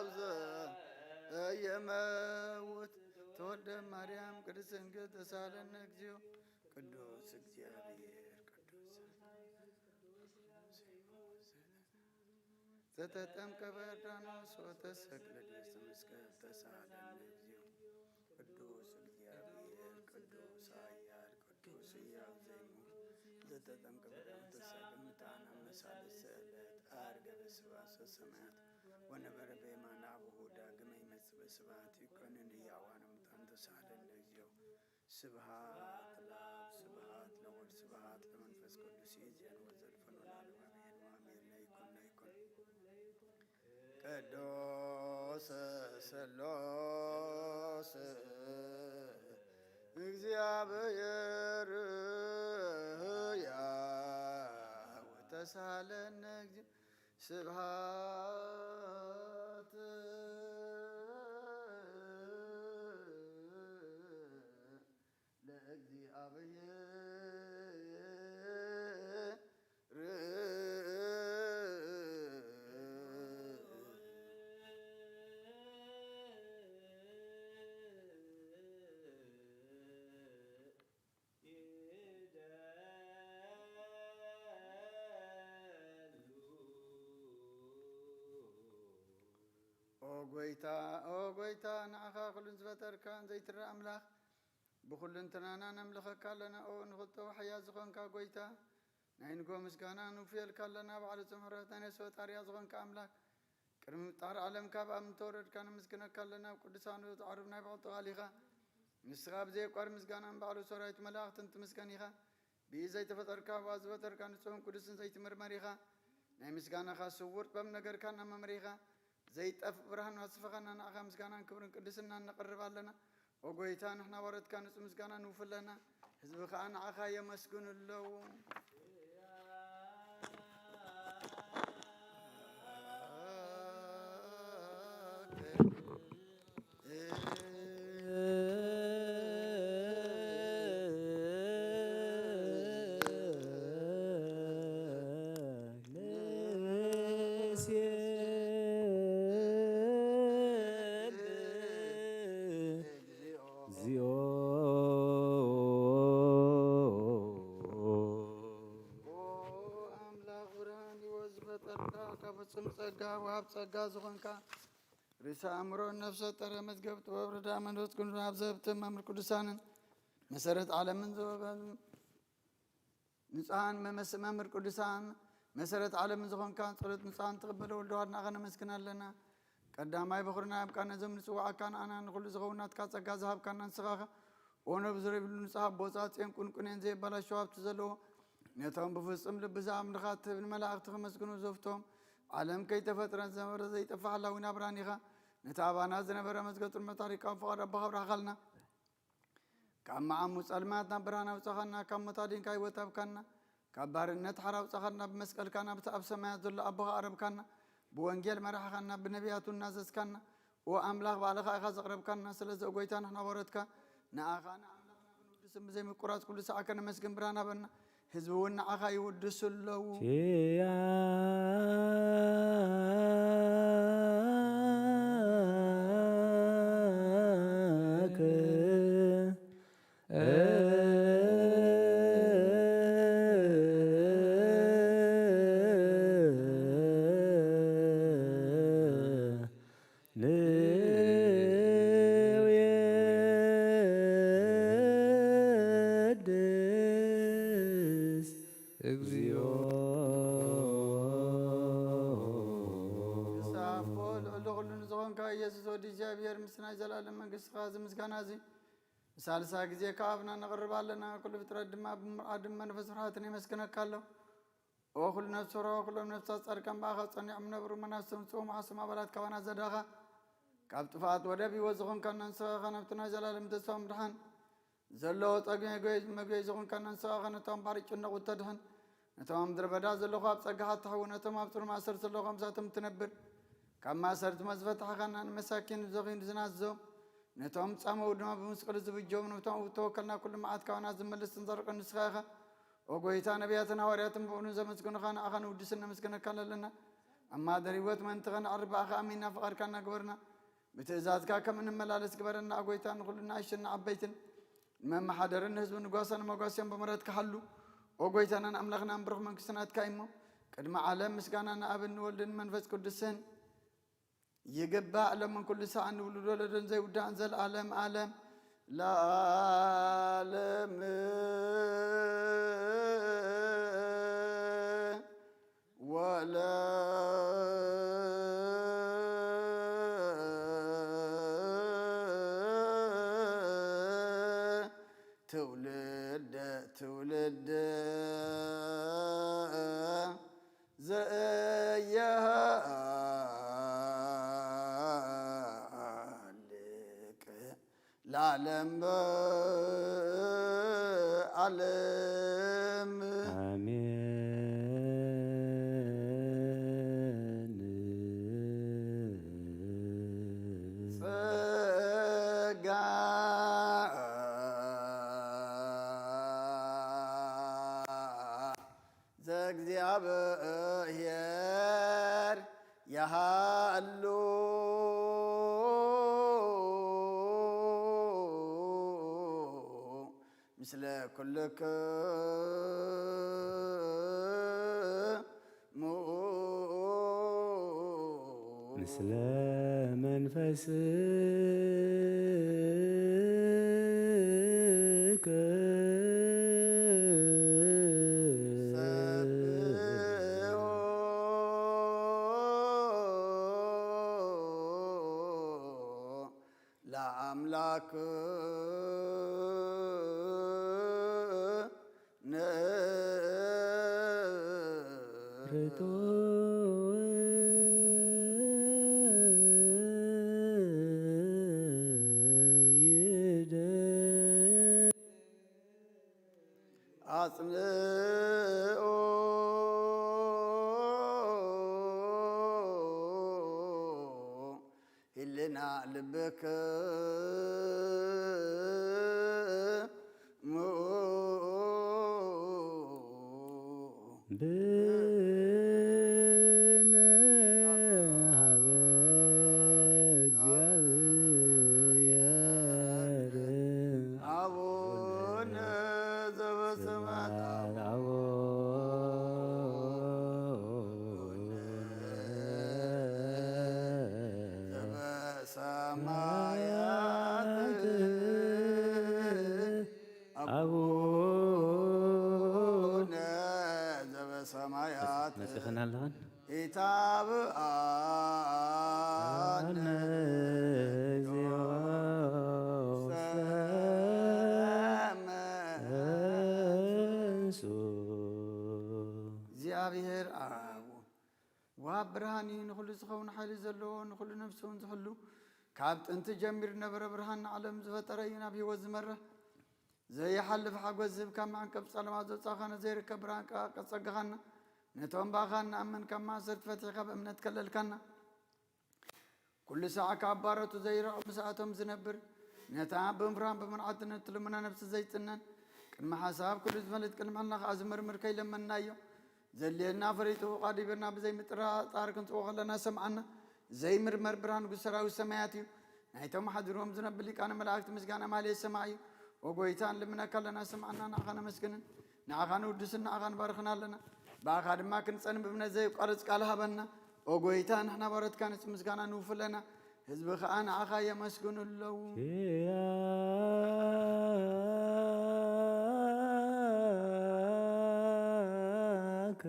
ያብዘ የመውት ተወልደ ማርያም ቅድስት ድንግል ተሳለነ እግዚኦ። ቅዱስ እግዚአብሔር ቅዱስ ዘተጠምቀ በዮርዳኖስ ወተሰቅለ ዲበ መስቀል ተሳለነ እግዚኦ። ቅዱስ እግዚአብሔር ቅዱስ ኃያል ቅዱስ ሕያው ዘይሙት ዘተጠምቀ በዮርዳኖስ ወተሰቅለ ሙታን አመሳለ ስዕለት አርገ በስብሐት ሰማያት ወነበረ በየማነ አቡሁ ዳግመ ይመጽእ በስብሐት ይኮንን ሕያዋን ሙታን ተሳለነ እግዚኦ። ስብሐት ለአብ ስብሐት ለወልድ ስብሐት ለመንፈስ ቅዱስ ይእዜን ወዘልፈን ወለዓለመ ዓለመ አሜን። ለይኩን ለይኩን። ቅዱስ ስሉስ እግዚአብሔር ሕያው ተሳለነ እግዚኦ። ስብሐት ለእግዚአብሔር። ኦ ጎይታ፣ ኦ ጎይታ፣ ንዓኻ ኩሉን ዝፈጠርካን ዘይትረእ ኣምላኽ፣ ብኹልንትናና ነምልኸካ ኣለና። ኦ ንኽልተ ዋሕያ ዝኾንካ ጎይታ፣ ናይ ንጎ ምስጋና ንውፍየልካ ኣለና። ባዕሉ ጽም ሕረት ናይ ነፍሲ ፈጣሪያ ዝኾንካ ኣምላኽ፣ ቅድሚ ምፍጣር ዓለም ካብ ኣብ እንተወረድካ ነመስግነካ ኣለና። ኣብ ቅዱሳን ጻዕሩብ ናይ ባዕሉ ቃል ኢኻ። ንስኻ ብዘየቋርጽ ምስጋና ንባዕሉ ሰራዊት መላእኽትን ትምስገን ኢኻ። ብኢድ ዘይተፈጠርካ፣ ብኣፍ ዝፈጠርካ፣ ንጹህን ቅዱስን ዘይትምርመር ኢኻ። ናይ ምስጋናኻ ስዉር ጥበብ ነገርካ እናመምረ ኢኻ። ዘይጠፍእ ብርሃን ኣስፍኻና፣ ንዓኻ ምስጋናን ክብርን ቅድስናን ነቕርብ ኣለና። ኦ ጎይታ፣ ንሕና ወረትካ ንጹህ ምስጋና ንውፍለና፣ ህዝቢ ኸኣ ንዓኻ የመስግኑ ኣለዉ። ኣምላኽ ብርሃን ህይወት ዝፈጠርካ፣ ካብ ፍጹም ጸጋ ወሃብ ጸጋ ዝኾንካ፣ ርእሰ ኣእምሮን ነፍሰ ጠረ መዝገብ ጥበብ ርዳ መንፈስ ቅዱስ ኣብ ዘህብትም መምህር ቅዱሳንን መሰረት ዓለምን ዝወበን ንጹሃን መመስ-፣ መምህር ቅዱሳን መሰረት ዓለምን ዝኾንካ ጸሎት ንጹሃን ትቕበል ወልድ ዋድና ኸነመስግን ኣለና። ቀዳማይ በኹርና ኣብ ቃና ነዞም ንጽዋዓካ ንኣና ንኹሉ ዝኸውን ናትካ ጸጋ ዝሃብካና ንስኻ ኸ ኦነ ብዝረብሉ ንጹሃ ቦጻ ጽዮን ቁንቁኔን ዘየባላሸው ሃብቲ ዘለዎ ነቶም ብፍጹም ልቢ ዝኣምንኻ ትህብ ንመላእኽቲ ክመስግኑ ዘፍቶም ዓለም ከይተፈጥረ ዝነበረ ዘይጠፍእ ሓላዊ ናብራን ኢኻ። ነቲ ኣባና ዝነበረ መዝገብ ጥርመት ታሪካዊ ፍቓድ ኣቦኻ ኣብራህኻልና። ካብ መዓሙ ጸልማት ናብ ብርሃን ኣውጻኻና፣ ካብ ሞት ኣዲንካ ህይወት ሃብካና፣ ካብ ባርነት ሓራ ኣውጻኻና፣ ብመስቀልካ ናብቲ ኣብ ሰማያት ዘሎ ኣቦኻ ኣቕረብካና፣ ብወንጌል መራሕኻና፣ ብነቢያቱ እናዘዝካና፣ ኦ ኣምላኽ ባዕልኻ ኢኻ ዘቕረብካና። ስለዚ ኦ ጎይታ ንሕና ወረትካ ንኣኻ ንኣምላኽና ክንውድስን ብዘይ ምቁራጽ ኩሉ ሰዓት ከነመስግን ብርሃን ሃበና። ህዝቢ እውን ንዓኻ ይውድሱ ኣለዉ። ኪያከ ንውየድስ እግዚኦ። ንስሓ ኣቦ ልዕሊ ኩሉ ንዝኾንካ ኢየሱስ ወዲ እግዚኣብሔር ምስ ናይ ዘላለም መንግስትኻ እዚ ምስጋና እዚ ንሳልሳይ ግዜ ካብ ኣብና ነቕርብ ኣለና። ኩሉ ፍጥረት ድማ ብምርዓድን መንፈስ ፍርሃትን የመስግነካ ኣሎ። ኦ ኩሉ ነፍሲ ርሆ፣ ኩሎም ነፍሳት ጻድቃን ብኣኻ ጸኒዖም ነብሩ መናፍስቶም ጽዎም ሓሶም ኣባላት ካባና ዘዳኻ ካብ ጥፍኣት ወደብ ህይወት ዝኾንካና ንስኻ ኢኻ። ናብቲ ናይ ዘላለም ተስፋ ምድሓን ዘለዎ ጸግዒ መግበይ ዝኾንካና ንስኻ ኢኻ። ነቶም ባሕሪ ጭነቑ እተድሕን፣ ነቶም ኣብ ምድረ በዳ ዘለኹ ኣብ ጸጋኻ እትሕዊ፣ ነቶም ኣብ ጽኑዕ ማእሰርቲ ዘለኹ ከምሳቶም እትነብር፣ ካብ ማእሰርቲ መዝፈታሕኻና ንመሳኪን ዘኺን ዝናዝዞም፣ ነቶም ጻመው ድማ ብምስቅሊ ዝብጀዎም፣ ነቶም እተወከልና ኩሉ መዓት ካባና ዝመልስ ተንጸርቀ ንስኻ ኢኻ። ኦ ጎይታ፣ ነቢያትን ሃዋርያትን ብእውነት ዘመስግኑኻ ንኣኻ ንውድስን ነመስግነካን ኣለና። ኣብ ማደር ህይወት ምእንቲ ኸነዕርፍ ብኣኻ ኣሚንና ፍቓድካ እናገበርና ብትእዛዝካ ከም እንመላለስ ግበረና። ኦ ጎይታ፣ ንኹሉ ንኣሽቱን ንዓበይትን ንመመሓደርን ንህዝቢ ንጓሳ ንመጓስያን ብምሕረትካ ሓሉ። ኦ ጎይታናን ኣምላኽናን ብሩኽ መንግስቲ ናትካ እዩ እሞ፣ ቅድሚ ዓለም ምስጋና ንኣብን ንወልድን መንፈስ ቅዱስን ይግባእ፣ ሎምን ኩሉ ሰዓት ንውሉድ ወለዶን ዘይውዳእን፣ ዘለዓለም ዓለም ለዓለም። ወለ ትውልደ ትውልደ ዘየሃልቅ ለዓለም ዓለም። ኣሜን። ጸጋ ዘእግዚኣብሔር የሃሉ ምስለ ኩልክሙ። ምስለ መንፈስከ። ሰብሖ ለአምላክነ። ርቶ ይደ አጽንኦ ህልና ልብክሙ። ብነ ሀበ እግዚኣብሔር አቡነ ዘበሰማያት። አቡነ ዘበሰማያት። አቡነ ዘበሰማያት። መጽ-፣ መጽእኽን ኣለኽን? ኢታብአነ አነ እግዚኦ ውስተ ውስተ መንሱ። እግዚኣብሔር አብ ወሃብ ብርሃን እዩ። ንኹሉ ዝኸውን ሓይሊ ዘለዎ፣ ንኹሉ ነፍሲ እውን ዝሕሉ፣ ካብ ጥንቲ ጀሚሩ ዝነበረ፣ ብርሃን ንዓለም ዝፈጠረ እዩ። ናብ ህይወት ዝመርሕ ዘይሓልፍ ሓጎስ ዝህብ፣ ካብ መዕንቀፍ ጸለማ ዘውጻእኻና፣ ዘይርከብ ብርሃን ከኣ ቀጸግኻና። ነቶም ብኣኻ እንኣምን ካብ ማእሰርቲ ፈቲሕካ ብእምነት ከለልካና። ኩሉ ሳዕ ካብ ባሮቱ ዘይርሕቕ ምስኣቶም ዝነብር፣ ነታ ብምፍራን ብምንዓትን እትልምና ነፍሲ ዘይጽነን፣ ቅድሚ ሓሳብ ኩሉ ዝፈልጥ፣ ቅድሚ ሕልና ከኣ ዝምርምር ከይለመንናዮ፣ ዘድልየና ፈሊጡ ፍቓዱ ሂብና ብዘይምጥርጣር ክንጽዎ ከለና ሰምዓና። ዘይምርመር ብርሃን ንጉስ ሰራዊት ሰማያት እዩ። ናይቶም ሓዲሮም ዝነብር ሊቃነ መላእክት ምስጋና ማህሌት ሰማዕ እዩ። ኦ ጎይታ፣ ንልምነካ ኣለና፣ ስምዓና፣ ንዓኻ ነመስግንን ንዓኻ ንውድስን ንዓኻ ንባርኽን ኣለና። ብኣኻ ድማ ክንጸን ብእምነት ዘየቋርጽ ቃል ሃበና። ኦ ጎይታ፣ ንሕና ባሮትካ ነቲ ምስጋና ንውፉ ኣለና፣ ህዝቢ ኸኣ ንዓኻ የመስግኑ ኣለዉ። ኪያከ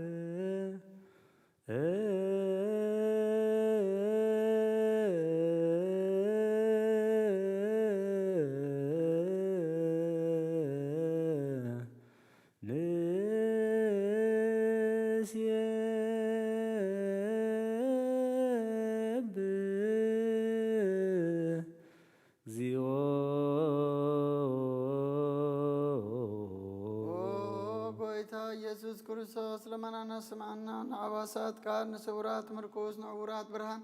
ንሴብህ እግዚኦ። ኦ ጎይታ ኢየሱስ ክርስቶስ፣ ልመናና ስምዓና። ንዓባሳት ቃል፣ ንስውራት ምርኩስ፣ ንዕውራት ብርሃን፣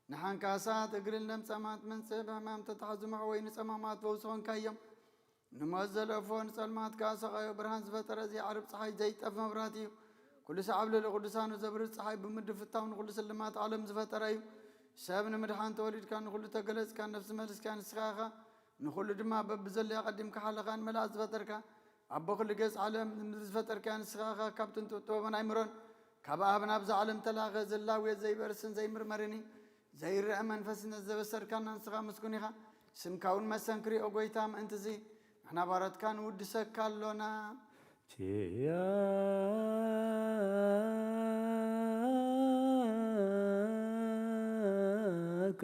ንሓንካሳት እግርን ለምጻማት መንጽህ፣ ብሕማም ተታሕዙ መዕወይ፣ ንጸማማት ፈውሲ ኾንካዮም። ንሞት ዘለፎ፣ ንጸልማት ከኣ ሰቓዮ፣ ብርሃን ዝፈጠረ፣ ዘይዓርብ ጸሓይ፣ ዘይጠፍ መብራህቲ እዩ። ኩሉ ሰዓብ ልዕሊ ቅዱሳኑ ዘብርህ ጸሓይ ብምድፍታው ንኹሉ ስልማት ዓለም ዝፈጠረ እዩ። ሰብ ንምድሓን ተወሊድካ፣ ንኹሉ ተገለጽካ፣ ነፍሲ መልስካ ንስኻ ኢኻ። ንኹሉ ድማ በብዘለዮ ኣቐዲምካ ሓለኻን መልኣት ዝፈጠርካ፣ ኣቦ ኩሉ ገጽ ዓለም ምድሪ ዝፈጠርካ ንስኻ ኢኻ። ካብ ጥንቲ ጥበብን ኣይምሮን ካብ ኣብ ናብዛ ዓለም ተላኸ፣ ዝላወ ዘይበርስን ዘይምርመርን እዩ። ዘይረአ መንፈስነት ዘበሰርካና ንስኻ ምስጉን ኢኻ። ስምካ እውን መሰንክሪ፣ ኦ ጎይታ፣ ምእንቲ እዚ ንሕና ባሮትካ ንውድሰካ ኣሎና። ኪያከ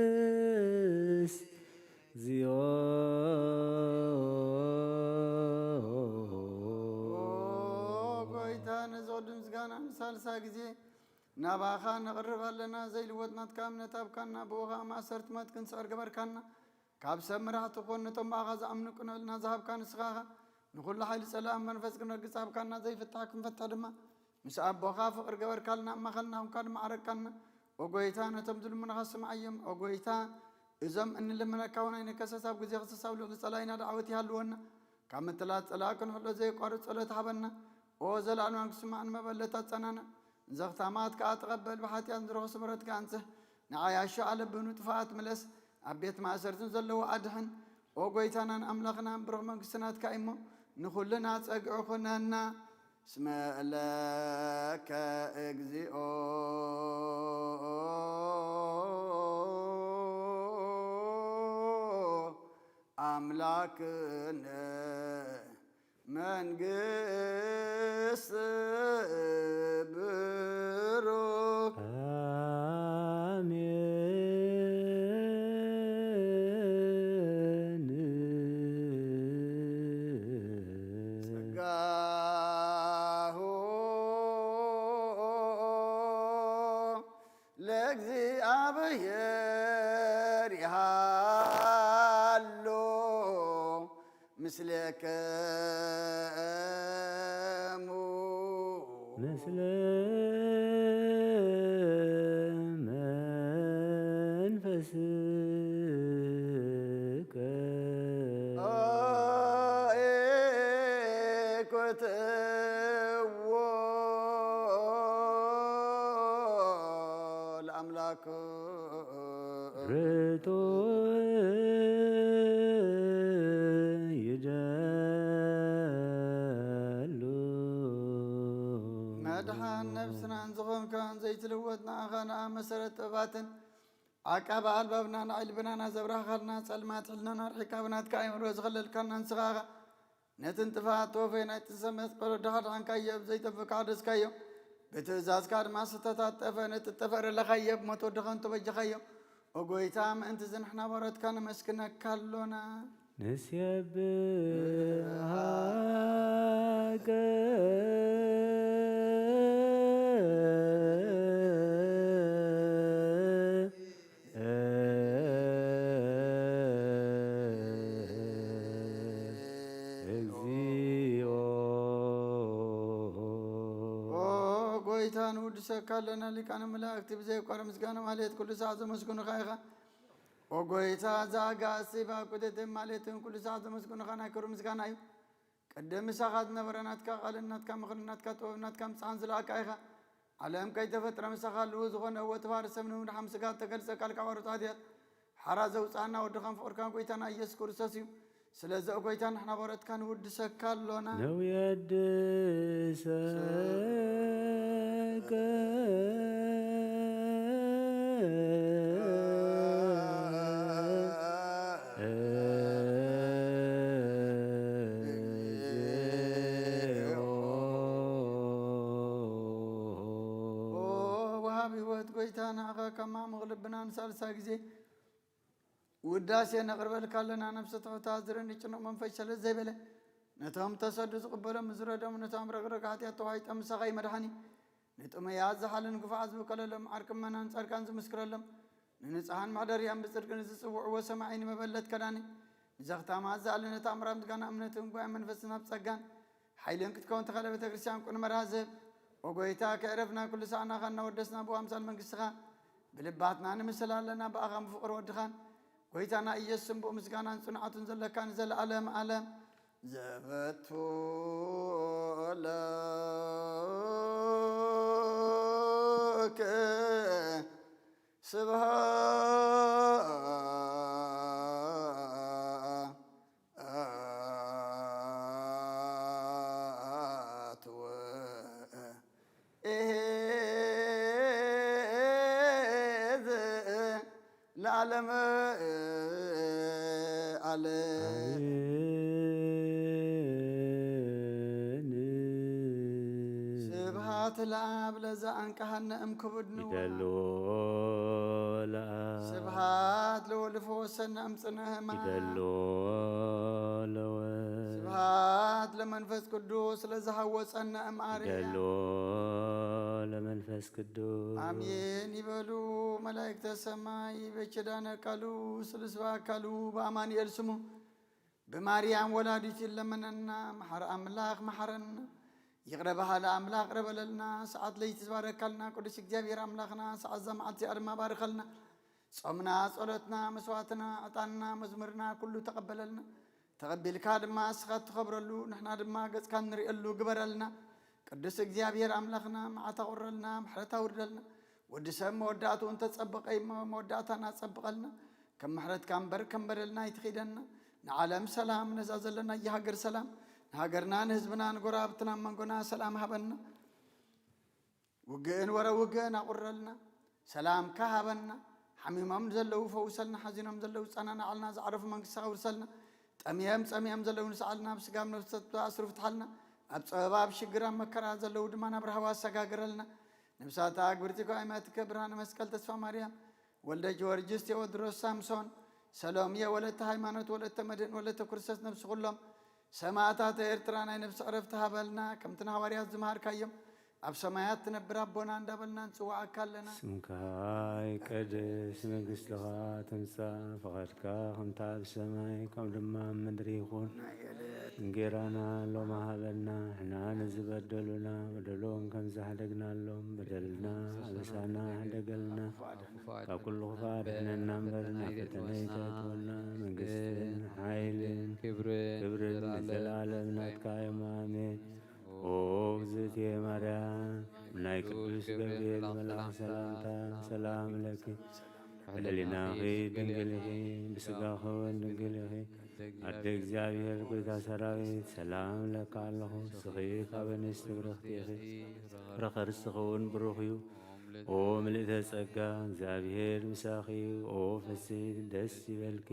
ንውየድስ እግዚኦ። ኦ ጎይታ፣ ነዚ ቅዱስ ምስጋና ንሳልሳ ግዜ ናባኻ ነቕርብ ኣለና። ዘይልወጥ ናትካ እምነት ሃብካና፣ ብኡ ኸኣ ማእሰርቲ ሞት ክንስዕር ገበርካና። ካብ ሰብ መራሕቲ ኾን፣ ነቶም ብኣኻ ዝኣምኑ ቅንዕልና ዝሃብካ ንስኻ ኢኻ። ንኹሉ ሓይሊ ጸላእን መንፈስ ክነግጽ ሃብካና፣ ዘይፍታሕ ክንፈትሕ ድማ ምስ ኣቦኻ ፍቕሪ ገበርካልና፣ ኣብ ማእኸልና ኹንካ ድማ ዓረቅካና። ኦ ጎይታ፣ ነቶም ዝልምኑኻ ስምዓዮም። ኦ ጎይታ፣ እዞም እንልምነካ እውን ኣይንከሰስ፣ ኣብ ግዜ ክሰስ ኣብ ልዕሊ ጸላኢና ደዓወት ይሃልወና። ካብ ምትላት ጸላኢ ክንሕሎ ዘየቋርጽ ጸሎት ሃበና። ኦ ዘለኣለማዊ ክስማዕ ንመበለት ኣጸናንዕ። ንዘኽታማት ከኣ ተቐበል፣ ብሓጢኣት ንዝረኸሱ ምሕረትካ ኣንጽህ። ንዓያሹ ኣለብኑ ጥፋኣት ምለስ፣ ኣብ ቤት ማእሰርትን ዘለዉ ኣድሕን። ኦ ጎይታናን ኣምላኽናን፣ ብሩኽ መንግስቲ ናትካ እዩ እሞ፣ ንኹልና ጸግዒ ኩነና። እስመ ለከ እግዚኦ ኣምላክነ መንግስት ብሩክ። አሜን። ጸጋሁ ለእግዚኣብሔር ይሃሉ ምስሌክሙ። ምስለ መንፈስከ። ኢኮትዎ ለአምላክ ርቱ ይደሉ። መድሓን ነብስናን ዝኾንካን ዘይትልወጥ ንኣኻ ንኣ መሰረት ጥበባትን ዓቃቢ ኣልባብና ንዓይ ልብናና ዘብራህኻልና ጸልማት ሕልናና ኣርሒካ ብናትካ ኣእምሮ ዝኸለልካና ንስኻ ኢኻ። ነቲ ንጥፍኣት ተወፈይ ናይ ጥንሰ መስቀሎ ዳሓድሓንካዮ፣ ብዘይጠፍእ ካደስካዮ፣ ብትእዛዝካ ድማ ዝተታጠፈ ነቲ ጠፈር ለኻዮ፣ ብሞት ወድኻን ተበጀኻዮ። ኦ ጎይታ፣ ምእንቲ እዚ ንሕና ባሮትካ ነመስግነካ ኣሎና። ንሴብሃከ እግዚኦ። ኦ ጎይታ፣ ንውድሰካ ኣለና። ሊቃነ መላእክቲ ብዘየቋረ ምስጋና ማለት ኩሉ ሰዓት ዘመስግኑኻ ኢኻ። ኦ ጎይታ፣ እዛ ኣጋእዝቲ ብኣብ ቁጥጥር ማለትን ኩሉ ሰዓት ዘመስግኑኻ ናይ ክብሪ ምስጋና እዩ። ቅድም ምሳኻ ዝነበረ ናትካ ቃልን ናትካ ምኽርን ናትካ ጥበብ ናትካ ምጽሓን ዝለኣካ ኢኻ። ዓለም ከይተፈጥረ ምሳኻ ኣለዉ ዝኾነ እወ ተባህሪ ሰብ ንምድሓን ስጋ እተገልጸ ቃልካ ባሮት ኣድያት ሓራ ዘውጽኣና ወድኻን ፍቕርካን ጎይታና ኢየሱስ ክርስቶስ እዩ። ስለዚ ኦ ጎይታ ንሕና ባሮትካ ንውድሰካ ኣሎና። ነውየድሰከ ኦ ወሃቢ ህይወት ጎይታ፣ ንዓኻ ካብ ማዕሙቕ ልብና ንሳልሳይ ግዜ ውዳሴ ነቕርበልካ ኣለና። ነፍሲ ትሑታት ዝርኢ ንጭኑቕ መንፈስ ሸለል ዘይበለ፣ ነቶም ተሰዱ ዝቕበሎም ዝረዶም፣ ነቶም ረግረግ ሓጢኣት ተዋሒጦም ምሳኻ ይመድሓኒ። ንጥሙያት ዝሓልን ግፉዓት ዝብከለሎም፣ ዓርኪ ምእመናን ጻድቃን ዝምስክረሎም፣ ንንጹሓን መሕደሪኣን ብጽድቂ ንዝጽውዕዎ ሰማዒ ንመበለት ከዳኒ ንዘኽታማ ዝኣለነ ተኣምራ ምስጋና እምነትን ጉባኤ መንፈስን ኣብ ጸጋን ሓይልን ክትከውን ተኸለ ቤተ ክርስቲያን ቁን መርሃ ዝህብ። ኦ ጎይታ፣ ከዕረፍና ኩሉ ሰዓና ኻና ወደስና ብኣምሳል መንግስትኻ ብልባትና ንምስል ኣለና። ብኣኻን ብፍቕሪ ወድኻን ጎይታና ኢየሱስን ብኡ ምስጋናን ጽንዓቱን ዘለካ ንዘለኣለም ዓለም ዘበቱ ለከ ስብሃ ኣትወ ኤዝ ለዓለመ ዓለም። ኣሜን። ስብሃት ለኣብ ለዛ ኣንቀሃነ እም ክቡድ ንዋ። ይደልዎ ለኣብ። ስብሃት ለወልድ ፈወሰነ እም ጽንዕ ህማም። ይደልዎ ለወልድ። ስብሃት ለመንፈስ ቅዱስ ለዝሃወጸነ እም ኣርያ። ይደልዎ ለመንፈስ ቅዱስ። ኣሜን ይበሉ መላእክተ ሰማይ። በኪዳነ ቃሉ ስሉስ በአካሉ በአማኑኤል ስሙ ብማርያም ወላዲቱ ይለመነና። መሓሪ ኣምላኽ መሓረና። ይቕረ በሃሊ ኣምላኽ ይቕረ በለልና። ሰዓት ለይቲ ዝባረካልና ቅዱስ እግዚኣብሔር ኣምላኽና ሰዓት እዛ መዓልቲ እዚኣ ድማ ባርኸልና። ጾምና፣ ጸሎትና፣ መስዋዕትና፣ ዕጣንና፣ መዝሙርና ኩሉ ተቐበለልና። ተቐቢልካ ድማ እስኻ እትኸብረሉ ንሕና ድማ ገጽካ እንርእየሉ ግበረልና። ቅዱስ እግዚኣብሔር ኣምላኽና መዓት ኣቑረልና፣ ምሕረት ኣውርደልና። ወዲ ሰብ መወዳእትኡ እንተጸበቐ እሞ መወዳእታና ጸብቐልና። ከም ምሕረትካ እምበር ከም በደልና ኣይትኺደና። ንዓለም ሰላም፣ ነዛ ዘለናያ ሃገር ሰላም፣ ንሃገርና ንህዝብና ንጎረባብትና ኣብ መንጎና ሰላም ሃበና። ውግእን ወረ ውግእን ኣቑረልና። ሰላምካ ሃበና። ሓሚሞም ዘለዉ ፈውሰልና፣ ሓዚኖም ዘለዉ ጸናናዓልና፣ ዝዓረፉ መንግስትኻ ኣውርሰልና። ጠምዮም ጸሚኦም ዘለዉ ንስዓልና፣ ኣብ ስጋብ ነፍሰት ኣስሩ ፍትሓልና። ኣብ ጸበባ ኣብ ሽግር ኣብ መከራ ዘለዉ ድማ ናብ ራህዋ ኣሰጋግረልና። ነብሳታ ኣግብርቲ ከዋይማትከ ብርሃነ መስቀል ተስፋ ማርያም ወልደ ጊዮርጊስ ቴዎድሮስ ሳምሶን ሰሎምየ ወለተ ሃይማኖት ወለተ መድህን ወለተ ክርስቶስ ነብሲ ኩሎም ሰማእታት ኤርትራ ናይ ነብሲ ዕረፍቲ ሃበልና። ከምቲ ንሃዋርያት ዝመሃርካዮም ኣብ ሰማያት ትነብር ኣቦና እንዳበልና ንጽዋዓካ ኣለና። ስምካ ይቀደስ፣ መንግስትኻ ትምጻእ፣ ፍቓድካ ከምታ ኣብ ሰማይ ከም ድማ ኣብ ምድሪ ይኹን። ናይ ዕለት እንጌራና ሎሚ ሃበና፣ ንሕና ንዝበደሉና በደሎም ከም ዝሓደግናሎም በደልና ኣበሳና ሓደገልና። ካብ ኩሉ ክፋእ ኣድሕነና እምበር ናብ ፈተነ ኣይተእትወና። መንግስትን ሓይልን ክብርን ክብርን ንዘለኣለም ናትካ እዮም። ኣሜን። ኦ እግዝእትየ ማርያም፣ ናይ ቅዱስ ገብርኤል መልኣክ ሰላምታ ሰላም ለኪ፣ ሕሊናኺ ድንግል ኢኺ፣ ብስጋኺ እውን ድንግል ኢኺ። ኣደ እግዚኣብሔር፣ ጎይታ ሰራዊት፣ ሰላም እብለካ ኣለኹ። ንስኺ ካብ ኣንስቲ ብርኽቲ ኢኺ፣ ፍረ ከርስኺ እውን ብሩኽ እዩ። ኦ ምልእተ ጸጋ፣ እግዚኣብሔር ምሳኺ እዩ። ኦ ፍስሕቲ ደስ ይበልኪ፣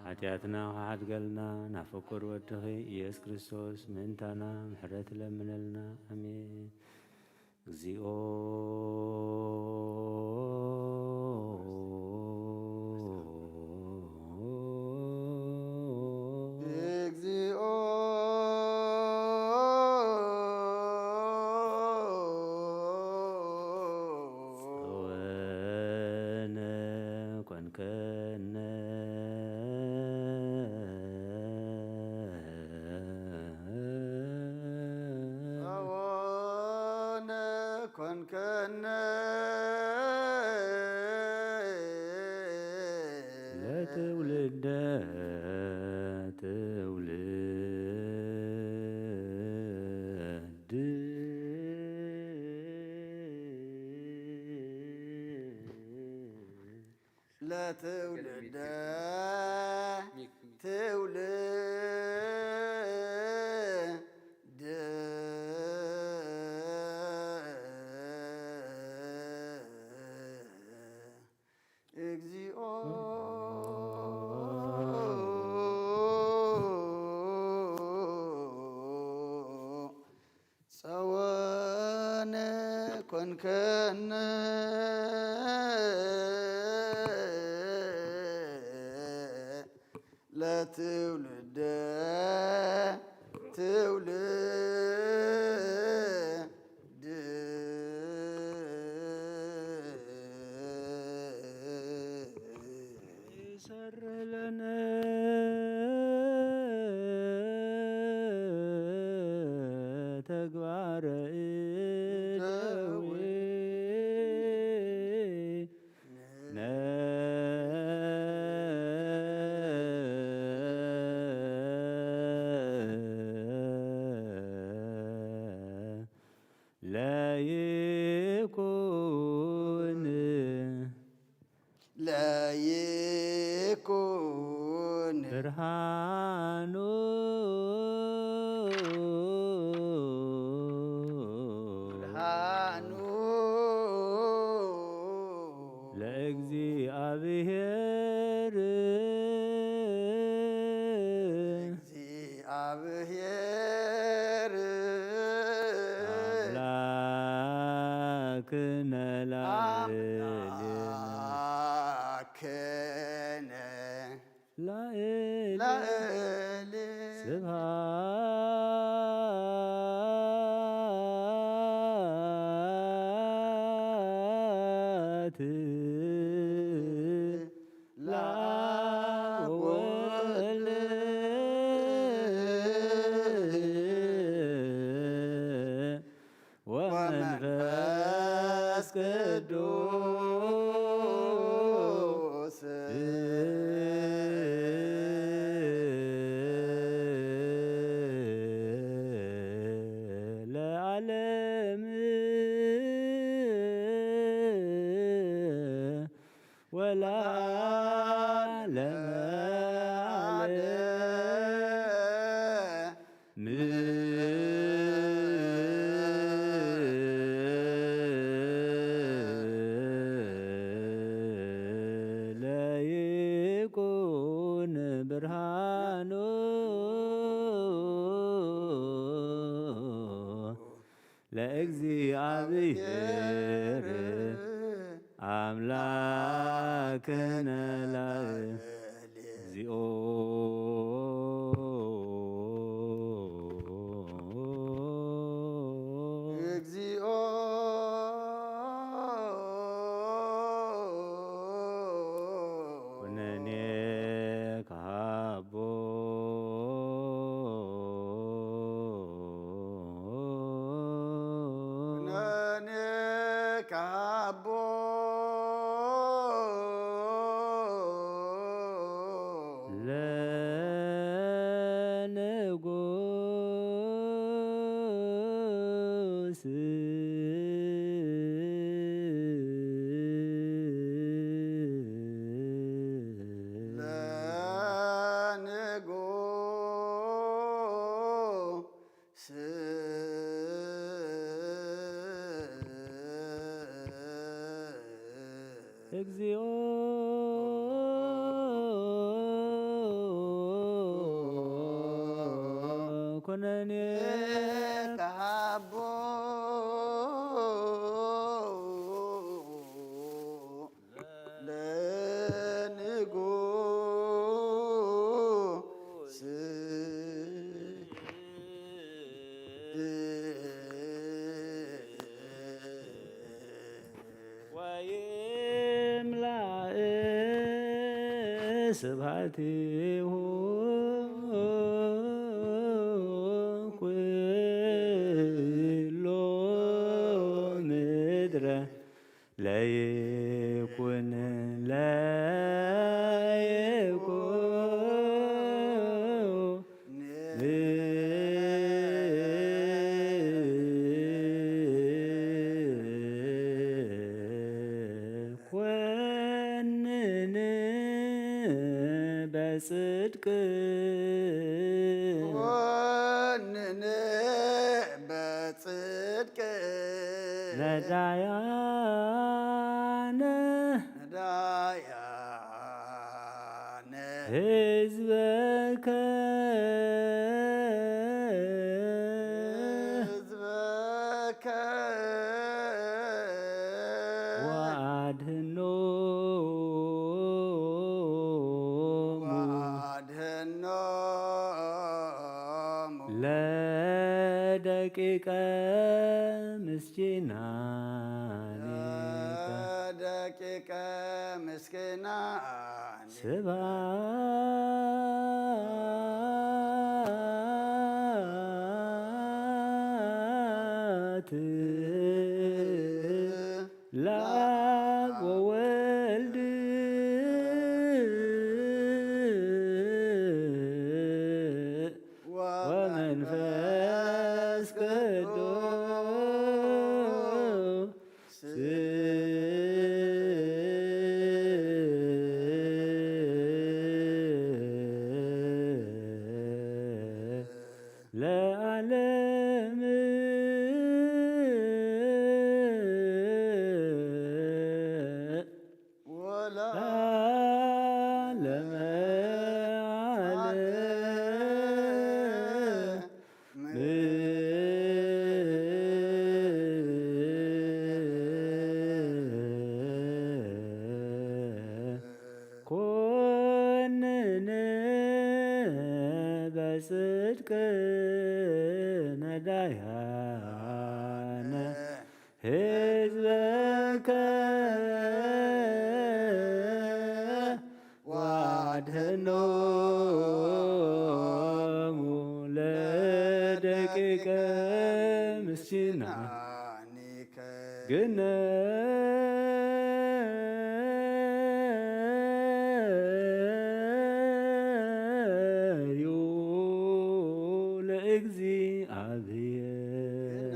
ሓጢኣትና ክሓድገልና፣ ናብ ፍቁር ወድኺ ኢየሱስ ክርስቶስ ምእንታና ምሕረት ለምነልና። ኣሜን። እግዚኦ። እግዚኦ። ጸወነ ኮንከነ። ጸወነ ኮንከነ። ለትውልደ ትውልድ። ለትውልደ ትውልድ። እግዚኦ። ጸወነ ኮንከነ ለትውልደ ትውልድ። ተግባረ እደዊነ ለይኩን ለይኩን ብርሃኑ ብርሃኑ ለእግዚኣብሔር ለእግዚኣብሔር ኣምላክነ ላዕሌነ ኣምላክነ ላዕሌነ ላዕሌነ ስብሐት ለአብ ወወልድ ወመንፈስ ቅዱስ ለዓለም ወለዓለመ ዓለም። ለይኩን ብርሃኑ ለእግዚኣብሔር ኣምላክነ ላዕሌነ። እግዚኦ። እግዚኦ። ኩነኔ ከሃቦ። ኩነኔ ከሃቦ። ለንጉስ። ለንጉስ። እግዚኦ። ኩነኔ ተሃቦ። ለንጉስ። ወይምላእ ስብሐቲሁ ኩሎ ምድረ። ለይኩን ለይኩን ኮንን በጽድቅ ኮንን በጽድቅ ነዳያነ ነዳያነ ህዝበከ ህዝበከ ወአድህኖ ወአድህኖሙ ለደቂቀ ምስኪናኒከ ለደቂቀ ምስኪናኒ ስብሐት ለአብ ወወልድ ወመንፈስ ቅዱስ ለዓለም። ወለዓለመ ዓለም። ኮንነ በጽድቅ ነዳያነ ህዝበከ ወአድኅኖሙ ለደቂቀ ምስኪናኒከ። ግነዩ ለእግዚአብሔር።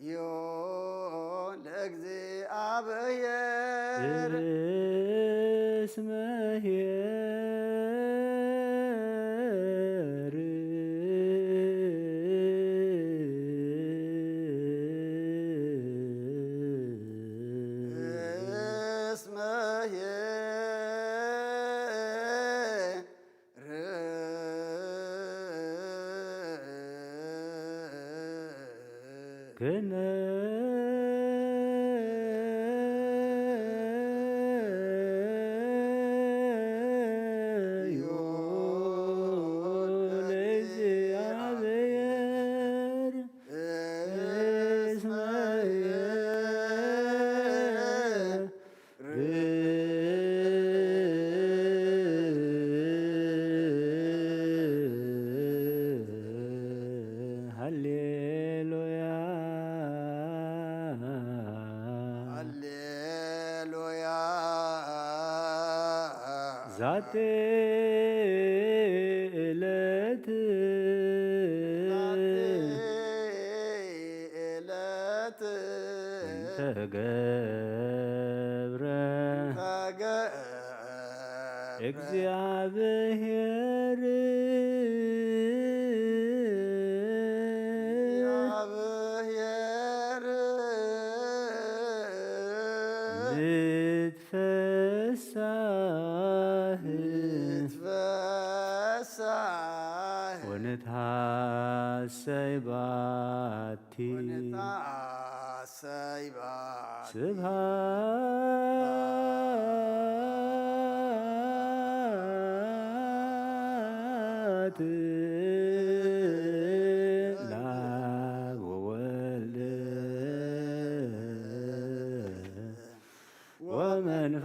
ዮ ለእግዚአብሔር። እስመ ኄር። እስመ ኄር። ክነ ለእግዚአብሔር እስመ ሃሌሉያ። ሃሌሉያ። ዛቲ ዕለት ዕለት እንተ ገብረ እንተ ገብረ እግዚአብሔር እግዚአብሔር ንትፈሳህ ንትፈሳህ ወንትሃሰይ ባቲ ወንትሃሰይ ባቲ ስብሐት ለአብ ወወልድ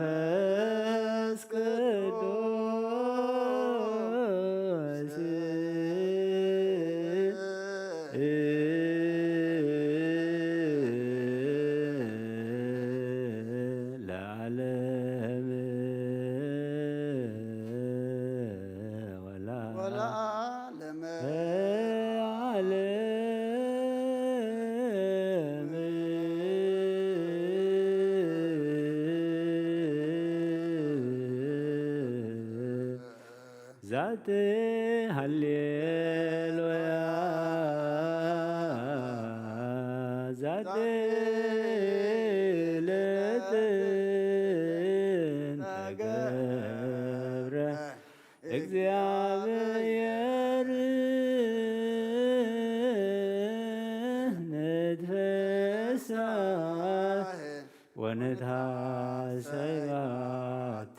ወመንፈስ ቅዱስ ለዓለም ወላ ወለዓለመ ዓለም። ዛቲ ሃሌሉያ ዛቲ ዕለት እንተ ገብረ እግዚአብሔር ንትፈሳህ ወንትሃሰይ ባቲ።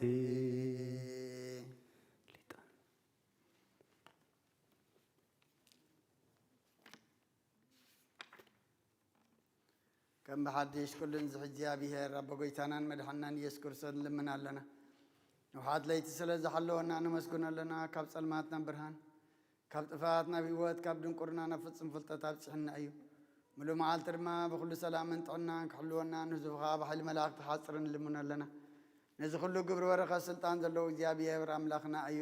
ከም ብሓድሽ ኩሉ ንዝሕዚ እግዚኣብሔር ኣቦ ጎይታናን መድሓናን ኢየሱስ ክርስቶስ ንልምን ኣለና። ሓት ለይቲ ስለ ዝሓለወና ነመስግኖ ኣለና። ካብ ጸልማት ናብ ብርሃን፣ ካብ ጥፍኣት ናብ ህይወት፣ ካብ ድንቁርና ናብ ፍጹም ፍልጠት ኣብጺሕና እዩ። ምሉእ መዓልቲ ድማ ብኹሉ ሰላምን ጥዕናን ክሕልወና ንህዝቡ ኸኣ ብሓይሊ መላእኽቲ ክሓጽርን ንልምኖ ኣለና። ነዚ ኩሉ ግብሪ በረኸት ስልጣን ዘለዎ እግዚኣብሔር ኣምላኽና እዩ።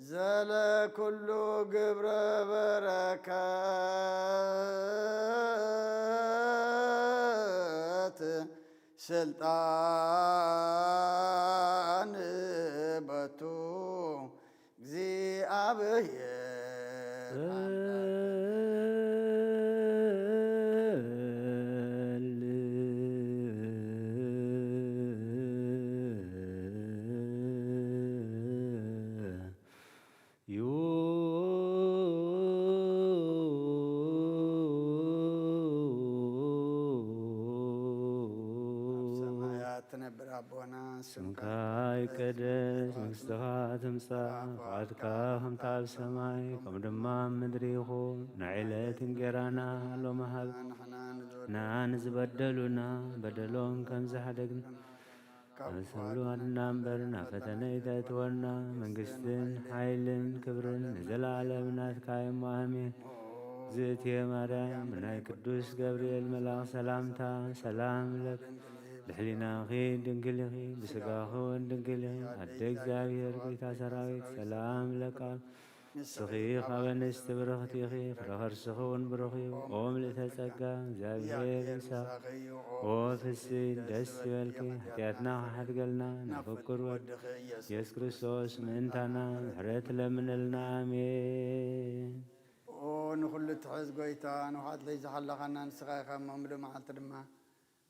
ዘለ ኩሉ ግብረ በረከት ስልጣን በቱ እግዚኣብሔር ኣምላክ። ኣብ ሰማያት ትነብር ኣቦና፣ ስምካ ስምካ ይቀደስ፣ መንግስትኻ ትምጻእ፣ ፍቓድካ ከምታ ኣብ ሰማይ ከም ድማ ኣብ ምድሪ ይኹን። ንዕለት እንጌራና ሎሚ ሃብ፣ ንሕና ንዝበደሉ፣ ንሕና ንዝበደሉና በደሎም ከም ዝሓደግና፣ ካብ ክፉ ኣድና እምበር ናብ ፈተነ ኣይተእትወና። መንግስትን ሓይልን ክብርን ንዘለኣለም ናትካ እዮም። ኣሜን። እግዝእትየ ማርያም፣ ብናይ ቅዱስ ገብርኤል መልኣኽ ሰላምታ ሰላም እብለኪ። ብሕሊናኺ ድንግል ኢኺ፣ ብስጋኺ እውን ድንግል ኢኺ። ኣደ እግዚኣብሔር፣ ጎይታ ሰራዊት፣ ሰላም እብለኪ። ንስኺ ካብ ኣንስቲ ብርኽቲ ኢኺ፣ ፍረ ከርስኺ እውን ብሩኽ እዩ። ኦ ምልእተ ጸጋ፣ እግዚኣብሔር ምሳኺ እዩ። ኦ ፍስሕቲ ደስ ይበልኪ፣ ሓጢኣትና ክሓድገልና፣ ናብ ፍቁር ወድኺ ኢየሱስ ክርስቶስ ምእንታና ምሕረት ለምነልና። ኣሜን። ኦ ንኹሉ እትሕዝ ጎይታ፣ ንውሓት ለይቲ ዝሓለኻና ንስኻ ኢኻ እሞ፣ ምሉእ መዓልቲ ድማ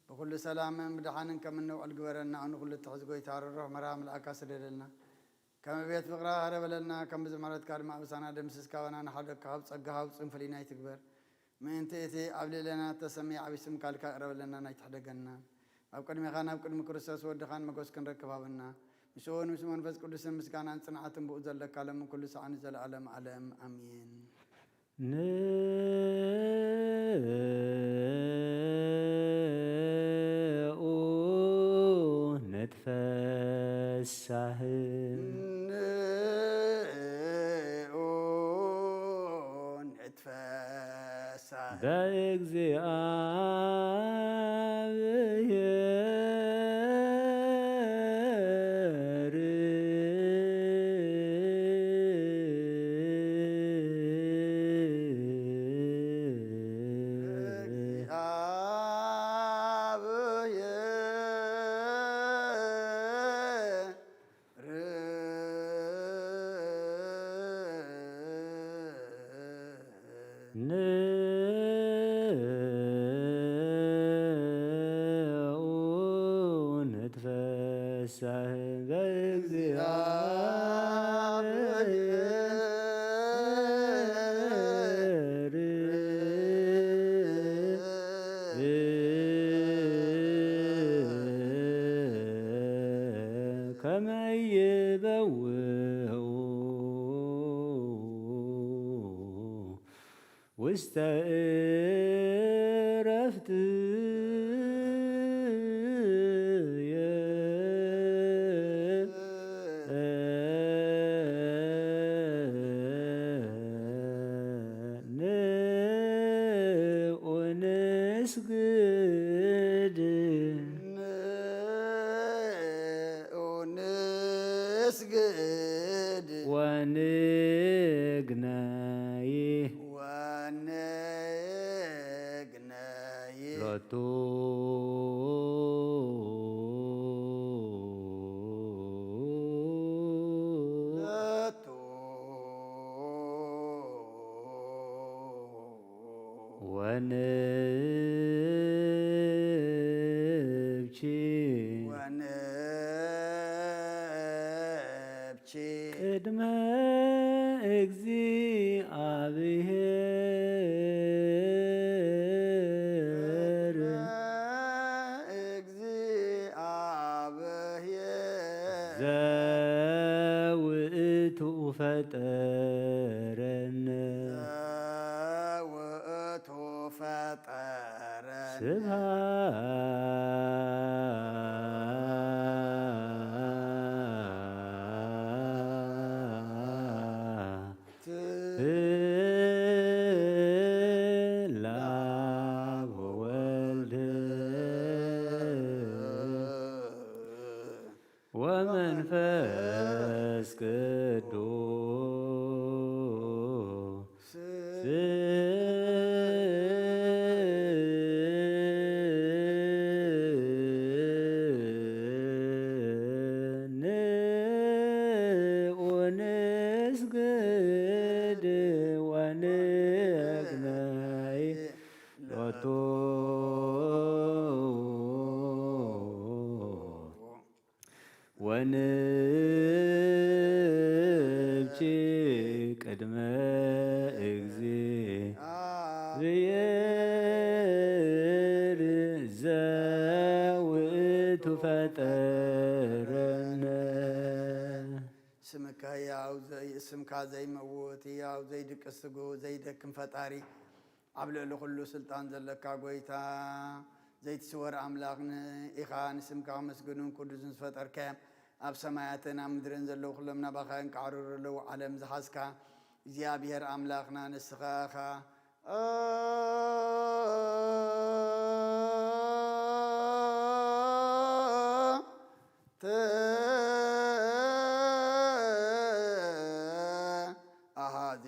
ብኹሉ ሰላምን ብደሓንን ከም እንውዕል ግበረና። ኦ ንኹሉ እትሕዝ ጎይታ፣ ርሩህ መርሃ መልኣካ ስደደልና። ከም ቤት ፍቕራ ቅረበለና፣ ከም ብዙሕ ምሕረትካ ድማ ኣበሳና ደምስስ፣ ካባና ንሓደግካ ካብ ጸጋኻ ውጹን ፍልይና ኣይትግበር። ምእንቲ እቲ ኣብ ልዕሌና እተሰምየ ዓቢ ስምካ ኢልካ ቅረበለና፣ ኣይትሕደገና። ኣብ ቅድሜኻ ናብ ቅድሚ ክርስቶስ ወድኻን መጎስ ክንረክብ ሃበና። ምስኡ እውን ምስ መንፈስ ቅዱስን ምስጋናን ጽንዓትን ብኡ ዘለካ ሎም ኩሉ ሰዓት ንዘለኣለም ዓለም ኣሜን። ንዑ ንትፈሳህ። ንዑ ንትፈሳህ። በእግዚኣብሔር። ንዑ ንትፈሳህ በእግዚኣብሔር። ከመ ይበውኡ ውስተ ዕረፍትየ። ንዑ ንስግድ። ንዑ ንስግድ። ወንግነይ። ወንግነይ። ሎቱ። ሎቱ። ወንብኪ። ወንብኪ። ቅድመ እግዚእ እግዚአብሔር። ዘውእቱ ፈጠረነ። ዘውእቱ ፈጠረነ። ስብሐት ቅዱስ ንዑ ንስግድ ወንግነይ ሎቱ ወንብኪ ቅድመ እግዚአብሔር ዘውእቱ ፈጠረነ። ስምካ ሕያው ዘይ-፣ ስምካ ዘይመውት፣ ሕያው ዘይድቅስ፣ ስግው ዘይደክም ፈጣሪ፣ ኣብ ልዕሊ ኩሉ ስልጣን ዘለካ ጎይታ፣ ዘይትስወር ኣምላኽ ን-፣ ኢኻ። ንስምካ ከመስግኑን ቅዱስን ዝፈጠርካዮም፣ ኣብ ሰማያትን ኣብ ምድርን ዘለዉ ኩሎም ናባኻ የንቃዕርሩ ኣለዉ። ዓለም ዝሓዝካ እግዚኣብሔር ኣምላኽና ንስኻ ኢኻ። ተ-፣ ኣሃዚ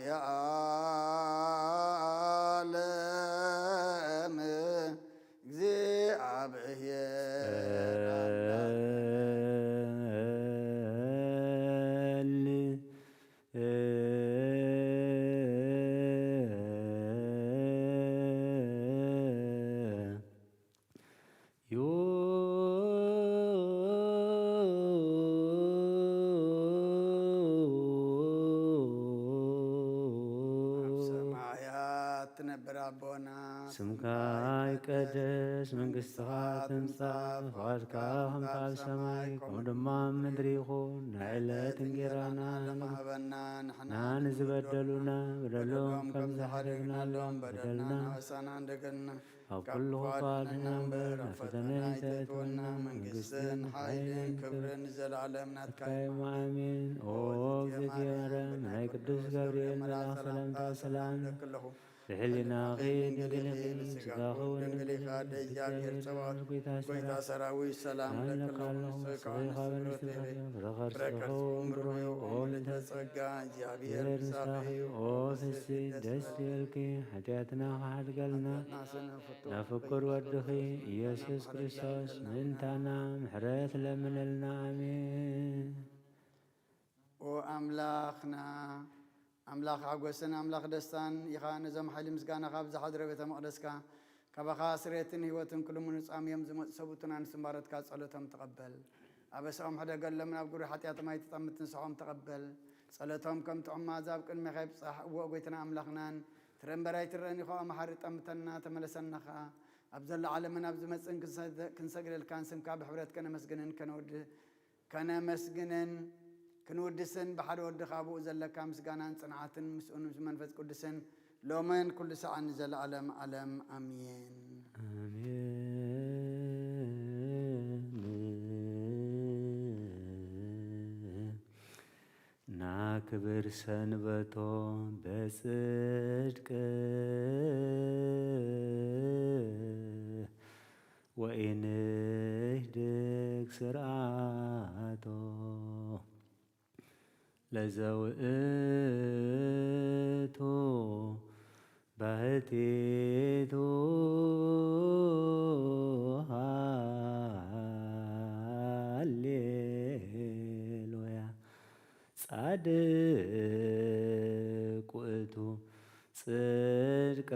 ዓለም እግዚኣብሔር ኣምላኽ። ኣብ ሰማያት ትነብር ኣቦና፣ ስምካ ይቀደስ፣ መንግስትኻ ትምጻእ፣ ፍቓድካ ከምቲ ኣብ ሰማይ ከምኡ ድማ ኣብ ምድሪ ይኹን። ናይ ዕለት እንጌራና ሎሚ ሃበና፣ ንሕና ንዝበደሉና በደሎም ከም ዝሓደግናሎም በደልና ንኸሳና እንደገና ኣብ ኩሉ ክፉእ ኣድሕነና እምበር፣ ኣብ ፈተነ ኣይተእትወና። መንግስትን ሓይልን ክብርን ንዘለኣለም ናትካ እዩ። ኣሜን። ኦ እግዝእትየ ማርያም፣ ናይ ቅዱስ ገብርኤል መልኣኽ ሰላምታ ሰላም እብለኪ ኣለኹ። ብሕሊናኺ ድንግል ኢኺ፣ ብስጋኺ እውን ድንግል ኢኺ። ኣደ እግዚኣብሔር ጸባኦት፣ ጎይታ ሰራዊት፣ ሰላም እብለኪ ኣለኹ። ንስኺ ካብ ኣንስቲ ብሩኽቲ ኢኺ፣ ፍረ ከርስኺ እውን ብሩኽ እዩ። ኦ ምልዕተ ጸጋ፣ እግዚኣብሔር ምሳኺ እዩ። ኦ ፍስሕቲ ደስ ይበልኪ፣ ሓጢኣትና ክሓድገልና ናብ ፍቁር ወድኺ ኢየሱስ ክርስቶስ ምእንታና ምሕረት ለምነልና። ኣሜን። ኦ ኣምላኽና፣ ኣምላኽ ሓጎስን ኣምላኽ ደስታን ኢኻ። ነዞም ሓይሊ ምስጋናኻ ኣብ ዝሓድረ ቤተ መቕደስካ ካባኻ ስሬትን ህይወትን ክልምኑ ጻምዮም ዝመጹ ሰብኡትና ንስምባረትካ ጸሎቶም ተቐበል። ኣበሳኦም ሕደገሎም፣ ናብ ግብሪ ሓጢኣቶም ኣይትጠምት፣ ንስሖም ተቐበል። ጸሎቶም ከም ጥዑም መኣዛ ኣብ ቅድሜኻ ይብጻሕ። እወ፣ ጎይታና ኣምላኽናን ትረንበር ኣይትረአን ኢኻ፣ መሓሪ ጠምተና፣ ተመለሰና ኸኣ። ኣብ ዘሎ ዓለምን ኣብ ዝመጽእን ክንሰ-፣ ክንሰግደልካን ስምካ ብሕብረት ከነመስግንን ከነወድ-፣ ከነመስግንን ክንውድስን ብሓደ ወድኻ ኣብኡ ዘለካ ምስጋናን ጽንዓትን ምስኡን ምስ መንፈስ ቅዱስን ሎምን ኩሉ ሰዓን ንዘለኣለም ዓለም ኣሜን። ኣሜን። ናክብር ሰንበቶ በጽድቅ ወኢንህድግ ስርዓቶ ለዘውእቱ ባሕቲቱ። ሃሌሉያ። ጻድቅ ውእቱ ጽድቀ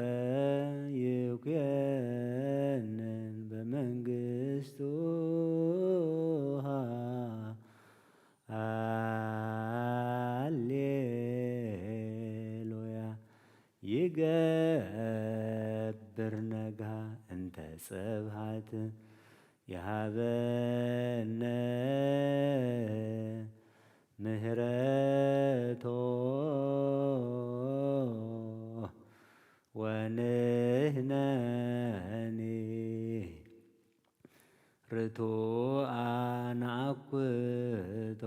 ይኩነን በመንግስቱ። ሃሌሉያ። ይገብር ነግሃ እንተ ጸብሃት ይሃበነ ምህረቶ ወንህነኒ ርቱዓን ኣኩቶ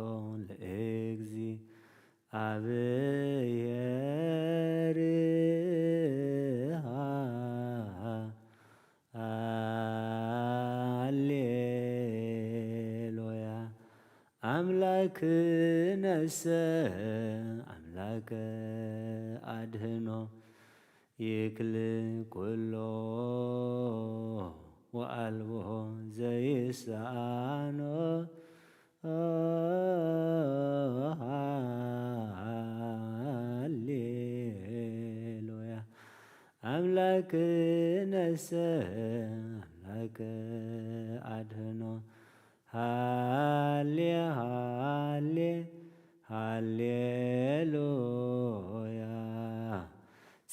ለእግዚኣብሔር። ሃሌሉያ። ኣምላክ ክነሰ ኣምላከ ኣድህኖ ይክል ኩሎ ወኣልቦ ዘይሳኖ። ሃሌሉያ። ኣምላክ ነሰ ኣምላክ ኣድህኖ። ሃሌ ሃሌ ሃሌሉያ።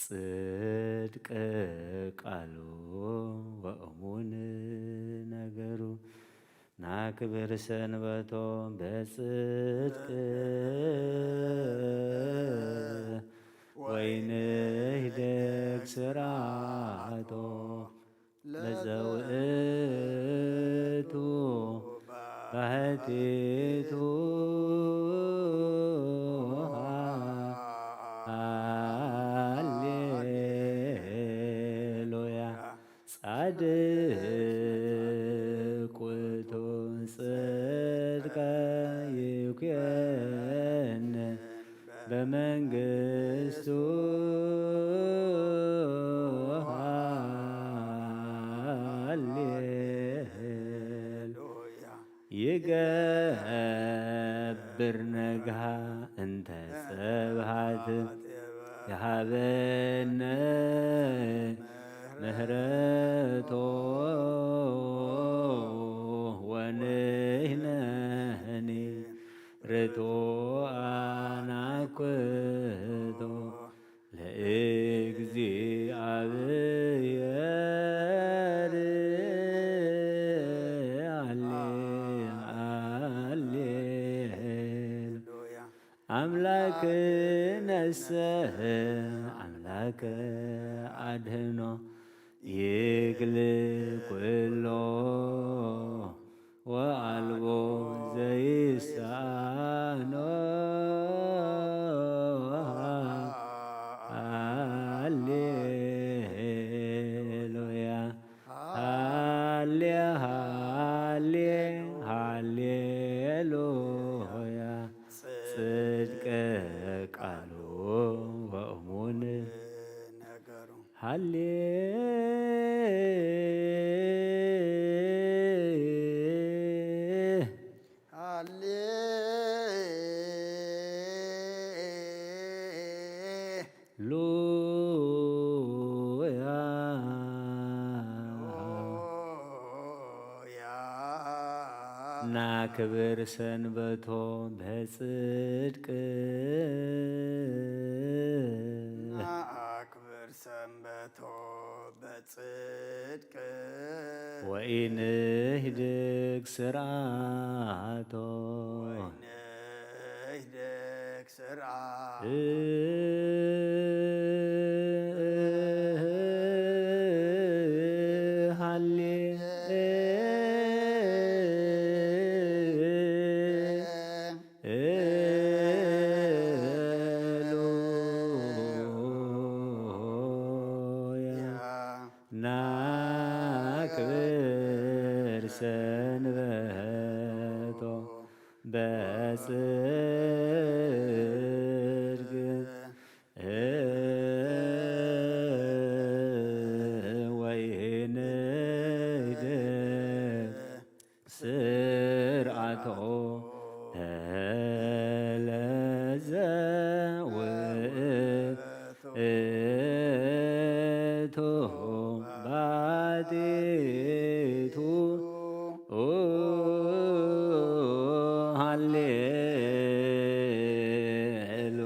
ጽድቅ ቃሉ ወእሙን ነገሩ። ናክብር ሰንበቶ በጽድቅ ወይንህደግ ስርዓቶ ለዘውእቱ ባህቲቱ። ሃሌሉያ። ጻድቅ ውእቱ ጽድቀ ይኩነን በመንግስቱ። ሃሌሉያ። ይገብር ነግሃ እንተ ጸብሃት ይሃበነ ምህረቶ ወንሕነኒ ርቱዓን ኣክብቶ። ለእግዚኣብሔር። ሃሌ ሃሌሉያ። ኣምላክ ነሰ ኣምላክ ኣድህኖ ይክል ኩሎ ወአልቦ ዘይሳኖ። ሃሌሉያ። ሃሌ ሃሌ ሃሌሉያ። ጽድቅ ቃሉ ወእሙን ነገሩ። ሃሌ ሃሌ ሉያ። ሉያ። ናክብር ሰንበቶ በጽድቅ። ናክብር ሰንበቶ በጽድቅ። ወኢንህድግ ስርዓቶ። ወኢንህድግ ስርዓቶ። ሃሌ ሉያ። ናክብር ሰንበቶ በጽድቅ። ወይንህድግ ስርዓቶ ለዘ ውእቱ ባቲቱ። ሃሌ ሉ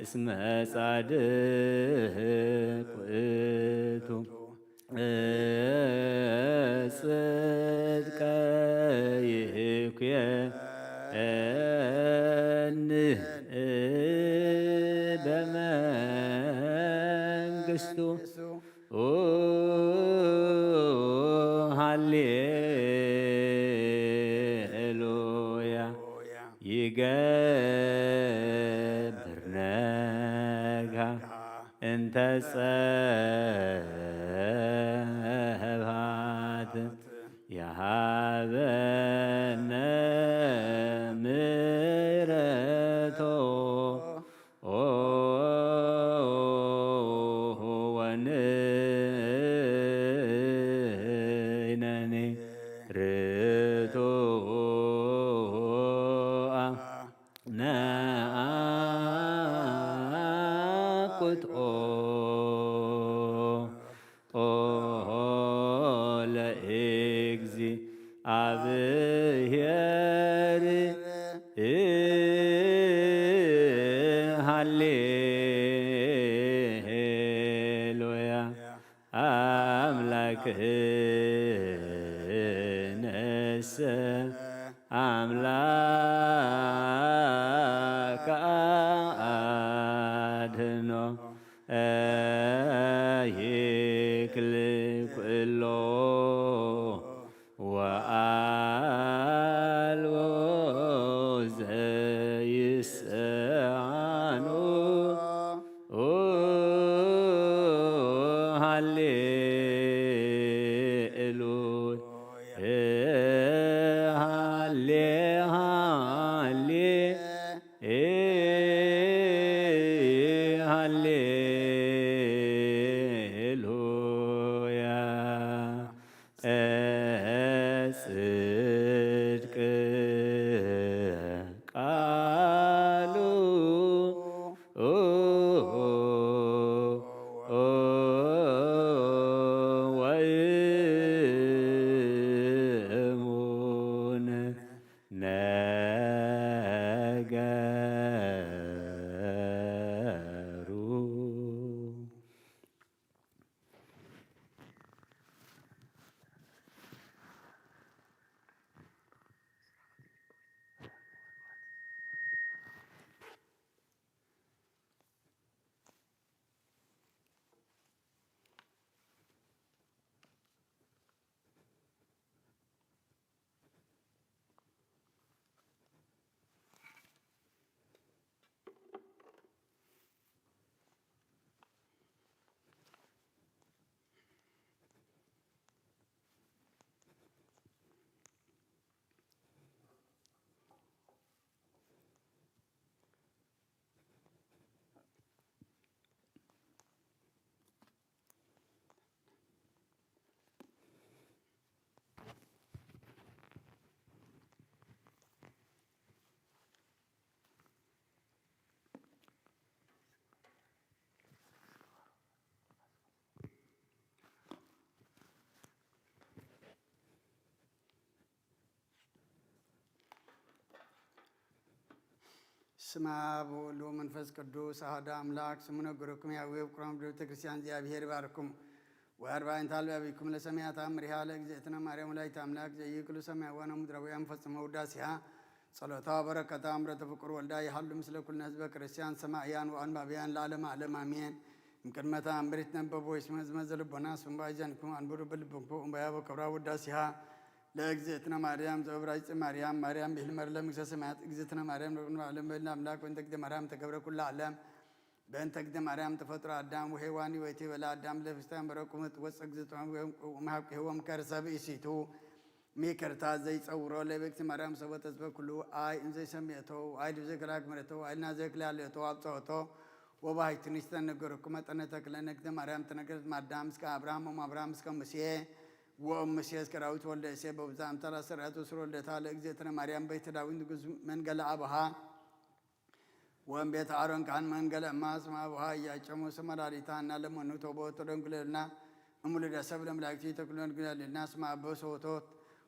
እስመ ጻድቅ ውእቱ ጽድቀ ይኩየኒ በመንግስቱ። ሃሌሉያ። ይገብር ነጋ እንተ ጸብሃት የሃበነ አቁት ኦ ኦ ለእግዚአብሔር ሃሌሉያ። አምላክነሰ አምላክ አድኖ ይክል ኩሎ ወአልቦ ዘይስአኖ። ሃሌሉያ። ሃሌ ሃሌ ሃሌሉያ። ጽድቅ ቃሉ ወእሙን ነገሩ። ስማ ብወልድ ወመንፈስ ቅዱስ አሐዱ አምላክ። ስሙ ነገረኩም ያዌ ብኩራም ቤተ ክርስቲያን እግዚአብሔር ይባርኩም። ወአርባዕንታ አልባቢኩም ለሰማያት አምሪሃ ለእግዝእትነ ማርያም ወላዲተ አምላክ ዘይክሉ ሰማያውያን ወምድራውያን ፈጽመ ውዳሴሃ ጸሎታ በረከታ እምረተ ፍቁር ወልዳ ይሃሉ ምስለ ኩልነ ህዝበ ክርስቲያን ሰማእያን ወአንባብያን ለዓለመ ዓለም አሜን። እምቅድመታ እምብሪት ነበቡ ወይስመ ህዝመ ዘልቦና ስምባ ይዘንኩም አንብሩ ብልብኩም እምባያ በክብራ ውዳሴሃ ለእግዝእትነ ማርያም ዘእብራይጽ ማርያም ማርያም ብሂል መርለ ምግሰ ሰማያት እግዝእትነ ማርያም ለኩሉ ዓለም በልና አምላክ ወእንተ እግዝእትነ ማርያም ተገብረ ኩሉ ዓለም። በእንተ እግዝእትነ ማርያም ተፈጥሮ አዳም ወሔዋን ወይቴ በላ አዳም ለፍስታ መረቁ ምጥ ወፀ እግዝእትነ ማርያም ወመሃብ ሔወም ከርሰ ብእሲቱ ሚከርታ ዘይጸውሮ ለቤክቲ ማርያም ሰቦ ተዝበ ኩሉ አይ እንዘይሰሚዕቶ አይ ዘይክላክ ምረቶ አይ ናዘክላ ለቶ አብጸወቶ ወባሕቲ ንስተነገረኩ መጠነ ተክለ እግዝእትነ ማርያም ተነገረት ማዳም እስከ አብርሃም ወእም አብርሃም እስከ ሙሴ ወእም ሙሴ እስከ ዳዊት ወልደ እሴ በብዛ አምሳል አስተርአት ወስር ወልደታ ለእግዝእትነ ማርያም ቤተ ዳዊት ንጉስ መንገለ አብሃ ወእም ቤተ አሮን ካህን መንገለ እማ ስማ አብሃ እያጨሙ ስመ ላሊታ እና ለመኑ ተቦቶ ደንግለልና እሙልደ ሰብ ለመላእክቲ ተክሎ ደንግለልና ስማ አበ ሰውቶት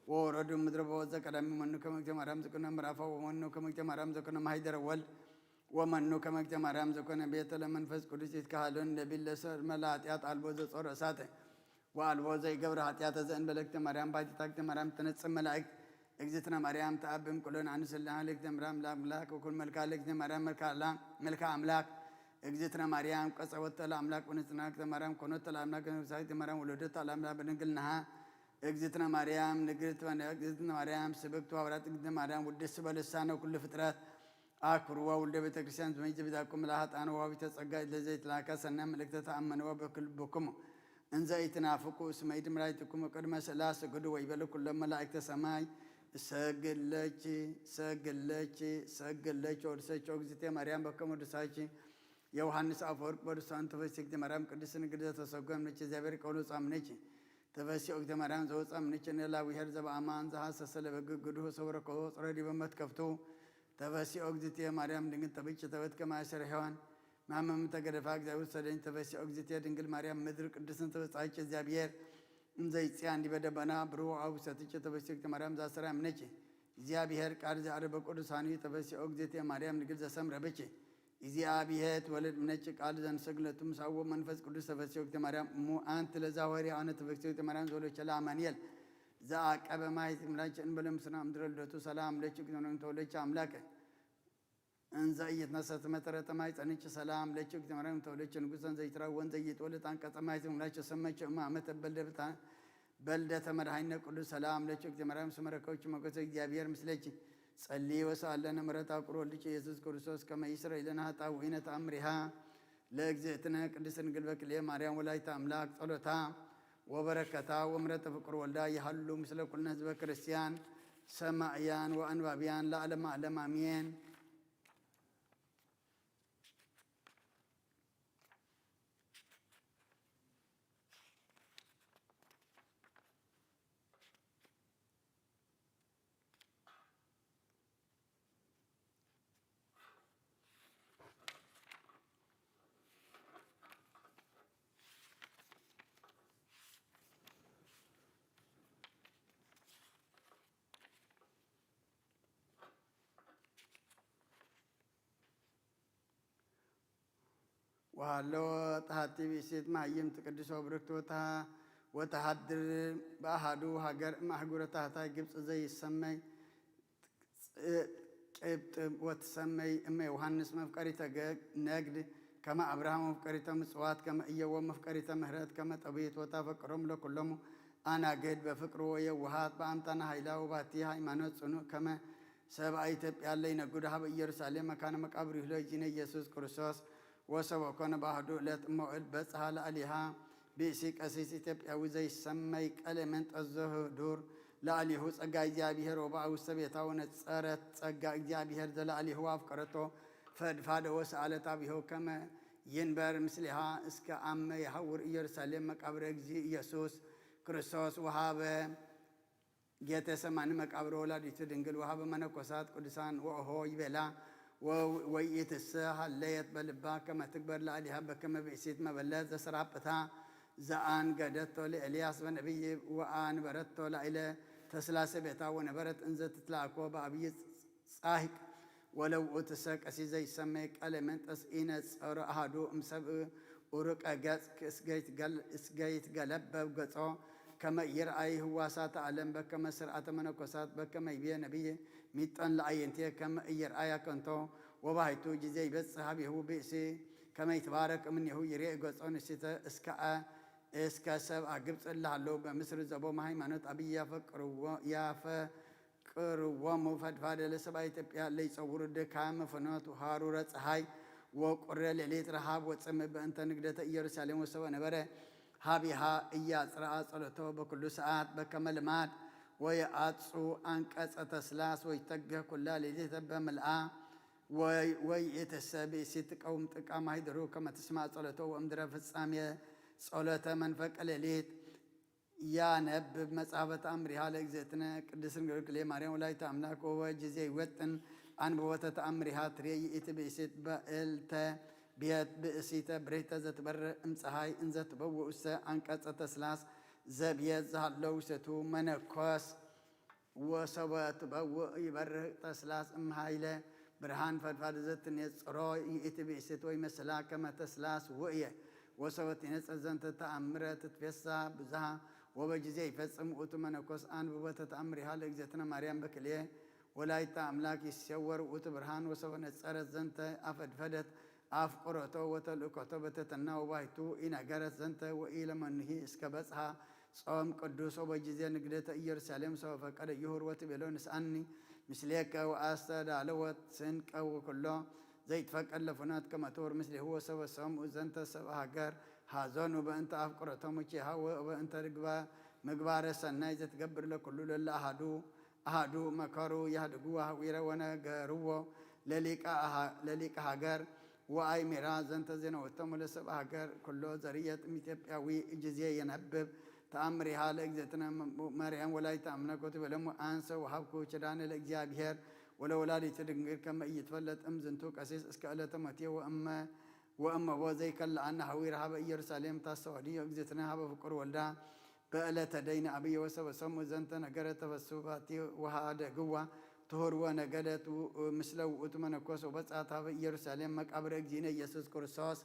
ወወረዱ ምድረ በወዘ ቀዳሚ መኑ ከመግተ ማርያም ዘኮነ ምዕራፋ ወመኑ ከመግተ ማርያም ዘኮነ ማሂደረ ወልድ ወመኑ ከመ እግዝእተ ማርያም ዘኮነ ቤተ ለመንፈስ ቅዱስ ይትካሃሎን ለቢል ለሰር መላ ኃጢአት አልቦ ዘጾረ እሳተ ወአልቦ ዘይገብረ ኃጢአተ ዘእንበለ እግዝእተ ማርያም ባሕቲታ እግዝእተ ማርያም ትነጽር መላእክት እግዝእትነ ማርያም ተአብም ቁሎን አንስልና ለእግዝእተ ማርያም ለአምላክ ወኩን መልካ ለእግዝእተ ማርያም መልካ አላ- መልካ አምላክ እግዝእትነ ማርያም ቀጸወተ ለአምላክ ወንጽና እግዝእተ ማርያም ኮኖተ ለአምላክ ነፍሳ እግዝእተ ማርያም ወለደተ ለአምላክ በድንግልናሃ እግዝእትነ ማርያም ንግርት እግዝእትነ ማርያም ስብክት ወሐዋርያት እግዝእትነ ማርያም ውድስት በልሳነ ኩሉ ፍጥረት አክብርዋ ውልደ ቤተ ክርስቲያን ዝመይዝ ቤዛኩም ለኃጥአን ወዋቢተ ጸጋ ለዘይትላከ ሰናይ መልእክተ ተአመንዎ በክልብኩም እንዘ ኢትናፍቁ እስመ ኢድ መላእክትኩም ቅድመ ስእላ ስግዱ ወይበሉ ኩሎም መላእክተ ሰማይ ሰግለች ሰግለች ሰግለች ወድሰች እግዝእትየ ማርያም በከመ ወድሳች ዮሐንስ አፈወርቅ በድርሳን ተፈሲክቲ ማርያም ቅድስት ንግድ ዘተሰጎ እምነች እግዚአብሔር ቀውሎ ጻምነች ተፈሲ ኦግተ ማርያም ዘወፃ እምነች ነላ ዊሄር ዘበአማን ዘሐሰሰ ለበግ ግዱህ ሰውረከቦ ጽረ ዲበ መትከፍቱ ተፈሲኦ እግዝእትየ ማርያም ድንግል ተብጭ ተበት ከማይ ሰሪሖን ማመም ተገደፋ እግዚኣብሔር ሰደኝ ተፈሲኦ እግዝእትየ ድንግል ማርያም ምድር ቅድስን ተበጻች እግዚኣብሔር እንዘይጽያ እንዲበደበና ብሩዋ ውሰትች ተፈሲኦ እግዝእትየ ማርያም ዛሰራ ምነች እግዚኣብሔር ቃል ዘዕረበ ቅዱሳን ተፈሲኦ እግዝእትየ ማርያም ድንግል ዘሰምረ ብች እግዚኣብሔር ትወለድ ምነች ቃል ዘንሰግለቱ ምሳዎ መንፈስ ቅዱስ ተፈሲኦ እግዝእትየ ማርያም እሙ አንቲ ለዛወሪ አነ ተፈሲኦ እግዝእትየ ማርያም ዘወለቸላ አማኑኤል ዘአቀበ ማይ ትምላች እንበለ ምስና ምድረ ልደቱ ሰላም ለች ግኖን ተወለች አምላከ እንዘ ኢይትነሰት መጠረተ ማይ ጸንች ሰላም ለች ግኖን ተወለች ንጉሰን ዘይትራወን ዘይትወለድ አንቀጸ ማይ ትምላች ሰመች እማ አመተ በልደብታ በልደተ መድኃኒነ ቅዱስ ሰላም ለች ግኖን ስመረከውች ሞገሰ እግዚአብሔር ምስለች ጸሊ ወሰአለነ ምሕረት አቁር ወልድች ኢየሱስ ክርስቶስ ከመ ይስረ ኢለነ ኃጣውኢነ ተአምሪሃ ለእግዝእትነ ቅድስት ድንግል በክልኤ ማርያም ወላዲተ አምላክ ጸሎታ ወበረከታ ወምሕረተ ፍቁር ወልዳ ይሃሉ ምስለ ኩልነ ህዝበ ክርስቲያን ሰማዕያን ወአንባብያን ለዓለመ ዓለም አሜን። ወሃሎ ተሃቲ ብእሲት መሃይምት ቅድስት ወብርክት ወተሃ-፣ ወተሃድር በአሃዱ ሃገር እም አህጉረ ታህታይ ግብፅ ዘይሰመይ ጭብጥ ወትሰመይ እመ ዮሃንስ መፍቀሪተ ገ-፣ ነግድ ከመ አብርሃም መፍቀሪተ ምጽዋት ከመ እየወ መፍቀሪተ ምህረት ከመ ጠቢት ወታፈቅሮም ለኩሎሙ አናግድ በፍቅሩ ወየውሃት በአምጣነ ኃይላ ወባቲ ሃይማኖት ጽኑዕ ከመ ሰብአ ኢትዮጵያ ለይነግዱ ሀበ ኢየሩሳሌም መካነ መቃብር ይሁሎ ይጂነ ኢየሱስ ክርስቶስ ወሰበኮነ ባህዱ ዕለት እሞዕል በጽሐ ለአሊሃ ብእሲ ቀሲስ ኢትዮጵያዊ ዘይሰመይ ቀሌምንጦስ ዘህዱር ለአሊሁ ጸጋ እግዚኣብሔር ወበአውስተ ቤታ ወነጸረት ጸጋ እግዚኣብሔር ዘለአሊሁ አፍቀረቶ ፈድፋደ ወሰአለት አብሁ ከመ ይንበር ምስሌሃ እስከ አመ የሐውር ኢየሩሳሌም መቃብረ እግዚእ ኢየሱስ ክርስቶስ ወሃበ ጌቴሰማኒ መቃብር ወላዲቱ ድንግል ወሀበ መነኮሳት ቅዱሳን ወኦሆ ይቤላ። ወ-፣ ወይኢትሰ ሀለየት በልባ ከመ ትግበር ለአሊሃ በከመ ብእሲት መበለት ዘሰራጵታ ዘአንገደቶ ለኤልያስ በነቢይ ወአንበረቶ ላዕለ ተስላሰ ቤታ ወነበረት እንዘ ትትላኮ በአብይ ጻሂቅ ወለውእትሰ ቀሲስ ዘይሰመይ ቀሌምንጦስ ኢነጸሮ አሐዱ እምሰብእ ኡሩቀ ገጽ እስገይትገለበብ ገጾ ከመ ኢይርአይ ህዋሳተ ዓለም በከመ ስርዓተ መነኮሳት በከመ ይቤ ነቢይ ሚጠን ለአየንቴ ከመ ኢይርአያ ከንቶ ወባሕቱ ጊዜ ይበጽሕ ሀቤሁ ብእሲ ከመ ይትባረክ እምኔሁ ይርኤ ገጾ ንሲተ እስከ እስከ ሰብአ ግብፅ እለ ሀለው በምስር ዘቦም ሃይማኖት አብይ ያፈቅርዎ ያፈ ቅርዎሙ ፈድፋደ ለሰብአ ኢትዮጵያ ለይጸውሩ ድካም ፍኖት ሃሩረ ፀሐይ ወቁረ ሌሊት ረሃብ ወጽም በእንተ ንግደተ ኢየሩሳሌም ወሰበ ነበረ ሀቢሃ እያጽረአ ጸሎቶ በኩሉ ሰዓት በከመ ልማድ ወየአጹ አንቀጸ ተስላስ ወይተግህ ኩላ ሌሊተ በምልአ ወይ ወይ ኢትሰ ብእሲት ትቀውም ጥቀ ማሂደሩ ከመ ትስማዕ ጸሎቶ ወእምድረ ፍጻሜ ጸሎተ መንፈቀ ሌሊት ያነብብ መጽሐፈ ተአምሪሃ ለእግዝእትነ ቅድስት ድንግል ክልኤ ማርያም ወላዲተ አምላክ ወወ ጊዜ ይወጥን አንብቦተ ተአምሪሃ ትሬ ይእቲ ብእሲት በእልተ ቤት ብእሲተ ብሬተ ዘትበርእ እምፀሃይ እንዘትበውእ ውስተ አንቀጸ ተስላስ ዘብየት ዝሃለው ውሰቱ መነኮስ ወሰበ ትበውእ ይበርህ ተስላስ እምሃይለ ብርሃን ፈድፋድ ዘትኔጽሮ ይእቲ ብእሲት ወይ መስላ ከመ ተስላስ ውእየ። ወሰበ ትኔጽር ዘንተ ተአምረ ትትፌሳ ብዙሃ ወበጊዜ ይፈጽም ውእቱ መነኮስ አንብቦተ ተአምሪሃ ለእግዝእትነ ማርያም በክልኤ ወላዲተ አምላክ ይሴወር ውእቱ ብርሃን ወሰበ ነጸረት ዘንተ አፈድፈደት አፍቅሮቶ ወተልእኮቶ በትሕትና ወባይቱ ኢነገረት ዘንተ ወኢለመኑሂ እስከ በጽሐ ጾም ቅዱስ ወበጊዜ ንግደተ ኢየሩሳሌም ሰበ ፈቀደ ይሁር ወትቤሎ ንስአኒ ምስሌከ ወአስተዳለወት ስንቀ ወኩሎ ዘይትፈቀድ ለፍኖት ከመ ትሁር ምስሌሁ ወሰበ ሰምኡ ዘንተ ሰብ ሃገር ሐዘኑ በእንተ አፍቅሮቶም ወኪሃ ወበእንተ ምግባረ ሰናይ ዘትገብር ለኩሉ ለለ አሃዱ አሃዱ መከሩ ያህድጉ ሀዊረ ወነገርዎ ለሊቀ አሃ-፣ ለሊቀ ሃገር ወአይሚራ ዘንተ ዜናወቶም ለሰብ ሃገር ኩሎ ዘርየት እምኢትዮጵያዊ ጊዜ የነብብ ተአምሪሃ ለእግዝእትነ ማርያም ወላዲተ አምላክ ወትቤሎሙ አንሰ ወሀብኩ ኪዳነ ለእግዚአብሔር ወለወላዲቱ ድንግል ከመ ኢይትፈለጥ እምዝንቱ ቀሲስ እስከ ዕለተ ሞትዮ ወእመ ወእመቦ ዘይከልኣና ሐዊር ሀበ ኢየሩሳሌም ታስተወድዮ እግዝእትነ ሀበ ፍቁር ወልዳ በዕለተ ደይነ አብዮ ወሰበ ሰሙ ዘንተ ነገረ ተፈሱ ባቲ ወሃደግዋ ትሁርወ ነገደት ው- ምስለ ውእቱ መነኮስ ወበጻት ሀበ ኢየሩሳሌም መቃብረ እግዚእነ ኢየሱስ ክርስቶስ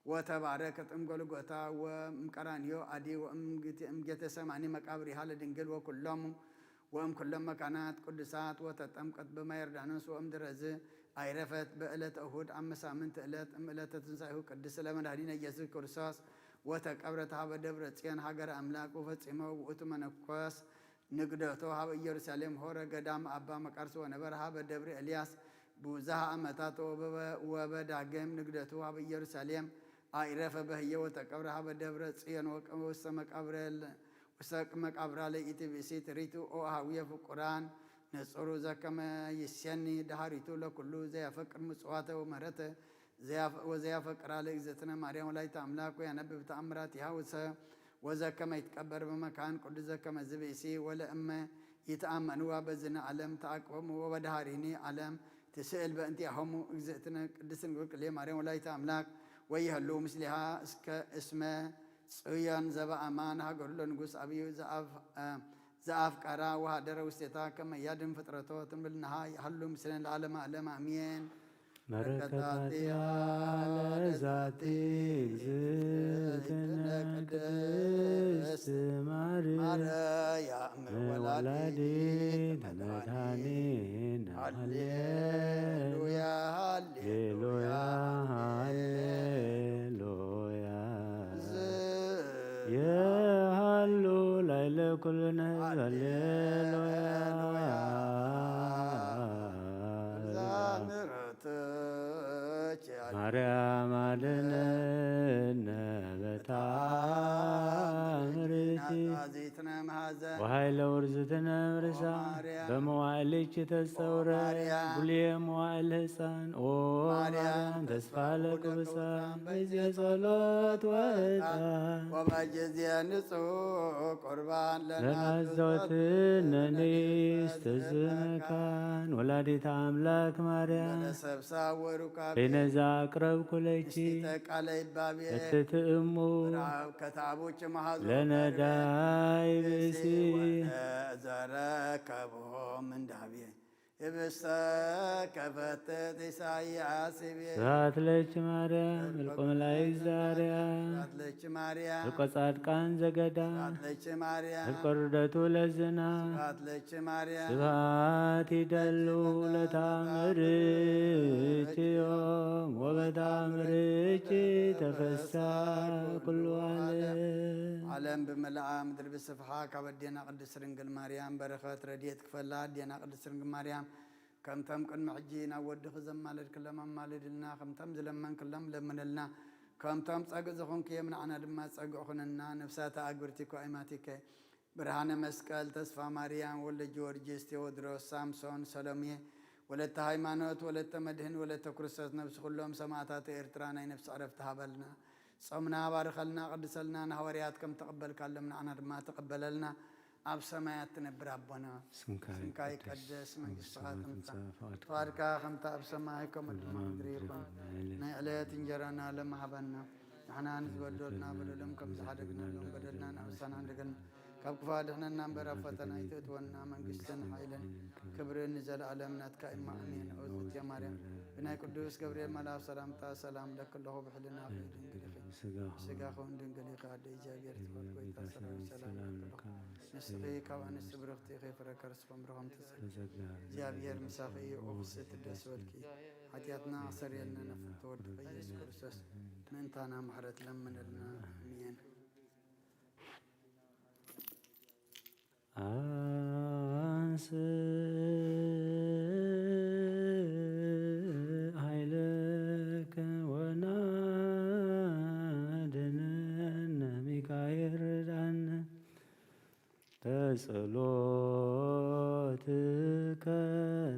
ወተባረከት እምጎልጎታ ወእምቀራንዮ አዲ ወእምጌቴሰማኒ መቃብሪሃ ለድንግል ወኩሎሙ ወእምኩሎም መካናት ቅዱሳት ወተጠምቀት በማይ ዮርዳኖስ ወእምድረዝ አይረፈት በዕለተ እሁድ አመ ሳምንት ዕለት እምዕለተ ትንሳኤሁ ቅድስ ለመድኃኒነ ኢየሱስ ክርስቶስ ወተቀብረት ሀበ ደብረ ጽዮን ሀገረ አምላክ ወፈጺሞ ውእቱ መነኮስ ንግደቶ ሀበ ኢየሩሳሌም ሆረ ገዳም አባ መቃርስ ወነበር ሀበ ደብረ ኤልያስ ብዙሃ ዓመታት ወበ- ወበዳግም ንግደቱ ሀበ ኢየሩሳሌም አይረፈ በህየ ወተቀብረ ሀበ ደብረ ጽዮን ወቀ- ውስተ መቃብረ ል- ውስተ መቃብራ ለኢቲ ብእሲት ሪቱ ኦ አሃውየ ፍቁራን ነጽሩ ዘከመ ይሴኒ ደሃሪቱ ለኩሉ ዘያፈቅር ምጽዋተ ወመረተ ዘያፈ- ወዘያፈቅራ ለእግዝእትነ ማርያም ወላዲተ አምላክ ወያነብብ ተአምራቲሃ ወሰ- ወዘከመ ይትቀበር በመካን ቅዱስ ዘከመ ዝብእሲ ወለእመ ይትአመንዋ በዝነ ዓለም ተአቅቦሙ ወበደሃሪኒ ዓለም ትስእል በእንቲአሆሙ እግዝእትነ ቅድስት ድንግል ቅሌ ማርያም ወላዲተ አምላክ ወይህሉ ምስሊሃ እስከ እስመ ጽዮን ዘበአማን ሀገሩ ለንጉስ አብዩ ዘአፍ- ዘአፍቀራ ወሃደረ ውስቴታ ከመ ያድን ፍጥረቶ ትንብልናሃ ይሃሉ ምስለን ለዓለመ ዓለም አሜን። በረከታቲሃ ለዛቲ እግዝእትነ ቅድስት ማርያም ወላዲተ መድኃኒነ። ሃሌሉያ ሃሌሉያ ሃሌሉያ። የሃሉ ላይለ ኩልነ ሃሌሉያ። ዛምረትች ማርያም አድነነ በታምርኪ። ዘይትነ መሐዘን ወኃይለ ውርዝትነ ርሳ ማርያም በመዋዕልኪ ተጸውረ ማርያም። ጉልየ መዋዕል ሕፃን ኦ ማርያም ማርያም ተስፋ ተስፋ ለቅዱሳን በጊዜ ጸሎት ወዕጣን ወበጊዜ ንጹሕ ቁርባን ለናዘወትነኒ ለናዘወትነኒ እስተዝመካን ወላዲተ አምላክ ማርያም ለሰብሳ ወሩካቤ በይነዛ አቅረብኩ ለኪ ንስቲተ ቃለ ይባቤ እትትእሙ ራብ ከተአቡች መሃዞ ለነዳይ ብእሲ ዘረከቦ ምንዳቤ ህብስተ ከፈትት ኢሳይያስ ይቤ። ስብሐት ለኪ ማርያም፣ እልቆ መላእክት ዘአርያም፣ ስብሐት ለኪ ማርያም፣ እልቆ ጻድቃን ዘገዳም፣ ስብሐት ለኪ ማርያም፣ እልቆ ርደቱ ለዝና፣ ስብሐት ለኪ ማርያም፣ ስብሐት ይደሉ ለታምርኪ ዮም ወበታምርኪ ተፈሳ ኩሉ ዓለም። ዓለም ብምልኣ ምድሪ ብስፍሓ ካብ ኣዴና ቅድስት ድንግል ማርያም በረኸት ረድኤት ክፈላ ኣዴና ቅድስት ድንግል ማርያም ከምቶም ቅድሚ ሕጂ ናብ ወድኺ ዘማለድክሎም ኣማልድልና፣ ከምቶም ዝለመንክሎም ለምንልና፣ ከምቶም ጸግዒ ዝኾንክዮም ንዓና ድማ ጸግዒ ኩነና። ነፍሳተ ኣግብርቲኮ ኣይማቲከ ብርሃነ መስቀል፣ ተስፋ ማርያም፣ ወልደ ጊዮርጊስ፣ ቴዎድሮስ፣ ሳምሶን፣ ሰሎሜ፣ ወለተ ሃይማኖት፣ ወለተ መድህን፣ ወለተ ክርስቶስ፣ ነብሲ ኩሎም ሰማእታት ኤርትራ ናይ ነፍሲ ዕረፍቲ ሃበልና። ጾምና ባርኸልና፣ ቅድሰልና፣ ንሃዋርያት ከም ተቐበልካሎም ንዓና ድማ ተቐበለልና። ኣብ ሰማያት ትነብር ኣቦና፣ ስምካ ስምካ ይቀደስ፣ ይቀደስ፣ መንግስትኻ መንግስትኻ ትምጻእ፣ ትምጻእ፣ ፍቓድካ ፍቓድካ ከምታ ኣብ ሰማይ ከምኡ ድማ ኣብ ምድሪ ይኹን። ናይ ዕለት እንጀራና ሎሚ ሃበና፣ ንሕና ንዝበደሉና በደሎም ከም ዝሓደግናሎም በደልና ንኣበሳና ንደገና፣ ካብ ክፉእ ኣድሕነና እምበር ኣብ ፈተና ኣይተእትወና፣ መንግስትን ሓይልን ክብርን ንዘለኣለም ናትካ እማ፣ ኣሜን። ኦ ዝብቲ ማርያም፣ ብናይ ቅዱስ ገብርኤል መልኣክ ሰላምታ ሰላም እለኪ ኣለኹ፣ ብሕልና ፍሬ ድንግል ኢኺ፣ ስጋኹ ስጋኹን ድንግል ኢኺ፣ ኣደ እግዚኣብሔር ትባርኪ፣ ጎይታ ሰራዊት ሰላም እለኪ ኣለኹ። ንስኺ ካብ ኣንስቲ ብርኽቲ ኢኺ፣ ፍረ ከርስኺ ዮም ብሩኽ። ተጸጊ ተጸጋ እግዚኣብሔር ምሳኺ እዩ፣ ኦ ፍስሕቲ ደስ በልኪ፣ ሓጢኣትና ኣሰርየልና፣ ነፍቶ ወድኺ ኢየሱስ ክርስቶስ ምእንታና ምሕረት ለምነልና። ኣሜን። አንስ ኃይልከ ወናድነነ ሚካኤል ርዳነ። በጸሎትከ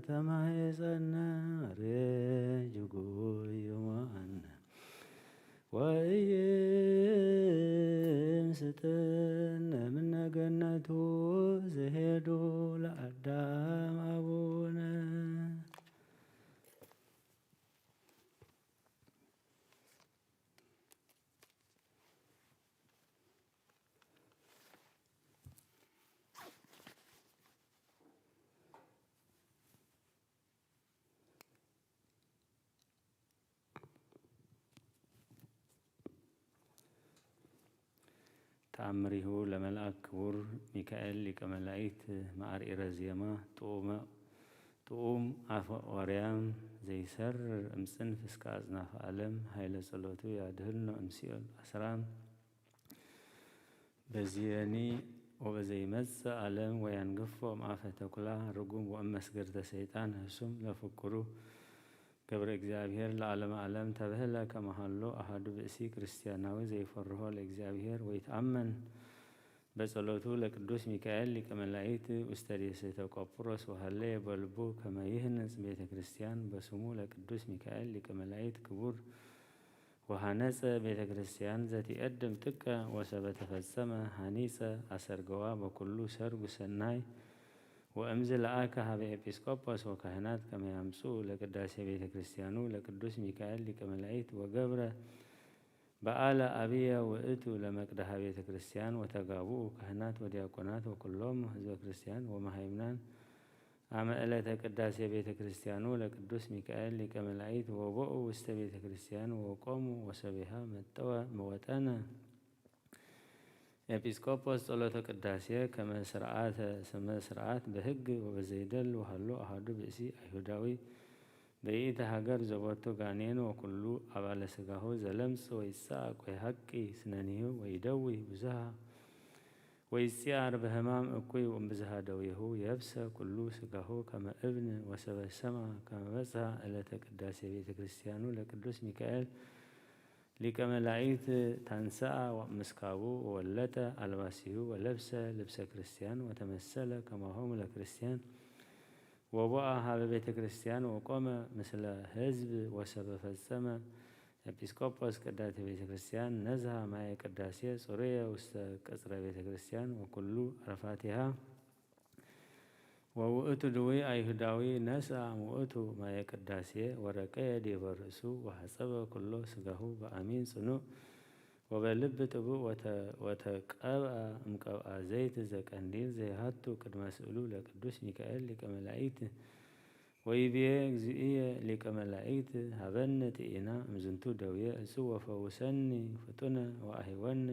ተማሕፀነ ማርየ ጅጉ ይማነ። ወኢይምስጥነ ምነ ገነቱ ዘሄዱ ለአዳም አቡነ። ተኣምሪሁ ለመልኣክ ክቡር ሚካኤል ሊቀ መላእክት መኣርኢረ ዜማ ጥዑመ ጥዑም ኣፈ ኦርያም ዘይሰርር እምጽንፍ እስከ ኣጽናፈ ዓለም ኃይለ ጸሎቱ ያድህልኖ እምሲኦል ኣስራም በዚየኒ ወበዘይመጽእ ዓለም ወያንግፎ እምኣፈ ተኩላ ርጉም ወእመስገርተ ሰይጣን ህሱም ለፍቁሩ ገብረ እግዚኣብሔር ለዓለመ ዓለም ተብህለ ከመሃሎ ኣሃዱ ብእሲ ክርስቲያናዊ ዘይፈርሆ ለእግዚኣብሔር ወይትኣመን በጸሎቱ ለቅዱስ ሚካኤል ሊቀ መላእክት ውስተ ደሴተ ቆጵሮስ ወሃለየ በልቡ ከመ ይህንጽ ቤተ ክርስቲያን በስሙ ለቅዱስ ሚካኤል ሊቀ መላእክት ክቡር ወሃነጸ ቤተ ክርስቲያን ዘትየድም ጥቀ ወሰበ ተፈጸመ ሃኒጸ ኣሰርገዋ በኩሉ ሰርጉ ሰናይ ወእምዝ ለኣከ ሀበ ኤጲስቆጶስ ወካህናት ከመ ያምጽኡ ለቅዳሴ ቤተ ክርስቲያኑ ለቅዱስ ሚካኤል ሊቀ መላእክት ወገብረ በዓለ አብየ ውእቱ ለመቅድሃ ቤተ ክርስቲያን ወተጋብኡ ካህናት ወዲያቆናት ወኩሎም ህዝበ ክርስቲያን ወመሃይምናን አመ ዕለተ ቅዳሴ ቤተ ክርስቲያኑ ለቅዱስ ሚካኤል ሊቀ መላእክት ወቦኡ ውስተ ቤተ ክርስቲያን ወቆሙ ወሰቢሃ መጠወ መወጠነ ኤጲስቆጶስ ጸሎተ ቅዳሴ ከመ ስርዓተ ስመ ስርዓት በሕግ ወበዘይደል ወሃሎ አሃዱ ብእሲ አይሁዳዊ በይእቲ ሃገር ዘቦቱ ጋኔን ወኩሉ አባለ ስጋሁ ዘለምጽ ወይጻእ ቆይ ሀቂ ስነኒሁ ወይደዊ ብዙሃ ወይጽኣር በህማም እኩይ ወእምብዝሃ ደዊሁ የብሰ ኩሉ ስጋሁ ከመ እብን ወሰበ ሰማ ከመ በጽሐ ዕለተ ቅዳሴ ቤተ ክርስቲያኑ ለቅዱስ ሚካኤል ሊቀ መላእክት ታንሰአ ምስካቡ ወወለጠ አልባሲሁ ወለብሰ ልብሰ ክርስቲያን ወተመሰለ ከማሆሙ ለክርስቲያን ወቦአ ሀበ ቤተ ክርስቲያን ወቆመ ምስለ ህዝብ ወሰበ ፈጸመ ኤጲስቆጶስ ቅዳተ ቤተ ክርስቲያን ነዝሃ ማየ ቅዳሴ ጽሩየ ውስተ ቅጽረ ቤተ ክርስቲያን ወኩሉ አረፋቲሃ ወውእቱ ድውይ አይሁዳዊ ነስአ እምውእቱ ማየ ቅዳሴ ወረቀየ ዲበ ርእሱ ወሐጸበ ኩሎ ስጋሁ በአሚን ጽኑዕ ወበልብ ጥቡእ ወተቀብአ እምቀብአ ዘይት ዘቀንዲል ዘይሃቱ ቅድመ ስእሉ ለቅዱስ ሚካኤል ሊቀ መላእክት ወይቤ እግዚእየ ሊቀ መላእክት ሀበኒ ጥኢና እምዝንቱ ደውየ እጹብ ወፈውሰኒ ፍጡነ ወአህይወኒ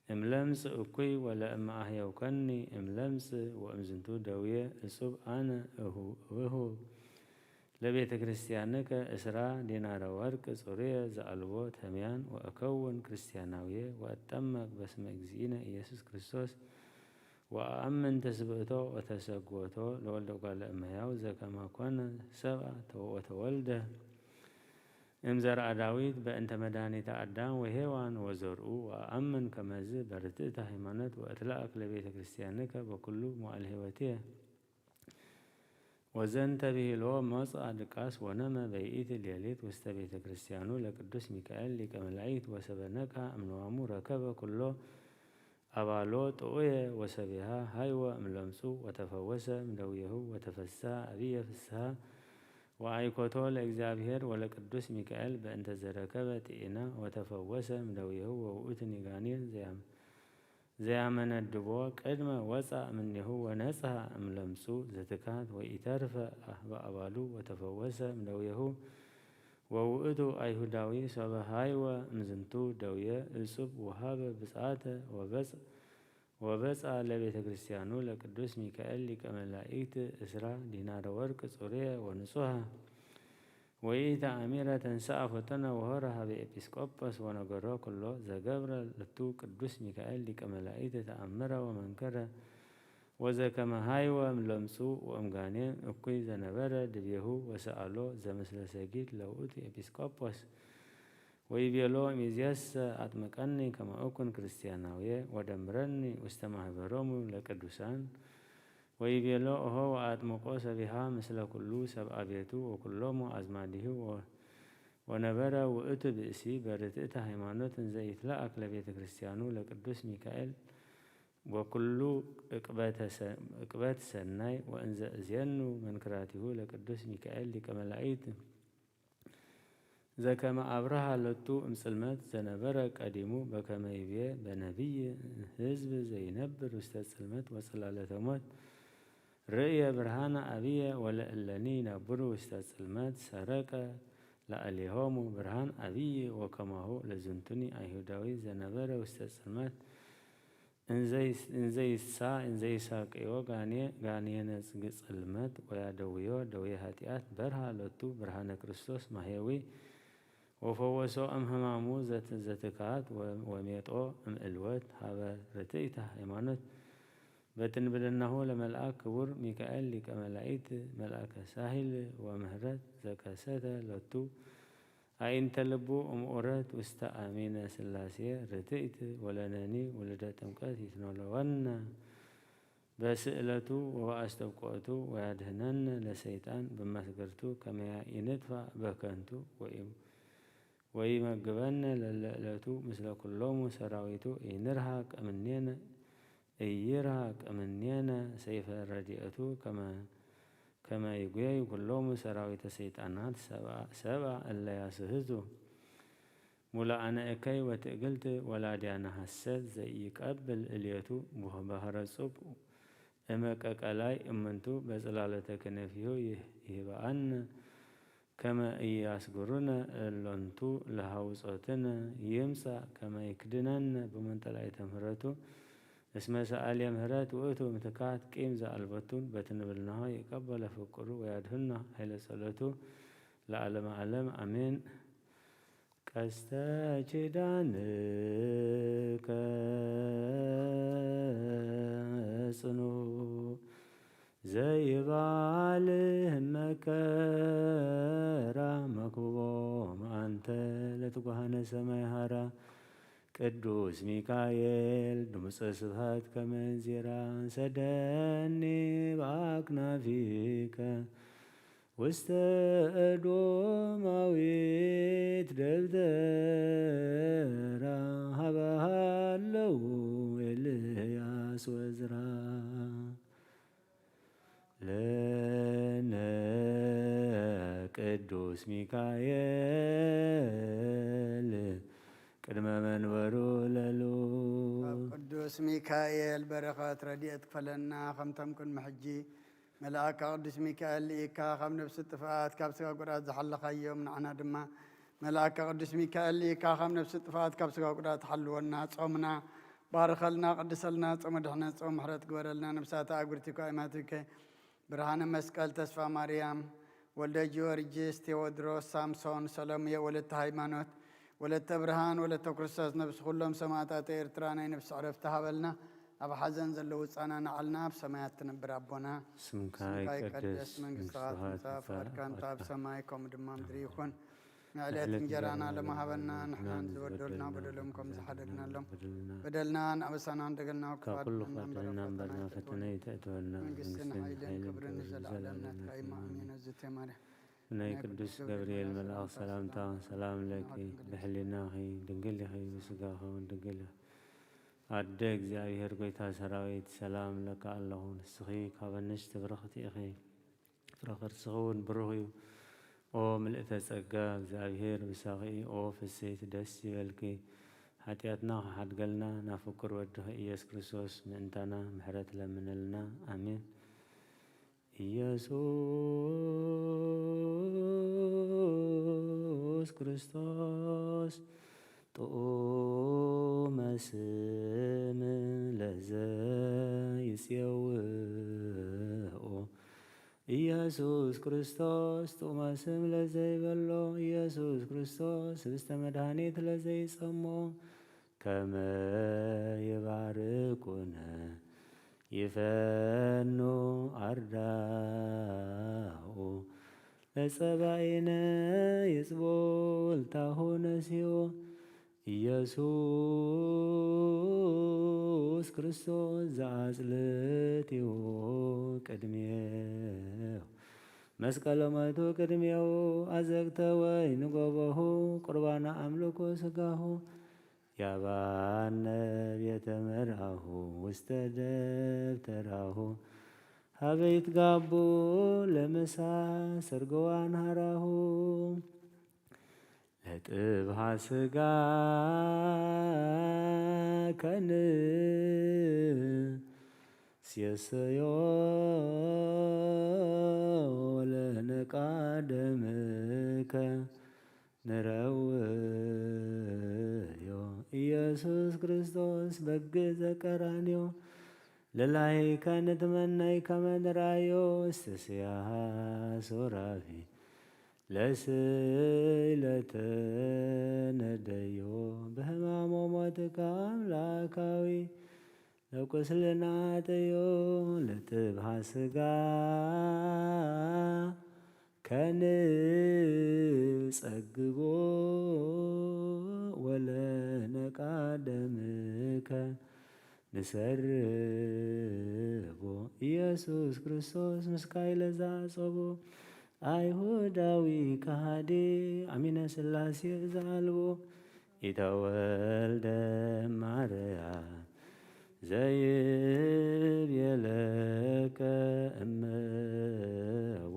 እምለምጽ እኩይ ወለእመ አህየውከኒ እምለምጽ ወእምዝንቱ ደውየ እጹብ አነ እሁ እብሁ ለቤተ ክርስቲያንከ እስራ ዲናረ ወርቅ ጽሩየ ዘአልቦ ተምያን ወእከውን ክርስቲያናውየ ወእጠመቅ በስመ እግዚእነ ኢየሱስ ክርስቶስ ወአአምን ተስብእቶ ወተሰጎቶ ለወልደ እጓለ እመሕያው ዘከመ ኮነ ሰብአ ወተወልደ እምዘርአ ዳዊት በእንተ መድኃኒተ አዳም ወሔዋን ወዘርኡ ወአአምን ከመዝ በርትዕተ ሃይማኖት ወእትለአክ ለቤተ ክርስቲያንከ በኩሉ መዋዕል ሕይወትየ። ወዘንተ ብሂሎ ሞጽአ ድቃስ ወነመ በይኢቲ ሌሊት ውስተ ቤተ ክርስቲያኑ ለቅዱስ ሚካኤል ሊቀ መላእክት ወሰበ ነቅሐ እምንዋሙ ረከበ ኩሎ አባሎ ጥዑየ ወሰቢሃ ሃይወ እምለምጹ ወተፈወሰ እምደውየሁ ወተፈስሐ አብየ ፍስሐ ወአይኮቶ ለእግዚአብሔር ወለቅዱስ ሚካኤል በእንተ ዘረከበ ጥኢና ወተፈወሰ እምደውየሁ ወውእቱ ኒጋኔ ዘያም ዘያመነድቦ ቅድመ ወፃእ እምኔሁ ወነፅሃ እምለምጹ ዘትካት ወኢተርፈ በአባሉ ወተፈወሰ እምደዌሁ ወውእቱ አይሁዳዊ ሶበ ሃይወ እምዝንቱ ደዌ እጹብ ወሃበ ብፅዓተ ወበጽ ወበጽአ ለቤተ ክርስቲያኑ ለቅዱስ ሚካኤል ሊቀ መላእክት እስራ ዲናረ ወርቅ ጽሩየ ወንጹሃ ወኢተአሚረ ተንሥአ ፈጠነ ወሖረ ሀበ ኤጲስቆጶስ ወነገሮ ኩሎ ዘገብረ ለቱ ቅዱስ ሚካኤል ሊቀ መላእክት ተአምረ ወመንከረ ወዘከመ ሀይወ እምለምጹ ወእምጋኔን እኩይ ዘነበረ ድቤሁ ወሰአሎ ዘምስለ ሰጊድ ለውእቱ ኤጲስቆጶስ ወይቤሎ ሚዜሰ አጥምቀኒ ከመ እኩን ክርስቲያናውየ ወደምረኒ ውስተ ማህበሮሙ ለቅዱሳን ወይቤሎ ኦሆ ወአጥምቆ ሰቢሃ ምስለ ኩሉ ሰብአ ቤቱ ወኩሎሙ አዝማዲሁ ወነበረ ውእቱ ብእሲ በርትዕተ ሃይማኖት እንዘ ይትለአክ ለቤተ ክርስቲያኑ ለቅዱስ ሚካኤል ወኩሉ ዕቅበት ሰናይ ወእንዘ እዜኑ መንክራቲሁ ለቅዱስ ሚካኤል ሊቀ መላእክት ዘከመ አብርሃ ለቱ እምጽልመት ዘነበረ ቀዲሙ በከመ ይቤ በነቢይ ህዝብ ዘይነብር ውስተ ጽልመት ወጽላለተ ሞት ርእየ ብርሃነ አብየ ወለእለኒ ይነብሩ ውስተ ጽልመት ሰረቀ ላዕሌሆሙ ብርሃን አብይ ወከማሁ ለዝንቱኒ አይሁዳዊ ዘነበረ ውስተ ጽልመት እንዘይሳ እንዘይሳቅዮ ጋኔ ጋኔ ነጽግ ጽልመት ወያደውዮ ደዌ ኃጢአት በርሃ ሎቱ ብርሃነ ክርስቶስ ማሄዊ ወፈወሶ እም ሕማሙ ዘትካት ወሜጦ እም ዕልወት ሀበ ርትዕተ ሃይማኖት በትንብልናሁ ለመልአክ ክቡር ሚካኤል ሊቀ መላእክት መልአከ ሳሂል ወምህረት ዘከሰተ ሎቱ አኢንተ ልቡ እምኡረት ውስተ አሚነ ስላሴ ርትዕት ወለነኒ ውልደ ጥምቀት ይትኖለወነ በስእለቱ ወበአስተብቆቱ ወያድህነነ ለሰይጣን ብመስገርቱ ከመያ ኢንጥፋእ በከንቱ ወይመግበነ ለለእለቱ ምስለ ኩሎሙ ሰራዊቱ ኢንርሃቅ እምኔነ ኢይርሃቅ እምኔነ ሰይፈ ረድኤቱ ከመ ይጉየዩ ኩሎሙ ሰራዊተ ሰይጣናት ሰብአ እለ ያስህቱ ሙላአነ እከይ ወትእግልት ወላድያነ ሐሰት ዘኢይቀብል እልየቱ ባህረ ጹብ እመቀቀላይ እምንቱ በጽላለተ ክነፊሁ ይህብአነ ከመ ኢያስግሩነ እሎንቱ ለሃውጾትነ ይምጻእ ከመ ይክድነነ ብመንጠላይተ ምህረቱ እስመ ሰአልየ ምህረት ውእቱ ምትካት ቂም ዘአልቦቱ በትንብልናሁ ይቀበለ ፍቁሩ ወያድህኖ ኃይለ ጸሎቱ ለዓለመ ዓለም አሜን። ቀስተ ኪዳንከ ጽኑ ዘይባልህ መከራ መክብቦም አንተ ለትጓሃነ ሰማይ ሃራ ቅዱስ ሚካኤል ድምፀ ስብሐት ከመንዚራ ሰደኒ በአክናፊከ ውስተ እዶማዊት ደብተራ ሀበሃለው ኤልያስ ወዝራ ለነ ቅዱስ ሚካኤል ቅድመ መንበሩ ለሉ። ካብ ቅዱስ ሚካኤል በረኸት ረድኤት ክፈለና፣ ከምቶም ቅድሚ ሕጂ መልኣካ ቅዱስ ሚካኤል ልኢካ ካብ ነፍሲ ጥፍኣት ካብ ስጋ ጉድኣት ዝሓለኻዮም፣ ንዓና ድማ መልኣካ ቅዱስ ሚካኤል ልኢካ ካብ ነፍሲ ጥፍኣት ካብ ስጋ ጉድኣት ሓልወና። ጾምና ባርኸልና፣ ቅድሰልና፣ ጾመ ድሕነት፣ ጾመ ምሕረት ግበረልና። ነፍሳተ ኣጉርቲ እኳ ኣይማትከ ብርሃነ መስቀል፣ ተስፋ ማርያም፣ ወልደ ጊዮርጊስ፣ ቴዎድሮስ፣ ሳምሶን፣ ሰሎሜ፣ ወለተ ሃይማኖት፣ ወለተ ብርሃን፣ ወለተ ክርስቶስ፣ ነብሲ ኩሎም ሰማእታተ ኤርትራ ናይ ነብሲ ዕረፍቲ ሃበልና። ኣብ ሓዘን ዘለዉ ጻና ንዓልና፣ ኣብ ሰማያት ትነብር ኣቦና፣ ስምካ ስምካ ይቀደስ፣ ይቀደስ፣ መንግስትኻ መንግስትኻ ትምጻእ፣ ትምጻእ፣ ፍቓድካ እንተ ኣብ ፍቓድካ ሰማይ ከምኡ ድማ ምድሪ ይኹን። ንዕለት ንዕለት እንጀራና እንጀራና ለመሃበና፣ ለመሃበና፣ ንሕናን ንሕናን ዝበደልና ዝበደልና በደሎም ከም በደልና፣ ዝበደልና፣ በደልናን ኣበሳናን ደገልና ካብ ኩሉ ክፋትና ክፋትና እምበርና እምበርና ፈተና ፈተና ኣይተእትወና። መንግስትን መንግስትን ሓይልን ሓይልን ክብርን ክብርን ንዘለዓለም ዘለዓለም ናትካ እዩ። ናትካ እዩ። ኣሜን። እግዝእተ ማርያም ናይ ናይ ቅዱስ ቅዱስ ገብርኤል ገብርኤል መልኣኽ መልኣኽ ሰላምታ ሰላምታ ሰላም ሰላም ለኪ ለኪ ድንግል ኢኺ። ብሕሊናኺ ድንግል ኢኺ፣ ብስጋኺ እውን ድንግል ኢኺ። ኣደ እግዚኣብሔር ጐይታ ሰራዊት ሰላም እለኪ ኣለኹ፣ ንስኺ ካብ ኣንስቲ ብርኽቲ ኢኺ። ፍረ ከርስኺ እውን ብሩኽ እዩ። ኦ ምልእተ ጸጋ፣ እግዚኣብሔር ምሳኺ እዩ። ኦ ፍስሕቲ ደስ ይበልኪ፣ ሓጢኣትና ክሓድገልና ናብ ፍቁር ወድኺ ኢየሱስ ክርስቶስ ምእንታና ምሕረት ለምነልና። ኣሜን። ኢየሱስ ክርስቶስ ጥዑመ ስም ለዘ ይጼውኦ ኢየሱስ ክርስቶስ ጥዑመ ስም ለዘይበሎ ኢየሱስ ክርስቶስ ህብስተ መድኃኒት ለዘይጸሞ ከመ ይባርኩነ ይፈኑ አርዳኡ ለጸባኢነ ይጽቦ ወልታሁ ነሲኦ ኢየሱስ ክርስቶስ ዘአጽልትዎ ቅድሜው መስቀለ ሞቱ ቅድሜው አዘግተ ወይን ጎቦሁ ቁርባነ አምልኮ ስጋሁ ያባነ ቤተ መርአሁ ውስተ ደብተራሁ ሀበ ይትጋቡ ለምሳ ሰርገዋን ሀራሁ ለጥብሃ ስጋ ከንሴሰዮ ለነቃ ደምከ ንረውዮ ኢየሱስ ክርስቶስ በግ ዘቀራንዮ ለላይከ ንትመነይ ከመ ንርኣዮ እስትስያሃ ሱራፊ ለስይ ለተነደዮ ብህማሞ ሞትከ ኣምላካዊ ለቁስልና ጥዮ ለጥብሃ ስጋ ከንጸግቦ ወለነቃደምከ ንሰርቦ ኢየሱስ ክርስቶስ ምስካይ ለዛጸቦ ኣይሁዳዊ ከሃዲ ኣሚነ ስላሴ ዘኣልቦ ኢተወልደ ማርያም ዘይብየለከ እመቦ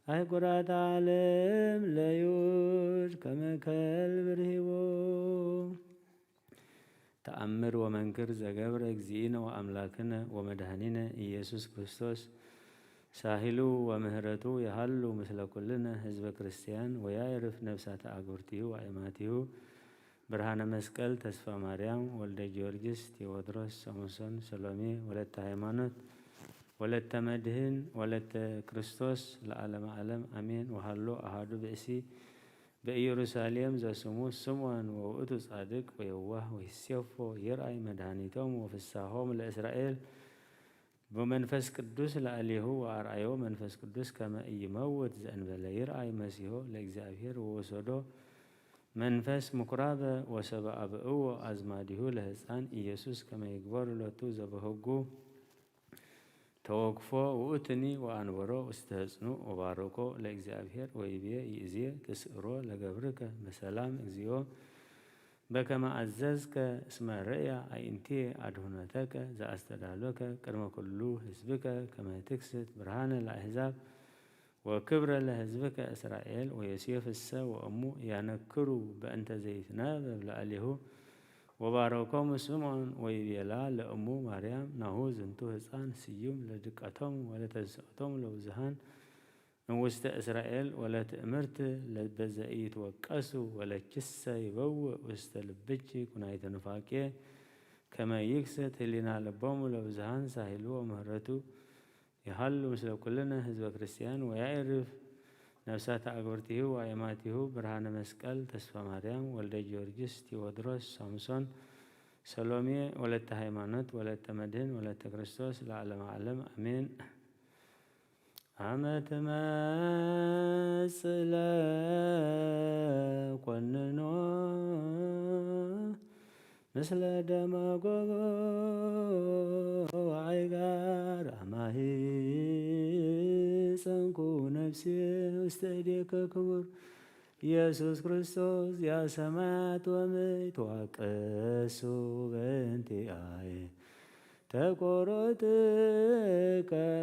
ኣህጉራት ዓለም ለዩድ ከመ ከልብ ርሂቦ። ተኣምር ወመንክር ዘገብረ እግዚእነ ወኣምላክነ ወመድኃኒነ ኢየሱስ ክርስቶስ ሳሂሉ ወምህረቱ የሃሉ ምስለ ኩልነ ህዝበ ክርስቲያን ወያዕርፍ ነፍሳተ አግብርቲሁ ወአእማቲሁ ብርሃነ መስቀል ተስፋ ማርያም ወልደ ጊዮርጊስ ቴዎድሮስ ሳምሶን ሰሎሜ ወለተ ሃይማኖት ወለተ መድህን ወለተ ክርስቶስ ለዓለመ ዓለም አሜን። ወሃሎ አሃዱ ብእሲ በኢየሩሳሌም ዘስሙ ስምዖን ወውእቱ ጻድቅ ወየዋህ ወይሴፎ ይርአይ መድኃኒቶም ወፍሳሆም ለእስራኤል በመንፈስ ቅዱስ ለአሌሁ ወአርአዮ መንፈስ ቅዱስ ከመ ኢይመውት ዘእንበለ ይርአይ መሲሆ ለእግዚአብሔር ወወሰዶ መንፈስ ምኩራበ ወሰበ አብእዎ አዝማዲሁ ለህፃን ኢየሱስ ከመ ይግበሩ ሎቱ ዘበህጉ ተወክፎ ውእቱኒ ወአንበሮ ውስተ ህጽኑ ወባረኮ ለእግዚአብሔር ወይቤ ይእዜ ትስእሮ ለገብርከ በሰላም እግዚኦ በከመ አዘዝከ እስመ ርእያ አዕይንትየ አድህኖተከ ዘአስተዳሎከ ቅድመ ኩሉ ህዝብከ ከመ ትክስት ብርሃነ ለአሕዛብ ወክብረ ለህዝብከ እስራኤል ወዮሴፍሰ ወእሙ ያነክሩ በእንተ ዘይትነበብ ለአሌሁ ወባረኮሙ ስምዖን ወይቤላ ለእሙ ማርያም ናሁ ዝንቱ ህፃን ስዩም ለድቀቶም ወለተንስኦቶም ለብዙሃን እምውስተ እስራኤል ወለትእምርት ለበዘኢትወቀሱ ወለኪሰ ይበውእ ውስተ ልብኪ ኩናይተ ኑፋቄ ከመ ይክስት ህሊና ልቦሙ ለብዙሃን ሳሂሉ ወምህረቱ ይሃሉ ምስለ ኩልነ ህዝበ ክርስቲያን ወያዕርፍ ነፍሳተ አግብርቲሁ ወአእማቲሁ ብርሃነ መስቀል ተስፋ ማርያም ወልደ ጊዮርጊስ ቴዎድሮስ ሳምሶን ሰሎሜ ወለተ ሃይማኖት ወለተ መድህን ወለተ ክርስቶስ ለዓለመ ዓለም አሜን። አመ ትመጽእ ለኮንኖ ምስለ ደመ ጎቦ ወዐይጋር አማሂ ጸንኩ ነፍሴ ውስተ እዴከ ክቡር ኢየሱስ ክርስቶስ ዚአ ሰማያት ወምድር ተዋቀሱ በእንቲአየ ተቆሮጥከ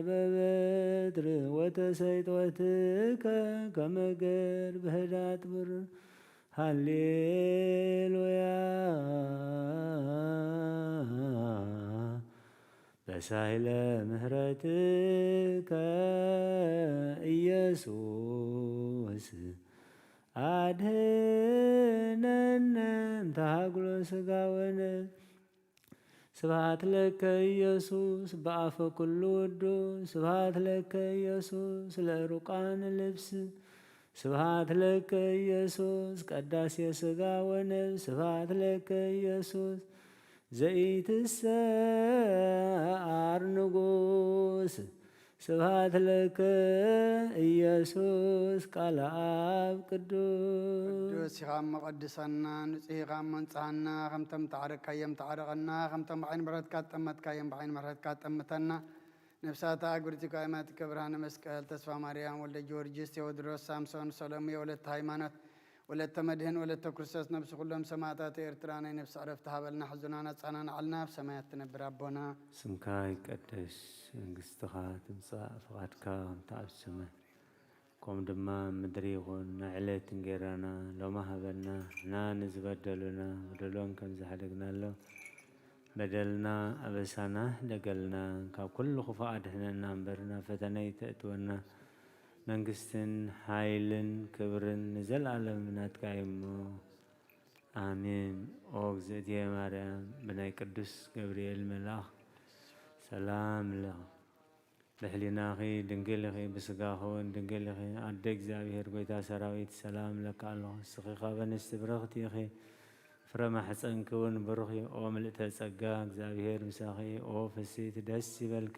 በበትር ወተሰይጦትከ ከመ ገር በህዳጥ ብር ሃሌሉያ በሳይለ ምህረትከ ኢየሱስ አድህነነ እንተ ሃጉሎ ስጋ ወነፍስ። ስብሐት ለከ ኢየሱስ በአፈ ኩሉ ውዱስ። ስብሐት ለከ ኢየሱስ ለዕሩቃን ልብስ። ስብሐት ለከ ኢየሱስ ቀዳሴ ስጋ ወነፍስ። ስብሐት ለከ ኢየሱስ ዘኢትሰዓር ንጉስ። ስብሐት ለከ ኢየሱስ ቃለ አብ ቅዱስ። ቅዱስ ኢኻ እሞ ቀድሰና፣ ንጹህ ኢኻ እሞ እንጽሃና፣ ከምቶም ተዓረቅካዮም ተዓረቐና፣ ከምቶም ብዓይኒ ምሕረትካ ጠመትካዮም ብዓይኒ ምሕረትካ ጠምተና። ነፍሳት ኣእግርቲ እኮ ኣእማትከ ብርሃነ መስቀል፣ ተስፋ ማርያም፣ ወልደ ጊዮርጊስ፣ ቴዎድሮስ፣ ሳምሶን፣ ሰሎሜ፣ ወለተ ሃይማኖት፣ ወለተ መድህን፣ ወለተ ክርስቶስ፣ ነብሲ ኩሎም ሰማእታት ኤርትራ ናይ ነፍሲ ዕረፍቲ ሃበልና፣ ሕዙናን ኣጸናንዓልና፣ ኣብ ሰማያት ትነብር ኣቦና። ስምካ ይቀደስ፣ መንግስትኻ ትምጻእ፣ ፍቓድካ ከምቲ ኣብ ሰማይ ከምኡ ድማ ኣብ ምድሪ ይኹን። ናይ ዕለት እንጌራና ሎሚ ሃበና፣ ንሕና ንዝበደሉና በደሎም ከም ዝሓደግናሎም በደልና ኣበሳና ሕደገልና፣ ካብ ኩሉ ክፉእ ኣድሕነና እምበር፣ ናብ ፈተነ ኣይተእትወና። መንግስትን ሓይልን ክብርን ንዘለኣለም ናትካ እዩ እሞ፣ ኣሜን። ኦ እግዝእትየ ማርያም፣ ብናይ ቅዱስ ገብርኤል መልኣኽ ሰላም እብለኪ። ብሕሊናኺ ድንግል ኢኺ፣ ብስጋኺ እውን ድንግል ኢኺ። ኣደ እግዚኣብሔር፣ ጎይታ ሰራዊት፣ ሰላም እብለኪ ኣለኹ። ንስኺ ካብ ኣንስቲ ብርኽቲ ኢኺ፣ ፍረ ማሕፀንኪ እውን ብሩኽ እዩ። ኦ ምልእተ ጸጋ፣ እግዚኣብሔር ምሳኺ፣ ኦ ፍስሕቲ ደስ ይበልኪ።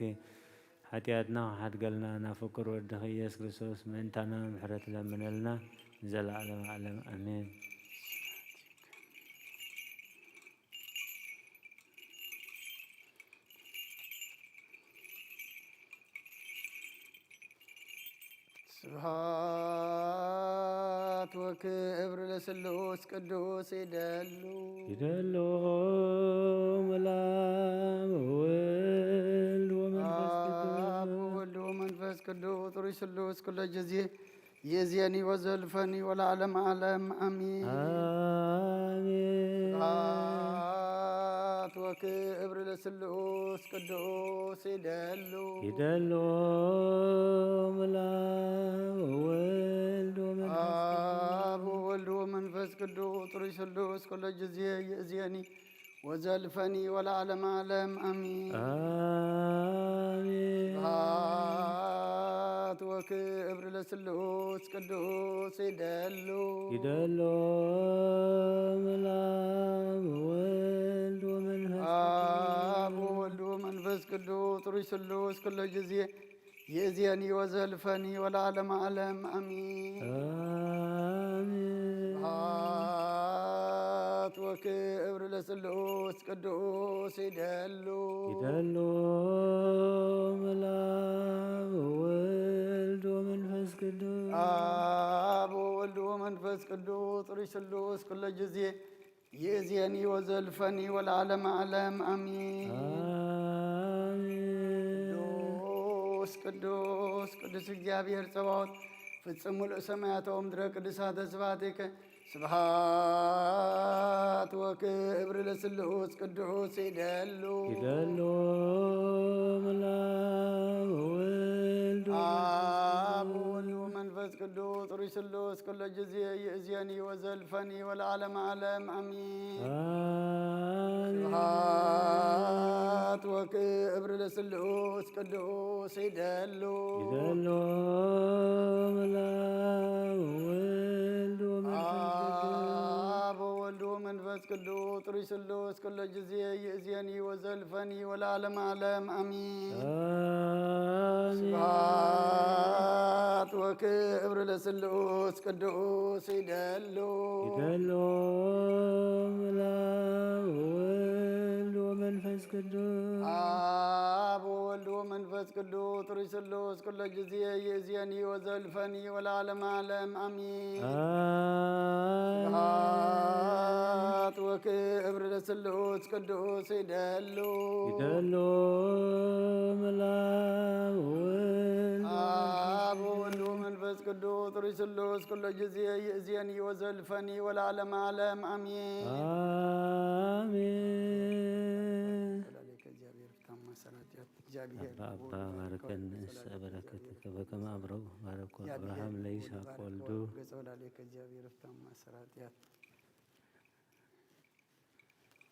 ሓጢኣትና ክሓድገልና ናብ ፍቁር ወድኺ ኢየሱስ ክርስቶስ ምእንታና ምሕረት ለምነልና ንዘለዓለመ ዓለም ኣሜን። ስብሐት ወክብር ለስሉስ ቅዱስ ይደሉ። ይደሉ መላም ወወልድ ወመንፈስ ቅዱስ። አብ ወወልድ ወመንፈስ ቅዱስ ጥሩይ ስሉስ ኩለ ጊዜ ይእዜኒ ወዘልፈኒ ወለዓለመ ዓለም አሜን። አሜን። ስብሐት ወክብር ለስሉስ ቅዱስ ይደሉ። ይደሉ መላም ወወልድ ወመንፈስ ቅዱስ። አብ ወወልድ ወመንፈስ ቅዱስ ጥሩይ ስሉስ ኩለ ጊዜ ይእዜኒ ወዘልፈኒ ወለዓለመ ዓለም አሜን። አሜን። ስብሐት ወክብር ለስሉስ ቅዱስ ይደሉ። ይደሉ መላም ወወልድ ወመንፈስ ቅዱስ። አብ ወወልድ ወመንፈስ ቅዱስ ጥሩይ ስሉስ ኩለ ጊዜ ይእዜኒ ወዘልፈኒ ወለዓለመ ዓለም አሜን። አሜን። ስብሐት ወክብር ለስሉስ ቅዱስ ይደሉ። ይደሉ መላም ወወልድ ወመንፈስ ቅዱስ። አብ ወወልድ ወመንፈስ ቅዱስ ጥሩይ ስሉስ ኩለ ጊዜ ይእዜኒ ወዘልፈኒ ወለዓለመ ዓለም አሜን። አሜን። ቅዱስ ቅዱስ ቅዱስ እግዚኣብሔር ጸባኦት ፍጹም ምሉእ ሰማያት ወምድረ ቅዱሳተ ስብሐቲከ ስብሐት ወክብር ለስሉስ ቅዱስ ይደሉ። ይደሉ መላም ወወልድ አብ ወወልድ ወመንፈስ ቅዱስ ጥሩይ ስሉስ ኩለ ጊዜ ይእዜኒ ወዘልፈኒ ወለዓለመ ዓለም አሜን። አሜን። ስብሐት ወክብር ለስሉስ ቅዱስ ይደሉ። ይደሉ መላም ወወልድ ወመንፈስ ቅዱስ። አብ ወወልድ ወመንፈስ ቅዱስ ጥሩይ ስሉስ ኩለ ጊዜ ይእዜኒ ወዘልፈኒ ወለዓለመ ዓለም አሜን። አሜን። ስብሐት ወክብር ለስሉስ ቅዱስ ይደሉ። ይደሉ መላም ወወልድ ወመንፈስ ቅዱስ። አብ ወወልድ ወመንፈስ ቅዱስ ጥሩይ ስሉስ ኩለ ጊዜ ይእዜኒ ወዘልፈኒ ወለዓለመ ዓለም አሜን። አሜን። ስብሐት ወክብር ለስሉስ ቅዱስ ይደሉ። ይደሉ መላም ወወልድ አብ ወወልድ ወመንፈስ ቅዱስ ጥሩይ ስሉስ ኩለ ጊዜ ይእዜኒ ወዘልፈኒ ወለዓለመ ዓለም አሜን። አሜን። ጸላሌከ እግዚአብሔር ፍታማ ሰራጢያት እግዚአብሔር አባ አባ ባርከን ንስሐ በረከትከ በከመ አብረው ባረኮ አብርሃም ለይስሐቅ ወልዱ። ገጸ ወላሌከ እግዚአብሔር ፍታማ ሰራጢያት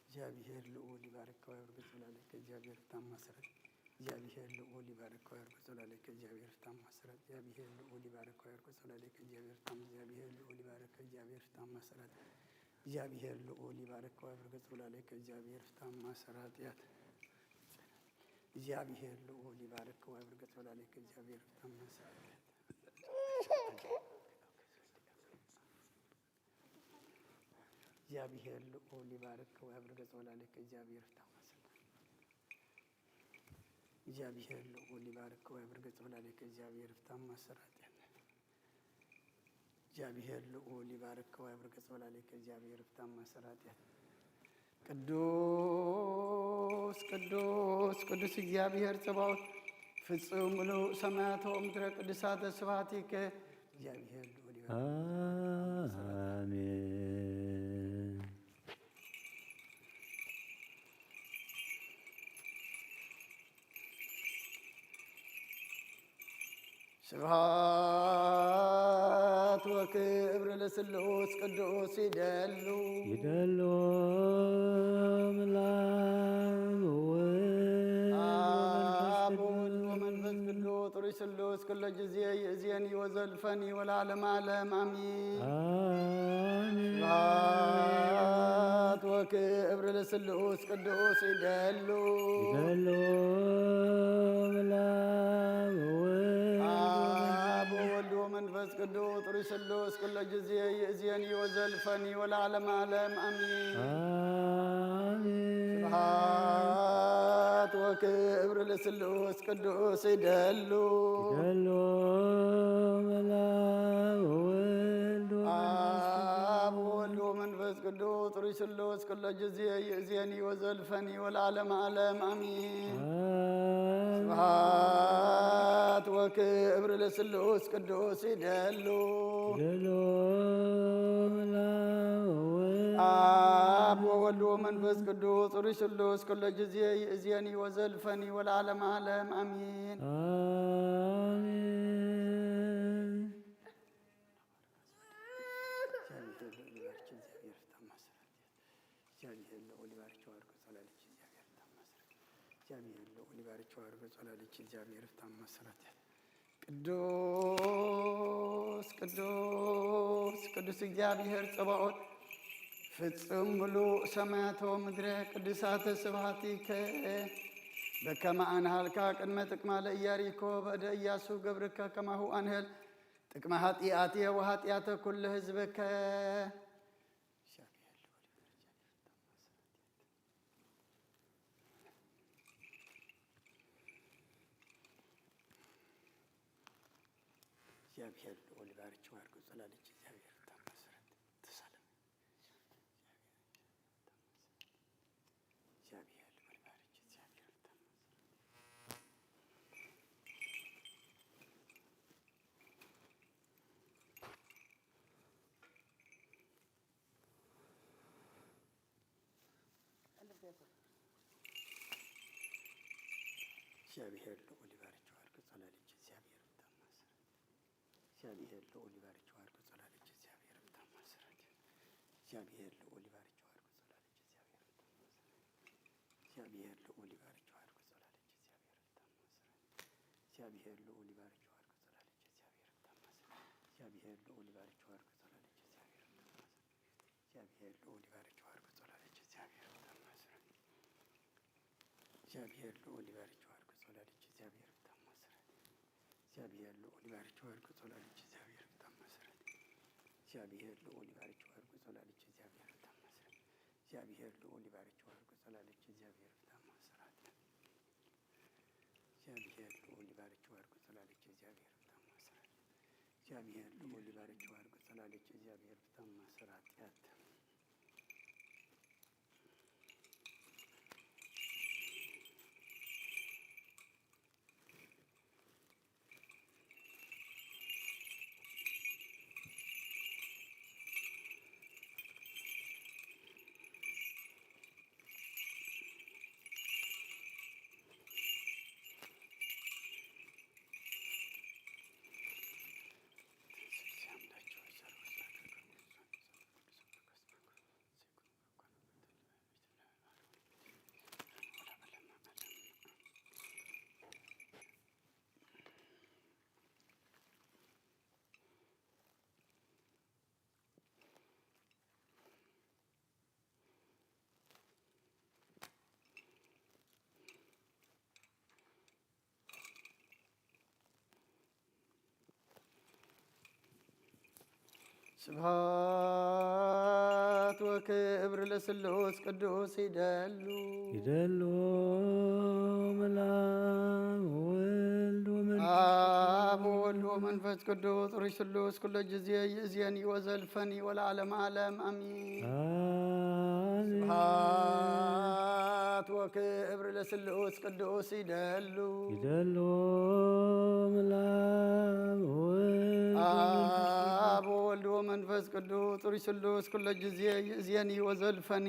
እግዚአብሔር ልዑል ይባርከው ያብርገ ጸላሌከ እግዚአብሔር ፍታማ ሰራጢያት። እግዚአብሔር ልዑል ይባርከው ያብርገ ጸላሌከ እግዚአብሔር ፍታማ ሰራጢያት። እግዚአብሔር ልዑል ይባርከው ያብርገ ጸላሌከ እግዚአብሔር ፍታማ እግዚአብሔር ልዑል ይባርከው እግዚአብሔር ፍታማ ሰራጢያት። እግዚአብሔር ልዑል ይባርከው ያብርገ ጸላሌከ እግዚአብሔር ፍታማ ሰራጢያት። እግዚአብሔር ልዑል ይባርከው ያብርገ ጸላሌከ እግዚአብሔር ፍታማ ሰራጢያት። እግዚአብሔር ልዑል ይባርከው ያብርገ ጸላሌከ እግዚአብሔር ፍታማ ሰራጢያት። እግዚአብሔር ልዑል ይባርከው ያብርገ ጸላሌከ እግዚአብሔር ፍታማ ሰራጢያት። እግዚአብሔር ልዑል ይባርከው ያብርገ ጸላሌከ እግዚአብሔር ፍታማ ሰራጢያት። ቅዱስ ቅዱስ ቅዱስ እግዚአብሔር ጸባኦት ፍጹም ምሉእ ሰማያተ ወምድረ ቅዱሳተ ስብሐቲከ እግዚአብሔር ልዑል ይባርክ። አሜን። ስብሐት ክብር ለስሉስ ቅዱስ ይደሉ። ይደሉ ምላም ወወልድ አብ ወወልድ ወመንፈስ ቅዱስ ጥሩይ ስሉስ ኩሎ ጊዜ ይእዜኒ ወዘልፈኒ ወለዓለመ ዓለም አሚን። አሜን። ስብሐት ወክብር ለስሉስ ቅዱስ ይደሉ። ይደሉ ምላም ወወልድ አብ ወወልድ ወመንፈስ ቅዱስ ጥሩይ ስሉስ ኩሎ ጊዜ ይእዜኒ ወዘልፈኒ ወለዓለመ ዓለም አሚን። አሜን። ስብሐት ወክብር ለስሉስ ቅዱስ ይደሉ። ይደሉ ምላም ወወልድ ወመንፈስ አብ ወወልድ ወመንፈስ ቅዱስ ጥሩይ ስሉስ ኩሎ ጊዜ ይእዜኒ ወዘልፈኒ ወለዓለመ ዓለም አሚን። አሜን። ስብሐት ወክብር ለስሉስ ቅዱስ ይደሉ። ይደሉ ምላም ወወልድ አብ ወወልድ ወመንፈስ ቅዱስ ጥሩይ ስሉስ ኩሎ ጊዜ ይእዜኒ ወዘልፈኒ ወለዓለመ ዓለም አሚን። አሜን። እግዚአብሔር ልዑል ይባርክ። እግዚአብሔር ልዑል ይባርክ። እግዚአብሔር ልዑል ይባርክ። እግዚአብሔር ፍታ መሰረት። ቅዱስ ቅዱስ ቅዱስ እግዚአብሔር ጸባኦት ፍጹም ምሉእ ሰማያተ ወምድረ ቅዱሳተ ስብሐቲከ በከመ አንሃልካ ቅድመ ጥቅማ ለኢያሪኮ በእደ ኢያሱ ገብርከ ከማሁ አንህል ጥቅመ ኃጢአትየ ወኃጢአተ ኩሉ ህዝብከ። እግዚአብሔር ልዑል ይባርክ ወያድርግ ጸላልኪ። እግዚአብሔር ይመስገን። ተሳለም። እግዚአብሔር ልዑል ይባርክ። እግዚአብሔር ይመስገን። እግዚአብሔር ልዑል ይባርክ ወያድርግ ጸላልኪ። እግዚአብሔር ይመስገን። እግዚአብሔር ልዑል ይባርክ ወያድርግ ጸላልኪ። እግዚአብሔር ይመስገን። እግዚአብሔር ልዑል ይባርክ ወያድርግ ጸላልኪ። እግዚአብሔር ይመስገን። እግዚአብሔር ልዑል ይባርክ ወያድርግ ጸላልኪ። እግዚአብሔር ልዑል ይባርክ ወያድርግ ጸላልኪ። እግዚአብሔር ይመስገን። እግዚአብሔር ልዑል ይባርክ ወያድርግ ጸላልኪ። እግዚአብሔር ይመስገን። እግዚአብሔር ልዑል ይባርክ ወያድርግ ጸላልኪ። እግዚአብሔር ይመስገን። እግዚአብሔር ልዑል ይባርክ ወያድርግ ጸላልኪ። እግዚአብሔር ይመስገን። እግዚአብሔር ልዑል ይባርክ ወያድርግ ጸላልኪ። እግዚአብሔር ይመስገን። እግዚአብሔር ልዑል ይባርክ ወያድርግ ጸላልኪ። እግዚአብሔር ይመስገን። እግዚአብሔር ልዑል ይባርክ ወያድርግ ጸላልኪ። እግዚአብሔር ይመስገን። እግዚአብሔር ልዑል ይባርክ ወያድርግ ጸላልኪ። እግዚአብሔር ይመስገን። እግዚአብሔር ልዑል ይባርክ ወያድርግ ጸላልኪ። እግዚአብሔር ይመስገን። ስብሐት ወክብር ለስሉስ ቅዱስ ይደሉ። ይደሉ ምላም ወወልድ ወመንፈስ አብ ወወልድ ወመንፈስ ቅዱስ ርሽ ስሉስ ኩሎ ጊዜ ይእዜኒ ወዘልፈኒ ወለዓለመ ዓለም አሚን። አሜን። ስብሐት ወክብር ለስሉስ ቅዱስ ይደሉ። ይደሉ ምላም ወወልድ አብ ወወልድ ወመንፈስ ቅዱስ ጥሩይ ስሉስ ኩሎ ጊዜ ይእዜኒ ወዘልፈኒ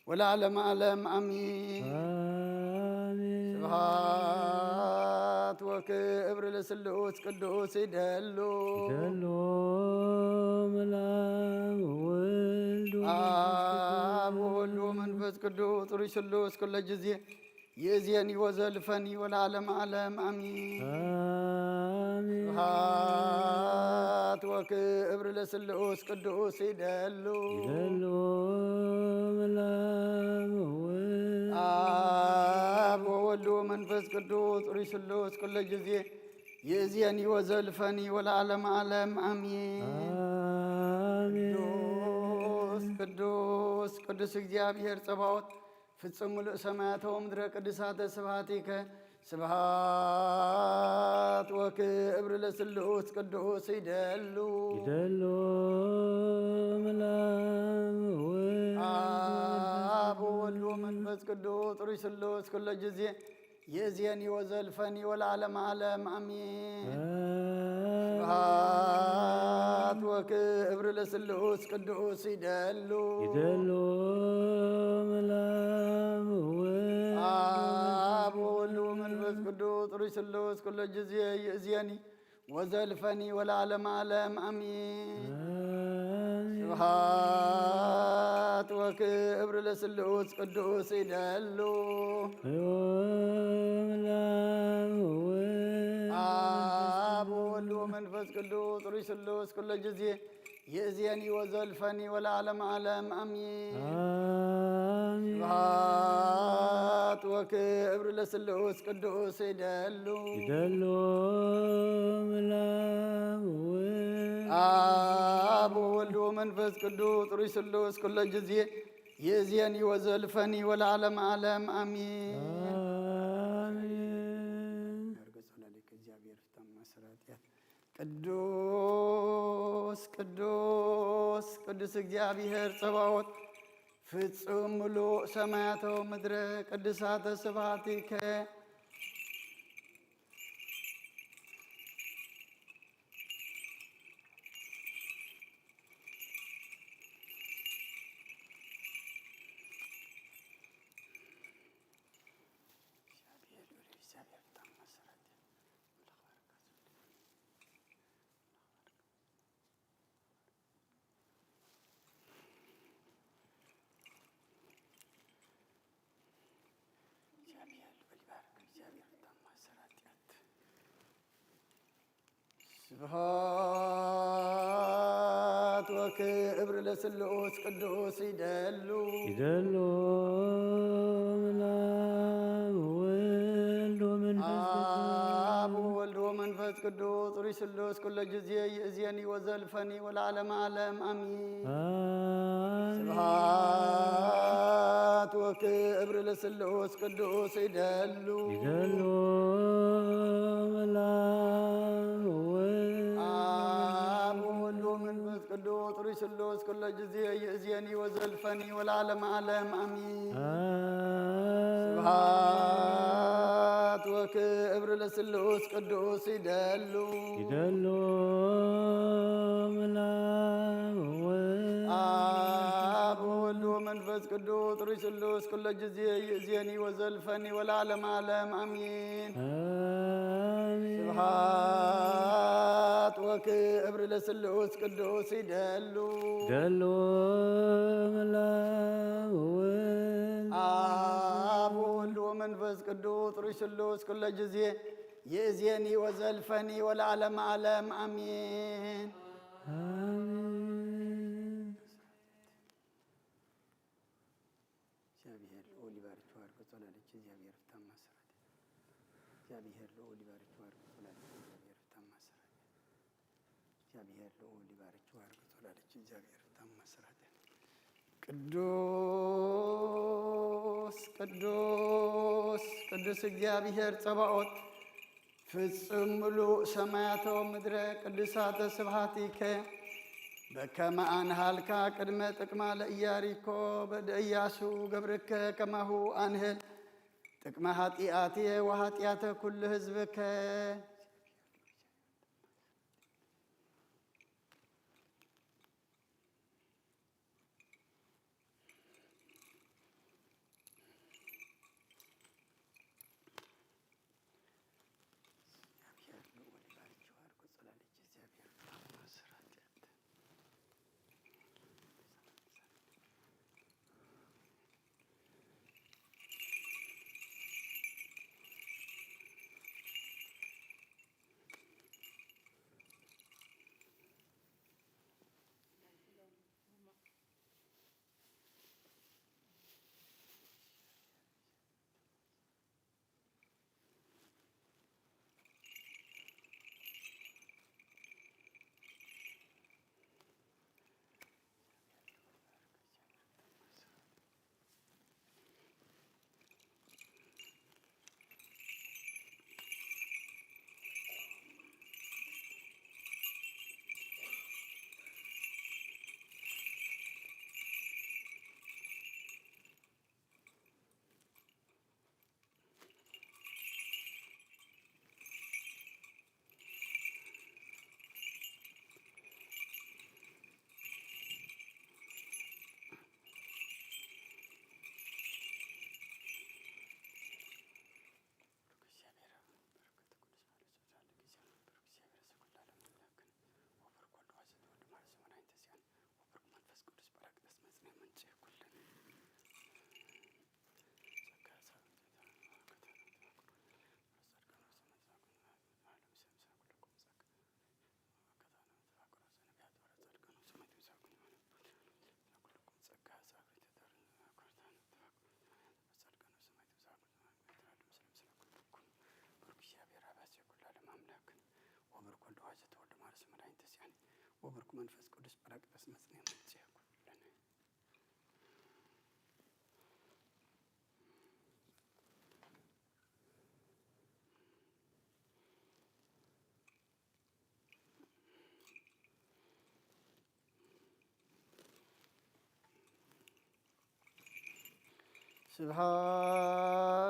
ወለዓለመ ዓለም አሚን። አሜን። ስብሐት ወክብር ለስሉስ ቅዱስ ይደሉ። ይደሉ ምላም ወልድ አብ ወወልድ ወመንፈስ ቅዱስ ጥሩይ ስሉስ ኩለ ጊዜ ይእዜኒ ወዘልፈኒ ወለዓለመ ዓለም አሚን። አሜን። ስብሐት ወክብር ለስሉስ ቅዱስ ይደሉ። ይደሉ ምላም ወልድ አብ ወወልድ ወመንፈስ ቅዱስ ጥሩይ ስሉስ ኩለ ጊዜ ይእዜኒ ወዘልፈኒ ወለዓለመ ዓለም አሚን። አሜን። ቅዱስ ቅዱስ ቅዱስ እግዚአብሔር ጸባኦት ፍጹም ምሉእ ሰማያተ ወምድረ ቅዱሳተ ስብሐቲከ ስብሐት ወክብር ለስሉስ ቅዱስ ይደሉ። ይደሉ ምላም ወልድ አብ ወወልድ ወመንፈስ ቅዱስ ጥሩይ ስሉስ ኩለ ጊዜ ይእዜኒ ወዘልፈኒ ወለዓለመ ዓለም አሚን። አሜን። ስብሐት ወክብር ለስሉስ ቅዱስ ይደሉ። ይደሉ ምላም ወልድ አብ ወወልድ ወመንፈስ ቅዱስ ጥሩይ ስሉስ ኩለ ጊዜ ይእዜኒ ወዘልፈኒ ወለዓለመ ዓለም አሚን። አሜን። ስብሐት ወክብር ለስሉስ ቅዱስ ይደሉ። ምላም ወልድ አብ ወወልድ ወመንፈስ ቅዱስ ጥሩይ ስሉስ ኩለ ጊዜ ይእዜኒ ወዘልፈኒ ወለዓለመ ዓለም አሚን። አሜን። ስብሐት ወክብር ለስሉስ ቅዱስ ይደሉ። ይደሉ ምላም ወልድ አብ ወወልድ ወመንፈስ ቅዱስ ጥሩይ ስሉስ ኩለ ጊዜ ይእዜኒ ወዘልፈኒ ወለዓለመ ዓለም አሚን። አሜን። እግዚአብሔር ፍታ ማሰራት ቅዱስ ቅዱስ ቅዱስ እግዚአብሔር ጸባኦት ፍጹም ምሉእ ሰማያተ ወምድረ ቅዱሳተ ስብሐቲከ ስብሐት ወክብር ለስሉስ ቅዱስ ይደሉ። ይደሉ ምላም ወልድ ወመንፈስ አብ ወወልድ ወመንፈስ ቅዱስ ጥሩይ ስሉስ ኩለ ጊዜ ይእዜኒ ወዘልፈኒ ወለዓለመ ዓለም አሚን። አሜን። ስብሐት ወክብር ለስሉስ ቅዱስ ይደሉ። ይደሉ ምላም ወልድ አብ ወወልድ ወመንፈስ ቅዱስ ጥሩይ ስሉስ ኩለ ጊዜ ይእዜኒ ወዘልፈኒ ወለዓለመ ዓለም አሚን። አሜን። ስብሐት ወክብር ለስሉስ ቅዱስ ይደሉ። ይደሉ ምላም ወልድ አብ ወወልድ ወመንፈስ ቅዱስ ጥሩይ ስሉስ ኩለ ጊዜ ይእዜኒ ወዘልፈኒ ወለዓለመ ዓለም አሚን። አሜን። ስብሐት ወክብር ለስሉስ ቅዱስ ይደሉ። ይደሉ ምላም ወልድ አብ ወወልድ ወመንፈስ ቅዱስ ጥሩይ ስሉስ ኩለ ጊዜ ይእዜኒ ወዘልፈኒ ወለዓለመ ዓለም አሚን። አሜን። እግዚአብሔር ልዑል ይባርክ ይባርክ ጸላለች እግዚአብሔር ፍታ ማሰራት እግዚአብሔር ልዑል ይባርክ ይባርክ ጸላለች እግዚአብሔር ፍታ ማሰራት እግዚአብሔር ልዑል ይባርክ ይባርክ ጸላለች እግዚአብሔር ፍታ ማሰራት ቅዱስ ቅዱስ ቅዱስ እግዚአብሔር ጸባኦት ፍጹም ምሉእ ሰማያተ ወምድረ ቅዱሳተ ስብሐቲከ በከመ አንሃልካ ቅድመ ጥቅማ ለኢያሪኮ በእደ ኢያሱ ገብርከ ከማሁ አንህል ጥቅመ ኃጢአትየ ወኃጢአተ ኩሉ ህዝብከ። ወልድ ዋሕድ ዘተወልደ ማርያም መድኃኒተ ሲአን ወብሩክ መንፈስ ቅዱስ ጳራቅሊጦስ መጽንዕ መምጽኤ ኩሉ ለነ።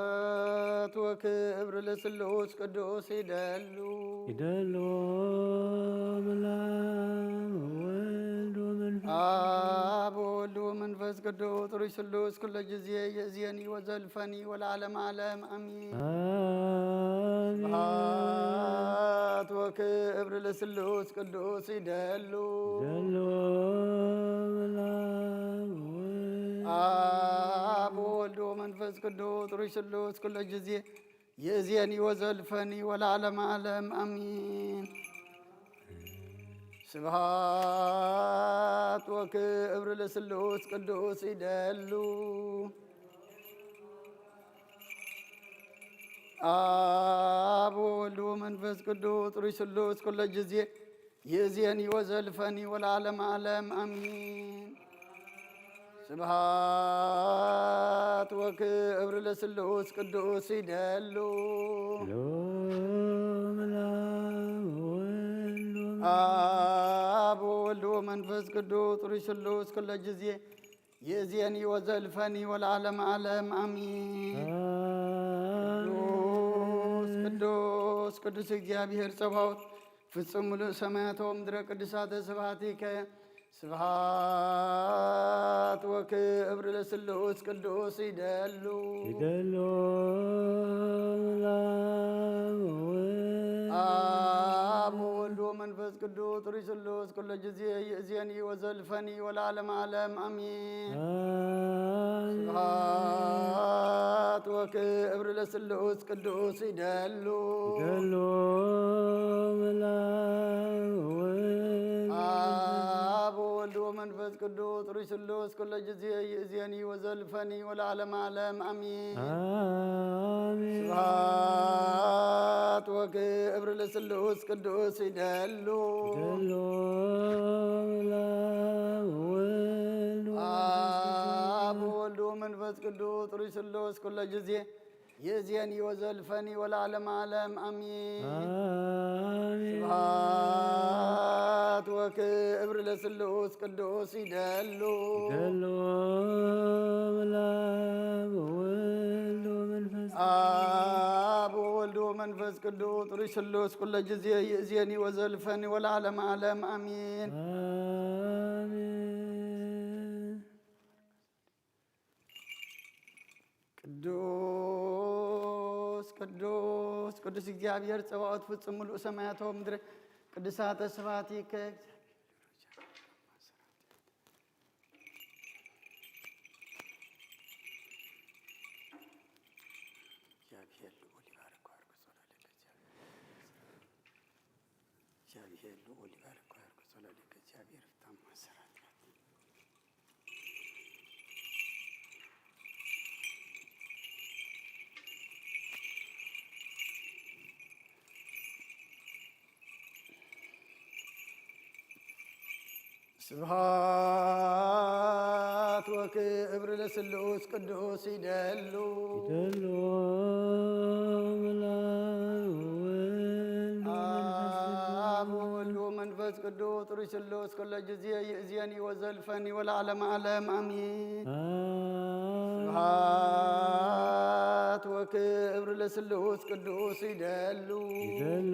ስብሐት ወክብር ለስሉስ ቅዱስ ይደሉ። ይደሉ ምላም ወወልድ ወመንፈስ አብ ወወልድ ወመንፈስ ቅዱስ ጥሩይ ስሉስ ኩሎ ጊዜ ይእዜኒ ወዘልፈኒ ወለዓለመ ዓለም አሚን። አሜን። ስብሐት ወክብር ለስሉስ ቅዱስ ይደሉ። ይደሉ ምላም ወወልድ አብ ወወልድ ወመንፈስ ቅዱስ ጥሩይ ስሉስ ኩሎ ጊዜ ይእዜኒ ወዘልፈኒ ወለዓለመ ዓለም አሚን። ስብሐት ወክብር ለስሉስ ቅዱስ ይደሉ። አብ ወወልድ ወመንፈስ ቅዱስ ጥሩይ ስሉስ ኩሎ ጊዜ ይእዜኒ ወዘልፈኒ ወለዓለመ ዓለም አሚን። ስብሐት ወክብር ለስሉስ ቅዱስ ይደሉ። ሎም ላብ ወልድ ወመንፈስ አብ ወወልድ ወመንፈስ ቅዱስ ጥሩይ ስሉስ ኩሎ ጊዜ ይእዜኒ ወዘልፈኒ ወለዓለመ ዓለም አሚን። አሜን። ቅዱስ ቅዱስ ቅዱስ እግዚአብሔር ጸባኦት ፍጹም ምሉእ ሰማያተ ወምድረ ቅዱሳተ ስብሐቲከ። ስብሐት ወክብር ለስሉስ ቅዱስ ይደሉ። ይደሉ ላብ ወወልድ አብ ወወልድ ወመንፈስ ቅዱስ ጥሩይ ስሉስ ኩሎ ጊዜ ይእዜኒ ወዘልፈኒ ወለዓለመ ዓለም አሚን። አሜን። ስብሐት ወክብር ለስሉስ ቅዱስ ይደሉ። ይደሉ ላብ ወወልድ አብ ወወልድ ወመንፈስ ቅዱስ ጥሩይ ስሉስ ኩሎ ጊዜ ይእዜኒ ወዘልፈኒ ወለዓለመ ዓለም አሚን። አሜን። ስብሐት ወክብር ለስሉስ ቅዱስ ይደሉ። ይደሉ ላብ ወወልድ ወመንፈስ አብ ወወልድ ወመንፈስ ቅዱስ ጥሩይ ስሉስ ኩሎ ጊዜ ይእዜኒ ወዘልፈኒ ወለዓለመ ዓለም አሚን። አሜን። ስብሐት ወክብር ለስሉስ ቅዱስ ይደሉ። ይደሉ ላብ ወወልድ ወመንፈስ አብ ወወልድ ወመንፈስ ቅዱስ ጥሩይ ስሉስ ኩሎ ጊዜ ይእዜኒ ወዘልፈኒ ወለዓለመ ዓለም አሚን። አሜን። ቅዱስ ቅዱስ ቅዱስ እግዚአብሔር ጸባኦት ፍጹም ምሉእ ሰማያት ወምድር ቅዱሳተ ስብሐቲከ። እግዚአብሔር ልዑል ይባርክ ወያርግ ጸሎተ ለእግዚአብሔር። እግዚአብሔር ልዑል ይባርክ ወያርግ ጸሎተ ለእግዚአብሔር። ፍታም ማሰራት ስብሐት ወክብር ለስሉስ ቅዱስ ይደሉ። ይደሉ ላብ ወወልድ ወመንፈስ አብ ወወልድ ወመንፈስ ቅዱስ ጥሩይ ስሉስ ኩሎ ጊዜ ይእዜኒ ወዘልፈኒ ወለዓለመ ዓለም አሚን። አሜን። ስብሐት ወክብር ለስሉስ ቅዱስ ይደሉ። ይደሉ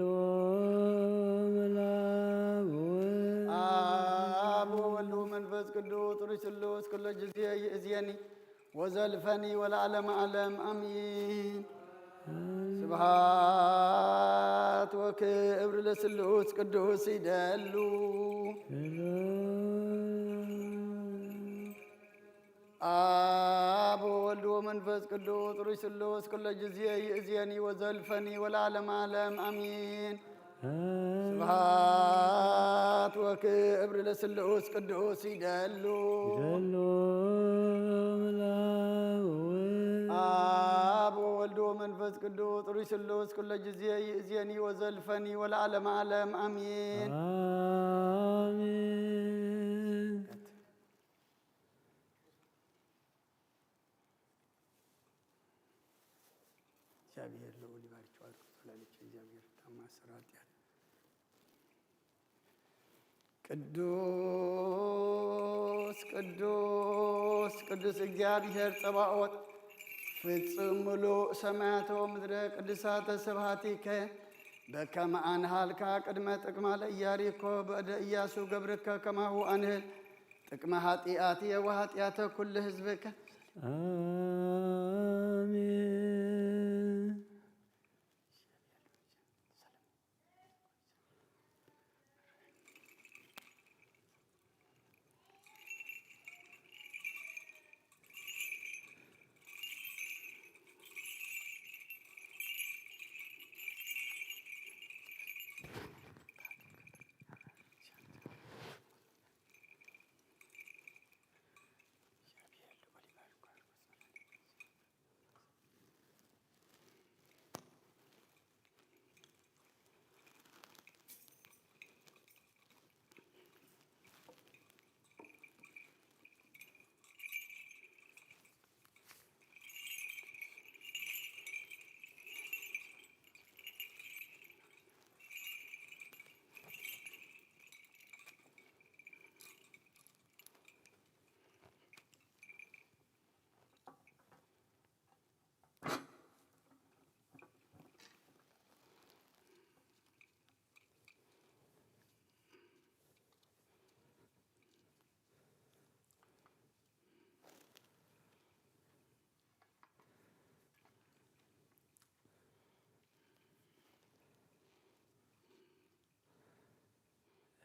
ላብ ወወልድ አብ ወወልድ ወመንፈስ ቅዱስ ጥሩይ ስሉስ ኩሎ ጊዜ ይእዜኒ ወዘልፈኒ ወለዓለመ ዓለም አሚን። ስብሐት ወክብር ለስሉስ ቅዱስ ይደሉ። አብ ወወልድ ወመንፈስ ቅዱስ ጥሩይ ስሉስ ኩሎ ጊዜ ይእዜኒ ወዘልፈኒ ወለዓለመ ዓለም አሚን። ስብሐት ወክብር ለስሉስ ቅዱስ ይደሉ። ይደሉ ላብ ወወልድ አብ ወወልድ መንፈስ ቅዱስ ሩይ ስሉስ ኩሎ ጊዜ ይእዜኒ ወዘልፈኒ ወለዓለመ ዓለም ኣሜን። ኣሜን። እግዚአብሔር ልዑል ይባርክ። ባርክ ወላዲተ እግዚአብሔር ታማስር ኃጢአት ቅዱስ ቅዱስ ቅዱስ እግዚኣብሔር ጸባኦት ፍጹም ምሉእ ሰማያተ ወምድረ ቅዱሳተ ስብሐቲከ በከመ አንሃልካ ቅድመ ጥቅማ ለኢያሪኮ በእደ ኢያሱ ገብርከ ከማሁ አንህል ጥቅመ ኃጢአትየ ወኃጢአተ ኩሉ ህዝብከ ኣሜን።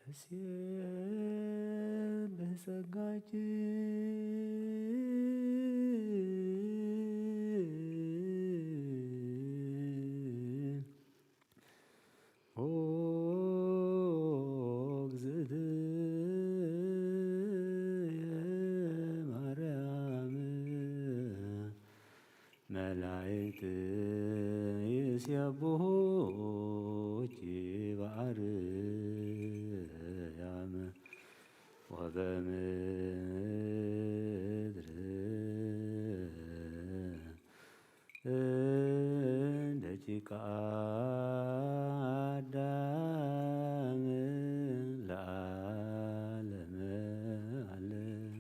እስየ ብጸጋኪ ኦ እግዝእትየ ማርያም መላእክት ይሴብሑኪ በአርያም ወበምድር እንደ ጭቃ አዳም ለዓለመ ዓለም።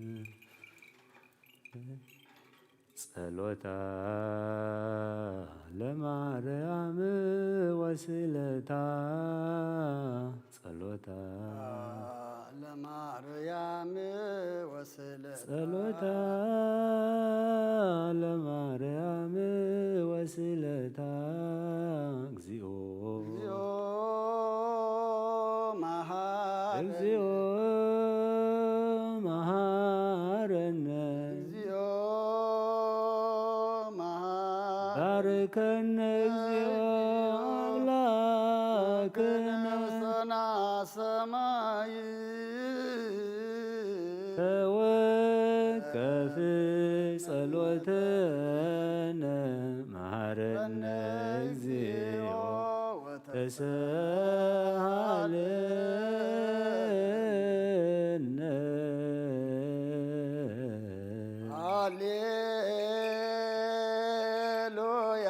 ጸሎታ ለማርያም ወስለታ ጸሎታ ለማርያም ወስለታ ጸሎታ ለማርያም ወስለታ እግዚኦ እግዚኦ መሐረነ እግዚኦ መሐረነ እግዚኦ መሐረነ ባርከነ እግዚኦ አምላክነ ነፍሰና ሰማይ ተወከፍ ጸሎተነ መሐረነ እግዚኦ ተሰሃለነ። ሃሌሉያ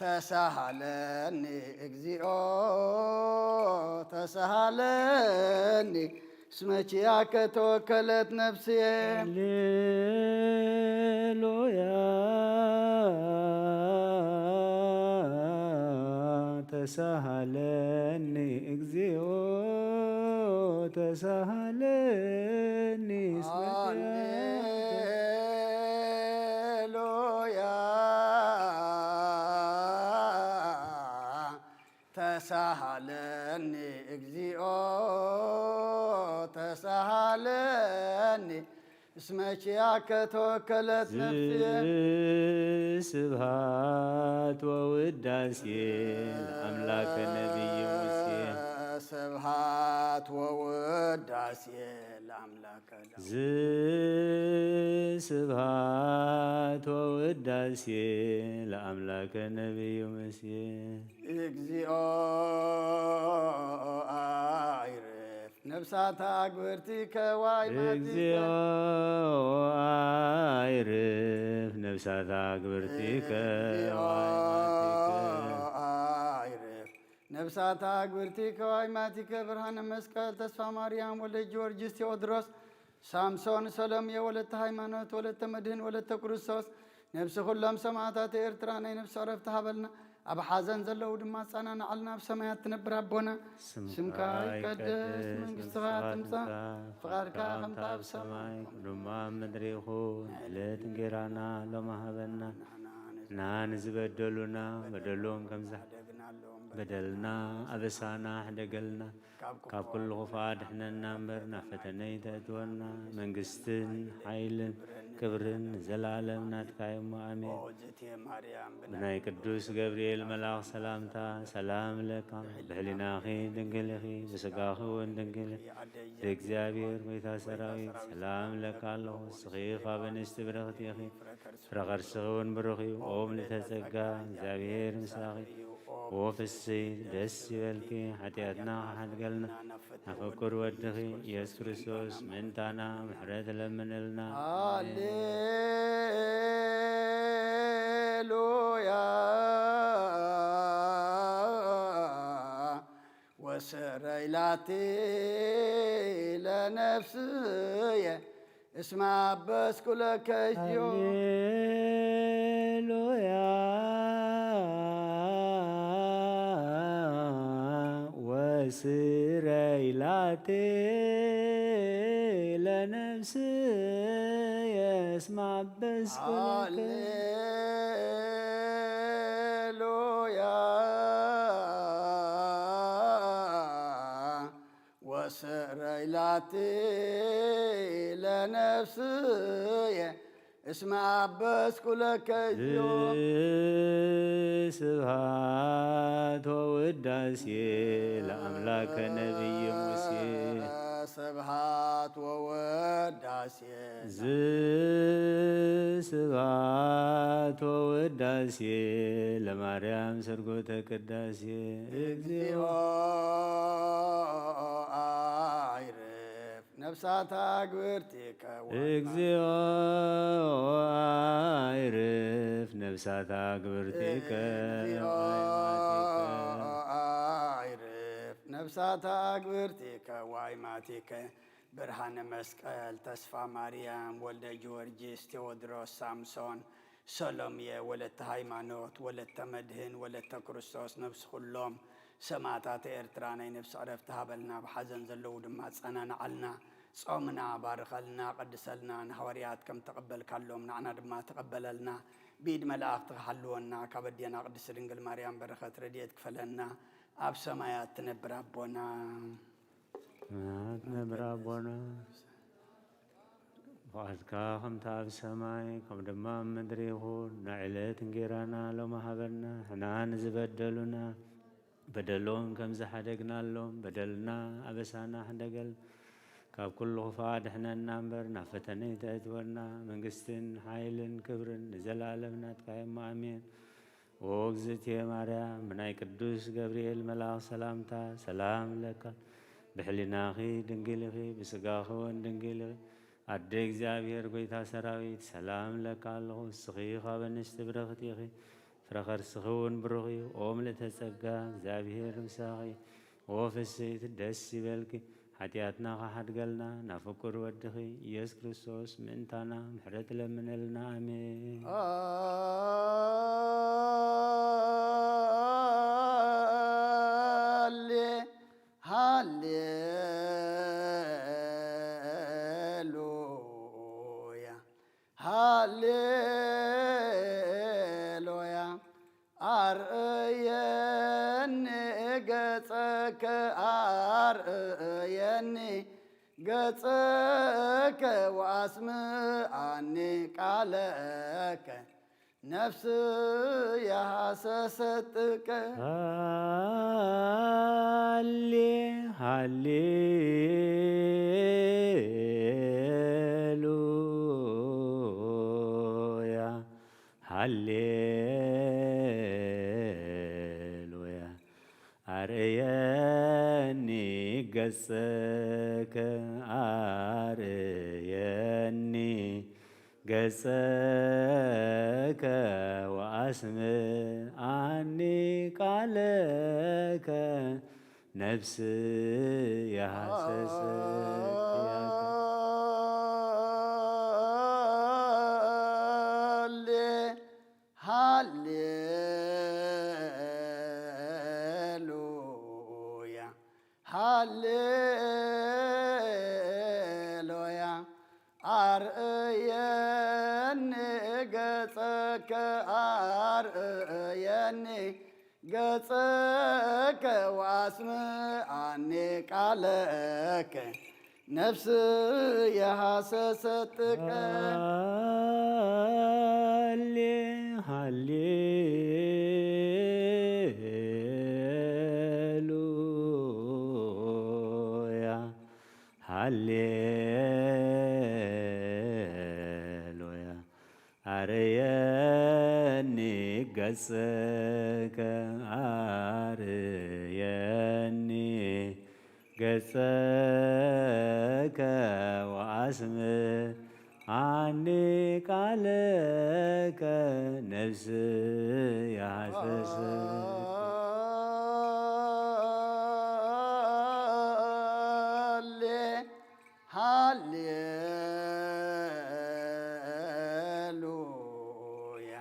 ተሳሃለኒ እግዚኦ ተሳሃለኒ እስመ ኪያከ ተወከለት ነፍስየ። ሃሌሉያ ተሳሃለኒ እግዚኦ ተሳሃለኒ እስመ ሃሌሉያ ተሳሃለኒ እግዚኦ ተሳሃለኒ እስመ ኪያከ ተወከለት ነፍስየ። ስብሃት ወውዳሴ ለአምላከ ነቢይ ሙሴ ስብሐት ወውዳሴ ለአምላከ። ስብሐት ወውዳሴ ለአምላከ ነቢዩ ሙሴ። እግዚኦ አይርፍ ነፍሳታ ግብርቲከ ዋይማቲከ። እግዚኦ አይርፍ ነፍሳታ ግብርቲከ እግዚኦ ዋይማቲከ። አይርፍ ነፍሳታ ግብርቲከ ዋይማቲከ። ብርሃነ መስቀል ተስፋ ማርያም ወልደ ጊዮርጊስ ቴዎድሮስ ሳምሶን ሰሎምየ ወለተ ሃይማኖት ወለተ መድህን ወለተ ክርስቶስ ነብሲ ኩሎም ሰማዕታት ኤርትራ ናይ ነብሲ ዕረፍቲ ሃበልና። ኣብ ሓዘን ዘለዉ ድማ ኣጸናንዓልና። ኣብ ሰማያት ትነብር ኣቦና ስምካ ይቀደስ መንግስትኻ ትምጻእ ፍቓድካ ከምታ ኣብ ሰማይ ድማ ኣብ ምድሪ ይኹን። ዕለት እንጌራና ሎማ ሃበና። ንሕና ንዝበደሉና በደሎም ከምዛ በደልና ኣበሳና ሕደገልና። ካብ ኩሉ ክፉእ ኣድሕነና እምበር ናብ ፈተነ ይተእትወና። መንግስትን ሓይልን ክብርን ንዘለኣለም ናትካ እሞ ኣሜን። ኦዝቴ ማርያም ብናይ ቅዱስ ገብርኤል መልኣኽ ሰላምታ ሰላም ለካ። ብሕሊናኺ ድንግል ኢኺ፣ ብስጋኺ እውን ድንግል ኢኺ። ብእግዚኣብሔር ጎይታ ሰራዊት ሰላም ለካ ኣለኹ። ንስኺ ካብ ኣንስቲ ብርኽቲ ኢኺ፣ ፍረ ከርስኺ እውን ብሩኽ እዩ። ኦም ልዕልተ ጸጋ እግዚኣብሔር ምሳኺ፣ ኦ ፍስሕቲ ደስ ይበልኪ፣ ሓጢኣትና ክሓድገልና፣ ኣፈቅር ወድኺ ኢየሱስ ክርስቶስ ምእንታና ምሕረት ለምንልና። ሃሌሉያ ወስረይ ላቲ ለነፍስየ እስመ አበስኩ ለከ እግዚኦ። ሃሌሉያ ወስረይ ላቲ ለነፍስየ እስመ አበስኩ ለከ ሃሌሉያ ወስረይ ላቲ ለነፍስየ እስመ አበስኩ ለከ እግዚኦ። ስብሐት ወውዳሴ ለአምላከ ነቢይ ሙሴ። ስብሐት ወወዳሴ ስብሐት ወውዳሴ ለማርያም ሰርጎተ ቅዳሴ። እግዚኦ አይርፍ ነፍሳታ ግብርቲከ እግዚኦ አይርፍ ነፍሳታ ግብርቲከ እግዚኦ ወአይማቲከ። አይርፍ ነፍሳታ ግብርቲከ ዋይማቲከ። ብርሃነ መስቀል ተስፋ ማርያም ወልደ ጊዮርጊስ ቴዎድሮስ ሳምሶን ሰሎምየ ወለተ ሃይማኖት ወለተ መድህን ወለተ ክርስቶስ ነብሲ ኩሎም ሰማእታት ኤርትራ ናይ ነብሲ ዕረፍቲ ሃበልና። ኣብ ሓዘን ዘለዉ ድማ ኣጸናንዓልና። ጾምና ባርኸልና ቀድሰልና። ንሃዋርያት ከም ተቐበልካሎም ንዓና ድማ ተቐበለልና። ብኢድ መላእኽቲ ክሓልወና ካብ ኣዴና ቅድስቲ ድንግል ማርያም በረኸት ረድኤት ክፈለና። ኣብ ሰማያት ትነብር ኣቦና ናት ነብር ኣቦና ፍቓድካ ከምታ ኣብ ሰማይ ከም ድማ ኣብ ምድሪ ይኹን። ንዕለት እንጌራና ሎሚ ሃበና። ሕና ንዝበደሉና በደሎም ከም ዝሓደግናሎም በደልና ኣበሳና ሕደገል። ካብ ኩሉ ክፋ ድሕነና እምበር ናብ ፈተነ ይተእትወና። መንግስትን ሓይልን ክብርን ንዘለኣለም ናትካ እዮም። ኣሜን። ኦ እግዝእትየ ማርያም ብናይ ቅዱስ ገብርኤል መልኣኽ ሰላምታ ሰላም እብለካ። ብሕሊናኺ ድንግል ኢኺ፣ ብስጋኺ እውን ድንግል ኢኺ። ኣደ እግዚኣብሔር ጐይታ ሰራዊት ሰላም እብለካ ኣለኹ። እስኺ ካብ ኣንስቲ ብርኽቲ ኢኺ፣ ፍረ ከርስኺ እውን ብሩኽ እዩ። ኦ ምልእተ ጸጋ እግዚኣብሔር ምሳኺ፣ ኦ ፍስሕቲ ደስ ይበልኪ። ሓጢኣትና ኸሓድገልና ናብ ፍቁር ወድኺ ኢየሱስ ክርስቶስ ምእንታና ምሕረት ለምነልና። ኣሜን። ሃሌ ሃሌሉያ ሃሌሉያ ኣርእየኒ ገጸከ ኣርእየኒ ገጸከ ወአስምዓኒ ቃለከ ነፍስየ ሃሰሰት ጥቀ። ሃሌ ሃሌሉያ ሃሌሉያ። ኣርእየኒ ገጸከ ኣርእየኒ ገጸከ ወኣስምዓኒ ቃለከ ነፍስየ ሃሰሰት ያከ። ሃሌ ሃሌሉያ ሃሌሉያ። ኣርእየኒ ገጸከ ኣርእየኒ ገጸከ ወኣስምዓኒ ቃለከ ነፍስየ ሃሰሰት ጥቀ። ሃሌ ሃሌሉያ ሃሌሉያ። ኣርእየኒ ገጸከ ኣርእየኒ ገጸከ ወኣስምዓኒ ቃለከ ነፍስየ ሃሰሰት። ሃሌ ሃሌሉያ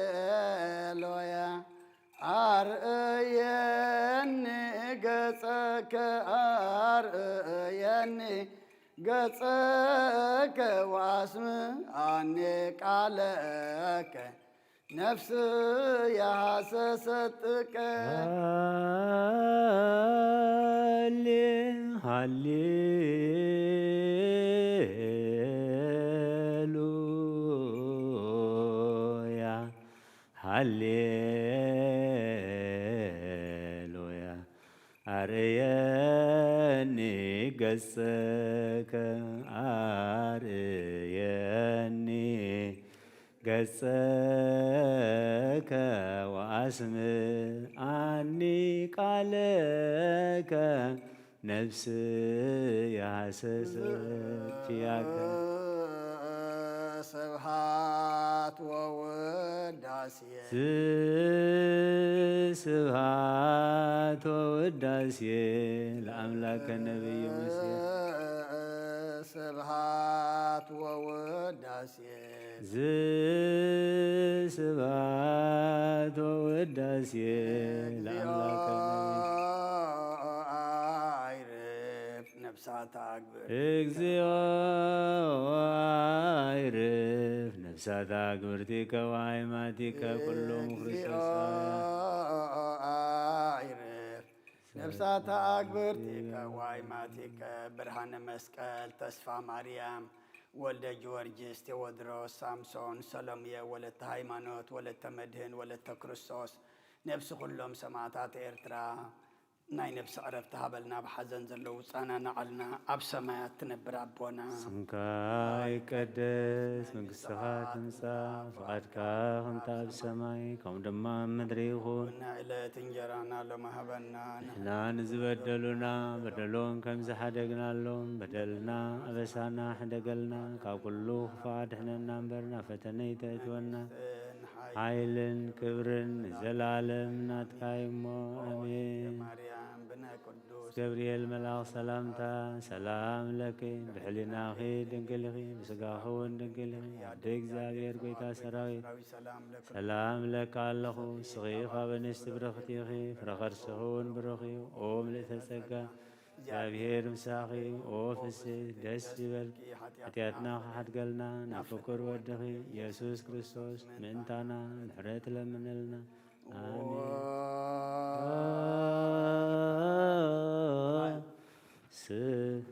ሃሌሉያ። ኣርእየኒ ገጸከ ኣርእየኒ ገጸከ ወኣስምዓኒ ቃለከ ነፍስየ ሃሰሰት ጥቀ። ሃሌ ሃሌሉያ ሃሌሉያ። ኣርእየኒ ገጸከ ኣርእየኒ ገጸከ ወኣስምዓኒ ቃለከ ነፍስየ ሃሰሰት ያከ። ስብሃት ወውዳሴ ስብሃት ወውዳሴ ለአምላከ ነቢይ ሙሴ። ስብሃት ወውዳሴ ስብሃት ወውዳሴ ለአምላከ ነቢይ አይርፍ ነፍሳት አግብር እግዚኦ አይርፍ ነፍሳት አግብርቲከ ወአይማቲከ ኩሎም ክርስቶስ አይርፍ ነፍሳት አግብርቲከ ወአይማቲከ ብርሃነ መስቀል ተስፋ ማርያም ወልደ ጊዮርጊስ ቴዎድሮስ ሳምሶን ሰሎምየ ወለተ ሃይማኖት ወለተ መድህን ወለተ ክርስቶስ ነፍሲ ኩሎም ሰማዕታት ኤርትራ ናይ ነፍሲ ዕረፍቲ ሃበልና፣ ኣብ ሓዘን ዘለዉ ጸናንዓልና፣ ኣብ ሰማያት ትነብር ኣቦና። ስምካ ይቀደስ፣ መንግስትኻ ትምጻእ፣ ፍቓድካ ከምቲ ኣብ ሰማይ ከምኡ ድማ ኣብ ምድሪ ይኹን። እና ዕለት እንጀራና ሎሚ ሃበና። ንሕና ንዝበደሉና በደሎም ከም ዝሓደግናሎም በደልና ኣበሳና ሕደገልና፣ ካብ ኩሉ ክፉእ ኣድሕነና እምበር ናብ ፈተነ ኣይተእትወና። ሓይልን ክብርን ንዘለኣለም ናትካ እዩ እሞ፣ ኣሜን። ማርያም ብነ ቅዱስ ገብርኤል መልኣኽ ሰላምታ፣ ሰላም ለኪ፣ ብሕሊናኺ ድንግል ኢኺ፣ ብስጋኺ እውን ድንግል ኢኺ። ኣደ እግዚኣብሔር፣ ጎይታ ሰራዊት፣ ሰላም ለኪ ሰላም እለኪ ኣለኹ። ንስኺ ካብ ኣንስቲ ብርኽቲ ኢኺ፣ ፍረ ከርስኺ እውን ብሩኽ እዩ። ኦ ምልእተ ጸጋ፣ እግዚኣብሔር ምሳኺ። ኦ ፍስሕቲ ደስ ይበልኪ፣ ሓጢኣትና ክሓድገልና ናብ ፍቁር ወድኺ ኢየሱስ ክርስቶስ ምእንታና ምሕረት ለምንልና። ኣሜን። ስ-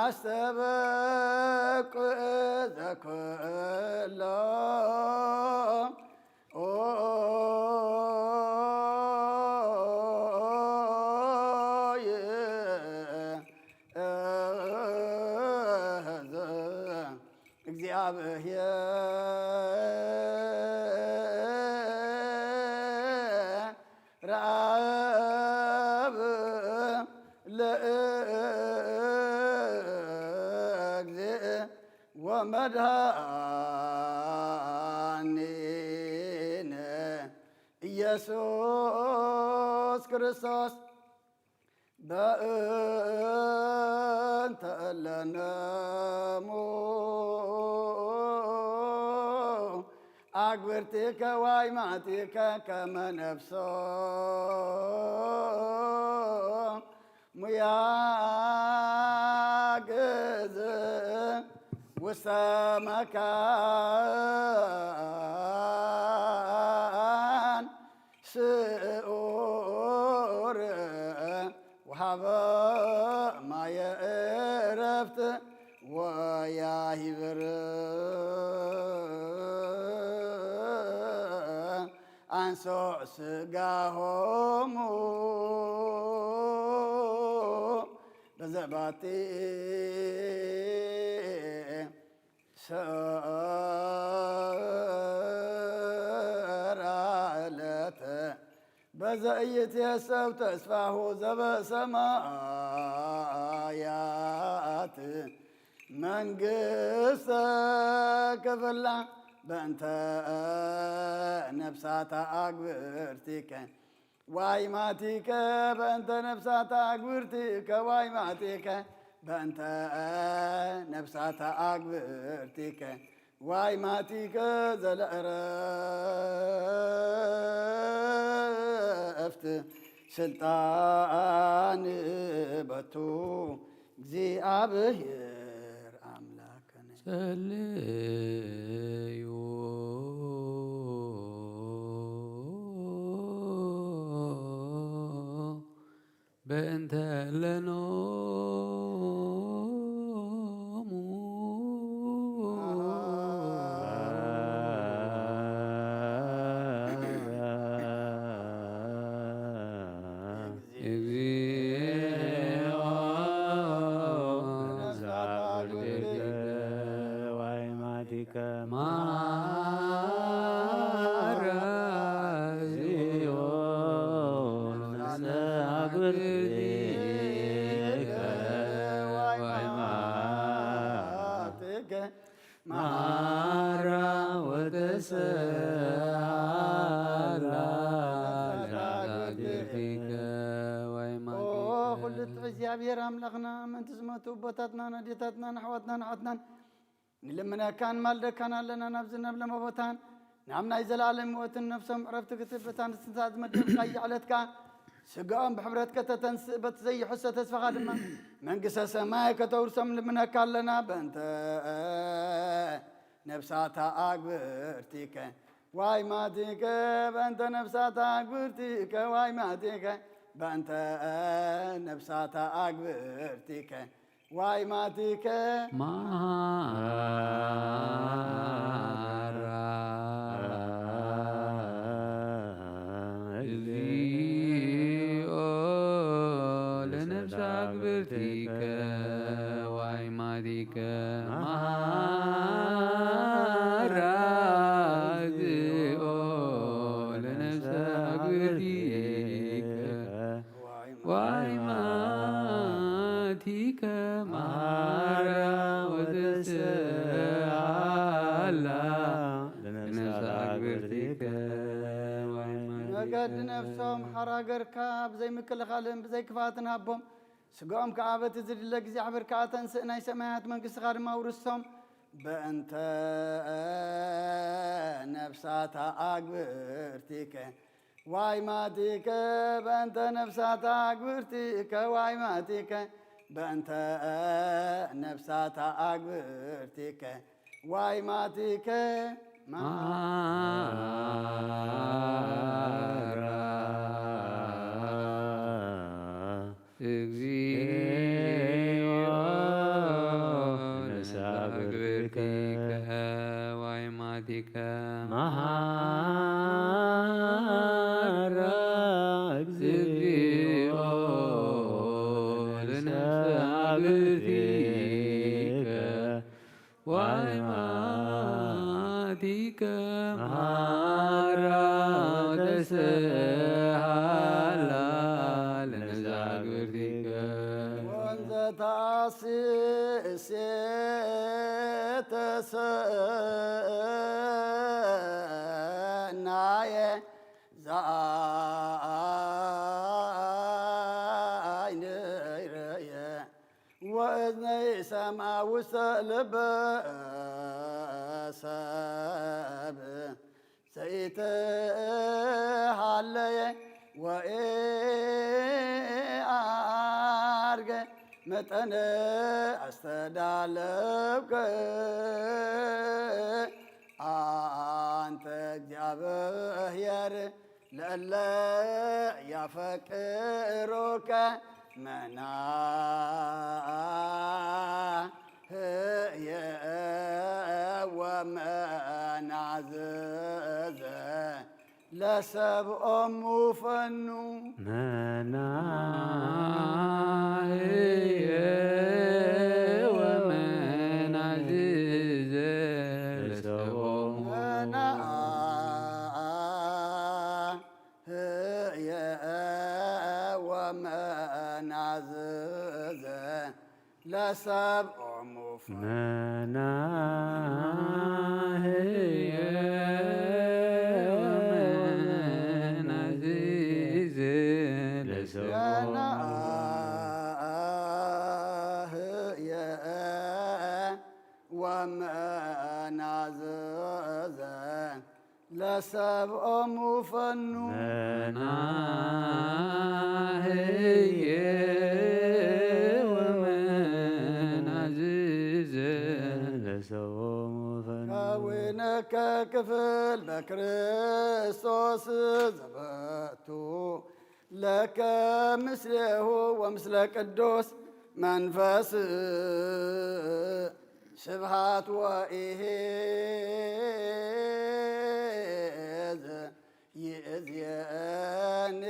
ኣስተበቁ ዘኩሎ እግዚአብሔር አብ ለእግዚእ ወመድኃኒነ ኢየሱስ ክርስቶስ በእንተ እለነሙ አግብርቲከ ዋይማቲከ ከመ ነፍሶ ሙያግዝ ውስተ መካን ስዑር ወሃበ ማየ ዕረፍት ወያሂብር አንሶ ስጋሆሙ በዘባቲ ሰራዕለት በዘኢይትየሰብ ተስፋሁ ዘበሰማያት መንግስተ ክፍላ በእንተ ነፍሳታ አግብርቲከ ዋይማቲከ በእንተ ነፍሳታ አግብርቲከ ዋይማቲከ በእንተ ነፍሳታ አግብርቲከ ዋይማቲከ ዘለዕረፍት ስልጣን በቱ እግዚአብሔር አምላክነ። ጸልዩ በእንተ ለኖሙ እግዚኦ። ኦ ኩሉ ትሑት እግዚኣብሔር ኣምላኽና፣ ምእንቲ ዝሞቱ ኣቦታትናን ኣዴታትናን ኣሕዋትናን ኣሓትናን ንልምነካን ማልደካን ኣለና። ናብዚ ነብለመ ቦታን ናብ ናይ ዘለኣለም ህይወትን ነፍሶም ዕረፍቲ ክትህብ በታ ንስኻ ዝመደብካያ ዕለት ከኣ ስጋኦም ብሕብረት ከተተንስእ በቲ ዘይሕሶ ተስፋኻ ድማ መንግስተ ሰማይ ከተውርሶም ንልምነካ ኣለና። በእንተ ነፍሳታ ኣግብርቲከ ዋይ ማቲከ በእንተ ነፍሳታ ኣግብርቲከ ዋይ ማቲከ በእንተ ነፍሳታ ኣግብርቲከ ዋይ ማቲከ ማራ እግዚኦ ለነፍሳ ግብርቲከ ዋይ ማቲከ ማራ እግዚኦ ለነፍሳ ግብርቲከ ዋይ ማቲከ ማራ ወተስአላ ለነፍሳ ግብርቲከ ዋይ ማቲከ መገዲ ነፍሶም ሓራገርካ ብዘይ ምክልኻልን ብዘይ ክፍኣትን ሃቦም። ስጋኦም ከኣ በቲ ዝድለ እግዚኣብሔር ከኣ ተንስእ ናይ ሰማያት መንግስትኻ ድማ ውርሶም። በእንተ ነፍሳታ ኣግብርቲከ ዋይ ማቲከ በእንተ ነፍሳታ ኣግብርቲከ ዋይ ማቲከ በእንተ ነፍሳታ ኣግብርቲከ ዋይ ማቲከ ማራ እግዚኦ ዲከ መሃራ እግዚኦ ለነፍሳግርቲከ ዋይማቲከ መሃራ ተሰሃላ ለነፍሳግርቲከ። ወንዘ ታስሴተ ሰናየ ዘአይንረየ ወእዝነይ ሰምዐ ውስተ ልበ ሰብ ዘይተሃለየ ወኢአርገ መጠነ አስተዳለብከ አንተ እግዚአብሔር ለእለ ያፈቅሩከ መናህየ ወመናዝዘ ለሰብኦሙ ፈኑ። መናህየ ወመናዝዘ ለሰብኦሙ መናህየ ወመናዝዘ ለሰብኦሙ ፈኑ። መናህየ ወመናዝዘ ለሰብኦሙ መናህየ ወመናዝዘ ለሰብኦሙ ፈኑ። መናህየ ወመናዝዘ ለሰብኦሙ ፈኑ። ከዊነከ ክፍል በክርስቶስ ዘበቱ ለከ ምስሌሁ ወምስለ ቅዱስ መንፈስ ስብሃት ወኢሄዝ ይእዝየኒ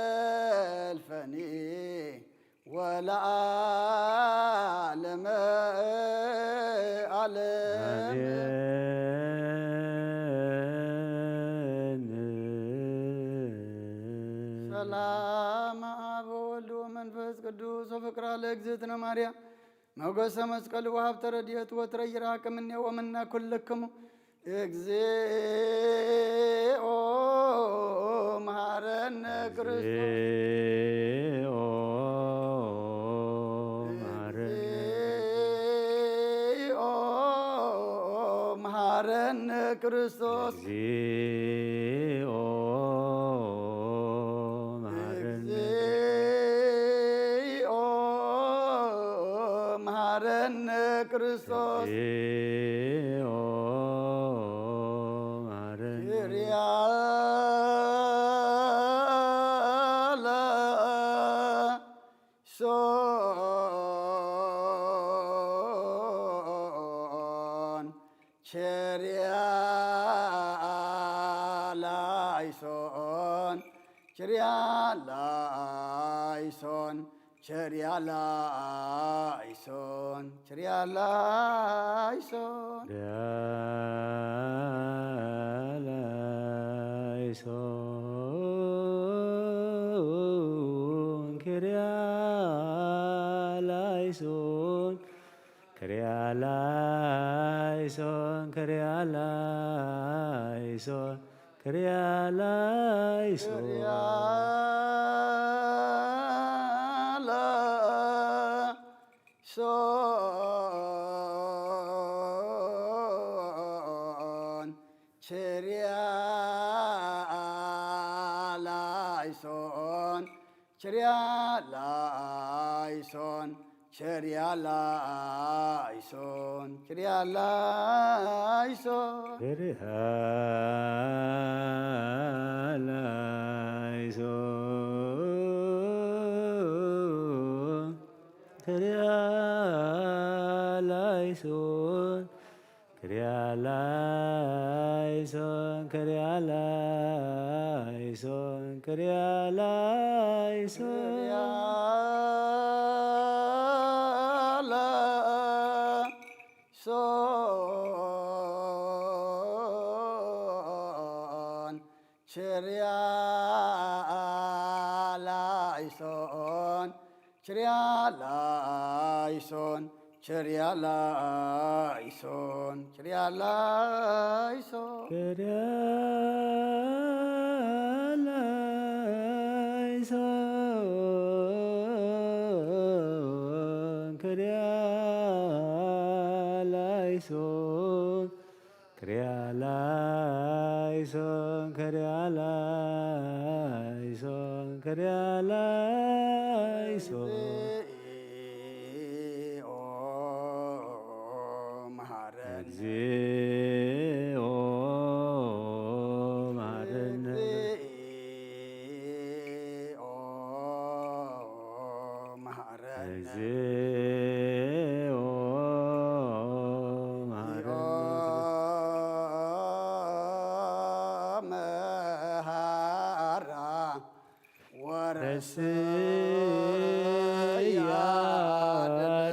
ወዘልፈኒ ወለዓለመ ዓለም። አሜን። ሰላም አብ ወወልድ ወመንፈስ ቅዱስ ወፍቅራ ለእግዝእትነ ማርያም ሞገሰ መስቀል ወሀብተ ረድኤት ወትረ ይራቅ እምኔ ወምነ ኩልክሙ። እግዚኦ መሐረነ ክርስቶስ። እግዚኦ መሐረነ። እግዚኦ መሐረነ ክርስቶስ። እግዚኦ መሐረነ። እግዚኦ መሐረነ ክርስቶስ። እግዚኦ መሐረነ። ኪርያ ላይሶን ቸርያ ላይሶን ቸርያ ላይሶን ቸርያ ላይሶን ቸርያ ላይሶን። ላይሶን ኪርያ ላይሶን ኪርያ ላይሶን ኪርያ ላይሶን ኪርያ ላይሶን። ኪርያ ላይሶን ቸርያ ላይሶን ቸርያ ላይሶን ቸርያ ላይሶን ቸርያ ላይሶን። ኪርያ ላይሶን ክርያላይሶን፣ ክርያላይሶን፣ ክርያላይሶን። ክርያላይሶን፣ ችርያላይሶን፣ ችርያላይሶን፣ ችርያላይሶን፣ ችርያላይሶን። ክርያላይሶን፣ ክርያላይሶን፣ ክርያላይሶን፣ ክርያላይሶን፣ ክርያላይሶን። እግዚኦ መሐረነ። እግዚኦ መሐረነ። እግዚኦ መሐረነ። እግዚኦ መሐረነ። መሐራ ወረስያ ወረስያ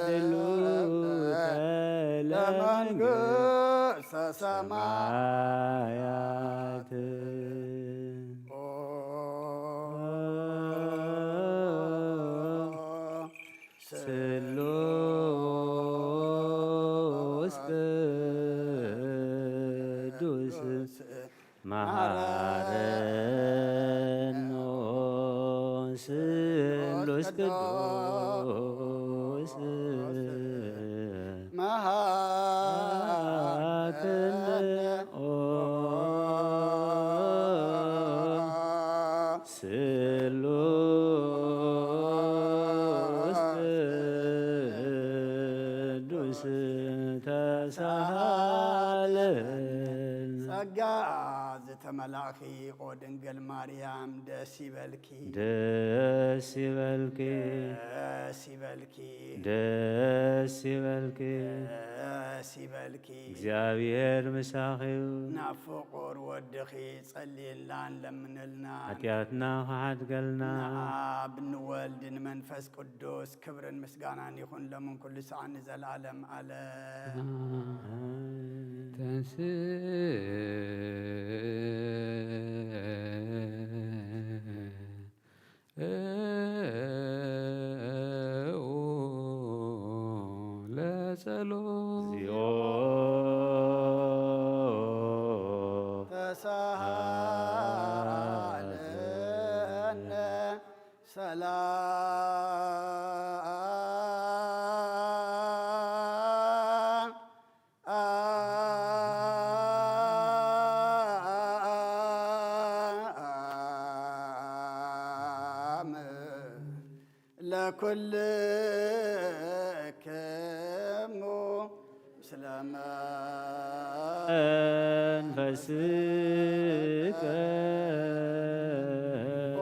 ድሉተ ድሉተ ለመንግሥተ ሰማያት። ሰማያት። ኦ ስሉስ ቅዱስ መሐረነ። ስሉስ ቅዱስ መሐረነ። ኦ ስሉስ ቅዱስ ተሳሃለነ። ጸጋ ዝተመላእኺ ኦ ድንግል ማርያም ደስ ይበልኪ። ደስ ይበልኪ። ደስ ይበልኪ። ደስ ይበልኪ። ደስ ይበልኪ። እግዚኣብሔር ምሳኺ እዩ። ናብ ፍቑር ወድኺ ጸልየላን ለምነልና። ሓጢኣትና ክሓድገልና። ንኣብ ንወልድ ንመንፈስ ቅዱስ ክብርን ምስጋናን ይኹን ሎምን ኩሉ ሰዓት ንዘለዓለም ዓለም። ተንስእ ለጸሎት። እግዚኦ ተሳሃለነ ሰላም ለኩልክሙ ምስለ መንፈስከ።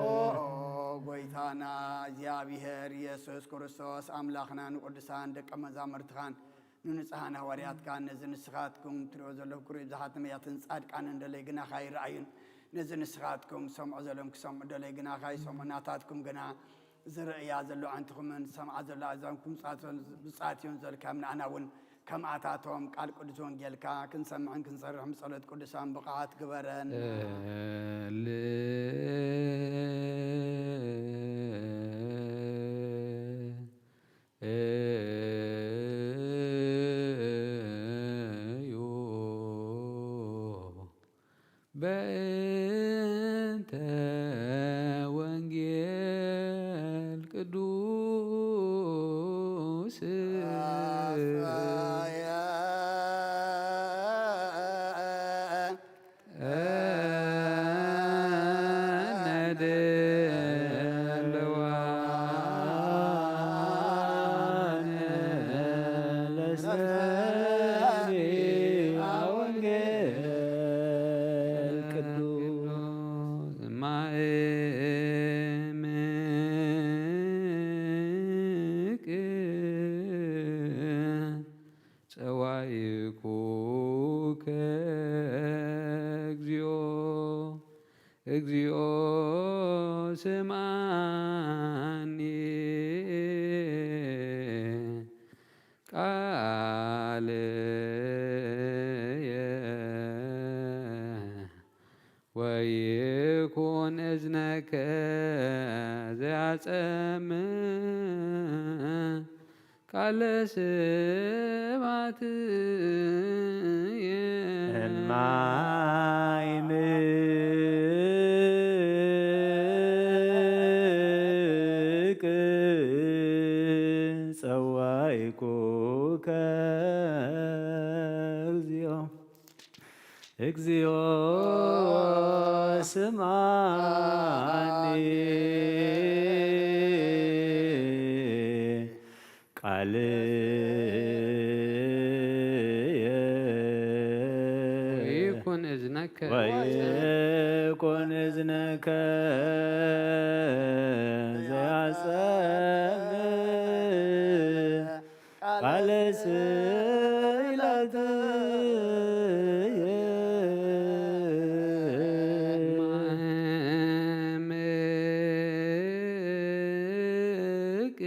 ኦ ጎይታና እግዚኣብሔር ኢየሱስ ክርስቶስ ኣምላኽናን ቅዱሳን ደቀ መዛሙርትኻን ንንጹሃን ሃዋርያትካን ነዚ ንስኻትኩም ትሪኦ ዘለኹም ክሩይ ብዙሓት ነቢያትን ጻድቃንን ደለይ ግናኻ ይረኣዩን ነዚ ንስኻትኩም ሰምዑ ዘለኹም ክሰምዑ ደለይ ግናኻ ይሰምዑ ናታትኩም ግና ዝርእያ ዘሎ ኣዕንትኹምን ዝሰምዓ ዘሎ ኣእዛንኩም ብጻት እዮን ዘልካዮም ንኣና እውን ከምኣታቶም ቃል ቅዱስ ወንጌልካ ክንሰምዕን ክንሰርሕን ብጸሎት ቅዱሳን ብቕዓት ግበረን። እዩ በእንተ ወንጌል ቅዱስ እግዚኦ ስምዓኒ ቃልየ ወይኩን እዝነከ ዘያጸምእ ቃለ ስብሐትየ። እማይ ምቅ ጸዋይኩከ እግዚኦ፣ እግዚኦ ስምዓኒ ቃልየ ወይኩን እዝነከ ወይኩን እዝነከ ዘያጸምእ ቃለ ስእለትየ። እምቅ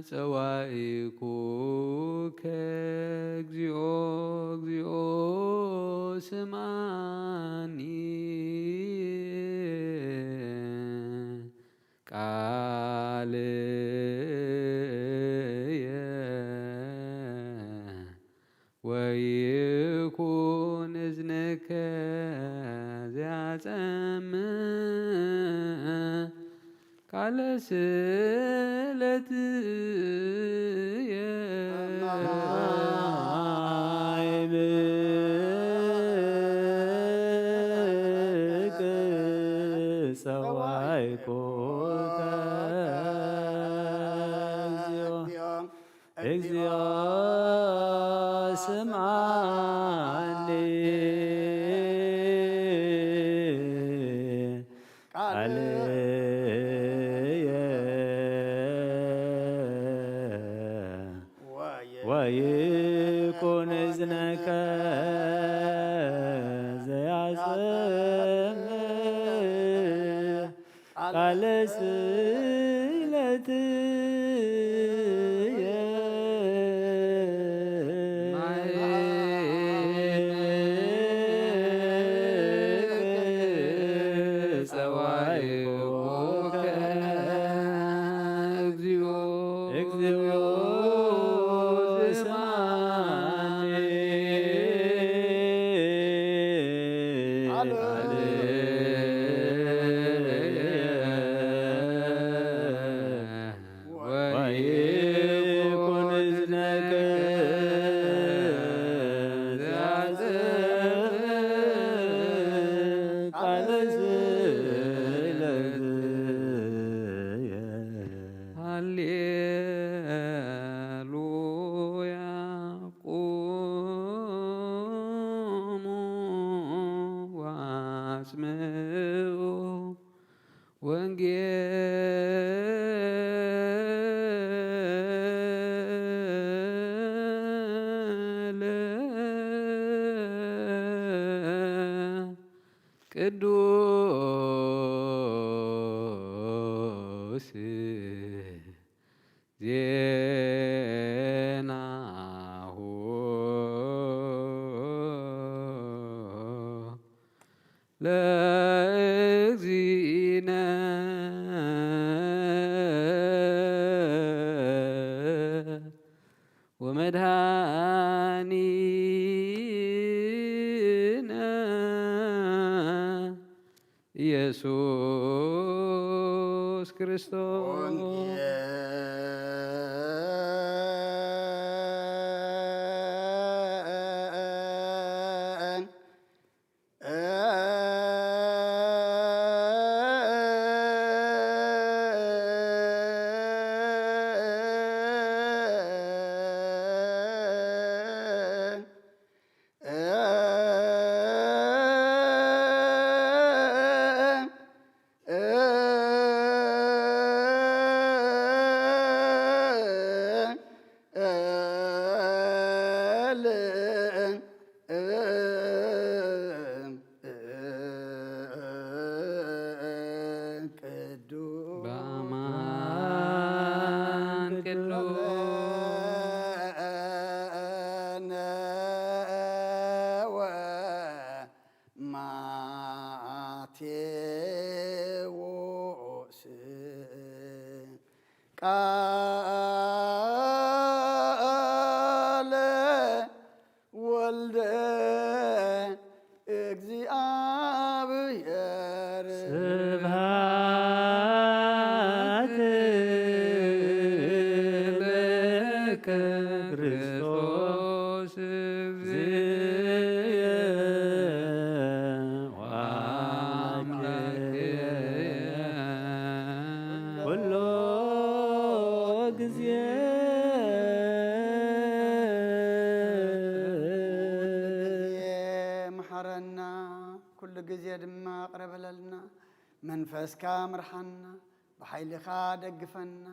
ጸዋኢኩከ እግዚኦ፣ እግዚኦ ስምዓኒ ቃልየ ወይኩን እዝንከ ዘያጸምእ ቃለ ስእለትየ። ጸዋይኩከ እግዚኦ፣ እግዚኦ ስምዓኒ ቃልየ ወይኩን እዝነከ ዘያጽምእ ቃለ ስእለትየ። ጸዋይኩከ እግዚኦ፣ እግዚኦ ስምዓኒ። ወይኩን እዝነከ ዘያጽምእ ቃለ ስእለትየ። ሃሌሉያ። ቁሙ ወአስምዑ ወንጌለ ቅዱስ ዜናሁ ለእግዚእነ ወመድኃኒነ ኢየሱስ ክርስቶስ። ቃለ ወልደ እግዚኣብሔር። ስብሐት ለከ ክርስቶስ። ኩሎ ግዜ። ኩሉ ግዜ መሓረና፣ ኩሉ ግዜ ድማ ቅረ በለልና። መንፈስካ ምርሓና፣ ብሓይልኻ ደግፈና፣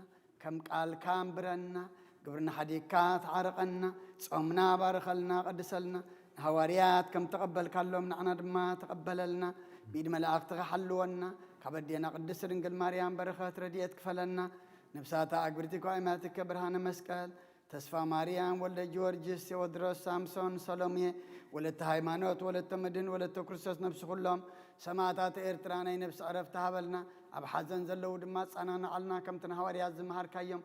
ከም ቃልካ ኣንብረና፣ ግብርና ሓዲግካ ተዓርቐና፣ ጾምና ባርኸልና፣ ቀድሰልና፣ ንሃዋርያት ከም ተቐበልካሎም ንዓና ድማ ተቐበለልና፣ ብኢድ መላእኽትኻ ሓልወና፣ ካብ ኣዴና ቅድስት ድንግል ማርያም በረኸት ረድኤት ክፈለና፣ ነብሳታ ኣግብርቲ ኳይማትከ ብርሃነ መስቀል፣ ተስፋ ማርያም፣ ወልደ ጊዮርጊስ፣ ቴዎድሮስ፣ ሳምሶን፣ ሰሎሜ፣ ወለተ ሃይማኖት፣ ወለተ መድን፣ ወለተ ክርስቶስ፣ ነብሲ ኩሎም ሰማዕታት ኤርትራ ናይ ነብሲ ዕረፍቲ ሃበልና። ኣብ ሓዘን ዘለዉ ድማ ኣጸናንዓልና፣ ከምቲ ንሃዋርያት ዝመሃርካዮም፣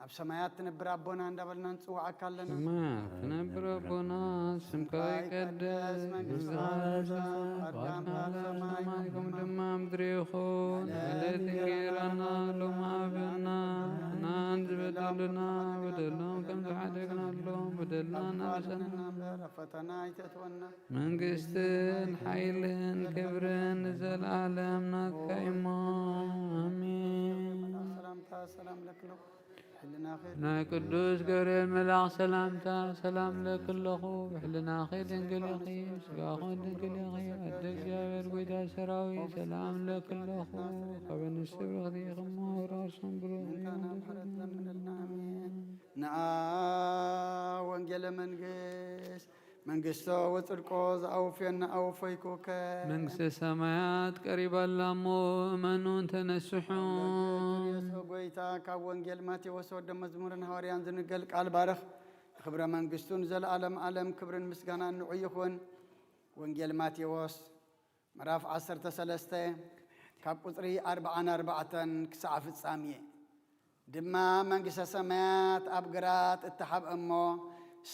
ኣብ ሰማያት ትነብር ኣቦና እንዳበልና ንጽውዓካ ኣለና። ሰማያት ትነብር ኣቦና፣ ስምካ ይቀደስ፣ መንግስትኻ ትምጻእ፣ ፈቃድካ ከም ኣብ ሰማይ ከም ድማ ምድሪ ይኹን። ዕለት እንጌራና ሎሚ ሃበና፣ ንሕናን ዝበደሉና በደሎም ከም ዝሓደግናሎም በደልና እናመሰና። እምበር ኣብ ፈተና ኣይተእትወና። መንግስትን ሓይልን ክብርን ንዘለኣለም ናትካ እሞ፣ ኣሜን። ሰላምታ ሰላም ለክሎ ናይ ቅዱስ ገብርኤል መልኣኽ ሰላምታ ሰላም ለክለኹ። ብሕልናኺ ድንግል ኢኺ፣ ስጋኹ ድንግል ኢኺ። ኣደ እግዚኣብሔር ጎይታ ሰራዊት ሰላም ለክለኹ። ካብ ኣንስቲ ብርኽቲ ኢኺ እሞ፣ ራሱን ብሩኽ እዩ። ንኣ ወንጌለ መንግስት መንግስቶ ወጽድቆ ዘኣውፍየና ኣወፈይኩከ። መንግስተ ሰማያት ቀሪባ ኣላ እሞ እመኑን ተነስሑን። ርእሶ ጎይታ ካብ ወንጌል ማቴዎስ ወደ መዝሙርን ሃዋርያን ዝንገል ቃል ባርኽ። ንክብረ መንግስቱ ንዘለኣለም ዓለም ክብርን ምስጋናን ንዑ ይኹን። ወንጌል ማቴዎስ ምዕራፍ ዓሰርተ ሰለስተ ካብ ቁጽሪ ኣርብዓን ኣርባዕተን ክሳዕ ፍጻሜ። ድማ መንግስተ ሰማያት ኣብ ግራት እተሓብአ እሞ፣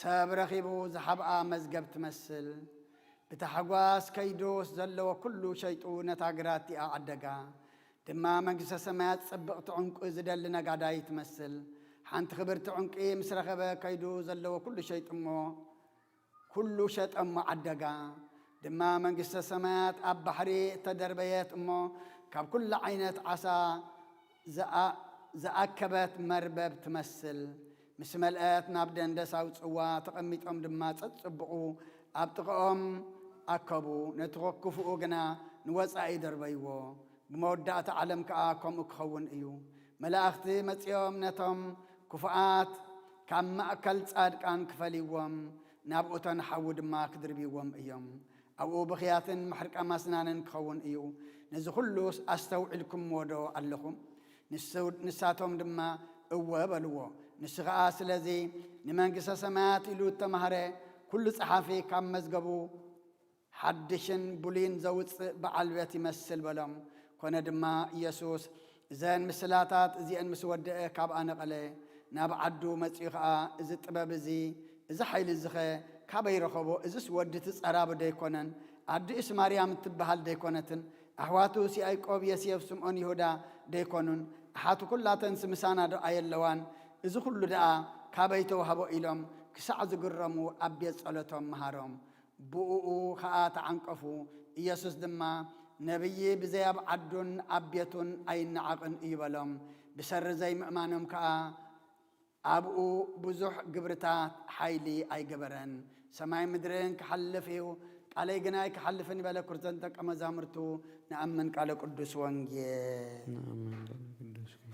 ሰብ ረኺቡ ዝሓብኣ መዝገብ ትመስል። ብታሕጓስ ከይዱ ዘለዎ ኩሉ ሸይጡ ነታ ግራት እቲኣ ዓደጋ። ድማ መንግስተ ሰማያት ጽብቕቲ ዕንቁ ዝደሊ ነጋዳይ ትመስል። ሓንቲ ክብርቲ ዕንቂ ምስ ረኸበ ከይዱ ዘለዎ ኩሉ ሸይጡ እሞ፣ ኩሉ ሸጠ እሞ ዓደጋ። ድማ መንግስተ ሰማያት ኣብ ባሕሪ እተደርበየት እሞ፣ ካብ ኩሉ ዓይነት ዓሳ ዝኣ-፣ ዝኣከበት መርበብ ትመስል። ምስ መልአት ናብ ደንደሳዊ ጽዋ ተቐሚጦም ድማ ጸጽብቑ ኣብ ጥቓኦም ኣከቡ። ነቲ ክፉኡ ግና ንወጻኢ ደርበይዎ። ብመወዳእታ ዓለም ከኣ ከምኡ ክኸውን እዩ። መላእኽቲ መጺኦም ነቶም ክፉኣት ካብ ማእከል ጻድቃን ክፈልይዎም፣ ናብ እቶን ሓዊ ድማ ክድርብይዎም እዮም። ኣብኡ ብኽያትን ምሕርቃም ኣስናንን ክኸውን እዩ። ነዚ ኹሉስ ኣስተውዒልኩምዎ ዶ ኣለኹም? ንሱ-፣ ንሳቶም ድማ እወ በልዎ። ንሱ ኸኣ ስለዚ ንመንግስተ ሰማያት ኢሉ እተማህረ ኩሉ ጸሓፊ ካብ መዝገቡ ሓድሽን ብሉይን ዘውጽእ በዓል ቤት ይመስል በሎም። ኮነ ድማ ኢየሱስ እዘን ምስላታት እዚአን ምስ ወደአ ካብ ኣነ ቀለ። ናብ ዓዱ መጺኡ ኸኣ እዚ ጥበብ እዚ፣ እዚ ሓይሊ እዚኸ ካበይ ረኸቦ? እዝስ ወዲ እቲ ጸራቢ ደይኮነን? ኣዲኡስ ማርያም እትበሃል ደይኮነትን? ኣሕዋቱስ ያዕቆብ፣ የሴፍ፣ ስምዖን፣ ይሁዳ ደይኮኑን? ኣሓቱ ኩላተንስ ምሳና ዶ ኣየለዋን? እዚ ኹሉ ደኣ ካበይ ተዋህቦ? ኢሎም ክሳዕ ዝግረሙ ኣብ ቤት ጸሎቶም መሃሮም። ብእኡ ኸኣ ተዓንቀፉ። ኢየሱስ ድማ ነቢይ ብዘይ ኣብ ዓዱን ኣብ ቤቱን ኣይነዓቕን እዩ በሎም። ብሰሪ ዘይምእማኖም ከኣ ኣብኡ ብዙሕ ግብርታት ሓይሊ ኣይገበረን። ሰማይ ምድርን ክሓልፍ እዩ፣ ቃለይ ግን ኣይክሓልፍን በለ። ክርተን ደቀ መዛሙርቱ ንኣምን ቃለ ቅዱስ ወንጌል። ንኣምን ቃለ ቅዱስ ወንጌል።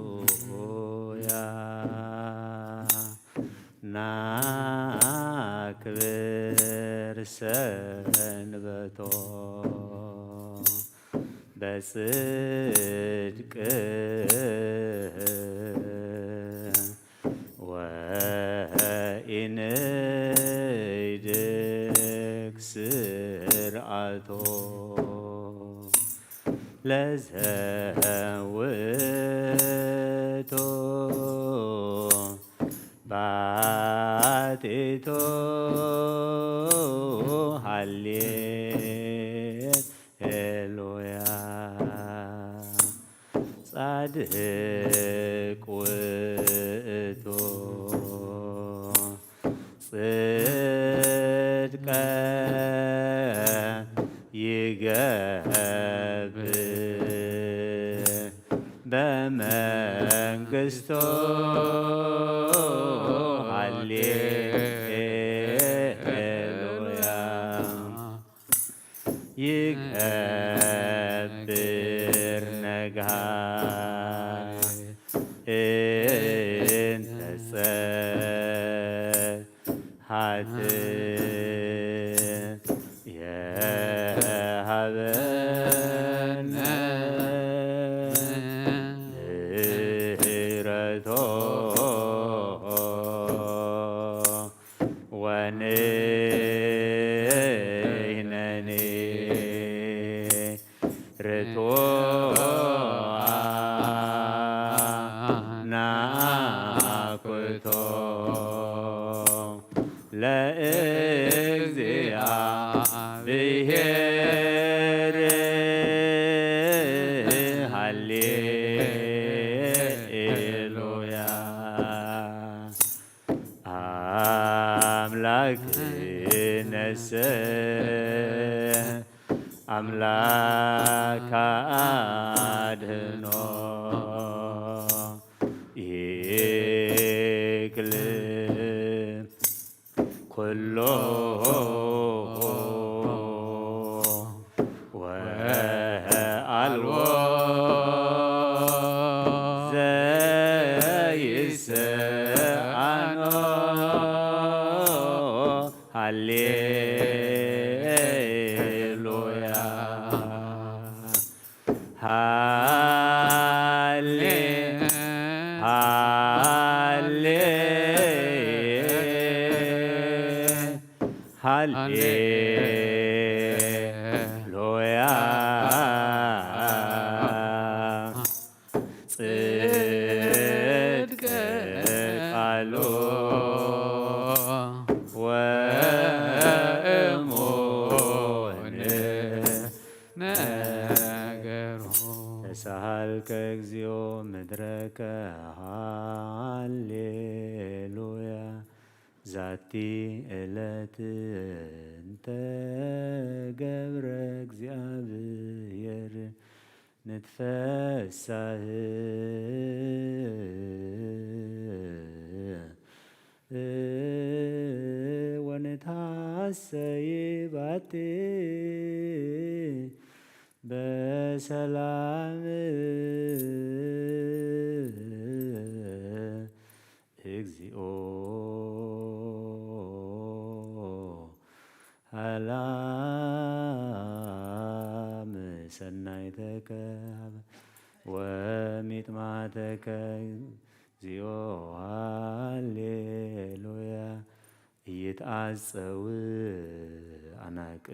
ሃሌሉያ። ናክብር ሰንበቶ በጽድቅ ወኢንይድግ ስርዓቶ ለዘውቱ ባቲቶ። ሃሌሉያ። ጻድቅ ውእቱ ጽድቀ ይገብር በመንግስቱ። ሃሌሉያ። ይገብር ነግሃ እንተ ጸ ሀት የሀበነ ምህረቶ ወንሕነኒ ርቱዓን ናኩቶ ለእግዚኣብሔር። ሃሌሉያ። አምላክ ነሰ አምላክ አድህኖ ይክል ኩሎ ወአልቦ ዘይሰአኖ። ሃሌሉያ። ሃሌ ሃሌ ሃሌሉያ። ጽድቅ ቃሉ ወእሙን ነገሩ። ተሳሃልከ እግዚኦ ምድረከ። ሃሌሉያ። ዛቲ ዕለት እንተ ገብረ እግዚኣብሔር ንትፈሳህ ወንትሐሰይ ባቲ በሰላም። እግዚኦ ሀላም ሰናይተከ ወሚጥማተከ እግዚኦ። ሃሌሉያ። ኢይትዓጸው ኣናቅጽ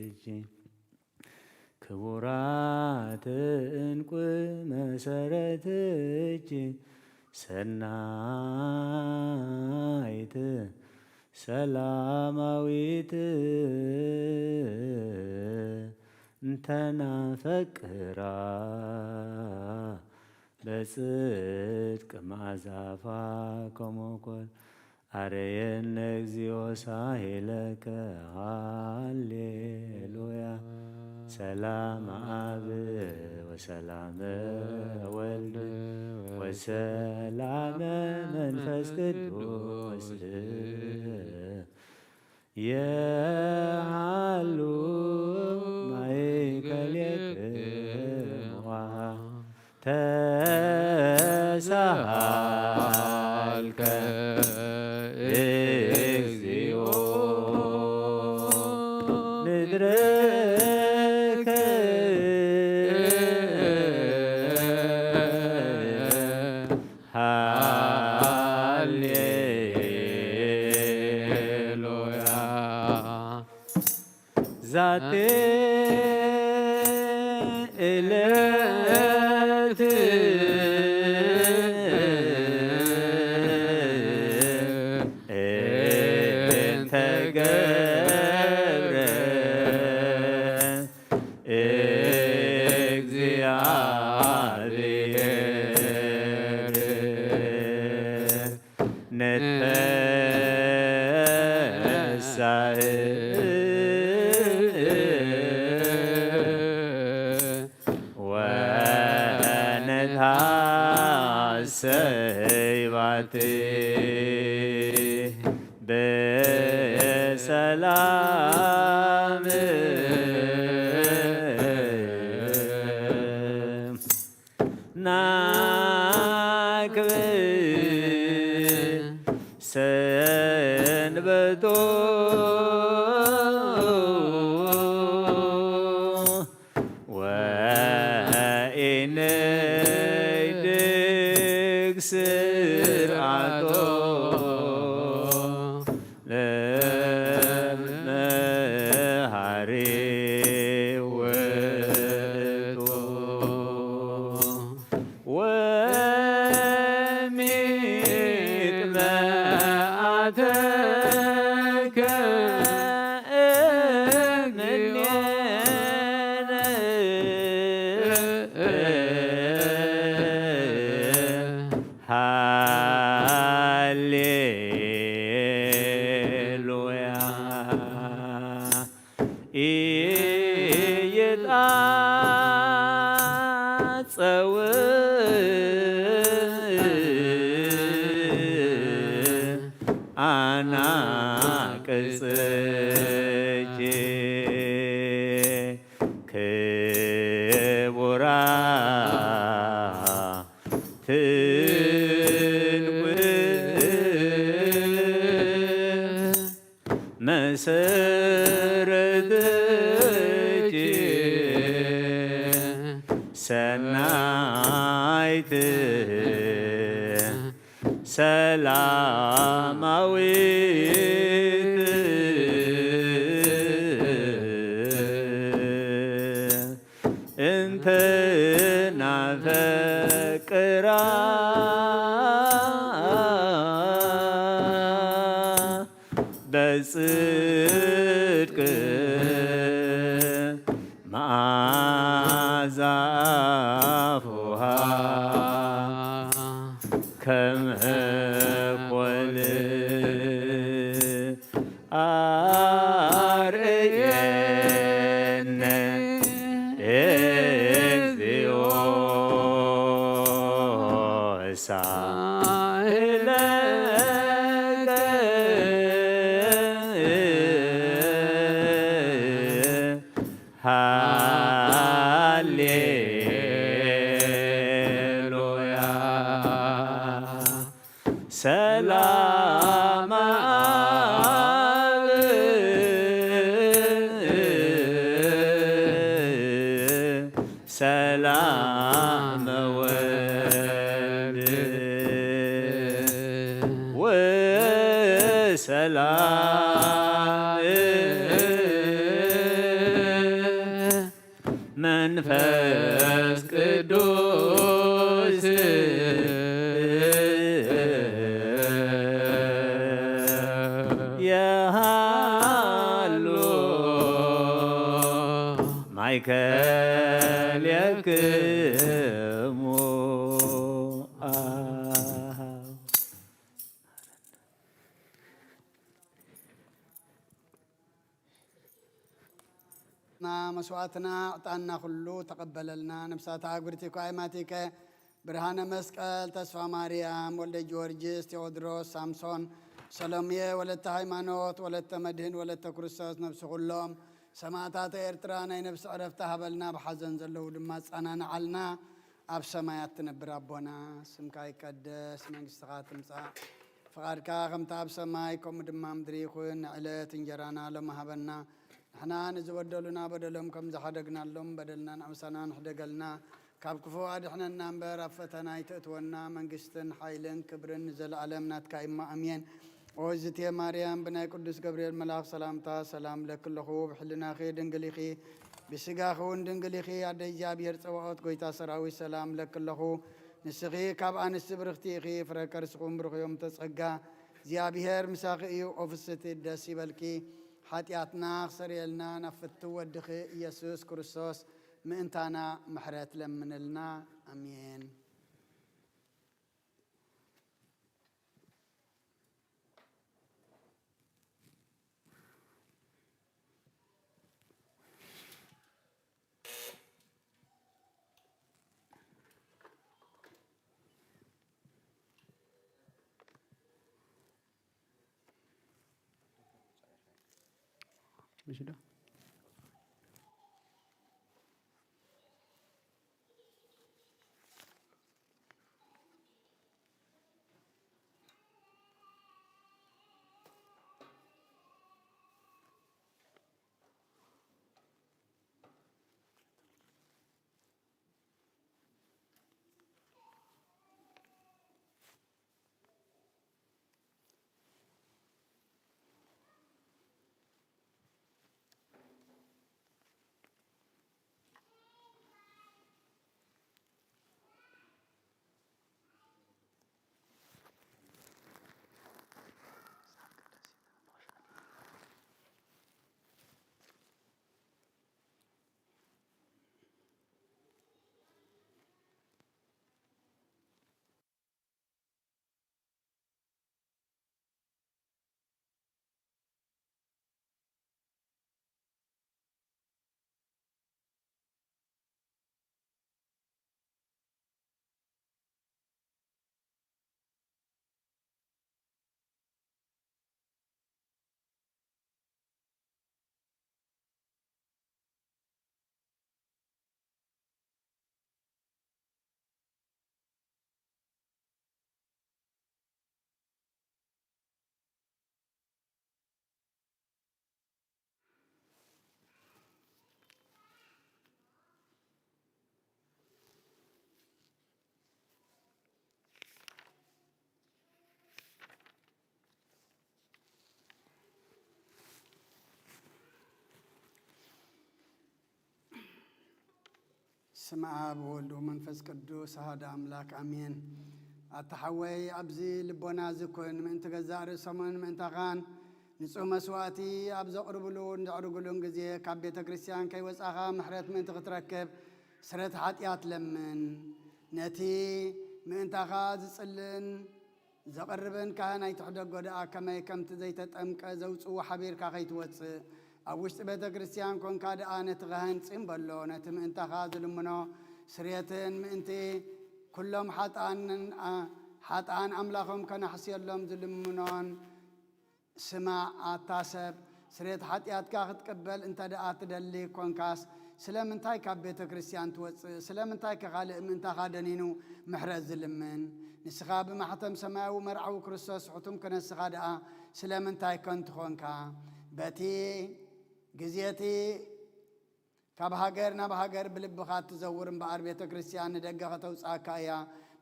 እጅ ክቡራት እንቁ መሰረት እጅ ሰናይት ሰላማዊት እንተናፈቅራ በጽድቅ መዓዛፋ ከመኮል። አረየነ እግዚኦ ሳሄለከ። ሃሌሉያ። ሰላም አብ ወሰላም ወልድ ወሰላም መንፈስ ቅዱስ የሃሉ ማእከሌክዋ ተሳሃልከ እግዚኦ ምድርከ ሃሌሉያ። ዛቲ ዕለት እንተ ገብረ መስዋዕትና ዕጣንና ኩሉ ተቐበለልና። ነብሳታ ኣጉርቲ ኳይማቲከ ብርሃነ መስቀል፣ ተስፋ ማርያም፣ ወልደ ጊዮርጊስ፣ ቴዎድሮስ፣ ሳምሶን፣ ሰሎሜ ወለተ ሃይማኖት፣ ወለተ መድህን፣ ወለተ ክርስቶስ፣ ነብሲ ኩሎም ሰማእታተ ኤርትራ ናይ ነብሲ ዕረፍቲ ሃበልና፣ ብሓዘን ዘለዉ ድማ ኣጸናንዓልና፣ ኣብ ሰማያት ትነብር ኣቦና፣ ስምካ ይቀደስ፣ መንግስትኻ ትምጻእ፣ ፍቓድካ ከምቲ ኣብ ሰማይ ከምኡ ድማ ምድሪ ይኹን፣ ንዕለት እንጀራና ሎሚ ሃበና፣ ንሕና ንዝበደሉና በደሎም ከም ዝሓደግናሎም በደልና ንኣምሳና ንሕደገልና፣ ካብ ክፉ ኣድሕነና እምበር፣ ኣብ ፈተና ኣይተእትወና፣ መንግስትን ሓይልን ክብርን ንዘለኣለም ናትካ እዩ እሞ፣ ኣሜን። ኦ እዝቴ ማርያም፣ ብናይ ቅዱስ ገብርኤል መልኣኽ ሰላምታ ሰላም እብለኪ ኣለኹ፣ ብሕልናኺ ድንግል ኢኺ፣ ብስጋኺ እውን ድንግል ኢኺ። ኣደ እግዚኣብሔር ጸባኦት፣ ጎይታ ሰራዊት፣ ሰላም እብለኪ ኣለኹ። ንስኺ ካብ ኣንስቲ ብርኽቲ ኢኺ፣ ፍረ ከርስኹም ብሩኽ እዮም ተጸጋ፣ እግዚኣብሔር ምሳኺ እዩ። ኦ ፍስቲ ደስ ይበልኪ፣ ሓጢኣትና ክሰርየልና ናብ ፍትው ወድኺ ኢየሱስ ክርስቶስ ምእንታና ምሕረት ለምንልና። ኣሜን። ምሽ ዶ? ስም ኣብ ወልድ ወመንፈስ ቅዱስ ኣሃዱ ኣምላክ ኣሜን። ኣታ ሓወይ፣ ኣብዚ ልቦና ዝኩን ምእንቲ ገዛእ ርእሶምን ምእንታኻን ንጹህ መስዋእቲ ኣብ ዘቕርብሉ እንድዕርግሉን ግዜ፣ ካብ ቤተ ክርስቲያን ከይወጻኻ ምሕረት ምእንቲ ክትረክብ ስረት ሓጢኣት ለምን። ነቲ ምእንታኻ ዝጽልን ዘቕርብን ካህን ኣይትሕደጎ ደኣ፣ ከመይ ከምቲ ዘይተጠምቀ ዘውጽኡ ሓቢርካ ከይትወጽእ፣ ኣብ ውሽጢ ቤተ ክርስቲያን ኮንካ ደኣ ነቲ ካህን ጽን በሎ፣ ነቲ ምእንታኻ ዝልምኖ ስርየትን ምእንቲ ኩሎም ሓጥኣንን፣ ኣ-፣ ሓጥኣን ኣምላኾም ከናሕስየሎም ዝልምኖን ስማዕ። ኣታ ሰብ፣ ስርየት ሓጢኣትካ ክትቅበል እንተ ደኣ ትደሊ ኮንካስ፣ ስለምንታይ ካብ ቤተ ክርስቲያን ትወጽእ? ስለምንታይከ ካልእ ምእንታኻ ደኒኑ ምሕረት ዝልምን? ንስኻ ብማሕተም ሰማያዊ መርዓዊ ክርስቶስ ሕቱም ክነስኻ ደኣ ስለምንታይ ከንቱ ኾንካ? በቲ ግዜቲ ካብ ሃገር ናብ ሃገር ብልብኻ እትዘውር እምበኣር፣ ቤተ ክርስቲያን ንደገ ከተውጽኣካ እያ።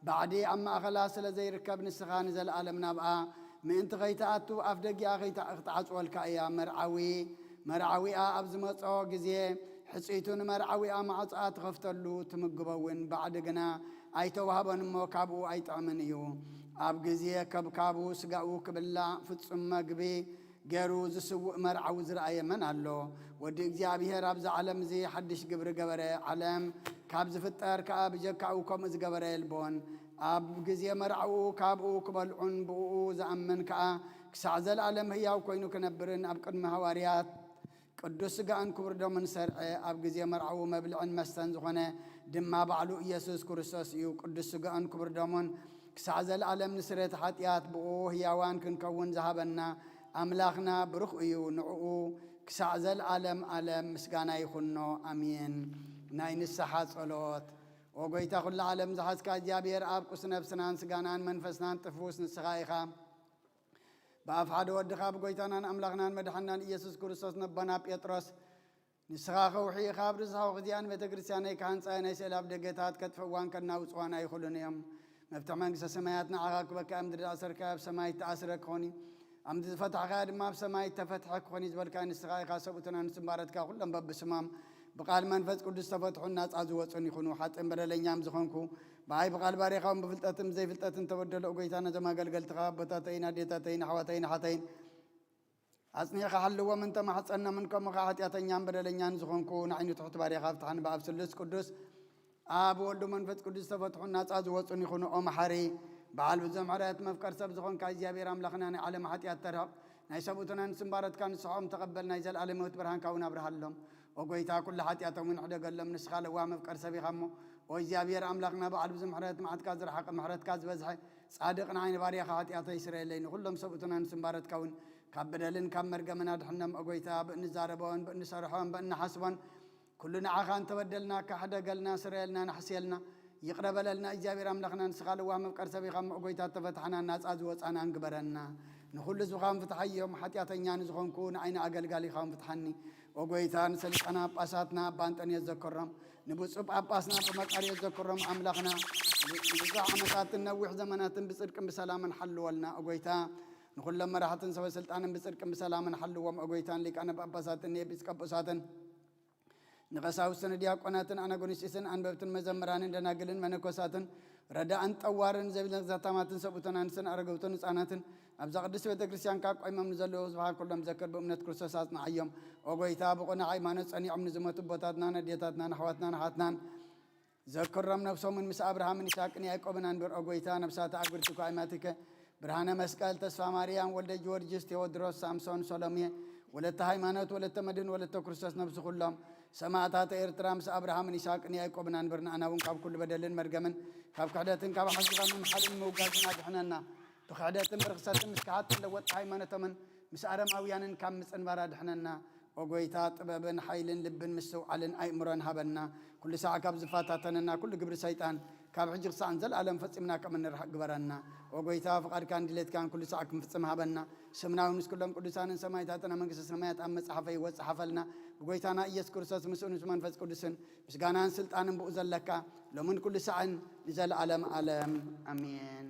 ባዕዲ ኣብ ማእኸላ ስለ ዘይርከብ፣ ንስኻ ንዘለኣለም ናብኣ ምእንቲ ኸይትኣቱ፣ ኣፍ ደጊኣ ኸይትዓ-፣ ክትዓጽወልካ እያ። መርዓዊ፣ መርዓዊኣ ኣብ ዝመጾ ግዜ፣ ሕጽይቱ ንመርዓዊኣ ማዕጾኣ ትኸፍተሉ፣ ትምግቦ እውን። ባዕዲ ግና ኣይተዋህቦን እሞ፣ ካብኡ ኣይጥዕምን እዩ። ኣብ ግዜ ከብካቡ፣ ስጋኡ ክብላዕ፣ ፍጹም መግቢ፣ ገይሩ ዝስውእ መርዓዊ ዝረኣየ መን ኣሎ? ወዲ እግዚኣብሔር ኣብዚ ዓለም እዚ ሓድሽ ግብሪ ገበረ። ዓለም ካብ ዝፍጠር ከኣ ብጀካኡ ከምኡ ዝገበረ የልቦን። ኣብ ግዜ መርዓኡ ካብኡ ክበልዑን ብእኡ ዝኣምን ከኣ ክሳዕ ዘለኣለም ህያው ኮይኑ ክነብርን ኣብ ቅድሚ ሃዋርያት ቅዱስ ስጋኡን ክቡር ደሙን ሰርዐ። ኣብ ግዜ መርዓኡ መብልዕን መስተን ዝኾነ ድማ ባዕሉ ኢየሱስ ክርስቶስ እዩ። ቅዱስ ስጋኡን ክቡር ደሙን ክሳዕ ዘለዓለም ንስርየት ሓጢኣት ብኡ ህያዋን ክንከውን ዝሃበና ኣምላኽና ብሩኽ እዩ። ንዕኡ ክሳዕ ዘለዓለም ዓለም ምስጋና ይኹኖ። ኣሜን። ናይ ንስሓ ጸሎት። ኦ ጎይታ፣ ኩሉ ዓለም ዝሓዝካ እግዚኣብሔር ኣብ፣ ቁስ ነፍስናን ስጋናን መንፈስናን ጥፉስ ንስኻ ኢኻ። ብኣፍ ሓደ ወድኻ ብጎይታናን ኣምላኽናን መድሓናን ኢየሱስ ክርስቶስ ነቦና ጴጥሮስ፣ ንስኻ ከውሒ ኢኻ፣ ኣብ ርእስኻ ወኽዚኣ ንቤተ ክርስቲያነይ ክሃንጻ ናይ ስእሊ ኣብ ደገታት ከጥፍእዋን ከናውጽዋን ኣይኽእሉን እዮም። መፍትሒ መንግስተ ሰማያት ንዓኻ ክበካ፣ ኣብ ምድሪ ዝኣሰርካዮ ኣብ ሰማይ ተኣስረ ክኾን እዩ፣ ኣብ ምድሪ ዝፈታሕካዮ ድማ ኣብ ሰማይ ተፈትሐ ክኾን እዩ ዝበልካ ንስኻ ኢኻ። ሰብኡትና ንስምባረትካ ኩሎም በብስሞም ብቃል መንፈስ ቅዱስ ተፈትሑን ናጻ ዝወጹን ይኹኑ። ሓጥእን በደለኛም ዝኾንኩ ብኣይ ብቃል ባሪኻውን ብፍልጠትን ብዘይፍልጠትን ተበደሉ። ጎይታ ነዞም ኣገልገልትኻ ኣቦታተይን ኣዴታተይን ኣሕዋተይን ኣሓተይን ኣጽኒዕካ ሓልዎም እንተማሕጸኖምን ከምኡ ኸዓ ሓጢኣተኛን በደለኛን ዝኾንኩ ንዓይኒ ትሑት ባሪኻ ፍትሓን ብኣብ ስሉስ ቅዱስ ኣብ ወልዱ መንፈስ ቅዱስ ተፈትሑን ናጻ ዝወጹን ይኹኑ። ኦ መሓሪ በዓል ብዙሕ ምሕረት መፍቀር ሰብ ዝኾንካ እግዚኣብሔር ኣምላኽና ናይ ዓለም ሓጢኣት ተርሕቕ ናይ ሰብኡትናን ስምባረትካ ንስሖም ተቐበል ናይ ዘለኣለም ህይወት ብርሃንካ እውን ኣብርሃሎም። ኦ ጎይታ ኩሉ ሓጢኣቶም እውን ሕደገሎም ንስኻ ለዋ መፍቀር ሰብ ኢኻ እሞ። ኦ እግዚኣብሔር ኣምላኽና በዓል ብዙሕ ምሕረት መዓትካ ዝረሓቐ ምሕረትካ ዝበዝሐ ጻድቕ ንዓይኒ ባርያኻ ሓጢኣተይ ስረየለይ ንኹሎም ሰብኡትናን ስምባረትካ እውን ካብ በደልን ካብ መርገምን ኣድሕኖም። ኦ ጎይታ ብእንዛረቦን ብእንሰርሖን ብእንሓስቦን ኩሉ ንዓኻ እንተበደልና ካሕደገልና ስረየልና ናሕስየልና ይቕረ በለልና እግዚኣብሔር ኣምላኽና ንስኻ ለዋህ መፍቀር ሰብ ኢኻ እሞ ጎይታ ተፈታሕና ናጻ ዝወጻና እንግበረና ንኹሉ ህዝብኻ እንፍትሓዮም ሓጢኣተኛ ንዝኾንኩ ንዓይኒ ኣገልጋሊኻ እንፍትሓኒ ኦ ጎይታ ንሰሊጣና ጳጳሳትና ኣባ እንጠንዮስ ዘክሮም ንብፁዕ ጳጳስና ብመቃርዮስ ዘክሮም ኣምላኽና ንብዙሕ ዓመታትን ነዊሕ ዘመናትን ብጽድቅን ብሰላምን ሓልወልና ኦ ጎይታ ንኹሎም መራሕትን ሰበ ስልጣንን ብጽድቅን ብሰላምን ሓልዎም ኦ ጎይታ ንሊቃነ ጳጳሳትን ንኤጲስቆጶሳትን ንቐሳውስትን ዲያቆናትን ኣናጉንስጢስን ኣንበብትን መዘምራንን ደናግልን መነኮሳትን ረዳእን ጠዋርን ዘቢልን ዘታማትን ሰብኡትን ኣንስትን ኣረገውትን ህፃናትን ኣብዛ ቅድስት ቤተ ክርስቲያን ካብ ቆይሞም ንዘለዉ ህዝብኻ ኩሎም ዘክር ብእምነት ክርስቶስ ኣጽንዓዮም ኦ ጎይታ ብቑና ሃይማኖት ጸኒዖም ንዝሞቱ ኣቦታትናን ኣዴታትናን ኣሕዋትናን ኣሓትናን ዘክሮም ነብሶምን ምስ ኣብርሃምን ይስሐቅን ያዕቆብን ኣንብር ኦ ጎይታ ነብሳት ኣግብርቲ እኳ ኣይማትከ ብርሃነ መስቀል ተስፋ ማርያም ወልደ ጊዮርጊስ ቴዎድሮስ ሳምሶን ሶሎሜ ወለተ ሃይማኖት ወለተ መድህን ወለተ ክርስቶስ ነብሲ ኩሎም ሰማእታት ኤርትራ ምስ ኣብርሃምን ይስሐቅን ያዕቆብን ኣንብር ንኣና እውን ካብ ኩሉ በደልን መርገምን ካብ ክሕደትን ካብ ሓሲኻ ምምሓልን ምውጋዝን ኣድሕነና ብክሕደትን ብርኽሰትን ምስ ክሓት ለወጥ ሃይማኖቶምን ምስ ኣረማውያንን ካብ ምጽንባር ኣድሕነና ኦ ጎይታ ጥበብን ሓይልን ልብን ምስትውዓልን ኣእምሮን ሃበና ኩሉ ሳዕ ካብ ዝፈታተነና ኩሉ ግብሪ ሰይጣን ካብ ሕጂ ክሳዕ ንዘለኣለም ፈጺምና ከም እንርሕቅ ግበረና ኦ ጎይታ ፍቓድካን ድሌትካን ኩሉ ሳዕ ክንፍጽም ሃበና ስምና እውን ምስ ኩሎም ቅዱሳንን ሰማይታትን ኣብ መንግስተ ሰማያት ኣብ መጽሓፈይ ወጽሓፈልና ብጎይታና ኢየሱስ ክርስቶስ ምስኡ ምስ መንፈስ ቅዱስን ምስጋናን ስልጣንን ብኡ ዘለካ ሎምን ኩሉ ሳዕን ንዘለኣለም ኣለም ኣሜን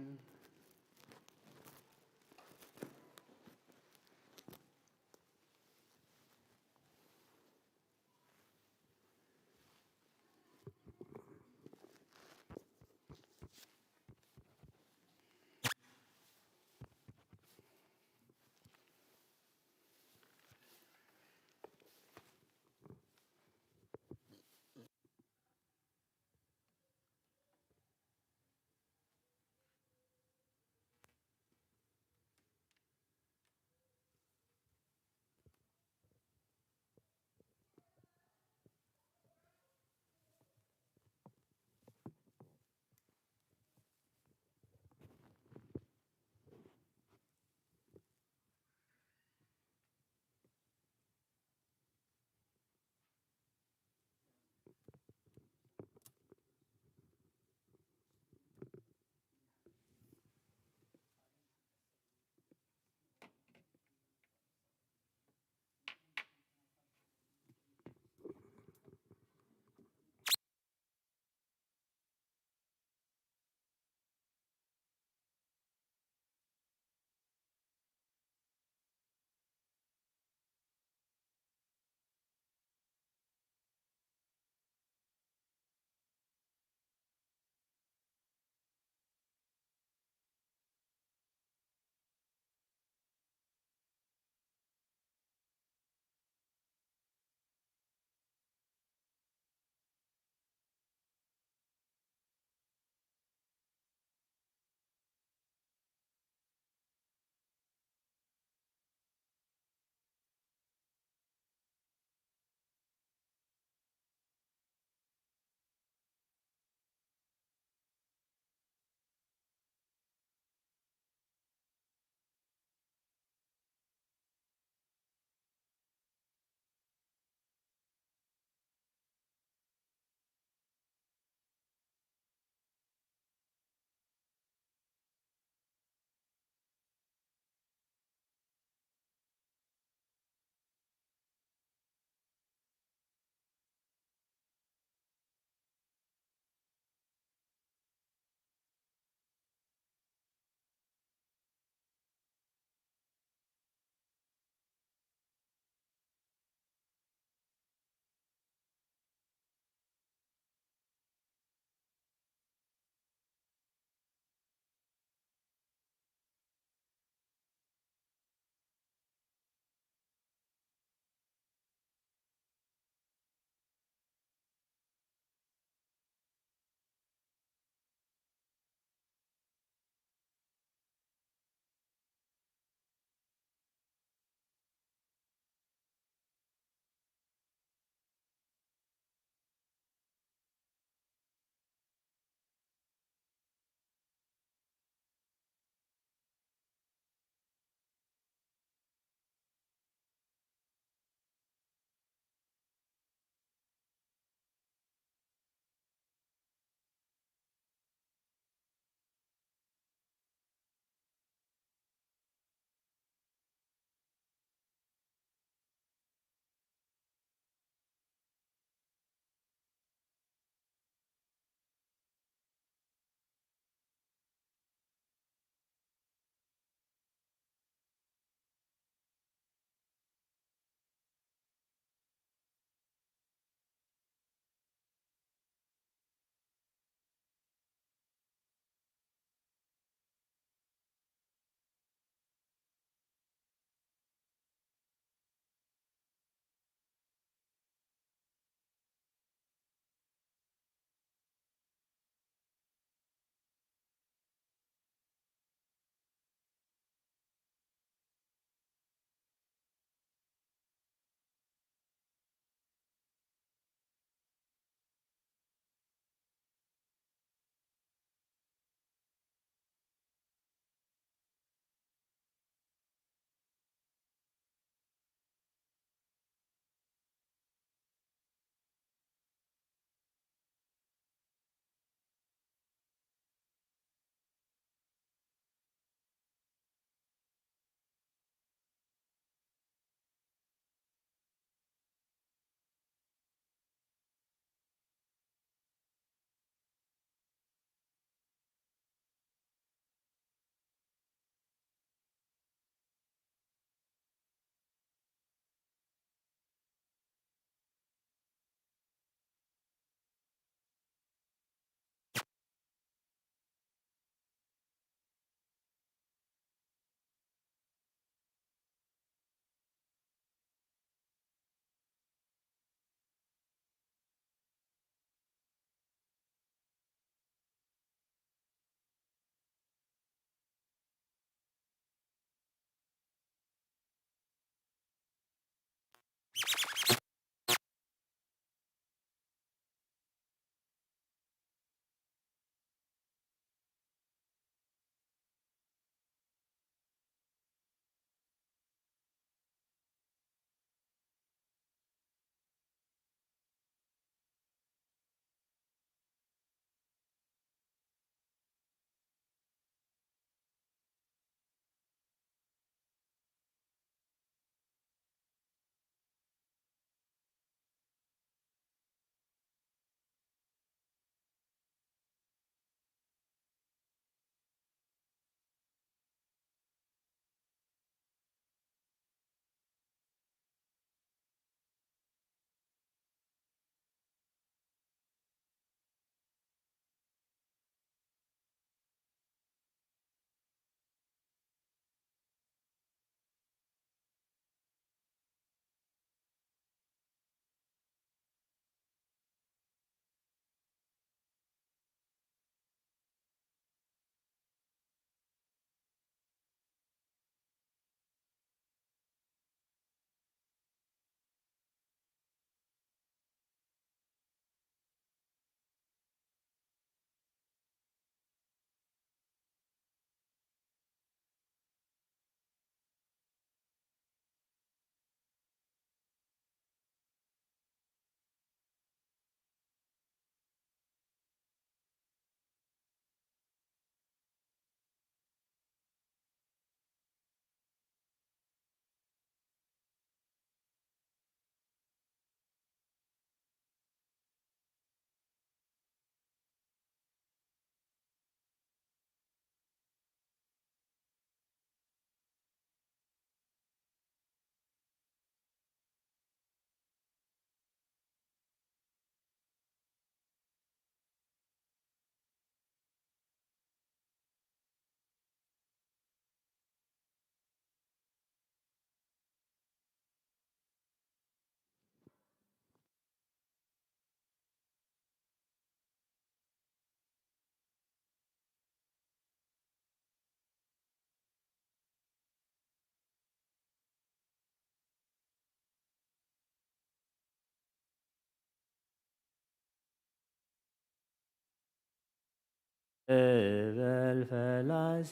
እበል ፈላሲ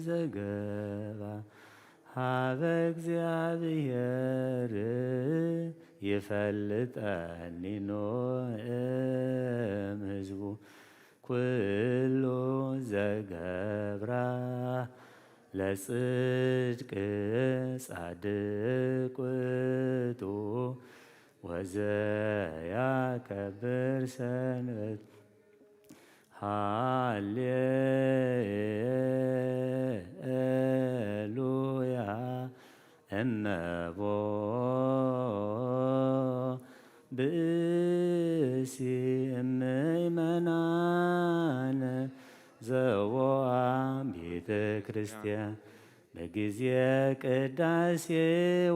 ዘገባ ሀበ እግዚኣብሔር ይፈልጠኒ ኖ እም ህዝቡ ኩሉ ዘገብራ ለጽድቅ ጻድቅ ውእቱ ወዘያከብር ሰንበት ሃሌሉያ እመቦ ብእሲ እምእመናን ዘቦኣ ቤተ ክርስቲያን በጊዜ ቅዳሴ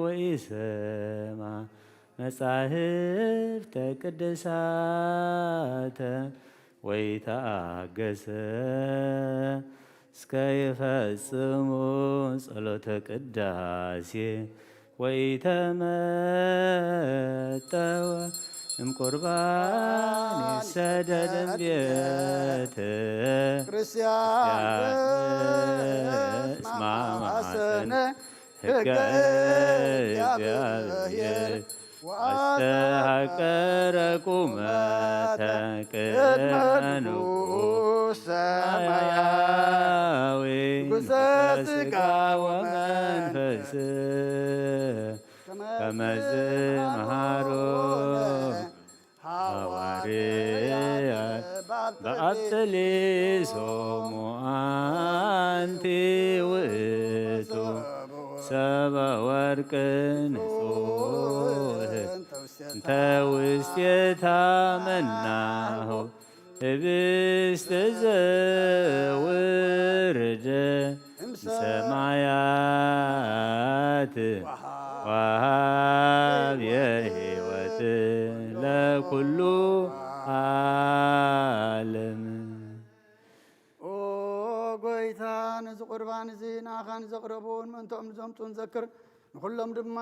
ወኢሰማ መጻሕፍተ ቅዱሳተ ወኢተአገሰ እስከ ይፈጽሙ ጸሎተ ቅዳሴ ወኢተመጠወ እምቁርባን ይሰደድ እምቤት ክርስቲያን እስማ ማሰነ ሕገ እግዚአብሔር ወአስተሐቀረ ቁመተ ቅድመ ንጉሥ ሰማያዊ ንጉሠ ሥጋ ወመንፈስ ከመዝ መሃሮ ሐዋርያት በአብጥሊሶሙ አንቲ ውእቱ ሰበ ወርቅ ንጹሕ እንተ ውስቴታ መናሁ ህብስት ዘውርድ እምሰማያት ወሃብ የህይወት ለኩሉ ዓለም። ኦ ጎይታ፣ ነዚ ቁርባን እዚ ንኣኻ ንዘቕረቡ ምእንትኦም ንዘምፁ ንዘክር፣ ንኹሎም ድማ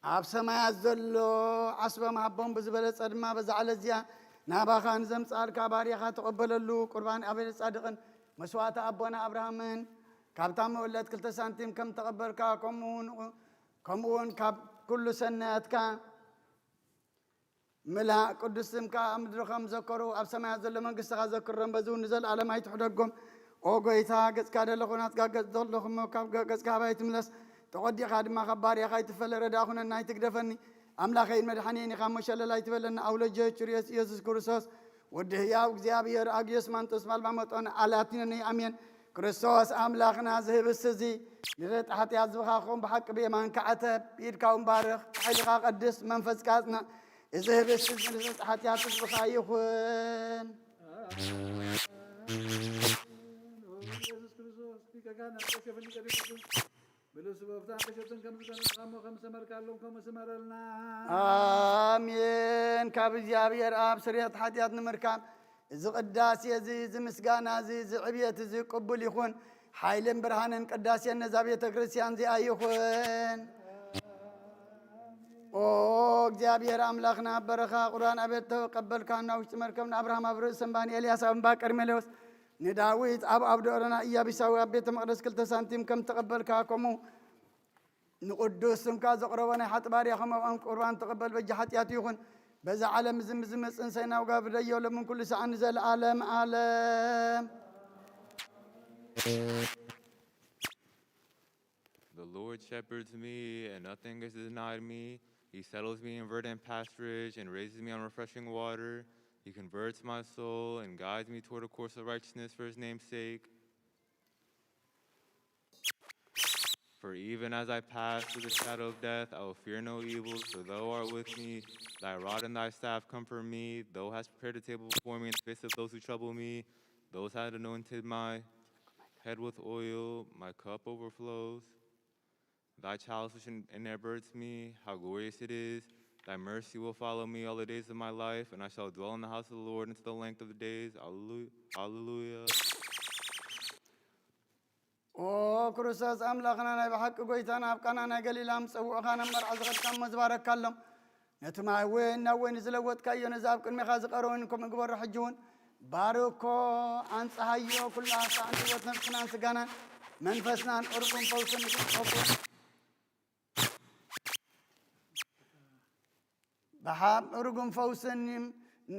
ኣብ ሰማያት ዘሎ ዓስቦም ሃቦም ብዝበለጸ ድማ በዛ ዕለት እዚኣ ናባኻ ንዘምጽኣልካ ባርያኻ ተቐበለሉ። ቁርባን ኣቤል ጻድቕን መስዋዕቲ ኣቦና ኣብርሃምን ካብታ መወለት ክልተ ሳንቲም ከም ተቐበልካ፣ ከምኡ እውን ከምኡ እውን ካብ ኩሉ ሰናያትካ ምላእ ቅዱስ ስምካ ኣብ ምድሪ ከም ዘከሩ ኣብ ሰማያት ዘሎ መንግስትኻ ዘክሮም፣ በዚ እውን ንዘለኣለም ኣይትሕደጎም። ኦ ጎይታ፣ ገጽካ ደለኹ ናጽጋ ገጽ ዘለኹ እሞ ካብ ገ- ገጽካ ሃባይ ትምለስ። ተቖዲኻ ድማ ካብ ባርያኻ ኣይትፈለ። ረዳ ኩነና ኣይትግደፈኒ። ኣምላኸይን መድሓኒየን ኢኻ እሞ ሸለል ኣይትበለኒ። ኣውለጀ ችርዮስ ኢየሱስ ክርስቶስ ወዲ ህያው እግዚኣብሔር ኣግዮስ ማንጦስ ማልባ መጦን ኣላቲነኒ ኣሜን። ክርስቶስ ኣምላኽና ዝህብስ እዚ ንዘጥ ሓጢኣት ዝበኻኹም ብሓቂ ብየማን ከዓተ ብኢድካ እውን ባርኽ፣ ብሓይልኻ ቀድስ፣ መንፈስካ ኣጽንዕ። እዚ ህብስት እዚ ንዘጥ ሓጢኣት ህዝብኻ ይኹን። ኢየሱስ ክርስቶስ ሊቀ ካህናት ዮሴፍን ኒቆዲሞስን ብልብሱ በፍታን ተሸፍን ከም ዝገነዝኻ እሞ ከም ዝሰመርካሎም ከምኡ ስመረልና። ኣሜን። ካብ እግዚኣብሔር ኣብ ስርየት ሓጢኣት ንምርካብ እዚ ቅዳሴ እዚ፣ እዚ ምስጋና እዚ፣ እዚ ዕብየት እዚ ቅቡል ይኹን። ሓይልን ብርሃንን ቅዳሴን ነዛ ቤተ ክርስቲያን እዚኣ ይኹን። ኦ እግዚኣብሔር ኣምላኽና፣ በረኻ ቁርባን ኣቤል ተቀበልካ፣ ናብ ውሽጢ መርከብ ንኣብርሃም ኣብ ርእሲ እምባ፣ ንኤልያስ ኣብ እምባ ቀርሜሌዎስ፣ ንዳዊት ኣብ ኣብ ደብረ ኢያቢሳዊ ኣብ ቤተ መቕደስ ክልተ ሳንቲም ከም ተቐበልካ፣ ከምኡ ንቕዱስ ስምካ ዘቕረቦ ናይ ሓጢ ባርያ ከም ኣብኦም ቁርባን ተቐበል፣ በጃ ሓጢኣቱ ይኹን። በዛ ዓለም እዚ ዝመጽእ እንሰይ ናውጋ ብደዮ ሎምን ኩሉ ሰዓን ንዘለዓለም ዓለም። The Lord shepherds me, and nothing is denied me. He settles me in verdant pasturage and raises me on refreshing water. He converts my soul and guides me toward a course of righteousness for his name's sake. For even as I pass through the shadow of death, I will fear no evil, for thou art with me. Thy rod and thy staff comfort me. Thou hast prepared a table before me in the face of those who trouble me. Those had anointed my head with oil, my cup overflows. Thy chalice which in- inherits me, how glorious it is. Thy mercy will follow me all the days of my life, and I shall dwell in the house of the Lord until the length of the days. Alleluia. Alleluia. ኦ ክርስቶስ ኣምላኽና፣ ናይ ብሓቂ ጎይታና፣ ኣብ ቃና ናይ ገሊላ ምስ ጸውዑኻ ናብ መርዓ ዝኸድካ እሞ ዝበረካሎም። ነቲ ማይ እውን ናብ ወይኒ ዝለወጥካዮ፣ ነዚ ኣብ ቅድሜኻ ዝቐረበ ወይኒ ከምኡ ግበሮ። ሕጂ እውን ባርኮ፣ ኣንጽሃዮ፣ ኩላ ሳዕ ንህይወት ነፍስናን ስጋናን መንፈስናን ዕርጉም ፈውስን ይኹን። ብሓብ ዕርጉም ፈውስን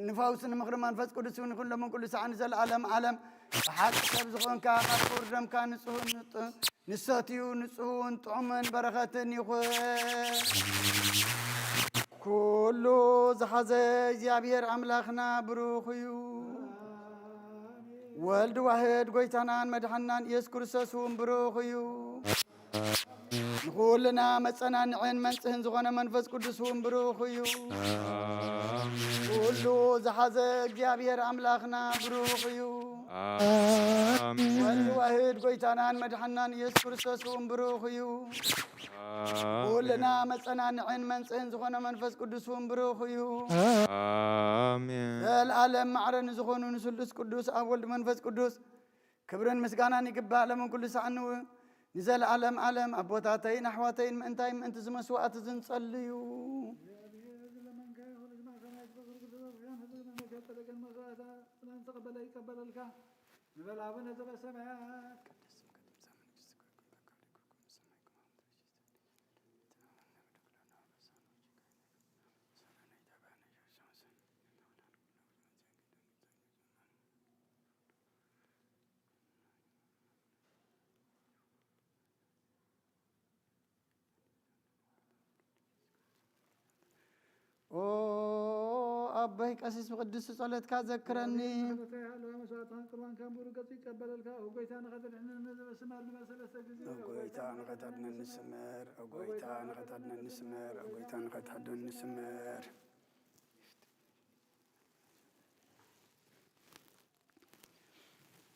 ንፈውስን ምኽሪ መንፈስ ቅዱስ እውን ይኹን። ሎምን ኩሉ ሳዕ ንዘለኣለም ዓለም ብሓቂ ሰብ ዝኾንካ፣ ካብ ክቡር ደምካ ንጹህን ንጥ-፣ ንሰትዩ ንጹህን ጥዑምን በረኸትን ይኹን። ኩሉ ዝሓዘ እግዚኣብሔር ኣምላኽና ብሩኽ እዩ። ወልድ ዋህድ ጎይታናን መድሓናን ኢየሱስ ክርስቶስ እውን ብሩኽ እዩ። ንኹልና መጸናንዕን መንጽህን ዝኾነ መንፈስ ቅዱስ እውን ብሩኽ እዩ። ኣሜን። ኩሉ ዝሓዘ እግዚኣብሔር ኣምላኽና ብሩኽ እዩ። ኣሜን። ወልድ ዋህድ ጎይታናን መድሓናን ኢየሱስ ክርስቶስ እውን ብሩኽ እዩ። ኣሜን። ኩልና መጸናንዕን መንጽህን ዝኾነ መንፈስ ቅዱስ እውን ብሩኽ እዩ። ኣሜን። ዘለዓለም ማዕረ ንዝኾኑ ንስሉስ ቅዱስ ኣብ ወልድ መንፈስ ቅዱስ ክብርን ምስጋናን ይግባእ፣ ሎምን ኩሉ ሳዕን ንዘለዓለም ዓለም። ኣቦታተይን ኣሕዋተይን፣ ምእንታይ ምእንቲ እዚ መስዋዕቲ እዚ ንጸልዩ። ንበል ኣቡነ ዘበሰማያት። ኦ ኣቦይ ቀሲስ፣ ብቅዱስ ጸሎትካ ዘክረኒ። ጸሎተይ ሃለዋ መስዋዕትኻን ቅርባንካን ብሩህ ገጹ ይቀበለልካ። ኦ ጎይታ ንኸተድሕነኒ ንስመር ንበል ሰለስተ ግዜ። ኦ ጎይታ ንኸተድነኒ ስመር፣ ኦ ጎይታ ንኸተድነኒ ስመር፣ ኦ ጎይታ ንኸተድነኒ ስመር።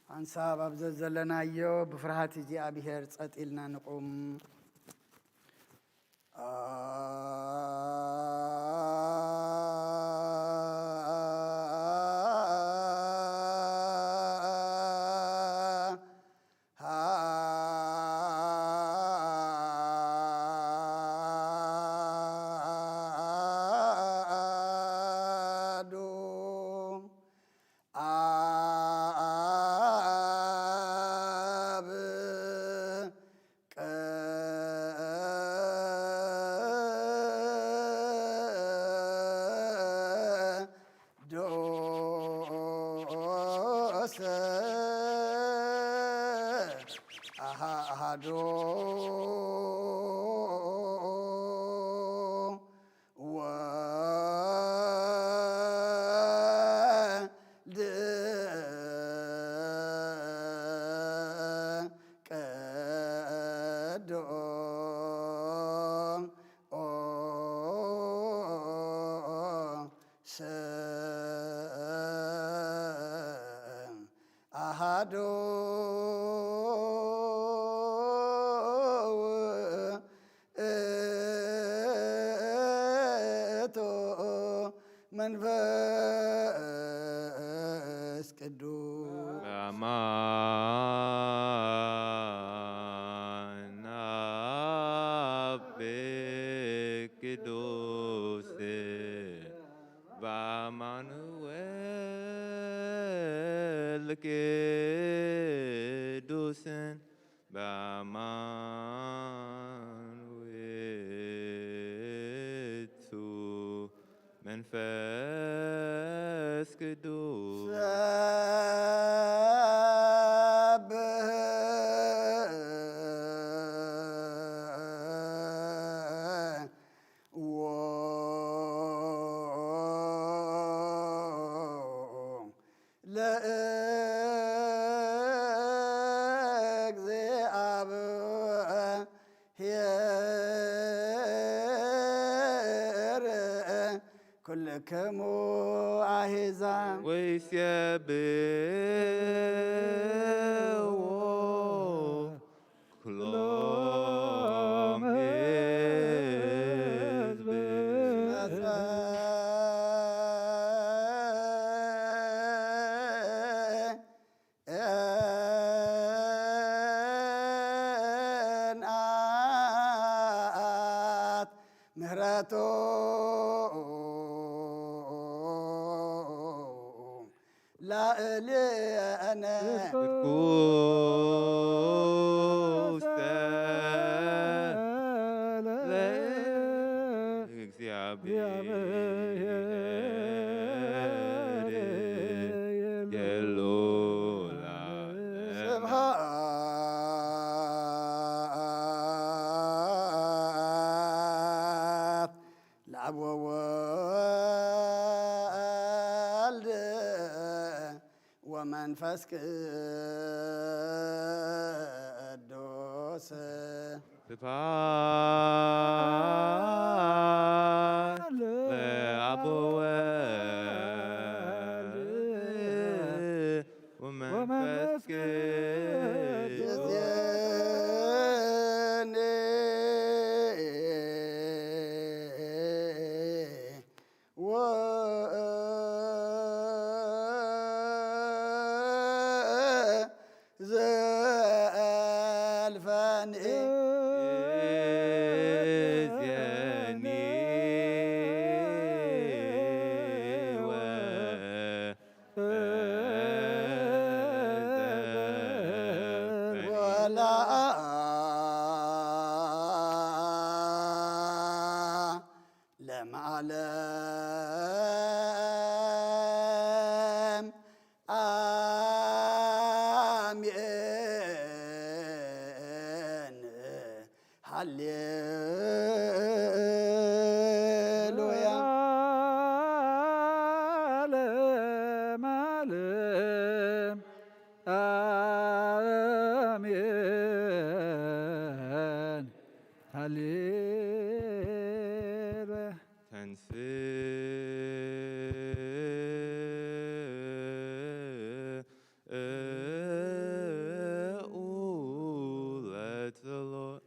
ሓንሳብ ኣብ ዘዘለናዮ ብፍርሃት እግዚኣብሔር ጸጥ ኢልና ንቁም። ኣዱ ኣብ ቅዱስ ኣሃ-፣ ኣሃዱ ወልድ ቅዱስ ኣሃዱ ውእቱ መንፈስ ቅዱስ። በአማን አብ ቅዱስ በአማኑኤል ቅዱስን በአማኑኤል መንፈስ ቅዱስ። ሰብህ ለእግዚአብሔር ኩልክሙ ኣሕዛብ ወይሴብዎ ኩሎም ሕዝብ። ጽንዓት ምህረቱ ላእሌነ ርኩሰ ለእግዚአብሔር የሉ ለዓለም። ስብሐት ለአብ ወወልድ ወመንፈስ ቅዱስ። ስብሐት ለአብ ወወልድ ወመንፈስ ቅዱስ። ዘልፈኒ እዝየኒ ወ- ወላ ለዓለም አሜን። ሃሌሉያ። ዓለም ዓለም አሜን። ሃሌሉያ። ተንሥኡ ለትሎ-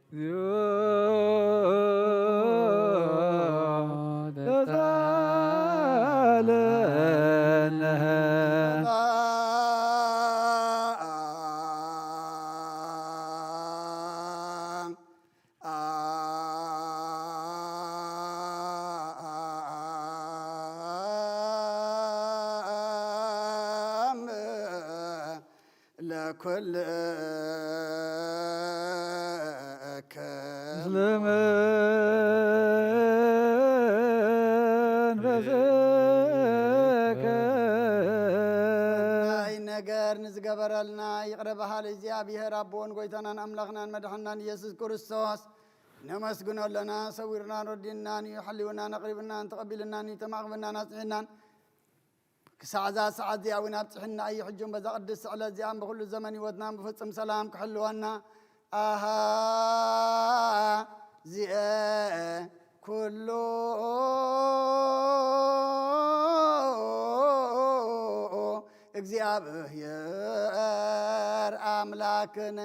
ለኩልከ ምስለ መንፈስከ። ናይ ነገር ንዝገበረልና ይቕረ በሃሊ እግዚኣብሔር ኣቦን ጎይታናን ኣምላኽናን መድሓናን ኢየሱስ ክርስቶስ ነመስግኖ ኣለና። ሰዊርናን ረዲእናን እዩ፣ ሓልዩናን ኣቕሪብናን ተቐቢልናን እዩ፣ ተማቕብናን ኣጽዒናን ክሳዕ እዛ ሰዓት እዚኣ እውን ኣብጽሕና እዩ። ሕጂ እውን በዛ ቅድስቲ ዕለት እዚኣን ብኹሉ ዘመን ህይወትናን ብፍጹም ሰላም ክሕልወና ኣሃ ዚኤ ኩሉ እግዚኣብሔር ኣምላክነ።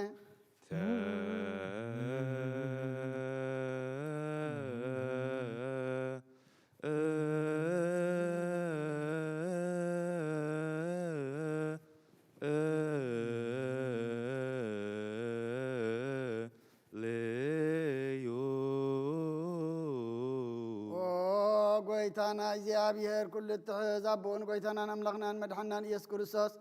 ተሌዩ። ኦ ጎይታና እግዚኣብሔር ኩሉ እትሕዝ ኣቦን ጎይታናን ኣምላኽናን መድሓናን ኢየሱስ ክርስቶስ፣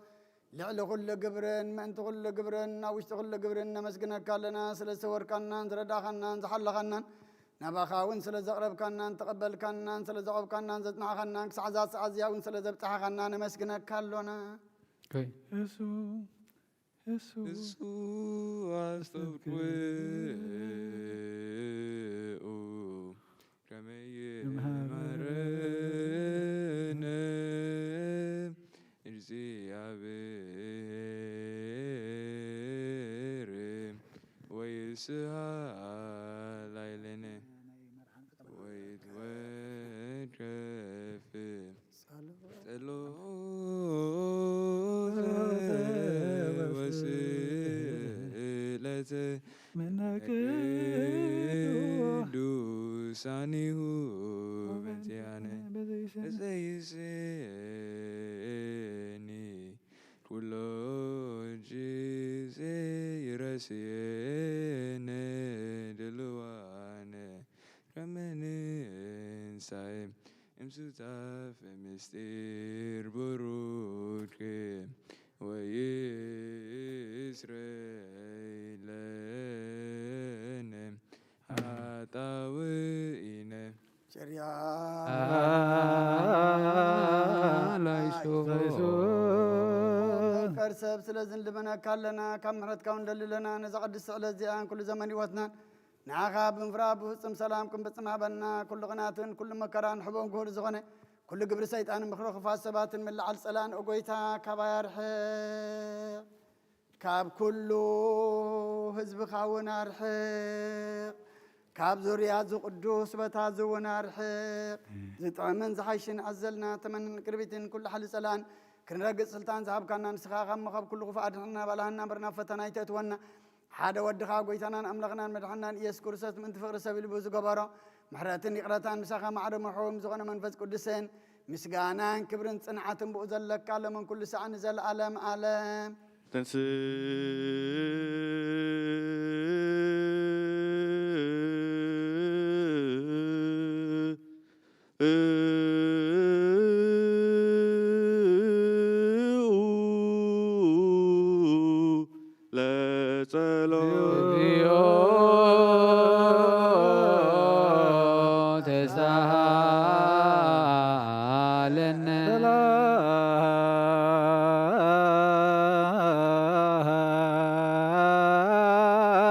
ልዕሊ ኩሉ ግብርን ምእንቲ ኩሉ ግብርን ኣብ ውሽጢ ኩሉ ግብርን ነመስግነካ ኣለና። ስለ ዝሰወርካናን ዝረዳኻናን ዝሓለኻናን፣ ናባኻ እውን ስለ ዘቕረብካናን ተቐበልካናን ስለ ዘቖብካናን ዘጽናዕኻናን ክሳዕ እዛ ሰዓት እዚኣ እውን ስለ ዘብጽሓኻና ነመስግነካ ኣሎና። እሱ እሱ እሱ ኣስተብቅዑ ከመይ ይምሃረነ እግዚአብሔር ወይስሃ ላዕሌነ ወይትወከፍ ጸሎተ ወስእለተ ቅዱሳኒሁ በዚያነ ዘይስኒ ኩሎ ጊዜ ይረስየነ ድልዋነ ረመንሳይ እምሱታፍ ምስጢር ቡሩክ ወይስረይ ለነ ሃጣውኢነ። ቸርያ ላይሶ። መፍቀር ሰብ፣ ስለዚ ንልመነካ ኣለና፣ ካብ ምሕረትካ እውን ንደሊ ኣለና። ነዛ ቅድስቲ ዕለት እዚኣን ኩሉ ዘመን ህይወትናን ንዓኻ ብምፍራህ ብፍጹም ሰላም ክንፍጽም ሃበና። ኩሉ ቕናትን ኩሉ መከራን ሕቦን ግሁድ ዝኾነ ኩሉ ግብሪ ሰይጣንን ምኽሪ ክፉኣት ሰባትን ምልዓል ጸላእን፣ ኦ ጐይታ፣ ካባይ ኣርሕቕ። ካብ ኩሉ ህዝብኻ እውን ኣርሕቕ። ካብ ዙርያ እዚ ቅዱስ ቦታ እዚ እውን ኣርሕቕ። ዝጥዕምን ዝሓይሽን ኣዘልና ተመንን ቅርቢትን ኩሉ ሓሊ ጸላእን ክንረግጽ ስልጣን ዝሃብካና ንስኻ፣ ካብ መኸብ ኩሉ ክፉእ ኣድሕንና፣ ባልሃና እምበር ናብ ፈተና ኣይተእትወና። ሓደ ወድኻ ጐይታናን ኣምላኽናን መድሓንናን ኢየሱስ ክርስቶስ ምእንቲ ፍቕሪ ሰብ ኢሉ ብዝገበሮ ምሕረትን ይቕረታን፣ ምሳኻ ማዕረ ምርሑው ዝኾነ መንፈስ ቅዱስን ምስጋናን ክብርን ጽንዓትን ብኡ ዘለካ፣ ሎምን ኩሉ ሰዓት ንዘለኣለም ኣለም። ተንስ ለጸሎት። ተሳለነ።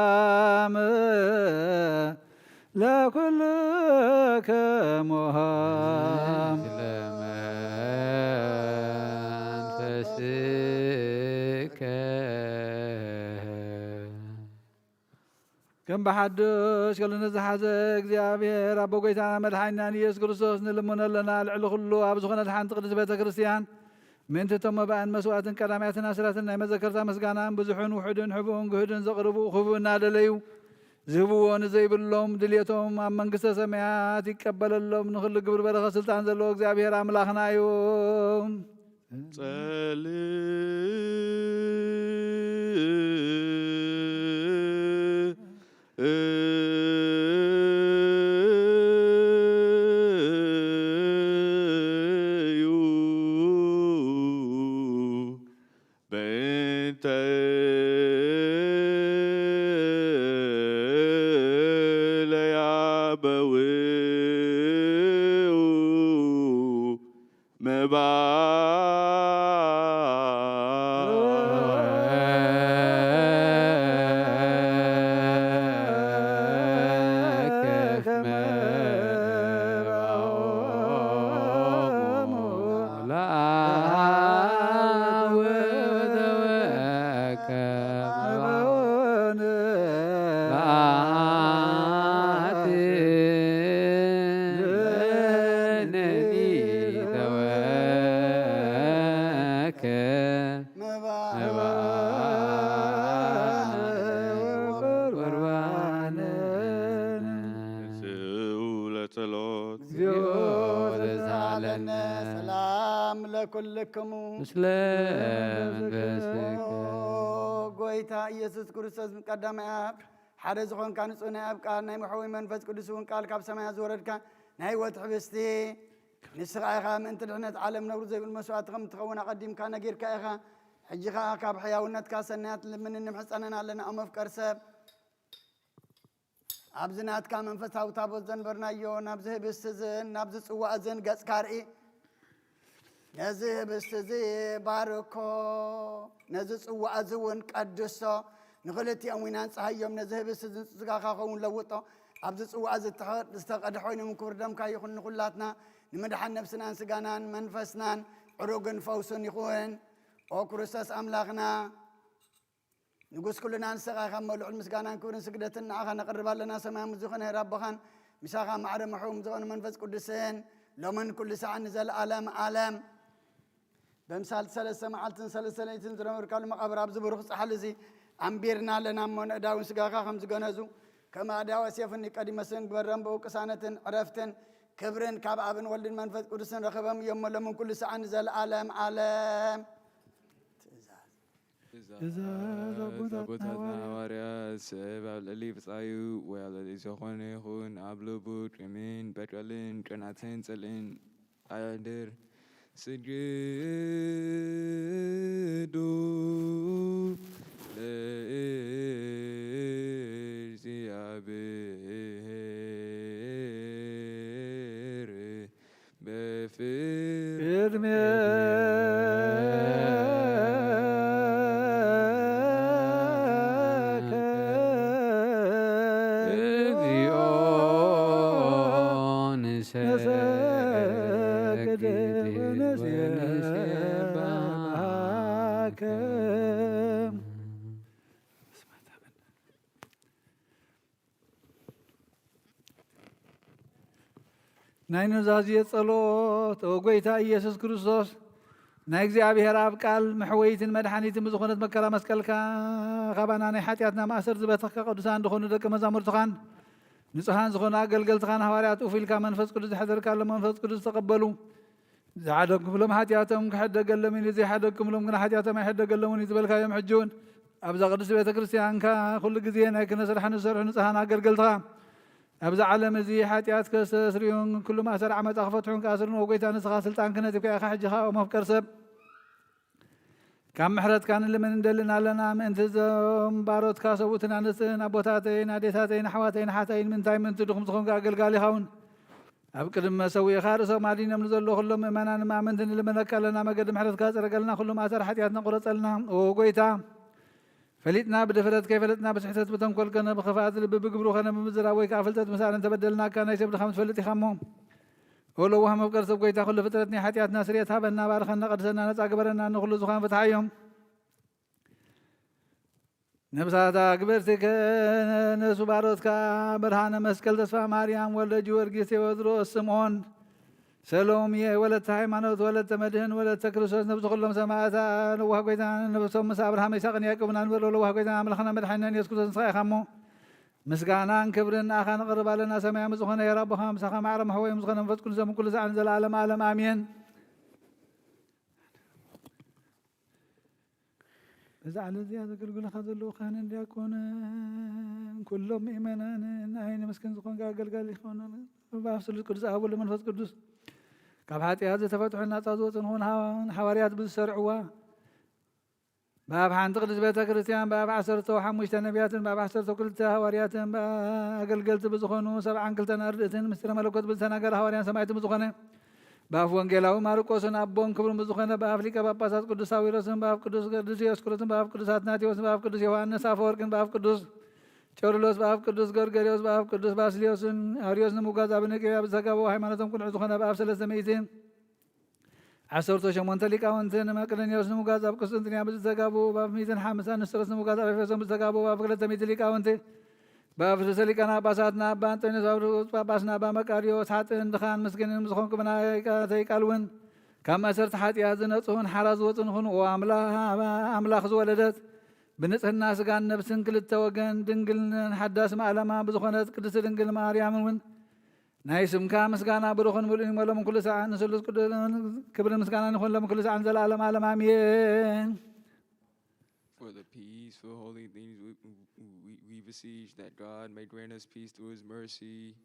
ሰላም ለኩልክሙ። ለመንፈስከ። ከም ብሓድሽ ከሎ ነዝሓዘ እግዚኣብሔር ኣቦ ጐይታና መድሓኒናን ኢየሱስ ክርስቶስ ንልምኖ ኣለና። ልዕሊ ኩሉ ኣብ ዝኾነት ሓንቲ ቅድስት ቤተ ክርስቲያን ምእንቲ እቶም መባእን መስዋእትን ቀዳማያትን ኣስራትን ናይ መዘከርታ ምስጋናን ብዙሕን ውሑድን ሕቡእን ግህድን ዘቕርቡ ክህቡ እናደለዩ ዝህብዎ ንዘይብሎም ድልየቶም ኣብ መንግስተ ሰማያት ይቀበለሎም። ንኹሉ ግብሪ በረኸት ስልጣን ዘለዎ እግዚኣብሔር ኣምላኽና እዩ። ጸልእ እዩ በእንተ ለያበውኡ መባእከ መባኦሙ ለአብ ተወከ መባኦነ ለአብ ነኒ ተወከ መባእነ ወቁርባነ። ተንስኡ ለጸሎት። እግዚኦ ተሳለነ። ሰላም ለኩልክሙ። ምስለ መንፈስከ። ኦ ጐይታ ኢየሱስ ክርስቶስ፣ ቀዳማይ ኣብ ሓደ ዝኾንካ ንጹህ ናይ ኣብ ቃል ናይ መሕወይ መንፈስ ቅዱስ እውን ቃል ካብ ሰማያት ዝወረድካ ናይ ህይወት ሕብስቲ ንስኻ ኢኻ። ምእንቲ ድሕነት ዓለም ነውሪ ዘይብል መስዋእቲ ከም እትኸውን ኣቐዲምካ ነጊርካ ኢኻ። ሕጂ ኸኣ ካብ ሕያውነትካ ሰናያት ልምንን ንምሕጸንን ኣለና። ኦ መፍቀር ሰብ፣ ኣብዚ ናትካ መንፈሳዊ ታቦት ዘንበርናዮ ናብዚ ህብስቲ እዝን ናብዚ ጽዋእ እዝን ገጽካ ርኢ። ነዚ ህብስቲ እዚ ባርኮ፣ ነዚ ጽዋእ እዚ እውን ቀድሶ፣ ንኽልቲኦም እውን ኣንጽሃዮም። ነዚ ህብስቲ እዚ ስጋኻ ኸውን ለውጦ፣ ኣብዚ ጽዋእ እዚ እተኸ-፣ ዝተቐድሐ ኮይኑ ክቡር ደምካ ይኹን። ንኹላትና ንምድሓን ነብስናን ስጋናን መንፈስናን ዕሩግን ፈውስን ይኹን። ኦ ክርስቶስ ኣምላኽና፣ ንጉስ ኩልና ንስኻ ኢኻ እሞ፣ ልዑል ምስጋናን ክብርን ስግደትን ንዓኻ ነቕርብ ኣለና። ሰማያዊ ዝኾነ ኣቦኻን ምሳኻ ማዕረ ምሕውም ዝኾነ መንፈስ ቅዱስን ሎምን ኩሉ ሰዓት ንዘለኣለም ኣለም። በምሳል ሰለስተ መዓልትን ሰለስተ ለይትን ዝነበርካሉ መቓብር ኣብዚ ብሩኽ ጻሕሊ እዚ ኣንቢርና ኣለና እሞ፣ ንእዳውን ስጋኻ ከም ዝገነዙ፣ ከም ኣእዳው ኣስየፉኒ ቀዲመ ስም ግበረም። ብኡ ቅሳነትን ዕረፍትን ክብርን ካብ ኣብን ወልድን መንፈስ ቅዱስን ረኽበም እዮም እሞ፣ ሎምን ኩሉ ሰዓት ንዘለኣለም ኣለም። ትእዛዝ። ትእዛዝ ኣቦታትና ኣቦታትና ሃዋርያት። ሃዋርያት፣ ሰብ ኣብ ልዕሊ ብጻዩ ወይ ኣብ ልዕሊ ዝኾነ ይኹን ኣብ ልቡ ቂምን በቀልን ቅንኣትን ጽልእን ኣድር። ስግዱ ለእግዚአብሔር በፍር ቅድሜ ናይ ኑዛዜ ጸሎት። ኦ ጐይታ ኢየሱስ ክርስቶስ፣ ናይ እግዚኣብሔር ኣብ ቃል መሕወይትን መድሓኒትን ብዝኾነት መከራ መስቀልካ፣ ካባና ናይ ሓጢኣትና ማእሰር ዝበተኽካ ቅዱሳን ዝኾኑ ደቂ መዛሙርትኻን ንጹሓን ዝኾኑ ኣገልገልትኻን ሃዋርያት ኡፍ ኢልካ መንፈስ ቅዱስ ዘሕደርካሎም መንፈስ ቅዱስ ተቐበሉ። ዝሓደግኩምሎም ሓጢኣቶም ክሕደገሎም እዩ፣ ዘይሓደግኩምሎም ግና ሓጢኣቶም ኣይሕደገሎምን እዩ ዝበልካዮም፣ ሕጂ እውን ኣብዛ ቅድስቲ ቤተ ክርስቲያንካ ኩሉ ግዜ ናይ ክህነት ስራሕ ንዝሰርሑ ንጹሓን ኣገልገልትኻ ኣብዚ ዓለም እዚ ሓጢኣት ከስተስርዩን ኩሉ ማእሰር ዓመጻ ክፈትሑን ክኣስሩን፣ ኦ ጐይታ፣ ንስኻ ስልጣን ክህነት ሂብካ ኢኻ። ሕጂ ኸኣ ኦ መፍቀር ሰብ፣ ካብ ምሕረትካ ንልምን እንደልን ኣለና። ምእንቲ እዞም ባሮትካ ሰብኡትን ኣንስትን ኣቦታተይን ኣዴታተይን ኣሕዋተይን ሓተይን ምንታይ ምእንቲ ድኹም ዝኾንካ ኣገልጋሊኻ እውን ኣብ ቅድሚ መሰዊእኻ ርእሶም ኣዲኖም ንዘለዉ ኩሎም ምእመናን እማመንቲ ንልምነካ ኣለና። መገዲ ምሕረትካ ጽረገልና፣ ኩሉ ማእሰር ሓጢኣትና ቁረጸልና። ኦ ጐይታ፣ ፈሊጥና ብድፍረት ከይፈለጥና ብስሕተት ብተንኮል ከነ ብኽፍኣት ልቢ ብግብሩ ከነ ብምዝራብ ወይ ከኣ ፍልጠት ምሳል እንተበደልናካ ናይ ሰብ ድኻም ትፈልጥ ኢኻ እሞ፣ ኦ ለዋህ መፍቀር ሰብ ጐይታ፣ ኩሉ ፍጥረት ናይ ሓጢኣትና ስርየት ሃበና፣ ባርኸና፣ ቀድሰና፣ ነጻ ግበረና፣ ንኹሉ ዝዃን ፍትሓዮም። ነብሳታ ግበርቲ ከነሱ ባሮትካ ብርሃነ መስቀል፣ ተስፋ ማርያም፣ ወልደ ጊዮርጊስ፣ ቴዎድሮስ፣ ስምዖን፣ ሰሎምየ፣ ወለተ ሃይማኖት፣ ወለተ መድህን፣ ወለተ ክርስቶስ፣ ነብሲ ኩሎም ሰማእታ፣ ለዋህ ጐይታ፣ ነብሶም ምስ ኣብርሃም ይስሐቅን ያዕቆብን ኣንበሮ፣ ለዋህ ጐይታ፣ ኣምላኽና መድሓኒናን ኢየሱስ ክርስቶስ ንስኻ ኢኻ እሞ፣ ምስጋናን ክብርን ንኣኻ ነቕርብ ኣለና። ሰማያዊ ዝኾነ ኄር ኣቦኻ፣ ምሳኻ ማዕረ መሕወዮም ዝኾነ መንፈስ ቅዱስ፣ ዮም ኩሉ ሰዓን ዘለዓለም ዓለም፣ ኣሜን። በዛ ዓለም እዚኣ ዘገልግሉኻ ዘለዉ ካህንን ዲያቆንን ኩሎም ምእመናንን ንኣይ ንምስክን ዝኾንካ ኣገልጋሊ ይኾኑ። ብኣብ ስሉስ ቅዱስ ኣብ ወልድ መንፈስ ቅዱስ ካብ ሓጢኣት ዝተፈትሑ ናጻ ዝወፁ ንኾኑ ሃዋ-፣ ንሓዋርያት ብዝሰርዕዋ ብኣብ ሓንቲ ቅድስት ቤተ ክርስቲያን ብኣብ ዓሰርተ ሓሙሽተ ነቢያትን ብኣብ ዓሰርተ ክልተ ሃዋርያትን ብኣ-፣ ኣገልገልቲ ብዝኾኑ ሰብዓን ክልተን ኣርድእትን ምስጢረ መለኮት ብዝተናገረ ሃዋርያን ሰማዕትን ብዝኾነ ብኣፍ ወንጌላዊ ማርቆስን ኣቦን ክብሩን ብዝኾነ ብኣፍ ሊቀ ጳጳሳት ቅዱስ ሳዊሮስን ብኣፍ ቅዱስ ቅዱስ ዲዮስቆሮስን ብኣፍ ቅዱስ ኣትናቴዎስን ብኣፍ ቅዱስ ዮሃንስ ኣፈወርቅን ብኣፍ ቅዱስ ቄርሎስ ብኣፍ ቅዱስ ገርገርዮስ ብኣፍ ቅዱስ ባስልዮስን ኣርዮስ ንምጓዝ ኣብ ንቅያ ብዝተጋብኡ ሃይማኖቶም ቅኑዕ ዝኾነ ብኣፍ ሰለስተ ሚእቲ ዓሰርተ ሸሞንተ ሊቃውንትን መቅደንዮስ ንምጓዝ ኣብ ቁስጥንጥንያ ብዝተጋብኡ ብኣፍ ሚእትን ሓምሳን ንስጥሮስ ንምጓዝ ኣብ ኤፌሶን ብዝተጋብኡ ብኣፍ ክልተ ሚእቲ ሊቃውንቲ ብኣፍ ርእሰ ሊቃነ ጳጳሳትና ኣባ ኣንጦንዮስ፣ ኣብ ርእስ ጳጳስና ኣባ መቃርዮስ፣ ሓጥእን ድኻን ምስኪንን ምስ ኾንኩም ብናይ ቃ-፣ ተይ ቃል እውን ካብ መእሰርቲ ሓጢኣት ዝነጽሁን ሓራ ዝወጹ ንኹኑ። ኦ ኣምላ-፣ ኣምላኽ ዝወለደት ብንጽህና ስጋን ነብስን ክልተ ወገን ድንግልን ሓዳስ ማእለማ ብዝኾነት ቅድስቲ ድንግል ማርያምን እውን ናይ ስምካ ምስጋና ብሩኽን ምሉእን ይመሎም ኩሉ ሰዓት ንስሉስ ቅዱስ ክብርን ምስጋናን ይኹን ሎም ኩሉ ሰዓት ንዘለዓለም ዓለም ኣሜን። For the peaceful, holy things, we, we, we beseech that God may grant us peace through his mercy.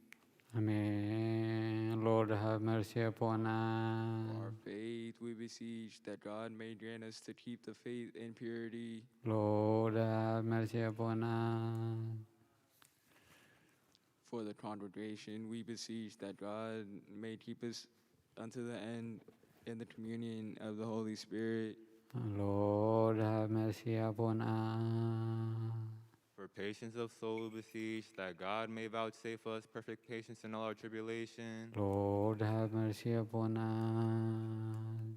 Amen. Lord, have mercy upon us. For our faith, we beseech that God may grant us to keep the faith in purity. Lord, have mercy upon us. For the congregation, we beseech that God may keep us unto the end in the communion of the Holy Spirit. Lord, have mercy upon us. For patience of soul, we beseech that God may vouchsafe us perfect patience in all our tribulation. Lord, have mercy upon us.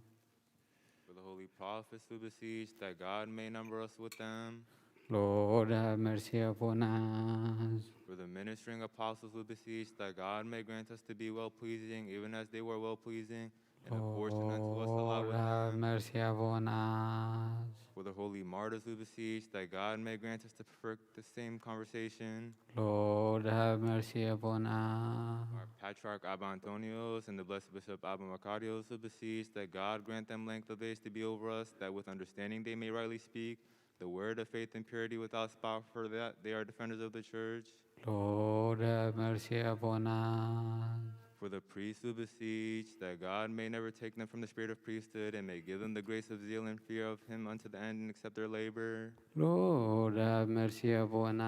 For the holy prophets, we beseech that God may number us with them. Lord, have mercy upon us. For the ministering apostles, we beseech that God may grant us to be well pleasing, even as they were well pleasing, and apportion unto us the lot Lord, with have them. Mercy upon us. For the holy martyrs, we beseech that God may grant us to perfect the same conversation. Lord, have mercy upon us. Our patriarch Abba Antonios and the blessed bishop Abba Makarios, we beseech that God grant them length of days to be over us, that with understanding they may rightly speak the word of faith and purity without spot, for that they are defenders of the church. Lord, have mercy upon us. For the priests, we beseech that God may never take them from the spirit of priesthood and may give them the grace of zeal and fear of him unto the end and accept their labor. Lord, have mercy upon For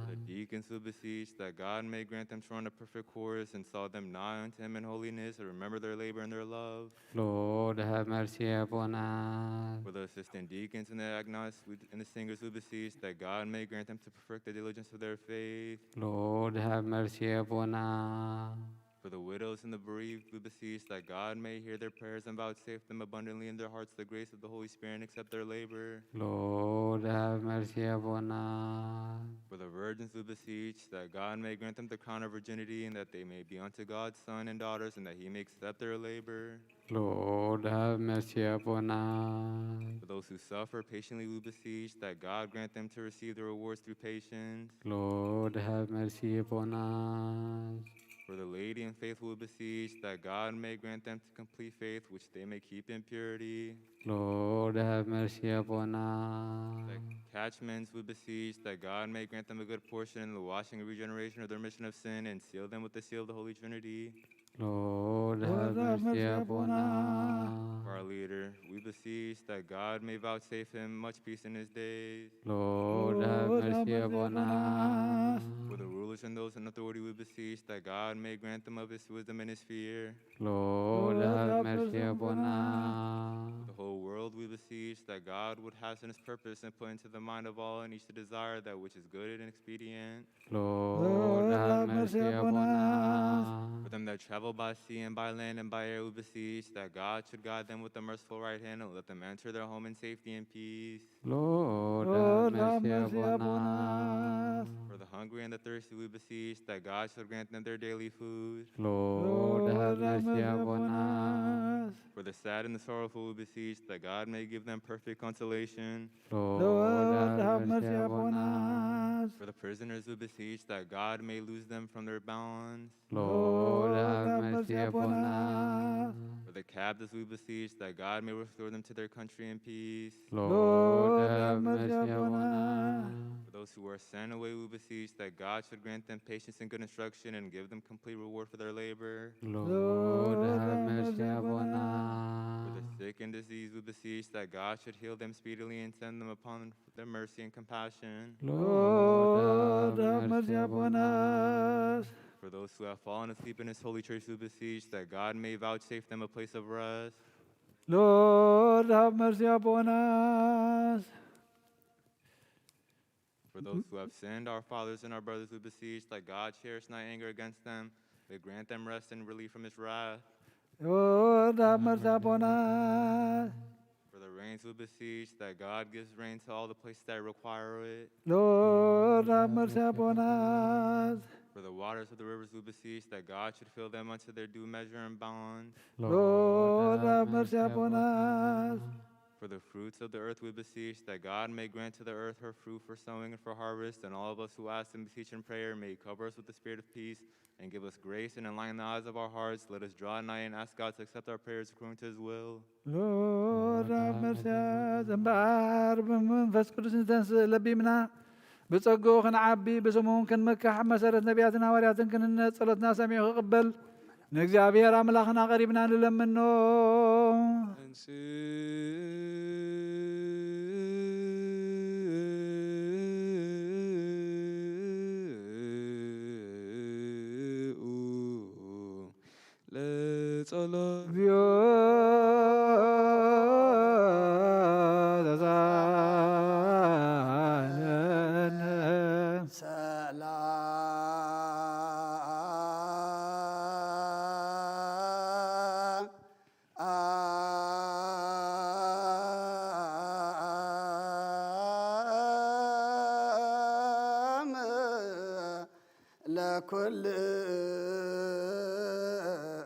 the us. Deacons, we beseech that God may grant them to run a perfect course and saw them nigh unto him in holiness and remember their labor and their love. Lord, have mercy upon us. For the assistant deacons and the agnos and the singers, we beseech that God may grant them to perfect the diligence of their faith. Lord, have mercy upon us. For the widows and the bereaved, we beseech that God may hear their prayers and vouchsafe them abundantly in their hearts the grace of the Holy Spirit and accept their labor. Lord, have mercy upon us. For the virgins, we beseech that God may grant them the crown of virginity and that they may be unto God's sons and daughters and that he may accept their labor. Lord, have mercy upon us. For those who suffer patiently, we beseech that God grant them to receive the rewards through patience. Lord, have mercy upon us. For the laity and faithful, we beseech that God may grant them to complete faith, which they may keep in purity. Lord, have mercy upon us. The catechumens, we beseech that God may grant them a good portion in the washing and regeneration of the remission of sin and seal them with the seal of the Holy Trinity. Lord, have mercy upon us. For our leader, we beseech that God may vouchsafe him much peace in his days. Lord, have mercy upon us. For the rulers and those in authority, we beseech that God may grant them of his wisdom and his fear. Lord, have mercy upon us. The whole world, we beseech that God would hasten his purpose and put into the mind of all and each the desire that which is good and expedient. Lord, have mercy upon us. For them that travel by sea and by land and by air, we beseech that God should guide them with the merciful right hand and let them enter their home in safety and peace. Lord, have mercy upon us. For the hungry and the thirsty, we beseech that God should grant them their daily food. Lord, have mercy upon us. For the sad and the sorrowful, we beseech that God may give them perfect consolation. Lord, have mercy upon us. For the prisoners, we beseech that God may loose them from their bonds. Lord, have mercy upon us. For the captives, we beseech that God may restore them to their country in peace. Lord, have mercy upon us. For those who are sent away, we beseech that God should grant them patience and good instruction and give them complete reward for their labor. Lord, have mercy upon For us. the sick and diseased, we beseech that God should heal them speedily and send them upon their mercy and compassion. Lord, have mercy upon us. For those who have fallen asleep in his holy church, we beseech that God may vouchsafe them a place of rest. Lord, have mercy upon us. For those who have sinned, our fathers and our brothers, we beseech that God cherish not anger against them, but grant them rest and relief from his wrath. Lord, have mercy upon us. For the rains, we beseech that God gives rain to all the places that require it. Lord, have mercy upon us. For the waters of the rivers, we beseech that God should fill them unto their due measure and bounds. Lord, have mercy upon us. For the fruits of the earth, we beseech that God may grant to the earth her fruit for sowing and for harvest, and all of us who ask and beseech in prayer may cover us with the spirit of peace and give us grace and enlighten the eyes of our hearts. Let us draw nigh and ask God to accept our prayers according to his will. Lord, have mercy. እምበኣር ብመንፈስ ቅዱስ ንተንስእ ለቢምና ብጸግኡ ክንዓቢ ብስሙ እውን ክንምካሕ ኣብ መሰረት ነቢያትን ሃዋርያትን ክንህነጽ ጸሎትና ሰሚዑ ክቕበል ንእግዚኣብሔር ኣምላኽና ቀሪብና ንለምኖ። ለጸሎት እግዚኦ ተሳለነ።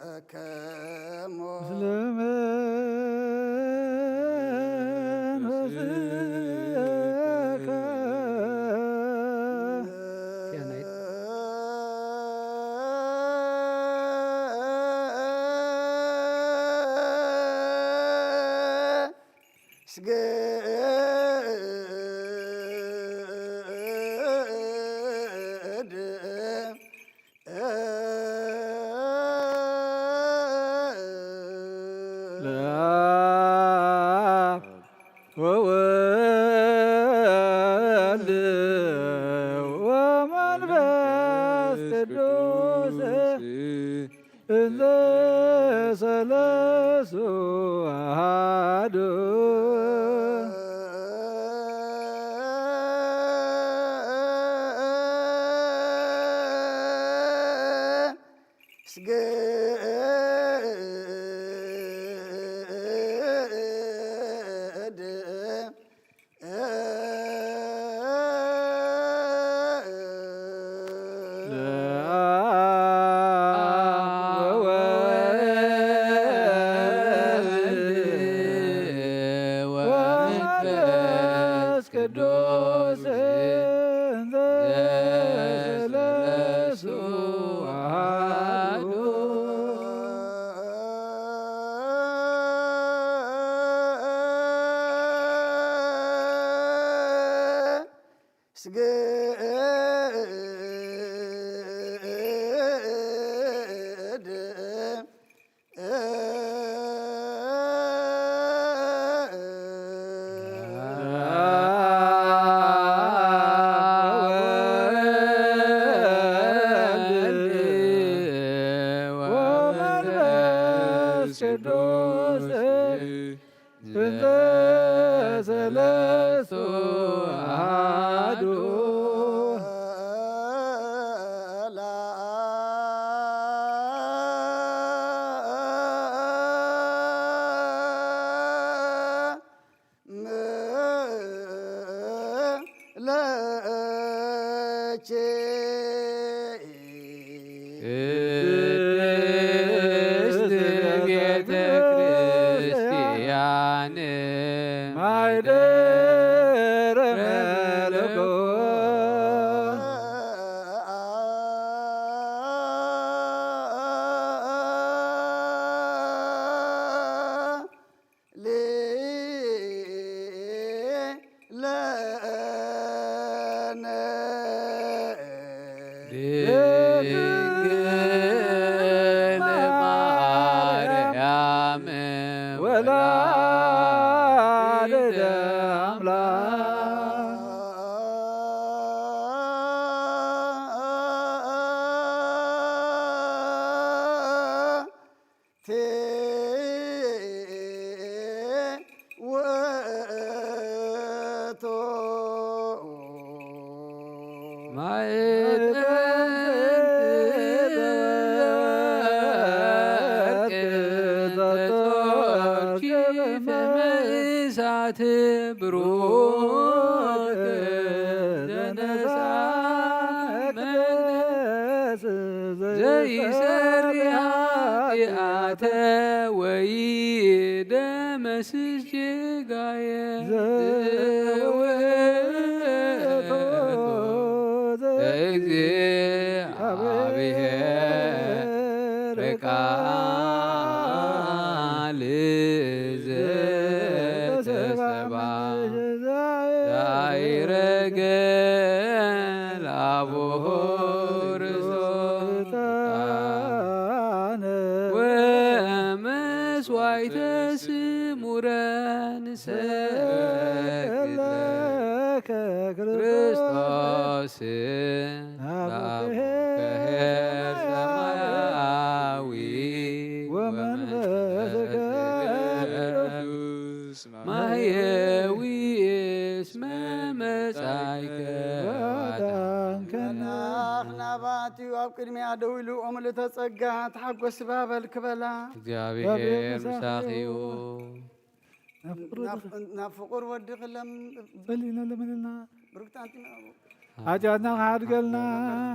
ለኩልክሙ ለአብ ወወልድ ወመንፈስ ቅዱስ እንዘ ሰለስቱ አሐዱ። ለአብ ወወልድ ወመንፈስ ቅዱስ እንዘ ሰለስቱ አሐዱ። ወወልድ ወመንፈስ ቅዱስ እንዘ ሰለስቱ አሐዱ። ለኪ ቅድስት ቤተ ክርስቲያን ማይደረ መለኮት። ለነ ድንግል ማርያም ወላዲተ አምላክ። ቲ ውእቱ ማዕጠንት ወርቅ ተጾርኪ ፈመ እሳት ብሩክ ዘነሳ መንፈስ ዘይሰሪ ኃጢአተ ወይደመስስ ጌጋየ ዘውእቱ ለእግዚአብሔር ቃል ዘተሰባ ዛይረገ ላቡሁ ርእሶ ወመስዋዕተ ስሙረ ንሰግድ ለከ ክርስቶስ ለአቡከ ኄር ሰማያዊ ወመንፈስከ ቅዱስ ማህየዊ እስመ መጻእከ ወአዳንከነ። ናባቲ ኣብ ቅድሚያ ደው ኢሉ፣ ኦ ምልእተ ጸጋ፣ ተሓጎስ እባ በል ክበላ። እግዚኣብሔር ምሳኺ እዩ። ናብ ፍቁር ወዲ ክለም በል ኢና ለምንልና። ብሩክታንቲ ሓጢኣትና ክሓድገልና።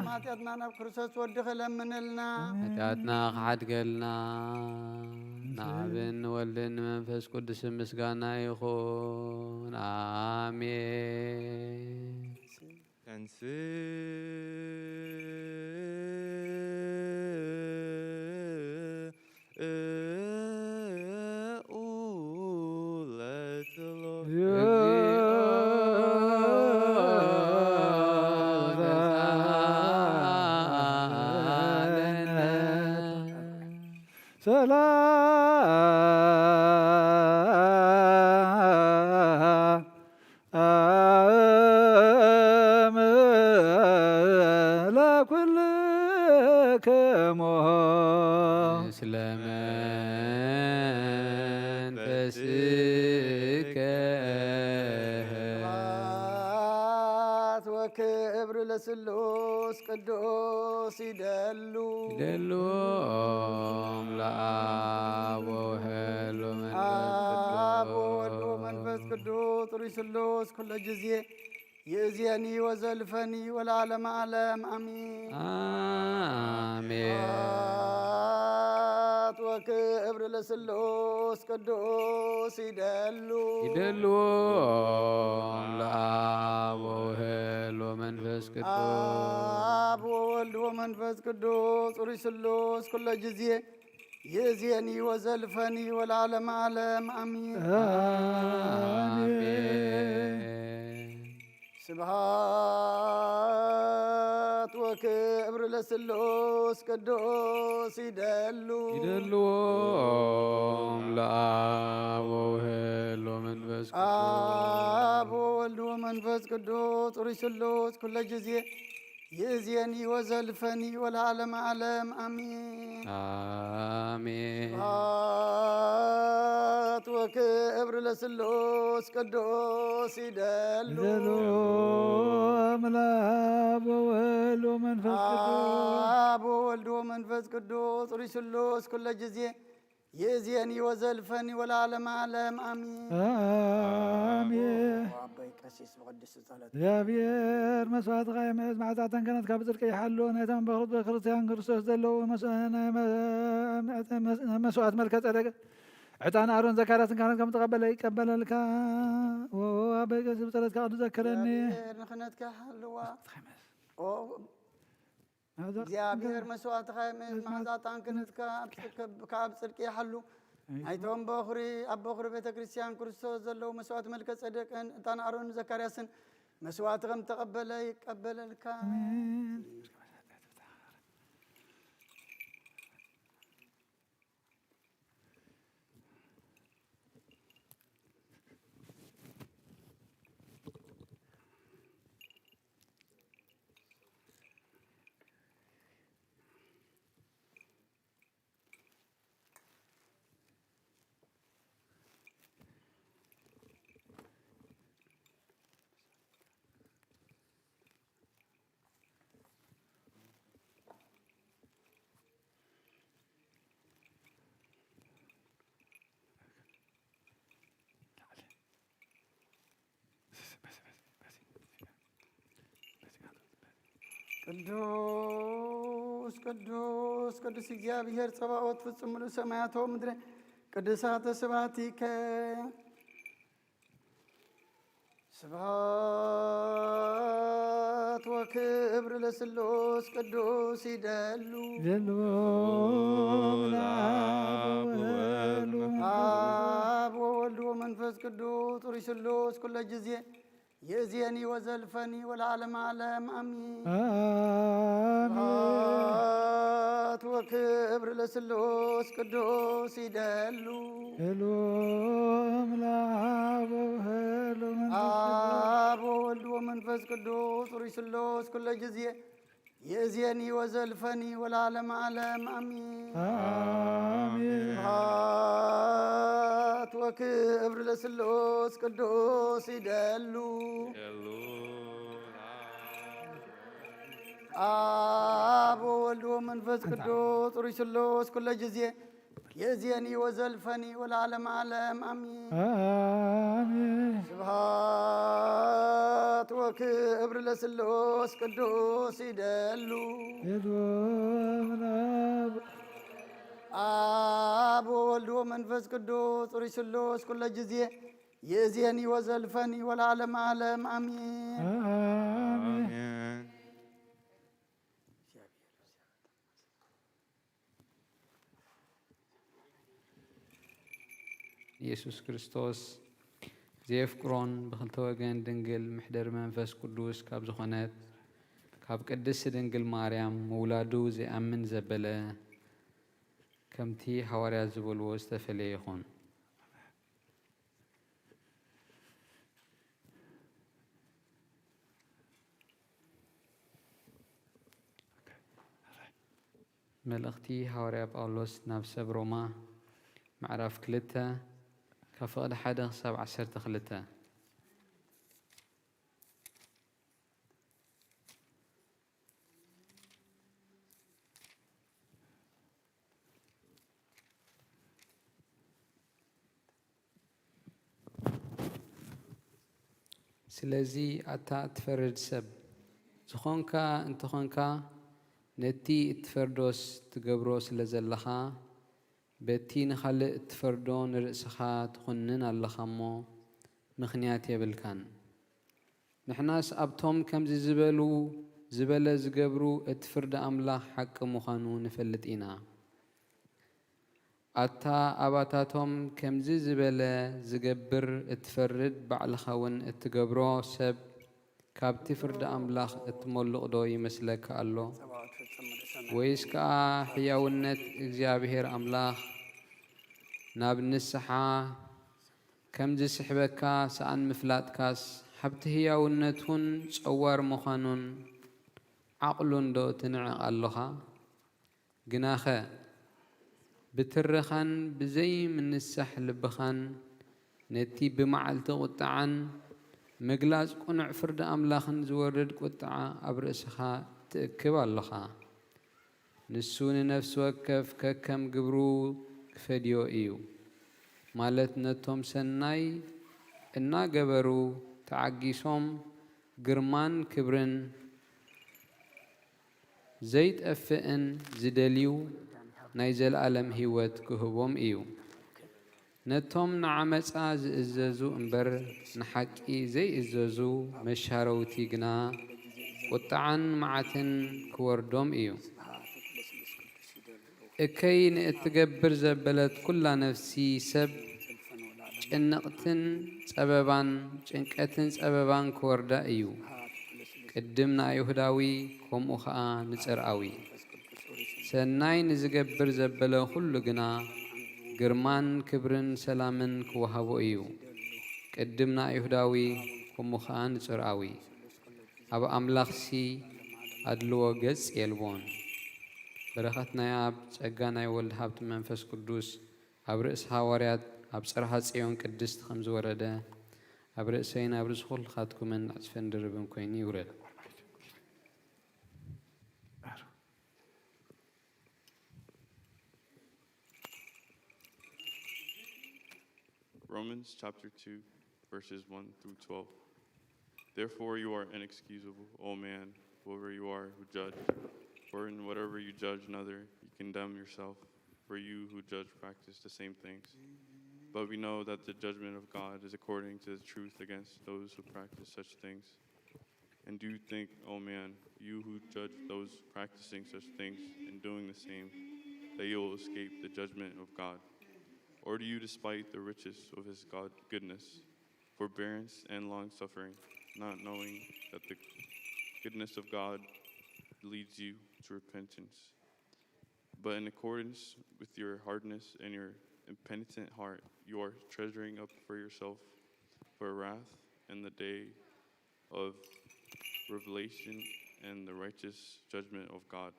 ሓጢኣትና ናብ ክርስቶስ ወዲ ክለምንልና። ሓጢኣትና ክሓድገልና። ንኣብን ወልድን መንፈስ ቅዱስን ምስጋና ይኹን። ኣሜን። ተንሥኡ ለጸሎት። ሰላም መንፈስከ። ስብሐት ወክብር ለስሉስ ቅዱስ ይደሉ። ይደሉ ለአብ ወወልድ ወመንፈስ አብ ወወልድ ቅዱስ። ወመንፈስ ቅዱስ ጽሩይ ስሉስ ኩለ ጊዜ ይእዜኒ ወዘልፈኒ ወለዓለመ ዓለም አሜን። አሜን። ስብሐት ወክብር ለስሉስ ቅዱስ ይደሉ። ይደሉ ለአብ ወወልድ ወመንፈስ ቅዱስ። አብ ወወልድ ወመንፈስ ቅዱስ ጽሩይ ስሉስ ኩለ ጊዜ ይእዜኒ ወዘልፈኒ ወለዓለመ ዓለም አሜን። አሜን። ስብሐት ወክብር ለስሉስ ቅዱስ ይደሉ። ይደሉ ለአብ ወወልድ ወመንፈስ ቅዱስ። አብ ወወልድ ወመንፈስ ቅዱስ ጽሩይ ስሉስ ኩለ ጊዜ ይእዜኒ ወዘልፈኒ ወለዓለመ ዓለም አሜን። አሜን። ስብሐት ወክብር ለስሉስ ቅዱስ ይደሉ። ይደሉ ለአብ ወወልድ ወመንፈስ ቅዱስ። አብ ወወልድ ወመንፈስ ቅዱስ ጽሩይ ስሉስ ኩለ ጊዜ ይእዜኒ ወዘልፈኒ ወለዓለመ ዓለም አሜን። አሜን። አቦይ ቀሲስ ብቅድስቲ ጸሎት። እግዚኣብሔር መስዋዕትኻ ይምዕድ፣ መዓዛተን ክህነትካ ብጽድቂ ይሓሉ። ናይቶም በኽሩት በክርስቲያን ክርስቶስ ዘለዉ መስ-፣ ናይ መ-፣ መስ-፣ መስዋዕት መልከ ጸደቅ ዕጣን ኣሮን ዘካርያስን ካህናት ከም ተቐበለ ይቀበለልካ። ኦ ኣቦይ ቀሲስ ብጸሎትካ ቅዱስ ዘክረኒ። እግዚኣብሔር ንክህነትካ ይሓልዋ። ኦ፣ እግዚኣብሔር መስዋዕትኻ ይምዕድ፣ መዓዛ ዕጣን ክህነትካ ኣብ ጽድቂ ይሓሉ። ናይቶም በኹሪ፣ ኣብ በኹሪ ቤተ ክርስቲያን ክርስቶስ ዘለዉ መስዋዕት መልከ ጸደቅን ዕጣን ኣሮን ዘካርያስን መስዋዕቲ ከም ተቐበለ ይቀበለልካ። ኣሜን። ቅዱስ ቅዱስ ቅዱስ እግዚኣብሔር ጸባኦት ፍጹም ምሉእ ሰማያት ወምድረ ቅዱሳተ ስብሐቲከ። ስብሐት ወክብር ለስሉስ ቅዱስ ይደሉ። ይደሉ ለአብ ወወልድ ወመንፈስ አብ ወወልድ ወመንፈስ ቅዱስ ጽሩይ ስሉስ ኩለ ጊዜ ይእዜኒ ወዘልፈኒ ወለዓለመ ዓለም አሜን። አሜን። ስብሐት ወክብር ለስሉስ ቅዱስ ይደሉ። ይደሉ ለአብ ወወልድ ወመንፈስ ቅዱስ። አብ ወወልድ ወመንፈስ ቅዱስ ጽሩይ ስሉስ ኩለ ጊዜ ይእዜኒ ወዘልፈኒ ወለዓለመ ዓለም አሜን። አሜን። ስብሐት ወክብር ለስሉስ ቅዱስ ይደሉ። አብ ወወልድ ወመንፈስ ቅዱስ ጽሩይ ስሉስ ኩለ ጊዜ ይእዜኒ ወዘልፈኒ ወለዓለመ ዓለም አሜን። አሜን። ስብሐት ወክብር ለስሉስ ቅዱስ ይደሉ። ይደሉ ለአብ አብ ወወልድ ወመንፈስ ቅዱስ ጽሩይ ስሉስ ኩለ ጊዜ ይእዜኒ ወዘልፈኒ ወለዓለመ ዓለም አሜን። አሜን። ኢየሱስ ክርስቶስ ዘየፍቅሮን ብኽልተ ወገን ድንግል ምሕደር መንፈስ ቅዱስ ካብ ዝኾነት ካብ ቅድስቲ ድንግል ማርያም ምውላዱ ዘይኣምን ዘበለ፣ ከምቲ ሃዋርያት ዝበልዎ ዝተፈልየ ይኹን። መልእኽቲ ሃዋርያ ጳውሎስ ናብ ሰብ ሮማ፣ ምዕራፍ ክልተ፣ ካብ ፍቕዲ ሓደ ክሳብ ዓሰርተ ክልተ። ስለዚ ኣታ እትፈርድ ሰብ ዝኾንካ እንተኾንካ፣ ነቲ እትፈርዶስ ትገብሮ ስለ ዘለኻ፣ በቲ ንኻልእ እትፈርዶ ንርእስኻ ትኹንን ኣለኻ እሞ፣ ምኽንያት የብልካን። ንሕናስ ኣብቶም ከምዚ ዝበሉ ዝበለ ዝገብሩ እቲ ፍርዲ ኣምላኽ ሓቂ ምዃኑ ንፈልጥ ኢና። ኣታ ኣባታቶም ከምዚ ዝበለ ዝገብር እትፈርድ፣ ባዕልኻውን እትገብሮ ሰብ ካብቲ ፍርዲ ኣምላኽ እትሞልቕ ዶ ይመስለካ ኣሎ? ወይስ ከኣ ሕያውነት እግዚኣብሔር ኣምላኽ ናብ ንስሓ ከም ዝስሕበካ ሰኣን ምፍላጥካስ፣ ሃብቲ ህያውነቱን ጸዋር ምዃኑን ዓቕሉን ዶ ትንዕቕ ኣሎኻ? ግናኸ፣ ብትረኻን ብዘይምንሳሕ ልብኻን ነቲ ብመዓልቲ ቁጥዓን ምግላጽ ቅኑዕ ፍርዲ ኣምላኽን ዝወርድ ቁጥዓ ኣብ ርእስኻ ትእክብ ኣሎኻ። ንሱ ንነፍሲ ወከፍ ከከም ግብሩ ክፈድዮ እዩ። ማለት ነቶም ሰናይ እናገበሩ ተዓጊሶም ግርማን ክብርን ዘይጠፍእን ዝደልዩ ናይ ዘለኣለም ህይወት ክህቦም እዩ። ነቶም ንዓመጻ ዝእዘዙ እምበር ንሓቂ ዘይእዘዙ መሻረውቲ ግና ቁጥዓን መዓትን ክወርዶም እዩ። እከይ ንእትገብር ዘበለት ኩላ ነፍሲ ሰብ ጭንቕትን ጸበባን፣ ጭንቀትን ጸበባን ክወርዳ እዩ። ቅድም ንኣይሁዳዊ፣ ከምኡ ኸኣ ንጽርኣዊ። ሰናይ ንዝገብር ዘበለ ኩሉ ግና ግርማን ክብርን ሰላምን ክወሃቦ እዩ። ቅድም ንኣይሁዳዊ፣ ከምኡ ኸኣ ንጽርኣዊ። ኣብ ኣምላኽሲ ኣድልዎ ገጽ የልቦን። በረኸት ናይ ኣብ፣ ጸጋ ናይ ወልድ፣ ሃብቲ መንፈስ ቅዱስ ኣብ ርእሲ ሃዋርያት፣ ኣብ ጽርሐ ጽዮን ቅድስቲ ከም ዝወረደ፣ ኣብ ርእሰይን ኣብ ርእሲ ኩልኻትኩምን ዕጽፍን ድርብን ኮይኑ ይውረድ። Romans chapter two, verses one through twelve. Therefore, you are inexcusable, O man, whoever you are who judge, for in whatever you judge another, you condemn yourself, for you who judge practice the same things. But we know that the judgment of God is according to the truth against those who practice such things. And do you think, O man, you who judge those practicing such things and doing the same, that you will escape the judgment of God? Or do you despise the riches of his God goodness, forbearance, and long suffering, not knowing that the goodness of God leads you to repentance? But in accordance with your hardness and your impenitent heart, you are treasuring up for yourself for wrath and the day of revelation and the righteous judgment of God,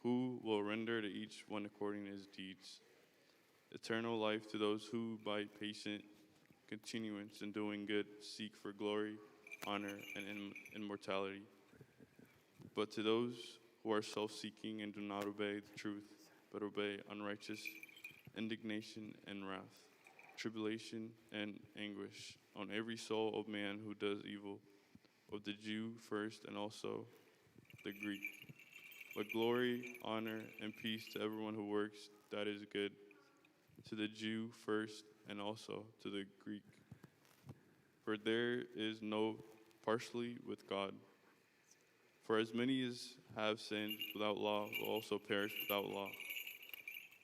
who will render to each one according to his deeds. Eternal life to those who, by patient continuance in doing good, seek for glory, honor, and im-, immortality. But to those who are self-seeking and do not obey the truth, but obey unrighteous indignation and wrath, tribulation and anguish on every soul of man who does evil, of the Jew first and also the Greek. But glory, honor, and peace to everyone who works that is good, to the Jew first and also to the Greek. For there is no partiality with God. For as many as have sinned without law will also perish without law,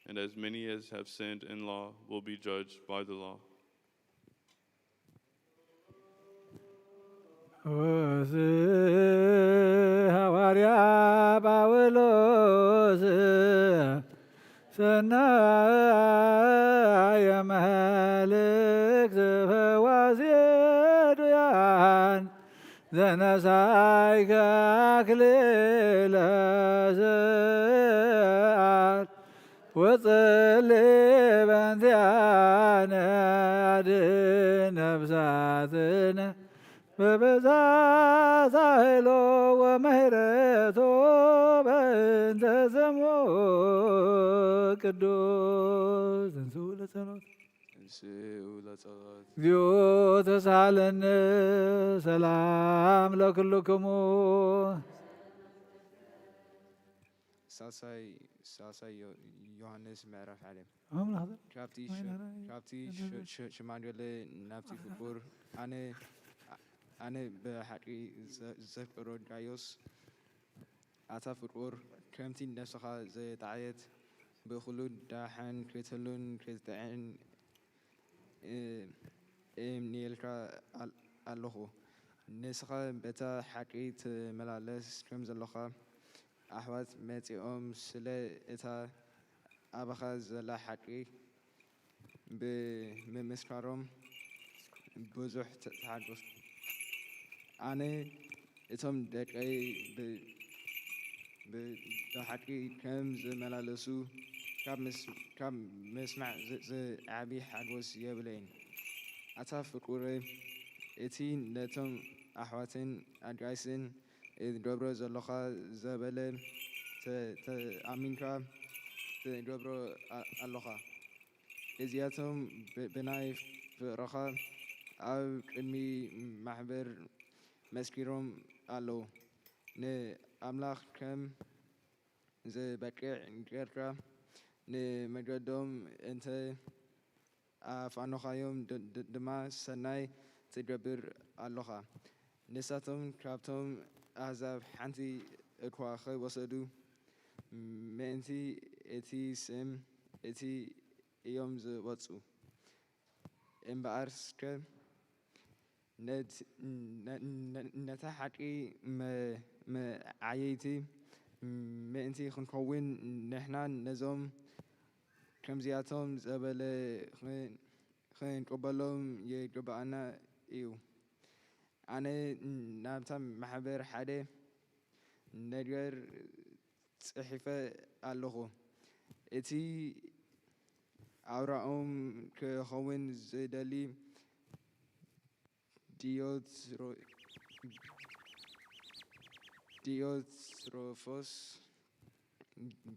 and as many as have sinned in law will be judged by the law. እዚ ሃዋርያ ጳውሎስ ሰናየ መልእክት ዘፈዋዜ ዱያን ዘነሳይከ ኣክሊለ ስብሐት ወጸሊ በእንቲአነ አድን ነፍሳትነ በበዛ ሳህሎ ወምህረቶ በእንተ ስሙ ቅዱስ። እንስኡ ለጸሎት። እንስኡ ለጸሎት። እግዚኦ ተሳለነ ሰላም ለክልክሙ። ሳልሳይ ሳልሳይ ዮ- ዮሃንስ ምዕራፍ ሓደ። ኣምላኽ ዘ- ካብቲ ሽ- ማይናራ- ካብቲ ሽ- ሽ- ሽማግለ ናብቲ ፍቁር ኣነ ኣነ ብሓቂ ዘ- ዘፍቅሮ ጋዮስ፣ ኣታ ፍቁር፣ ከምቲ ነፍስኻ ዘጣዕየት ብኹሉ ዳሕን ክትህሉን ክትጥዕን እ- እምንየልካ ኣል- ኣለኹ። ንስኻ በታ ሓቂ ትመላለስ ከም ዘለኻ ኣሕዋት መጺኦም ስለ እታ ኣባኻ ዘላ ሓቂ ብምምስካሮም ብዙሕ ተ- ተሓጎስኩ። ኣነ እቶም ደቀይ ብ- ብ- ብሓቂ ከም ዝመላለሱ ካብ ምስ- ካብ ምስማዕ ዝ- ዝዓቢ ሓጎስ የብለይን። ኣታ ፍቁረይ፣ እቲ ነቶም ኣሕዋትን ኣጋይስን እትገብሮ ዘለኻ ዘበለ ተ- ተኣሚንካ ትገብሮ ኣ- ኣለኻ። እዚኣቶም ብ- ብናይ ፍቕርኻ ኣብ ቅድሚ ማሕበር መስኪሮም ኣለዉ። ንኣምላኽ ከም ዝበቅዕ ጌርካ ንመገዶም እንተ ኣፋኖኻዮም ድ- ድ- ድማ ሰናይ ትገብር ኣሎኻ። ንሳቶም ካብቶም ኣህዛብ ሓንቲ እኳ ከይወሰዱ ምእንቲ እቲ ስም እቲ እዮም ዝወጹ። እምበኣርከ ነት- ነ- ነ- ነታ ሓቂ መ- መዓየይቲ ምእንቲ ክንከውን ንሕና ነዞም ከምዚኣቶም ዘበለ ኽን- ክንቅበሎም ይግብኣና እዩ። ኣነ ናብታ ማሕበር ሓደ ነገር ጽሒፈ ኣለኹ። እቲ ኣውራኦም ክኸውን ዝደሊ ዲዮትሮ- ዲዮትሮፎስ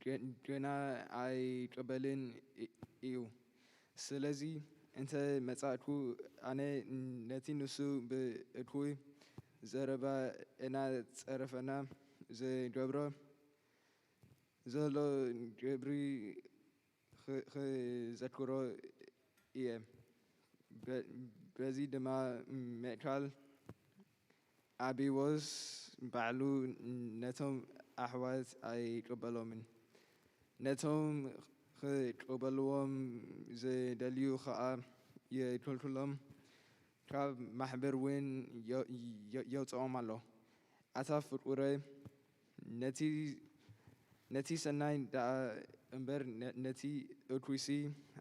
ገ- ገና ኣይቅበልን እ- እዩ። ስለዚ እንተ መጻእኩ ኣነ ነቲ ንሱ ብእኩይ ዘረባ እናጸረፈና ዝገብሮ ዘሎ ግብሪ ኽ- ክዘክሮ እየ። በ- በዚ ድማ ምእካል ኣቢዎስ ባዕሉ ነቶም ኣሕዋት ኣይቅበሎምን። ነቶም ክቅበልዎም ዝደልዩ ኸኣ ይከልክሎም፣ ካብ ማሕበር እውን የ- የ- የውጽኦም ኣሎ። ኣታ ፍቁረ፣ ነቲ ነቲ ሰናይ ደኣ እምበር ነ- ነቲ እኩይሲ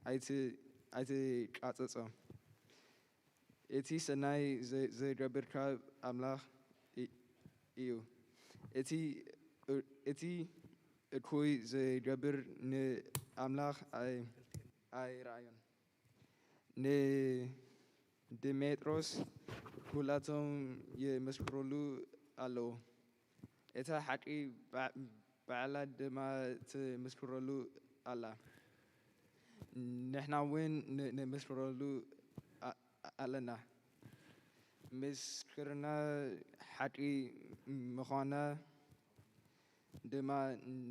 ኣይት- ኣይትቃጸጾ። እቲ ሰናይ ዘ- ዝገብር ካብ ኣምላኽ እ- እዩ። እቲ እ- እቲ እኩይ ዝገብር ንኣምላኽ ኣይ- ኣይረኣዮን። ንድሜጥሮስ ኩላቶም ይምስክሩሉ ኣለዉ። እታ ሓቂ ባዕ- ባዕላ ድማ ትምስክረሉ ኣላ። ንሕና እውን ን- ንምስክረሉ ኣ- ኣለና። ምስክርና ሓቂ ምዃና ድማ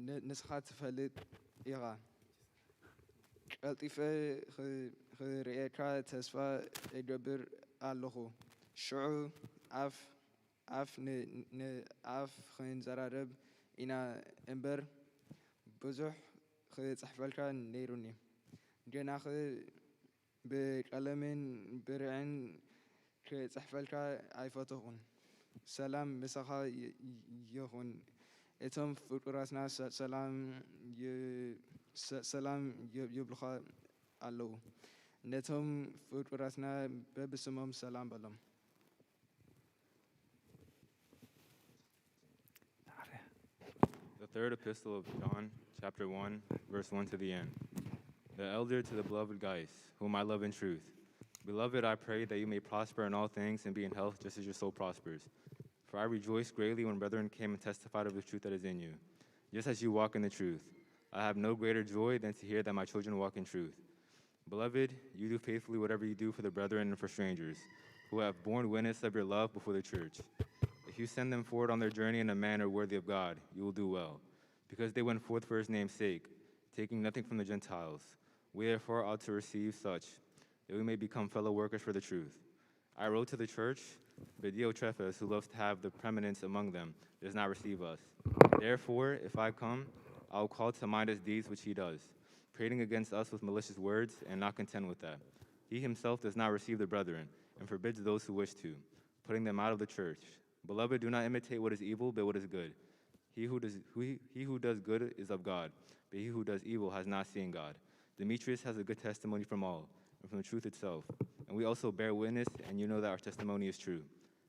ን- ንስኻ ትፈልጥ ኢኻ። ቀልጢፈ ኽ- ክርእየካ ተስፋ እገብር ኣለኹ። ሽዑ ኣፍ ኣፍ ን- ንኣፍ ክንዘራረብ ኢና እምበር፣ ብዙሕ ክጽሕፈልካ ነይሩኒ። ገናኸ ብቀለምን ብርዕን ክጽሕፈልካ ኣይፈተኹን። ሰላም ምሳኻ ይ- ይኹን። እቶም ፍቁራትና ሰ- ሰላም ይ- ሰ- ሰላም ይ- ይብሉኻ ኣለዉ። ነቶም ፍቁራትና በብስሞም ሰላም በሎም። The third epistle of John, chapter one, verse one to the end. The elder to the beloved Gaius, whom I love in truth. Beloved, I pray that you may prosper in all things and be in health just as your soul prospers. For I rejoiced greatly when brethren came and testified of the truth that is in you, just as you walk in the truth. I have no greater joy than to hear that my children walk in truth. Beloved, you do faithfully whatever you do for the brethren and for strangers, who have borne witness of your love before the church. If you send them forward on their journey in a manner worthy of God, you will do well, because they went forth for his name's sake, taking nothing from the Gentiles. We therefore ought to receive such, that we may become fellow workers for the truth. I wrote to the church, but Diotrephes, who loves to have the preeminence among them, does not receive us. Therefore, if I come, I will call to mind his deeds which he does, prating against us with malicious words, and not content with that. He himself does not receive the brethren, and forbids those who wish to, putting them out of the church. Beloved, do not imitate what is evil, but what is good. He who does, who, he who does good is of God, but he who does evil has not seen God. Demetrius has a good testimony from all, and from the truth itself. And we also bear witness, and you know that our testimony is true.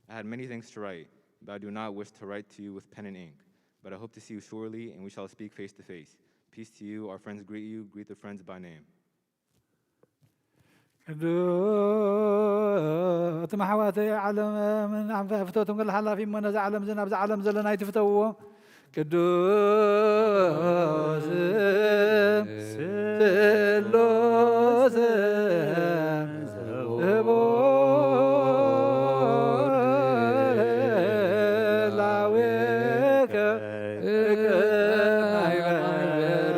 I had many things to write, but I do not wish to write to you with pen and ink. But I hope to see you shortly, and we shall speak face to face. Peace to you. Our friends greet you. Greet the friends by name. ቅዱስ እቲ መሓዋተይ ዓለም ምን ኣንፈ ፍተቱም ገለ ሓላፊ እሞ ነዚ ዓለም እዚ ናብዚ ዓለም ዘለና ኣይትፍተውዎ። ቅዱስ ስሉስ ህቡር ላዌከ እቅብ ማይበረ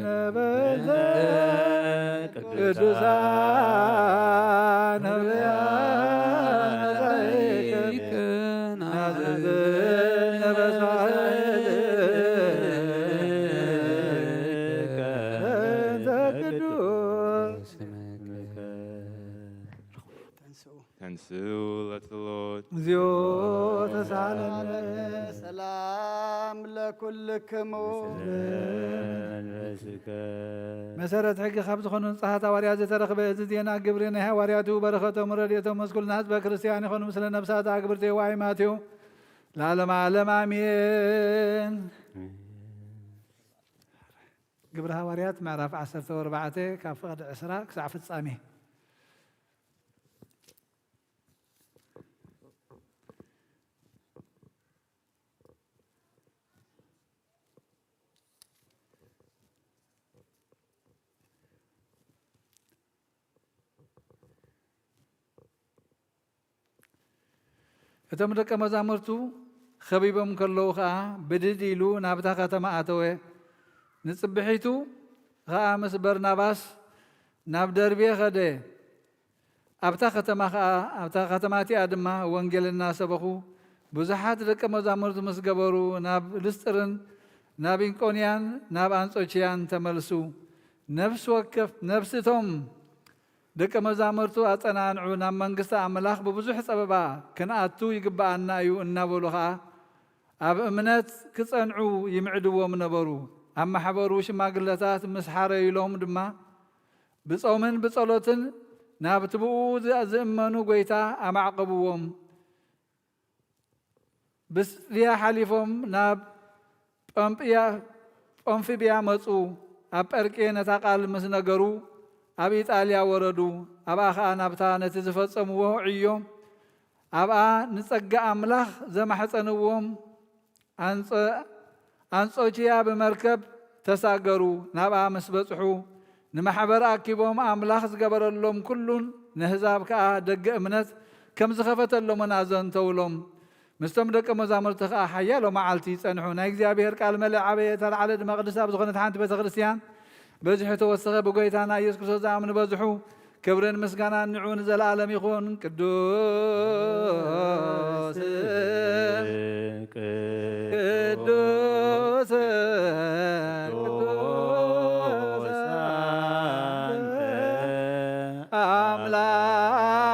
ነበልተ ቅዱሳን ነቢያት መጻኢከ ናዘዝነ በሳህልከ እንተ ቅዱስ Tensu, let the Lord. እግዚኦ ተሳለነ። ሰላም ለኩልክሙ። መሰረት ሕጊ ካብ ዝኾኑ ንጹሓት ሃዋርያት ዝተረኽበ እዚ ዜና ግብሪ ናይ ሃዋርያቱ በረኸቶም ረድኤቶም ምስ ኩልና ህዝበ ክርስቲያን ይኹን ምስለ ነብሳት ኣግብርተ ዋይ ማቴው ለዓለመ ዓለም ኣሜን። ግብሪ ሃዋርያት ምዕራፍ ዓሰርተ ኣርባዕተ ካብ ፍቕዲ ዕስራ ክሳዕ ፍጻሜ። እቶም ደቀ መዛሙርቱ ኸቢቦም ከለዉ ኸኣ ብድድ ኢሉ ናብታ ኸተማ ኣተወ። ንጽብሒቱ ኸኣ ምስ በርናባስ ናብ ደርቤ ኸደ። ኣብታ ኸተማ ኸኣ ኣብታ ኸተማ እቲኣ ድማ ወንጌል እናሰበኹ ብዙሓት ደቀ መዛሙርቱ ምስ ገበሩ ናብ ልስጥርን ናብ ኢንቆንያን ናብ ኣንጾችያን ተመልሱ። ነፍሲ ወከፍ ነፍሲ እቶም ደቀ መዛሙርቱ ኣጸናንዑ፣ ናብ መንግስቲ ኣምላኽ ብብዙሕ ጸበባ ክንኣቱ ይግብኣና እዩ እናበሉ ኸኣ ኣብ እምነት ክጸንዑ ይምዕድዎም ነበሩ። ኣብ ማሕበሩ ሽማግለታት ምስ ሓረዩሎም ድማ ብጾምን ብጸሎትን ናብቲ ብኡ ዝእመኑ ጐይታ ኣማዕቀብዎም። ብስጥያ ሓሊፎም ናብ ጳምፍያ መጹ። ኣብ ጴርቄ ነታ ቃል ምስ ነገሩ ኣብ ኢጣልያ ወረዱ። ኣብኣ ኸኣ ናብታ ነቲ ዝፈጸምዎ ዕዮ ኣብኣ ንጸጋ ኣምላኽ ዘማሕጸንዎም ኣንጾኪያ ብመርከብ ተሳገሩ። ናብኣ ምስ በጽሑ ንማሕበር ኣኪቦም ኣምላኽ ዝገበረሎም ኩሉን ንህዛብ ከኣ ደገ እምነት ከም ዝኸፈተሎምን ኣዘንተውሎም። ምስቶም ደቀ መዛሙርቲ ከኣ ሓያሎ መዓልቲ ጸንሑ። ናይ እግዚኣብሔር ቃል መለ ዓበየ ተላዕለ ድማ ቅድስቲ ኣብ ዝኾነት ሓንቲ ቤተ ክርስቲያን በዚሑ ተወሰኸ። ብጎይታና ኢየሱስ ክርስቶስ ዝኣምኑ በዝሑ። ክብርን ምስጋናን ንዑ ንዘለኣለም ይኹን። ቅዱስ ቅዱስ ቅዱስ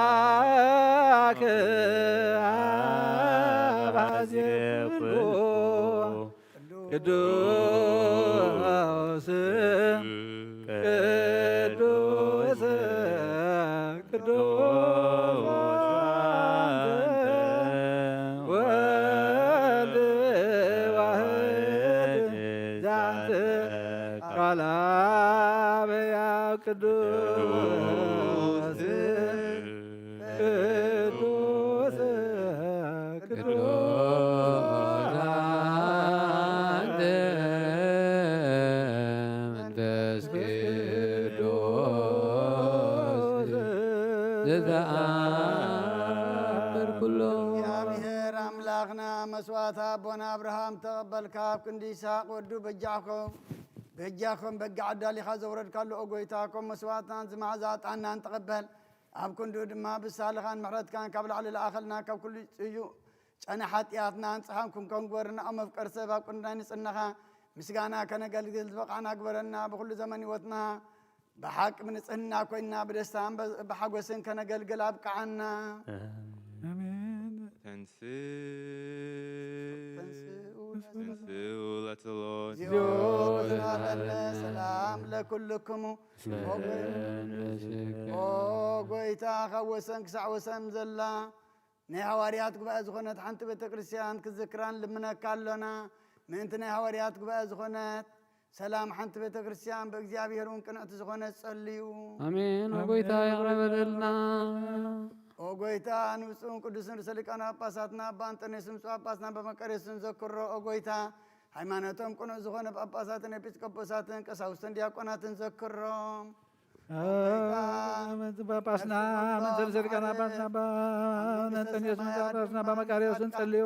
ኣምላክ ኣባዜ ኩሉ ቅዱስ ቅዱስ ቅዱስ ወልድ ዋህድ ዛንተ ቅዱስ ቅዱስ ቅዱስ አንተ መንፈስ ቅዱስ ዘተአምር ኩሎ። እግዚኣብሔር ኣምላኽና መስዋዕት ኣቦና ኣብርሃም ተቐበልካ፣ ኣብ ክንዲ ይስሐቅ ወዱ በጃኹም በጃኹም በጊዕ ኣዳሊኻ ዘውረድካሉ፣ ኦ ጎይታ፣ ከም መስዋዕትናን ዝመዓዛ ዕጣንናን ተቐበል። ኣብ ክንድኡ ድማ ብሳልኻን ምሕረትካን ካብ ላዕሊ ለኣኸልና፣ ካብ ኩሉ ጽዩ ጨና ሓጢኣትና ኣንጽሃን ክንኮን ግበርና። ኦ መፍቀር ሰብ፣ ኣብ ቅንዳይ ንጽህናኻ ምስጋና ከነገልግል ዝበቓዕና ግበረና። ብኹሉ ዘመን ህይወትና ብሓቂ ብንጽህና ኮይንና ብደስታን በ-፣ ብሓጎስን ከነገልግል ኣብቅዓና። ኣሜን። ተንስእ ተንስኡ ተንስኡ ለጸሎት። እግዚኦ ተሳለነ ሰላም ለኩልክሙ። ኦ ጎይታ፣ ካብ ወሰን ክሳዕ ወሰን ዘላ ናይ ሃዋርያት ጉባኤ ዝኾነት ሓንቲ ቤተ ክርስቲያን ክዝክራን ልምነካ ኣሎና። ምእንቲ ናይ ሃዋርያት ጉባኤ ዝኾነት ሰላም ሓንቲ ቤተ ክርስቲያን ብእግዚኣብሔር እውን ቅንዕቲ ዝኾነት ጸልዩ። ኣሜን። ኦ ጎይታ፣ ይቕረ በለልና። ኦ ጎይታ፣ ንብፁዕን ቅዱስን ርእሰ ሊቃነ ጳጳሳትና ኣባ ኣንጠንዮስን ብፁዕ ጳጳስና ኣባ መቃርዮስን ዘክሮ። ኦ ጎይታ፣ ሃይማኖቶም ቅኑዕ ዝኾነ ጳጳሳትን ኤጲስቆጶሳትን ቀሳውስትን ዲያቆናትን ዘክሮም። ኦ ጎይታ፣ ጳጳስና ነፍሲ መንበር ርእሰ ሊቃነ ጳጳሳት ኣባ ኣንጠንዮስን ጳጳስና ኣባ መቃርዮስን ጸልዩ።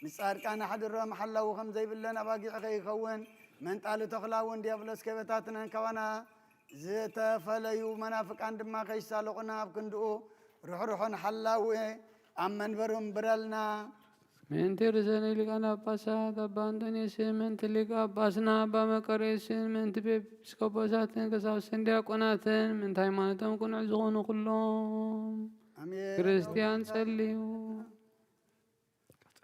ምስ ጻድቃን ኣሕድሮም። ሓላዊ ከም ዘይብለን ኣባጊዕ ከይኸውን፣ መንጣሊ ተኹላ እውን ዲያብሎስ ከይበታትነን፣ ካባና ዝተፈለዩ መናፍቃን ድማ ከይሳለቑና፣ ኣብ ክንድኡ ርሕሩሕን ሓላዊ ኣብ መንበሩ እምብረልና። ምእንቲ ርእሰ ሊቃነ ጳጳሳት ኣባ ኣንጠንዮስን፣ ምእንቲ ሊቀ ጳጳስና ኣባ መቃርዮስን፣ ምእንቲ ኤጲስቆጶሳትን ቀሳውስትን ዲያቆናትን፣ ምእንቲ ሃይማኖቶም ቅኑዕ ዝኾኑ ኩሎም ኣሜን። ክርስቲያን ጸልዩ።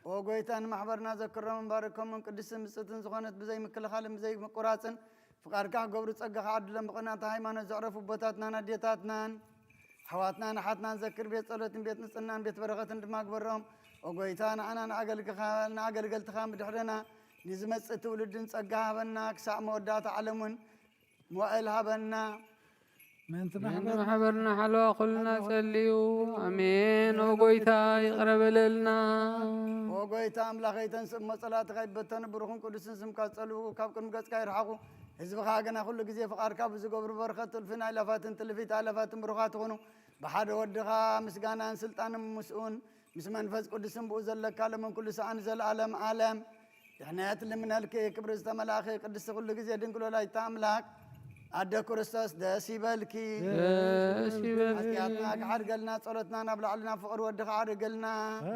ኦ ጎይታ፣ ንማሕበርና ዘክሮምን ባርኮምን። ቅድስትን ብጽእትን ዝኾነት ብዘይ ምክልኻልን ብዘይ ምቁራጽን ፍቓድካ ክገብሩ ጸጋኻ ዓድሎም። ብቕንዕቲ ሃይማኖት ዘዕረፉ ኣቦታትናን ኣዴታትናን ኣሕዋትናን ኣሓትናን ዘክር። ቤት ጸሎትን ቤት ንጽህናን ቤት በረኸትን ድማ ግበሮም። ኦ ጎይታ፣ ንዓና ንኣገልግኻ-፣ ንኣገልገልትኻን ብድሕረና ንዝመጽእ ትውልድን ጸጋ ሃበና። ክሳዕ መወዳእታ ዓለም እውን መዋእል ሃበና። ምእንቲ ምእንቲ ማሕበርና ማሕበርና ሓለዋ ኩልና ጸልዩ። ኣሜን። ኦ ጎይታ፣ ይቕረ በለልና። ኦ ጎይታ ኣምላኸይ፣ ተንስእ እሞ ጸላእትኻ ይበተኑ፣ ብሩኽን ቅዱስን ስምካ ዝጸልኡ ካብ ቅድሚ ገጽካ ይርሓቑ። ህዝብኻ ግና ኩሉ ግዜ ፍቓድካ ብዝገብሩ በረኸት እልፍን ኣእላፋትን ትልፊት ኣእላፋትን ብሩኻት ይኹኑ። ብሓደ ወድኻ ምስጋናን ስልጣንን ምስኡን ምስ መንፈስ ቅዱስን ብኡ ዘለካ ሎምን ኩሉ ሰዓን ንዘለኣለም ዓለም ድሕነት ልምነልኪ። ክብሪ ዝተመላእኺ ቅድስቲ ኩሉ ግዜ ድንግል ወላዲተ ኣምላክ ኣደ ክርስቶስ ደስ ይበልኪ። ደስ ይበልኪ። ሓጢኣትና ክሓድገልና ጸሎትና ናብ ላዕሊ ናብ ፍቕሪ ወድኻ ኣዕርገልና።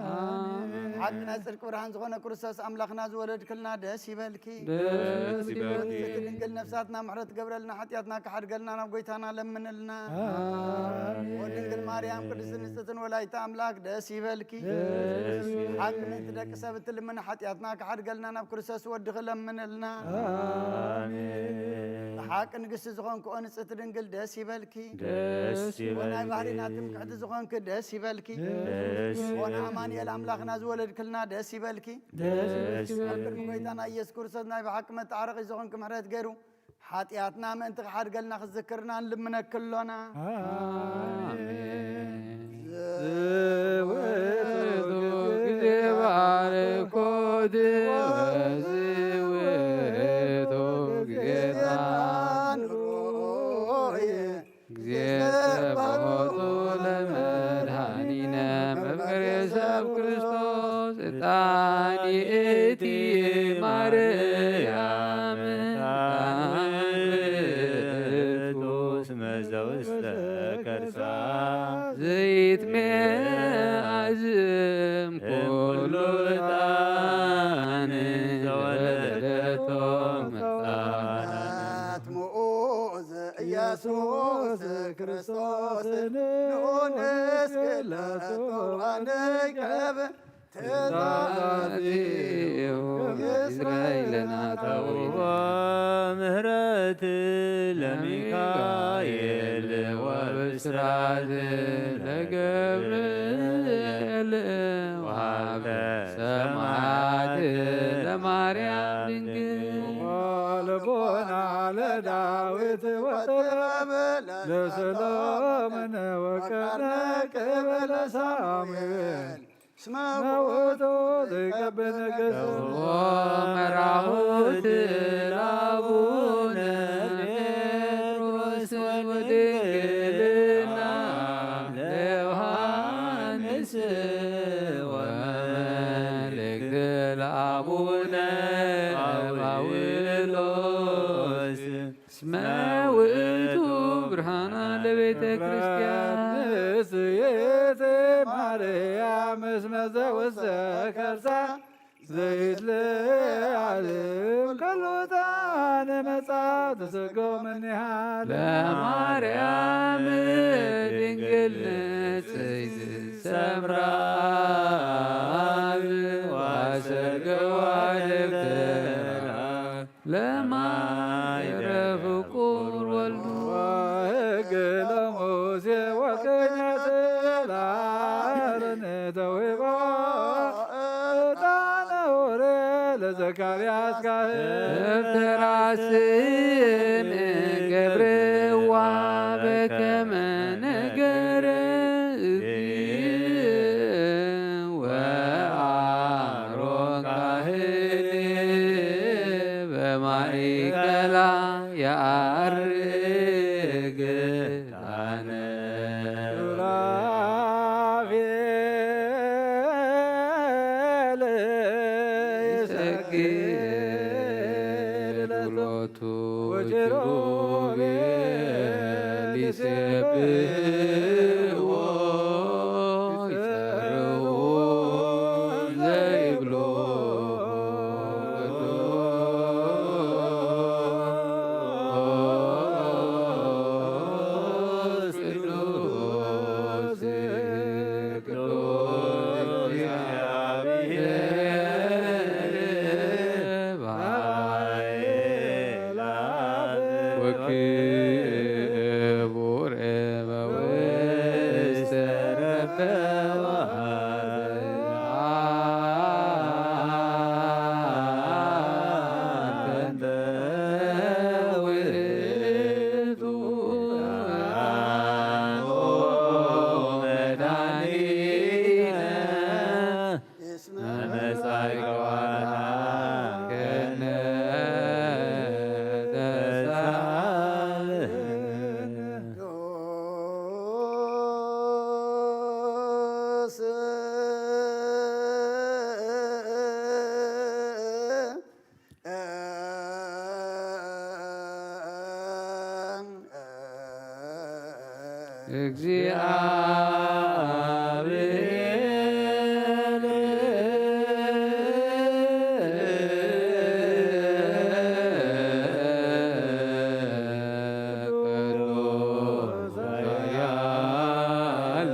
ኣሜን። ሓቂ ናይ ጽድቂ ብርሃን ዝኾነ ክርስቶስ ኣምላኽና ዝወለድክልና ደስ ይበልኪ። ደስ ይበልኪ። ንጽሕቲ ድንግል ነፍሳትና ምሕረት ትገብረልና፣ ሓጢኣትና ክሓድገልና ናብ ጎይታና ለምንልና። ኣሜን። ወድንግል ማርያም ቅድስት ንጽሕትን ወላዲተ ኣምላክ ደስ ይበልኪ። ደስ ይበልኪ። ሓቂ ምእንቲ ደቂ ሰብ እትልምኒ ሓጢኣትና ክሓድገልና ናብ ክርስቶስ ወድኺ ለምንልና። ኣሜን። ብሓቂ ንግስቲ ዝኾንክኦ ንጽሕቲ ድንግል ደስ ይበልኪ። ደስ ይበልኪ። ወናይ ባህሪና ትምክሕቲ ዝኾንኪ ደስ ይበልኪ። ደስ ይበልኪ። ወና ኣማኑኤል ኣምላኽና ዝወለድክልና ደስ ይበልኪ። ደስ ይበልኪ። ኣብ ቅድሚ ጎይታና ኢየሱስ ክርስቶስ ናይ ብሓቂ መተዓረቒ ዝኾንኪ ምሕረት ገይሩ ሓጢኣትና ምእንቲ ክሓድገልና ክዝክርና ንልምነኪ ኣሎና። ኣሜን። ዝውእቱ ግዜ ባርኮት ወዝውእቱ ግዜ ጣኑሮይ ግዜ ጸባኦቱ ለመድኃኒነ መፍቀሬ ሰብ ክርስቶስ። ዕጣን ይእቲ ማርያም፣ ዕጣን ውእቱ እስመ ዘውስተ ከርሳ። ዘይትሜ ኣዝም ኩሉ ዕጣን ዘወለደቶ መጣን። ኢየሱስ ክርስቶስ ንኡንስ ክለቶ ኣነይከብ ትእዛዝ እዩ እስራኤልን ኣታዊ። ምህረት ለሚካኤል ወብስራት ለገብርኤል ወሀብተ ሰማያት ለማርያም ድንግል። ልቦና ለዳዊት ወጥበብ ለሰሎሞን ወቀርነ ቅበለ ሳሙኤል። እስመ ውእቱ ዘይቀብል ንግሥት። መራሁት ለአቡነ ጴጥሮስ ወድንግልና ለዮሐንስ ወመልእክት ለአቡነ ጳውሎስ። እስመ ውእቱ ብርሃና ለቤተ ክርስቲያን። ንጽሕት ማርያም እስመ ዘውስተ ከርሳ ዘይትለ ዓለም ከሎታ ነመጻ ተሰጎ ምኒሃ ለማርያም ድንግል ንጽሕት ሰምራ ዋሰርገዋ ደብተራ ለማይረ ፍቁር ወልዱ ወሕግ ለሙሴ ወክህነት ለአሮን ተውሂቦ። ዕጣነ ሆረ ለዘካርያስ ካህን። ደብተራ ስም ገብርዋ በከመ ነገረ እግዚእ ወአሮን ካህን በማእከላ የዐርግ ዕጣነ። ሱራፌል ይሰግድ ሎቱ ወኪሩቤል ይሴብሕዎ ይጸርዎ ዘይብሎ ቅዱስ ቅዱስ ቅዱስ እግዚአብሔር በኃይላት ወክቡር በውስተ ረከባ አንተ ውእቱ መድኃኒነ እስመ መጻእከ ወአድኃንከነ ተሳለነ። እግዚአብሔር ቅዱስ ኃያል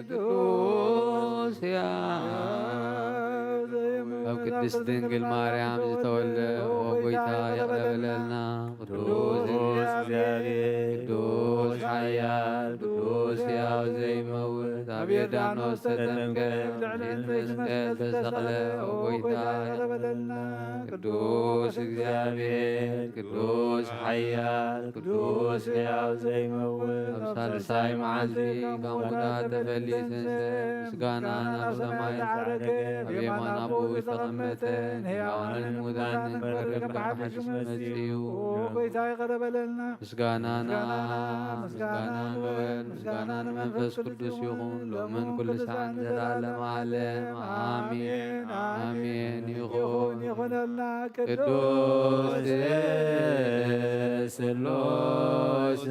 ቅዱስ ያ-፣ ካብ ቅድስት ድንግል ማርያም ዝተወልደ ኦ ጎይታ ይቕረ በለልና። ቅዱስ እግዚኣብሔር፣ ቅዱስ ኃያል፣ ቅዱስ ሕያው ዘይመውት፣ ኣብ ዮርዳኖስ ተጠምቀ፣ ልዕሊ መስቀል ተሰቕለ፣ ኦ ጎይታ ይቕረ በለልና። ቅዱስ እግዚኣብሔር፣ ቅዱስ ኃያል፣ ቅዱስ ሕያው ዘይመውት፣ ኣብ ሳልሳይ መዓልቲ ካብ ሙታን ተፈሊሱ ተንሥአ፣ ምስጋና ናብ ሰማይ ዓረገ፣ ኣብ የማን ኣቦኡ ዝተቐመጠ፣ ንሕያዋንን ሙታንን ክፈርድ ብሓድሽ መጺኡ። ኦ ጎይታ ይቕረ በለልና። ምስጋና ንኣብ፣ ምስጋና ንወልድ፣ ምስጋና ንመንፈስ ቅዱስ ይኹን፣ ሎምን ኩሉ ሰዓትን ዘላለመ ዓለም። ኣሜን፣ ኣሜን ይኹን። ይኹነልና። ቅዱስ ስሉስ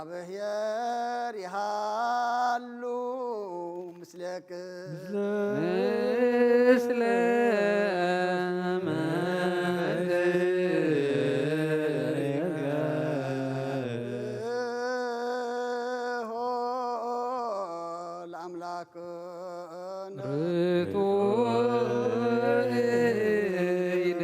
ዘእግዚኣብሔር ይሃሉ ምስሌክ። ምስለ መንፈስከ። ለአምላክ ርቱዕ እይነ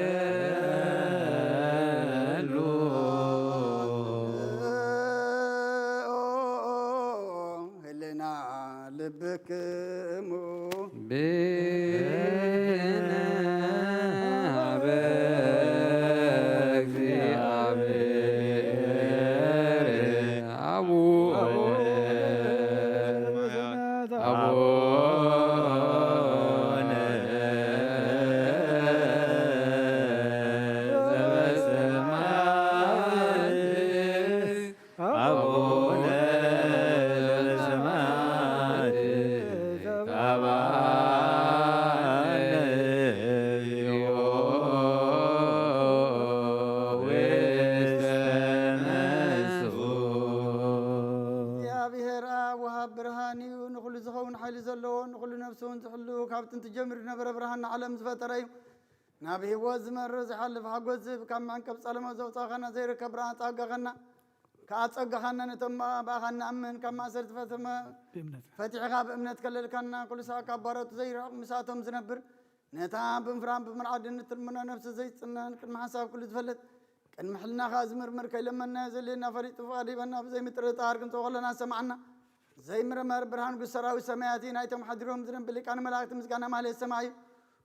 ነፍሱ እውን ዝሕሉ ካብ ጥንቲ ጀሚሩ ዝነበረ ብርሃን ንዓለም ዝፈጠረ እዩ። ናብ ህይወት ዝመርህ ዝሓልፍ ሓጎስ ዝህብ ካብ መዕንቀብ ጸለመ ዘውጻእኻና ዘይርከብ ብርሃን ጸጋኸና ከኣጸጋኻና ነቶም ብኣኻ ንኣምን ካብ ማእሰርቲ ፈተመ ብእምነት ፈቲሕኻ ብእምነት ከለልካና ኩሉ ሳዕ ካብ ባሮቱ ዘይርሕቕ ምሳቶም ዝነብር ነታ ብምፍራን ብምርዓድን እትልምኖ ነፍሲ ዘይጽነን ቅድሚ ሓሳብ ኩሉ ዝፈልጥ ቅድሚ ሕልና ከኣ ዝምርምር ከይለመና ዘድልየና ፈሊጡ ፍቓድ ሂበና ብዘይ ምጥርጣር ክንጽኦ ከለና ሰማዕና ዘይምረመር ብርሃን ንጉስ ሰራዊት ሰማያት እዩ ናይቶም ሓዲሮም ዝነብር ሊቃነ መላእክቲ ምስጋና ማህሌት ሰማይ እዩ።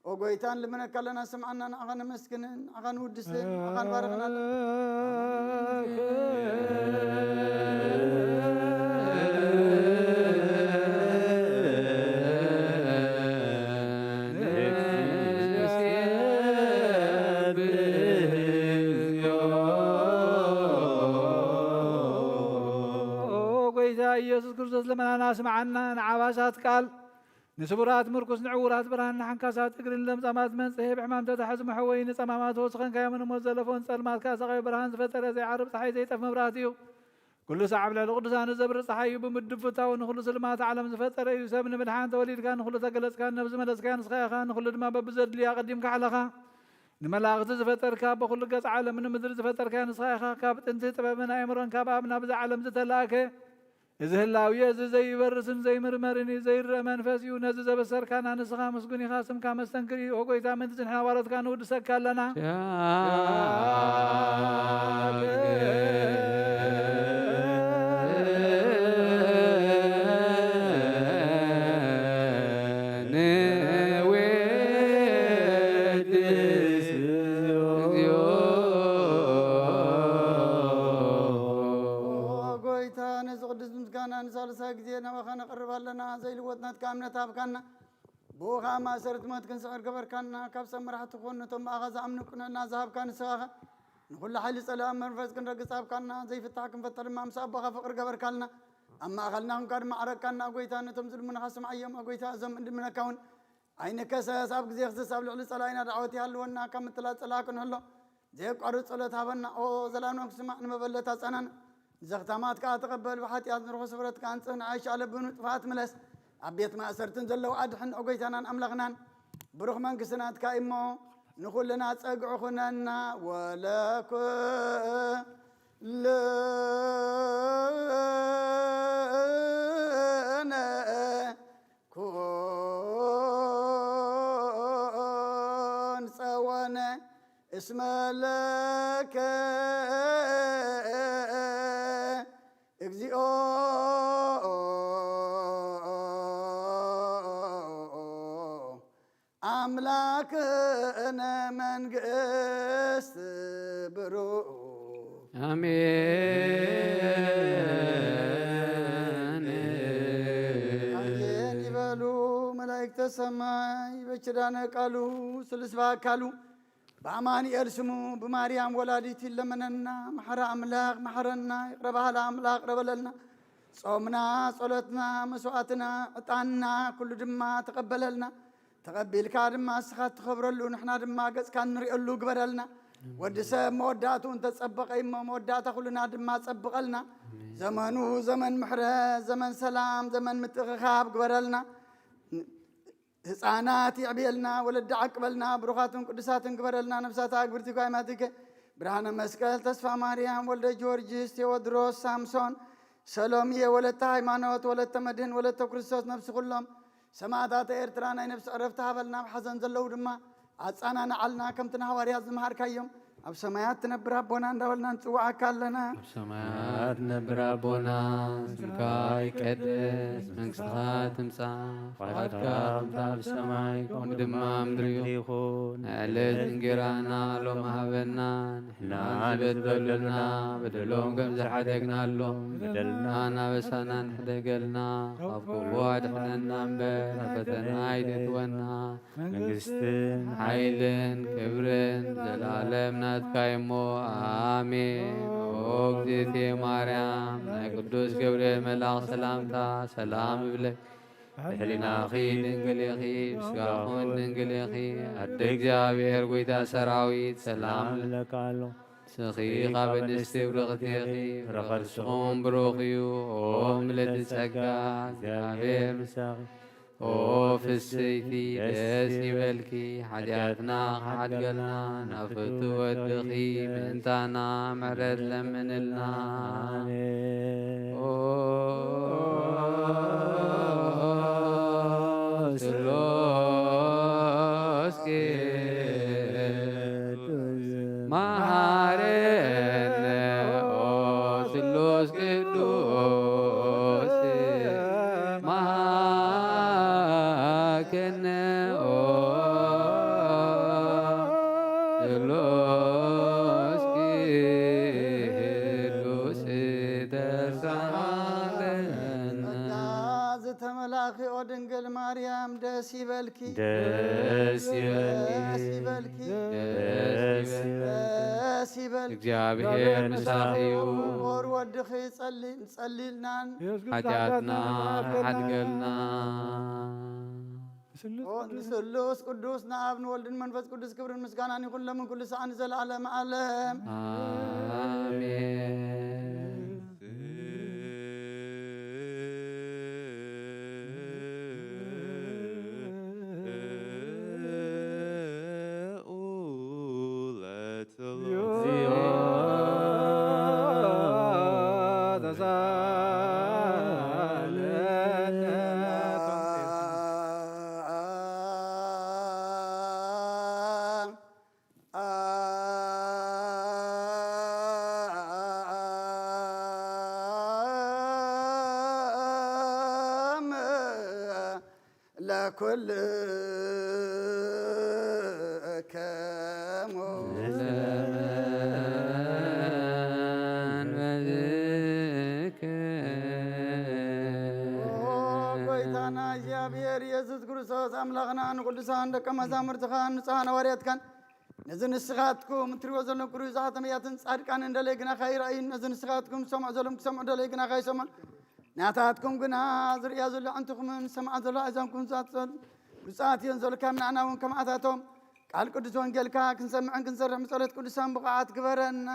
ኦ ጎይታ ንልምነካ ኣለና ስምዓና ንዓኻ ነመስግንን ንዓኻ ንውድስን ንዓኻ ንባርኽን ኣለና። ኦ ጎይታ ኢየሱስ ክርስቶስ ልመናና ስምዓና ንዓባሳት ቃል ንስቡራት ምርኩስ ንዕውራት ብርሃን ንሓንካሳት እግርን ለምጻማት መንጽሄ ብሕማም ተታሕዙ መሕወይ ንጸማማት ወስኸንካዮም ንሞት ዘለፎን ጸልማት ካሳቓዊ ብርሃን ዝፈጠረ ዘይዓርብ ጸሓይ ዘይጠፍ መብራት እዩ። ኩሉ ሳዕ ኣብ ልዕሊ ቅዱሳን ዘብሪ ጸሓይ እዩ ብምድብ ፍታው ንኹሉ ስልማት ዓለም ዝፈጠረ እዩ። ሰብ ንምድሓን ተወሊድካ ንኹሉ ተገለጽካ ነብዚ መለስካ ንስኻ ኢኻ ንኹሉ ድማ በብዘድልያ ቀዲምካ ኣሕለኻ። ንመላእኽቲ ዝፈጠርካ ብኹሉ ገጽ ዓለም ንምድሪ ዝፈጠርካ ንስኻ ኢኻ። ካብ ጥንቲ ጥበብን ኣእምሮን ካብ ኣብ ናብዛ ዓለም ዝተላእከ እዚ ህላውየ እዚ ዘይበርስን ዘይምርመርን እዩ፣ ዘይረአ መንፈስ እዩ። ነዚ ዘበሰርካና ንስኻ ምስጉን ኢኻ፣ ስምካ መስተንክር እዩ። ኦ ጎይታ፣ ምእንቲ ንሕና ባሮትካ ንውድሰካ ኣለና። ንውድስ እግዚኦ። ኦ ጎይታ፣ ነዚ ቅዱስ ምስጋና ንሳልሳይ ግዜ ናባኻ ነቕርብ ኣለና። ዘይልወጥ ናትካ እምነት ሃብካና። ብኡ ኸኣ ማእሰርቲ ሞት ክንስዕር ገበርካና። ካብ ሰብ መራሕቲ ኹን ነቶም ብኣኻ ዝኣምኑ ቅንዕና ዝሃብካ ንስኻ ኢኻ። ንኹሉ ሓይሊ ጸላኢ መንፈስ ክንረግጽ ሃብካና። ዘይፍታሕ ክንፈትሕ ድማ ምስ ኣቦኻ ፍቕሪ ገበርካልና። ኣብ ማእከልና ኹንካ ድማ ዓረግካና። ጎይታ፣ ነቶም ዝልምኑኻ ስምዓዮም። ጎይታ፣ እዞም እንድምነካ እውን ኣይንከሰስ። ኣብ ግዜ ክስስ ኣብ ልዕሊ ጸላኢና ዳዕወት ይሃልወና። ካብ ምትላል ጸላኢ ክንሕሎ ዘየቋርጽ ጸሎት ሃበና። ኦ ዘላለም ክስማዕ ንመበለት ኣጻናን። ዘኽታማት ከኣ ተቐበል። ብሓጢኣት ንርኹስ ህብረት ከኣ ንጽህ ንዓይሽ ኣለብኑ ጥፋት ምለስ። ኣብ ቤት ማእሰርትን ዘለዉ ኣድሕን። ኦ ጎይታናን ኣምላኽናን ብሩኽ መንግስቲ ናትካ እሞ ንኹልና ጸግዒ ኩነና። ወለኩልነ ኩን ጸወነ እስመ ለከ እግዚኦ ኣምላክነ መንግስት ብሩክ። አሜን። አሜን ይበሉ መላእክተ ሰማይ በኪዳነ ቃሉ ስሉስ በአካሉ በአማኑኤል ስሙ ብማርያም ወላዲት ይለመነና። መሐረ አምላክ መሐረና፣ ይቅረ በሃላ አምላክ ይቅረ በለልና። ጾምና፣ ጸሎትና፣ መስዋዕትና፣ ዕጣንና ኩሉ ድማ ተቀበለልና። ተቐቢልካ ድማ ንስኻ እትኸብረሉ፣ ንሕና ድማ ገጽካ እንርእየሉ ግበረልና። ወዲ ሰብ መወዳእትኡ እንተጸበቐ እሞ፣ መወዳእታ ኩልና ድማ ጸብቐልና። ዘመኑ ዘመን ምሕረት፣ ዘመን ሰላም፣ ዘመን ምትእኽኻብ ግበረልና። ህፃናት የዕብየልና፣ ወለዲ ዓቅበልና፣ ብሩኻትን ቅዱሳትን ግበረልና። ነፍሳት ኣግብርቲ ጓይማትከ ብርሃነ መስቀል፣ ተስፋ ማርያም፣ ወልደ ጊዮርጊስ፣ ቴዎድሮስ፣ ሳምሶን፣ ሰሎምየ፣ ወለተ ሃይማኖት፣ ወለተ መድህን፣ ወለተ ክርስቶስ፣ ነፍሲ ኩሎም ሰማእታት ኤርትራ ናይ ነፍሲ ዕረፍቲ ሃበልና። ኣብ ሓዘን ዘለዉ ድማ ኣጻናንዓልና። ከምቲ ንሃዋርያት ዝመሃርካዮም፣ ኣብ ሰማያት ትነብር ኣቦና እንዳበልና ንጽውዓካ ኣለና። ኣብ ሰማያት ትነብር ኣቦና፣ ስምካ ይቀደስ፣ መንግስትኻ ትምጻእ፣ ፍቓድካ ከምታ ኣብ ሰማይ ከምኡ ድማ ኣብ ምድሪ ይኹን። ዕለት እንጌራና ሎም ሃበና፣ ንሕና ዝበደሉና በደሎም ከም ዝሓደግናሎም፣ በደልና ናበሳና ንሕደገልና፣ ካብ ክፉ ኣድሕነና እምበር፣ ናብ ፈተና ኣይተእትወና። መንግስትን ሓይልን ክብርን ዘላለም ናትካ እሞ፣ ኣሜን። ኦ እግዝእትየ ማርያም፣ ናይ ቅዱስ ገብርኤል መልኣኽ ሰላምታ ሰላም እብለኪ። ብሕሊናኺ ድንግል ኢኺ፣ ብስጋኹን ድንግል ኢኺ። ኣደ እግዚኣብሔር፣ ጎይታ ሰራዊት፣ ሰላም እብለኪ ኣሎ። ንስኺ ካብ ኣንስቲ ብርኽቲ ኢኺ፣ ፍረ ከርስኹም ብሩኽ እዩ። ኦ ምልዕቲ ጸጋ፣ እግዚኣብሔር ምሳኺ። ኦ ፍስይቲ ደስ ይበልኪ፣ ሓጢኣትና ክሓድገልና ናብ ፍቱ ወድኺ ምእንታና ምሕረት ለምንልና። ኦ ስሉስ ቅዱስ መሃረነ። ኦ ስሉስ ቅዱስ መሃከነ። ኦ ስሉስ ቅዱስ ተሳሃለነ። ጸጋ ዝተመላእኺ ኦ ድንግል ማርያም ደስ ይበልኪ። ደስ ይበልኪ። ደስ ይበልኪ። ደስ ይበልኪ። ደስ ይበልኪ። እግዚኣብሔር ምሳኺ እዩ። ክቡር ወድኺ ጸሊ-፣ ጸሊልናን ሓጢኣትና ሓድገልና። ኦ ንስሉስ ቅዱስ ንኣብ ንወልድን መንፈስ ቅዱስ ክብርን ምስጋናን ይኹን ለምን ኩሉ ሰዓን ንዘለዓለም ዓለም። ኣሜን። ለኩልክሙ። ኦ ጎይታና እግዚኣብሔር ኢየሱስ ክርስቶስ ኣምላኽና ንቅዱሳን ደቀ መዛሙርትኻን ንጹሃን ሃዋርያትካን ነዚ ንስኻትኩም እትሪእዎ ዘለኹም ክሪኡ ዝሓተመያትን ጻድቃን እንደለይ ግናኻ ይረኣዩን ነዚ ንስኻትኩም ዝሰምዑ ዘለኹም ክሰምዑ እንደለይ ግናኻ ይሰምዑን ናታትኩም ግና ዝርእያ ዘሎ ኣዕንትኹምን ዝሰምዓ ዘሎ ኣእዛንኩም ዝኣጸል ብጻት እዮም ዘልካ ምናና እውን ከማኣታቶም ቃል ቅዱስ ወንጌልካ ክንሰምዕን ክንሰርሕ ምጸሎት ቅዱሳን ብቕዓት ግበረና።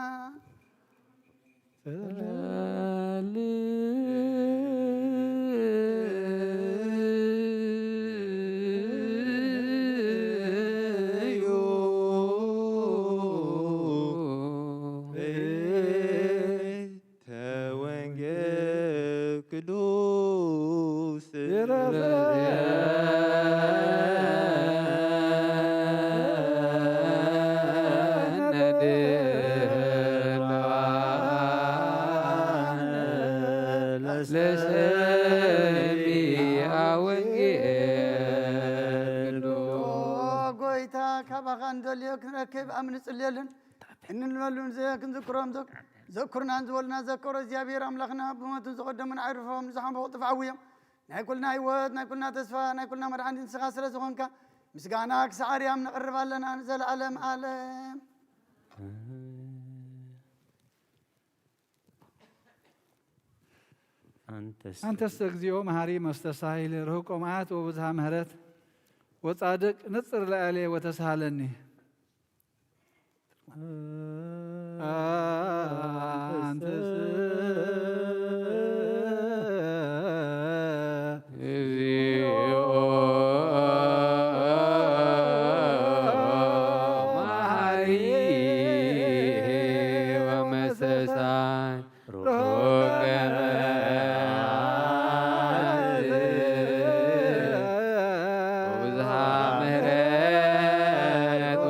ተወንጌል ቅዱስ ለሰሚዐ ወንጌል። ኦ ጎይታ፣ ካባኻ እንደልዮ ክንረክብ ኣብ ንጽልየሉን እንንበሉን ዘ-፣ ክንዝክሮም ዘ-፣ ዘኩርናን ዝበሉና ዘከሮ እግዚኣብሔር ኣምላኽና ብሞቱ ዝቐደሙን ኣዕርፎም ንዝሓንፈቑ ጥፍዓዊ እዮም። ናይ ኩልና ህይወት፣ ናይ ኩልና ተስፋ፣ ናይ ኩልና መድሓኒት ንስኻ ስለ ዝኾንካ ምስጋና ክሳዕ ኣርያም ነቕርብ ኣለና ንዘለዓለም ዓለም። ኣንተስ ኣንተስ እግዚኦ መሐሪ መስተሳሂል ርሁቆ መዓት ወብዝሃ ምህረት ወጻድቅ ንጽር ለኣሌ ወተስሃለኒ። ኣንተስ እግዚኦ መሐሪ ወመስተሳሂል ሩቀ መዓት ወብዝሃ ምሕረት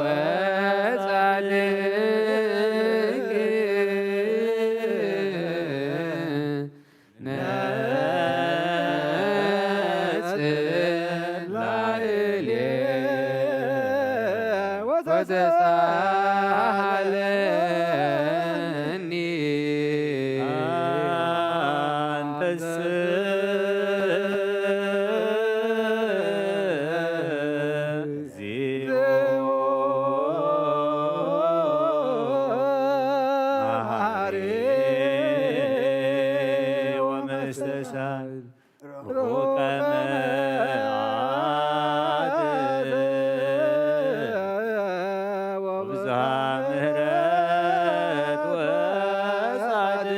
ወጻድቅ ነጽር ላዕሌ ወተሳሃለኒ። ኣንተስ እግዚኦ መሐሪ ወመስተሳሂል ሩቀ መዓት ወብዝሃ ምሕረት ወጻድቅ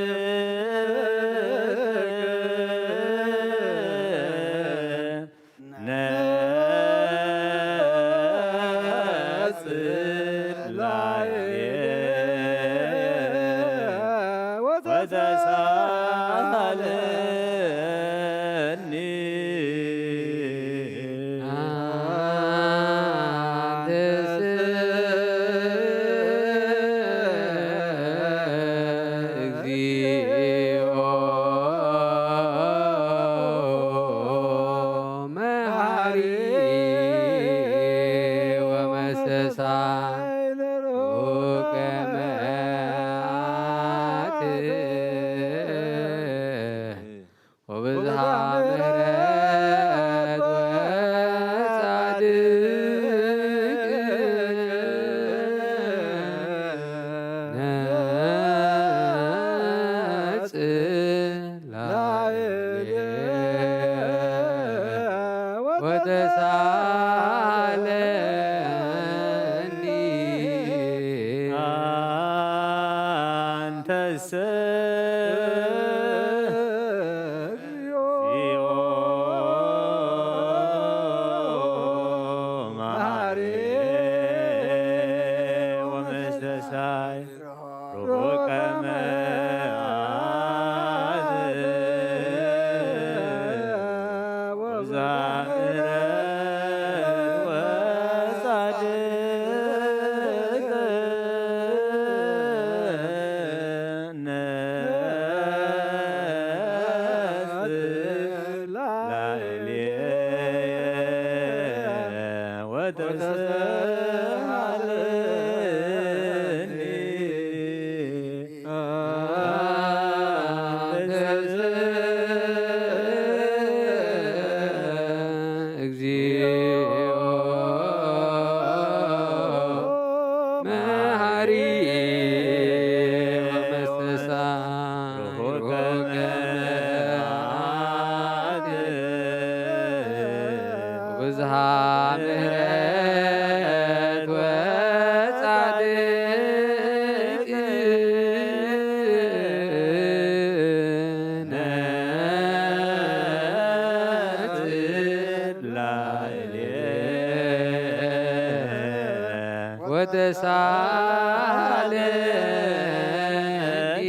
ተሳለኒ።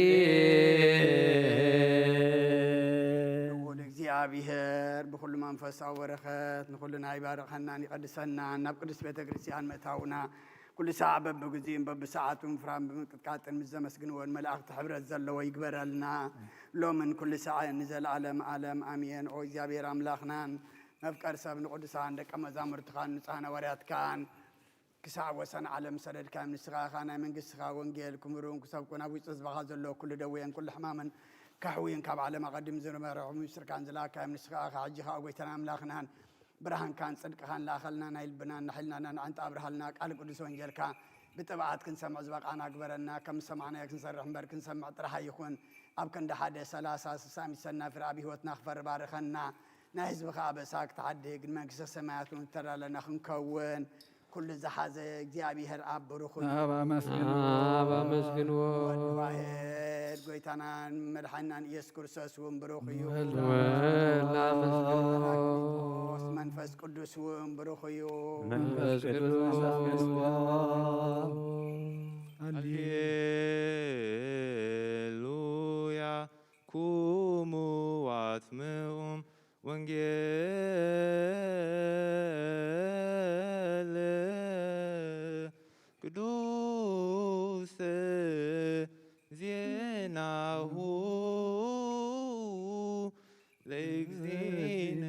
ልዑል እግዚኣብሔር ብኹሉ መንፈሳዊ በረኸት ንኹልና ይባርኸናን ይቐድሰናን። ናብ ቅድስት ቤተ ክርስቲያን ምእታውና ኩሉ ሳዕ በብግዚኡን በብሰዓቱን ፍራን ብምቅጥቃጥን ምስ ዘመስግንዎን መላእኽቲ ሕብረት ዘለዎ ይግበረልና። ሎምን ኩሉ ሳዕ ንዘለዓለም ዓለም ኣሜን። ኦ እግዚኣብሔር ኣምላኽናን መፍቀር ሰብ ንቅዱሳን ደቀ መዛሙርትኻን ንጹሓን ሃዋርያትካን ክሳዕ ወሰን ዓለም ሰደድካዮም። ንስኻ ኢኻ ናይ መንግስትኻ ወንጌል ክምህሩን ክሰብኩን ኣብ ውሽጢ ህዝብኻ ዘሎ ኩሉ ደዌን ኩሉ ሕማምን ከሕውዩን ካብ ዓለም ኣቐዲሙ ዝነበረ ምስጢርካን ዝለኣካዮም ንስኻ ኢኻ። ሕጂ ኸኣ ጎይታና ኣምላኽናን ብርሃንካን ጽድቅኻን ለኣኸልና፣ ናይ ልብናን ናይ ሕልናናን ኣዕንቶ ኣብርሃልና፣ ቃል ቅዱስ ወንጌልካ ብጥብዓት ክንሰምዕ ዝበቓዕና ግበረና። ከም ዝሰማዕናዮ ክንሰርሕ እምበር ክንሰምዕ ጥራሕ ኣይኹን። ኣብ ክንዲ ሓደ ሰላሳ ስሳ ሚሰና ፍረ ኣብ ህይወትና ክፈሪ ባርኸና። ናይ ህዝብኻ ኣበሳ ክትሓድግ ንመንግስተ ሰማያት እውን እተዳለና ክንከውን ኩሉ ዝሓዘ እግዚኣብሔር ኣብ ብሩኽ እዩ። ኣብ ኣመስግንዎ። ኣብ ኣመስግንዎ። ወልድ ዋሕድ ጎይታናን መድሓኒናን ኢየሱስ ክርስቶስ እውን ብሩኽ እዩ። ወልድ ወልድ ኣመስግንዎ። ጳራቅሊጦስ መንፈስ ቅዱስ እውን ብሩኽ እዩ። መንፈስ ቅዱስ ኣመስግንዎ። ሃሌሉያ ኩሙ ኣስምዑ ወንጌል ቅዱስ ዜናሁ ለእግዚእነ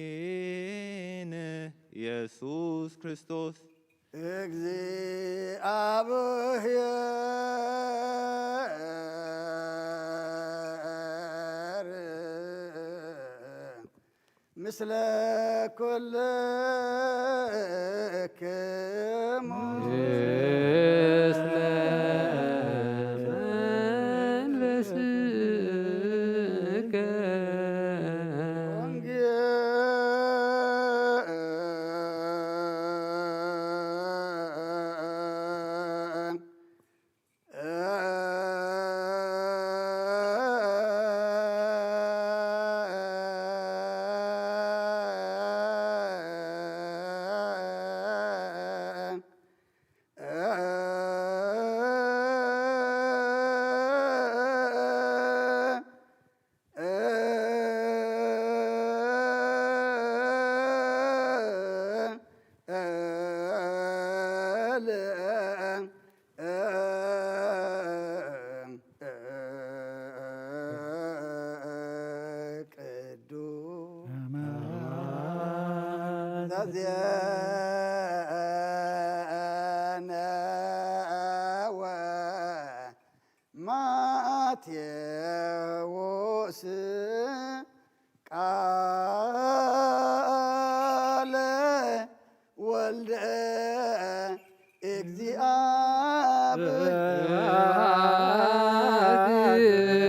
ወመድኃኒነ ኢየሱስ ክርስቶስ። እግዚኣብሔር ምስለ ኩልክሙ። ምስለ መንፈስከ። ቅዱስ ዘዜነወ ማቴዎስ ቃለ ወልደ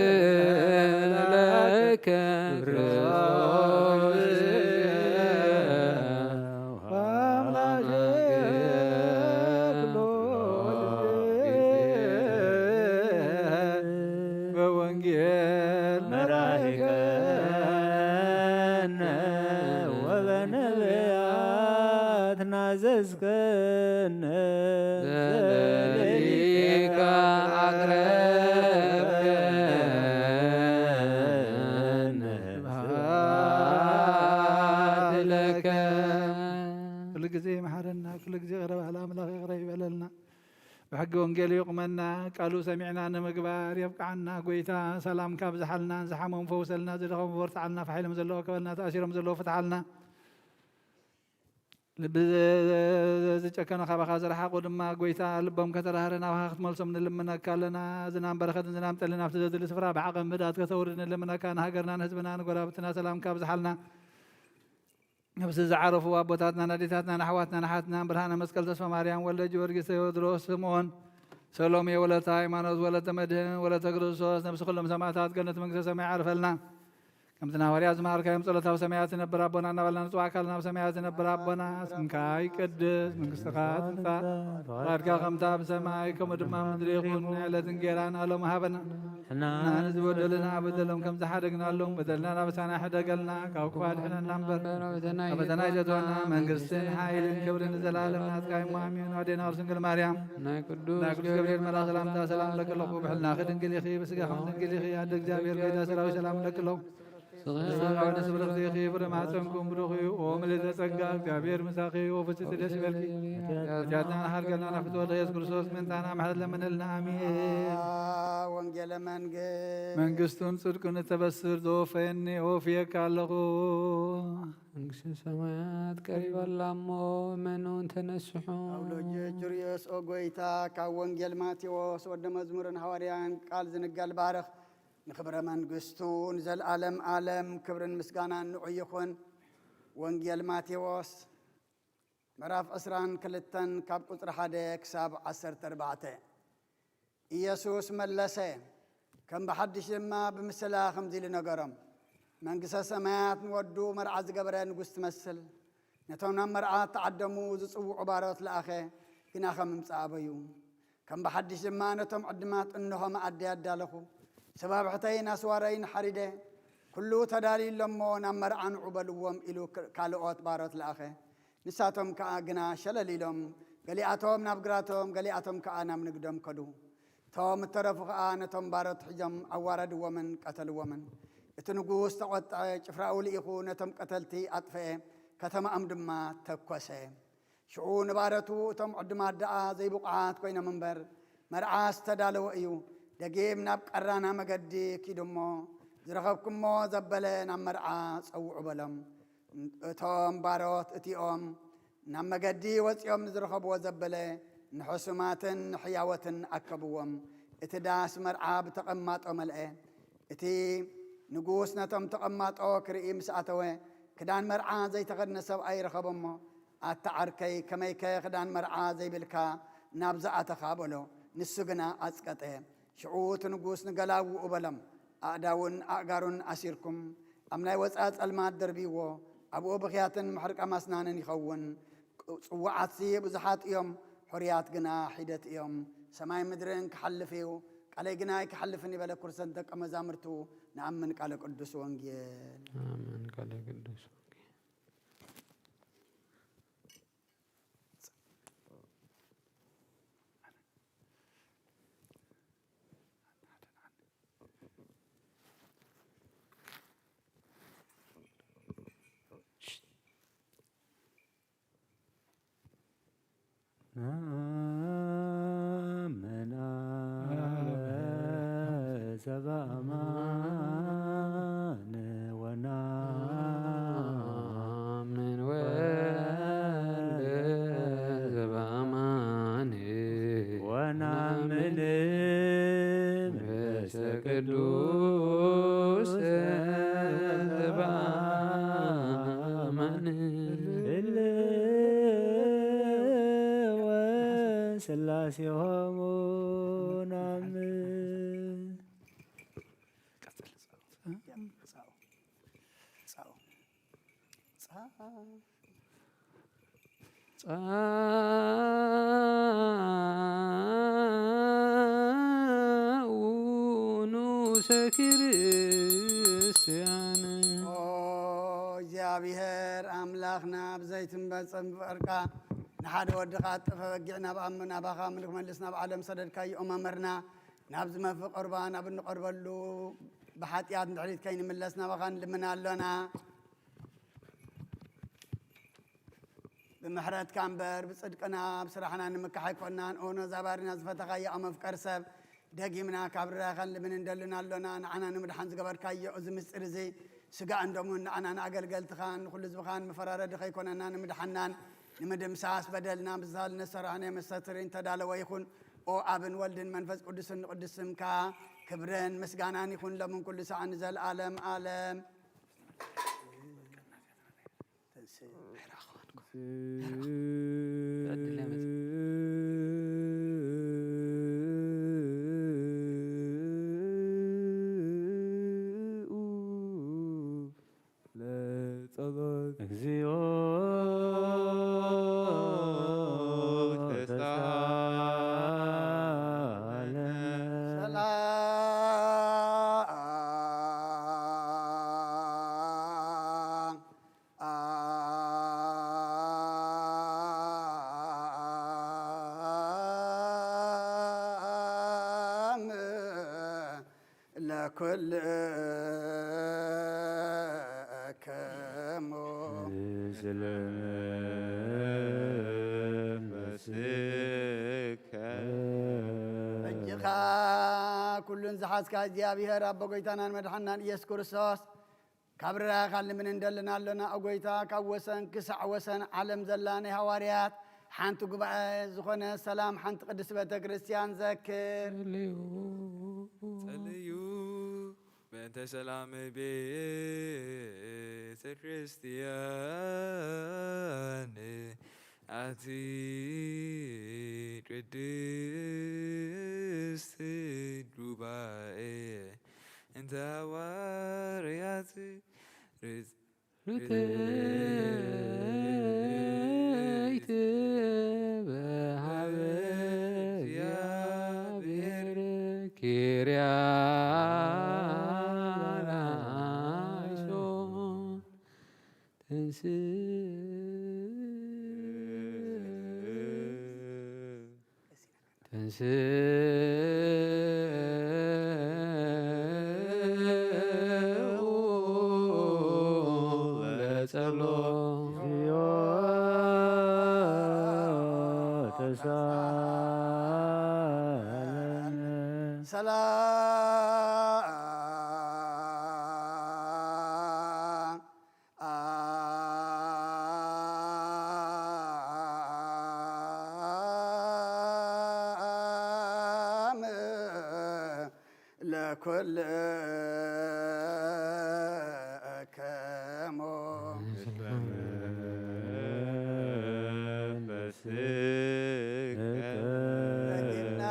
እግዚኣብሔር ለከ በወንጌል መራሂቀነ ወበነቢያት ናዘዝከነ ዘለሊካ ኣቅረብከነ ስብሐት ለከ። ኩሉ ግዜ ይምሓረና፣ ኩሉ ግዜ ይቕረ በል ኣምላኽ፣ ይቕረ ይበለልና። ብሕጊ ወንጌል ይቑመና፣ ቃሉ ሰሚዕና ንምግባር የብቅዓና። ጎይታ ሰላምካ ኣብዝሓልና፣ ዝሓመሙ ፈውሰልና፣ ዝደኸሙ በርትዓልና፣ ፋሕ ኢሎም ዘለዉ ኣከበልና፣ ተኣሲሮም ዘለዉ ፍትሓልና። ልቢ ዝጨከነ ካባኻ ዝረሓቑ ድማ ጎይታ ልቦም ከተራህረ ናባኻ ክትመልሶም ንልምነካ ኣለና። ዝናም በረኸትን ዝናም ጠልን ኣብቲ ዘድሊ ስፍራ ብዓቐን ምህዳድ ከተውርድ ንልምነካ። ንሃገርና ንህዝብና ንጎረባብትና ሰላምካ ኣብዝሓልና። ነብሲ ዝዓረፉ ኣቦታትና፣ ኣዴታትና፣ ኣሕዋትና፣ ኣሓትናን ብርሃነ መስቀል፣ ተስፋ ማርያም፣ ወልደ ጊዮርጊስ፣ ቴዎድሮስ፣ ስምዖን፣ ሰሎሜ፣ ወለተ ሃይማኖት፣ ወለተ መድህን፣ ወለተ ክርስቶስ፣ ነብሲ ኩሎም ሰማዕታት ገነት መንግስተ ሰማይ ዓርፈልና። ከምቲ ንሃዋርያት ዝመሃርካዮም ጸሎት ኣብ ሰማያት ዝነብር ኣቦና እናበልና ንጽዋዕካ ኣለና። ኣብ ሰማያት ዝነብር ኣቦና፣ ስምካ ይቀደስ፣ መንግስትኻ ትምጻእ፣ ፍቓድካ ከምታ ኣብ ሰማይ ከምኡ ድማ ኣብ ምድሪ ይኹን። ዕለት እንጌራና ሎም ሃበና። ንሕና ንዝበደሉና በደሎም ከም ዝሓደግናሎም በደልና ናበሳና ሕደገልና፣ ካብ ክፉእ ኣድሕነና እምበር፣ ኣበሳና ኣይተትወና። መንግስትን ሓይልን ክብርን ንዘለኣለም ናትካ እሞ ኣሜን። ኣዴና ቅድስት ድንግል ማርያም፣ ናይ ቅዱስ ናይ ቅዱስ ገብርኤል መልኣኽ ሰላምታ ሰላም ለኪ ኣለኹ። ብሕልናኺ ድንግል ኢኺ፣ ብስጋኺ ድንግል ኢኺ። ኣደ እግዚኣብሔር፣ ጎይታ ሰራዊት፣ ሰላም ለኪ ኣለኹ። ንስኺ ንስኺ ፍርሕቲ ኢኺ፣ ፍረ ማሕፀንኩም ብሩኽ እዩ። ኦ ምልዕተ ጸጋ፣ እግዚኣብሔር ምሳኺ እዩ። ኦ ፍጽምቲ ደስ ይበልኪ። ኃጢአትና ንሓርገልና፣ ናብ ፍትወት ኢየሱስ ክርስቶስ ምእንታና ምሕረት ለምንልና። ኣሜን። ወንጌለ መንግስት መንግስቱን ጽድቁን እተበስር ዘወፈየኒ ወፍየካ ኣለኹ። መንግስተ ሰማያት ቀሪባ ኣላ እሞ እመኑ እንተነስሑ። ኣውሎጅ ጁርዮስ ኦ ጎይታ፣ ካብ ወንጌል ማቴዎስ ወደ መዝሙርን ሃዋርያን ቃል ዝንገል ባርኽ። ንኽብረ መንግስቱ ንዘለዓለም ዓለም ክብርን ምስጋናን ንዑ ይኹን። ወንጌል ማቴዎስ ምዕራፍ ዕስራን ክልተን ካብ ቁጽሪ ሓደ ክሳብ ዓሰርተ ኣርባዕተ። ኢየሱስ መለሰ፣ ከም ብሓድሽ ድማ ብምስላ ከምዚ ኢሉ ነገሮም፣ መንግስተ ሰማያት ንወዱ መርዓ ዝገበረ ንጉስ ትመስል። ነቶም ናብ መርዓ እተዓደሙ ዝጽውዑ ባሮት ለኣኸ፣ ግና ከም ምምጻእ ኣበዩ። ከም ብሓድሽ ድማ ነቶም ዕድማት እንሆ መኣዲ ኣዳለኹ፣ ሰባብሕተይን ኣስዋረይን ሓሪደ፣ ኩሉ ተዳልዩ ኣሎ እሞ ናብ መርዓ ንዑ በልዎም ኢሉ ክ-፣ ካልኦት ባሮት ለኣኸ። ንሳቶም ከኣ ግና ሸለል ኢሎም፣ ገሊኣቶም ናብ ግራቶም፣ ገሊኣቶም ከኣ ናብ ንግዶም ከዱ። እቶም እተረፉ ኸኣ ነቶም ባሮት ሒዞም ኣዋረድዎምን ቀተልዎምን። እቲ ንጉስ ተቖጥዐ፣ ጭፍራኡ ልኢኹ ነቶም ቀተልቲ ኣጥፍኤ፣ ከተማኦም ድማ ተኮሰ። ሽዑ ንባረቱ፣ እቶም ዕዱማት ደኣ ዘይብቑዓት ኮይኖም እምበር፣ መርዓ ዝተዳለወ እዩ። ደጊም ናብ ቀራና መገዲ ኪዱ እሞ፣ ዝረኸብኩሞ ዘበለ ናብ መርዓ ጸውዑ በሎም። እቶም ባሮት እቲኦም ናብ መገዲ ወጺኦም ንዝረኸብዎ ዘበለ ንሕሱማትን ንሕያወትን ኣከብዎም። እቲ ዳስ መርዓ ብተቐማጦ መልአ። እቲ ንጉስ ነቶም ተቐማጦ ክርኢ ምስ ኣተወ፣ ክዳን መርዓ ዘይተኸድነ ሰብኣይ ረኸበ እሞ፣ ኣታ ዓርከይ፣ ከመይከ ክዳን መርዓ ዘይብልካ ናብዚ ኣተኻ? በሎ። ንሱ ግና ኣጽቀጠ። ሽዑ እቲ ንጉስ ንገላውኡ በሎም፣ ኣእዳውን ኣእጋሩን ኣሲርኩም ኣብ ናይ ወጻኢ ጸልማት ደርብይዎ፣ ኣብኡ ብኽያትን ምሕርቃም ኣስናንን ይኸውን። ጽዋዓትሲ ብዙሓት እዮም፣ ሕሩያት ግና ሒደት እዮም። ሰማይ ምድርን ክሓልፍ እዩ፣ ቃለይ ግና ኣይክሓልፍን እዩ በለ። ኩርሰን ደቀ መዛሙርቱ ንኣምን ቃለ ቅዱስ ወንጌል። ኣሜን። ቃለ ቅዱስ ወንጌል። ዘበአማን ወናምን ወልድ ዘበአማን ወናምን መንፈሰ ቅዱስ ዘበአማን እለ ወስላሴሆሙ ናምን ጻኡ ንኡሰ ክርስቲያን። ኦ እግዚኣብሔር ኣምላኽና፣ ብዘይትንበጽም ፍቕርካ ንሓደ ወድኻ ኣጠፈ በጊዕ ናብ ኣም-፣ ናባኻ ምልክ መልስ ናብ ዓለም ሰደድካዮ መምህርና፣ ናብ ዝመፍእ ቁርባን ኣብ እንቐርበሉ ብሓጢኣት ንድሕሪት ከይንምለስ ናባኻ ንልምን ኣሎና። ብምሕረትካ እምበር ብጽድቅና ብስራሕና ንምካሕ ኣይኮናን። ኦ ነዛ ባሪና ዝፈተኻያ፣ ኦ መፍቀር ሰብ፣ ደጊምና ካብ ርራኸን ልምን እንደልን ኣሎና። ንዓና ንምድሓን ዝገበርካዮ እዚ ምስጢር እዚ፣ ስጋእን ደሙን ንዓና ንኣገልገልትኻን ንኹሉ ህዝብኻን መፈራረዲ ከይኮነና፣ ንምድሓናን ንምድምሳስ በደልና ምሳል ነሰራህን የመሰትርን ተዳለወ ይኹን። ኦ ኣብን ወልድን መንፈስ ቅዱስን ንቅዱስ ስምካ ክብርን ምስጋናን ይኹን፣ ሎምን ኩሉ ሰዓት ንዘለዓለም ዓለም። ለጸሎት እግዚኦ ተሳለ። ሰላም ለኩልክሙ። ምስለ መንፈስከ። እጅኻ ኩሉን ዝሓዝካ እግዚኣብሔር ኣቦ ጎይታናን መድሓናን ኢየሱስ ክርስቶስ፣ ካብ ርራኻን ልምን እንደልን ኣሎና። ኦ ጎይታ፣ ካብ ወሰን ክሳዕ ወሰን ዓለም ዘላ ናይ ሃዋርያት ሓንቲ ጉባኤ ዝኾነ ሰላም ሓንቲ ቅድስቲ ቤተ ክርስቲያን ዘክር። ጸልዩ። ጸልዩ በእንተ ሰላም ቤተ ክርስቲያን ኣቲ ቅድስት ጉባኤ እንተ ሃዋርያት ርጽ-፣ ርጽ-፣ ርጽ-፣ ርጽ-፣ ርጽ-፣ በሃበ እግዚአብሔር ኪርያላይሶን ተንስ ተንስኡ ለጸሎት። ሰላም ለኩልክሙ። ደጊምና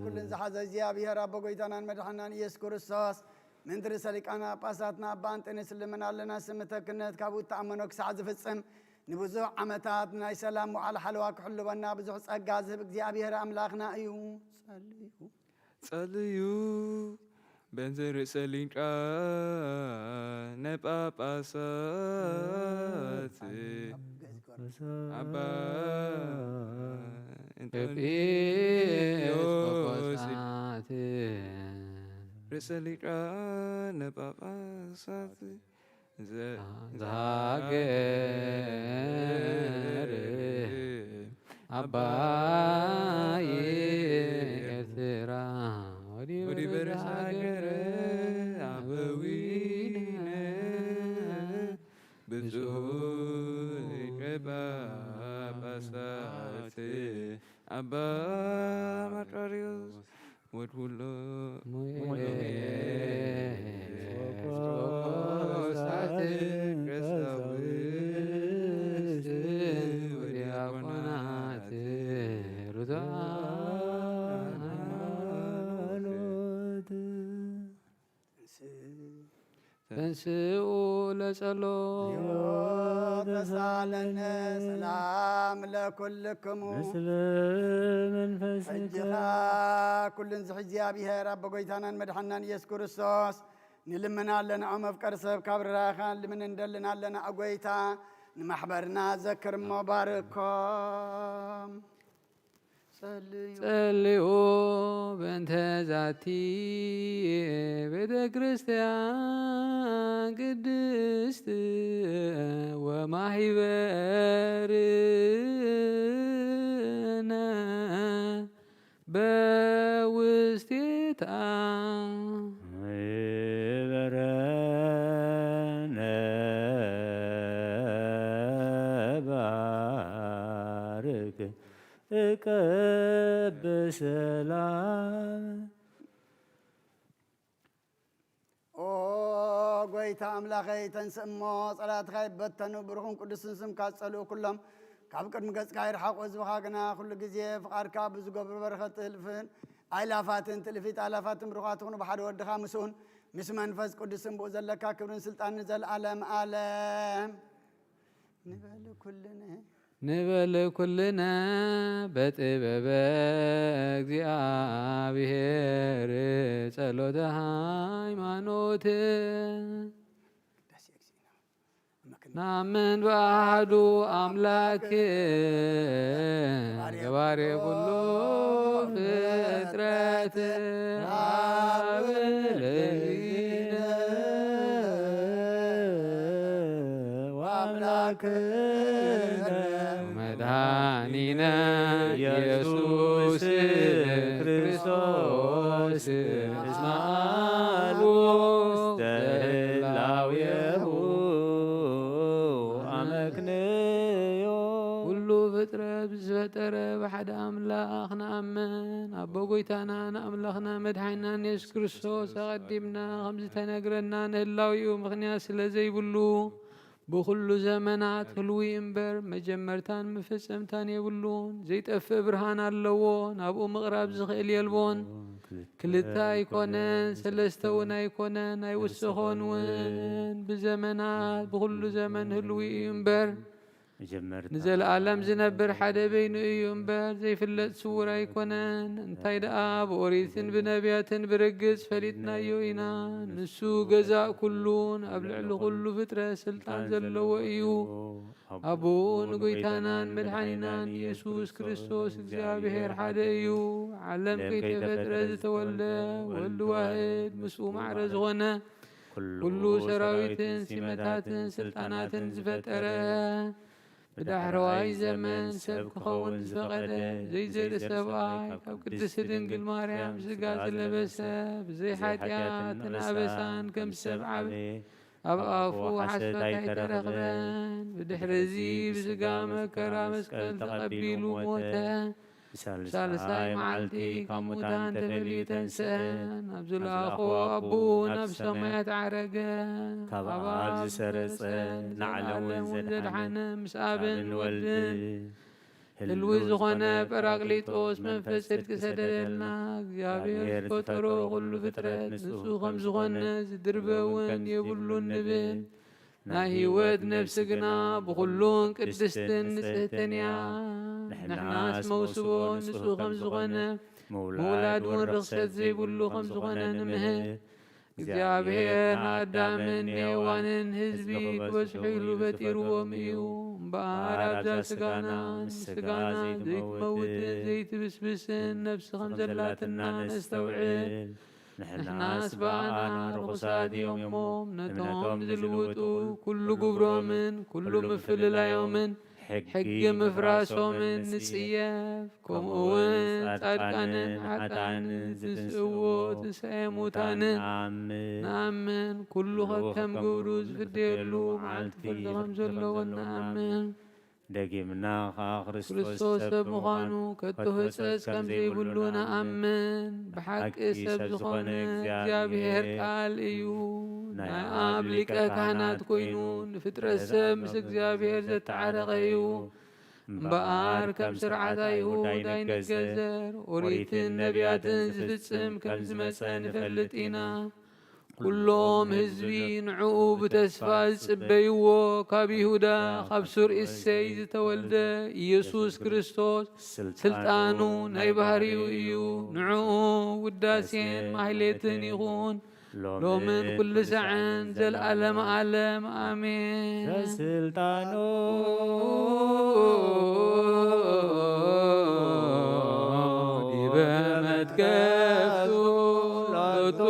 ኩልን ዝሓዘ እግዚኣብሔር ኣቦ ጎይታናን መድሓናን ኢየሱስ ክርስቶስ፣ ምንትሪ ሰሊቃና ጳጳሳትና ኣባ ኣንጠንዮስ ልምን ኣለና። ስም ተክነት ካብ እተኣመኖ ክሳዕ ዝፍጽም፣ ንብዙሕ ዓመታት ናይ ሰላም መዓል ሓለዋ ክሕልወና ብዙሕ ጸጋ ዝህብ እግዚኣብሔር ኣምላኽና እዩ። ጸልዩ። ጸልዩ በእንተ ርእሰ ሊቃነ ጳጳሳት ኣባ እንጦንዮስ ኤጲስቆጶሳት ርእሰ ሊቃነ ጳጳሳት ዘ-፣ ዘሃገር ኣባይ ኤርትራ ወዲበ ወዲበ ርእሰ ርእሰ ሃገር ሃገር መርቆሪዎስ ወድውሎ ወዲያቆናት ሩታ ሃይማኖት። ተንስኡ ለጸሎት። ተሳለነ ሰላም ለኩልክሙ። ምስለ መንፈስከ። ሕጂ ኸኣ ኩሉን ዝሕዚ እግዚኣብሔር ኣቦ ጐይታናን መድሓናን ኢየሱስ ክርስቶስ ንልምን ኣለና፣ ኦ መፍቀር ሰብ ካብ ርራኻ ልምን እንደልን ኣለና፣ ኦ ጐይታ ንማሕበርና ዘክር እሞ ባርኮም። ጸልዩ። ጸልዩ በእንተ ዛቲ ቤተ ክርስቲያን ቅድስት ወማህበርነ በውስቴታ። ይበረነ ባርክ እቀብ ሰላም። ኦ ጐይታ ኣምላኸይ፣ ተንስእ እሞ ጸላእትኻ ይበተኑ፣ ብሩኽን ቅዱስን ስምካ ዝጸልኡ ኩሎም ካብ ቅድሚ ገጽካ ይርሓቑ። ህዝብኻ ግና ኩሉ ግዜ ፍቓድካ ብዝገብሩ በረኸት ትህልፍን ኣእላፋትን ትእልፊት ኣእላፋትን ብሩኻት ትኹኑ ብሓደ ወድኻ ምስኡን ምስ መንፈስ ቅዱስን ብኡ ዘለካ ክብርን ስልጣንን ንዘለኣለም ኣለም። ንበል ኩልነ። ንበል ኩልነ በጥበበ እግዚኣብሔር ጸሎተ ሃይማኖት። ናምን ብኣሃዱ ኣምላክ ገባሬ ኩሉ ፍጥረት ኣብ ለይነ ወኣምላክነ መድኃኒነ ኢየሱስ ክርስቶስ እስመ አልቦ ውስተ ህላዌሁ ኣመክንዮ። ኩሉ ፍጥረት ዝፈጠረ ብሓደ ኣምላኽ ንኣምን። ኣቦ ጐይታና ንኣምላኽና መድኃኒናን የሱስ ክርስቶስ ኣቐዲምና ከም ዝተነግረና ንህላዊኡ ምኽንያት ስለ ዘይብሉ ብኹሉ ዘመናት ህልዊ እምበር መጀመርታን መፈጸምታን የብሉን። ዘይጠፍእ ብርሃን ኣለዎ፣ ናብኡ ምቕራብ ዝኽእል የልቦን። ክልተ ኣይኮነን፣ ሰለስተ እውን ኣይኮነን፣ ኣይውሰኾን እውን። ብዘመናት ብኹሉ ዘመን ህልዊ እዩ እምበር ንዘለኣለም ዝነብር ሓደ በይኑ እዩ እምበር ዘይፍለጥ ስዉር ኣይኮነን። እንታይ ደኣ ብኦሪትን ብነቢያትን ብርግጽ ፈሊጥናዮ ኢና። ንሱ ገዛእ ኩሉን ኣብ ልዕሊ ኩሉ ፍጥረት ስልጣን ዘለዎ እዩ። ኣቦኡ ንጎይታናን መድሓኒናን ኢየሱስ ክርስቶስ እግዚኣብሔር ሓደ እዩ። ዓለም ከይተፈጥረ ዝተወልደ ወልድ ዋህድ ምስኡ ማዕረ ዝኾነ ኩሉ ሰራዊትን ሲመታትን ስልጣናትን ዝፈጠረ ብዳሕረዋይ ዘመን ሰብ ክኸውን ዝፈቐደ ዘይዘርኢ ሰብኣይ ካብ ቅድስቲ ድንግል ማርያም ስጋ ዝለበሰ ብዘይ ሓጢኣትን ኣበሳን ከም ሰብ ዓበየ። ኣብ ኣፉ ሓሶት ኣይተረኽበን። ብድሕሪ እዚ ብስጋ መከራ መስቀል ተቐቢሉ ሞተ። ብሳልሳይ መዓልቲ ካብ ሙታን ተፈልዩ ተንስአ። ናብ ዝለኣኾ ኣቦኡ ናብ ሰማያት ዓረገ። ካብ ኣብ ዝሰረጸ ንዓለም እውን ዘድሓነ ምስ ኣብን ወልድን ህልዊ ዝኾነ ጳራቅሊጦስ መንፈስ ጽድቂ ሰደደልና። እግዚኣብሔር ዝፈጠሮ ኩሉ ፍጥረት ንሱ ከም ዝኾነ ዝድርበ እውን የብሉን ንብል። ናይ ህይወት ነፍሲ ግና ብኹሉን ቅድስትን ንጽህትን እያ። ንሕናስ መውስቦ ንጹህ ከም ዝኾነ ምውላድ እውን ርኽሰት ዘይብሉ ከም ዝኾነ ንምህር። እግዚኣብሔር ንኣዳምን ንሄዋንን ህዝቢ ክበዝሑ ኢሉ ፈጢርዎም እዩ። እምበኣር ኣብዛ ስጋና ምስ ስጋና ዘይትመውትን ዘይትብስብስን ነፍሲ ከም ዘላትና ነስተውዕል። ንሕናስ ብኣና ርኹሳት እዮም እሞ ነቶም ዝልውጡ ኩሉ ግብሮምን ኩሉ ምፍልላዮምን ሕጊ ምፍራሶምን ንጽየፍ። ከምኡ እውን ጻድቃንን ሓጥኣንን ዝትንስእዎ ትንሳኤ ሙታንን ንኣምን። ኩሉ ከከም ግብሩ ዝፍደየሉ መዓልቲ ፍርዲ ከም ዘለዎ ንኣምን። ደጊምና ኸኣ ክርስቶስ ሰብ ምዃኑ ከቶ ህጸጽ ከም ዘይብሉ ንኣምን። ብሓቂ ሰብ ዝኾነ እግዚኣብሔር ቃል እዩ። ናይ ኣብ ሊቀ ካህናት ኮይኑ ንፍጥረት ሰብ ምስ እግዚኣብሔር ዘተዓረቐ እዩ። እምበኣር ከም ስርዓት ኣይሁድ ኣይንገዘር፣ ኦሪትን ነቢያትን ዝፍጽም ከም ዝመጸ ንፈልጥ ኢና። ኩሎም ህዝቢ ንዕኡ ብተስፋ ዝጽበይዎ፣ ካብ ይሁዳ፣ ካብ ሱር እሴይ ዝተወልደ ኢየሱስ ክርስቶስ፣ ስልጣኑ ናይ ባህሪኡ እዩ። ንዕኡ ውዳሴን ማሕሌትን ይኹን፣ ሎምን ኩሉ ሳዕን፣ ዘልኣለመ ዓለም። ኣሜን። ዘስልጣኑ ዲበ መትከፍቱ ሎቱ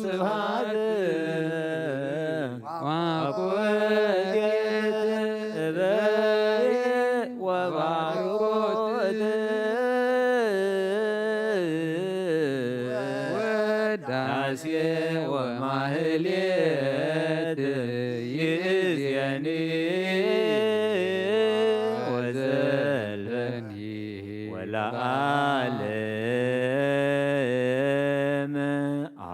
ስብሐት ዋኮቴት እበየ ወባርኮት ወዳሴ ወማህሌት ይእዜኒ ወዘልፈኒ ወለዓለም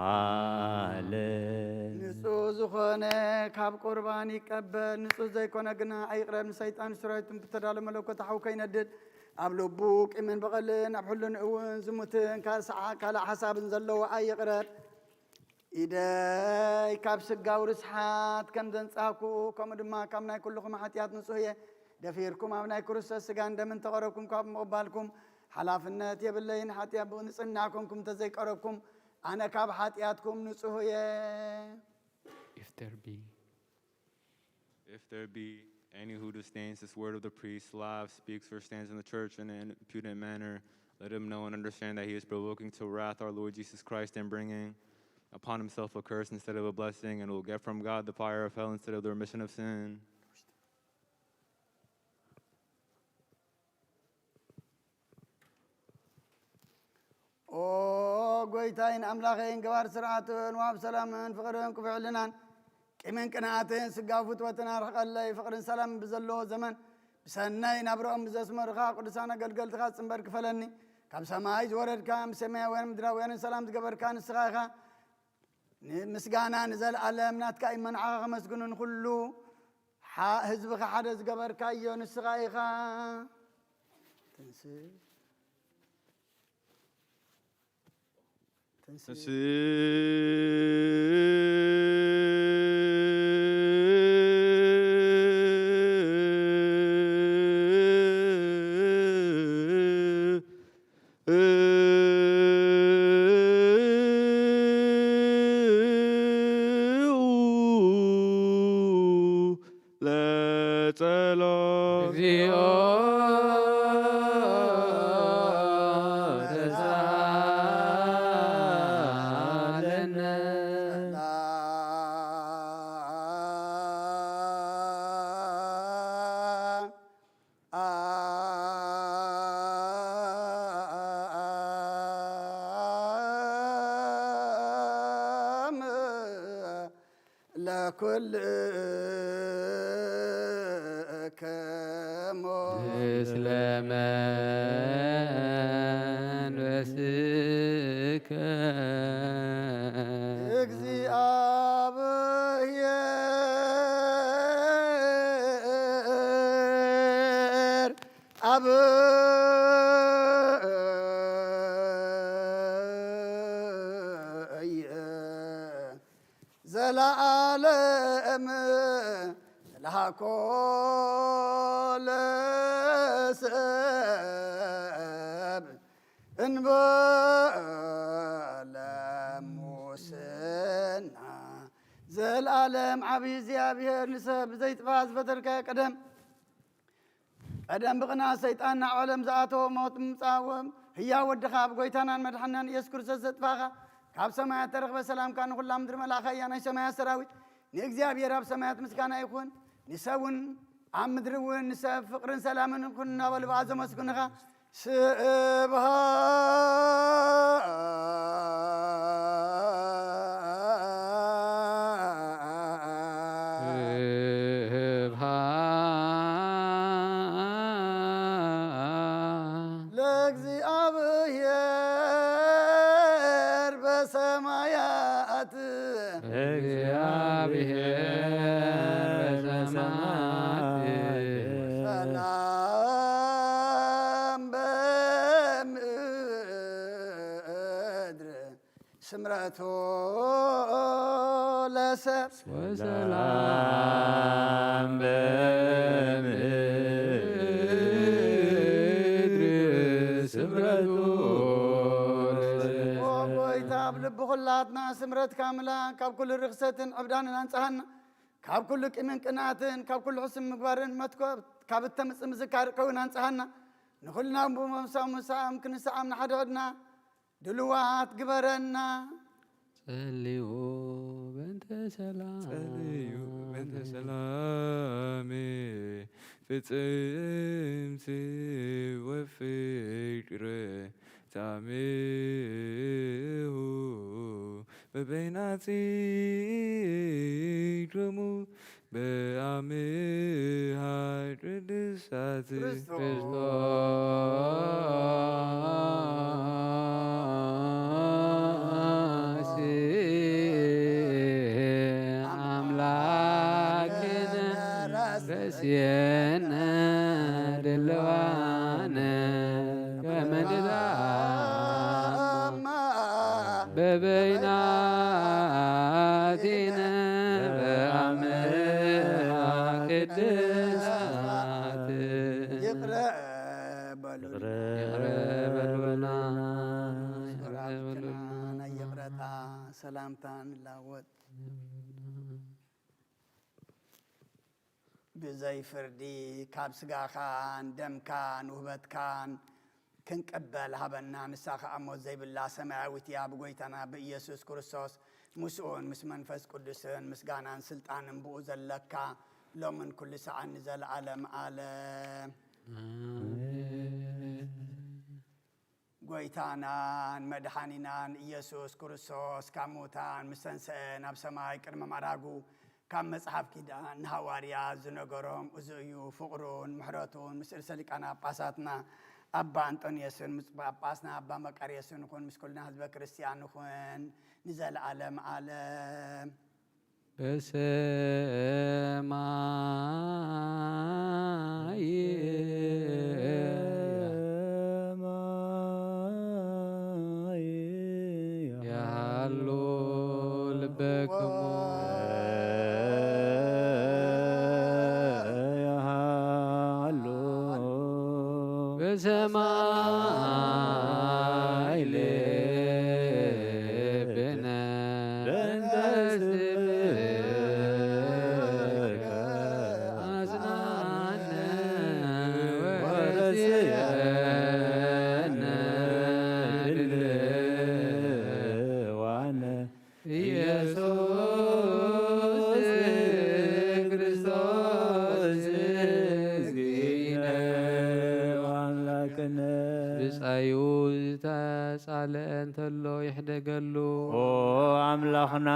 ዓለም። ንጹህ ዝኾነ ካብ ቁርባን ይቀበል፣ ንጹህ ዘይኮነ ግና ኣይቕረብ። ንሰይጣን ስራዊትን ብተዳሎ መለኮት ሓው ከይነድድ፣ ኣብ ልቡ ቂምን በቐልን ኣብ ሕልንኡ እውን ዝሙትን ካልእ ሓሳብን ዘለዎ ኣይቕረብ። ኢደይ ካብ ስጋዊ ርስሓት ከም ዘንጻህኩ፣ ከምኡ ድማ ካብ ናይ ኩልኹም ሓጢኣት ንጹህ እየ። ደፊርኩም ኣብ ናይ ክርስቶስ ስጋን ደምን ተቐረብኩም ካብ ምቕባልኩም ሓላፍነት የብለይን። ሓጢኣት ብንጽህና ኮንኩም እንተዘይቀረብኩም፣ ኣነ ካብ ሓጢኣትኩም ንጹህ እየ። If there be If there be any who disdains this word of the priest, lies, speaks, or stands in the church in an impudent manner, let him know and understand that he is provoking to wrath our Lord Jesus Christ and bringing upon himself a curse instead of a blessing, and will get from God the fire of hell instead of the remission of sin. ኦ ጎይታይን ኣምላኸይን፣ ገባር ስርዓትን ዋብ ሰላምን ፍቕርን ክፉእ ሕልናን ቂምን ቅንኣትን ስጋዊ ፍትወትን ኣርሕቐለይ። ፍቕርን ሰላምን ብዘለዎ ዘመን ብሰናይ ናብርኦም ብዘስመሩኻ ቅዱሳን ኣገልገልትኻ ጽንበር ክፈለኒ። ካብ ሰማይ ዝወረድካ፣ ምስ ሰማያውያን ምድራውያንን ሰላም ዝገበርካ ንስኻ ኢኻ። ንምስጋና ንዘለኣለም ናትካ እዩ። መንዓኻ ከመስግኑ ንኹሉ ሓ-፣ ህዝብኻ ሓደ ዝገበርካዮ ንስኻ ኢኻ። ትንስእ። ትንስእ። ለጸሎት። እግዚኦ ተሳሃለነ። ለኩልክሙ ምስለ መንፈስከ እግዚአብሔር አብ ዘለዓለም ተልሃኮ ለሰብ እንበለ ሙስና። ዘለዓለም ዓብዪ እግዚኣብሔር ንሰብ ብዘይጥፋእ ዝፈጠርካዮ ቀደም ቀደም ብቕንኣት ሰይጣን ናብ ዓለም ዝኣተወ ሞት ምምጻእዎም ህያው ወድኻ ኣብ ጎይታናን መድሓናን ኢየሱስ ክርስቶስ ዘጥፋእኻ ካብ ሰማያት ተረኽበ ሰላምካ ንኹላ ምድሪ መልኣኻ እያ ናይ ሰማያት ሰራዊት ንእግዚኣብሔር ኣብ ሰማያት ምስጋና ይኹን። ንሰብ እውን ኣብ ምድሪ እውን ንሰብ ፍቕርን ሰላምን ይኹን እናበሉ ብኣ ዘመስግኑኻ። ስብሃት እግዚአብሔር በሰማይ ሰላም በምድር ስምረቱ ለሰብ ወሰላም በምድር ስምረቱ ለሰብ። ኦ ጎይታ፣ ኣብ ልቢ ኩላትና ስምረትካ ምላእ፣ ካብ ኩሉ ርኽሰትን ዕብዳንን ኣንጽሃና፣ ካብ ኩሉ ቂምን ቅንኣትን፣ ካብ ኩሉ ሕሱም ምግባርን መትኮብ ካብ እተምጽእ ምዝካር ከውን ኣንጽሃና። ንኹልና ብመንፈሳዊ ምሳም ክንስዓም ንሓድሕድና ድልዋት ግበረና። ጸልዩ በእንተ ሰላም። ጸልዩ በእንተ ሰላም ፍጽምቲ ወፍቅር ታሜሁ በበይናቲ ደሙ በአምሃ ቅድሳት ክርስቶስ አምላክነ ረስየነ ድልዋነ ከመ ንትአመ በበይናቲነ በአምሃ ቅድሳት። ይቕረ በሉልና። ይቕረ በሉልና። ይቕረ በሉልና። ናይ ይቕረታ ሰላምታ ንላወጥ። ብዘይ ፍርዲ ካብ ስጋኻን ደምካን ውህበትካን ክንቅበል ሃበና። ንሳ ኸኣ ሞት ዘይብላ ሰማያዊት እያ። ብጎይታና ብኢየሱስ ክርስቶስ ምስኡን ምስ መንፈስ ቅዱስን ምስጋናን ስልጣንን ብኡ ዘለካ ሎምን ኩሉ ሰዓን ንዘለዓለም ዓለም። ኣሜን። ጎይታናን መድሓኒናን ኢየሱስ ክርስቶስ ካብ ሙታን ምስ ተንስአ ናብ ሰማይ ቅድሚ ምዕራጉ ካብ መጽሓፍ ኪዳን ንሃዋርያት ዝነገሮም እዚ እዩ። ፍቕሩን ምሕረቱን ምስ ርእሰ ሊቃነ ጳጳሳትና ኣባ ኣንጦንዮስን ምስ ጳጳስና ኣባ መቃርዮስን ይኹን፣ ምስ ኩልና ህዝበ ክርስትያን ይኹን ንዘለዓለም ዓለም። በሰማይ የሃሉ ልበክሙ። የሃሉ በሰማይ ልብነ በእንተ ስምከ አጽናነ ወረስየነ ድልዋነ። ኢየሱስ ክርስቶስ እግዚእነ ወአምላክነ። ብጻዩ ዝተጻልአ እንተሎ ይሕደገሉ። ኦ ኣምላኽና፣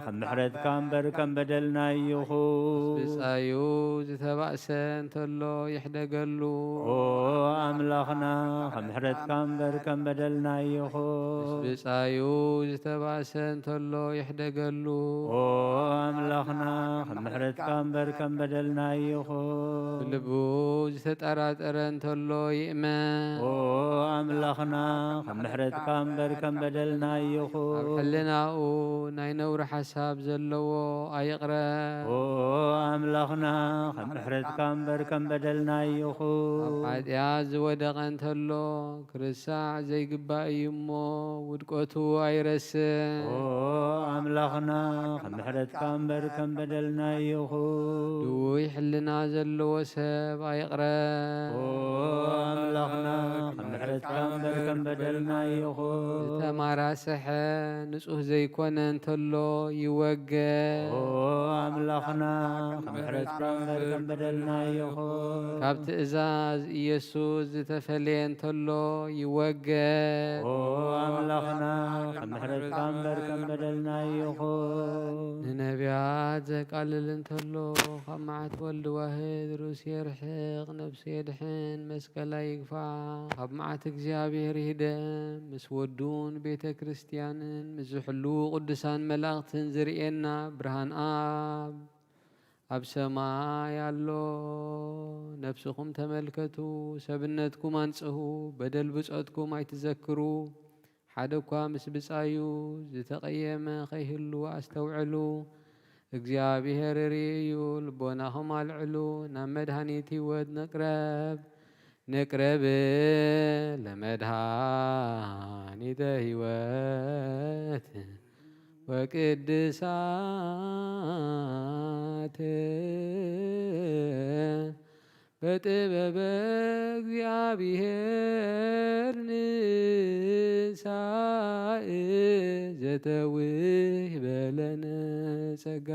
ከም ምሕረትካ እምበር ከም በደልና ኣይኹን። ብጻዩ ዝተባእሰ እንተሎ ይሕደገሉ። ኦ ኣምላኽና፣ ከም ምሕረትካ እምበር ከም በደልና ኣይኹን። ብጻዩ ዝተባእሰ እንተሎ ይሕደገሉ። ኦ ኣምላኽና፣ ከም ምሕረትካ እምበር ከም በደልና ኣይኹን። ብልቡ ዝተጠራጠረ እንተሎ ይእመን። ኦ ኣምላኽና፣ ከም ምሕረትካ እምበር ከም በደልና ኣይኹን። ኣብ ሕልናኡ ናይ ነውሪ ሓሳብ ዘለዎ ኣይቕረ። ኦ ኣምላኽና፣ ከም ምሕረትካ እምበር ከም በደልና ኣይኹን። ኣብ ሓጢኣት ዝወደቐ እንተሎ፣ ክርሳዕ ዘይግባእ እዩ እሞ፣ ውድቀቱ ኣይረስዕ። ኦ ኣምላኽና፣ ከም ምሕረትካ እምበር ከም በደልና ኣይኹን። ድውይ ሕልና ዘለዎ ሰብ ኣይቕረ። ኦ ኣምላኽና፣ ከም ምሕረትካ እምበር ከም በደልና ኣይኹን። ዝተማራስሐ ንጹህ ዘይኮነ እንተሎ ይወገ። ኦ ኣምላኽና፣ ከም ምሕረትካ እምበር ከም በደልና ኣይኹን። ካብ ትእዛዝ ኢየሱስ ዝተፈልየ እንተሎ ይወገ። ኦ ኣምላኽና፣ ከም ምሕረትካ እምበር ከም በደልና ኣይኹን። ንነቢያት ዘቃልል እንተሎ፣ ካብ መዓት ወልድ ዋህድ ርእሱ የርሕቕ፣ ነፍሱ የድሕን፣ መስቀላ ይግፋ። ካብ መዓት እግዚኣብሔር ይህደም፣ ምስ ወዱን ቤተ ክርስቲያንን፣ ምስ ዝሕሉ ቅዱሳን መላእኽትን ዝርእየና ብርሃን ኣብ ኣብ ሰማይ ኣሎ። ነፍስኹም ተመልከቱ፣ ሰብነትኩም ኣንጽሁ፣ በደል ብጾትኩም ኣይትዘክሩ። ሓደ እኳ ምስ ብጻዩ ዝተቐየመ ከይህሉ ኣስተውዕሉ። እግዚኣብሔር ርኢ እዩ። ልቦናኹም ኣልዕሉ፣ ናብ መድሃኒት ህይወት ንቅረብ። ንቅረብ ለመድኃኒተ ሕይወት ወቅድሳት በጥበበ እግዚአብሔር ንሳእ ዘተውህበ ለነ ጸጋ።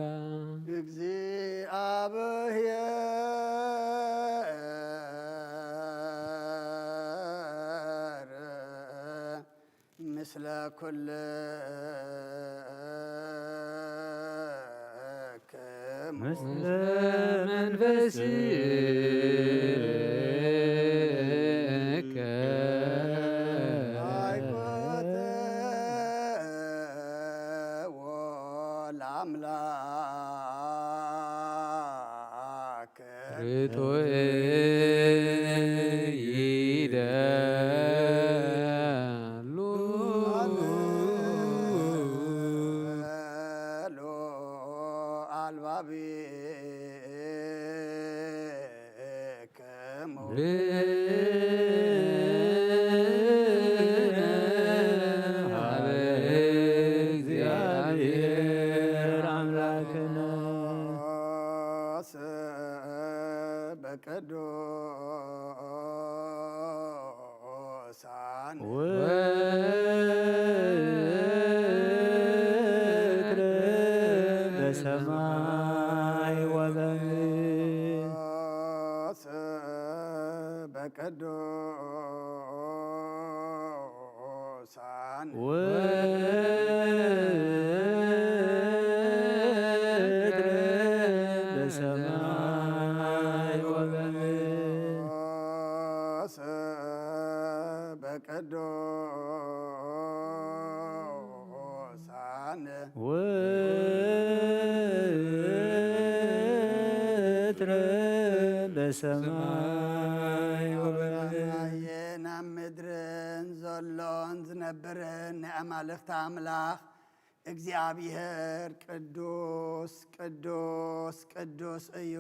ናብ ምድርን ዘሎን ዝነብርን ናይ ኣማልኽቲ ኣምላኽ እግዚኣብሔር ቅዱስ ቅዱስ ቅዱስ እዩ።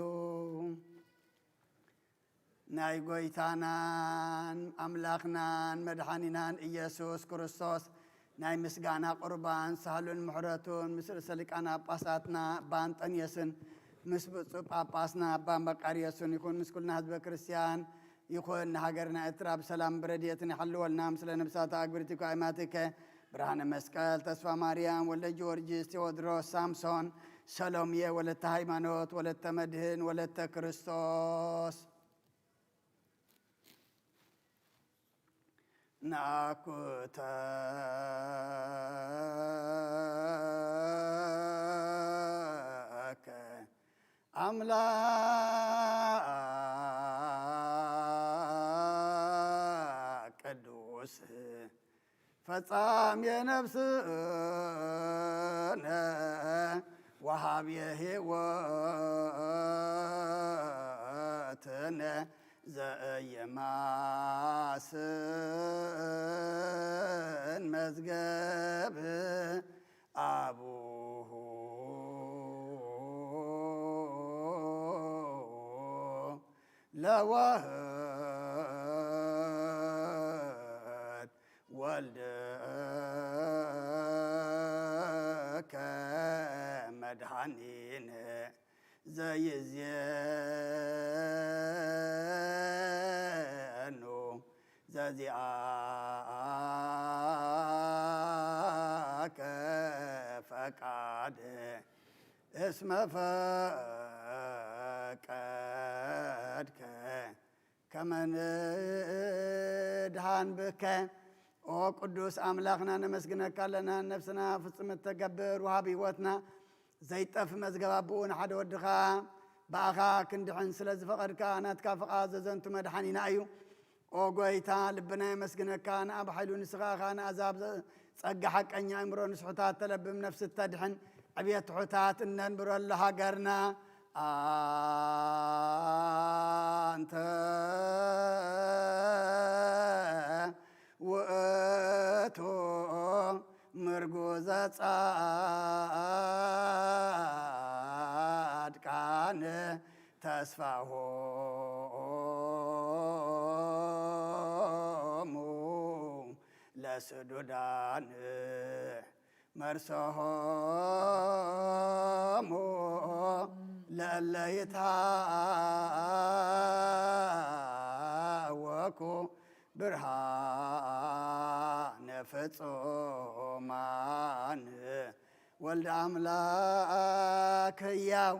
ናይ ጎይታናን ኣምላኽናን መድሓኒናን ኢየሱስ ክርስቶስ ናይ ምስጋና ቁርባን ሳህሉን ምሕረቱን ምስ ርእሰ ሊቃነ ጳጳሳትና ኣባ እንጠንዮስን ምስ ብፁዕ ጳጳስና ኣባ መቃርዮስን ይኹን። ምስ ኩልና ህዝበ ክርስቲያን ይኹን። ንሃገርና ኤርትራ ብሰላም ብረድኤትን ይሓልወልና። ምስለ ነብሳተ ኣግብርቲከ ኣእማቲከ ብርሃነ መስቀል ተስፋ ማርያም ወልደ ጊዮርጊስ ቴዎድሮስ ሳምሶን ሰሎምየ ወለተ ሃይማኖት ወለተ መድህን ወለተ ክርስቶስ ናኩተ ኣምላክ ቅዱስ ፈጻምየ ነፍስነ ወሃብየ ሕይወትነ ዘእየማስን መዝገብ ኣቡሁ ለዋህድ ወልድከ መድኃኒነ ዘይዜኑ ዘዚኣከ ፈቃድ እስመ ፈቀድከ ከመ ንድሃን ብከ። ኦ ቅዱስ ኣምላኽና ነመስግነካ ኣለና። ነፍስና ፍጽምት ተገብር ወሃብ ህይወትና ዘይጠፍ መዝገብ ኣቦኡ ንሓደ ወድኻ ብኣኻ ክንድሕን ስለ ዝፈቐድካ፣ ናትካ ፍቓድ ዘዘንቱ መድሓኒና እዩ። ኦ ጎይታ፣ ልብና የመስግነካ። ንኣብ ሓይሉ ንስኻ ኢኻ ንኣዛብ ዘ-፣ ጸጋ ሓቀኛ ኣእምሮ ንስሑታት ተለብም ነፍሲ ተድሕን ዕብየት ትሑታት እነንብረሉ ሃገርና ኣንተ ውእቱ ምርጉዘ ጻድቃን ተስፋሆሙ ለስዱዳን መርሰሆሙ ለእለ ይትሃወኩ ብርሃነ ፍጹማን። ወልደ ኣምላክ ህያው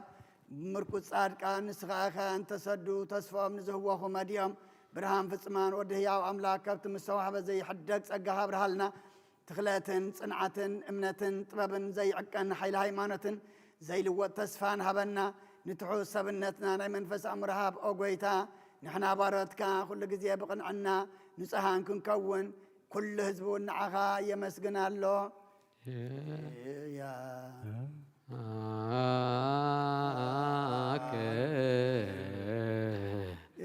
ምርኩስ ጻድቃን ንስኻ ኢኻ። እንተሰዱ ተስፋኦም ንዝህወኹ መዲኦም ብርሃን ፍጹማን ወዲ ህያው ኣምላክ ከብቲ ምስ ተዋህበ ዘይሕደግ ጸጋ ኣብርሃልና። ትኽለትን ጽንዓትን እምነትን ጥበብን ዘይዕቀን ሓይሊ ሃይማኖትን ዘይልወጥ ተስፋን ሃበና። ንትሑት ሰብነትና ናይ መንፈስ ኣእምሮ ሃብ ኦ ጎይታ። ንሕና ባሮትካ ኩሉ ግዜ ብቕንዕና ንጹሃን ክንከውን ኩሉ ህዝቢ እውን ንዓኻ የመስግን ኣሎ። ያ አከ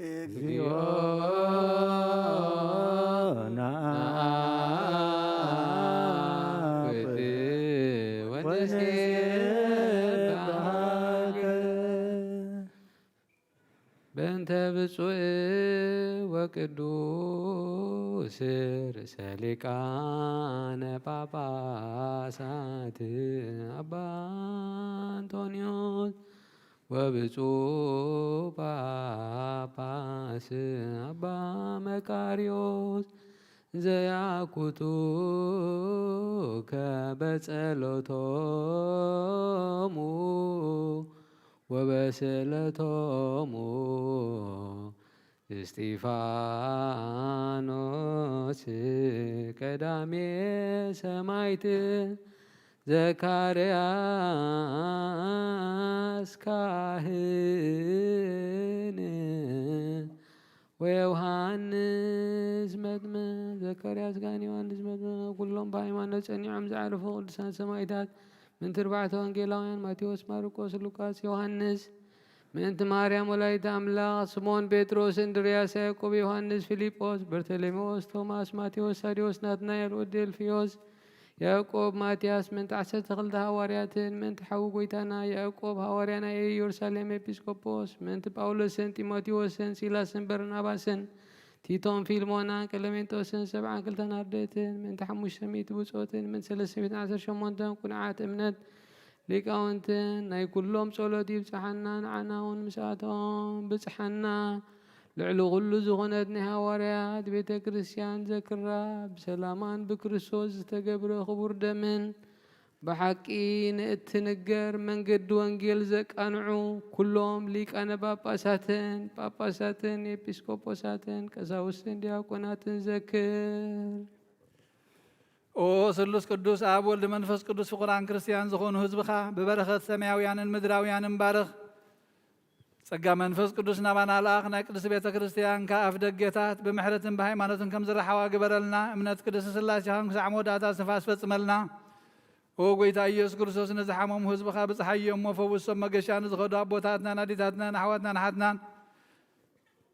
እግዚኦ ናኩት ወንሴብሐከ በእንተ ብፁዕ ወቅዱስ ርእሰ ሊቃነ ጳጳሳት አባ አንጦንዮስ ወብፁዕ ጳጳስ አባ መቃርዮስ ዘያኩቱ ከበጸሎቶሙ ወበስእለቶሙ እስጢፋኖስ ቀዳሜ ሰማዕት ዘካርያስ ካህን ወዮሃንስ መጥምቅ። ዘካርያስ ካህን ዮሃንስ መጥምቅ ኩሎም ብሃይማኖት ጸኒዖም ዝዓረፉ ቅዱሳን ሰማዕታት ምእንቲ ኣርባዕተ ወንጌላውያን ማቴዎስ፣ ማርቆስ፣ ሉቃስ፣ ዮሃንስ፣ ምእንቲ ማርያም ወላዲተ ኣምላኽ፣ ስምኦን ጴጥሮስ፣ እንድርያስ፣ ያዕቆብ፣ ዮሃንስ፣ ፊልጶስ፣ በርተሎሜዎስ፣ ቶማስ፣ ማቴዎስ፣ ታዴዎስ፣ ናትናኤል ወዲ ኣልፊዮስ፣ ያዕቆብ፣ ማትያስ፣ ምእንቲ ዓሰርተ ክልተ ሃዋርያትን ምእንቲ ሓው ጎይታና ያዕቆብ ሃዋርያ ናይ ኢየሩሳሌም ኤጲስቆጶስ፣ ምእንቲ ጳውሎስን ጢሞቴዎስን ሲላስን በርናባስን ቲቶን ፊልሞናን ቀለሜንጦስን ሰብዓን ክልተን ኣርድእትን ምእንቲ ሓሙሽተ ሚእቲ ብጾትን ምእንቲ ሰለስተ ሚእትን ዓሰርተ ሸሞንተን ቅኑዓት እምነት ሊቃውንትን ናይ ኩሎም ጸሎት ይብጽሓና፣ ንዓና እውን ምስኣቶም ብጽሓና። ልዕሊ ኩሉ ዝኾነት ናይ ሃዋርያት ቤተ ክርስቲያን ዘክራ፣ ብሰላማን ብክርስቶስ ዝተገብረ ክቡር ደምን ብሓቂ ንእትንገር መንገዲ ወንጌል ዘቃንዑ ኩሎም ሊቃነ ጳጳሳትን ጳጳሳትን ኤጲስቆጶሳትን ቀሳውስትን ዲያቆናትን ዘክር። ኦ ስሉስ ቅዱስ ኣብ ወልድ መንፈስ ቅዱስ ፍቑራን ክርስቲያን ዝኾኑ ህዝብኻ ብበረኸት ሰማያውያንን ምድራውያንን ባርኽ። ጸጋ መንፈስ ቅዱስ ናባና ልኣኽ። ናይ ቅድስቲ ቤተ ክርስቲያን ከኣ ኣፍ ደገታት ብምሕረትን ብሃይማኖትን ከም ዝረሓዋ ግበረልና። እምነት ቅድስቲ ስላሴኻን ክሳዕ መወዳእታ እስትንፋስ ፈጽመልና። ኦ ጎይታ ኢየሱስ ክርስቶስ፣ ንዝሓመሙ ህዝብኻ ብጽሓዮም እሞ ፈውሶም። መገሻ ንዝኸዱ ኣቦታትናን ኣዴታትናን ኣሕዋትናን ኣሓትናን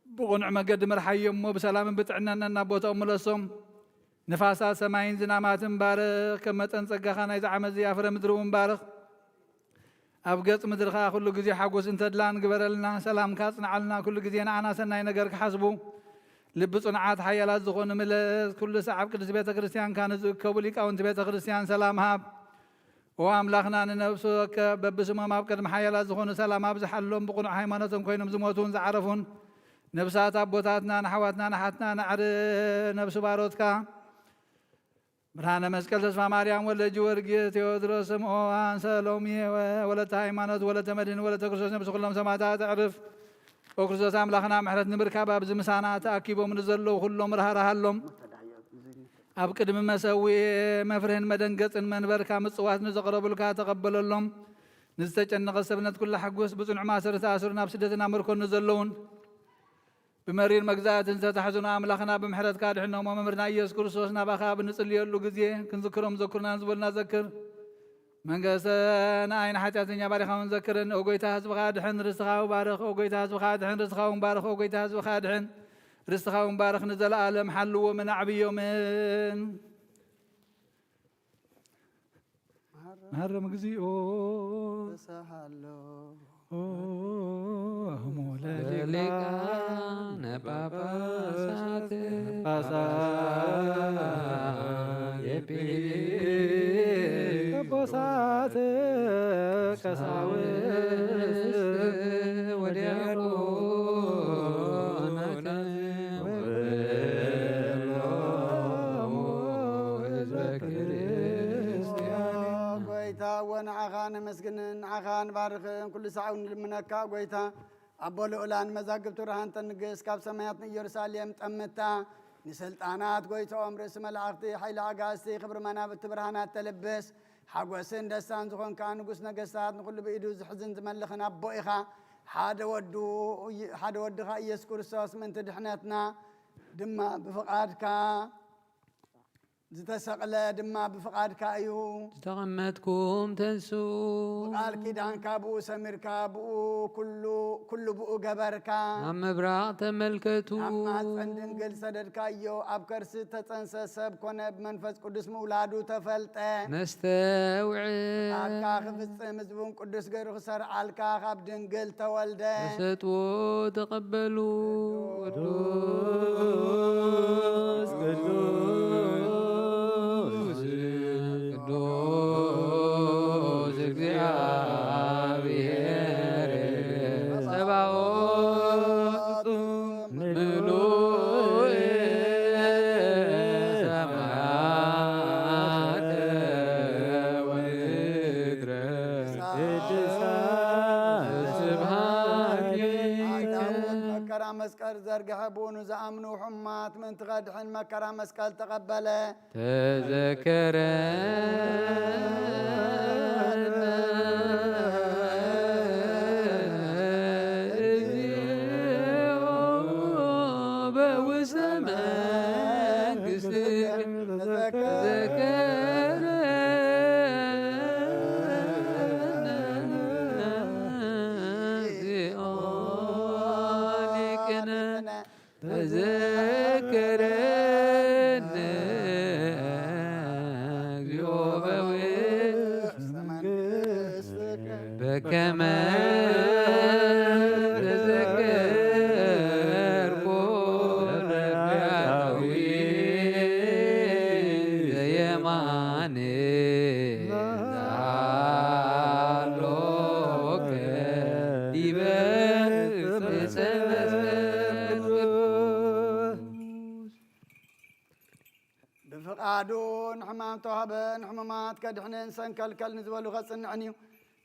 ብቕኑዕ መገዲ ምርሓዮም እሞ ብሰላምን ብጥዕናን ናብ ቦታኦም ምለሶም። ንፋሳት ሰማይን ዝናማትን ባርኽ። ከም መጠን ጸጋኻ ናይዚ ዓመት እዚ ኣፍረ ምድሪ እውን ባርኽ። ኣብ ገጽ ምድሪ ኸኣ ኩሉ ግዜ ሓጎስን ተድላን ግበረልና። ሰላምካ ኣጽንዓልና። ኩሉ ግዜ ንዓና ሰናይ ነገር ክሓስቡ ልቢ ጽኑዓት ሓያላት ዝኾኑ ምለስ። ኩሉ ሰዓብ ቅድስቲ ቤተ ክርስቲያንካ ንዝእከቡ ሊቃውንቲ ቤተ ክርስቲያን ሰላም ሃብ። ኦ ኣምላኽና፣ ንነፍሱ ወከፍ በብስሞም ኣብ ቅድሚ ሓያላት ዝኾኑ ሰላም ኣብዝሓሎም። ብቕኑዕ ሃይማኖቶም ኮይኖም ዝሞቱን ዝዓረፉን ነፍሳት ኣቦታትናን ኣሕዋትናን ኣሓትናን ኣዕርፍ። ነፍሲ ባሮትካ ብርሃነ መስቀል፣ ተስፋ ማርያም፣ ወልደ ጊዮርጊስ፣ ቴዎድሮስ፣ ስምዖን፣ ሰሎሜ፣ ወለተ ሃይማኖት፣ ወለተ መድህን፣ ወለተ ክርስቶስ፣ ነፍሲ ኩሎም ሰማዕታት ኣዕርፍ። ኦ ክርስቶስ ኣምላኽና፣ ምሕረት ንምርካብ ኣብዚ ምሳና ተኣኪቦም ንዘለዉ ኩሎም ርህራሃሎም። ኣብ ቅድሚ መሰውኢ መፍርህን መደንገጽን መንበርካ ምጽዋት ንዘቕረቡልካ ተቐበለሎም። ንዝተጨነቐ ሰብ ነቲ ኩሉ ሓጎስ፣ ብጽኑዕ ማእሰርቲ ተኣሲሩ ናብ ስደት እናመርኮ ንዘለዉን ብመሪር መግዛእትን ዝተታሕዙን ኣምላኽና ብምሕረትካ ኣድሕኖም። መምህርና ኢየሱስ ክርስቶስ ናባኻ ብንጽልየሉ ግዜ ክንዝክሮም ዘኩርና ዝበሉና ዘክር። መንግስተ ንኣይ ንሓጢኣተኛ ባሪኻ እውን ዘክረኒ። ኦ ጎይታ ህዝብኻ ኣድሕን፣ ርስትኻ እውን ባርኽ። ኦ ጎይታ ህዝብኻ ኣድሕን፣ ርስትኻ እውን ባርኽ። ኦ ጎይታ ህዝብኻ ኣድሕን፣ ርስትኻ እውን ባርኽ። ንዘለኣለም ሓልዎምን ኣዕብዮምን። መሃረም እግዚኦ ተሳሃሎ። ኦ፣ አህሙ ለሊቃነ ጳጳሳት ጳጳሳት ኤጲስቆጶሳት ቀሳውስት ወዲያቆናት ወኩሎሙ ህዝበ ክርስቲያን። ጎይታ፣ እወ ንዓኻ ነመስግንን ንዓኻ ንባርኽን፣ ኩሉ ሳዕ እውን ንልምነካ። ጎይታ፣ ኣቦ ልዑላን መዛግብቲ ብርሃን ተንግስ፣ ካብ ሰማያት ንኢየሩሳሌም ጠምታ፣ ንስልጣናት ጎይትኦም፣ ርእሲ መላእኽቲ፣ ሓይሊ ኣጋእዝቲ፣ ክብሪ መናብርቲ ብርሃናት ተልብስ፣ ሓጎስን ደስታን ዝኾንካ ንጉስ ነገስታት፣ ንኹሉ ብኢዱ ዝሕዝን ዝመልኽን ኣቦ ኢኻ። ሓደ ወዱ፣ ሓደ ወድኻ ኢየሱስ ክርስቶስ ምእንቲ ድሕነትና ድማ ብፍቓድካ፣ ዝተሰቕለ ድማ ብፍቓድካ እዩ። ዝተቐመጥኩም ተንሱ። ብቓል ኪዳንካ ብኡ ሰሚርካ፣ ብኡ ኩሉ፣ ኩሉ ብኡ ገበርካ። ናብ ምብራቕ ተመልከቱ። ናብ ማህፀን ድንግል ሰደድካዮ፣ ኣብ ከርሲ ተፀንሰ ሰብ ኮነ፣ ብመንፈስ ቅዱስ ምውላዱ ተፈልጠ። ነስተውዕል። ፍቓድካ ክፍጽም ህዝቡን ቅዱስ ገይሩ ክሰርዓልካ ካብ ድንግል ተወልደ። ተሰጥዎ ተቐበሉ። ቅዱስ፣ ቅዱስ፣ ቅዱስ እግዚኣብሔር ጸባኦት ምሉእ ሰማያት ወምድረ ቅድሳት ስብሐት። መከራ መስቀል ዘርግሐ፣ ብኡ ንዝኣምኑ ሕሙማት ምእንቲ ከድሕን መከራ መስቀል ተቐበለ። ተዘከረነ እግዚኦ በውስተ መንግሥትከ። ተዘከረነ እግዚኦ ሊቅነ። ተዘከረነ እግዚኦ በውስተ መንግሥትከ። በከመ ተዘከርኮ ለዳዊት ዘየማን ዛሎከ ዲበ ዕፀ መስቀል ቅዱስ። ብፍቓዱ ንሕማም ተዋህበ፣ ንሕሙማት ከድሕንን ሰንከልከል ንዝበሉ ከጽንዕን እዩ።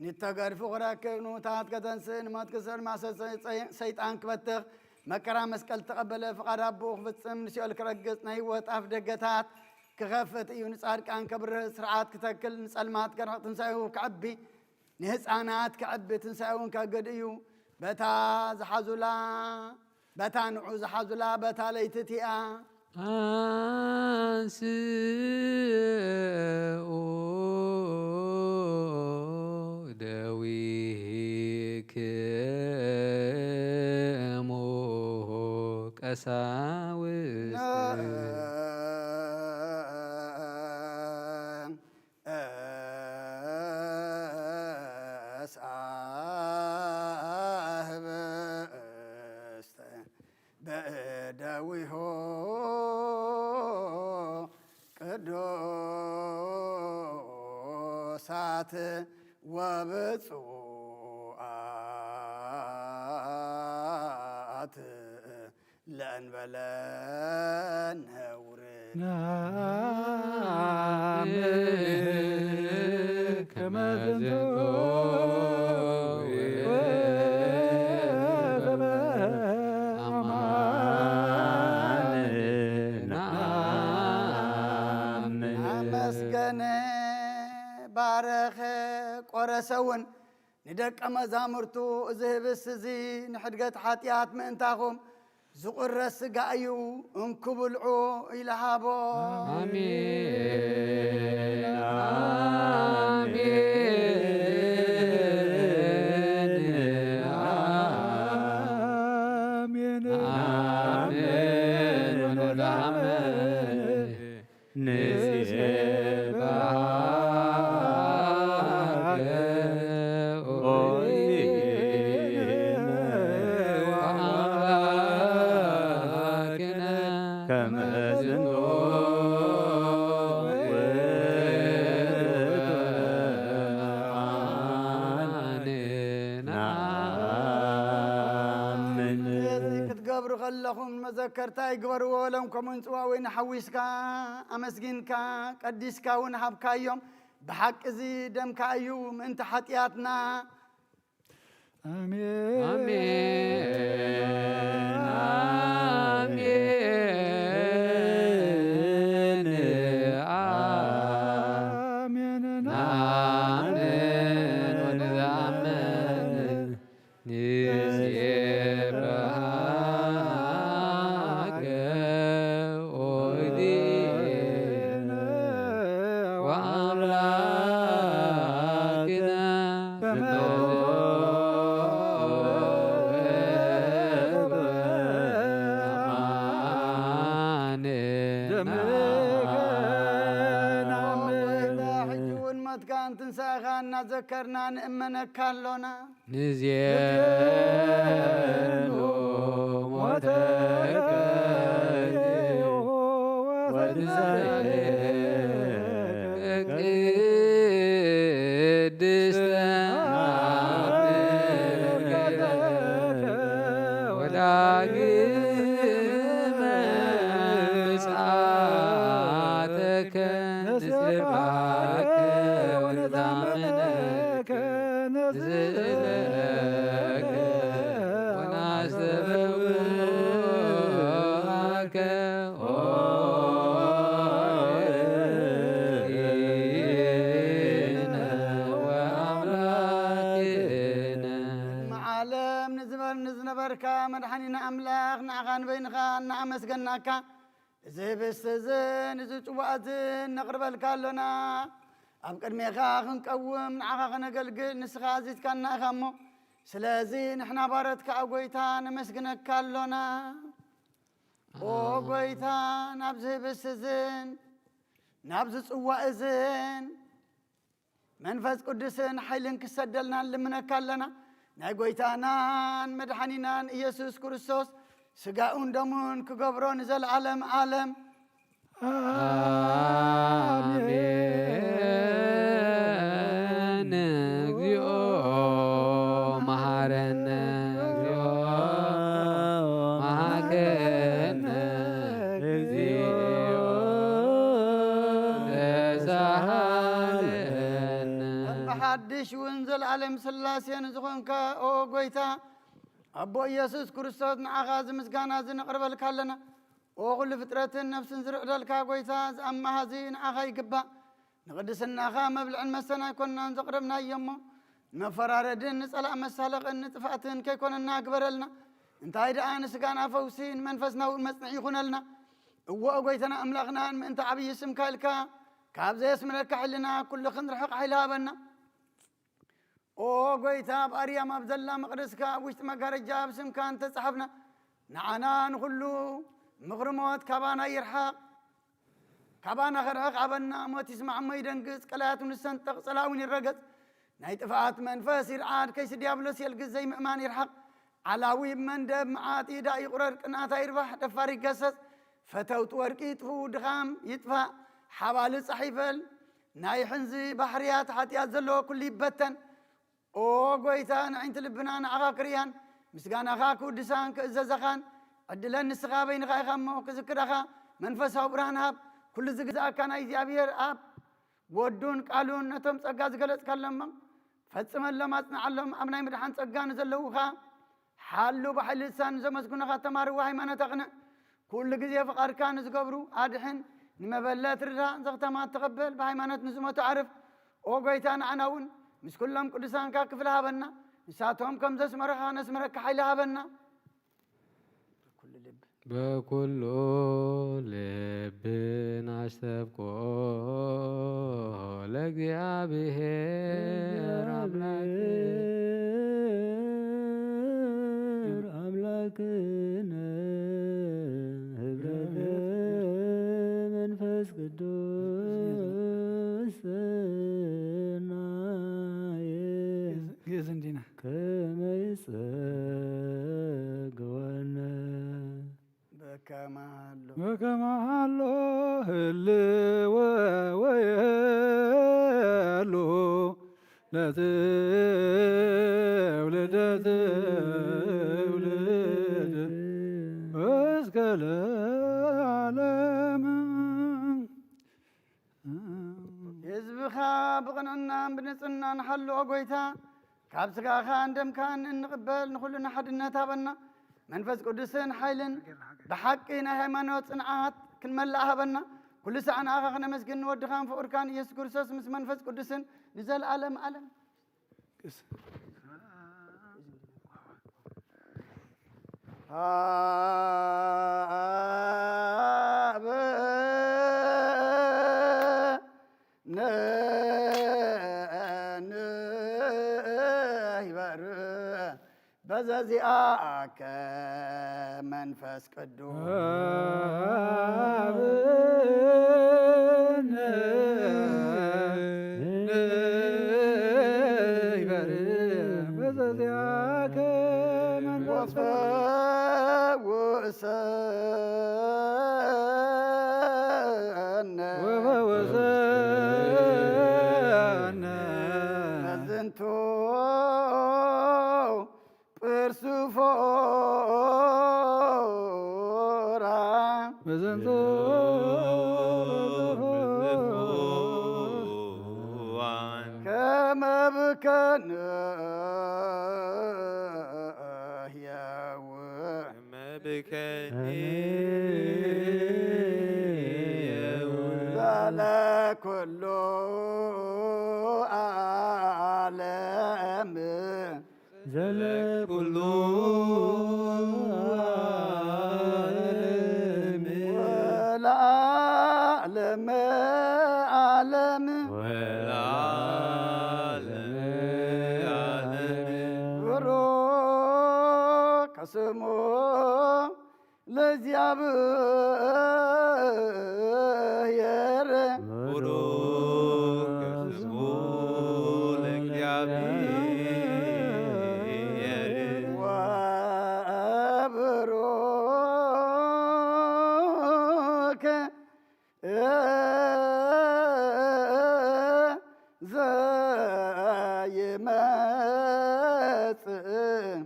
ንተገርፉ ክረክብ፣ ንሙታት ከተንስእ፣ ንሞት ክስዕር፣ ማእሰርቲ ሰይጣን ክበትኽ፣ መከራ መስቀል ተቐበለ፣ ፍቓድ ኣቦኡ ክፍጽም፣ ንሲኦል ክረግጽ፣ ናይ ህይወት ኣፍ ደገታት ክኸፍት እዩ። ንጻድቃን ከብርህ፣ ስርዓት ክተክል፣ ንጸልማት ከርሕቕ፣ ትንሳኤኡ ከዕቢ፣ ንህፃናት ከዕቢ፣ ትንሳኤ እውን ከግድ እዩ። በታ ዝሓዙላ፣ በታ ንዑ ዝሓዙላ፣ በታ ለይቲ እቲኣ። አንስኡ ደዊክሙ ቀሳውስት። በእደዊሆ ቅዱሳት ወብፁዓት ለእንበለ ነውር። ነአምን ከመ ዝንቱ ውእቱ አማን። ነአምን። አመስገነ፣ ባረኸ፣ ቆረሰ እውን ንደቀ መዛሙርቱ፣ እዚ ህብስት እዚ ንሕድገት ሓጢኣት ምእንታኹም ዝቑረስ ሥጋ እዩ፣ እንኩ ብልዑ ኢሉ ሃቦ። ኣሜን። ኣሜን። ኣሜን። ኣሜን። ወለዓለመ ንሴብሐከ ኦ እግዚእነ ወአምላክነ ከመ ዝንቱ ውእቱ ብርሃነ ነአምን። እዚ ክትገብሩ ከለኹም መዘከርታ ይግበርዎ። ሎም ከምኡን ጽዋ ወይኒ ሓዊስካ ኣመስጊንካ ቀዲስካ እውን ሃብካዮም። ብሓቂ እዚ ደምካ እዩ ምእንቲ ሓጢኣትና። ኣሜን። ኣሜን። ኣሜን። ኣሜን። ኣሜን። ወንዘኣምን ንሴብሐከ ኦ እግዚእነ ወአምላክነ ከመ ዝንቱ ውእቱ ብርሃነ ነአምን። ሕጂ እውን ሞትካን ትንሳኤኻን እናዘከርና ንእመነካ ኣሎና። ንዜኑ ሞተከ ወትንሳኤከ ቅድስተ ወዳግመ ምጽአተከ ንሴብሐከ ወንዛምነከ ንስእለከ ወናስተብህወከ ኦ እግዚእነ ወአምላክነ። ቅድሚ ዓለም ንዝበር-፣ ንዝነበርካ መድሓኒና ኣምላኽ፣ ንዓኻ ንበይንኻ እናኣመስገናካ፣ እዚ ህብስት እዝን እዚ ጽዋእ እዝን ነቕርበልካ ኣሎና። ኣብ ቅድሜኻ ክንቀውም ንዓኻ ከነገልግል ንስኻ ኣዚዝካና ኢኻ እሞ፣ ስለዚ ንሕና ባረትካ ኣብ ጐይታ ነመስግነካ ኣሎና። ኦ ጐይታ፣ ናብዚ ህብስት እዝን ናብዚ ጽዋእ እዝን መንፈስ ቅዱስን ሓይልን ክሰደልና ንልምነካ ኣለና። ናይ ጐይታናን መድሓኒናን ኢየሱስ ክርስቶስ ስጋኡን ደሙን ክገብሮ ንዘለዓለም ዓለም። ኣሜን። እግዚኦ መሐረነ፣ እግዚኦ መሐከነ፣ እግዚኦ ተሳሃለነ። ብሓድሽ እውን ዘለዓለም ስላሴ ንዝኾንካ ኦ ጐይታ ኣቦ ኢየሱስ ክርስቶስ፣ ንዓኻ እዚ ምስጋና እዚ ነቕርበልካ ኣለና። ኦ ኩሉ ፍጥረትን ነፍስን ዝርዕደልካ ጐይታ፣ እዚ ኣማሃዚ ንዓኻ ይግባእ። ንቕድስናኻ መብልዕን መስተን ኣይኮንናን ዘቕረብናዮ እሞ፣ ንመፈራረድን ንጸላእ መሳለቕን ንጥፍኣትን ከይኮነና ግበረልና። እንታይ ደኣ ንስጋና ፈውሲ፣ ንመንፈስና እውን መጽንዒ ይኹነልና። እወ ጐይታና ኣምላኽናን ምእንቲ ዓብዪ ስምካ ኢልካ ካብ ዘየስምረካ ሕልና ኩሉ ክንርሕቕ ሓይሊ ሃበና። ኦ ጐይታ፣ ኣብ ኣርያም ኣብ ዘላ መቕደስካ ኣብ ውሽጢ መጋረጃ ኣብ ስምካ እንተጸሓፍና፣ ንዓና ንኹሉ ምኽሪ ሞት ካባና ይርሓቕ። ካባና ክርሕቕ ኣበና። ሞት ይስማዕ እሞ ይደንግጽ፣ ቀላያት እውን ይሰንጠቕ፣ ጸላኢ እውን ይረገጽ። ናይ ጥፍኣት መንፈስ ይርዓድ፣ ከይሲ ዲያብሎስ የልግስ፣ ዘይምእማን ይርሓቕ። ዓላዊ መንደብ መዓት ኢዳ ይቑረር፣ ቅንኣት ኣይርባሕ፣ ደፋር ይገሰጽ። ፈተውቲ ወርቂ ይጥፍኡ፣ ድኻም ይጥፋእ፣ ሓባሊ ጻሕ ይበል። ናይ ሕንዚ ባሕርያት ሓጢኣት ዘለዎ ኩሉ ይበተን። ኦ ጐይታ፣ ንዕንቲ ልብና ንዓኻ ክርእያን ምስጋናኻ ክውድሳን ክእዘዘኻን ዕድለን ንስኻ በይንኻ ኢኻ እሞ ክዝክረኻ መንፈሳዊ ብርሃን ሃብ። ኩሉ ዝግዝኣካ ናይ እግዚኣብሔር ኣብ ወዱን ቃሉን ነቶም ጸጋ ዝገለጽካሎም ፈጽመሎም፣ ኣጽንዓሎም። ኣብ ናይ ምድሓን ጸጋ ንዘለዉ ኸኣ ሓሉ ብሓይሊ ልሳን ዘመስግኑኻ ተማርዎ ሃይማኖት ኣቕንዕ። ኩሉ ግዜ ፍቓድካ ንዝገብሩ ኣድሕን፣ ንመበለት ርዳ፣ ዘኽተማት ተቐበል፣ ብሃይማኖት ንዝሞቱ ዓርፍ። ኦ ጐይታ፣ ንዓና እውን ምስ ኩሎም ቅዱሳንካ ክፍሊ ሃበና። ንሳቶም ከም ዘስመረኻ ነስምረካ ሓይሊ ሃበና። ኩሉ ልብ በኩሉ ልብን ኣስተብቆ ለእግዚኣብሔር ኣምላክ። ኣምላክነ ህብረ መንፈስ ቅዱስ ሰናየ ግእዝ እንዲና። ከመ ይጸግወነ በከመ ሀሎ በከመ ሀሎ ህልወ ወየሉ ለትውልደ ትውልድ እስከ ለዓለም። ህዝብኻ ብቕንዕናን ብንጽህናን ሓልኦ ጎይታ፣ ካብ ስጋኻን ደምካን እንቕበል ንኹልና ሓድነት ሃበና። መንፈስ ቅዱስን ሓይልን ብሓቂ ናይ ሃይማኖት ጽንዓት ክንመልእ ሃበና። ኩሉ ሳዕ ንኣኻ ክነመስግን ንወድኻን ፍቑርካን ኢየሱስ ክርስቶስ ምስ መንፈስ ቅዱስን ንዘለኣለም ኣለም። ንህይበር በዘዚኣከ መንፈስ ቅዱስ ንህይበር በዘዚኣከ መንፈስ ወፈውሰነ ወፈውሰነ በዝንቱ ጵርሱፎራ በዘንቱ ከመ ብከነ ህያው መብከኒ በለ ኩሉ ዓለም ዘለ ኩሉ ዓለም ወለዓለመ ዓለም ወለዓለመ ዓለም ብሩክ ስሙ ለእግዚኣብሔር ቡሩክ ስሙ ለእግዚኣብሔር ወብሩክ ዘይመጽእ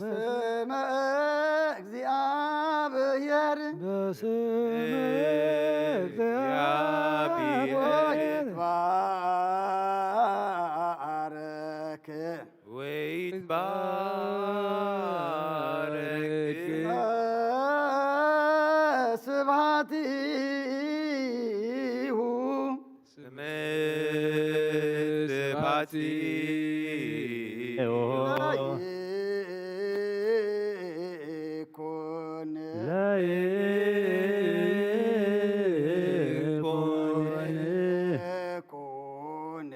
ስመ እግዚአብሔር በስመ እግዚአብሔር ይትባረክ ወይትባረክ ስብሐቲሁ ስመ ስብሐቲሁ ለይኩን ለይኩን ኩን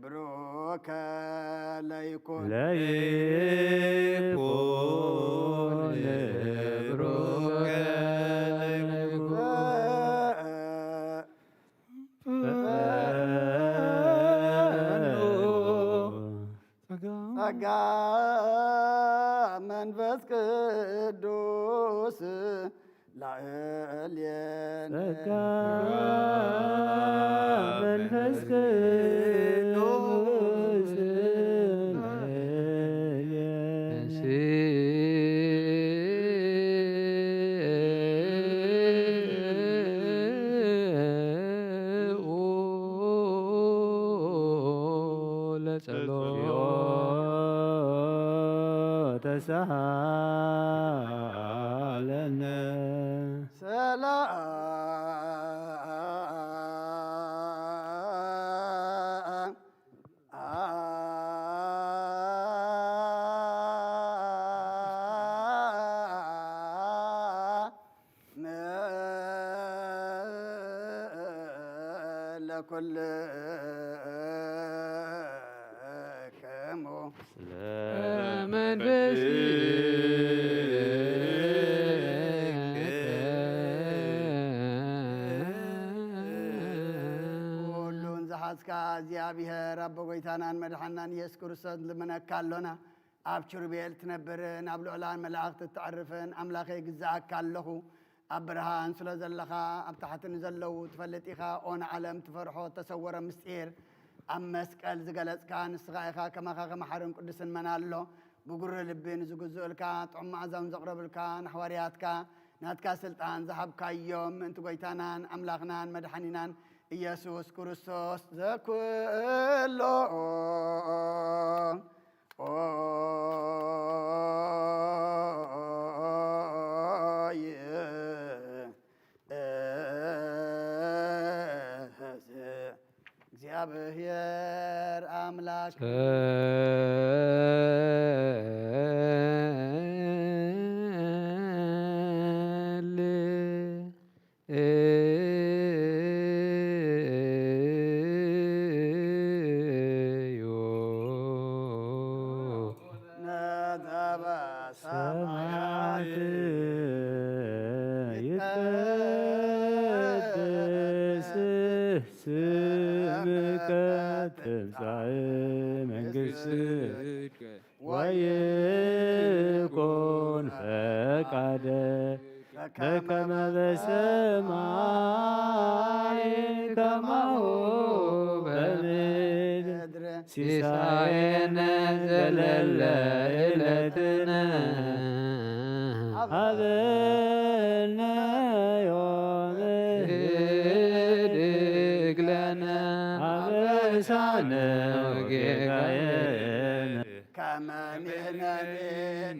ብሩከ ለይኩን ለይኩን ብሩከ ለይኩን ፈኑ ጸጋ መንፈስ ቅዱስ ላዕሌነ ጸጋ መንፈስ ቅዱስ ላዕሌነ ለጸሎት ተሳሃለነ። ሰላም ለኩልክሙ። ለመንፈስ ሁሉን ዝሓዝካ እግዚኣብሔር ኣቦ ጎይታናን መድሓናን ኢየሱስ ክርስቶስ ንልምነካ ኣሎና። ኣብ ኪሩቤል ትነብርን ኣብ ልዑላን መላእኽቲ እተዕርፍን ኣምላኸይ ግዝኣካ ኣለኹ። ኣብ ብርሃን ስለ ዘለኻ ኣብ ታሕቲ ንዘለዉ ትፈልጥ ኢኻ። ኦ ንዓለም ትፈርሖ እተሰወረ ምስጢር ኣብ መስቀል ዝገለጽካ ንስኻ ኢኻ። ከማኻ ከመ ሓርን ቅዱስን መን ኣሎ? ብጉሪ ልቢ ንዝግዝኡልካ ጥዑም መዓዛውን ዘቕረብልካ ንሓዋርያትካ ናትካ ስልጣን ዝሃብካዮም ምእንቲ ጎይታናን ኣምላኽናን መድሓኒናን ኢየሱስ ክርስቶስ ዘኩሎ እግዚአብሔር አምላክ ሰማያት ይትቀደስ ስምከ ትምጻእ መንግስትከ ወይኩን ፈቃደ በከመ በሰማይ ከማሁ በምድር። ሲሳየነ ዘለለ ዕለትነ ሀበነ ዮም። ህድግ ለነ አበሳነ ወጌጋየነ ከመ ንሕነኒ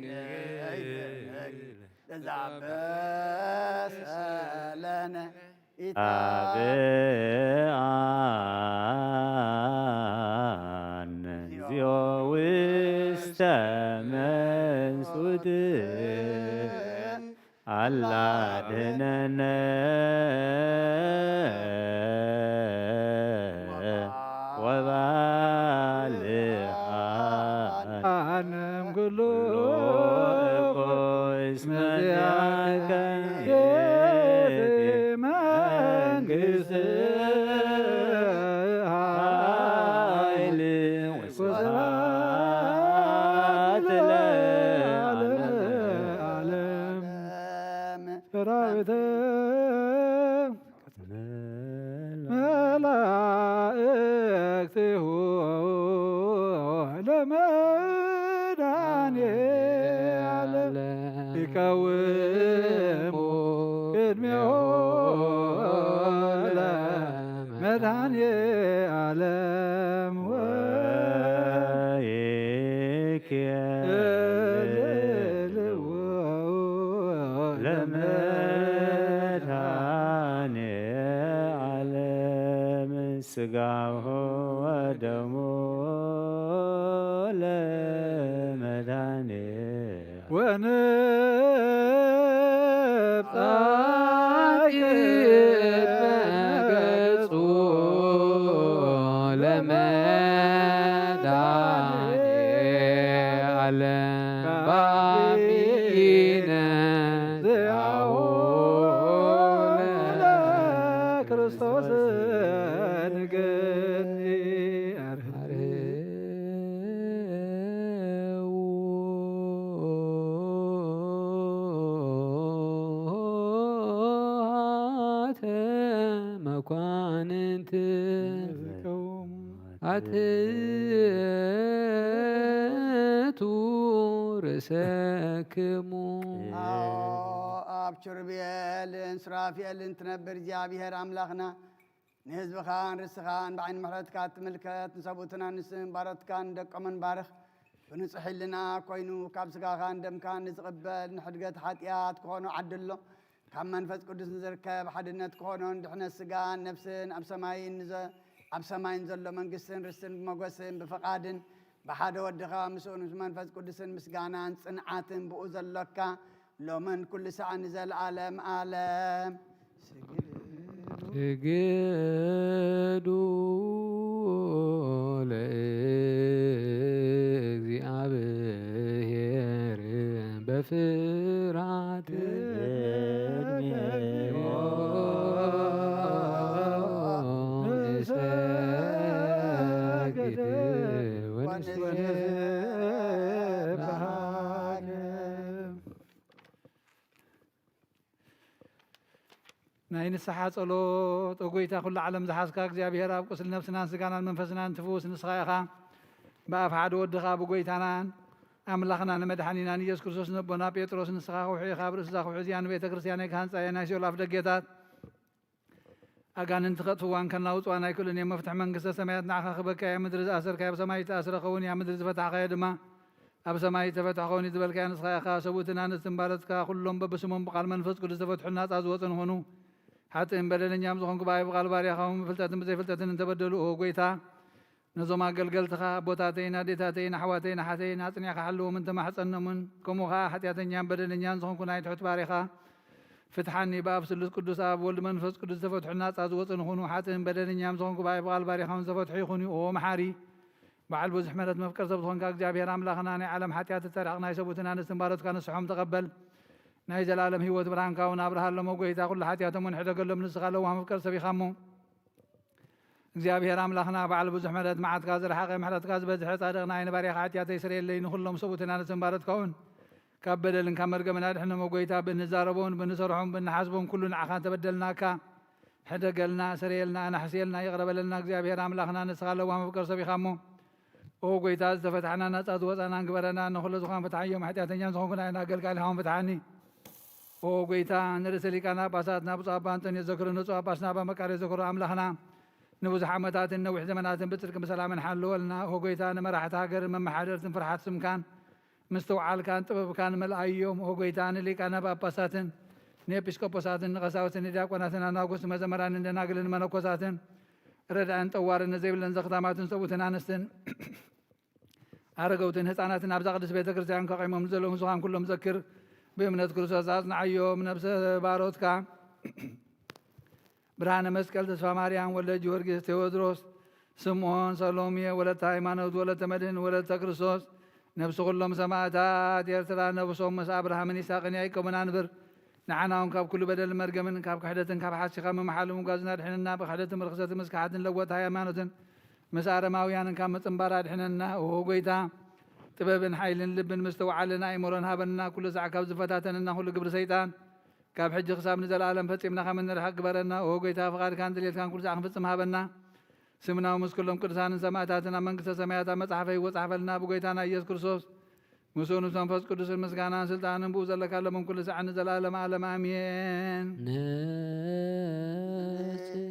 ንሕነኒ ለዘአበሰ ለነ ኢታብአነ እግዚኦ ውስተ መንሱት። አላ ድነነ ወባልዓነ። አንም ኩሉ ኩሉ እኮ እስመ ዚአከ መንግስት ኃይል ወስብሐት ለዓለመ ዓለም። ሰራዊተ መላእክቲሁ ለመድኃኔዓለም ይቀውሙ ቅድሜሁ ለመድኃኔዓለም ወይኬልዎ ለመድኃኔዓለም ስጋሁ ወደሙ ለመድኃኔ ወንብጻሕ ቅድመ ገጹ ለመድኃኔ ዓለም ባቢነ ዘአሁ ለክርስቶስ ንገኒ አርህዉ ኆኃተ መኳንንት አትቱ ርእሰክሙ። አዎ፣ ኣብ ኪሩቤልን ሱራፌልን ትነብር እግዚኣብሔር ኣምላኽና፣ ንህዝብኻን ርስኻን ብዓይኒ ምሕረትካ ትምልከት፣ ንሰብኡትን ኣንስትን ባሮትካን ደቆምን ባርኽ። ብንጹሕ ሕልና ኮይኑ ካብ ስጋኻን ደምካን ንዝቕበል ንሕድገት ሓጢኣት ክኾኖ ዓድሎ። ካብ መንፈስ ቅዱስ ንዝርከብ ሓድነት ክኾኖን ድሕነት ስጋን ነፍስን ኣብ ሰማይን ንዘ-፣ ኣብ ሰማይን ዘሎ መንግስትን ርስትን ብመጎስን ብፍቓድን ብሓደ ወድኻ ምስኡ ምስ መንፈስ ቅዱስን ምስጋናን ጽንዓትን ብኡ ዘሎካ ሎምን ኩሉ ሳዕ ንዘለዓለም ዓለም። ስግዱ ስግዱ ለእግዚኣብሔር በፍርሃት ንሰግድ ወንስብሐክ። ናይ ንስሓ ጸሎት። ኦ ጎይታ፣ ኩሉ ዓለም ዝሓዝካ እግዚኣብሔር፣ ኣብ ቁስሊ ነፍስናን ስጋናን መንፈስናን ትፍውስ ንስኻ ኢኻ። ብኣፍ ሓደ ወድኻ ብጎይታናን ኣምላኽና ንመድሓኒናን ኢየሱስ ክርስቶስ ነቦና ጴጥሮስ፣ ንስኻ ከውሒ ኢኻ፣ ኣብ ርእሲ እዛ ከውሒ እዚኣ ንቤተ ክርስቲያነይ ክሃንጻ እየ፣ ናይ ሲኦል ኣፍ ደጌታት ኣጋንንቲ ከጥፍዋን ከናውጽዋን ኣይክእሉን እዮም። መፍትሒ መንግስተ ሰማያት ንዓኻ ክበካ እያ። ምድሪ ዝኣሰርካዮ ኣብ ሰማይ ዝተኣስረ ክኸውን እዩ፣ ኣብ ምድሪ ዝፈታሕካዮ ድማ ኣብ ሰማይ ዝተፈትሐ ክኸውን እዩ ዝበልካዮ ንስኻ ኢኻ። ሰብኡትን ኣንስትን ባሮትካ ኩሎም በብስሞም ብቃል መንፈስ ቅዱስ ዝተፈትሑን ናጻ ዝወጹን ይኹኑ። ሓጥእን በደለኛም ዝኾንኩ ብኣይ ብቃል ባርያኻ እውን ብፍልጠትን ብዘይፍልጠትን እንተበደሉ፣ ኦ ጎይታ፣ ነዞም ኣገልገልትኻ ኣቦታተይን ኣዴታተይን ኣሕዋተይን ኣሓተይን ኣጽኒዕካ ሓልዎም እንተማሕጸኖምን፣ ከምኡ ኸኣ ሓጢኣተኛን በደለኛን ዝኾንኩ ናይ ትሑት ባርያኻ ፍትሓኒ። ብኣብ ስሉስ ቅዱስ ኣብ ወልድ መንፈስ ቅዱስ ዝተፈትሑን ናጻ ዝወጹን ይኹኑ። ሓጥእን በደለኛም ዝኾንኩ ብኣይ ብቃል ባርያኻ እውን ዝተፈትሑ ይኹኑ። ኦ መሓሪ፣ በዓል ብዙሕ ምሕረት መፍቀር ሰብ ዝኾንካ እግዚኣብሔር ኣምላኽና፣ ናይ ዓለም ሓጢኣት እተርሕቕ ናይ ሰብኡትን ኣንስትን ባሮትካ ንስሖም ተቐበል። ናይ ዘላለም ህይወት ብርሃንካ እውን ኣብርሃሎም። ኦ ጎይታ፣ ኩሉ ሓጢኣቶም እውን ሕደገሎም፣ ንስኻ ለዋህ መፍቀር ሰብ ኢኻ እሞ። እግዚኣብሔር ኣምላኽና፣ በዓል ብዙሕ ምሕረት፣ መዓትካ ዝረሓቐ፣ ምሕረትካ ዝበዝሐ፣ ጻድቕ ንኣይ ንባርያኻ ሓጢኣተይ ስረየለይ፣ ንኹሎም ሰብኡትን ኣንስትን ባሮትካ እውን ካብ በደልን ካብ መርገምን ኣድሕኖም። ኦ ጎይታ፣ ብንዛረቦን ብንሰርሖን ብንሓስቦን ኩሉ ንዓኻ እንተበደልናካ፣ ሕደገልና፣ ስረየልና፣ ኣናሕስየልና፣ ይቕረ በለልና። እግዚኣብሔር ኣምላኽና፣ ንስኻ ለዋህ መፍቀር ሰብ ኢኻ እሞ። ኦ ጎይታ፣ ዝተፈታሕና ናጻ ዝወጻናን ግበረና። ንኹሉ ዝኾን ፍትሓዮም፣ ሓጢኣተኛን ዝኾንኩ ንኣይ ንኣገልጋሊኻውን ፍትሓኒ። ኦ ጎይታ፣ ንርእሰ ሊቃነ ጳጳሳትና ብፁዕ ኣባ እንጦንዮስ ዘክሩ፣ ንፁዕ ኣባ ስናባ መቃርዮስ ዘክሩ፣ ኣምላኽና ንብዙሕ ዓመታትን ነዊሕ ዘመናትን ብጽድቅን ብሰላምን ሓልወልና። ኦ ጎይታ፣ ንመራሕቲ ሃገርን መመሓደርትን ፍርሓት ስምካን ምስትውዓልካን ጥበብካን መልኣዮም። ኦ ጎይታ፣ ንሊቃነ ጳጳሳትን ንኤጲስቆጶሳትን ንቐሳውስትን ንዲያቆናትን ኣናጉስትን መዘመራንን ደናግልን መነኮሳትን ረዳእን ጠዋርን ንዘይብለን ዘኽታማትን ሰብኡትን ኣንስትን ኣረገውትን ህፃናትን ኣብዛ ቅድስት ቤተ ክርስቲያን ከቒሞም ንዘለዉ ንስኻን ኩሎም ዘክር። ብእምነት ክርስቶስ ኣጽንዓዮም። ነብሰ ባሮትካ ብርሃነ መስቀል፣ ተስፋ ማርያም፣ ወልደ ጊዮርጊስ፣ ቴዎድሮስ፣ ስምዖን፣ ሰሎሜ፣ ወለተ ሃይማኖት፣ ወለተ መድህን፣ ወለተ ክርስቶስ፣ ነብሲ ኩሎም ሰማእታት ኤርትራ፣ ነብሶም ምስ ኣብርሃምን ይስሐቅን ያዕቆብን ኣንብር። ንዓና እውን ካብ ኩሉ በደልን መርገምን፣ ካብ ክሕደትን ካብ ሓሲኻ ምምሓል ምጓዝን ኣድሕነና። ብክሕደትን ብርኽሰትን ምስክሓትን ለወጥ ሃይማኖትን ምስ ኣረማውያንን ካብ ምጽንባር ኣድሕነና። ኦ ጎይታ፣ ጥበብን ሓይልን ልብን ምስትውዓልን ኣእምሮን ሃበና። ኩሉ ሳዕ ካብ ዝፈታተነና ኩሉ ግብሪ ሰይጣን ካብ ሕጂ ክሳብ ንዘለኣለም ፈጺምና ከም እንርሕቕ ግበረና። ኦ ጎይታ፣ ፍቓድካን ድሌትካን ኩሉ ሳዕ ክንፍጽም ሃበና። ስምና ምስ ኩሎም ቅዱሳንን ሰማእታትን ኣብ መንግስተ ሰማያት ኣብ መጽሓፈ ህይወት ጸሓፈልና። ብጎይታና ኢየሱስ ክርስቶስ፣ ምስኡ ምስ መንፈስ ቅዱስን ምስጋናን ስልጣንን ብኡ ዘለካ፣ ሎምን ኩሉ ሳዕን ንዘለኣለም ዓለም ኣሜን። ነጽር።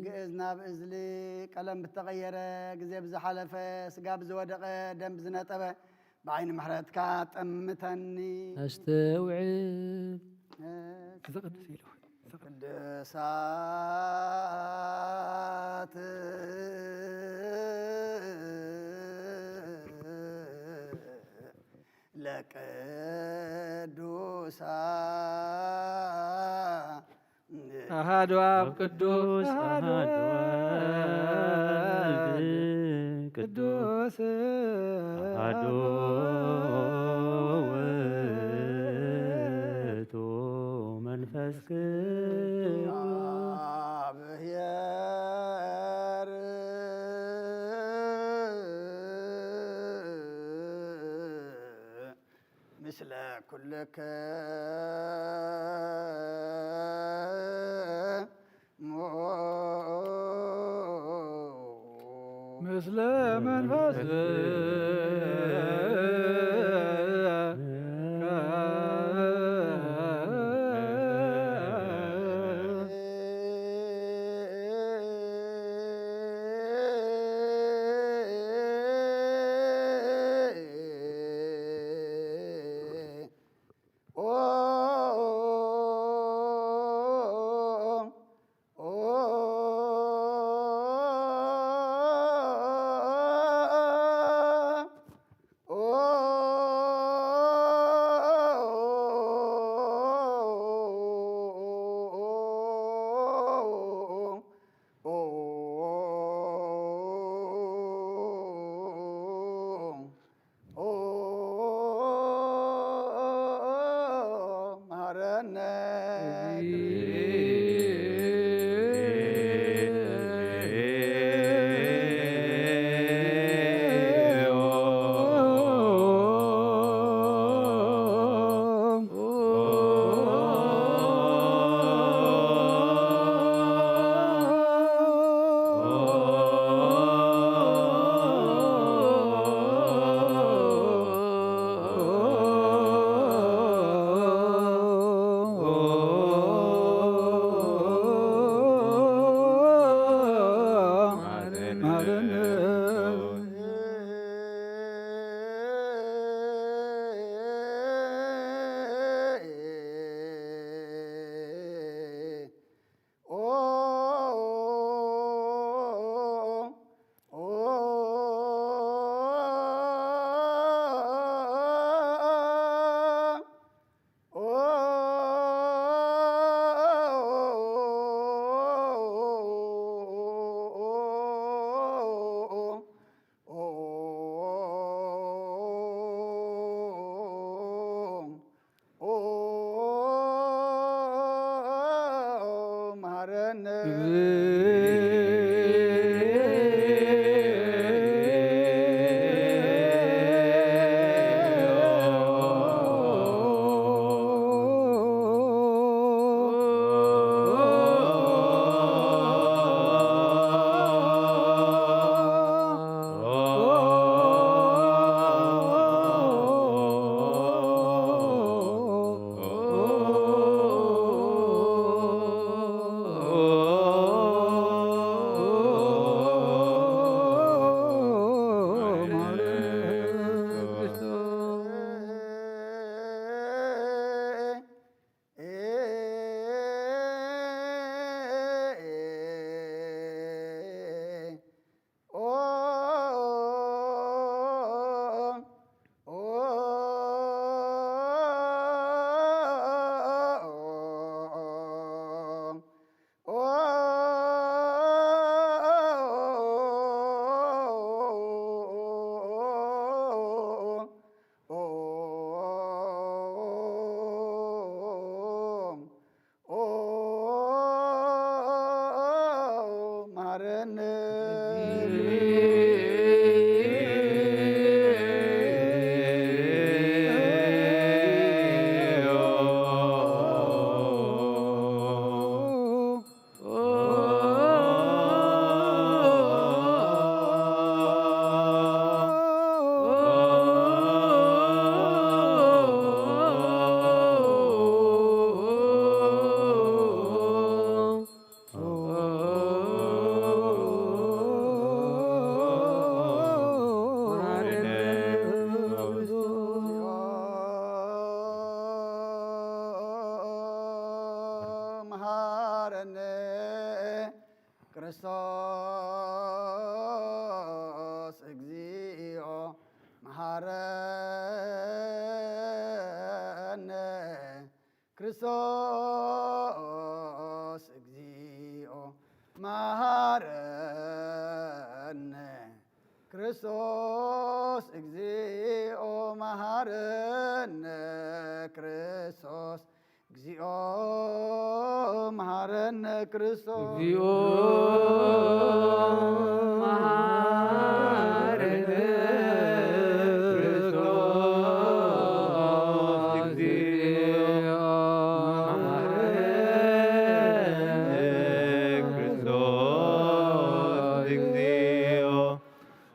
ግእዝ ናብ እዝሊ ቀለም ብተቐየረ ግዜ ብዝሓለፈ፣ ስጋ ብዝወደቐ፣ ደም ብዝነጠበ፣ ብዓይኒ ምሕረትካ ጠምተኒ። ኣስተውዕል። ነጽር። ክዘቕድስ ኢሉ። ቅዱሳት ለቅዱሳን። ኣሃዱ ኣብ ቅዱስ፣ ኣሃዱ ወልድ ቅዱስ፣ ኣሃዱ ውእቱ መንፈስ ቅዱስ። ምስለ ኩልክሙ። ምስለ መንፈስ መሃረነ ክርስቶስ እግዚኦ መሃረነ ክርስቶስ እግዚኦ መሃረነ ክርስቶስ እግዚኦ መሃረነ ክርስቶስ። እግዚኦ መሃረነ ክርስቶስ። እግዚኦ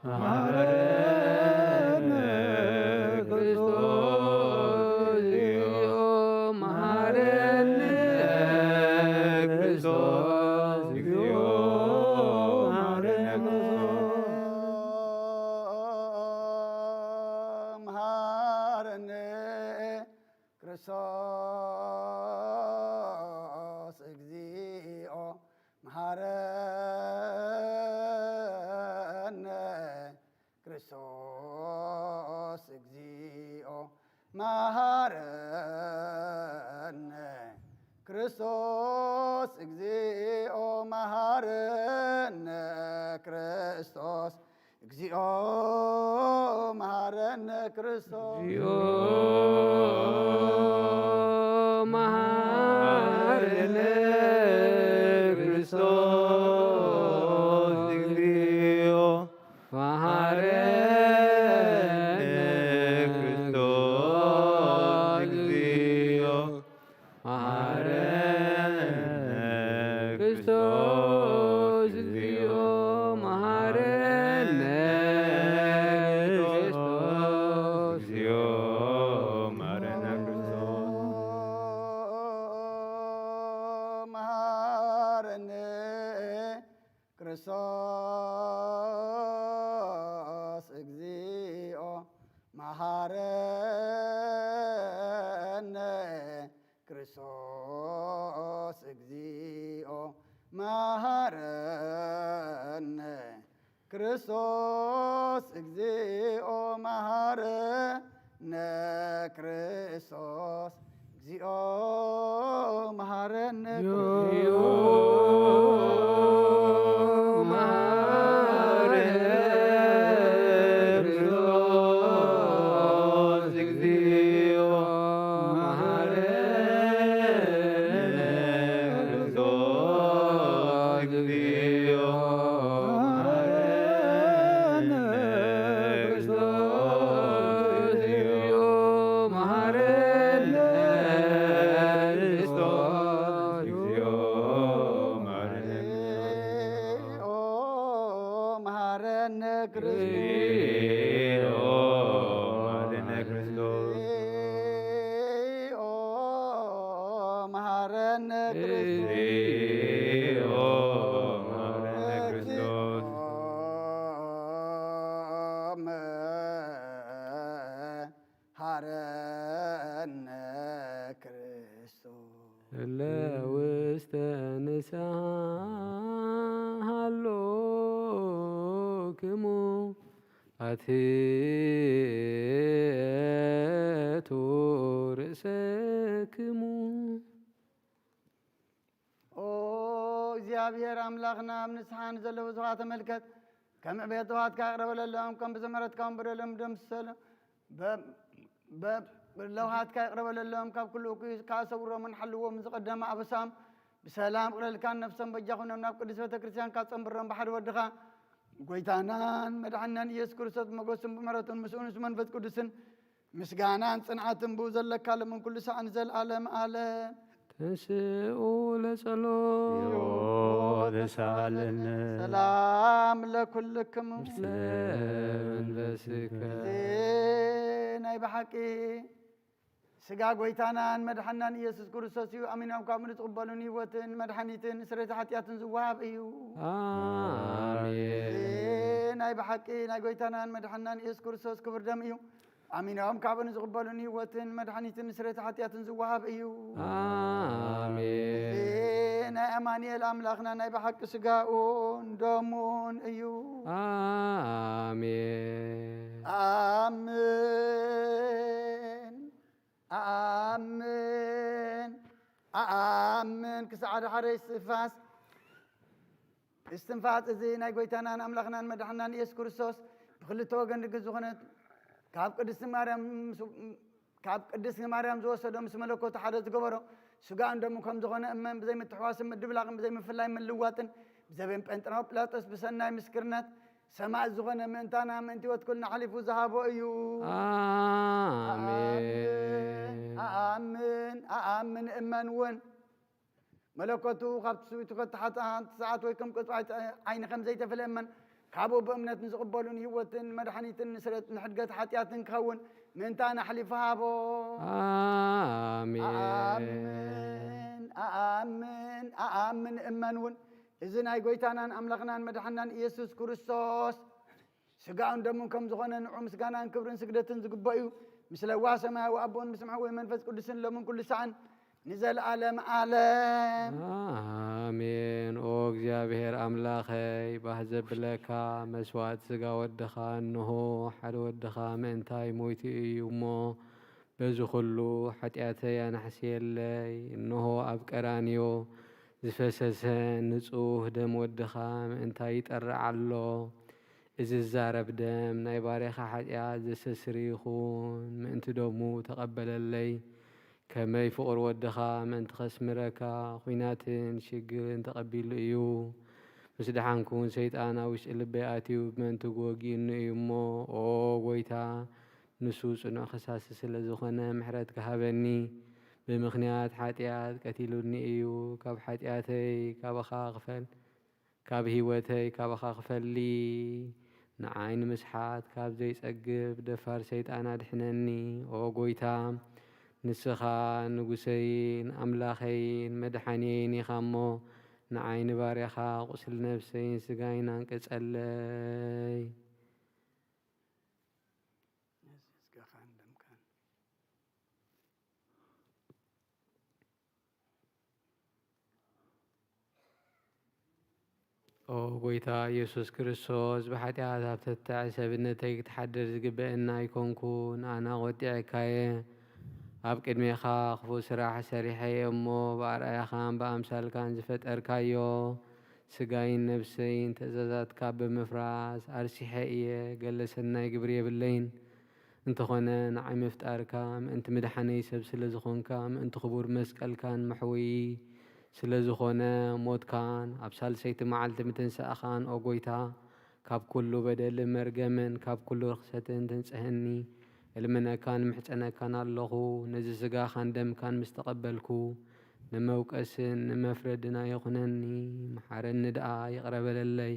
መሃረነ ክርስቶስ። እግዚኦ መሃረነ ክርስቶስ። እግዚኦ መሃረነ ክርስቶስ። እግዚኦ መሃረነ ክርስቶስ። መሃረነ ክርስቶስ። እግዚኦ መሃረነ ክርስቶስ። እግዚኦ መሃረነ ክርስቶስ። እግዚኦ መሃረነ ክርስቶስ። እግዚኦ መሃረነ ክርስቶስ። እግዚኦ መሃረነ ክርስቶስ። እግዚኦ መሃረነ ክርስቶስ። እግዚኦ መሃረነ ክርስቶስ። እግዚኦ መሃረነ ክርስቶስ። እግዚኦ መሃረነ ክርስቶስ። መሃረነ ክርስቶስ። እግዚኦ መሃረነ ክርስቶስ። እግዚኦ መሃረነ ክርስቶስ። እግዚኦ መሃረነ ክርስቶስ። እግዚኦ መሃረነ እግዚኦ መሃረነ ክርስቶስ። እግዚኦ መሃረነ ክርስቶስ። እግዚኦ መሃረነ ክርስቶስ። እግዚኦ መሃረነ ክርስቶስ። እግዚኦ መሃረነ መሃረነ ክርስቶስ። እግዚኦ መሃረነ ክርስቶስ። እግዚኦ መሃረነ ክርስቶስ። እግዚኦ መሃረነ ክርስቶስ። መሃረነ ክርስቶስ። እለ ውስተ ንስሓ ሃሎክሙ ኣትሕቱ ርእሰክሙ። ኦ እግዚኣብሔር ኣምላኽና፣ ኣብ ንስሓ ንዘለዉ ስብሓት ተመልከት። ከም ዕቤት ስብሓትካ ይቕረ በለሎም፣ ከም ብዘመረትካ እውን በደሎም ደምስሰሎም። በ-፣ በ-፣ ለውሃትካ ይቕረ በለሎም፣ ካብ ኩሉ እኩይ ከኣ ሰውሮምን ሓልዎም፣ ዝቐደመ ኣበሳም ብሰላም ይቕረልካን ነፍሶም በጃ ኹኖም ናብ ቅድስት ቤተ ክርስቲያንካ ጸንብሮም ብሓደ ወድኻ ጎይታናን መድሓንናን ኢየሱስ ክርስቶስ ብመጎስን ብምሕረቱን ምስኡ ምስ መንፈስ ቅዱስን ምስጋናን ጽንዓትን ብኡ ዘለካ ሎምን ኩሉ ሳዕ ንዘለዓለም ዓለም። ተንስኡ ለጸሎት። ተሳለነ። ሰላም ለኩልክሙ። ምስለ መንፈስከ። እዚ ናይ ብሓቂ ስጋ ጎይታናን መድሓናን ኢየሱስ ክርስቶስ እዩ። ኣሚኖም ካብኡ ንዝቕበሉን ህይወትን መድሓኒትን ስርየት ሓጢኣትን ዝወሃብ እዩ። ኣሜን። እዚ ናይ ብሓቂ ናይ ጎይታናን መድሓናን ኢየሱስ ክርስቶስ ክቡር ደም እዩ። ኣሚኖም ካብኡ ንዝቕበሉን ህይወትን መድሓኒትን ስርየት ሓጢኣትን ዝወሃብ እዩ። ኣሜን። እዚ ናይ ኣማኑኤል ኣምላኽና ናይ ብሓቂ ስጋኡን ደሙን እዩ። ኣሜን። ኣሜን። ሓደ ሓደ እስትንፋስ፣ እስትንፋስ እዚ ናይ ጎይታናን ኣምላኽናን መድሓናን ኢየሱስ ክርስቶስ ብክልተ ወገን ድግ ዝኾነት ካብ ቅድስቲ ማርያም ምስ-፣ ካብ ቅድስቲ ማርያም ዝወሰዶ ምስ መለኮቱ ሓደ ዝገበሮ ስጋን ደሙ ከም ዝኾነ እመን ብዘይምትሕዋስን ምድብላቕን ብዘይምፍላይ ምልዋጥን ብዘበን ጴንጠናው ጲላጦስ ብሰናይ ምስክርነት ሰማዕት ዝኾነ ምእንታና ምእንቲ ህይወት ኩልና ሓሊፉ ዝሃቦ እዩ። ኣሜን። ኣኣምን፣ ኣኣምን፣ ኣኣምን እመን እውን። መለኮቱ ካብ ትስብእቱ ከተሓት ሰዓት ወይ ከም ቅጽባይ ዓይኒ ከም ዘይተፈለ እመን። ካብኡ ብእምነት ንዝቕበሉን ህይወትን መድሓኒትን ንስረት ንሕድገት ሓጢኣትን ክኸውን ምእንታና ኣሕሊፉ ሃቦ። ኣሜን። ኣኣምን፣ ኣኣምን፣ ኣኣምን እመን እውን። እዚ ናይ ጎይታናን ኣምላኽናን መድሓናን ኢየሱስ ክርስቶስ ስጋኡን ደሙን ከም ዝኾነ ንዑ ምስጋናን ክብርን ስግደትን ዝግበእ እዩ። ምስ ለዋህ ሰማያዊ ኣቦን ምስ መሕወይ መንፈስ ቅዱስን ሎምን ኩሉ ሰዓን ንዘለኣለም ዓለም። ኣሜን። ኦ እግዚኣብሔር ኣምላኸይ፣ ባህ ዘብለካ መስዋዕቲ ስጋ ወድኻ፣ እንሆ ሓደ ወድኻ ምእንታይ ሞይቱ እዩ እሞ፣ በዚ ኹሉ ሓጢኣተይ ኣናሕስየለይ። እንሆ ኣብ ቀራንዮ ዝፈሰሰ ንጹህ ደም ወድኻ ምእንታይ ይጠርዕ ኣሎ። እዚ ዝዛረብ ደም ናይ ባርያኻ ሓጢኣት ዘስተስሪ ይኹን፣ ምእንቲ ደሙ ተቐበለለይ። ከመይ ፍቑር ወድኻ ምእንቲ ከስምረካ፣ ኹናትን ሽግርን ተቐቢሉ እዩ። ምስ ደሓንኩን ሰይጣን ኣብ ውሽጢ ልበይ ኣትዩ ብመንትጉ ወጊኡኒ እዩ እሞ፣ ኦ ጎይታ፣ ንሱ ጽኑዕ ከሳሲ ስለ ዝኾነ ምሕረትካ ሃበኒ። ብምኽንያት ሓጢኣት ቀቲሉኒ እዩ። ካብ ሓጢኣተይ ካባኻ ክፈል ካብ ህይወተይ ካባኻ ክፈሊ፣ ንዓይ ንምስሓት ካብ ዘይጸግብ ደፋር ሰይጣን ኣድሕነኒ። ኦ ጎይታ፣ ንስኻ ንጉሰይን ኣምላኸይን መድሓንየይን ኢኻ እሞ፣ ንዓይ ንባርያኻ ቁስሊ ነፍሰይን ስጋይን ኣንቅጸለይ። ኦ ጎይታ ኢየሱስ ክርስቶስ፣ ብሓጢኣት ኣብ ተትዕ ሰብነተይ ክትሓድር ዝግበአኒ ኣይኮንኩን። ኣነ ወዲዐካየ። ኣብ ቅድሜኻ ክፉእ ስራሕ ሰሪሐ እየ እሞ፣ ብኣርኣያኻን ብኣምሳልካን ዝፈጠርካዮ ስጋይን ነፍሰይን ትእዛዛትካ ብምፍራስ ኣርሲሐ እየ። ገለ ሰናይ ግብሪ የብለይን። እንተኾነ ንዓይ ምፍጣርካ፣ ምእንቲ ምድሓነይ ሰብ ስለ ዝኾንካ፣ ምእንቲ ክቡር መስቀልካን መሕወዪ ስለ ዝኾነ ሞትካን፣ ኣብ ሳልሰይቲ መዓልቲ ምትንሳእኻን፣ ኦ ጎይታ፣ ካብ ኩሉ በደልን መርገምን፣ ካብ ኩሉ ርኽሰትን ተንጽሀኒ። እልምነካን ምሕጸነካን ኣለኹ። ነዚ ስጋኻን ደምካን ምስ ተቐበልኩ፣ ንመውቀስን ንመፍረድን ኣይኹነኒ፣ መሓረኒ ደኣ ይቕረ በለለይ።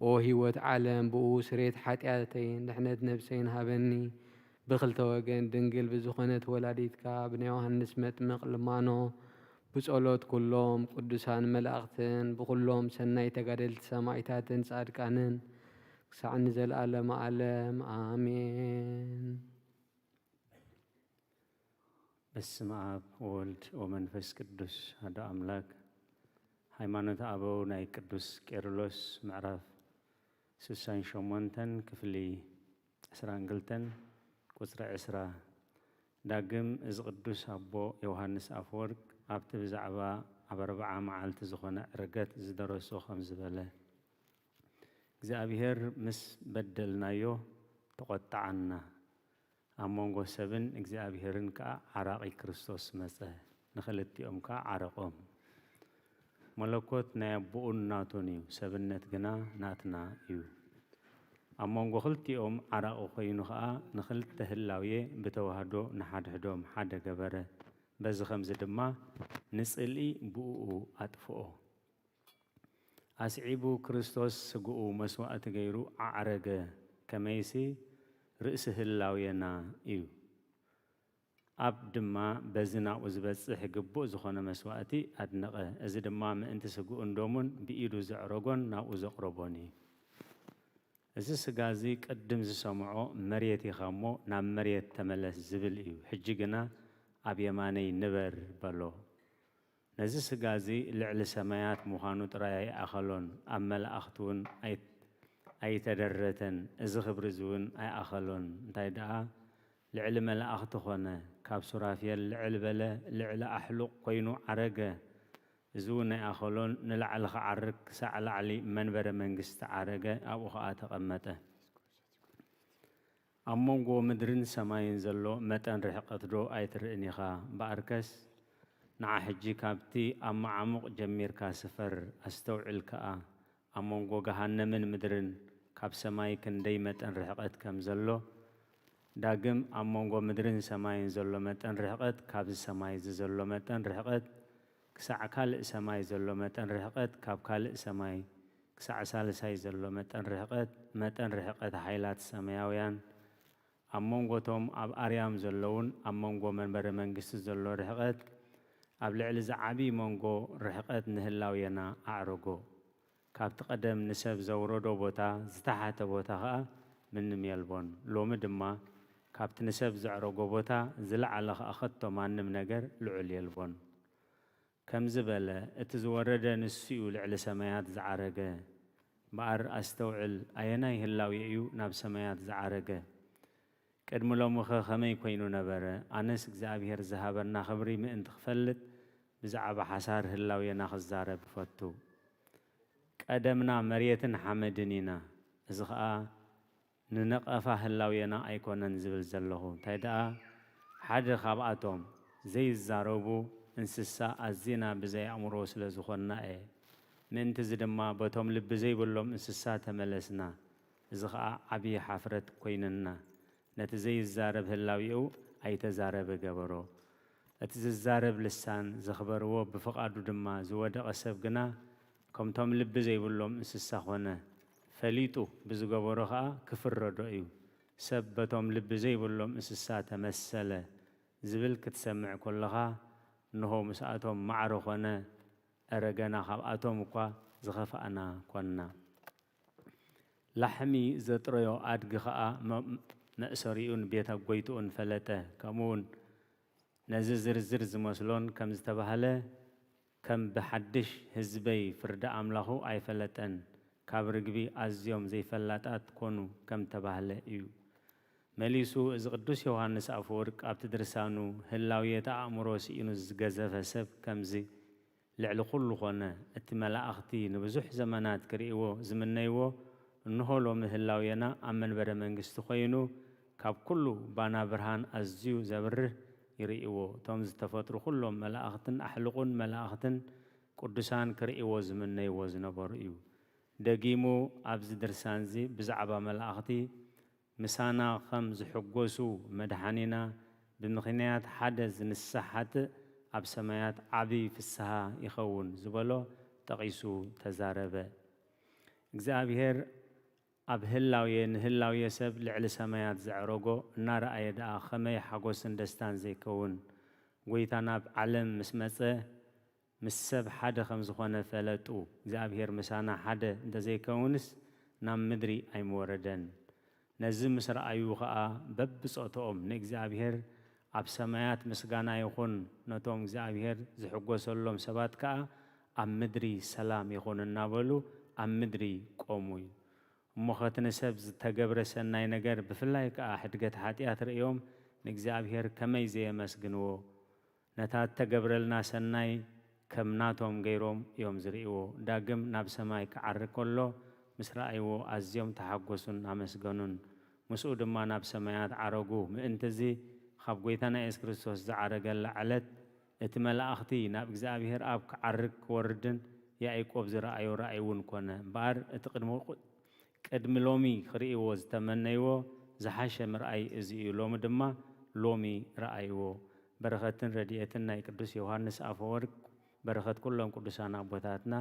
ኦ ህይወት ዓለም፣ ብኡ ስርየት ሓጢኣተይን ድሕነት ነብሰይን ሃበኒ። ብኽልተ ወገን ድንግል ብዝኾነት ወላዲትካ፣ ብናይ ዮሃንስ መጥምቕ ልማኖ፣ ብጸሎት ኩሎም ቅዱሳን መላእኽትን፣ ብኹሎም ሰናይ ተጋደልቲ ሰማዕታትን ጻድቃንን፣ ክሳዕ ንዘለኣለመ ዓለም ኣሜን። በስመ ኣብ ወወልድ ወመንፈስ ቅዱስ ኣሐዱ ኣምላክ። ሃይማኖተ ኣበው ናይ ቅዱስ ቄርሎስ ምዕራፍ ስሳን ሸሞንተን ክፍሊ ዕስራን ክልተን ቁጽሪ ዕስራ። ዳግም እዚ ቅዱስ ኣቦ ዮሃንስ ኣፈወርቅ ኣብቲ ብዛዕባ ኣብ ኣርብዓ መዓልቲ ዝኾነ ዕርገት ዝደረሶ ከምዚ በለ። እግዚኣብሔር ምስ በደልናዮ ተቖጥዓና። ኣብ መንጎ ሰብን እግዚኣብሔርን ከኣ ዓራቒ ክርስቶስ መጸ፣ ንኽልቲኦም ከኣ ዓረቖም። መለኮት ናይ ኣቦኡን ናቱን እዩ፣ ሰብነት ግና ናትና እዩ። ኣብ መንጎ ክልቲኦም ዓራቒ ኮይኑ ኸኣ ንኽልተ ህላውየ ብተዋህዶ ንሓድሕዶም ሓደ ገበረ። በዚ ኸምዚ ድማ ንጽልኢ ብእኡ ኣጥፍኦ። ኣስዒቡ ክርስቶስ ስግኡ መስዋእቲ ገይሩ ኣዕረገ፣ ከመይሲ ርእሲ ህላዌና እዩ። ኣብ ድማ በዚ ናብኡ ዝበጽሕ ግቡእ ዝኾነ መስዋእቲ ኣድነቐ። እዚ ድማ ምእንቲ ስግኡን ደሙን ብኢዱ ዘዕረጎን ናብኡ ዘቕረቦን እዩ። እዚ ስጋ እዚ ቅድም ዝሰምዖ መሬት ኢኻ እሞ ናብ መሬት ተመለስ ዝብል እዩ። ሕጂ ግና ኣብ የማነይ ንበር በሎ። ነዚ ስጋ እዚ ልዕሊ ሰማያት ምዃኑ ጥራይ ኣይኣኸሎን፣ ኣብ መላእኽቲ እውን ኣይ-፣ ኣይተደረተን፣ እዚ ክብሪ እዚ እውን ኣይኣኸሎን። እንታይ ደኣ ልዕሊ መላእኽቲ ኾነ፣ ካብ ሱራፌል ልዕል በለ፣ ልዕሊ ኣሕሉቕ ኮይኑ ዓረገ። እዚ እውን ኣይኣኸሎን፣ ንላዕሊ ክዓርግ ክሳዕ ላዕሊ መንበረ መንግስቲ ዓረገ፣ ኣብኡ ኸኣ ተቐመጠ። ኣብ መንጎ ምድርን ሰማይን ዘሎ መጠን ርሕቀት ዶ ኣይትርእን ኢኻ? እምበኣርከስ ንዓ ሕጂ ካብቲ ኣብ መዓሙቕ ጀሚርካ ስፈር፣ ኣስተውዕል ከኣ፣ ኣብ መንጎ ገሃነምን ምድርን ካብ ሰማይ ክንደይ መጠን ርሕቀት ከም ዘሎ፣ ዳግም ኣብ መንጎ ምድርን ሰማይን ዘሎ መጠን ርሕቀት፣ ካብዚ ሰማይ እዚ ዘሎ መጠን ርሕቀት ክሳዕ ካልእ ሰማይ ዘሎ መጠን ርሕቀት፣ ካብ ካልእ ሰማይ ክሳዕ ሳልሳይ ዘሎ መጠን ርሕቀት፣ መጠን ርሕቀት ሓይላት ሰማያውያን፣ ኣብ መንጎቶም ኣብ ኣርያም ዘለውን ኣብ መንጎ መንበረ መንግስቲ ዘሎ ርሕቀት፣ ኣብ ልዕሊ ዝዓቢ መንጎ ርሕቀት ንህላውየና ኣዕረጎ። ካብቲ ቀደም ንሰብ ዘውረዶ ቦታ ዝተሓተ ቦታ ኸኣ ምንም የልቦን። ሎሚ ድማ ካብቲ ንሰብ ዘዕረጎ ቦታ ዝለዓለ ኸኣ ኸቶ ማንም ነገር ልዑል የልቦን። ከምዚ በለ፣ እቲ ዝወረደ ንሱ እዩ ልዕሊ ሰማያት ዝዓረገ። እምበኣር ኣስተውዕል፣ ኣየናይ ህላዌ እዩ ናብ ሰማያት ዝዓረገ? ቅድሚ ሎሚኸ ኸመይ ኰይኑ ነበረ? ኣነስ እግዚኣብሄር ዝሃበና ኽብሪ ምእንቲ ኽፈልጥ፣ ብዛዕባ ሓሳር ህላዌና ኽዛረብ እፈቱ። ቀደምና መሬትን ሓመድን ኢና። እዚ ኸኣ ንነቐፋ ህላዌና ኣይኮነን ዝብል ዘለኹ። እንታይ ደኣ፣ ሓደ ካብኣቶም ዘይዛረቡ እንስሳ ኣዚና ብዘይ ኣእምሮ ስለ ዝኾንና እየ። ምእንትዚ ድማ በቶም ልቢ ዘይብሎም እንስሳ ተመለስና። እዚ ኸኣ ዓብዪ ሓፍረት ኰይኑና። ነቲ ዘይዛረብ ህላዌኡ ኣይተዛረበ ገበሮ። እቲ ዝዛረብ ልሳን ዘኽበርዎ ብፍቓዱ ድማ ዝወደቐ ሰብ ግና ከምቶም ልቢ ዘይብሎም እንስሳ ኾነ። ፈሊጡ ብዝገበሮ ኸኣ ክፍረዶ እዩ። ሰብ በቶም ልቢ ዘይብሎም እንስሳ ተመሰለ ዝብል ክትሰምዕ ከለኻ፣ እንሆ ምስኣቶም ማዕረ ኾነ፣ እረ ገና ካብኣቶም እኳ ዝኸፋእና ኾንና። ላሕሚ ዘጥረዮ ኣድጊ ኸኣ መ-፣ መእሰሪኡን ቤት ጎይትኡን ፈለጠ። ከምኡውን ነዚ ዝርዝር ዝመስሎን ከም ዝተባህለ፣ ከም ብሓድሽ ህዝበይ ፍርዲ ኣምላኹ ኣይፈለጠን፣ ካብ ርግቢ ኣዝዮም ዘይፈላጣት ኮኑ ከም ተባህለ እዩ። መሊሱ፣ እዚ ቅዱስ ዮሃንስ ኣፈወርቅ ኣብቲ ድርሳኑ፣ ህላውየት ኣእምሮ ስኢኑ ዝገዘፈ ሰብ ከምዚ ልዕሊ ኩሉ ኾነ። እቲ መላእኽቲ ንብዙሕ ዘመናት ክርእይዎ ዝምነይዎ፣ እንሆ ሎሚ ህላውየና ኣብ መንበረ መንግስቲ ኮይኑ፣ ካብ ኩሉ ባና ብርሃን ኣዝዩ ዘብርህ ይርእይዎ። እቶም ዝተፈጥሩ ኩሎም መላእኽትን ኣሕልቑን መላእኽትን ቅዱሳን ክርእይዎ ዝምነይዎ ዝነበሩ እዩ። ደጊሙ ኣብዚ ድርሳንዚ ብዛዕባ መላእኽቲ ምሳና ኸም ዝሕጐሱ መድሓኒና ብምኽንያት ሓደ ዝንሳሕ ሓጥእ ኣብ ሰማያት ዓቢ ፍስሃ ይኸውን ዝበሎ ጠቒሱ ተዛረበ። እግዚኣብሔር ኣብ ህላዌ ንህላዌ ሰብ ልዕሊ ሰማያት ዘዕረጎ እናረኣየ ደኣ ኸመይ ሓጎስን ደስታን ዘይከውን! ጐይታ ናብ ዓለም ምስ መጸ ምስ ሰብ ሓደ ከም ዝኾነ ፈለጡ። እግዚኣብሔር ምሳና ሓደ እንተዘይከውንስ ናብ ምድሪ ኣይምወረደን። ነዚ ምስ ረኣዩ ኸኣ በብጾትኦም ንእግዚኣብሔር ኣብ ሰማያት ምስጋና ይኹን፣ ነቶም እግዚኣብሔር ዝሕጎሰሎም ሰባት ከኣ ኣብ ምድሪ ሰላም ይኹን እናበሉ ኣብ ምድሪ ቆሙ። እሞ ኸቲ ንሰብ ዝተገብረ ሰናይ ነገር ብፍላይ ከኣ ሕድገት ሓጢኣት ርእዮም ንእግዚኣብሔር ከመይ ዘየመስግንዎ? ነታ እተገብረልና ሰናይ ከም ናቶም ገይሮም እዮም ዝርእይዎ። ዳግም ናብ ሰማይ ክዓርግ ከሎ ምስ ረኣይዎ ኣዝዮም ተሓጎሱን ኣመስገኑን። ምስኡ ድማ ናብ ሰማያት ዓረጉ። ምእንቲ እዚ ኻብ ጐይታና የሱስ ክርስቶስ ዝዓረገላ ዕለት እቲ መላእኽቲ ናብ እግዚኣብሔር ኣብ ክዓርግ ክወርድን ያዕቆብ ዝረኣዮ ራእይ እውን ኮነ። እምበኣር እቲ ቅድሚ ቅድሚ ሎሚ ክርእይዎ ዝተመነይዎ ዝሓሸ ምርኣይ እዚ እዩ። ሎሚ ድማ ሎሚ ረኣይዎ። በረኸትን ረድኤትን ናይ ቅዱስ ዮሃንስ ኣፈወርቅ፣ በረኸት ኩሎም ቅዱሳን ኣቦታትና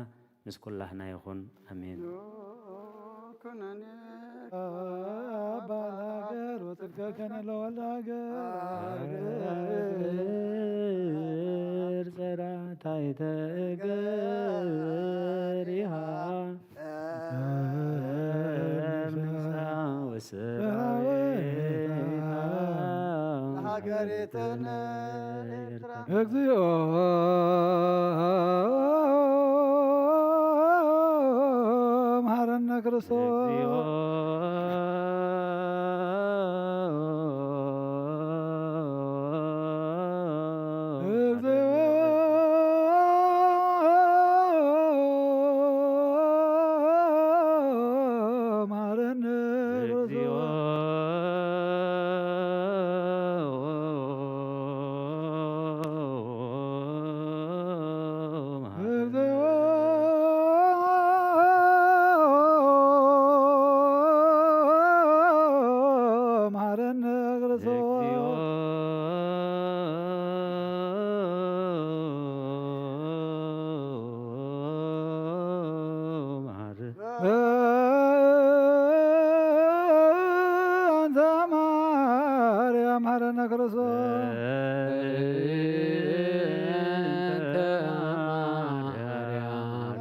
ምስ ኩላህና ይኹን። ኣሜን። ኩነኔ ኣባ ለሃገር ወጽድቀከነ ለወልደ ሃገር። ሃገር ጸራታይተ እገሪሃ። ሃገሪትነ ኤርትራ። እግዚኦ መሐረነ ክርስቶስ። እግዚኦ። እግዚኦ። ክርስቶስ። እግዚኦ መሐረነ። በእንተ ማርያም መሐረነ ክርስቶስ። በእንተ ማርያም።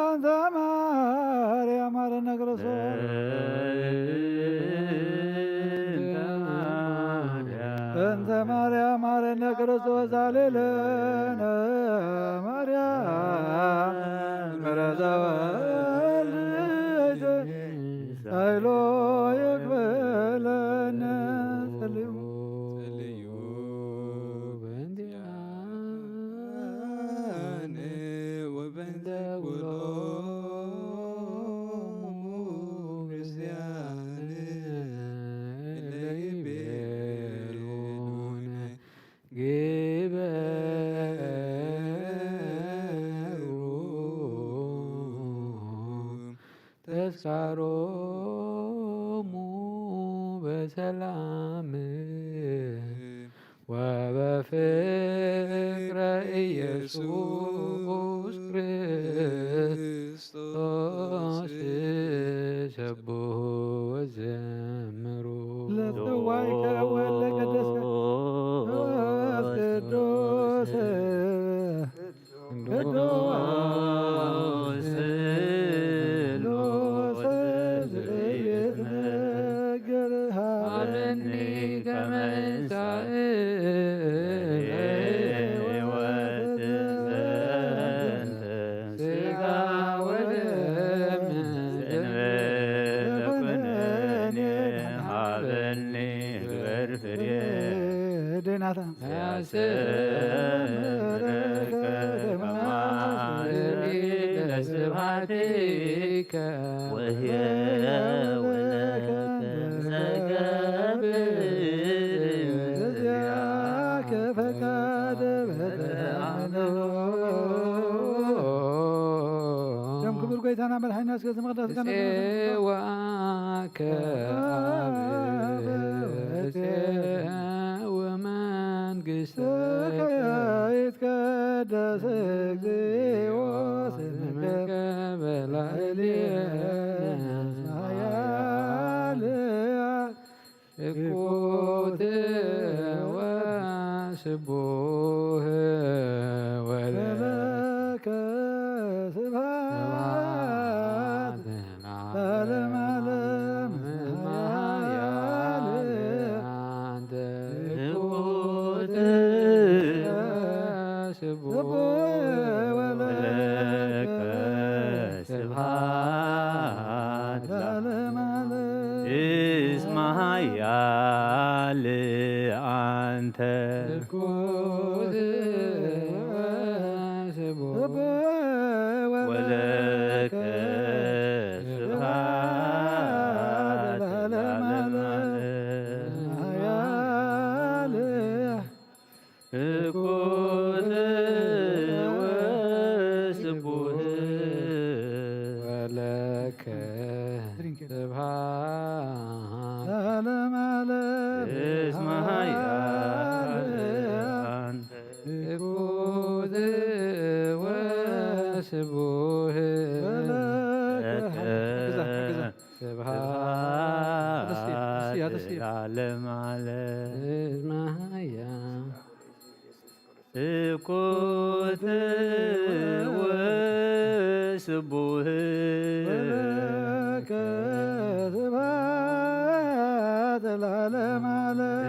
በእንተ ማርያም መሐረነ ክርስቶስ። በእንተ ማርያም። በእንተ ማርያም መሐረነ ክርስቶስ። ዛሌለነ ማርያም ምሕረተ ወልድ ኃይሎ ይክፈለነ። ጸልዩ። ጸልዩ በእንቲአነ ወበእንተ ኩሎሙ ክርስቲያን እለ ይቤሉነ ግበሩ ተስካሮሙ በሰላም ወበፍቅረ ኢየሱስ ክርስቶስ ሰብሑ ወዘምሩ። ለጸዋዕከ ወለቀደስከ ቅዱስ ቅዱስ ቅዱስ ስሉስ ዘይትነገር ሀበኒ ከመ ሕይወት ዘንተ ስጋ ወደም ዘንበለ ኩነኔ ሀበኒ ግበር ፍሬ ደናታ ያስተምረከ ከማሪ ለስብሐቲከ ወሕየውነ ከመ ገብር በዚያከ ፈቃደ በተአምኖ። ደም ክቡር ጎይታና መድኃኒና እስከ ዝመቅደስ ከነ ጽዋከ አብ ወመንግሥትከ ይትቀደስ እግዚኦ ስምከ በላዕሌነ ኃያል እኩት ወስቡህ ወለከ ስብሐት ለዓለመ ዓለም። ኃያል አንተ እኩት ስቡሕ ወለከ ስብሐት ለዓለመ ዓለም። እስመ ኃያል አንተ እኩት ወስቡሕ ወለከ ስብሐት ለዓለመ ዓለም። ኃያል እኩት ወስቡሕ ወለከ ስብሐት ለዓለመ ዓለም። እስመ ኃያል አንተ እኩት ወስቡሕ ወለከ ስብሐት ለዓለመ ዓለም። እስመ ኃያል እኩት ወስቡሕ ወለከ ስብሐት ለዓለመ ዓለም።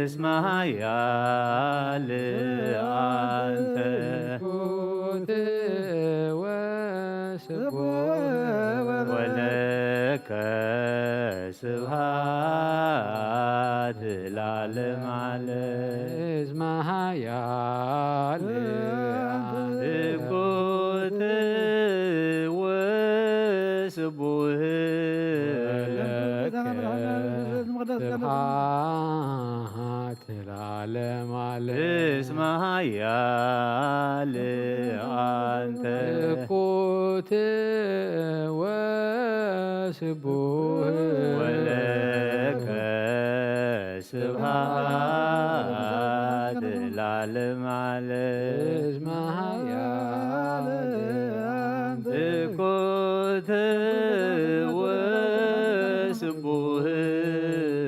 እስመ ኃያል አንተ እኩት ወስቡሕ ወለከ ስብሐት ለዓለመ ዓለም። እስመ ኃያል እኩት ወስቡሕ ወለከ ስብሐት ለዓለመ ዓለም። እስመ ኃያል አንተ እኩት ወ ስቡህ ወለከ ስብሐት ለዓለመ ዓለም። እስመ ኃያል ትኩት ወስቡህ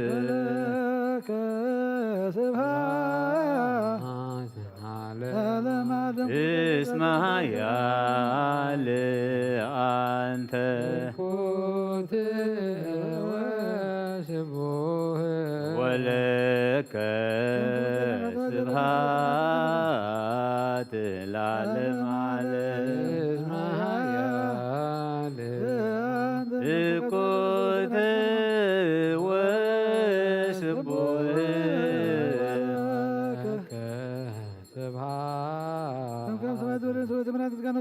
ወለከ ስብሐት ለዓለመ ዓለም። እስመ ኃያል አንተ ትኩት ወስቡህ ወለከ ስብሐት ለዓለመ ዓለም። እስመ ኃያል ትኩት ወስቡህ ለከ ስብሐት።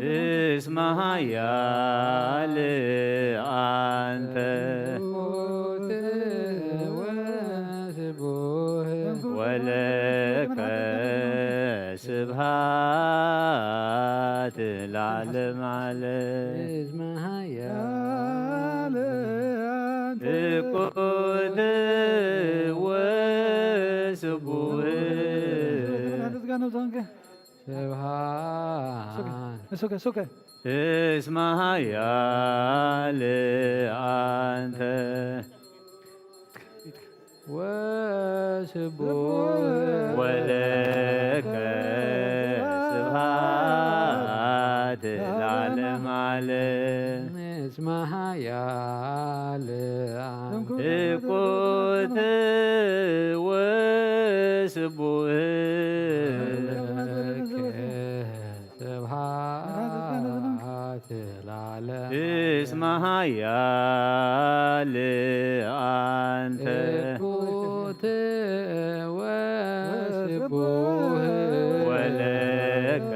እስመ ኃያል አንተ ትኩት ወስቡህ ወለከ ስብሐት ለዓለመ ዓለም። እስመ ኃያል ትኩት ወስቡህ ስብሐት። ሱከ፣ ሱከ። እስመ ኃያል አንተ ወስቡህ ወለከ ስብሐት ለዓለመ ዓለም። እስመ ኃያል ትኩት ወስቡህ ወለከ ስብሐት ለዓለም። እስመ ኃያል አንተ ትኩት ወስቡህ ወለከ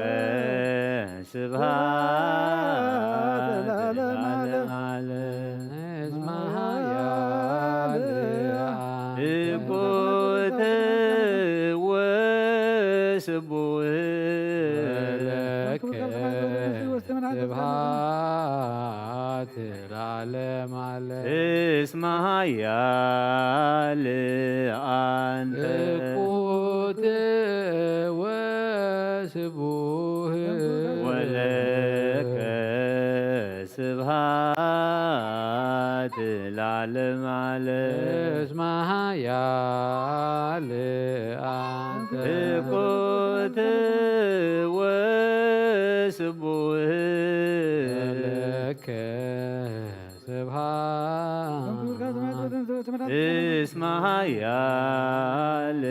ስብሐት ለዓለመ ዓለም። እስመ ኃያል ትኩት ወስቡህ ወለከ ስብሐት ለዓለመ ዓለም። እስመ ኃያል አንተ ትኩት ወስቡህ ወለከ ስብሐት ለዓለመ ዓለም። እስመ ኃያል አንተ ትኩት ወስቡህ ለከ ስብሐት። እስመ ኃያል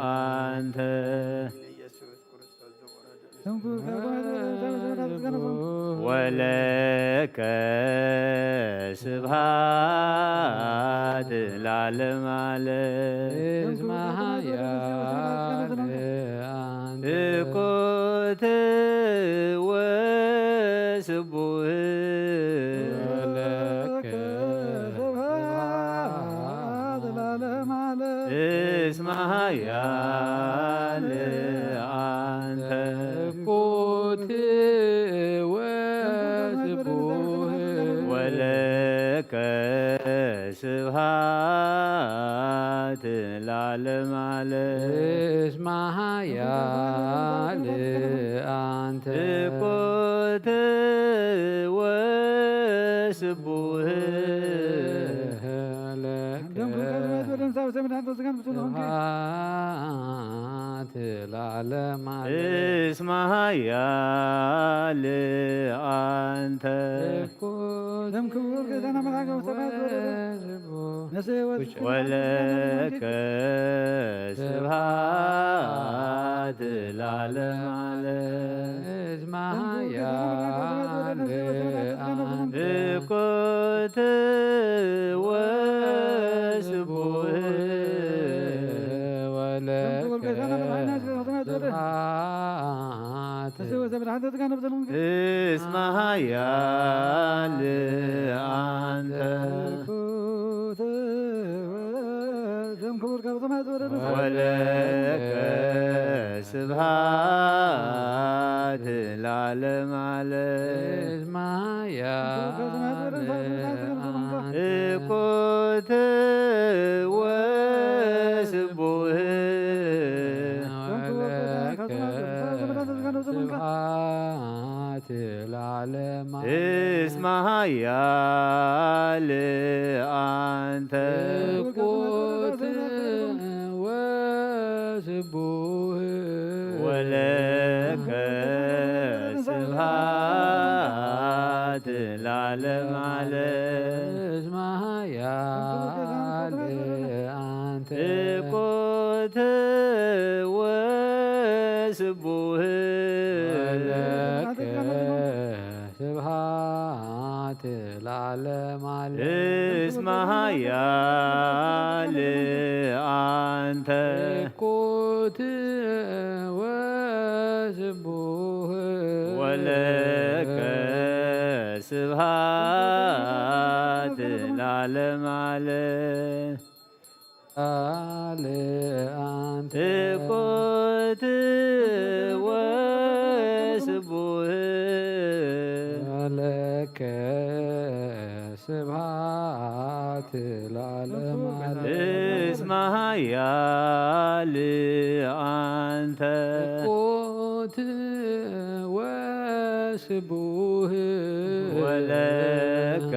አንተ ወለከ ስብሐት ለዓለመ ዓለም። እስመ ኃያል አንተ ትኩት ወስቡህ ወለከ ስብሐት ለዓለመ ዓለም። እስመ ኃያል አንተ ትኩት ወስቡህ ወለከ ስብሐት ለዓለመ ዓለም። እስመ ኃያል አንተ ትኩት ወስቡህ ለከ ስብሐት ለዓለመ ዓለም። እስመ ኃያል አንተ ትኩት ደም ክቡር ጌታና መልአከ ሰማያት ወረደ። ወስቡህ ነፍሴ ወለከ ስብሐት ለዓለመ ዓለም። እስመ ኃያል አንተ ትኩት ወስቡህ ወለከ ስብሐት። እስመ ኃያል አንተ ወለከ ስብሐት ለዓለመ ዓለም። እስመ ኃያል ወስቡህ ወለከ ስብሐት ለዓለመ ዓለም። እስመ ኃያል አንተ። እኩት ወስቡህ ወለከ ስብሐት ለዓለመ ዓለም። እስመ ኃያል አንተ። እኩት ወስቡህ ወለከ ስብሐት ለዓለመ ዓለም። እስመ ኃያል አንተ። እኩት ወስቡህ ወለከ ስብሐት ለዓለመ ዓለም። ቃል አንተ። እኩት ወስቡህ ወለከ ስብሐት ለዓለመ ዓለም። እስመ ኃያል አንተ። እኩት ወስቡህ ወለከ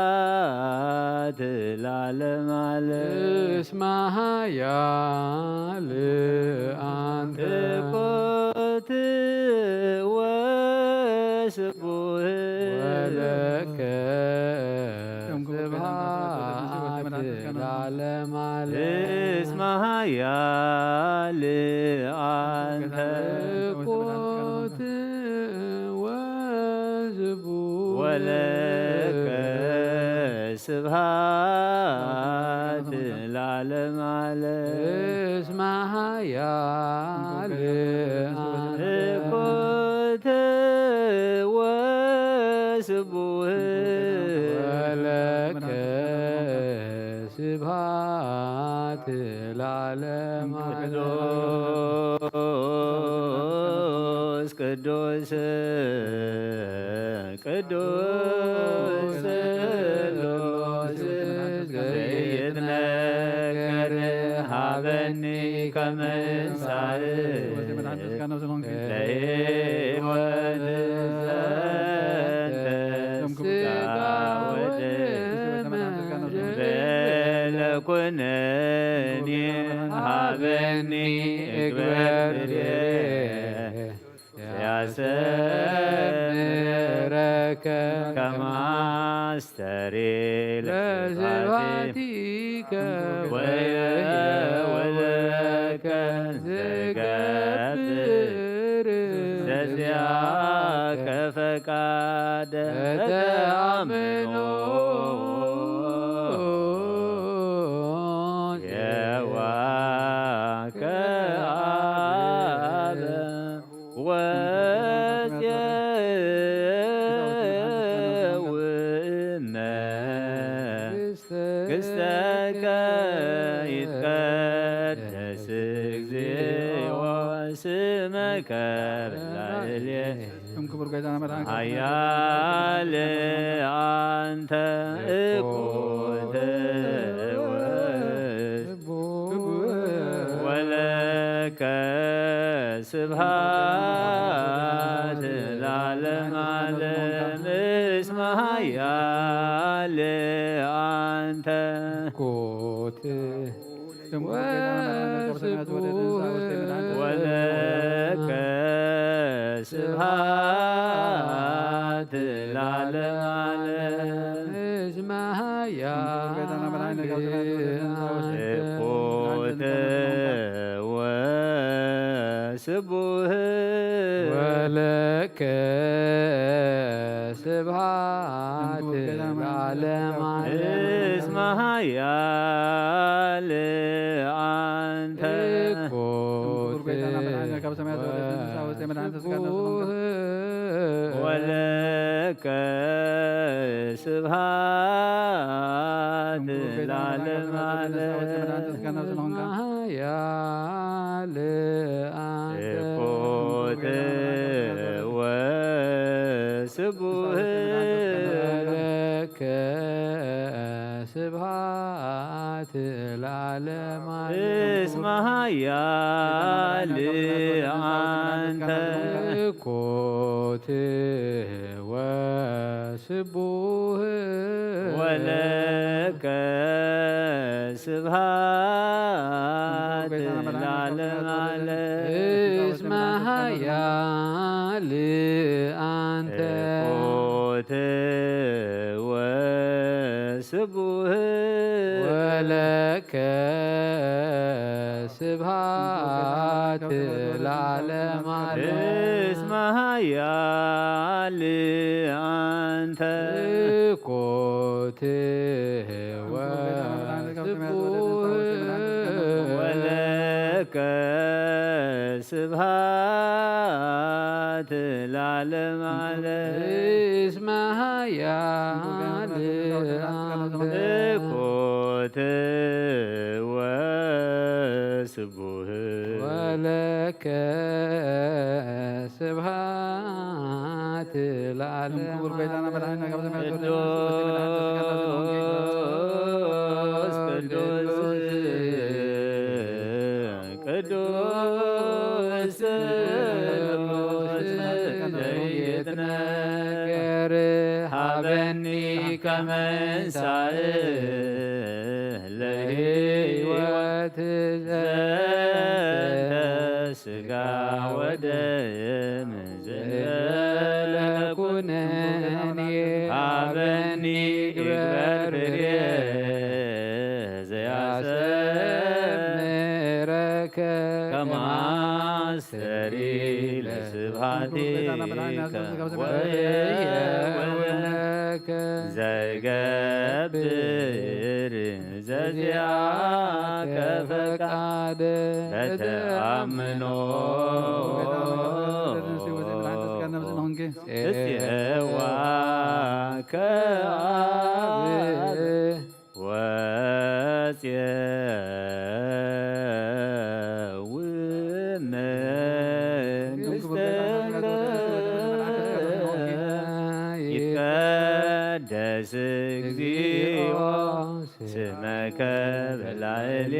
ስብሐት ለዓለመ ዓለም። እስመ ኃያል አንተ። እኩት ወስቡህ ወለከ ስብሐት ለዓለመ ዓለም። እስመ ኃያል አንተ። እኩት ወስቡህ ወለከ ስብሐት ለዓለመ ዓለም። እስመ ኃያል አንተ። እኩት ወስቡህ ወለከ ስብሐት ለዓለመ ዓለም። ቅዱስ ቅዱስ ቅዱስ ስሉስ ዘይትነገር ሀበኒ ከመ እንሳእ ለሕይወት ዘንተ ስጋ ወደም በለኩነኒ ሀበኒ እግበር ያሰምረከ ከማስ ተሬ ለስብሐቲከ ወየውለከ ዘገብር ዘዚአከ ፈቃደ ተአምኖ የዋከ አበ ወሴውመ ክስተከ ይትቀደስ እግዚኦ ስመከ በላዕሌ። ስም ክቡር ጌታና መድኃኒት ኃያል አንተ እኩት ወለከ ስብሐት ለዓለመ ዓለም። እስመ ኃያል አንተ እኩት ስም ክቡር ጌታና መድኃኒት ወለከ ስብሐት ለዓለመ ዓለም። እስመ ኃያል እኩት ወስቡህ ወለከ ስብሐት ለዓለመ ዓለም። እስመ ኃያል አንተ እኩት ወለከ ስብሐት ለዓለመ ዓለም። ኃያል አንተ እኩት ወስቡህ ለከ ስብሐት ለዓለመ ዓለም። እስመ ኃያል አንተ። ኮት ወስቡህ ወለከ ስብሐት ለዓለመ ዓለም። እስመ ኃያል አንተ። ኮት ወስቡህ ወለከ ስብሐት ለዓለመ ዓለም። እስመ ኃያል አንተ። ኮት ወስቡህ ወለከ ስብሐት ለዓለመ ዓለም። እስመ ኃያል አንተ። ኮት ወስቡህ ወለከ ስብሐት ለዓለመ ቅዱስ ቅዱስ ቅዱስ ስሉስ ዘይትነገር ሀበኒ ከመ እንሳእ ለሕይወት ዘንተ ስጋ ወደም ዘእንበለ ኩነኔ ሀበኒ ግበር ፍሬ ዘያሰምረከ ከመ አስተሪ ለስብሐቲከ ወእየውለከ ዘይገብር ዘዚአከ ፈቃደ በተአምኖ ጽዋ ከአብ ወጽየው መንግስተ ይትቀደስ እግዚኦ ስመከ በላዕሌ።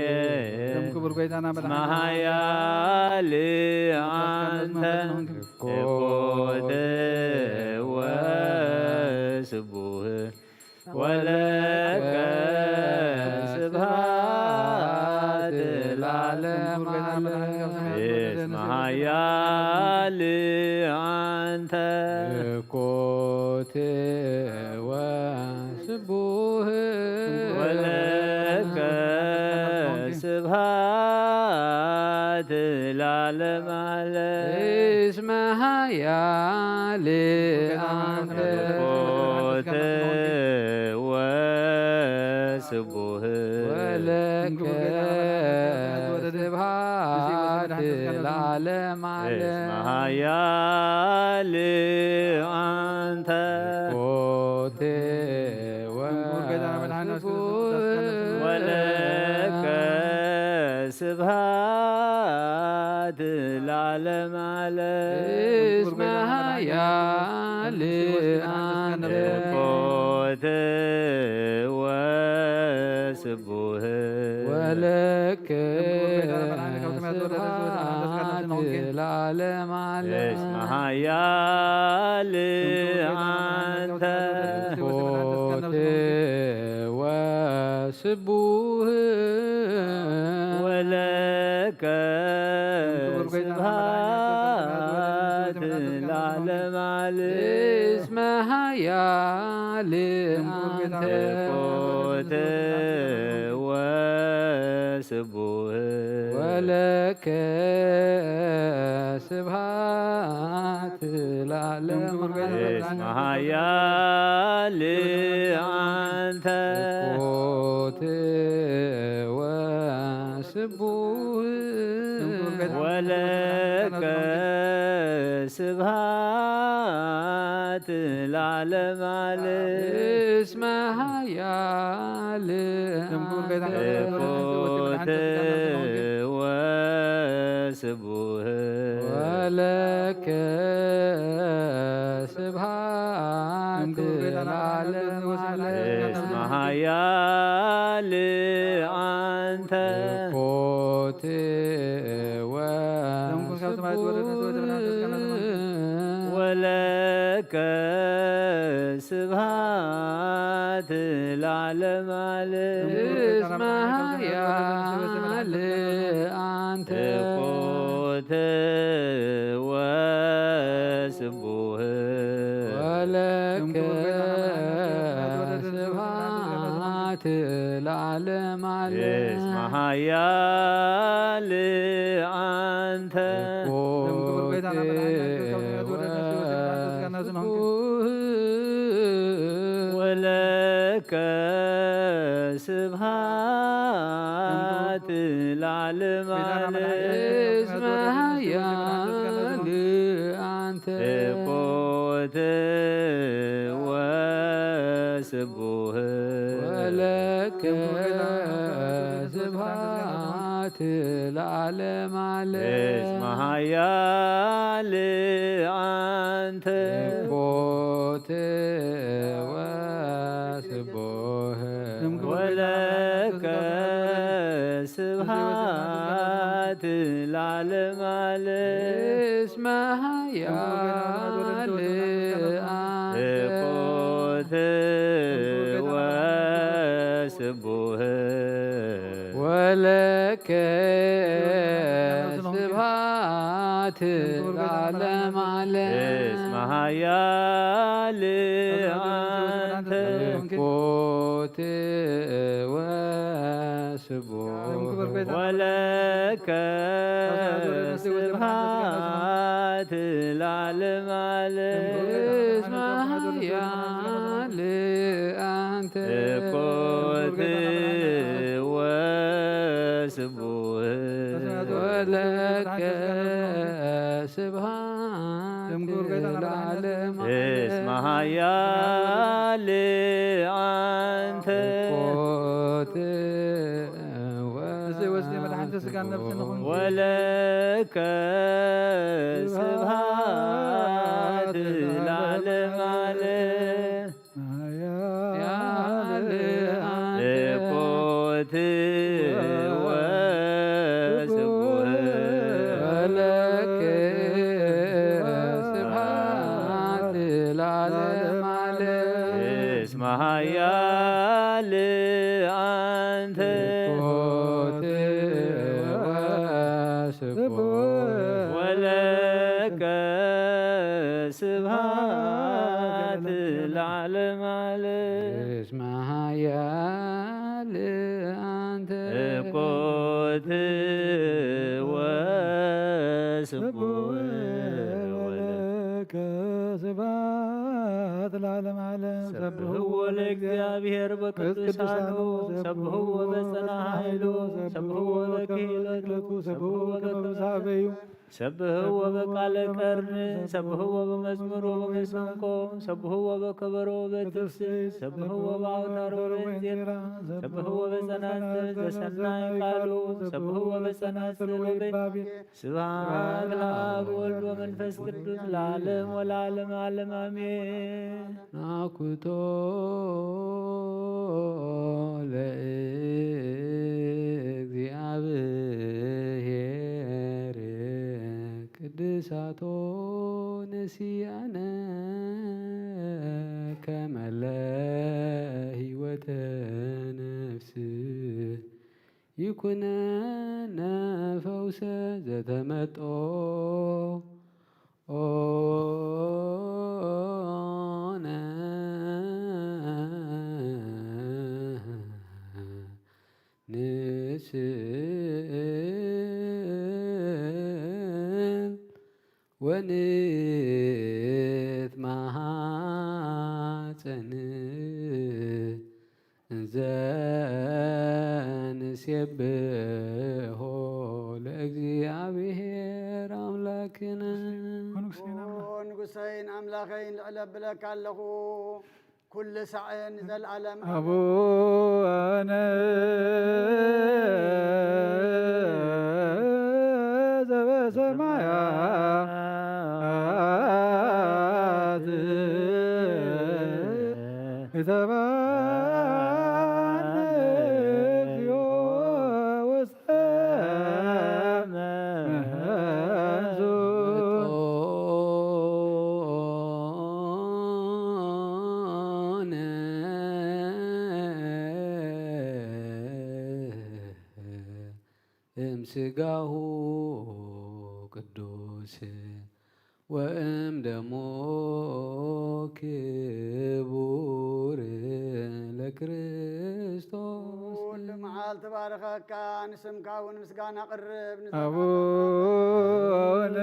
ክቡር ጎይታና መድኃኒዓለም መሃያል አንተ ኮተ ወስቡህ ወለከ ስብሐት ለዓለመ ዓለም። እስመ ኃያል አንተ ኮተ ወስቡህ ወለከ ስብሐት ለዓለመ ዓለም። እስመ ኃያል አንተ ኮተ ወስቡህ ወለከ ስብሐት ለዓለመ ዓለም። እስመ ኃያል አንተ ኮተ ወስቡህ ወለከ ስብሐት ለዓለመ ዓለም። እስመ ኃያል አንተ ኮተ ወስቡህ ወለከ ስብሐት ለዓለመ ዓለም። እስመ ኃያል አንተ ኮተ ወስቡህ ወለከ ስብሐት ለዓለመ ዓለም። እስመ ኃያል አንተ ኮተ ወስቡህ ወለከ ስብሐት ለዓለመ ዓለም። እስመ ኃያል አንተ ኮተ ወስቡህ ወለከ ስብሐት ለዓለመ ዓለም። እስመ ኃያል አንተ ኮተ ወስቡህ ወለከ ስብሐት ለዓለመ ዓለም። እስመ ኃያል ል ኣንተ ኮት ወስቡህ ወለከ ስብሐት ለዓለመ ዓለም። እስመ ኃያል አንተ ኮት ወስቡህ ወለከ ስብሐት ለዓለመ ዓለም። እስመ ኃያል አንተ ኮት ወስቡህ ወለከ ስብሐት ለዓለመ ዓለም። እስመ ኃያል አንተ ኮት ወስቡህ ወለከ ስብሐት ለዓለመ ዓለም። እስመ ኃያል አንተ ኮት ወስቡህ ወለከ ስብሐት ለዓለመ ዓለም። እስመ ኃያል አንተ ኮት ወስቡህ ወለከ ስብሐት ለዓለመ ዓለም። እስመ ኃያል አንተ ኮት ወስቡህ ወለከ ስብሐት ለዓለመ ዓለም። እስመ ኃያል አንተ ኮት ወስቡህ ወለከ ስብሐት ለዓለመ ዓለም። እስመ ኃያል አንተ ኮት ወስቡህ ወለከ ስብሐት ለዓለመ ዓለም። ኃያል አንተ ኮት ወስቡህ ወለከ ስብሐት ለዓለመ ዓለም። እስመ ኃያል አንተ ኮት ወስቡህ ወለከ ስብሐት ለዓለመ ዓለም። እስመ ኃያል አንተ ኮት ወስቡህ ወለከ ስብሐት ለዓለመ ዓለም። ሰብሕዎ ለእግዚአብሔር በቅዱሳኑ፣ ሰብሕዎ በጸና ኃይሉ፣ ሰብሕዎ በክህሎቱ፣ ሰብሕዎ በክብር ሰብሕዎ በቃለ ቀርን፣ ሰብሕዎ በመዝሙር ወበመሰንቆ፣ ሰብሕዎ በከበሮ ወበትፍስሕት፣ ሰብሕዎ በአውታር ወበእንዚራ፣ ሰብሕዎ በጸናጽል ዘሰናይ ቃሉ፣ ሰብሕዎ በጸናጽል ወበ-፣ ስብሐት ለአብ ወወልድ ወመንፈስ ቅዱስ ለዓለም ወለዓለመ ዓለም አሜን። ናኩቶ ለእግዚአብሔር ቅድሳቶ ነሲያነ ከመለ ሕይወተ ነፍስ ይኩነነ ፈውሰ ዘተመጦ ኦነ ንስእል ወንትማሐፀን እንዘ ንሴብሖ ለእግዚአብሔር አምላክነ። ንጉሰይን ኣምላኸይን ልዕል ኣብለካ ኣለኹ። ኩሉ ሳዕን ዘልኣለም ኣቡነ ዘበሰማያት ይትባረክ ስጋሁ ቅዱስ ወእም ደሞ ክቡር ለክርስቶስ። ኩሉ መዓልቲ ባርኸካ፣ ንስምካ እውን ምስጋና ቅርብ። ንዘለዓለሙ ኣቡነ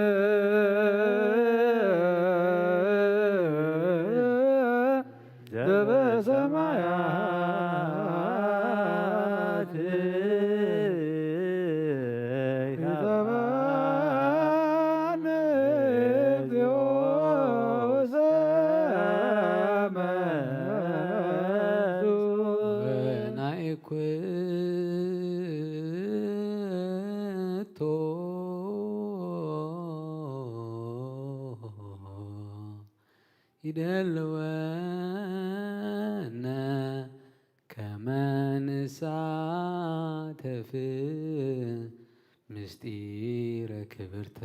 ዘበሰማያት ይትባረክ ስምከ። ወናይኩቶ ይደልወነ ከመ ንሳተፍ ምስጢረ ክብርተ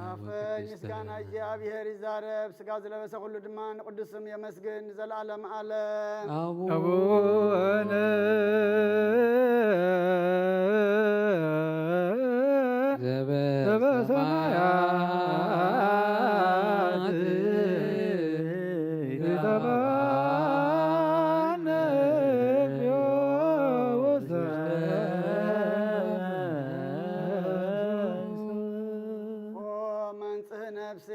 ኣፈ ወቅድስተ። ምስጋና እግዚኣብሔር ይዛረብ፣ ስጋ ዝለበሰ ኩሉ ድማ ንቅዱስ ስም የመስግን ንዘለዓለም ዓለም። አቡነ ዘበሰማያት ይትባረክ ኦ መንጽህ ነፍሲ፣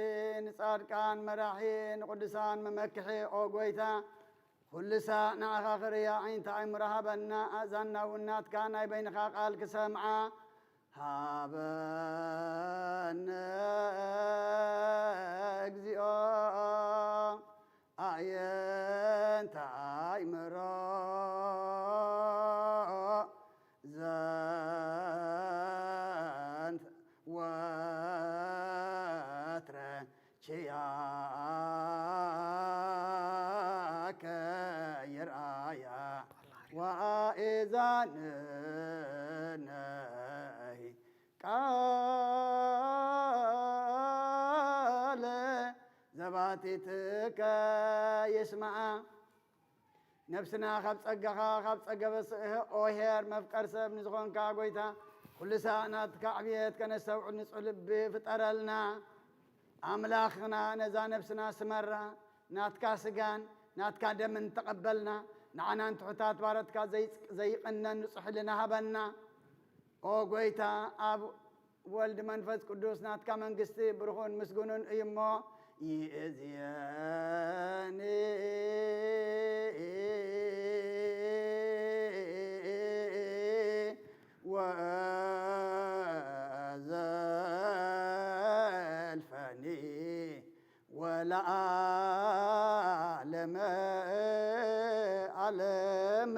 ንጻድቃን መራሒ፣ ንቅዱሳን መመክሒ፣ ኦ ጎይታ፣ ኩሉ ሳዕ ንዓኻ ክርእያ ኣዒንቲ ኣእምሮ ሃበና፣ ኣእዛንና እውን ናትካ ናይ በይንኻ ቃል ክሰምዓ ሃበነ። እግዚኦ ኣየንተ ኣእምሮ ዘንተ ወትረ ችያከ ይርኣያ ወኣእዛንነይ ቃለ ዘባቲትከ ይስማዓ። ነፍስና ካብ ጸጋኻ፣ ካብ ጸገበ ስእህ ኦሄር መፍቀር ሰብ ንዝኾንካ ጎይታ፣ ኩሉ ሳዕ ናትካ ዕብየት ከነስተውዕል ንጹህ ልቢ ፍጠረልና። ኣምላኽና ነዛ ነፍስና ስመራ፣ ናትካ ስጋን ናትካ ደምን ተቐበልና፣ ንዓናን ትሑታት ባረትካ ዘይጽ-፣ ዘይቕነን ንጹሕ ህልና ሃበና። ኦ ጎይታ፣ ኣብ ወልድ መንፈስ ቅዱስ ናትካ መንግስቲ ብሩኹን ምስጉኑን እዩ እሞ፣ ይእዝየኒ ወዘልፈኒ ወለዓለመ ዓለም።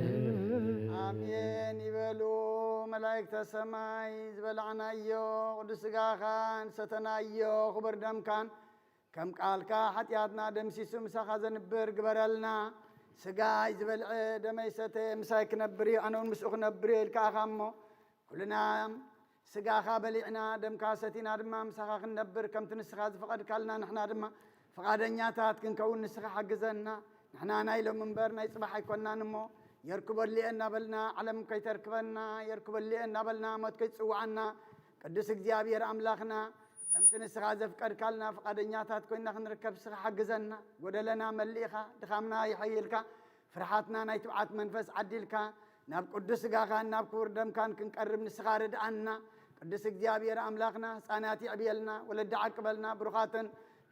ኣሜን። ኣሜን ይበሉ መላእክተ ሰማይ። ዝበላዕናዮ ቅዱስ ስጋኻን ሰተናዮ ክቡር ደምካን ከም ቃልካ ሓጢኣትና ደምሲሱ ምሳኻ ዘንብር ግበረልና። ስጋይ ዝበልዐ ደመይ ሰተየ ምሳይ ክነብር እዩ፣ ኣነ እውን ምስኡ ክነብር እየ ኢልካ ኢኻ እሞ፣ ኩልና ስጋኻ በሊዕና ደምካ ሰቲና ድማ ምሳኻ ክንነብር ከምቲ ንስኻ ዝፈቐድካልና ንሕና ድማ ፍቓደኛታት ክንከውን ንስኻ ሓግዘና። ንሕና ናይ ሎሚ እምበር ናይ ጽባሕ ኣይኮናን እሞ፣ የርክበሉ እየ እናበልና ዓለም ከይተርክበና፣ የርክበሉ እየ እናበልና ሞት ከይትጽውዓና፣ ቅዱስ እግዚኣብሔር ኣምላኽና፣ ከምቲ ንስኻ ዘፍቀድካልና ፍቓደኛታት ኮይንና ክንርከብ ንስኻ ሓግዘና። ጎደለና መሊእኻ፣ ድኻምና የሐይልካ፣ ፍርሓትና ናይ ትብዓት መንፈስ ዓዲልካ፣ ናብ ቅዱስ ስጋኻን ናብ ክቡር ደምካን ክንቀርብ ንስኻ ርድኣና። ቅዱስ እግዚኣብሔር ኣምላኽና፣ ህፃናት የዕብየልና፣ ወለዲ ዓቅበልና፣ ብሩኻትን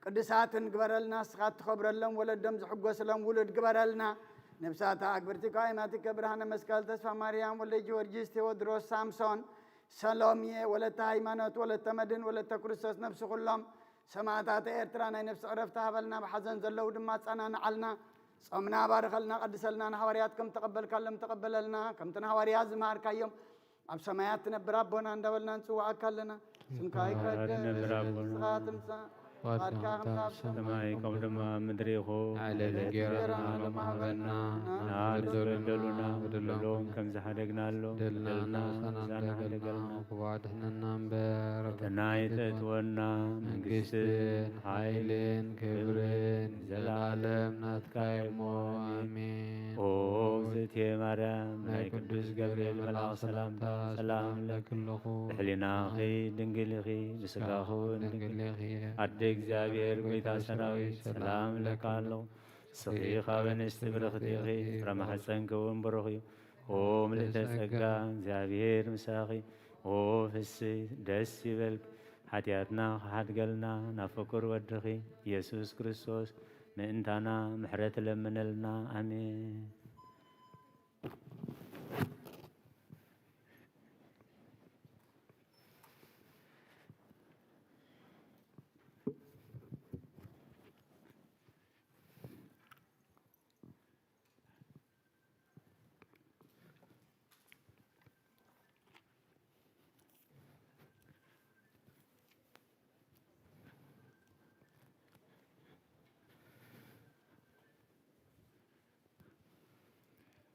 ቅዱሳትን ግበረልና። ንስኻ እትኸብረሎም፣ ወለዶም ዝሕጎስሎም ውሉድ ግበረልና። ነብሳታ ኣግብርቲ ካይናትከ ብርሃነ መስቀል፣ ተስፋ ማርያም፣ ወልደ ጊዮርጊስ፣ ቴዎድሮስ፣ ሳምሶን፣ ሰሎምየ፣ ወለተ ሃይማኖት፣ ወለተ መድን፣ ወለተ ክርስቶስ፣ ነብሲ ኩሎም ሰማእታተ ኤርትራ ናይ ነፍሲ ዕረፍቲ ሃበልና፣ ብሓዘን ዘለዉ ድማ ኣጸናንዓልና። ጾምና ባርኸልና፣ ቀድሰልና፣ ንሃዋርያት ከም ተቐበልካሎም ተቐበለልና። ከምቲ ንሃዋርያት ዝመሃርካዮም፣ ኣብ ሰማያት ትነብር ኣቦና እንዳበልና ንጽውዓካ ኣለና። ስምካ ይቀደስ፣ ትነብር ኣቦና። መንግስትኻ ትምጻእ፣ ፍቓድካ ፍቓድካ ከምታ ኣብ ኣብ ሰማይ ሰማይ ከም ከምኡ ድማ ኣብ ምድሪ ይኹን። ንዕለተ እንጀራና ሎሚ ሃበና፣ ንዓና ንበደሉና ንበደሉና በደሎም ከም ዝሓደግናሎም፣ በደልና በደልና ንስኻና ንስኻና እንዳበልና፣ ሓደገልና። ክፉእ ኣድሕነና እምበር፣ ፈተና ኣይተእትወና፣ መንግስትን መንግስትን ሓይልን ክብርን ክብርን ዘለዓለም ናትካ እዩ እሞ፣ ኣሜን። ኣሜን። ኦ እግዝእትየ ማርያም፣ ቅዱስ ገብርኤል መልኣኽ ሰላምታ ሰላም እብለኪ ኣለኹ። ብሕሊናኺ ድንግል ኢኺ፣ ብስጋኺ እውን ድንግል ኢኺ። ኣደ እግዚኣብሔር ጐይታ ሰራዊት ሰላም እብለኪ ኣለኹ። ንስኺ ካብ ኣንስቲ ብርኽቲ ኢኺ፣ ፍረ ማሕፀንኪ እውን ብሩኽ እዩ። ኦ ምልእተ ጸጋ፣ እግዚኣብሔር ምሳኺ። ኦ ፍስሕቲ ደስ ይበልኪ፣ ሓጢኣትና ክሓድገልና ናብ ፍቁር ወድኺ ኢየሱስ ክርስቶስ ምእንታና ምሕረት ለምነልና። ኣሜን።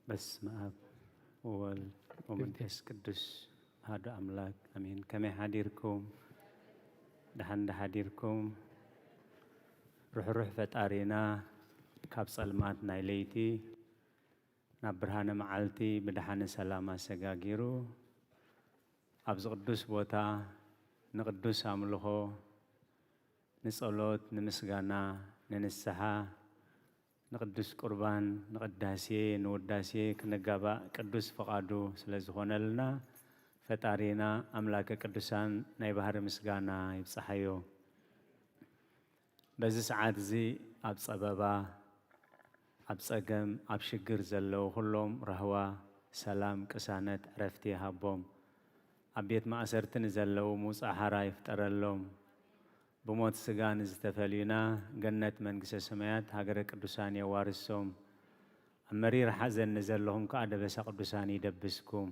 በስመ አብ ወወልድ ወመንፈስ ቅዱስ አሐዱ አምላክ አሜን። ከመይ ሓዲርኩም? ደሓን ዶ ሓዲርኩም? ርሕሩሕ ፈጣሪና ካብ ጸልማት ናይ ለይቲ ናብ ብርሃነ መዓልቲ ብደሓነ ሰላም ኣሰጋጊሩ ኣብዚ ቅዱስ ቦታ ንቅዱስ ኣምልኾ፣ ንጸሎት፣ ንምስጋና፣ ንንስሓ፣ ንቅዱስ ቁርባን፣ ንቅዳሴ፣ ንውዳሴ ክንጋባእ ቅዱስ ፍቓዱ ስለ ዝኾነልና ፈጣሪና ኣምላከ ቅዱሳን ናይ ባህሪ ምስጋና ይብጽሓዮ። በዚ ሰዓት እዚ ኣብ ጸበባ፣ ኣብ ጸገም፣ ኣብ ሽግር ዘለዉ ኩሎም ራህዋ፣ ሰላም፣ ቅሳነት፣ ዕረፍቲ ይሃቦም። ኣብ ቤት ማእሰርቲ ንዘለዉ ምውጻእ ሓራ ይፍጠረሎም። ብሞት ስጋ ንዝተፈልዩና ገነት መንግስተ ሰማያት ሃገረ ቅዱሳን የዋርሶም። ኣብ መሪር ሓዘን ንዘለኹም ከኣ ደበሳ ቅዱሳን ይደብስኩም።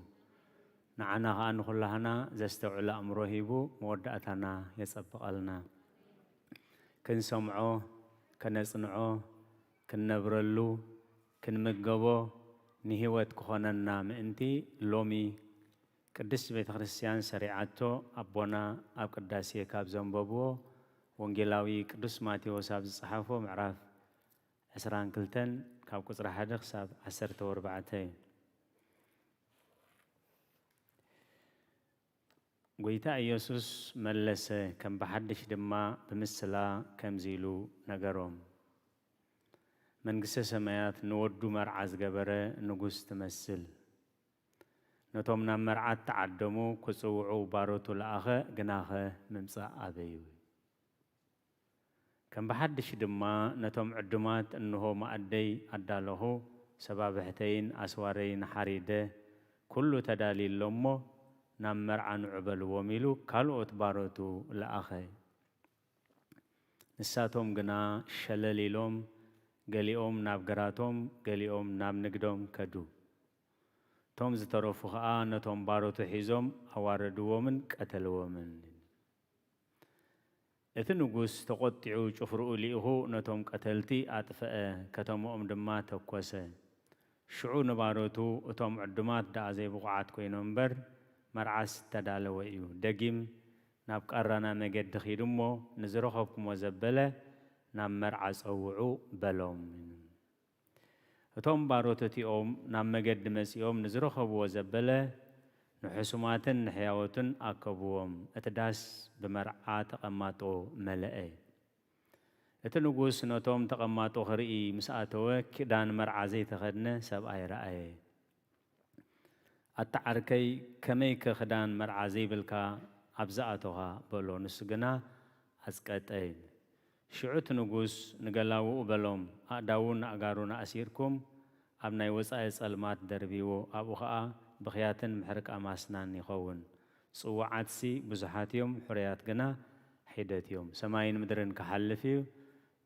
ንዓና ከኣ ንኹላህና ዘስተውዕል ኣእምሮ ሂቡ መወዳእታና የጸብቐልና። ክንሰምዖ፣ ከነጽንዖ፣ ክንነብረሉ፣ ክንምገቦ፣ ንህይወት ክኾነና ምእንቲ ሎሚ ቅድስት ቤተ ክርስቲያን ሰሪዓቶ ኣቦና ኣብ ቅዳሴ ካብ ዘንበብዎ ወንጌላዊ ቅዱስ ማቴዎስ ኣብ ዝጸሓፎ ምዕራፍ ዕስራን ክልተን ካብ ቁጽሪ ሓደ ክሳብ ዓሰርተ ወርባዕተ እዩ። ጐይታ ኢየሱስ መለሰ፣ ከም ብሓድሽ ድማ ብምስላ ከምዚ ኢሉ ነገሮም፣ መንግስተ ሰማያት ንወዱ መርዓ ዝገበረ ንጉስ ትመስል። ነቶም ናብ መርዓ እተዓደሙ ክጽውዑ ባሮቱ ለኣኸ፣ ግናኸ ምምጻእ ኣበዩ። ከም ብሓድሽ ድማ ነቶም ዕዱማት፣ እንሆ ማኣደይ ኣዳለኹ፣ ሰባብሕተይን ኣስዋረይን ሓሪደ፣ ኩሉ ተዳልዩ ኣሎ እሞ ናብ መርዓ ንዑ በልዎም ኢሉ ካልኦት ባሮቱ ለኣኸ። ንሳቶም ግና ሸለል ኢሎም፣ ገሊኦም ናብ ግራቶም፣ ገሊኦም ናብ ንግዶም ከዱ። እቶም ዝተረፉ ኸኣ ነቶም ባሮቱ ሒዞም ኣዋረድዎምን ቀተልዎምን። እቲ ንጉስ ተቖጢዑ ጭፍርኡ ልኢኹ ነቶም ቀተልቲ ኣጥፍአ፣ ከተማኦም ድማ ተኮሰ። ሽዑ ንባሮቱ፣ እቶም ዕዱማት ደኣ ዘይብቑዓት ኮይኖም እምበር፣ መርዓስ እተዳለወ እዩ። ደጊም ናብ ቃራና መገዲ ኺዱ እሞ፣ ንዝረኸብኩሞ ዘበለ ናብ መርዓ ጸውዑ በሎም። እቶም ባሮት እቲኦም ናብ መገዲ መጺኦም ንዝረኸብዎ ዘበለ ንሕሱማትን ንሕያዎትን ኣከብዎም። እቲ ዳስ ብመርዓ ተቐማጦ መለአ። እቲ ንጉስ ነቶም ተቐማጦ ክርኢ ምስ ኣተወ፣ ክዳን መርዓ ዘይተኸድነ ሰብኣይ ረኣየ። ኣታ ዓርከይ፣ ከመይከ ክዳን መርዓ ዘይብልካ ኣብዚ ኣቶኻ? በሎ። ንሱ ግና ኣጽቀጠ። ሽዑ እቲ ንጉስ ንገላውኡ በሎም፣ ኣእዳዉን ኣእጋሩን ኣእሲርኩም ኣብ ናይ ወጻኢ ጸልማት ደርብይዎ፣ ኣብኡ ኸኣ ብኽያትን ምሕርቃም ኣስናን ይኸውን። ጽዉዓትሲ ብዙሓት እዮም፣ ሕሩያት ግና ሒደት እዮም። ሰማይን ምድርን ክሓልፍ እዩ፣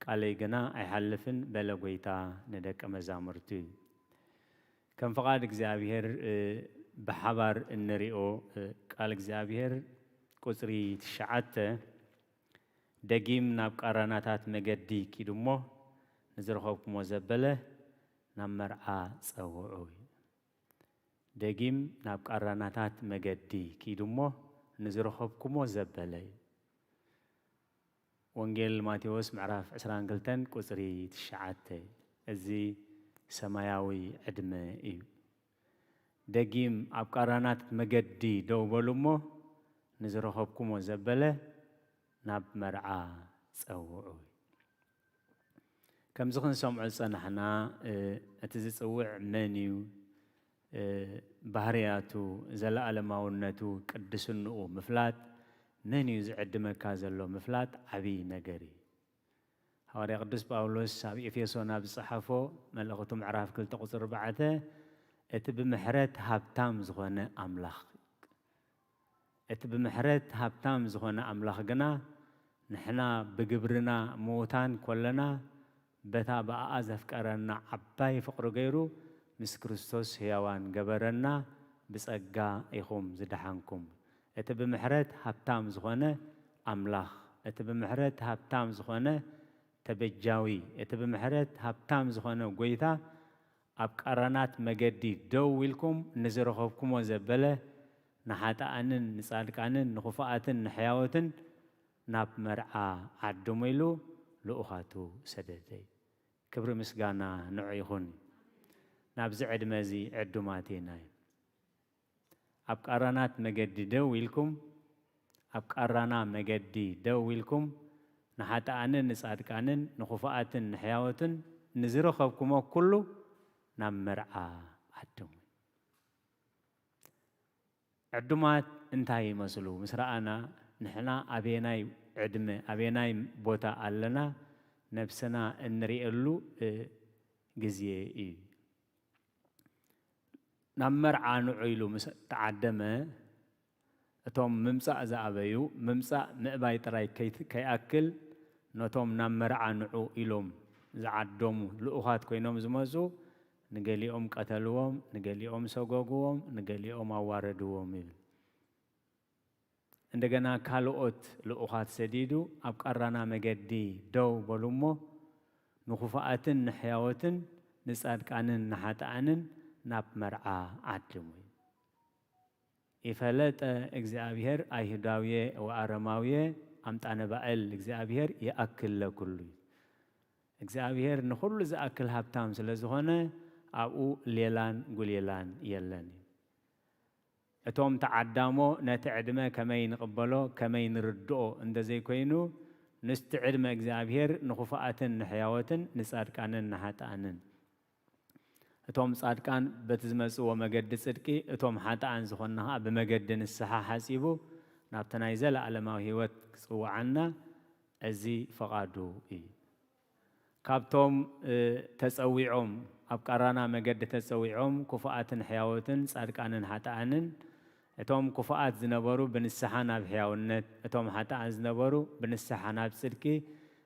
ቃለይ ግና ኣይሓልፍን በለ ጐይታ ንደቀ መዛሙርቱ። ከም ፍቓድ እግዚኣብሔር፣ እ፣ ብሓባር እንሪኦ፣ እ፣ ቃል እግዚኣብሔር ቁጽሪ ትሽዓተ፣ ደጊም ናብ ቃራናታት መገዲ ኪዱ እሞ ንዝረኸብኩሞ ዘበለ ናብ መርዓ ጸውዑ። ደጊም ናብ ቃራናታት መገዲ ኪዱ እሞ ንዝረኸብኩሞ ዘበለ። ወንጌል ማቴዎስ ምዕራፍ ዕስራን ክልተን ቁጽሪ ትሽዓተ። እዚ ሰማያዊ ዕድመ እዩ። ደጊም ኣብ ቃራናት መገዲ ደው በሉ እሞ፣ ንዝረኸብኩሞ ዘበለ ናብ መርዓ ጸውዑ። ከምዚ ክንሰምዖ ዝጸናሕና፣ እ፣ እቲ ዝጽውዕ መን እዩ? እ፣ ባህርያቱ፣ ዘለኣለማውነቱ፣ ቅድስንኡ ምፍላጥ፣ መን እዩ ዝዕድመካ ዘሎ ምፍላጥ ዓብዪ ነገር እዩ። ሃዋርያ ቅዱስ ጳውሎስ ኣብ ኤፌሶን ኣብ ዝጸሓፎ መልእኽቱ ምዕራፍ ክልተ ቁጽሪ ኣርባዕተ፣ "እቲ ብምሕረት ሃብታም ዝኾነ ኣምላኽ፣ እቲ ብምሕረት ሃብታም ዝኾነ ኣምላኽ ግና፣ ንሕና ብግብርና ምዉታን ኮለና፣ በታ ብኣኣ ዘፍቀረና ዓባይ ፍቕሪ ገይሩ፣ ምስ ክርስቶስ ሕያዋን ገበረና፣ ብጸጋ ኢኹም ዝደሓንኩም። እቲ ብምሕረት ሃብታም ዝኾነ ኣምላኽ፣ እቲ ብምሕረት ሃብታም ዝኾነ ተበጃዊ፣ እቲ ብምሕረት ሃብታም ዝኾነ ጐይታ፣ ኣብ ቃራናት መገዲ ደው ኢልኩም ንዝረኸብኩሞ ዘበለ፣ ንሓጥኣንን ንጻድቃንን ንኽፉኣትን ንሕያዎትን ናብ መርዓ ዓድሙ" ኢሉ ልኡኻቱ ሰደደ። ክብሪ ምስጋና ንዑ ይኹን። ናብዚ ዕድመ እዚ ዕዱማት ኢና። ኣብ ቃራናት መገዲ ደው ኢልኩም፣ ኣብ ቃራና መገዲ ደው ኢልኩም፣ ንሓጥኣንን ንጻድቃንን ንኽፉኣትን ንሕያዎትን ንዝረኸብኩሞ ኩሉ ናብ መርዓ ዓድሙ። ዕዱማት እንታይ ይመስሉ? ምስ ረኣና፣ ንሕና ኣበየናይ ዕድመ፣ ኣበየናይ ቦታ ኣለና? ነብስና እንርእየሉ፣ እ፣ ግዜ እዩ። ናብ መርዓ ንዑ ኢሉ ምስ ተዓደመ፣ እቶም ምምጻእ ዝኣበዩ፣ ምምጻእ ምእባይ ጥራይ ከይት-፣ ከይኣክል፣ ነቶም ናብ መርዓ ንዑ ኢሎም ዝዓደሙ ልኡኻት ኮይኖም ዝመጹ፣ ንገሊኦም ቀተልዎም፣ ንገሊኦም ሰጎግዎም፣ ንገሊኦም ኣዋረድዎም ይብል። እንደገና ካልኦት ልኡኻት ሰዲዱ፣ ኣብ ቃራና መገዲ ደው በሉ እሞ፣ ንኽፉኣትን ንሕያዎትን፣ ንጻድቃንን ንሓጥኣንን ናብ መርዓ ዓድሙ። "ይፈለጠ እግዚኣብሔር ኣይሁዳውየ ወኣረማውየ፣ ኣምጣነ ባእል እግዚኣብሔር ይኣክል ለኩሉ" እዩ። እግዚኣብሔር ንኹሉ ዝኣክል ሃብታም ስለ ዝኾነ፣ ኣብኡ ሌላን ጉሌላን የለን እዩ። እቶም ተዓዳሞ ነቲ ዕድመ ከመይ ንቕበሎ፣ ከመይ ንርድኦ እንተዘይኮይኑ፣ ንስቲ ዕድመ እግዚኣብሔር ንኽፉኣትን ንሕያዎትን፣ ንጻድቃንን ንሓጥኣንን። እቶም ጻድቃን በቲ ዝመጽእዎ መገዲ ጽድቂ፣ እቶም ሓጥኣን ዝኾንና ኸኣ ብመገዲ ንስሓ ሓጺቡ ናብቲ ናይ ዘለኣለማዊ ህይወት ክጽውዓና እዚ ፍቓዱ እዩ። ካብቶም፣ እ፣ ተጸዊዖም፣ ኣብ ቃራና መገዲ ተጸዊዖም፣ ክፉኣትን ሕያዎትን፣ ጻድቃንን ሓጥኣንን፣ እቶም ክፉኣት ዝነበሩ ብንስሓ ናብ ሕያውነት፣ እቶም ሓጥኣን ዝነበሩ ብንስሓ ናብ ጽድቂ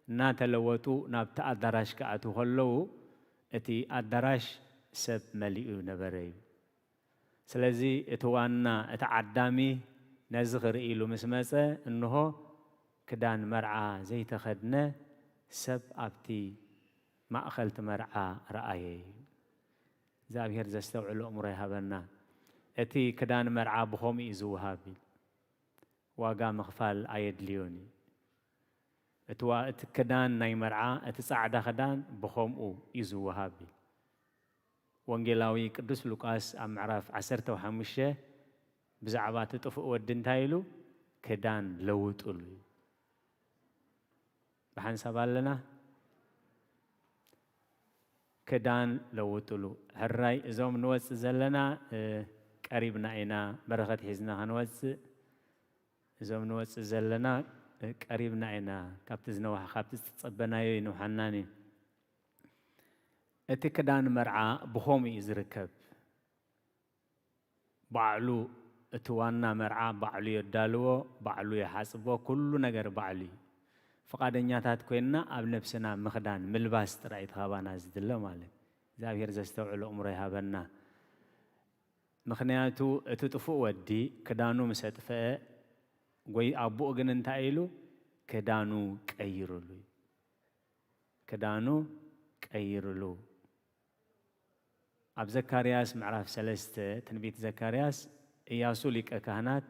እናተለወጡ ናብቲ ኣዳራሽ ክኣትዉ ከለዉ፣ እቲ ኣዳራሽ ሰብ መሊኡ ነበረ እዩ። ስለዚ እቲ ዋና፣ እቲ ዓዳሚ ነዚ ክርኢ ኢሉ ምስ መጸ፣ እንሆ፣ ክዳን መርዓ ዘይተኸድነ ሰብ ኣብቲ ማእከል እቲ መርዓ ረኣየ። እግዚኣብሔር ዘስተውዕል ኣእምሮ ይሃበና። እቲ ክዳን መርዓ ብኸምኡ እዩ ዝወሃብ። ዋጋ ምኽፋል ኣየድልዮን እዩ። እቲ ዋ-፣ እቲ ክዳን ናይ መርዓ፣ እቲ ጻዕዳ ክዳን ብኸምኡ እዩ ዝወሃብ። ወንጌላዊ ቅዱስ ሉቃስ ኣብ ምዕራፍ ዓሰርተ ሓሙሽተ ብዛዕባ እቲ ጥፉእ ወዲ እንታይ ኢሉ? "ክዳን ለውጥሉ" እዩ። ብሓንሳብ ኣለና? ክዳን ለውጥሉ። ሕራይ እዞም ንወጽእ ዘለና፣ እ፣ ቀሪብና ኢና በረኸት ሒዝና ክንወጽእ። እዞም ንወጽእ ዘለና፣ እ፣ ቀሪብና ኢና። ካብቲ ዝነውሓ፣ ካብቲ ዝጸበናዮ ይንውሓናን እዩ። እቲ ክዳን መርዓ ብኸምኡ እዩ ዝርከብ። ባዕሉ እቲ ዋና መርዓ ባዕሉ የዳልዎ፣ ባዕሉ ይሓጽቦ፣ ኩሉ ነገር ባዕሉ እዩ። ፍቓደኛታት ኮይንና ኣብ ነብስና ምኽዳን፣ ምልባስ ጥራይ እቲ ካባና ዝድለ ማለት። እግዚኣብሔር ዘስተውዕል ኣእምሮ ይሃበና። ምኽንያቱ እቲ ጥፉእ ወዲ ክዳኑ ምስ ኣጥፈአ፣ ጎይ-፣ ኣቦኡ ግን እንታይ ኢሉ? ክዳኑ ቀይርሉ እዩ። ክዳኑ ቀይርሉ። ኣብ ዘካርያስ ምዕራፍ ሰለስተ፣ ትንቢት ዘካርያስ፣ እያሱ ሊቀ ካህናት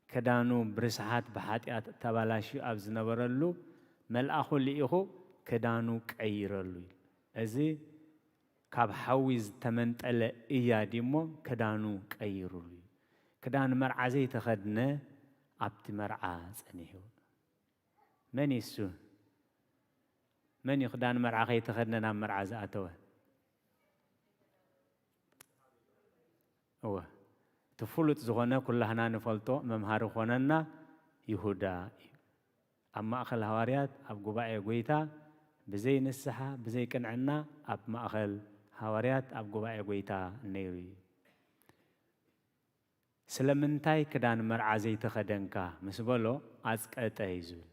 ክዳኑ ብርስሓት ብሓጢኣት ተባላሽዩ ኣብ ዝነበረሉ፣ መልኣኹ ልኢኹ ክዳኑ ቀይረሉ እዩ። እዚ ካብ ሓዊ ዝተመንጠለ እያድ እሞ ክዳኑ ቀይሩሉ እዩ። ክዳን መርዓ ዘይተኸድነ ኣብቲ መርዓ ጸኒሑ። መን እዩ እሱ? መን እዩ ክዳን መርዓ ከይተኸድነ ናብ መርዓ ዝኣተወ? እወ፣ እቲ ፍሉጥ ዝኾነ ኩላህና ንፈልጦ መምሃሪ ኾነና ይሁዳ እዩ። ኣብ ማእኸል ሃዋርያት ኣብ ጉባኤ ጐይታ ብዘይ ንስሓ ብዘይ ቅንዕና ኣብ ማእኸል ሃዋርያት ኣብ ጉባኤ ጐይታ ነይሩ እዩ። ስለምንታይ ክዳን መርዓ ዘይተኸደንካ ምስ በሎ ኣጽቀጠ እዩ ዝብል።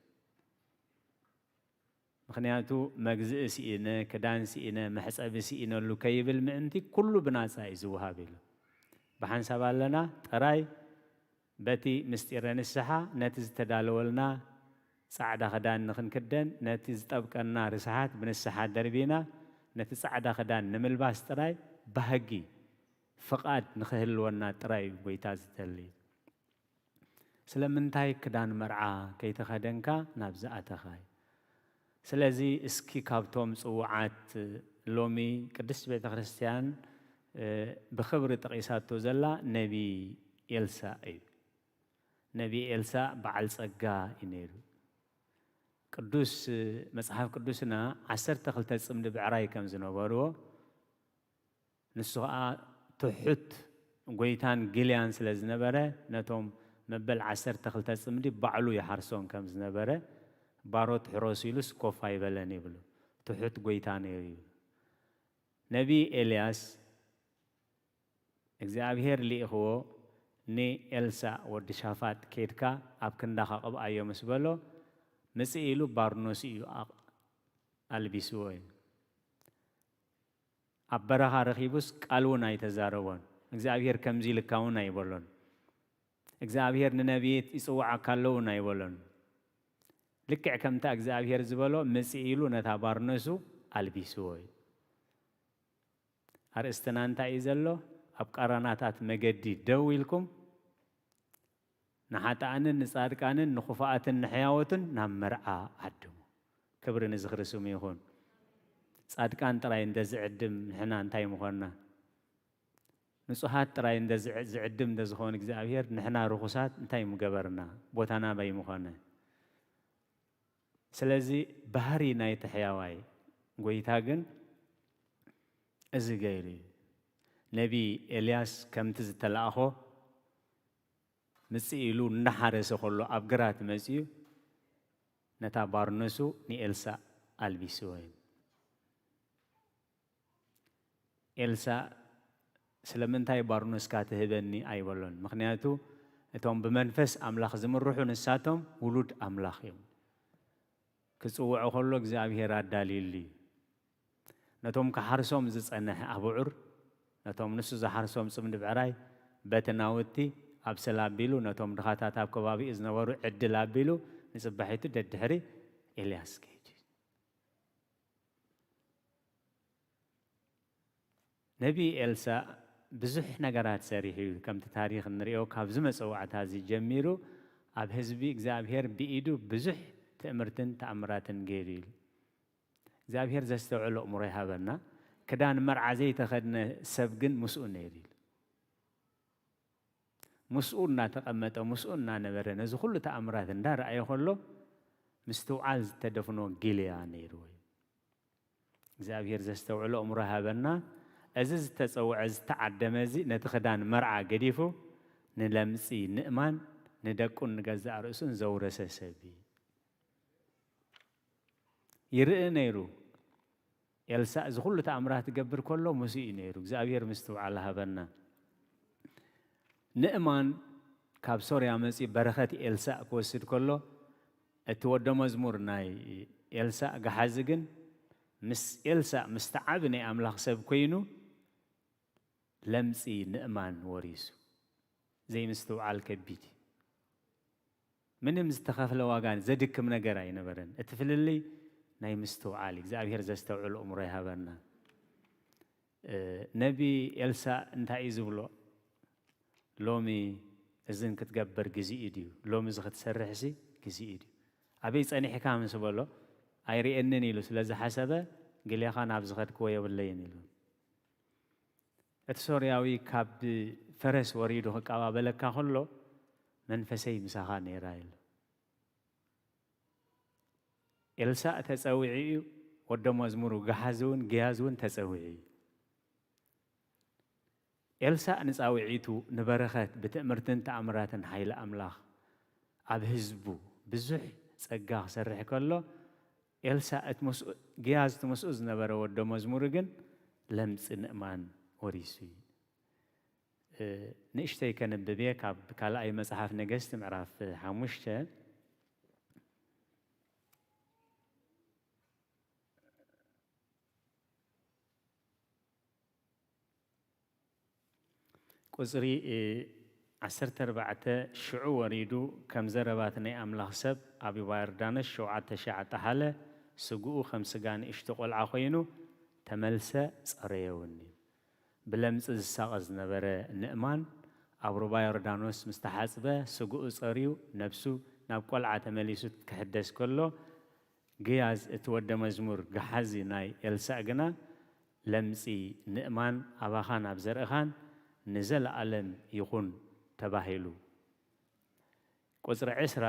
ምኽንያቱ መግዝኢ ስኢነ፣ ክዳን ስኢነ፣ መሕጸቢ ስኢነሉ ከይብል ምእንቲ ኩሉ ብናጻ እዩ ዝወሃብ ኢሉ። ብሓንሳብ ኣለና ጥራይ በቲ ምስጢረ ንስሓ ነቲ ዝተዳለወልና ጻዕዳ ክዳን ንኽንክደን፣ ነቲ ዝጠብቀና ርስሓት ብንስሓ ደርቢና ነቲ ጻዕዳ ክዳን ንምልባስ ጥራይ ባህጊ ፍቓድ ንኽህልወና ጥራይ እዩ ጐይታ ዝደሊ። ስለምንታይ ክዳን መርዓ ከይተኸደንካ ናብዚ ኣተኻ? ስለዚ እስኪ ካብቶም ጽዉዓት ሎሚ ቅድስት ቤተ ክርስቲያን፣ እ፣ ብኽብሪ ጠቒሳቶ ዘላ ነቢ ኤልሳእ እዩ። ነቢ ኤልሳእ በዓል ጸጋ እዩ ነይሩ። ቅዱስ መጽሓፍ ቅዱስና ዓሰርተ ክልተ ጽምዲ ብዕራይ ከም ዝነበርዎ ንሱ ኸኣ ትሑት ጐይታን ግልያን ስለ ዝነበረ ነቶም መበል ዓሰርተ ክልተ ጽምዲ ባዕሉ ይሓርሶም ከም ዝነበረ ባሮት ሕረሱ ኢሉስ ኮፍ ኣይበለን ይብሉ። ትሑት ጐይታ ነይሩ ይብሉ። ነቢ ኤልያስ እግዚኣብሔር ልኢኽዎ ንኤልሳእ ወዲ ሻፋጥ ኬድካ ኣብ ክንዳኻ ቅብኣዮ ምስ በሎ ምጽእ ኢሉ ባርኖሱ እዩ ኣቕ-፣ ኣልቢስዎ እዩ። ኣብ በረኻ ረኺቡስ ቃል እውን ኣይተዛረቦን። እግዚኣብሔር ከምዚ ኢልካ እውን ኣይበሎን። እግዚኣብሔር ንነቢይት ይጽውዓካ ኣሎ እውን ኣይበሎን። ልክዕ ከምታ እግዚኣብሔር ዝበሎ ምጽእ ኢሉ ነታ ባርነሱ ኣልቢስዎ እዩ። ኣርእስትና እንታይ እዩ ዘሎ? ኣብ ቃራናታት መገዲ ደው ኢልኩም ንሓጥኣንን ንጻድቃንን ንኹፋኣትን ንሕያወትን ናብ መርዓ ዓድሙ። ክብሪ ንዝኽሪ ስሙ ይኹን። ጻድቃን ጥራይ እንተ ዝዕድም ንሕና እንታይ ምኾንና? ንጹሃት ጥራይ እንተ ዝዕ-፣ ዝዕድም እንተ ዝኾን እግዚኣብሔር ንሕና ርኹሳት እንታይ ምገበርና? ቦታና ኣበይ ምኾነ? ስለዚ ባህሪ ናይቲ ሕያዋይ ጐይታ ግን እዚ ገይሩ እዩ። ነቢ ኤልያስ ከምቲ ዝተላእኾ ምጽእ ኢሉ እናሓረሰ ከሎ ኣብ ግራት መጺኡ ነታ ባርነሱ ንኤልሳእ ኣልቢስዎ እዩ። ኤልሳእ ስለምንታይ ባርኖስካ ትህበኒ ኣይበሎን። ምኽንያቱ እቶም ብመንፈስ ኣምላኽ ዝምርሑ ንሳቶም ውሉድ ኣምላኽ እዮም። ክጽውዖ ከሎ እግዚኣብሔር ኣዳልዩሉ እዩ። ነቶም ክሓርሶም ዝጸንሐ ኣብዑር፣ ነቶም ንሱ ዝሓርሶም ጽምዲ ብዕራይ በቲ ናውቲ ኣብ ስላ ኣቢሉ፣ ነቶም ድኻታት ኣብ ከባቢኡ ዝነበሩ ዕድል ኣቢሉ ንጽባሒቱ ደድሕሪ ኤልያስ ከይዱ። ነቢ ኤልሳእ ብዙሕ ነገራት ሰሪሑ እዩ። ከምቲ ታሪኽ እንሪኦ ካብዚ መጸዋዕታ እዚ ጀሚሩ ኣብ ህዝቢ እግዚኣብሔር ብኢዱ ብዙሕ ትእምርትን ተኣምራትን ገይሩ እዩ። እግዚኣብሔር ዘስተውዕሎ እምሮ ይሃበና። ክዳን መርዓ ዘይተኸድነ ሰብ ግን ምስኡ ነይሩ እዩ። ምስኡ እናተቐመጠ ምስኡ እናነበረ ነዚ ኩሉ ተኣምራት እንዳረኣየ ከሎ ምስትውዓል ዝተደፍኖ ጊልያ ነይርዎ እዩ። እግዚኣብሔር ዘስተውዕሎ እምሮ ሃበና። እዚ ዝተጸውዐ ዝተዓደመ እዚ ነቲ ክዳን መርዓ ገዲፉ ንለምጺ ንእማን ንደቁን ንገዛእ ርእሱን ዘውረሰ ሰብ እዩ። ይርኢ ነይሩ። ኤልሳእ እዚ ኩሉ ተኣምራት ይገብር ከሎ ምስኡ እዩ ነይሩ። እግዚኣብሔር ምስትውዓል ሃበና። ንእማን ካብ ሶርያ መጺኡ በረኸት ኤልሳእ ክወስድ ከሎ እቲ ወደ መዝሙር ናይ ኤልሳእ ገሓዚ ግን ምስ ኤልሳእ ምስቲ ዓቢ ናይ ኣምላኽ ሰብ ኮይኑ ለምጺ ንእማን ወሪሱ። ዘይምስትውዓል ከቢድ እዩ። ምንም ዝተኸፍለ ዋጋ ዘድክም ነገር ኣይነበረን። እቲ ፍልልይ ናይ ምስትውዓል እዩ። እግዚኣብሔር ዘስተውዕል እምሮ ይሃበና። እ፣ ነቢ ኤልሳእ እንታይ እዩ ዝብሎ? ሎሚ እዝን ክትገብር ግዜኡ ድዩ? ሎሚ እዚ ክትሰርሕሲ ግዜኡ ድዩ? ኣበይ ጸኒሕካ ምስ በሎ ኣይርእየንን ኢሉ ስለ ዝሓሰበ ግሌኻ ናብ ዝኸድክዎ የብለይን ኢሉ። እቲ ሶርያዊ ካብ ፈረስ ወሪዱ ክቀባበለካ ከሎ፣ መንፈሰይ ምሳኻ ነይራ ኢሉ። ኤልሳእ ተጸዊዑ እዩ፣ ወደ መዝሙሩ ገሓዚ እውን፣ ግያዝ እውን ተጸዊዑ እዩ። ኤልሳእ ንጻውዒቱ ንበረኸት ብትእምርትን ተኣምራትን ሓይሊ ኣምላኽ ኣብ ህዝቡ ብዙሕ ጸጋ ክሰርሕ ከሎ፣ ኤልሳእ እቲ ምስኡ፣ ግያዝ እቲ ምስኡ ዝነበረ ወደ መዝሙሩ ግን ለምጺ ንእማን ወሪሱ እዩ። እ፣ ንእሽተይ ከንብብ እየ ካብ ካልኣይ መጽሓፍ ነገስት ምዕራፍ ሓሙሽተ። ቁጽሪ፣ እ፣ ዓሰርተ ኣርባዕተ። ሽዑ ወሪዱ ከም ዘረባ እቲ ናይ ኣምላኽ ሰብ ኣብ ሩባ ዮርዳኖስ ሸውዓተ ሻዕ ጠሓለ፣ ስግኡ ከም ስጋ ንእሽቶ ቈልዓ ኾይኑ ተመልሰ፣ ጸረየ እውን። ብለምጺ ዝሳቐ ዝነበረ ንእማን ኣብ ሩባ ዮርዳኖስ ምስ ተሓጽበ፣ ስግኡ ጸርዩ ነብሱ ናብ ቈልዓ ተመሊሱ ክሕደስ ከሎ፣ ግያዝ እቲ ወደ መዝሙር ገሓዚ ናይ ኤልሳእ ግና፣ ለምጺ ንእማን ኣባኻን ኣብ ዘርእኻን ንዘለኣለም ይኹን ተባሂሉ። ቁጽሪ ዕስራ፣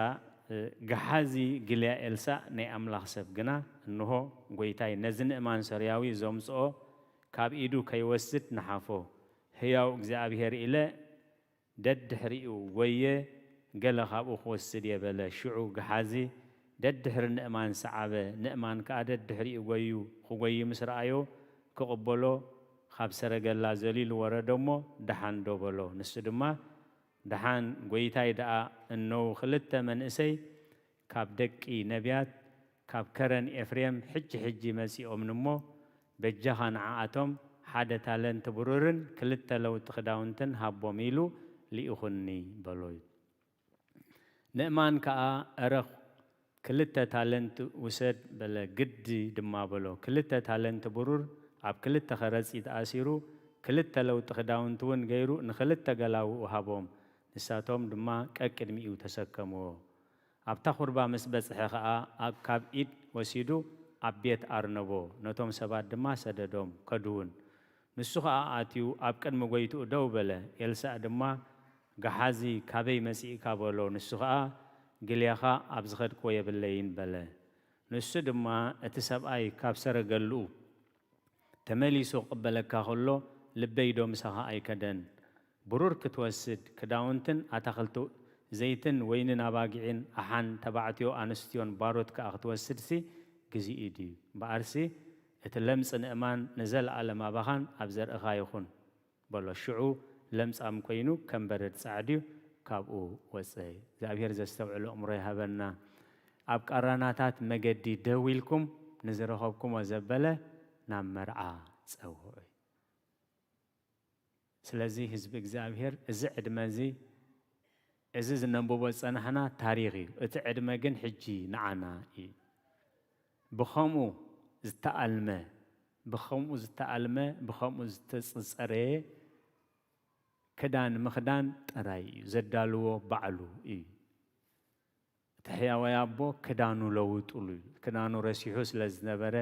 ገሓዚ ግልያ ኤልሳእ ናይ ኣምላኽ ሰብ ግና፣ እንሆ፣ ጐይታይ ነዚ ንእማን ሶርያዊ ዘምጽኦ ካብ ኢዱ ከይወስድ ንሓፎ፣ ህያው እግዚኣብሄር ኢለ ደድሕሪኡ ጐየ፣ ገለ ካብኡ ክወስድ እየ በለ። ሽዑ ገሓዚ ደድሕሪ ንእማን ሰዓበ፣ ንእማን ከኣ ደድሕሪኡ ጐዩ። ክጐዪ ምስ ረኣዮ፣ ክቕበሎ ካብ ሰረገላ ዘሊሉ ወረደ እሞ፣ ደሓን ዶ በሎ። ንሱ ድማ፣ ደሓን ጐይታይ ደኣ፣ እነዉ ክልተ መንእሰይ ካብ ደቂ ነብያት ካብ ከረን ኤፍሬም ሕጂ ሕጂ መጺኦምኒ እሞ፣ በጃኻ ንዓኣቶም ሓደ ታለንት ብሩርን ክልተ ለውጢ ክዳውንትን ሃቦም ኢሉ ልኢኹኒ በሎ። ንእማን ከኣ፣ እረ ክልተ ታለንት ውሰድ በለ፣ ግዲ ድማ በሎ። ክልተ ታለንት ብሩር ኣብ ክልተ ኸረጺት ኣሲሩ፣ ክልተ ለውጢ ክዳውንቲ እውን ገይሩ ንኽልተ ገላውኡ ሃቦም፣ ንሳቶም ድማ ቀቅድሚኡ ተሰከምዎ። ኣብታ ኹርባ ምስ በጽሐ ኸኣ ኣብ፣ ካብ ኢድ ወሲዱ ኣብ ቤት ኣርነቦ፣ ነቶም ሰባት ድማ ሰደዶም፣ ከድውን። ንሱ ኸኣ ኣትዩ ኣብ ቅድሚ ጐይትኡ ደው በለ። ኤልሳእ ድማ፣ ገሓዚ ካበይ መጺእካ በሎ። ንሱ ኸኣ፣ ግልያኻ ኣብ ዝኸድክዎ የብለይን በለ። ንሱ ድማ፣ እቲ ሰብኣይ ካብ ሰረገልኡ ተመሊሱ ክቕበለካ ኸሎ፣ ልበይ ዶ ምሳኻ ኣይከደን? ብሩር ክትወስድ፣ ክዳውንትን ኣታኽልቲ፣ ዘይትን ወይንን ኣባጊዕን፣ ኣሓን ተባዕትዮ ኣንስትዮን ባሮት ከኣ ክትወስድሲ፣ ግዜኡ ድዩ? እምበኣርሲ፣ እቲ ለምጽ ንእማን ንዘለኣለም ኣባኻን ኣብ ዘርእኻ ይኹን በሎ። ሽዑ ለምጻም ኮይኑ ከም በረድ ጻዕድዩ ካብኡ ወጸ። እግዚኣብሔር ዘስተውዕል ኣእምሮ ይሃበና። ኣብ ቃራናታት መገዲ ደው ኢልኩም ንዝረኸብኩሞ ዘበለ ናብ መርዓ ጸውዑ። ስለዚ ህዝቢ እግዚኣብሔር እዚ ዕድመ እዚ፣ እዚ ዝነንብቦ ዝጸናሕና ታሪኽ እዩ። እቲ ዕድመ ግን ሕጂ ንዓና እዩ። ብኸምኡ ዝተኣልመ፣ ብኸምኡ ዝተኣልመ፣ ብኸምኡ ዝተጸረየ ክዳን ምኽዳን ጥራይ እዩ። ዘዳልዎ ባዕሉ እዩ። እቲ ሕያዋይ ኣቦ ክዳኑ ለውጡሉ እዩ። ክዳኑ ረሲሑ ስለ ዝነበረ፣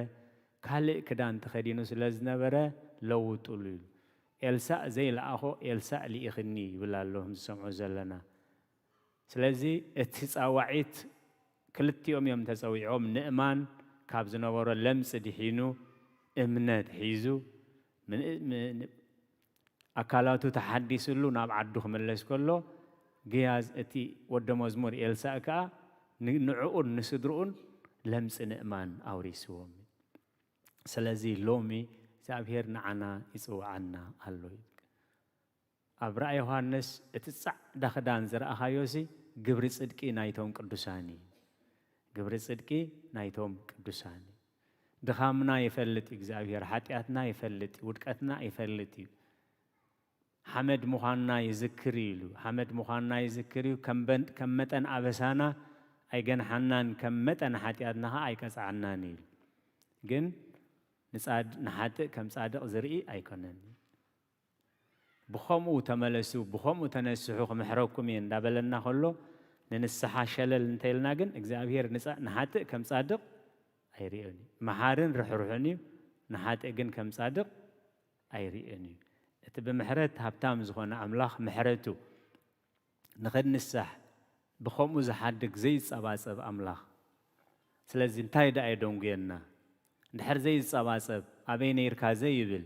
ካልእ ክዳን ተኸዲኑ ስለ ዝነበረ፣ ለውጡሉ እዩ። ኤልሳእ ዘይለኣኾ ኤልሳእ ልኢኽኒ ይብል ኣሎ፣ ከም ዝሰምዖ ዘለና። ስለዚ እቲ ጻዋዒት ክልቲኦም እዮም ተጸዊዖም። ንእማን ካብ ዝነበሮ ለምጽ ድሒኑ፣ እምነት ሒዙ፣ ምን-፣ ምን-፣ ኣካላቱ ተሓዲስሉ ናብ ዓዱ ክምለስ ከሎ፣ ግያዝ እቲ ወደ መዝሙር ኤልሳእ ከኣ ን-፣ ንዕኡን ንስድርኡን ለምጺ ንእማን ኣውሪስዎም። ስለዚ ሎሚ እግዚኣብሔር ንዓና ይጽውዓና ኣሎ። ኣብ ራእይ ዮሃንስ እቲ ጻዕዳ ክዳን ዝረኣኻዮሲ ግብሪ ጽድቂ ናይቶም ቅዱሳን እዩ። ግብሪ ጽድቂ ናይቶም ቅዱሳን እዩ። ድኻምና ይፈልጥ እዩ እግዚኣብሔር፣ ሓጢኣትና ይፈልጥ እዩ፣ ውድቀትና ይፈልጥ እዩ። ሓመድ ምዃንና ይዝክር እዩ ኢሉ። ሓመድ ምዃንና ይዝክር እዩ፣ ከም በን-፣ ከም መጠን ኣበሳና ኣይገንሓናን፣ ከም መጠን ሓጢኣትና ኸዓ ኣይቀጽዓናን እዩ ኢሉ። ግን ንጻድ-፣ ንሓጥእ ከም ጻድቕ ዝርኢ ኣይኮነን። ብኸምኡ ተመለሱ፣ ብኸምኡ ተነስሑ፣ ክምሕረኩም እየ እንዳበለና ከሎ፣ ንንስሓ ሸለል እንተኢልና ግን፣ እግዚኣብሔር ንጻ-፣ ንሓጥእ ከም ጻድቕ ኣይርእዮን እዩ። መሓርን ርሕሩሕን እዩ፣ ንሓጥእ ግን ከም ጻድቕ ኣይርእዮን እዩ። እቲ ብምሕረት ሃብታም ዝኾነ ኣምላኽ ምሕረቱ ንኸንሳሕ ብኸምኡ ዝሓድግ ዘይጸባጸብ ኣምላኽ። ስለዚ እንታይ ደኣ የደንጉየና? እንድሕር ዘይጸባጸብ፣ ኣበይ ነይርካ ዘይብል፣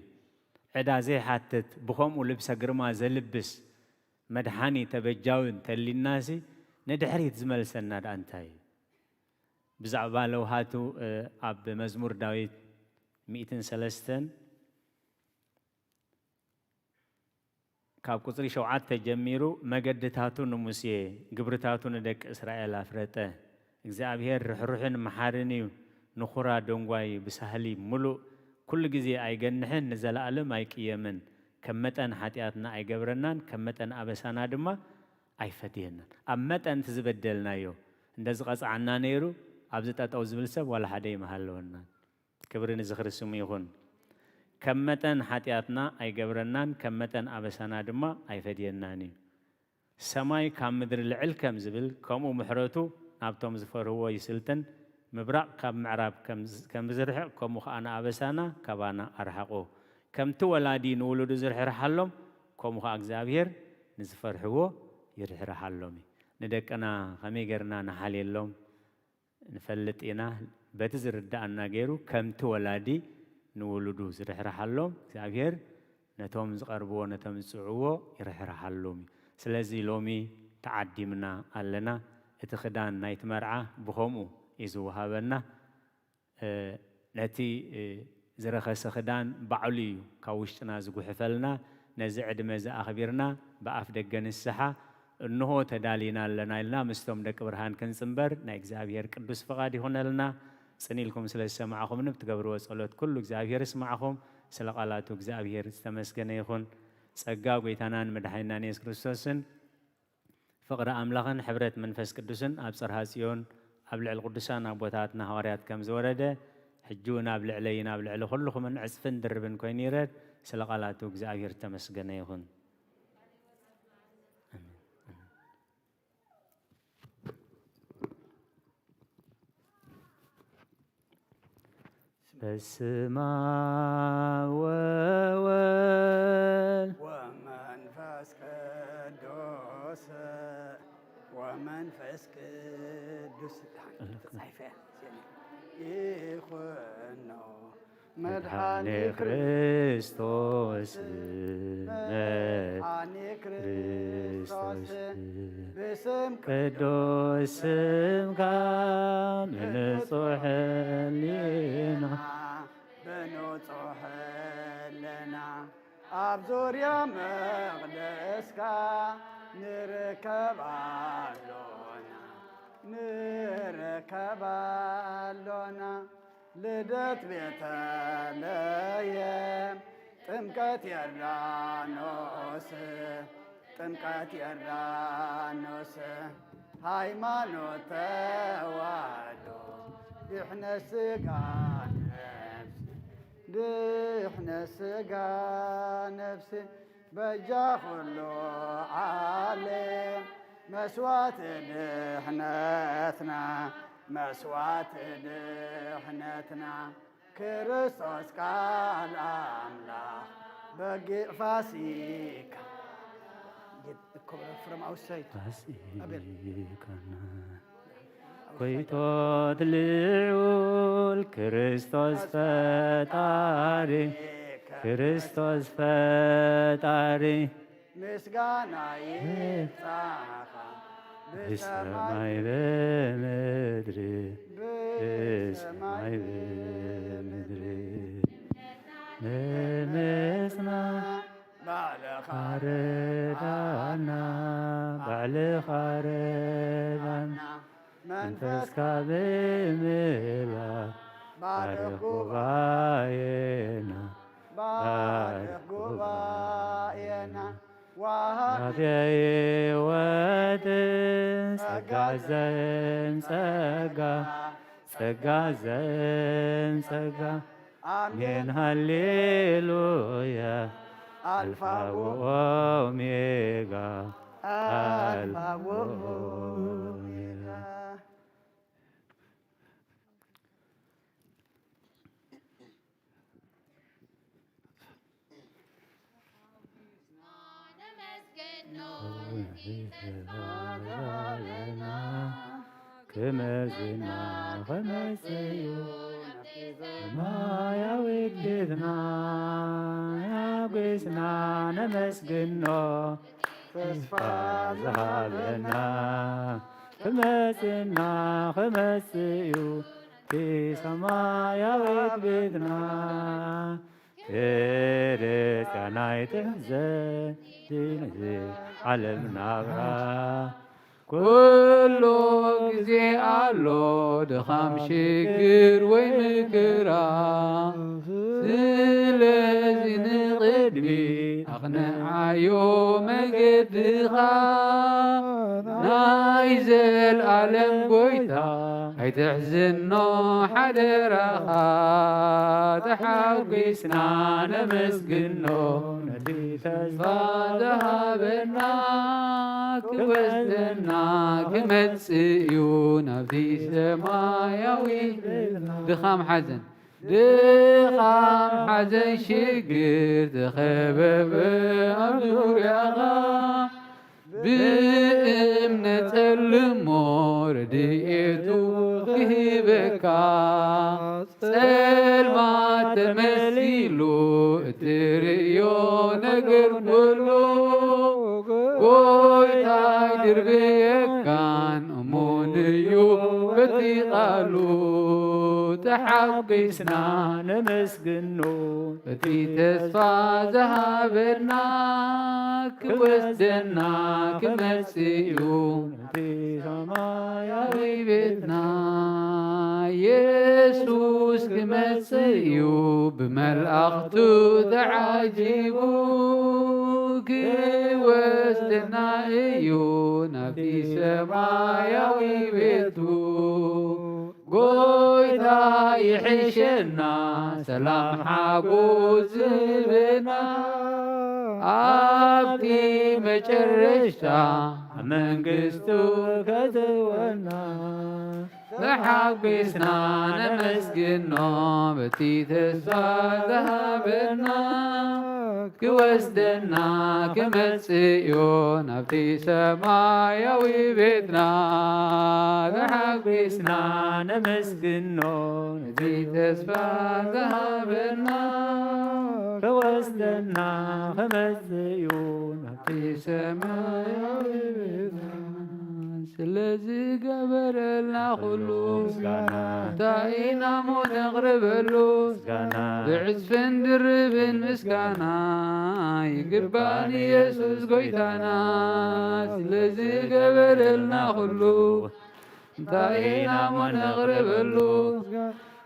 ዕዳ ዘይሓትት፣ ብኸምኡ ልብሰ ግርማ ዘልብስ መድሓኒ ተበጃዊ እንተሊናሲ ንድሕሪት ዝመልሰና ደኣ እንታይ እዩ? ብዛዕባ ለውሃቱ፣ እ፣ ኣብ መዝሙር ዳዊት ሚእትን ሰለስተን ካብ ቁጽሪ ሸውዓተ ጀሚሩ፣ መገድታቱ ንሙሴ፣ ግብርታቱ ንደቂ እስራኤል ኣፍረጠ። እግዚኣብሔር ርሕሩሕን መሓርን እዩ፣ ንኹራ ደንጓይ ብሳህሊ ምሉእ፣ ኩሉ ግዜ ኣይገንሕን፣ ንዘለኣለም ኣይቅየምን። ከም መጠን ሓጢኣትና ኣይገብረናን፣ ከም መጠን ኣበሳና ድማ ኣይፈድየናን። ኣብ መጠን እቲ ዝበደልናዮ እንደ ዝቐጽዓና ነይሩ፣ ኣብዚ ጠጠው ዝብል ሰብ ዋላ ሓደ ኣይምሃለወናን። ክብሪ ንዝኽሪ ስሙ ይኹን። ከም መጠን ሓጢኣትና ኣይገብረናን፣ ከም መጠን ኣበሳና ድማ ኣይፈድየናን እዩ። ሰማይ ካብ ምድሪ ልዕል ከም ዝብል፣ ከምኡ ምሕረቱ ናብቶም ዝፈርህዎ ይስልጥን፣ ምብራቕ ካብ ምዕራብ ከም ዝ-፣ ከም ዝርሕቕ፣ ከምኡ ኸኣ ንኣበሳና ካባና ኣርሓቖ። ከምቲ ወላዲ ንውሉዱ ዝርሕርሓሎም፣ ከምኡ ኸኣ እግዚኣብሔር ንዝፈርህዎ ይርሕርሓሎም እዩ። ንደቅና ከመይ ጌርና ንሓልየሎም? ንፈልጥ ኢና። በቲ ዝርድኣና ገይሩ ከምቲ ወላዲ ንውሉዱ ዝርሕርሓሎም፣ እግዚኣብሔር ነቶም ዝቐርብዎ፣ ነቶም ዝጽዕዎ ይርሕርሓሎም እዩ። ስለዚ ሎሚ ተዓዲምና ኣለና። እቲ ክዳን ናይቲ መርዓ ብኸምኡ እዩ ዝወሃበና። እ፣ ነቲ፣ እ፣ ዝረኸሰ ክዳን ባዕሉ እዩ ካብ ውሽጥና ዝጉሕፈልና። ነዚ ዕድመ እዚ ኣኽቢርና ብኣፍ ደገ ንስሓ እንሆ ተዳሊና ኣለና ኢልና ምስቶም ደቂ ብርሃን ክንጽንበር ናይ እግዚኣብሔር ቅዱስ ፍቓድ ይኹነልና። ጽን ኢልኩም ስለ ዝሰማዕኹምኒ ብትገብርዎ ጸሎት ኩሉ እግዚኣብሔር ይስማዕኹም። ስለ ቃላቱ እግዚኣብሔር ዝተመስገነ ይኹን። ጸጋ ጐይታናን መድሓኒናን የሱስ ክርስቶስን ፍቕሪ ኣምላኽን ሕብረት መንፈስ ቅዱስን ኣብ ጽርሃ ጽዮን ኣብ ልዕሊ ቅዱሳን ኣቦታትና ሃዋርያት ከም ዝወረደ፣ ሕጂ እውን ኣብ ልዕለይን ኣብ ልዕሊ ኩልኹምን ዕጽፍን ድርብን ኮይኑ ይረድ። ስለ ቃላቱ እግዚኣብሔር ዝተመስገነ ይኹን። ኣሜን። በስመ አብ ወወልድ ወመንፈስ ቅዱስ፣ ወመንፈስ ቅዱስ ተጻሒፈ እያ። ይኹኖ መድኃኔ ክርስቶስ፣ መድኃኔ ክርስቶስ፣ ብስም ቅዱስ ስምካ ብንጹሕ ሕሊና፣ ብንጹሕ ሕሊና ኣብ ዙርያ መቕደስካ ንርከብ ኣሎና፣ ንርከብ ኣሎና። ልደት ቤተልሔም፣ ጥምቀት ዮርዳኖስ፣ ጥምቀት ዮርዳኖስ፣ ሃይማኖት ተዋህዶ፣ ድሕነት ሥጋ ነፍሲ፣ ድሕነት ሥጋ ነፍሲ፣ በጃ ኩሉ ዓለም መስዋዕቲ ድሕነትና፣ መስዋዕቲ ድሕነትና፣ ክርስቶስ ቃል ኣምላኽ በጊዕ ፋሲካ። ክብረ ፍረም ኣውሳይቱ። ፋሲካና። ኮይቶት ልዑል ክርስቶስ ፈጣሪ፣ ክርስቶስ ፈጣሪ፣ ምስጋና ይብጻሕኻ ብሰማይ ብምድሪ፣ ብሰማይ ብምድሪ። ንምጽናዕ ባዕልኻ ርዳና፣ ባዕልኻ ርዳና። መንፈስካ ብምልኣት ባርኽ ጉባኤና፣ ባርኽ ጉባኤና። ወሃቢ ሕይወት ጸጋ ዘእም ጸጋ፣ ጸጋ ዘእም ጸጋ። ኣሜን ሃሌሉያ። ኣልፋ ወኦሜጋ፣ ኣልፋ ወኦሜጋ። ተስፋ ዝሃበና ክመዝና ክመጽእ እዩ ሰማያዊት ቤትና። ኣጒስና ነመስግኖ ተስፋ ዝሃበና ክመጽና ክመጽእ እዩ እቲ ሰማያዊት ቤትና። ክርስትያናይ ትሕዘ ነዚ ዓለም ናብራ። ኩሉ ግዜ ኣሎ ድኻም ሽግር ወይ ምክራ። ስለዚ ንቕድሚት ኣቕንዓዮ መገድኻ። ናይ ዘልኣለም ጎይታ ኣይትሕዝኖ ሓደራኻ። ተሓጒስና ነመስግኖ ነቲ ተስፋ ዝሃበና። ክወስደና ክመጽእ እዩ ናብቲ ሰማያዊ ቤትና። ድኻም ሓዘን ድኻም ሓዘን ሽግር ዝኸበበ ኣብ ዙርያኻ። ብእምነት ጸልሞ ረድኤቱ ክህበካ። ጸልማት ተመሲሉ እትርእዮ ነገር ኩሉ ጎይታ ይድርብየካን እሙን እዩ በቲ ቃሉ። ተሓጒስና ነመስግኖ እቲ ተስፋ ዝሃበና። ክወስደና ክመጽእ እዩ ነቲ ሰማያዊ ቤትና። የሱስ ክመጽእ እዩ ብመላእኽቱ ተዓጂቡ። ክወስደና እዩ ናብቲ ሰማያዊ ቤቱ። ጎይታ ይሕሸና ሰላም ሓጎስ ዝህበና። ኣብቲ መጨረሽታ ኣብ መንግስቱ ከእትወና። ተሓጒስና ነመስግኖ በቲ ተስፋ ዝሃበና። ክወስደና ክመጽእ እዩ ናብቲ ሰማያዊ ቤትና። ተሓጒስና ነመስግኖ ነቲ ተስፋ ዝሃበና። ክወስደና ክመጽእ እዩ ናብቲ ሰማያዊ ቤትና። ስለዝገበረልና ኩሉ ምስጋና እንታይ ኢና እሞ ነቕርበሉ? ምስጋና ብዕጽፍን ድርብን ምስጋና ይግባእ ንየሱስ ጎይታና። ስለዝገበረልና ኩሉ እንታይ ኢና እሞ ነቕርበሉ?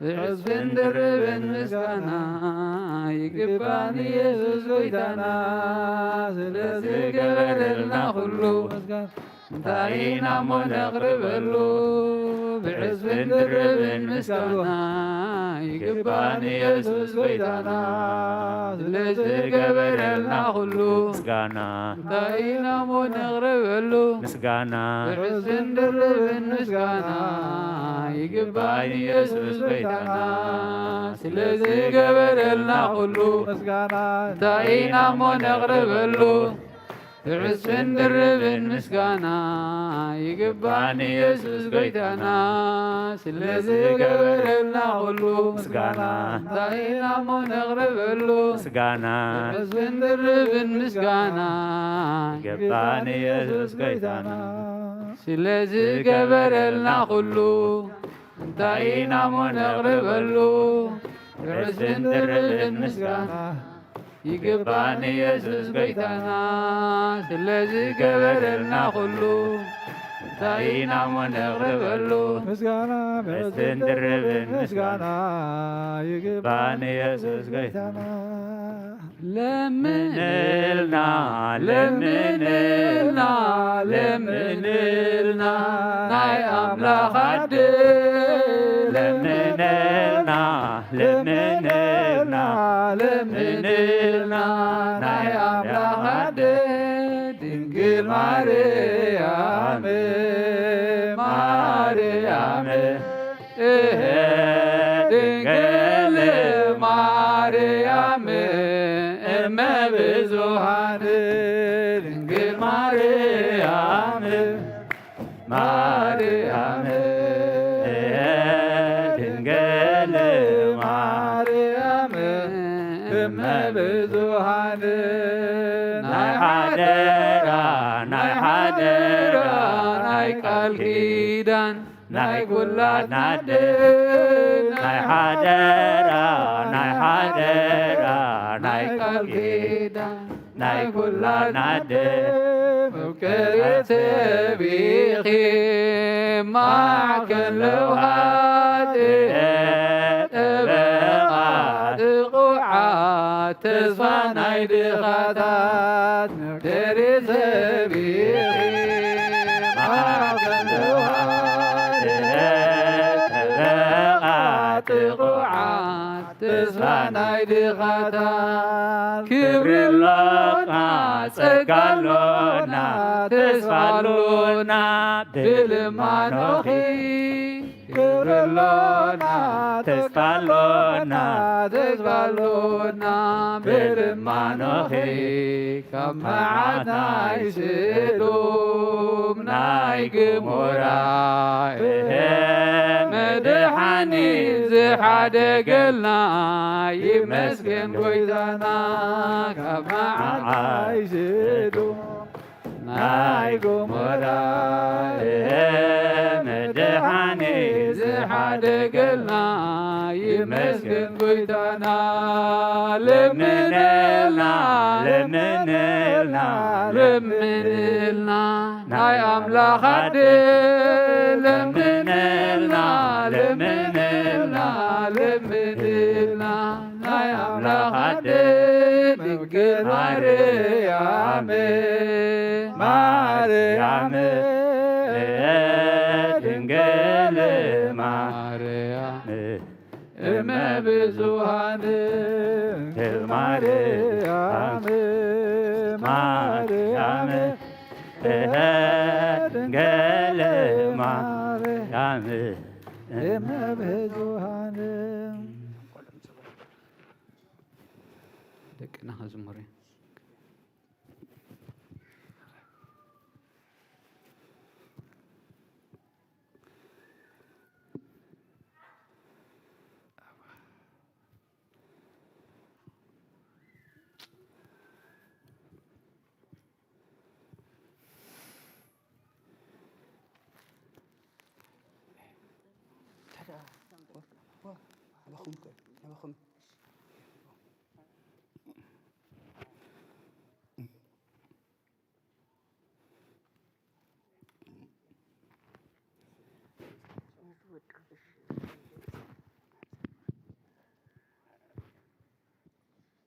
ብዕጽፍን ድርብን ምስጋና ይግባእ ንየሱስ ጎይታና። ስለዝገበረልና ኩሉ እንታይ ኢና እሞ ነቕርበሉ? ብዕጽፍን ድርብን ምስጋና ይግባእ ንየሱስ ጎይታና። ስለዝገበረልና ኩሉ ምስጋና እንታይ ኢና እሞ ነቕርበሉ? ምስጋና ብዕጽፍን ድርብን ምስጋና ይግባእ ንየሱስ ጎይታና። ስለዝገበረልና ኩሉ ምስጋና እንታይ ኢና እሞ ነቕርበሉ? ብዕጽፍን ድርብን ምስጋና ይግባእ ንየሱስ ጎይታና። ስለዝገበረልና ኩሉ ምስጋና እንታይ ኢና እሞ ነቕርበሉ? ምስጋና ብዕጽፍን ድርብን ምስጋና ይግባእ ንየሱስ ጎይታና። ስለዝገበረልና ኩሉ እንታይ ኢና እሞ ነቕርበሉ? ብዕጽፍን ድርብን ምስጋና ይግባእ ንየሱስ ጎይታና። ስለዝገበረልና ኩሉ እንታይ ኢና እሞ ነቕርበሉ? ምስጋና ብዕጽፍን ድርብን ምስጋና ይግባእ ንየሱስ ጎይታና። ለምንልና ለምንልና ለምንልና ናይ ኣምላኽ ኣደ ለምንልና ለምንልና ለምንልና ናይ ኣምላኽ ኣደ ድንግል ማርያም ማርያም እህ ድንግል ማርያም እመ ብዙኃን ድንግል ማርያም እመ ብዙሃን ናይ ሓደራ ናይ ሓደራ ናይ ቃል ኪዳን ናይ ኩላትና ደም ናይ ሓደራ ናይ ሓደራ ናይ ቃል ኪዳን ናይ ኩላትና ደም ምክሪ ትህቢኺ ማዕከን ለውሃት ጠበቓ ጥቑዓት ተስፋ ናይ ድኻታት ምክሪ ትህቢኺ ማዕከን ለውሃት ጠበቓ ጥቑዓት ተስፋ ናይ ድኻታት ክብሪ ኣሎና ጸጋ ኣሎና ተስፋ ኣሎና ብልማኖኺ ክብሪ ኣሎና ተስፋ ኣሎና ተስፋ ኣሎና ብልማኖኺ ካብ መዓት ናይ ስዶም ናይ ገሞራ እህ መድሓኒ ዝሓደገልና ይመስገን ጎይታና ካብ መዓት ናይ ስዶም ናይ ገሞራ እህ መድሓኒ ዝሓደገልና ይመስገን ጎይታና ለምንልና ለምንልና ለምንልና ናይ ኣምላኽ ኣደ ለምንልና ለምንልና ለምንልና ናይ ኣምላኽ ኣደ ድንግል ማርያም ማርያም ድንግል ማርያም እመ ብዙሃን ድንግል ማርያም ማርያም ድንግል ማርያም እመ ብዙሃን ደቅና ከዝምሩ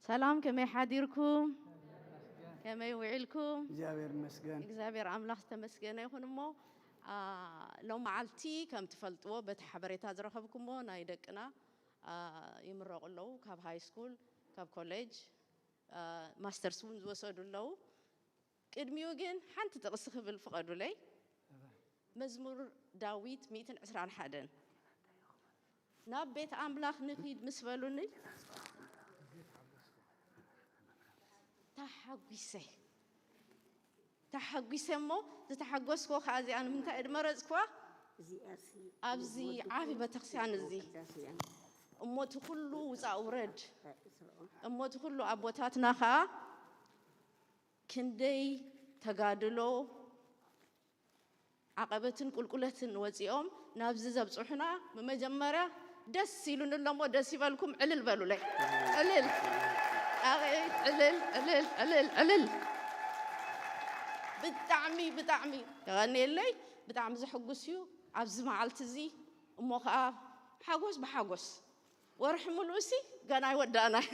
ሰላም፣ ከመይ ሓዲርኩም? ከመይ ውዒልኩም? እግዚኣብሔር ይመስገን። እግዚኣብሔር ኣምላኽ ዝተመስገነ ይኹን። እሞ፣ አ፣ ሎም መዓልቲ ከም ትፈልጥዎ፣ በቲ ሓበሬታ ዝረኸብኩሞ፣ ናይ ደቅና፣ አ፣ ይምረቑ ኣለዉ። ካብ ሃይ ስኩል፣ ካብ ኮሌጅ፣ አ፣ ማስተርስ እውን ዝወሰዱ ኣለዉ። ቅድሚኡ ግን ሓንቲ ጥቕሲ ክብል ፍቐዱለይ። መዝሙር ዳዊት ሚእትን ዕስራን ሓደን። ናብ ቤት ኣምላኽ ንኺድ ምስ በሉኒ፣ ተሓጒሰ። ተሓጒሰ እሞ፣ ዝተሓጎስክዎ ከኣ እዚኣ ንምንታይ እየ ዝመረጽክዋ? እዚኣሲ ኣብዚ ውዱእ ዓቢ ቤተክርስትያን እዚ። ቅዳሴ እያ። እሞ እቲ ኩሉ ውጻእ ውረድ። እሞ እቲ ኩሉ ኣቦታትና ከኣ ክንደይ ተጋድሎ፣ ዓቐበትን ቁልቁለትን ወጺኦም ናብዚ ዘብጽሑና፣ ብመጀመርያ ደስ ኢሉኒ ኣሎ እሞ ደስ ይበልኩም፣ ዕልል በሉለይ። ዕልል። ኣቤት፣ ዕልል፣ ዕልል፣ ዕልል፣ ዕልል። ብጣዕሚ፣ ብጣዕሚ የቐንየለይ። ብጣዕሚ ዘሕጉስ እዩ። ኣብዚ መዓልቲ እዚ እሞ ኸኣ ሓጎስ ብሓጎስ። ወርሒ ሙሉእሲ ገና ኣይወዳእናን።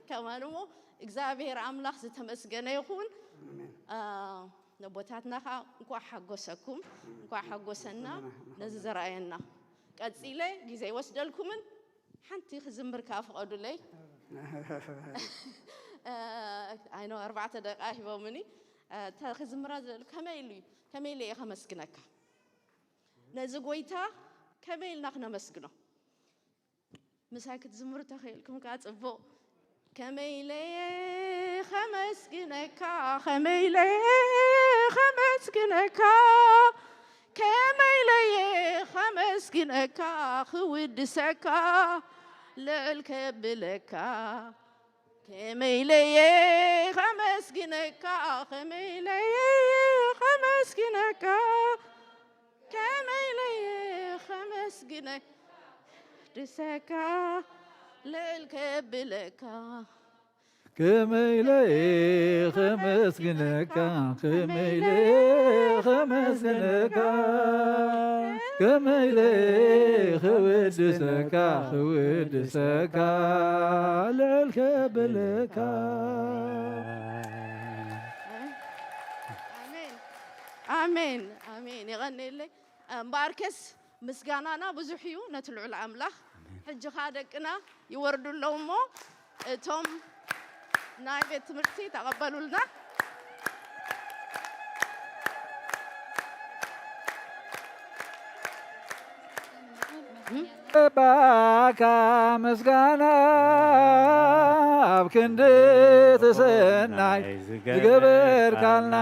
ከማን እሞ እግዚኣብሔር ኣምላኽ ዝተመስገነ ይኹን። ኣሜን። አ፣ ነቦታትና ኸዓ እንኳዕ ሓጎሰኩም፣ እንኳዕ ሓጎሰና፣ ኣሜን። ነዚ ዘርኣየና። ቀጺለ ግዜ ይወስደልኩምን ሓንቲ ክዝምር ከኣ ፍቐዱለይ። አ፣ ኣይኖ ኣርባዕተ ደቂቃ ሂቦምኒ። አ፣ እታ ክዝምራ ዝደልኩ ከመይ ኢሉ እዩ? ከመይ ኢለ እየ ከመስግነካ? ነዚ ጎይታ ከመይ ኢልና ክነመስግኖ? ምሳይ ክትዝምሩ ተኽኢልኩም ከኣ ጽቡቕ። ከመይ ኢለየ ኸመስግነካ፣ ኸመይ ኢለየ ኸመስግነካ፣ ከመይ ኢለየ ኸመስግነካ፣ ክውድሰካ፣ ልዕል ከብለካ። ከመይ ኢለየ ኸመስግነካ፣ ከመይ ኢለየ ኸመስግነካ፣ ከመይ ኢለየ ኸመስግነካ፣ ድሰካ ልዕል ከብለካ። ከመይ ኢለየ ኸመስግነካ፣ ከመይ ኢለየ ኸመስግነካ፣ ከመይ ኢለየ ኽውድሰካ፣ ኽውድሰካ፣ ልዕል ከብለካ። ኣሜን፣ ኣሜን፣ ኣሜን። የቐንየለይ። እምበኣርከስ ምስጋናና ብዙሕ እዩ ነቲ ልዑል ኣምላኽ። ኣሜን። ሕጂ ኸኣ ደቅና ይወርዱ ኣለዉ እሞ፣ እቶም ናይ ቤት ትምህርቲ ተቐበሉልና። ባካ ምስጋና ኣብ ክንዲ ትሰናይ ዝገበርካልና፣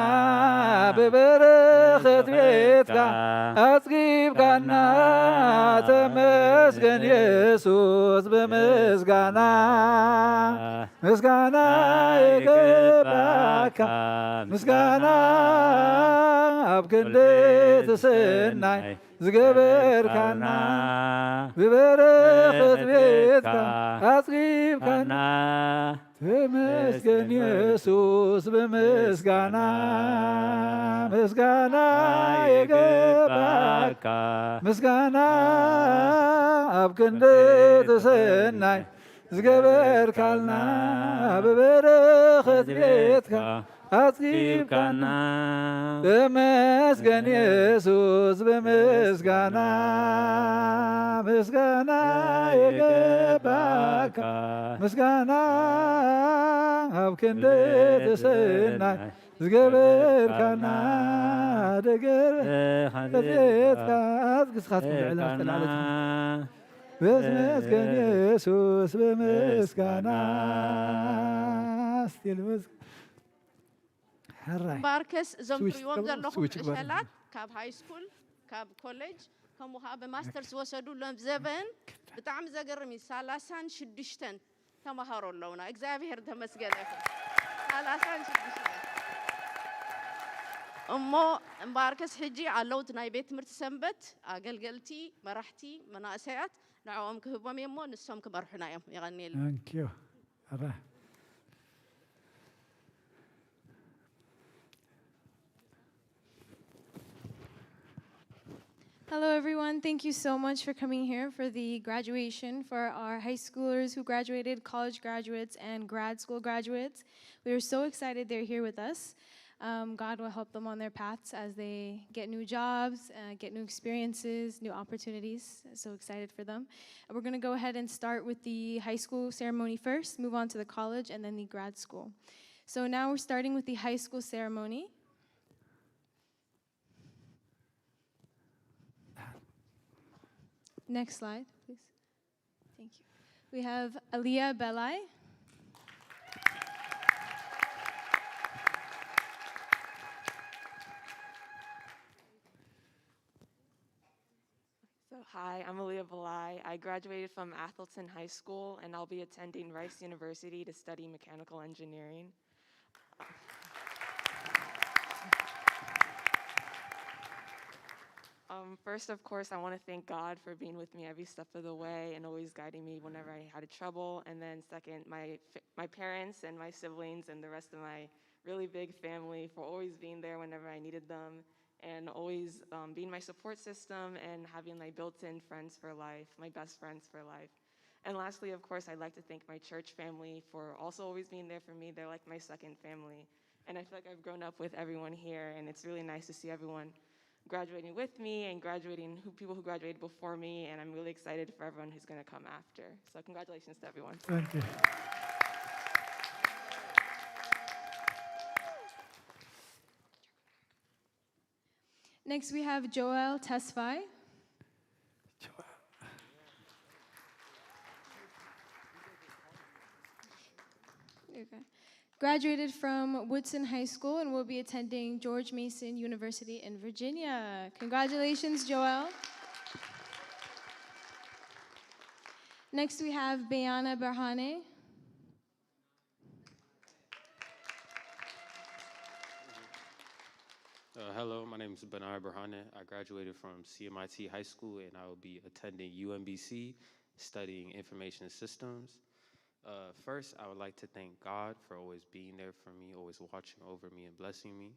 ብበረኸት ቤትካ ኣጽጊብካና። ተመስገን የሱስ ብምስጋና፣ ምስጋና ይግባካ፣ ምስጋና ኣብ ክንዲ ትስናይ ዝገበርካና፣ ብበረኸት ቤትካ ኣጽጊብካና። ተመስገን የሱስ ብምስጋና፣ ምስጋና ይግባካ፣ ምስጋና ኣብ ክንዲ ትስናይ ዝገበርካልና፣ ብበረኸት ቤትካ ኣጽጊብካና። ተመስገን የሱስ ብምስጋና፣ ምስጋና ይግባካ፣ ምስጋና ኣብ ክንዲ ትስናይ ዝገበርካና፣ ደገር ቤትካ ኣጽግስካ ትኩን ልዕልና ተላለት። ተመስገን የሱስ ብምስጋና። ስቲል ምስ-፣ ሕራይ። ባርከስ እዞም ስዊች ትሪእዎም ግበሩ፣ ዘለኹም ስዊች ግበሩ። ዕሸላት ካብ ሃይ ስኩል፣ ካብ ኮሌጅ፣ ከምኡ ኸዓ ብማስተርስ ዝወሰዱ ሎም ዘበን ብጣዕሚ ዘገርም እዩ። ሰላሳን ሽዱሽተን ተማሃሮ ኣለውና። እግዚኣብሔር ተመስገነ ይኹን። ሰላሳን ሽዱሽተን። እሞ እምበኣርከስ ሕጂ ኣለዉ እቲ ናይ ቤት ትምህርቲ ሰንበት ኣገልገልቲ፣ መራሕቲ፣ መናእሰያት ንዕኦም ክህቦም እየ እሞ ንሶም ክመርሑና እዮም። የቐንየልና። Thank you። ኣረ። Hello, everyone. Thank you so much for coming here for the graduation for our high schoolers who graduated, college graduates, and grad school graduates. We are so excited they're here with us. Um, God will help them on their paths as they get new jobs, uh, get new experiences, new opportunities. So excited for them. And we're gonna go ahead and start with the high school ceremony first, move on to the college, and then the grad school. So now we're starting with the high school ceremony. Next slide, please. Thank you. We have Aliyah Belai. So, hi, I'm Aliyah Belai. I graduated from Atholton High School, and I'll be attending Rice University to study mechanical engineering. Um, first, of course, I want to thank God for being with me every step of the way and always guiding me whenever I had a trouble. And then, second, my f- my parents and my siblings and the rest of my really big family for always being there whenever I needed them and always um, being my support system and having my built-in friends for life, my best friends for life. And lastly, of course, I'd like to thank my church family for also always being there for me. They're like my second family. And I feel like I've grown up with everyone here, and it's really nice to see everyone graduating with me and graduating who, people who graduated before me. And I'm really excited for everyone who's going to come after. So congratulations to everyone. Thank you. Next, we have Joel Tesfaye. Okay. Graduated from Woodson High School and will be attending George Mason University in Virginia. Congratulations, Joel. Next, we have Bayana Barhane. Uh, hello, my name is Benar Burhane. I graduated from C M I T High School and I will be attending U M B C studying information systems. Uh, first, I would like to thank God for always being there for me, always watching over me and blessing me.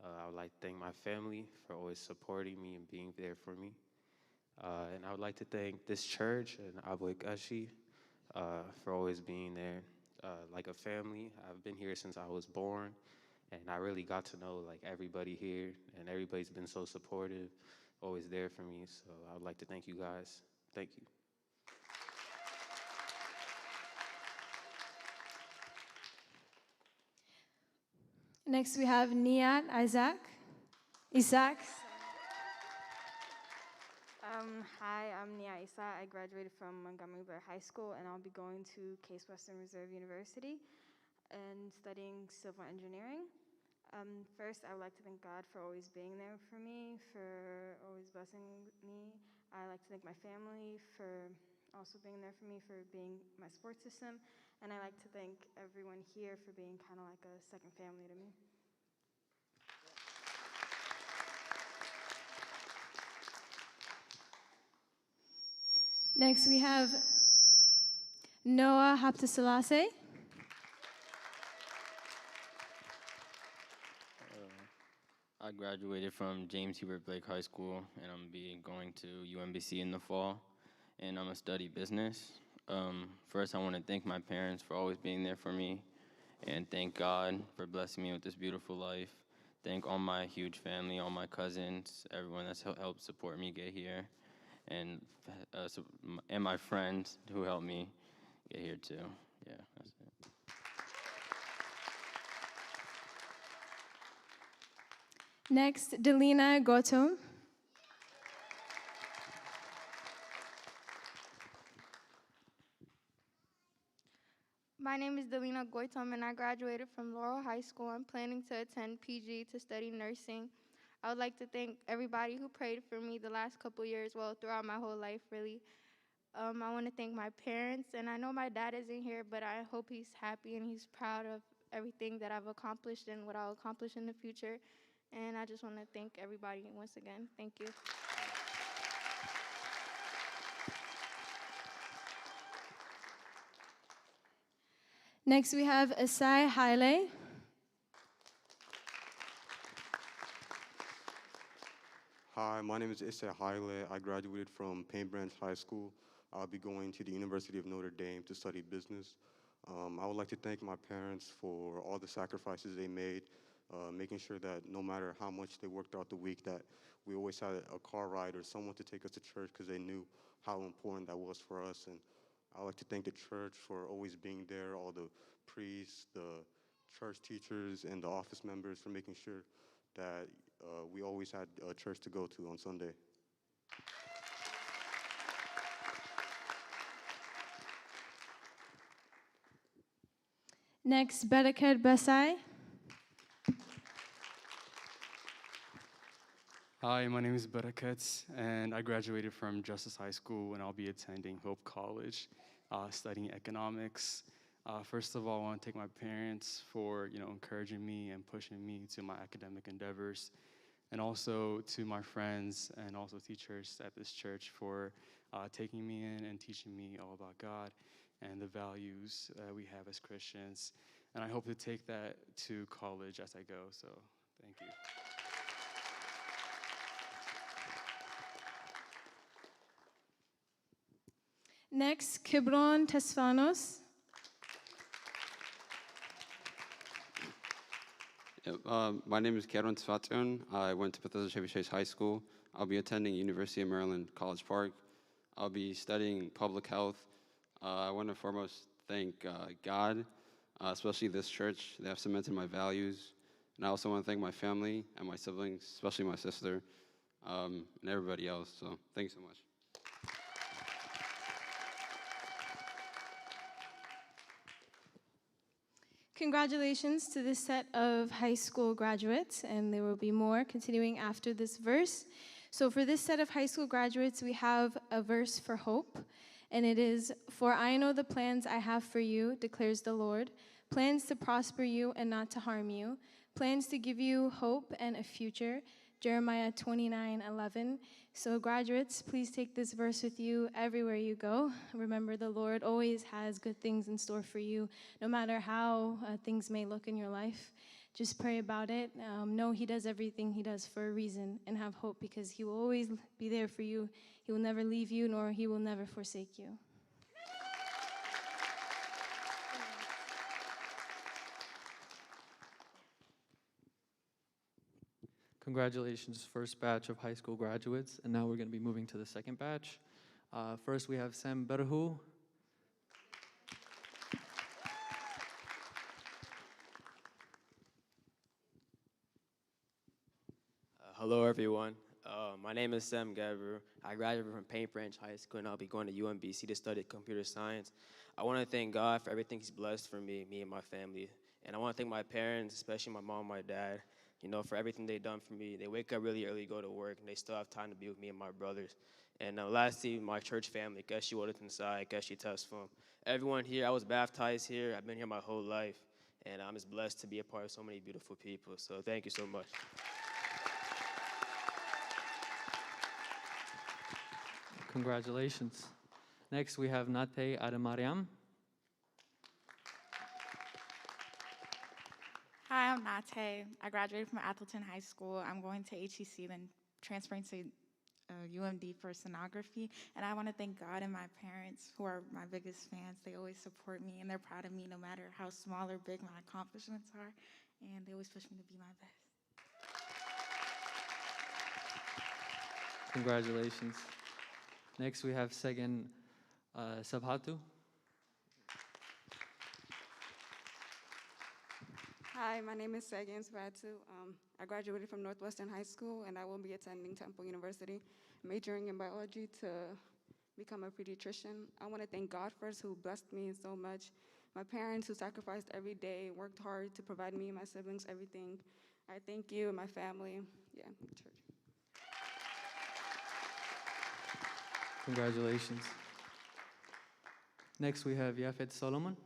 Uh, I would like to thank my family for always supporting me and being there for me. Uh, and I would like to thank this church and Abu Kashi uh, for always being there uh, like a family. I've been here since I was born, and I really got to know like everybody here, and everybody's been so supportive, always there for me. So I would like to thank you guys. Thank you. Next, we have Niat Isaac. Isaac. Um, hi, I'm Nia Isa. I graduated from Montgomery Blair High School, and I'll be going to Case Western Reserve University and studying civil engineering. Um, first, I would like to thank God for always being there for me, for always blessing me. I like to thank my family for also being there for me, for being my support system. And I like to thank everyone here for being kind of like a second family to me. Next, we have Noah Haptaselassie. I graduated from James Hubert Blake High School, and I'm be going to U M B C in the fall, and I'm gonna study business. Um, first, I want to thank my parents for always being there for me, and thank God for blessing me with this beautiful life. Thank all my huge family, all my cousins, everyone that's hel- helped support me get here, and uh, so, m- and my friends who helped me get here too. Yeah, that's it. Next, Delina Gotum. My name is Delina Goitom, and I graduated from Laurel High School. I'm planning to attend P G to study nursing. I would like to thank everybody who prayed for me the last couple years, well, throughout my whole life, really. Um, I want to thank my parents, and I know my dad isn't here, but I hope he's happy and he's proud of everything that I've accomplished and what I'll accomplish in the future. And I just want to thank everybody once again. Thank you. Next, we have Asai Haile. Hi, my name is Issei Haile. I graduated from Paint Branch High School. I'll be going to the University of Notre Dame to study business. Um, I would like to thank my parents for all the sacrifices they made, uh, making sure that no matter how much they worked throughout the week, that we always had a car ride or someone to take us to church because they knew how important that was for us. And I would like to thank the church for always being there, all the priests, the church teachers, and the office members for making sure that uh, we always had a church to go to on Sunday. Next, Bereket Besai. Hi, my name is Bereket, and I graduated from Justice High School, and I'll be attending Hope College, uh, studying economics. Uh, first of all, I want to thank my parents for, you know, encouraging me and pushing me to my academic endeavors, and also to my friends and also teachers at this church for uh, taking me in and teaching me all about God and the values that we have as Christians. And I hope to take that to college as I go. So, thank you. Next, Kibron Tesfanos. Yep, uh, my name is Kieran Svatson. I went to Bethesda Chevy Chase High School. I'll be attending University of Maryland College Park. I'll be studying public health. Uh, I want to foremost thank uh, God, uh, especially this church. They have cemented my values. And I also want to thank my family and my siblings, especially my sister, um, and everybody else. So thank you so much. Congratulations to this set of high school graduates, and there will be more continuing after this verse. So, for this set of high school graduates, we have a verse for hope, and it is, "For I know the plans I have for you, declares the Lord, plans to prosper you and not to harm you, plans to give you hope and a future. Jeremiah twenty-nine eleven. So, graduates, please take this verse with you everywhere you go. Remember, the Lord always has good things in store for you, no matter how uh, things may look in your life. Just pray about it. Um, know He does everything He does for a reason, and have hope, because He will always be there for you. He will never leave you, nor He will never forsake you. Congratulations, first batch of high school graduates. And now we're going to be moving to the second batch. Uh, first, we have Sam Berhu. Uh, hello, everyone. Uh, my name is Sam Gabriel. I graduated from Paint Branch High School, and I'll be going to U M B C to study computer science. I want to thank God for everything He's blessed for me, me and my family. And I want to thank my parents, especially my mom and my dad, you know, for everything they've done for me. They wake up really early, go to work, and they still have time to be with me and my brothers. And uh, lastly, my church family, Keshi Wodaton Sai, Keshi Tesfum. Everyone here, I was baptized here. I've been here my whole life. And I'm just blessed to be a part of so many beautiful people. So thank you so much. Congratulations. Next, we have Nate Adamariam. Hi, I'm Nate. I graduated from Atherton High School. I'm going to H E C, then transferring to uh, U M D for sonography. And I want to thank God and my parents, who are my biggest fans. They always support me, and they're proud of me no matter how small or big my accomplishments are. And they always push me to be my best. Congratulations. Next, we have Segen uh, Sabhatu. Hi, my name is Segen Sabhatu. Um, I graduated from Northwestern High School, and I will be attending Temple University, majoring in biology to become a pediatrician. I want to thank God first, who blessed me so much, my parents, who sacrificed every day, worked hard to provide me and my siblings everything. I thank you and my family. Yeah, church. Congratulations. Next, we have Yafet Solomon.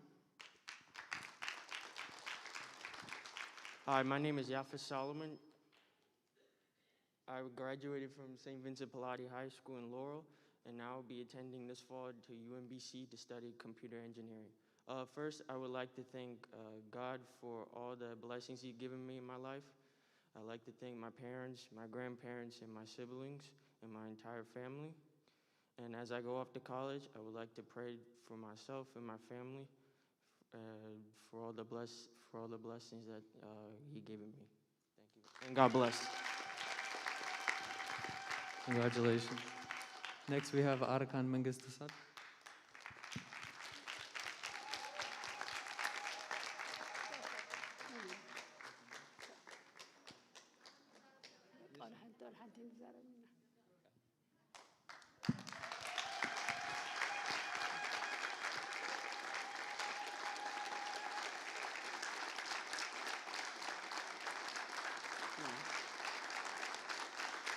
Hi, my name is Yafet Solomon. I graduated from Saint Vincent Pallotti High School in Laurel, and now I'll be attending this fall to U M B C to study computer engineering. Uh, first, I would like to thank uh, God for all the blessings He's given me in my life. I'd like to thank my parents, my grandparents, and my siblings, and my entire family. And as I go off to college, I would like to pray for myself and my family uh, for all the bless for all the blessings that uh, He given me. Thank you, and God bless. Congratulations. Next, we have Arkan Mengistasat.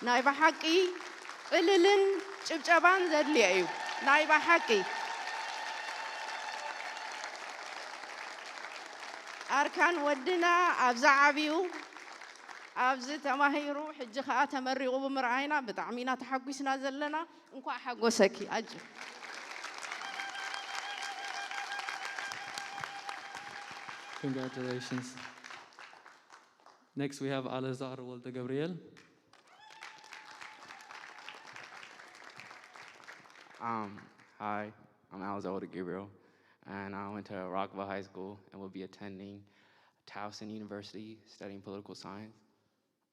ናይ ብሓቂ ዕልልን ጭብጨባን ዘድልዮ እዩ። ናይ ብሓቂ ኣርካን ወድና ኣብዚ ዓብዩ ኣብዚ ተማሂሩ ሕጂ ከዓ ተመሪቑ ብምርኣይና ብጣዕሚ ኢና ተሓጒስና ዘለና። እንኳዕ ሓጎሰኪ ኣጅ Congratulations. Next, we have Alazar Walde Gabriel. Um, hi, I'm Alazar Walde Gabriel, and I went to Rockville High School and will be attending Towson University studying political science.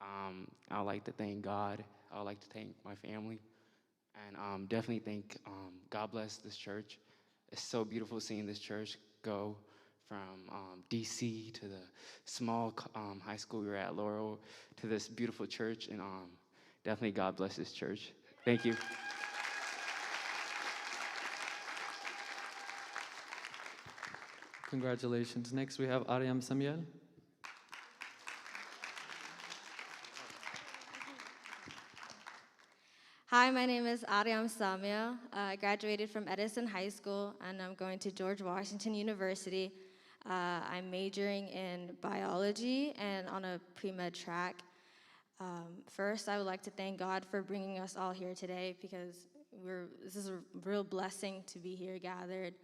Um, I would like to thank God. I would like to thank my family. And um, definitely think um, God bless this church. It's so beautiful seeing this church go from um, D C to the small um, high school we were at, Laurel, to this beautiful church. And um, definitely God bless this church. Thank you. Congratulations. Next, we have Ariam Samuel. Hi, my name is Ariam Samuel. Uh, I graduated from Edison High School and I'm going to George Washington University. Uh, I'm majoring in biology and on a pre med track. Um, first, I would like to thank God for bringing us all here today because we're, this is a real blessing to be here gathered.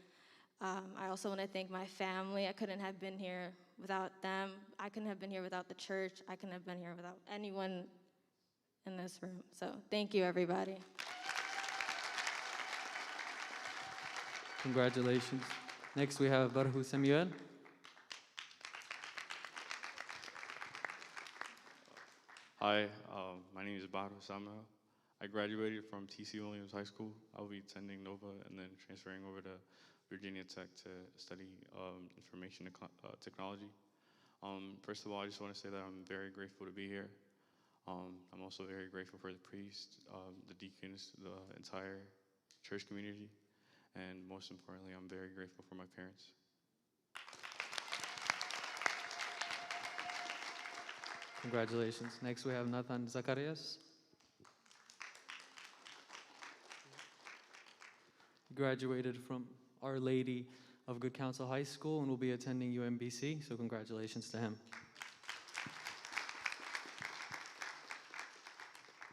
Um, I also want to thank my family. I couldn't have been here without them. I couldn't have been here without the church. I couldn't have been here without anyone in this room. So thank you, everybody. Congratulations. Next, we have Barhu Samuel. Hi, um, my name is Bato Samuel. I graduated from T C Williams High School. I'll be attending Nova and then transferring over to Virginia Tech to study um, information eco- uh, technology. Um, first of all, I just want to say that I'm very grateful to be here. Um, I'm also very grateful for the priest, um, the deacons, the entire church community, and most importantly, I'm very grateful for my parents. Congratulations. Next, we have Nathan Zacharias. He graduated from Our Lady of Good Counsel High School and will be attending U M B C, so congratulations to him.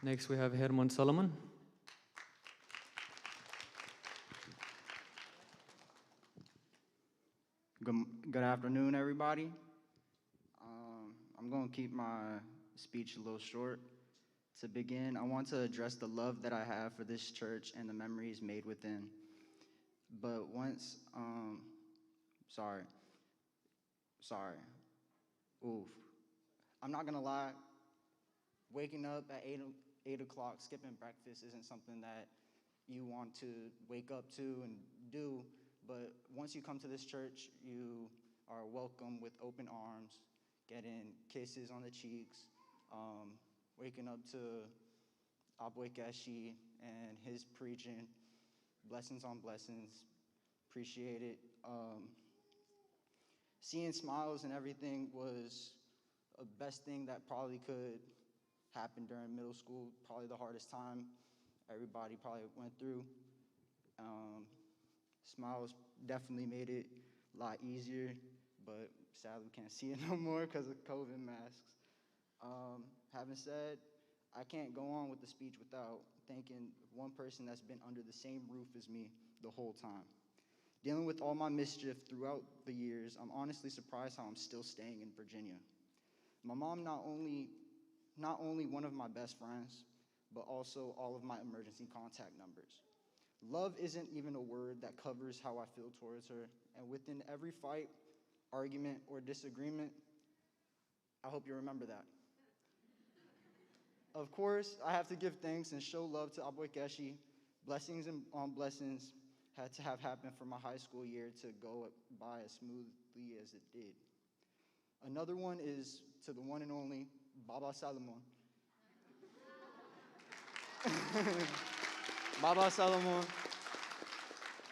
Next, we have Herman Solomon. Good, good afternoon, everybody. Um, I'm going to keep my speech a little short. To begin, I want to address the love that I have for this church and the memories made within. But once, um, sorry, sorry, oof. I'm not gonna lie, waking up at eight, o- eight o'clock, skipping breakfast isn't something that you want to wake up to and do. But once you come to this church, you are welcome with open arms, getting kisses on the cheeks, um, waking up to Abwe Keshi and his preaching, blessings on blessings. Appreciate it. Um, seeing smiles and everything was the best thing that probably could happen during middle school. Probably the hardest time everybody probably went through. Um, smiles definitely made it a lot easier, but sadly we can't see it no more because of COVID masks. Um, having said, I can't go on with the speech without thanking one person that's been under the same roof as me the whole time. Dealing with all my mischief throughout the years, I'm honestly surprised how I'm still staying in Virginia. My mom not only not only one of my best friends, but also all of my emergency contact numbers. Love isn't even a word that covers how I feel towards her, and within every fight, argument, or disagreement, I hope you remember that. Of course, I have to give thanks and show love to Abwe Keshi. Blessings and on blessings had to have happened for my high school year to go by as smoothly as it did. Another one is to the one and only Baba Salomon. Baba Salomon.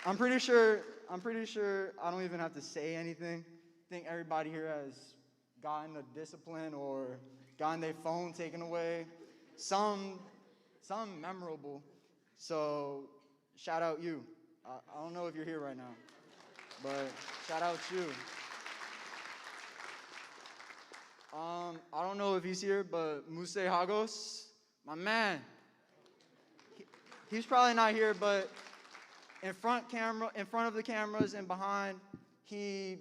I'm pretty sure. I'm pretty sure I don't even have to say anything. I think everybody here has gotten a discipline or gotten their phone taken away. Some, some memorable. So shout out you. I, I don't know if you're here right now, but shout out you. Um, I don't know if he's here, but Muse Hagos, my man. He, he's probably not here, but in front camera, in front of the cameras and behind, he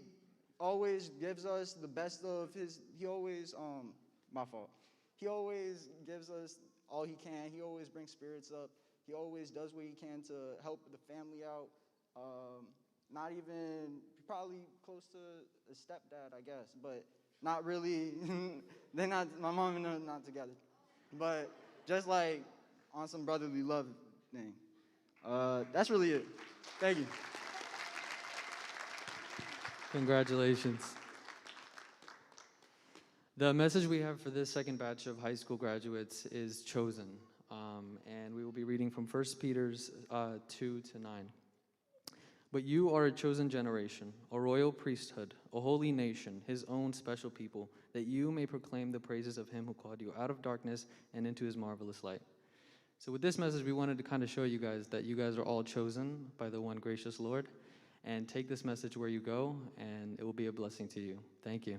always gives us the best of his. He always, um, my fault. He always gives us all he can. He always brings spirits up. He always does what he can to help the family out. Um, not even probably close to a stepdad, I guess, but not really. They're not. My mom and them not together, but just like on some brotherly love thing. Uh, that's really it. Thank you. Congratulations. The message we have for this second batch of high school graduates is chosen. Um, and we will be reading from First Peter's uh, two to nine. But you are a chosen generation, a royal priesthood, a holy nation, his own special people, that you may proclaim the praises of him who called you out of darkness and into his marvelous light. So, with this message, we wanted to kind of show you guys that you guys are all chosen by the one gracious Lord. and take this message where you go, and it will be a blessing to you. Thank you.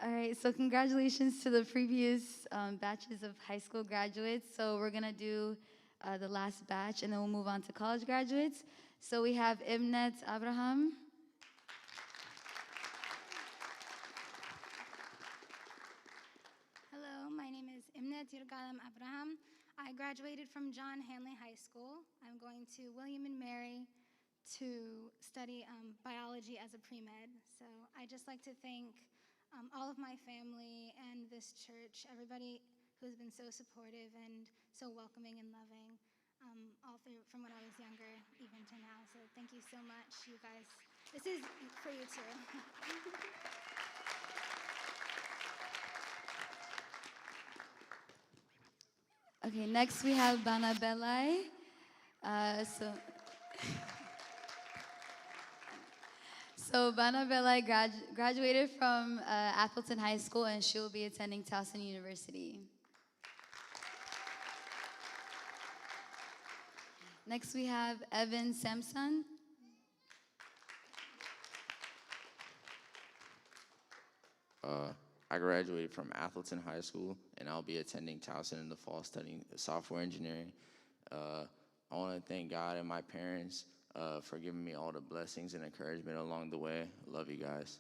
All right, so congratulations to the previous um, batches of high school graduates. So we're gonna do uh, the last batch, and then we'll move on to college graduates. So we have Imnet Abraham. Hello, my name is Imnet Yirgalem Abraham. I graduated from John Hanley High School. I'm going to William and Mary to study um, biology as a pre-med. So I just like to thank um, all of my family and this church, everybody who's been so supportive and so welcoming and loving, um, all through from when I was younger, even to now. So thank you so much, you guys. This is for you too. Okay, next we have Bana Belai. Uh, so, so Bana Belai grad- graduated from uh, Appleton High School, and she will be attending Towson University. Next we have Evan Samson. Uh, I graduated from Athelton High School, and I'll be attending Towson in the fall, studying software engineering. Uh, I want to thank God and my parents uh, for giving me all the blessings and encouragement along the way. Love you guys.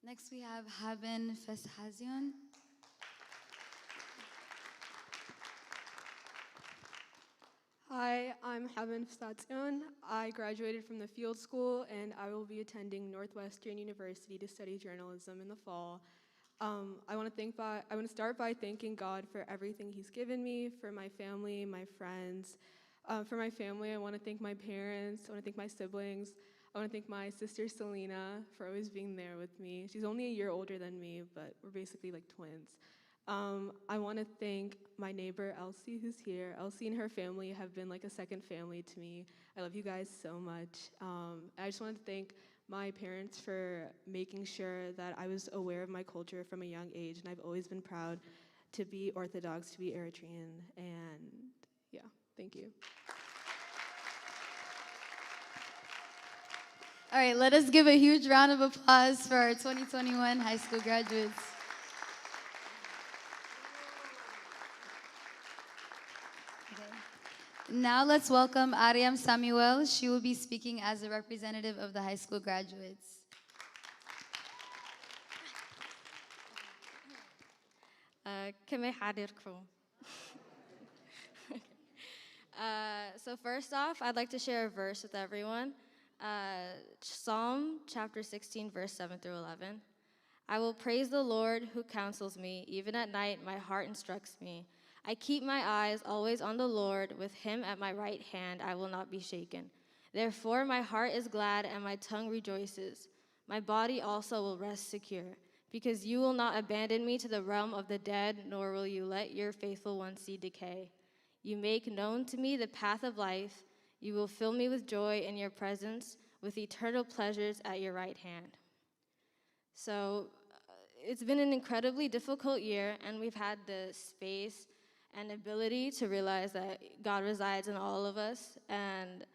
Next, we have Haben Feshazion. Hi, I'm Haben Fsatzion. I graduated from the field school and I will be attending Northwestern University to study journalism in the fall. Um, I want to think by, I want to start by thanking God for everything He's given me, for my family, my friends. Uh, for my family, I want to thank my parents. I want to thank my siblings. I want to thank my sister Selena for always being there with me. She's only a year older than me, but we're basically like twins. Um, I want to thank my neighbor Elsie, who's here. Elsie and her family have been like a second family to me. I love you guys so much. Um, I just wanted to thank my parents for making sure that I was aware of my culture from a young age, and I've always been proud to be Orthodox, to be Eritrean, and yeah, thank you. All right, let us give a huge round of applause for our twenty twenty-one high school graduates. Okay. Now let's welcome Ariam Samuel. She will be speaking as a representative of the high school graduates. Uh, ከመይ ሓዲርኩም? Uh, so first off, I'd like to share a verse with everyone. Uh, Psalm chapter sixteen, verse seven through eleven. I will praise the Lord who counsels me. Even at night, my heart instructs me. I keep my eyes always on the Lord. With him at my right hand, I will not be shaken. Therefore, my heart is glad and my tongue rejoices. My body also will rest secure, because you will not abandon me to the realm of the dead, nor will you let your faithful one see decay. You make known to me the path of life. You will fill me with joy in your presence, with eternal pleasures at your right hand. So uh, it's been an incredibly difficult year, and we've had the space and ability to realize that God resides in all of us, and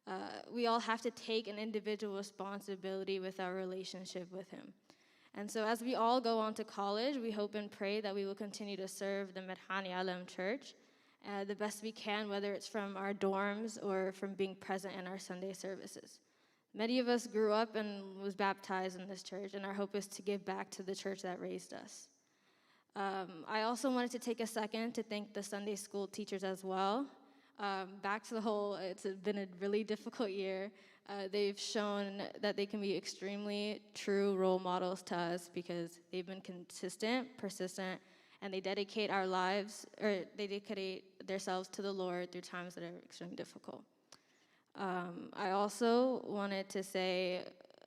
uh, we all have to take an individual responsibility with our relationship with Him. And so, as we all go on to college, we hope and pray that we will continue to serve the Medhani Alem Church uh, the best we can, whether it's from our dorms or from being present in our Sunday services. Many of us grew up and was baptized in this church, and our hope is to give back to the church that raised us. Um, I also wanted to take a second to thank the Sunday school teachers as well. Um, back to the whole, it's been a really difficult year. Uh, they've shown that they can be extremely true role models to us because they've been consistent, persistent, and they dedicate our lives, or they dedicate themselves to the Lord through times that are extremely difficult. Um, I also wanted to say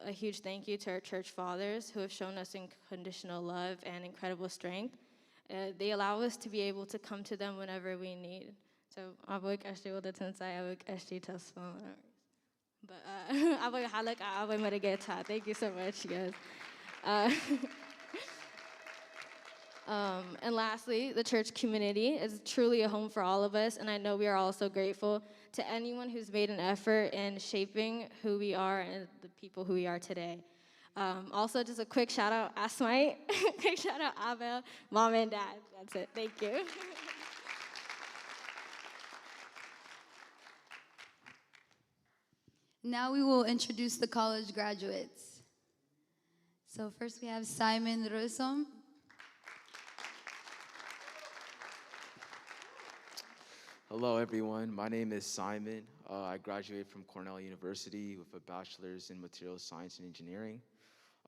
a huge thank you to our church fathers who have shown us unconditional love and incredible strength. Uh, they allow us to be able to come to them whenever we need. So, ኣቦይ ቀሺ ወልደትንሳኤ፣ ኣቦይ ቀሺ ተስፋ፣ but uh, ኣቦይ ሓለቃ፣ ኣቦይ መሪጌታ, thank you so much, you guys. Uh, um, and lastly, the church community is truly a home for all of us, and I know we are all so grateful to anyone who's made an effort in shaping who we are and the people who we are today. Um, also, just a quick shout out, Asmai. Quick shout out, Abel, mom and dad. That's it. Thank you. Now we will introduce the college graduates. So first we have Simon Rosom. Hello, everyone. My name is Simon. Uh, I graduated from Cornell University with a bachelor's in materials science and engineering.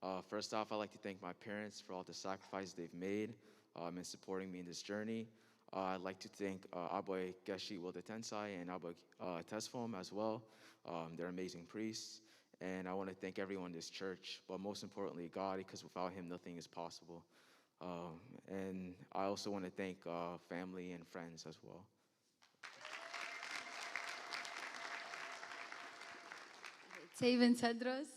Uh, first off, I'd like to thank my parents for all the sacrifices they've made um, in supporting me in this journey. Uh, I'd like to thank uh, Abwe Geshi Wilde Tensai and Abwe uh, Tesfom as well. Um, they're amazing priests. And I want to thank everyone in this church, but most importantly, God, because without Him, nothing is possible. Um, and I also want to thank uh, family and friends as well. Taven Tedros.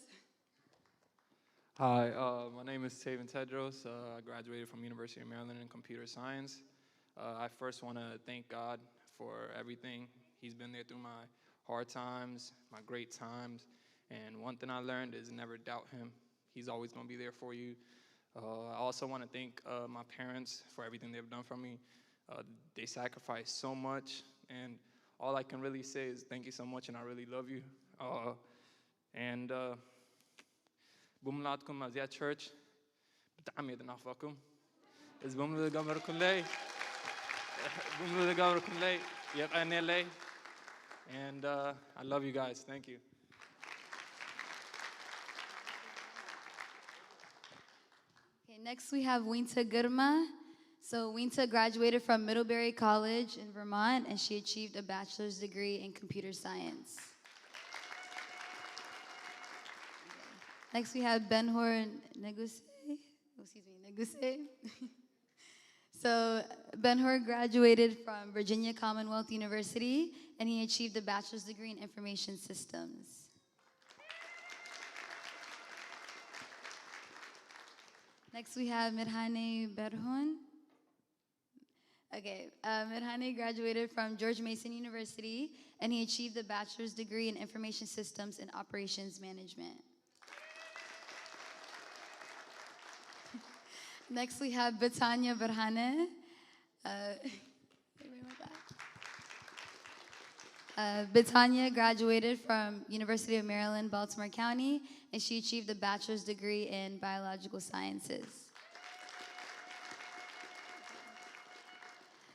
Hi, uh, my name is Taven Tedros. Uh, I graduated from University of Maryland in computer science. Uh, I first want to thank God for everything. He's been there through my hard times, my great times, and one thing I learned is never doubt Him. He's always going to be there for you. Uh, I also want to thank uh, my parents for everything they've done for me. Uh, they sacrificed so much, and all I can really say is thank you so much, and I really love you. Uh, and uh, ብምልኣትኩም ኣብዚኣ ቸርች ብጣዕሚ እየ ዝናፍቐኩም። እዚ ብምሉ ዝገበርኩለይ ብምሉ ዝገበርኩለይ የቐንየለይ። And uh, I love you guys. Thank you. Okay, next we have Winta Girma. So Winta graduated from Middlebury College in Vermont, and she achieved a bachelor's degree in computer science. Next we have Benhor Neguse. Oh, excuse me, Neguse. So Benhor graduated from Virginia Commonwealth University, and he achieved a bachelor's degree in information systems. Next, we have Mirhane Berhun. Okay, uh, Mirhane graduated from George Mason University, and he achieved a bachelor's degree in information systems and operations management. Next, we have Betania Berhane. Uh, uh, Betania graduated from University of Maryland, Baltimore County, and she achieved a bachelor's degree in biological sciences.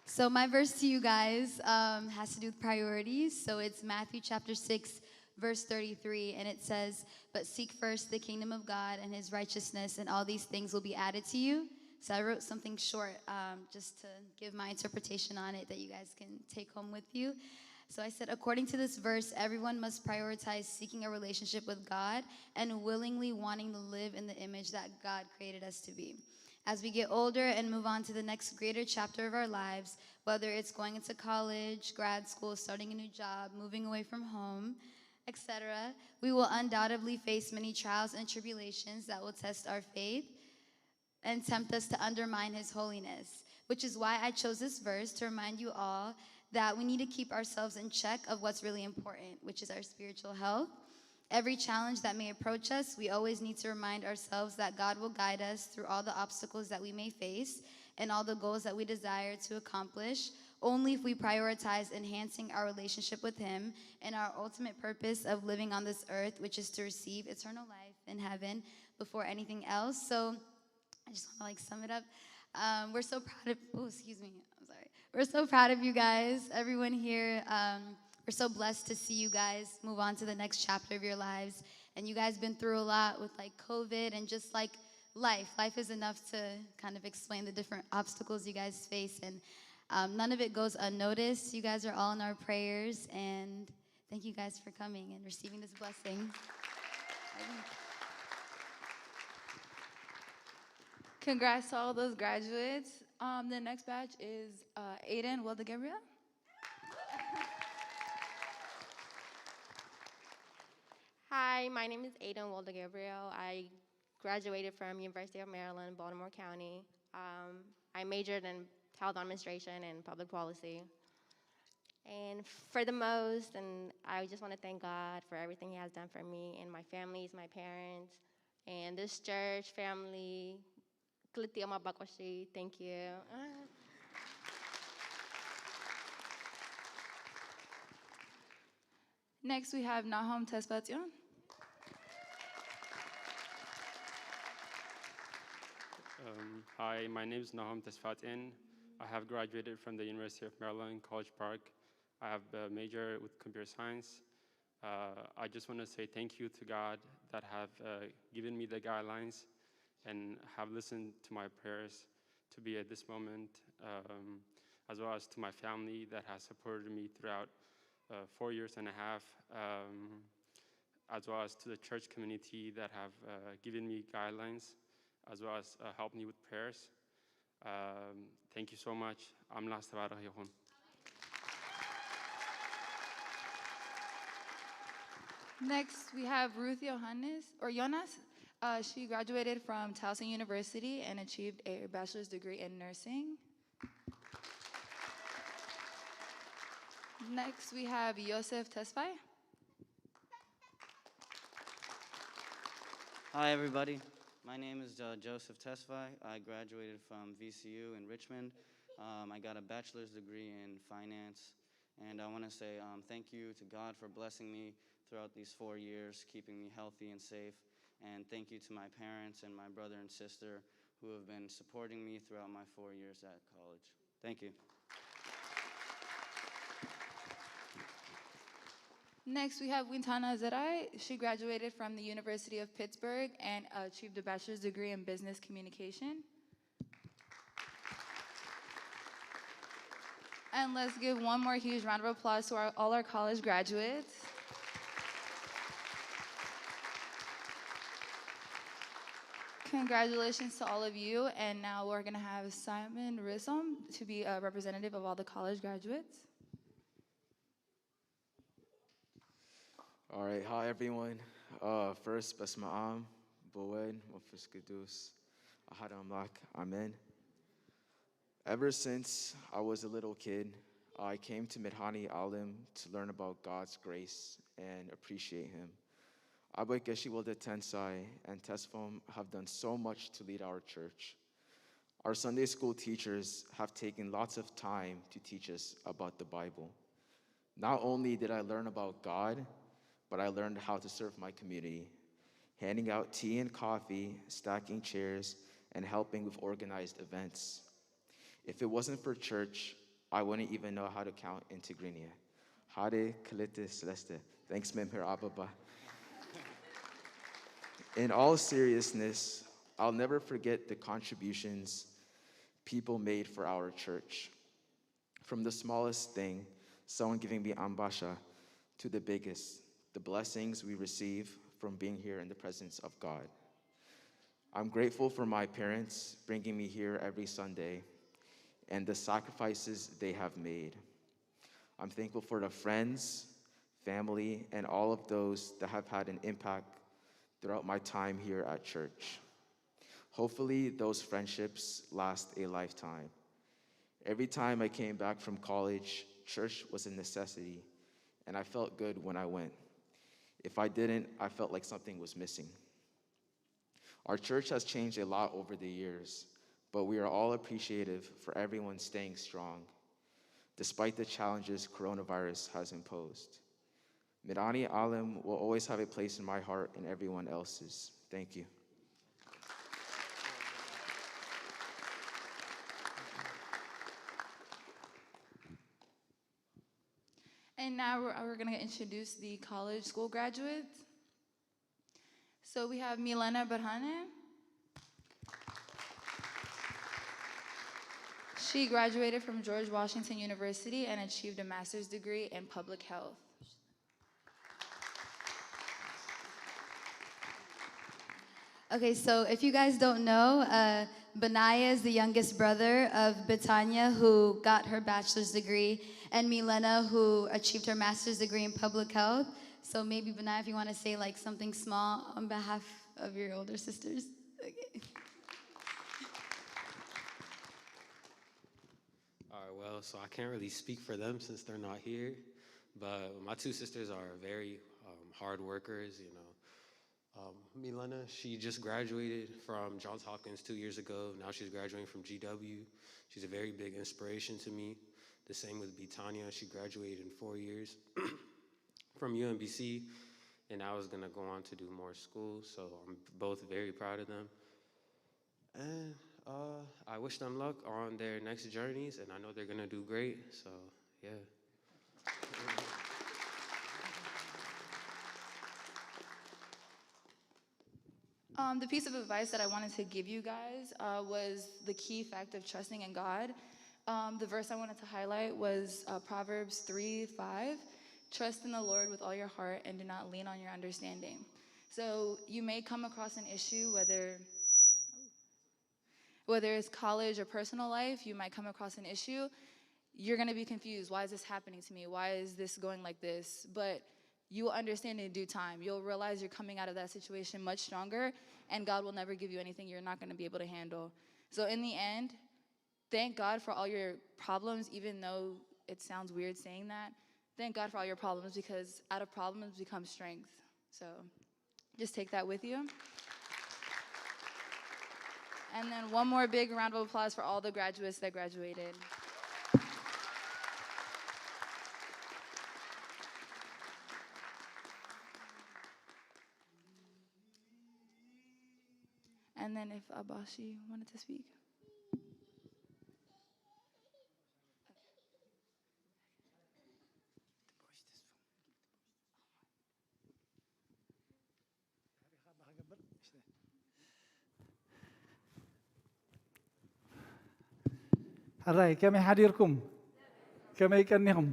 So my verse to you guys um, has to do with priorities. So it's Matthew chapter six, verse thirty-three, and it says, "But seek first the kingdom of God and His righteousness, and all these things will be added to you." So I wrote something short um, just to give my interpretation on it that you guys can take home with you. So I said, according to this verse, everyone must prioritize seeking a relationship with God and willingly wanting to live in the image that God created us to be. As we get older and move on to the next greater chapter of our lives, whether it's going into college, grad school, starting a new job, moving away from home, et cetera, we will undoubtedly face many trials and tribulations that will test our faith and tempt us to undermine His holiness, which is why I chose this verse to remind you all that we need to keep ourselves in check of what's really important, which is our spiritual health. Every challenge that may approach us, we always need to remind ourselves that God will guide us through all the obstacles that we may face and all the goals that we desire to accomplish only if we prioritize enhancing our relationship with Him and our ultimate purpose of living on this earth, which is to receive eternal life in heaven before anything else. So I just want to like sum it up. Um, we're so proud of, oh, excuse me, I'm sorry. We're so proud of you guys, everyone here. Um, we're so blessed to see you guys move on to the next chapter of your lives. And you guys been through a lot with like COVID and just like life. Life is enough to kind of explain the different obstacles you guys face, and um, none of it goes unnoticed. You guys are all in our prayers, and Thank you guys for coming and receiving this blessing. Congrats to all those graduates. Um, the next batch is uh, Aiden Wildegabriel. Hi, my name is Aiden Wildegabriel. I graduated from University of Maryland, Baltimore County. Um, I majored in health administration and public policy. And for the most, and I just want to thank God for everything He has done for me and my families, my parents, and this church family. ክልቲኦም ኣባቆሺ, thank you. Next, we have Nahom Tesfatsion. Um, hi, my name is Nahom Tesfatien. I have graduated from the University of Maryland, College Park. I have a major with computer science. Uh, I just want to say thank you to God that have uh, given me the guidelines and have listened to my prayers to be at this moment, um, as well as to my family that has supported me throughout uh, four years and a half, um, as well as to the church community that have uh, given me guidelines, as well as uh, helped me with prayers. Um, thank you so much. ኣምላኽ ዝተባረኸ ይኹን። Next, we have Ruth Johannes, or Jonas. Uh, she graduated from Towson University and achieved a bachelor's degree in nursing. Next, we have Yosef Tesfai. Hi, everybody. My name is uh, Joseph Tesfaye. I graduated from V C U in Richmond. Um, I got a bachelor's degree in finance. And I want to say um, thank you to God for blessing me throughout these four years, keeping me healthy and safe. And thank you to my parents and my brother and sister who have been supporting me throughout my four years at college. Thank you. Next, we have Wintana Zerai. She graduated from the University of Pittsburgh and achieved a bachelor's degree in business communication. And let's give one more huge round of applause to our, all our college graduates. Congratulations to all of you. And now we're going to have Simon Rizom to be a representative of all the college graduates. All right, hi everyone. Uh, first, በስመ አብ ወወልድ ወመንፈስ ቅዱስ አሐዱ አምላክ አሜን። Ever since I was a little kid, I came to Midhani Alim to learn about God's grace and appreciate Him. Abbot Geshe Wilde Tensai and Tesfom have done so much to lead our church. Our Sunday school teachers have taken lots of time to teach us about the Bible. Not only did I learn about God, but I learned how to serve my community, handing out tea and coffee, stacking chairs, and helping with organized events. If it wasn't for church, I wouldn't even know how to count in Tigrinya. ሓደ ክልተ ሰለስተ. Thanks, መምህር ኣበባ. In all seriousness, I'll never forget the contributions people made for our church. From the smallest thing, someone giving me ambasha, to the biggest, the blessings we receive from being here in the presence of God. I'm grateful for my parents bringing me here every Sunday and the sacrifices they have made. I'm thankful for the friends, family, and all of those that have had an impact throughout my time here at church. Hopefully, those friendships last a lifetime. Every time I came back from college, church was a necessity, and I felt good when I went. If I didn't, I felt like something was missing. Our church has changed a lot over the years, but we are all appreciative for everyone staying strong, despite the challenges coronavirus has imposed. Mirani Alim will always have a place in my heart and everyone else's. Thank you. And now we're, we're going to introduce the college school graduates. So we have Milena Berhane. She graduated from George Washington University and achieved a master's degree in public health. Okay, so if you guys don't know, uh, Benaya is the youngest brother of Betania, who got her bachelor's degree, and Milena, who achieved her master's degree in public health. So maybe, Benaya, if you want to say, like, something small on behalf of your older sisters. Okay. All right, well, so I can't really speak for them since they're not here, but my two sisters are very um, hard workers, you know. Um, Milena, she just graduated from Johns Hopkins two years ago. Now she's graduating from G W. She's a very big inspiration to me. The same with Betania. She graduated in four years from U M B C, and now is going to go on to do more school. So I'm both very proud of them. And uh, I wish them luck on their next journeys, and I know they're going to do great. So, yeah. Um, the piece of advice that I wanted to give you guys uh, was the key fact of trusting in God. Um, the verse I wanted to highlight was uh, Proverbs three five. Trust in the Lord with all your heart and do not lean on your understanding. So you may come across an issue, whether whether it's college or personal life, you might come across an issue. You're going to be confused. Why is this happening to me? Why is this going like this? But you will understand in due time. You'll realize you're coming out of that situation much stronger, and God will never give you anything you're not going to be able to handle. So, in the end, thank God for all your problems, even though it sounds weird saying that. Thank God for all your problems, because out of problems becomes strength. So, just take that with you. And then one more big round of applause for all the graduates that graduated. And then if Abashi wanted to speak. ሕራይ ከመይ ሓዲርኩም? ከመይ ቀኒኹም?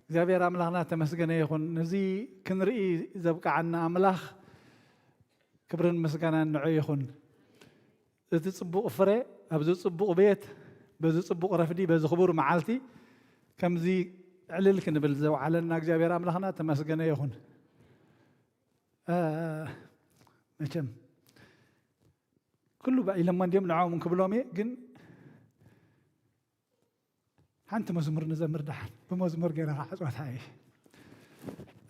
እግዚኣብሔር ኣምላኽና ተመስገነ ይኹን። ነዚ ክንርኢ ዘብቅዓና ኣምላኽ ክብርን ምስጋናን ንዑ ይኹን። እቲ ጽቡቕ ፍረ ኣብዚ ጽቡቕ ቤት በዚ ጽቡቕ ረፍዲ በዚ ክቡር መዓልቲ ከምዚ ዕልል ክንብል ዘውዓለና እግዚኣብሔር ኣምላኽና ተመስገነ ይኹን። መቸም ኩሉ ኢሎሞ እንዲም ንዕኦም ክብሎም እየ ግን ሓንቲ መዝሙር ንዘምር ደሓን ብመዝሙር ገይረ ክዓፅዋታ እየ።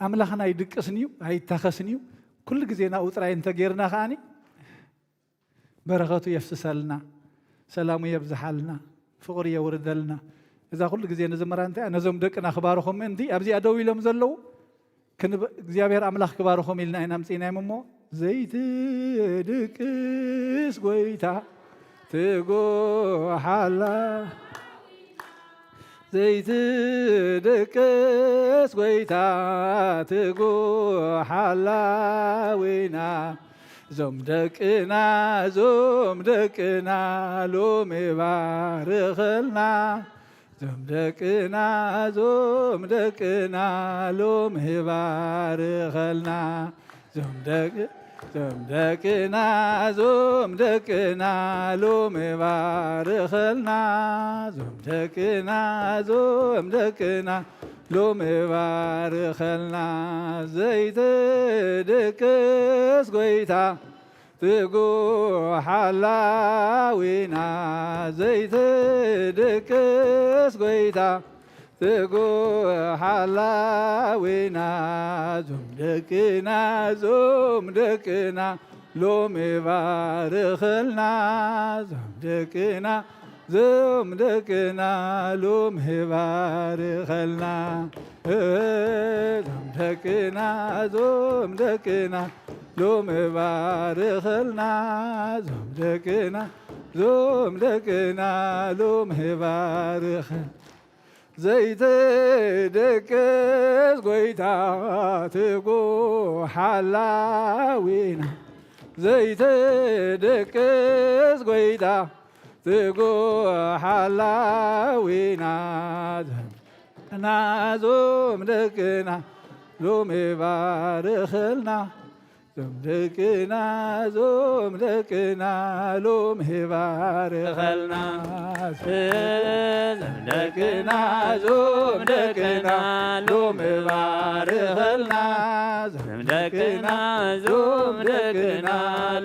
ኣምላኽና ኣይድቅስን እዩ ኣይታኸስን እዩ። ኩሉ ግዜ ናብኡ ጥራይ እንተገይርና ከዓኒ በረኸቱ የፍስሰልና፣ ሰላሙ የብዝሓልና፣ ፍቕሪ የውርደልና። እዛ ኩሉ ግዜ ንዝምራ እንታይ ነዞም ደቅና ክባርኾም ምእንቲ ኣብዚኣ ደው ኢሎም ዘለዉ ክንብ እግዚኣብሔር ኣምላኽ ክባርኾም ኢልና ኢና ምፅኢናዮም እሞ ዘይትድቅስ ጎይታ ትጎሓላ ዘይትድቅስ ጎይታ ትጎሓላ ዊና ዞም ደቅና ዞም ደቅና ሎሚ ባርኸልና ዞም ደቅና ዞም ደቅና ሎሚ ባርኸልና ዞም ደቅ ዞም ደቅና ዞም ደቅና ሎሚ ባርኸልና ዞም ደቅና ዞም ደቅና ሎሚ ባርኸልና ዘይትድቅስ ጎይታ ትጉሕ ሓላዊና ዘይትድቅስ ጎይታ ትጉሕ ሓላዊና ዞም ደቅና ዞም ደቅና ሎሚ ባርኸልና ዞም ደቅና ዞም ደቅና ሎሚ ባርኸልና ዞም ደቅና ዞም ደቅና ሎሚ ባርኸልና ዞም ደቅና ዞም ደቅና ሎሚ ባርኸ ዘይትድቅስ ጎይታ ትጉሕ ሓላዊና ዘይትድቅስ ጎይታ ትጉሕ ሓላዊና ናዞም ደቅና ሎሚ ባርኸልና ዞም ደቅና ዞም ደቅና ሎም ህባር ኸልና ዞም ደቅና ዞም ደቅና ሎም ህባር ኸልና ዞም ደቅና ዞም ደቅና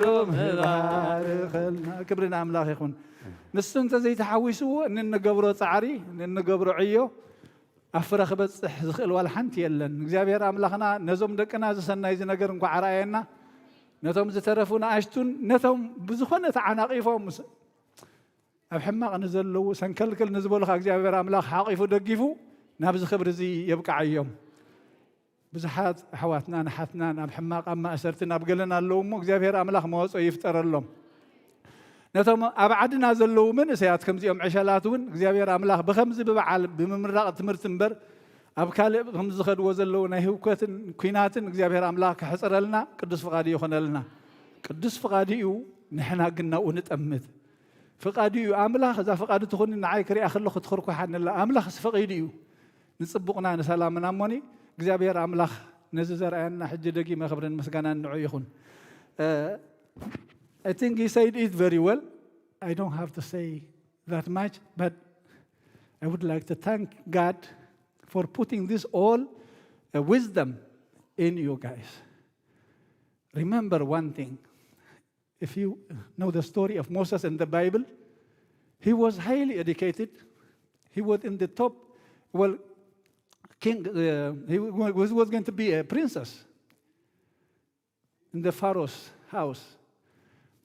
ሎም ህባር ኸልና። ክብሪ ንኣምላኽ ይኹን። ንሱ እንተዘይተሓዊስዎ እንንገብሮ ጻዕሪ፣ እንንገብሮ ዕዮ ኣብ ፍረ ክበጽሕ ዝኽእል ዋላ ሓንቲ የለን። እግዚኣብሔር ኣምላኽና ነዞም ደቅና እዚ ሰናይ እዚ ነገር እንኳዕ ኣርኣየና፣ ነቶም ዝተረፉ ንኣሽቱን ነቶም ብዝኾነ ተዓናቒፎም ኣብ ሕማቕ ንዘለዉ ሰንከልክል ንዝበሉ ኸኣ እግዚኣብሔር ኣምላኽ ሓቒፉ ደጊፉ ናብዚ ክብሪ እዚ የብቅዓዮም። ብዙሓት ኣሕዋትናን ኣሓትናን ኣብ ሕማቕ ኣብ ማእሰርትን ኣብ ገለን ኣለዉ እሞ እግዚኣብሔር ኣምላኽ መወጾ ይፍጠረሎም። ነቶም ኣብ ዓድና ዘለዉ መንእሰያት ከምዚኦም ዕሸላት እውን እግዚኣብሔር ኣምላኽ ብኸምዚ ብበዓል ብምምራቕ ትምህርቲ እምበር ኣብ ካልእ ከምዚ ዝኸድዎ ዘለዉ ናይ ህውከትን ኲናትን እግዚኣብሔር ኣምላኽ ከሕጽረልና ቅዱስ ፍቓዱ ይኾነልና። ቅዱስ ፍቓዱ እዩ፣ ንሕና ግን ናብኡ ንጠምት። ፍቓዱ እዩ ኣምላኽ፣ እዛ ፍቓዱ ትኹን ንዓይ ክሪኣ ከለኹ ትኹርኳሓኒ ኣላ። ኣምላኽስ ፈቒዱ እዩ። ንጽቡቕና ንሰላምና እሞኒ እግዚኣብሔር ኣምላኽ ነዚ ዘርኣየና ሕጂ ደጊመ ክብርን ምስጋናን ንዑ ይኹን። Uh, I think he said it very well. I don't have to say that much, but I would like to thank God for putting this all uh, wisdom in you guys. Remember one thing. If you know the story of Moses in the Bible, he was highly educated. He was in the top. Well, king, uh, he was, was going to be a princess in the Pharaoh's house.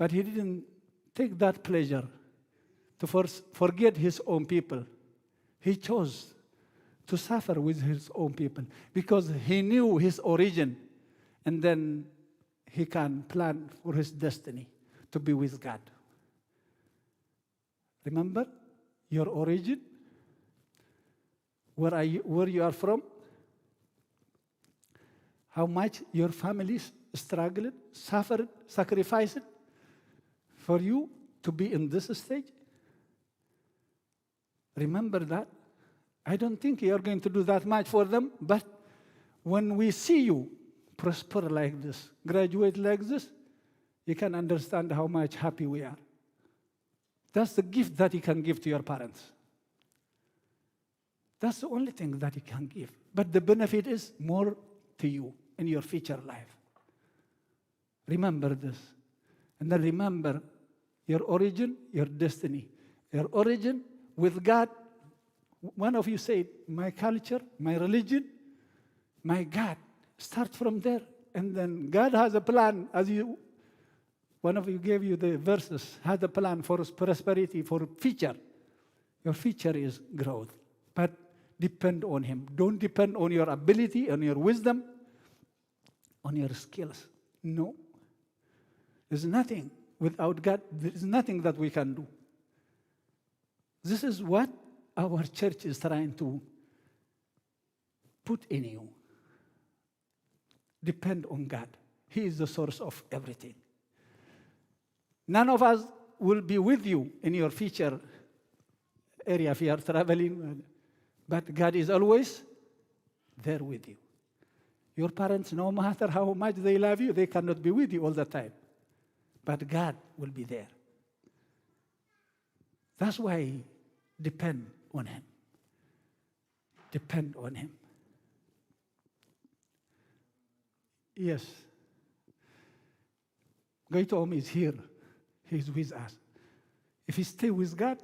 But he didn't take that pleasure to for, forget his own people. He chose to suffer with his own people because he knew his origin, and then he can plan for his destiny to be with God. Remember your origin, where, are you, where you are from, how much your families struggled, suffered, sacrificed for you to be in this stage. Remember that. I don't think you are going to do that much for them, but when we see you prosper like this, graduate like this, you can understand how much happy we are. That's the gift that you can give to your parents. That's the only thing that you can give. But the benefit is more to you in your future life. Remember this. And then remember your origin, your destiny. Your origin with God. One of you said, my culture, my religion, my God. Start from there. And then God has a plan, as you, one of you gave you the verses, has a plan for prosperity, for future. Your future is growth. But depend on Him. Don't depend on your ability, on your wisdom, on your skills. No. There's nothing without God. There is nothing that we can do. This is what our church is trying to put in you. Depend on God. He is the source of everything. None of us will be with you in your future area if you are traveling, but God is always there with you. Your parents, no matter how much they love you, they cannot be with you all the time. But God will be there. That's why depend on Him. Depend on Him. Yes. Goitom is here. He's with us. If you stay with God,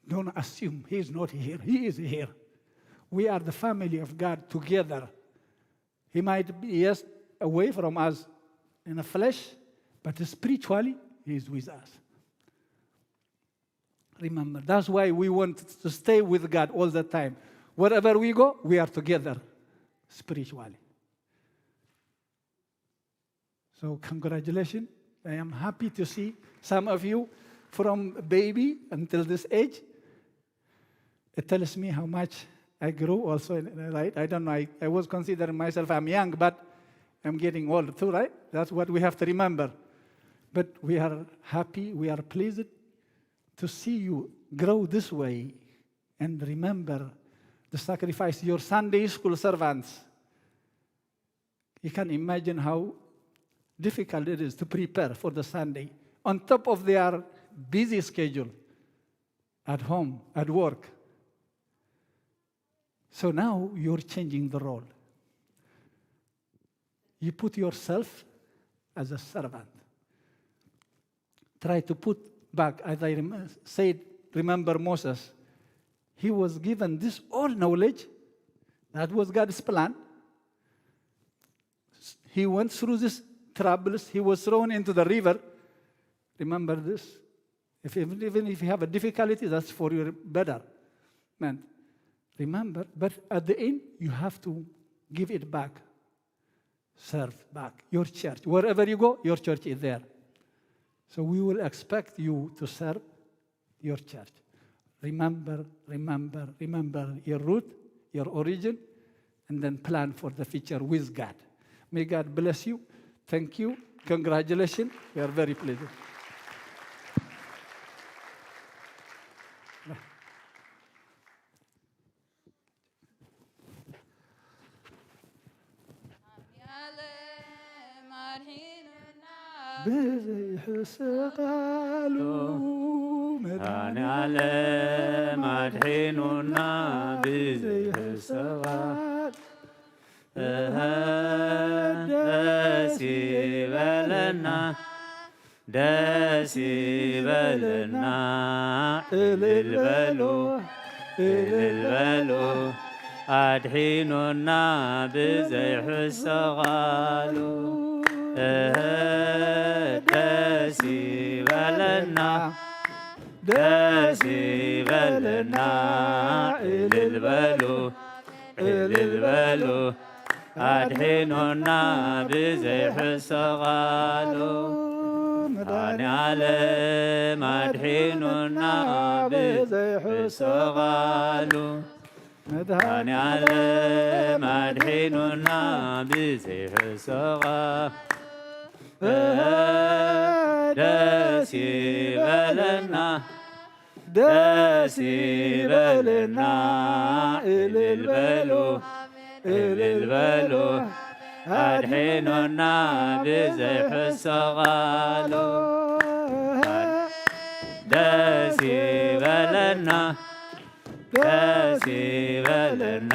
don't assume He is not here. He is here. We are the family of God together. He might be, yes, away from us in the flesh, but spiritually, He is with us. Remember, that's why we want to stay with God all the time. Wherever we go, we are together spiritually. So, congratulations. I am happy to see some of you from baby until this age. It tells me how much I grew also, right? I don't know, I, I was considering myself, I'm young, but I'm getting old too, right? That's what we have to remember. But we are happy, we are pleased to see you grow this way. And remember to sacrifice your Sunday school servants. You can imagine how difficult it is to prepare for the Sunday on top of their busy schedule at home, at work. So now you're changing the role. You put yourself as a servant. Try to put back, as I rem- said, remember Moses. He was given this all knowledge. That was God's plan. He went through these troubles. He was thrown into the river. Remember this. If, even, even if you have a difficulty, that's for your betterment. Remember, but at the end, you have to give it back. Serve back your church. Wherever you go, your church is there. So we will expect you to serve your church. Remember, remember, remember your root, your origin, and then plan for the future with God. May God bless you. Thank you. Congratulations. We are very pleased. ብዘይሕሰብ ቃሉ መድኃኔዓለም ኣድሒኑና ብዘይሕሰብ ቃሉ። እህ፣ ደስ ይበለና፣ ደስ ይበለና፣ እልል በሉ፣ እልል በሉ፣ ኣድሒኑና ብዘይሕሰብ ቃሉ። እህ፣ ደስ ይበለና፣ ደስ ይበለና፣ እልል በሉ፣ እልል በሉ፣ ኣድሒኑና ብዘይሕሰብ ቃሉ። መድኃኔዓለም ኣድሒኑና ብዘይሕሰብ ቃሉ። መድኃኔዓለም ኣድሒኑና ብዘይሕሰብ ቃሉ። ደስ ይበለና፣ ደስ ይበለና፣ እልል በሉ፣ እልል በሉ፣ ኣድሒኑና ብዘይሕሰብ ቃሉ። ደስ ይበለና፣ ደስ ይበለና፣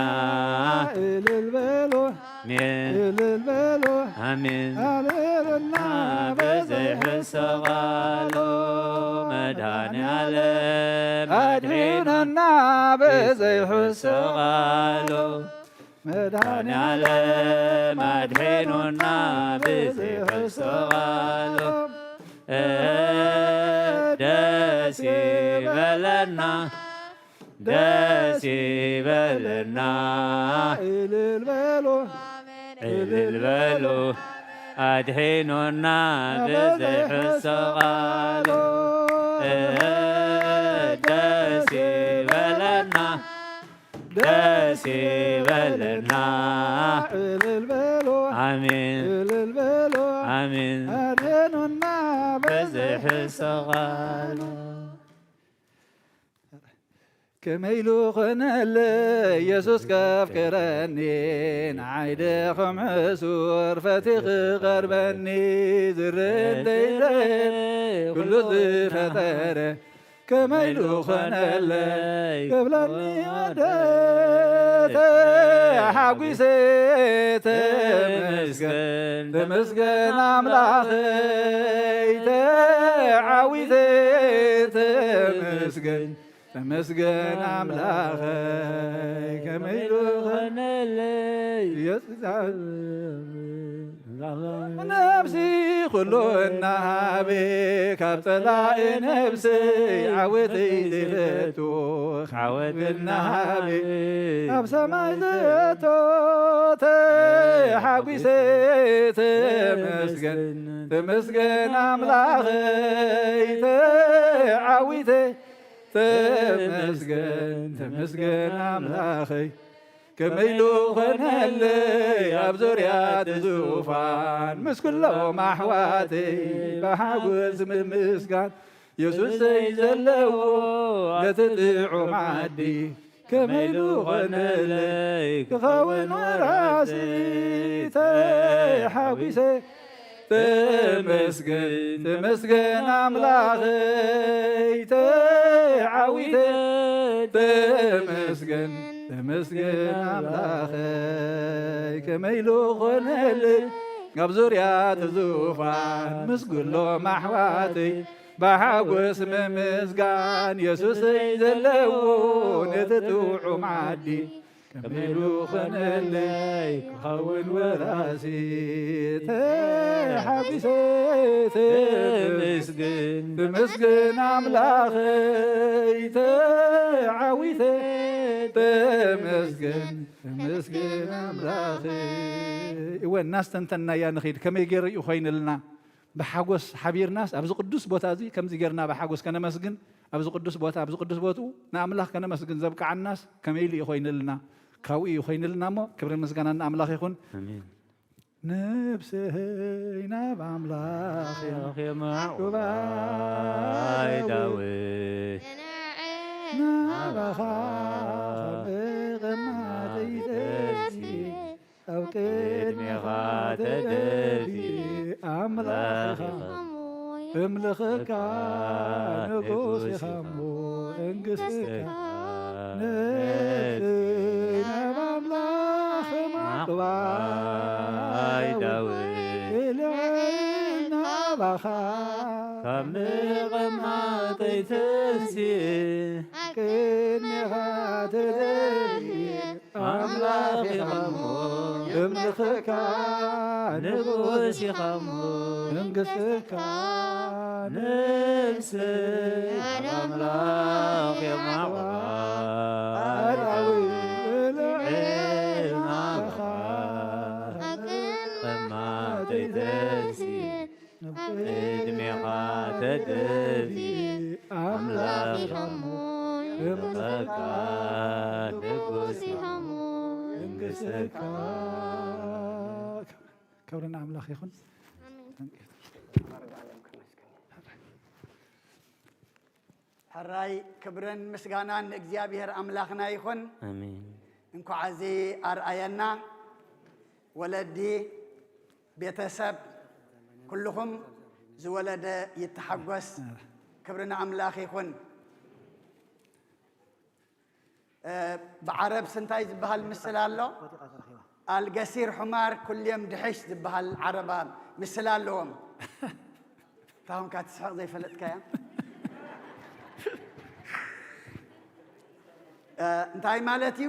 እልል በሉ፣ ኣሜን። እልል በሉ፣ ኣሜን። ኣሜንና ብዘይሕሰብ ቃሉ። መድኃኔዓለም ኣድሒኑና ብዘይሕሰብ ቃሉ። መድኃኔዓለም ኣድሒኑና ብዘይሕሰብ ቃሉ። ደስ ይበለና፣ ደስ ይበለና፣ እልል በሉ፣ እልል በሉ፣ ኣድሒኑና ብዘይሕሰብ ቃሉ። ደስ ይበለና፣ ደስ ይበለና፣ እልል በሉ፣ ኣሜን፣ እልል በሉ፣ ኣሜን። ኣድሒኑና ብዘይሕሰብ ቃሉ። ከመይ ኢሉ ኾነለይ ኢየሱስ ከፍቅረኒ፣ ንዓይ ድኹም ሕሱር ፈቲኺ ቀርበኒ፣ ዝርእ እንተይለየ ኩሉ ዝፈጠረ፣ ከመይ ኢሉ ኾነለይ ክብለኒ ወደ ተሓጒሰ፣ ተመስገን፣ ተመስገን ኣምላኸይ፣ ተዓዊተ፣ ተመስገን፣ ተመስገን ኣምላኸይ፣ ከመይ ኢሉ ኾነለይ ኢየሱስ። ነብሲ ኩሉ እናሃበ፣ ካብ ጸላኢ ነብሰይ ዓወተይ ዘይፈቱ፣ ዓወት እናሃበ፣ ኣብ ሰማይ ዘእቶ፣ ተሓጒሰ፣ ተመስገን፣ ተመስገን ኣምላኸይ፣ ተዓዊተ፣ ተመስገን፣ ተመስገን ኣምላኸይ። ከመይ ኢሉ ኾነለይ ኣብ ዙርያ እቲ ዙፋን፣ ምስ ኩሎም ኣሕዋተይ ብሓጎስ ምምስጋን። የሱሰይ ዘለዎ ነቲ ጥዑም ዓዲ፣ ከመይ ኢሉ ኾነለይ ክኸውን ወራሲ ተሓጒሰ። ተመስገን፣ ተመስገን ኣምላኸይ ተዓዊተ። ተመስገን፣ ተመስገን ኣምላኸይ ከመይ ኢሉ ኾነለይ ኣብ ዙርያ እቲ ዙፋን ምስ ኩሎም ኣሕዋተይ ብሓጎስ ምምስጋን የሱሰይ ዘለዎ ነቲ ጥዑም ዓዲ ከመይ ኢሉ ኾነለይ ክኸውን ወራሲ ተሓጒሰ። ተመስገን፣ ተመስገን ኣምላኸይ ተዓዊተ። ተመስገን፣ ተመስገን ኣምላኸይ። እወ እናስተንተናያ ንኸይድ ከመይ ገይሩ እዩ ኮይንልና። ብሓጎስ ሓቢርናስ ኣብዚ ቅዱስ ቦታ እዚ ከምዚ ጌርና ብሓጎስ ከነመስግን፣ ኣብዚ ቅዱስ ቦታ፣ ኣብዚ ቅዱስ ቦትኡ ንኣምላኽ ከነመስግን ዘብቅዓናስ ከመይ ኢሉ እዩ ኮይንልና? ካብኡ እዩ ኮይንልና እሞ ክብርን ምስጋናን ንኣምላኽ ይኹን። ኣሜን። ነፍሰይ ናብ ኣምላኽ ኣምላኽ የማዕቁባ ዳዊት ናባኻ ምቕማጠይ ደሲ ኣብ ቅድሜኻ ተደፊ ኣምላኽ ኢኻ እምልኸካ ንጉስ ኢኻ እሞ እንግስካ ነፍሲ ናብ ኣምላኽ ማዕቕባይ ዳዊት ኢልዕል ናባኻ ካብ ምቕማጠይ ተንሲ ቅድሜኻ ተደፊ ኣምላኽ ኢኻ እሞ እምልኸካ ንጉስ ኢኻ እሞ መንግስትካ ነፍሰይ ኣምላኽ የማዕዋ ኣራዊ ልዕል ናባኻ ኣቅማጠይ ተንሲ ቅድሜኻ ተደፊ ኣምላኽ ኢኻ እሞ እምልኸካ ንጉስ ኢኻ እሞ መንግስትካ ክብሪ ንኣምላኽ ይኹን። ሕራይ ክብርን ምስጋናን ንእግዚኣብሔር ኣምላኽና ይኹን። ኣሜን። እንኳዕ እዚ ኣርኣየና። ወለዲ፣ ቤተሰብ፣ ኩልኹም ዝወለደ ይተሓጎስ። ክብሪ ንኣምላኽ ይኹን። እ፣ ብዓረብስ እንታይ ዝበሃል ምስል ኣሎ? ኣልገሲር ሑማር ኩልየም ድሕሽ ዝበሃል ዓረባ ምስል ኣለዎም። ታሁንካ ትስሕቕ ዘይፈለጥካያ? እ፣ እንታይ ማለት እዩ?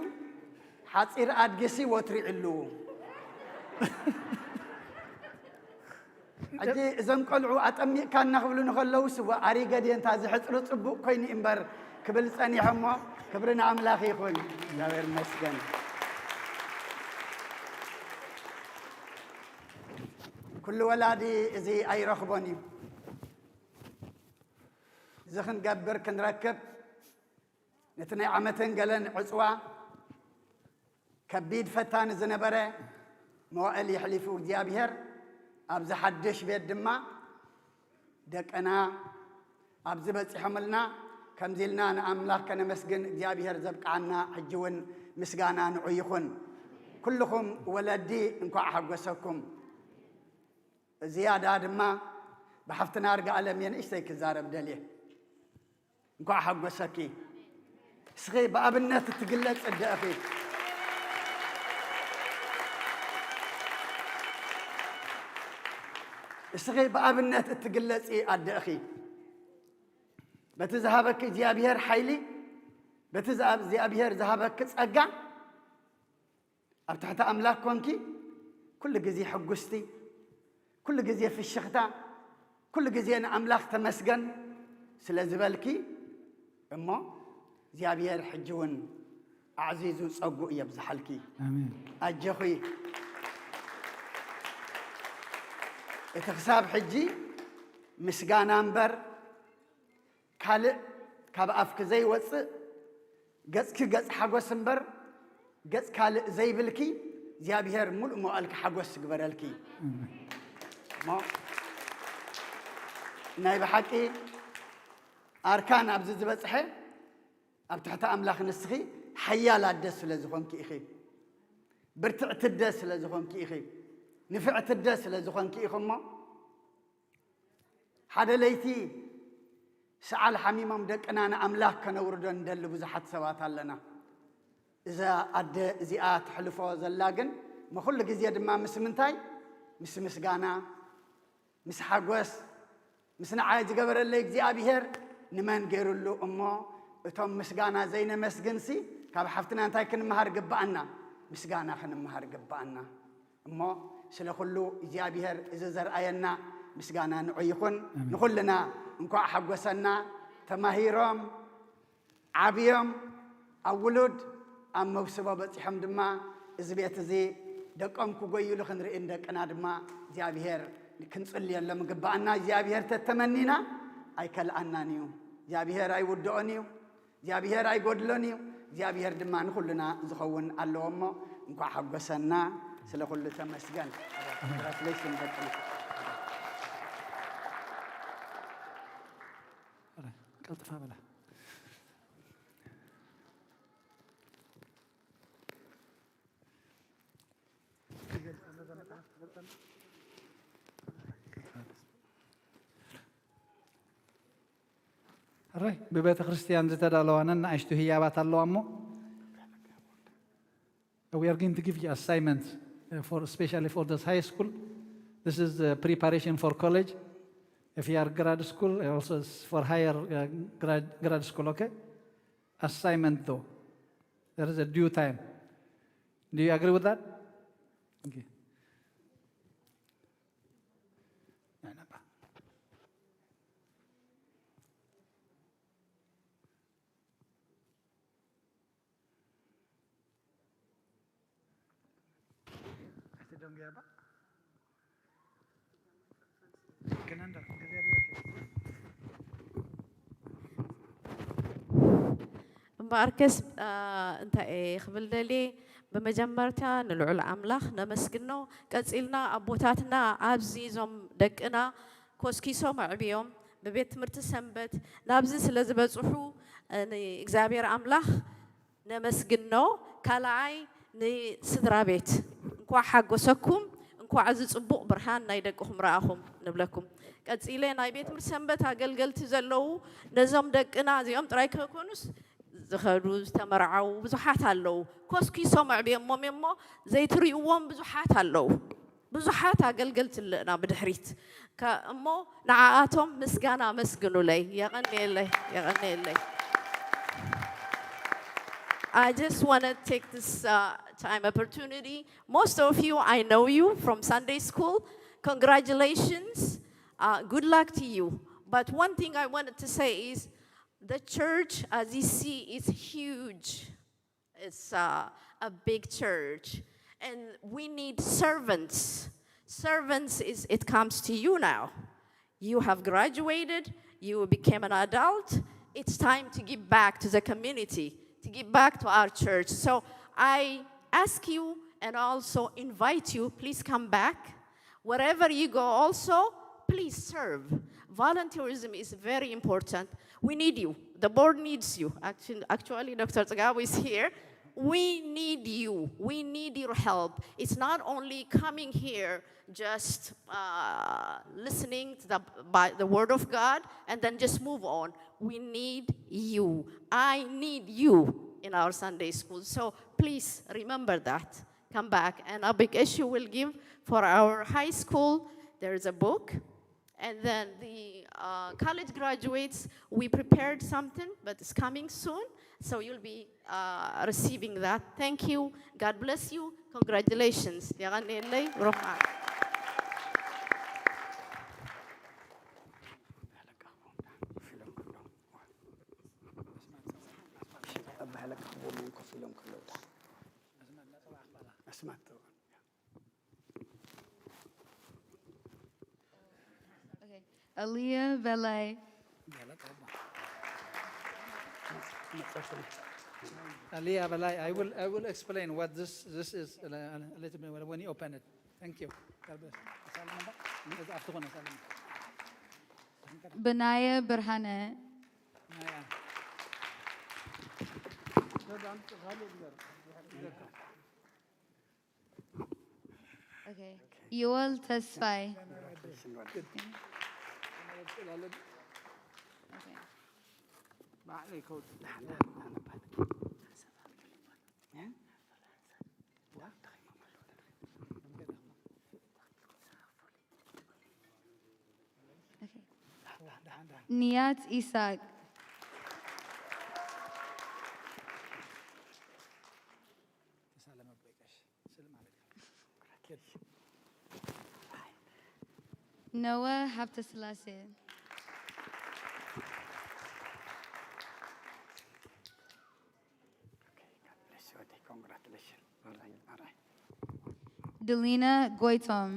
ሓጺር ኣድግሲ ወትሩ ይዕልዉ። ሕጂ እዞም ቆልዑ ኣጠሚቕካ እናኽብሉ ንኸለውስ፣ እወ፣ ኣሪገ ድየ እንታ ዝሕጽሩ ጽቡቕ ኮይኑ እምበር ክብል ጸኒሐ እሞ፣ ክብሪ ንኣምላኽ ይኹን። እግዚኣብሔር ይመስገን። ኩሉ ወላዲ እዚ ኣይረኽቦን እዩ። እዚ ክንገብር ክንረክብ ነቲ ናይ ዓመተን ገለን ዕጽዋ ከቢድ ፈታኒ ዝነበረ መዋእል የሕሊፉ እግዚኣብሔር ኣብዚ ሓድሽ ቤት ድማ ደቅና ኣብዚ በጺሖምልና ከምዚ ኢልና ንኣምላኽ ከነመስግን እግዚኣብሔር ዘብቅዓና ሕጂ እውን ምስጋና ንዑ ይኹን። ኩልኹም ወለዲ እንኳዕ ሓጎሰኩም። ዝያዳ ድማ ብሓፍትና ኣርጋ ኣለም እየ ንእሽተይ ክዛረብ ደልየ። እንኳዕ ሓጎሰኪ። እስኺ ብኣብነት እትግለጽ ኣደ እኺ። እስኺ ብኣብነት እትግለጺ ኣደ እኺ። በቲ ዝሃበኪ እግዚኣብሔር ሓይሊ፣ በቲ ዝኣብ-፣ እግዚኣብሔር ዝሃበኪ ጸጋ፣ ኣብ ትሕቲ ኣምላኽ ኮንኪ ኩሉ ግዜ ሕጉስቲ፣ ኩሉ ግዜ ፍሽኽታ፣ ኩሉ ግዜ ንኣምላኽ ተመስገን ስለ ዝበልኪ እሞ እግዚኣብሔር ሕጂ እውን ኣዕዚዙ ጸጉኡ የብዝሓልኪ። ኣሜን። ኣጆኺ። እቲ ክሳብ ሕጂ ምስጋና እምበር ካልእ ካብ ኣፍኪ ዘይወጽእ፣ ገጽኪ ገጽ ሓጎስ እምበር፣ ገጽ ካልእ ዘይብልኪ፣ እግዚኣብሔር ሙሉእ መዋእልኪ ሓጎስ ይግበረልኪ። ኣሜን። እሞ ናይ ብሓቂ ኣርካን ኣብዚ ዝበጽሐ፣ ኣብ ትሕቲ ኣምላኽ ንስኺ ሓያል ኣደ ስለ ዝኾንኪ ኢኺ። ብርትዕቲ ኣደ ስለ ዝኾንኪ ኢኺ። ንፍዕቲ ኣደ ስለ ዝኾንኪ ኢኺ እሞ ሓደ ለይቲ ሰዓል ሓሚሞም ደቅና ንኣምላኽ ከነውርዶ እንደሊ ብዙሓት ሰባት ኣለና። እዛ ኣደ እዚኣ ትሕልፎ ዘላ ግን፣ መኹሉ ግዜ ድማ ምስ ምንታይ? ምስ ምስጋና፣ ምስ ሓጎስ፣ ምስ ንዓይ ዝገበረለይ እግዚኣብሔር ንመን ገይሩሉ እሞ፣ እቶም ምስጋና ዘይነመስግንሲ ካብ ሓፍትና እንታይ ክንምሃር ግብኣና? ምስጋና ክንምሃር ግብኣና። እሞ ስለ ኩሉ እግዚኣብሔር እዚ ዘርኣየና ምስጋና ንዑ ይኹን። ኣሜን። ንኹልና እንኳዕ ሓጎሰና። ተማሂሮም ዓብዮም ኣብ ውሉድ ኣብ መውስቦ በጺሖም ድማ እዚ ቤት እዚ ደቆም ክጎይሉ ክንርኢ ንደቅና ድማ እግዚኣብሔር ክንጽልየሎም ግባኣና። እግዚኣብሔር ተተመኒና ኣይከልኣናን እዩ። እግዚኣብሔር ኣይውድኦን እዩ። እግዚኣብሔር ኣይጎድሎን እዩ። እግዚኣብሔር ድማ ንኹልና ዝኸውን ኣለዎ እሞ እንኳዕ ሓጎሰና። ስለ ኩሉ ተመስገን። ኮንግራቹሌሽን ደቅና። ቀልጥፋ በላ። ሕራይ ብቤተ ክርስቲያን ዝተዳለዋ ነንኣሽቱ ህያባት ኣለዋ እሞ we are going to give you assignment uh, for especially for this high school. This is uh, preparation for college. If you are grad school, also it's for higher uh, grad, grad school, okay? Assignment though. There is a due time. Do you agree with that? Okay. እምበኣርከስ እንታይ እየ ክብል ደልየ፣ ብመጀመርታ ንልዑል ኣምላኽ ነመስግኖ። ቀጺልና ኣቦታትና ኣብዚ እዞም ደቅና ኮስኪሶም ኣዕብዮም ብቤት ትምህርቲ ሰንበት ናብዚ ስለ ዝበጽሑ ንእግዚኣብሔር ኣምላኽ ነመስግኖ። ካልኣይ ንስድራ ቤት እንኳዕ ሓጎሰኩም፣ እንኳዕ እዚ ጽቡቕ ብርሃን ናይ ደቅኹም ረኣኹም ንብለኩም። ቀጺለ ናይ ቤት ትምህርቲ ሰንበት ኣገልገልቲ ዘለዉ ነዞም ደቅና እዚኦም ጥራይ ከይኮኑስ ዝኸዱ ዝተመርዓዉ ብዙሓት ኣለዉ። ኮስኪሶም ኣዕብዮሞም እሞ ዘይትርእይዎም ብዙሓት ኣለዉ። ብዙሓት ኣገልገልቲ ኣለና ብድሕሪት እሞ ንዓኣቶም ምስጋና ኣመስግኑለይ። የቐንየለይ፣ የቐንየለይ። I just want to take this uh, time opportunity. Most of you, I know you from Sunday school. Congratulations. Uh, good luck to you. But one thing I wanted to say is the church, as you see, is huge. It's uh, a big church. And we need servants. Servants is, it comes to you now. You have graduated, you became an adult. It's time to give back to the community, to give back to our church. So I ask you and also invite you, please come back. Wherever you go also, please serve. Volunteerism is very important. We need you. The board needs you. Actually, actually Doctor Tsagabu is here. We need you. We need your help. It's not only coming here, just uh, listening to the, by the word of God and then just move on. We need you. I need you in our Sunday school. So please remember that. Come back. And Abik Eshu will give for our high school, there is a book. And then the uh, college graduates, we prepared something, but it's coming soon. So you'll be uh, receiving that. Thank you. God bless you. Congratulations. የቐንየለይ። ብሩኽ መዓልቲ። ኣስማት Okay. Aliyah Belay. Aliyah Belay, I will, I will explain what this, this is a little bit when you open it. Thank you. God bless. Salam. It's after one, salam. Benaya Berhana. ኦኬ። ዮወል ተስፋይ። ኦኬ። ኦኬ። ንያት ኢሳቅ። ነወ ሃብተስላሴ። ድሊነ ጎይቶም።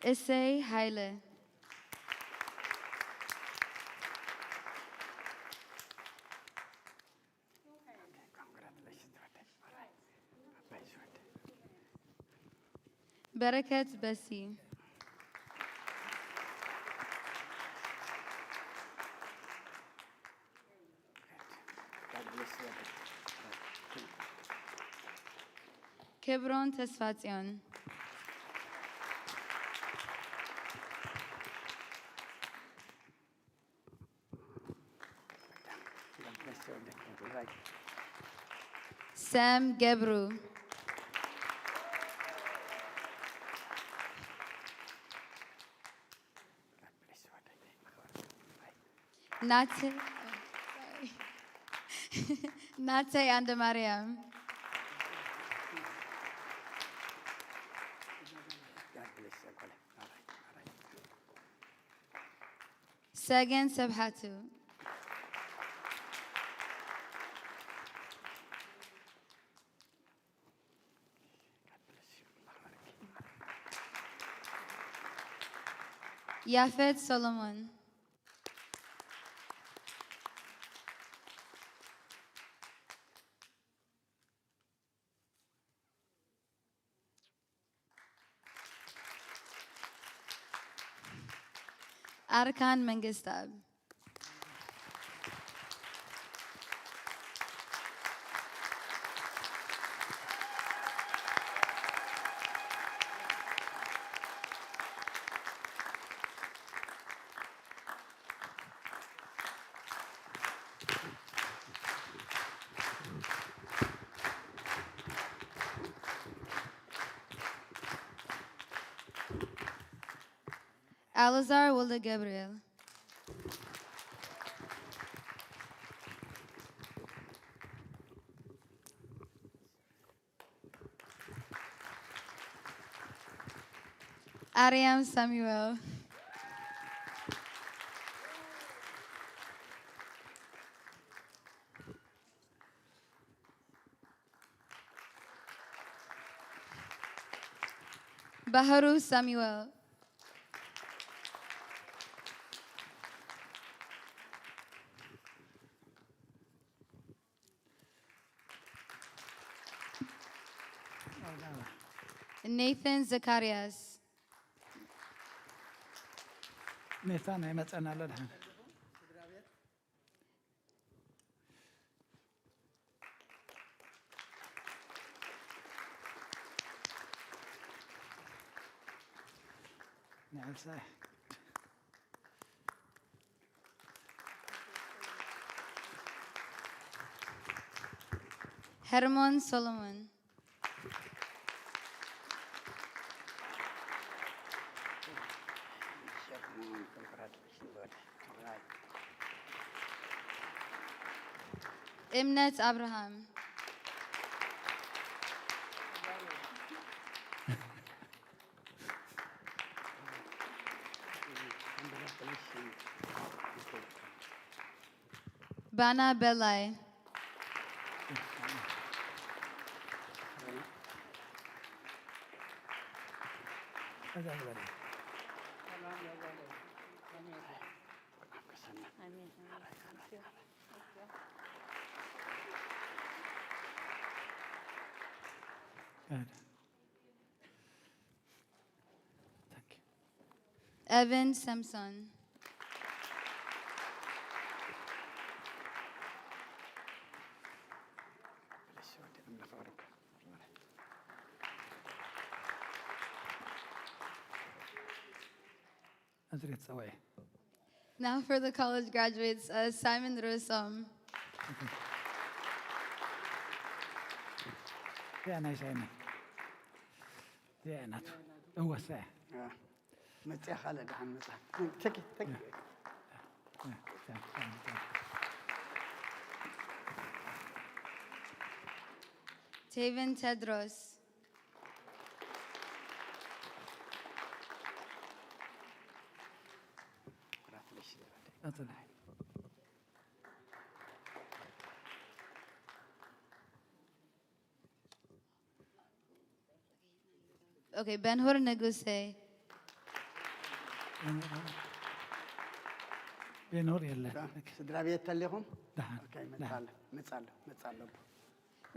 እሰይ ሃይለ። በረከት በሲ። ክብሮም ተስፋጽዮን። ሰም ገብሩ። ናተ-፣ ናተይ ኣንደ ማርያም። ሰገን ሰብሓቱ። ያፌት ሰሎሞን። ኣርካን መንግስተኣብ። ኣሎዛር ወልደ ገብርኤል። ኣርያም ሳሙኤል። ባህሩ ሳሙኤል። ኔተን ዘካርያስ። ኔታን ኣይመጸን ኣሎ ድሓን። ንዕልሳይ። ሄርሞን ሶሎሞን። እምነት ኣብርሃም። ባና በላይ። Evan Samson. ኣዝሬት ጸዋዒ። Now for the college graduates, uh, Simon Rusom. እዚኣ ናይ ሳይመን እዚኣ ናቱ እወሳ እያ። መፅያ ካልእ ደሓን መፅያ። ተኪ ተኪ። Taven Tedros. ቀጽል። Okay, Ben Hur Nuguse. ቤኖር የለን። ስድራ ቤት ተሊኹም? ደሓን ኦኬ፣ መጻለሁ መጻለሁ መጻለሁ።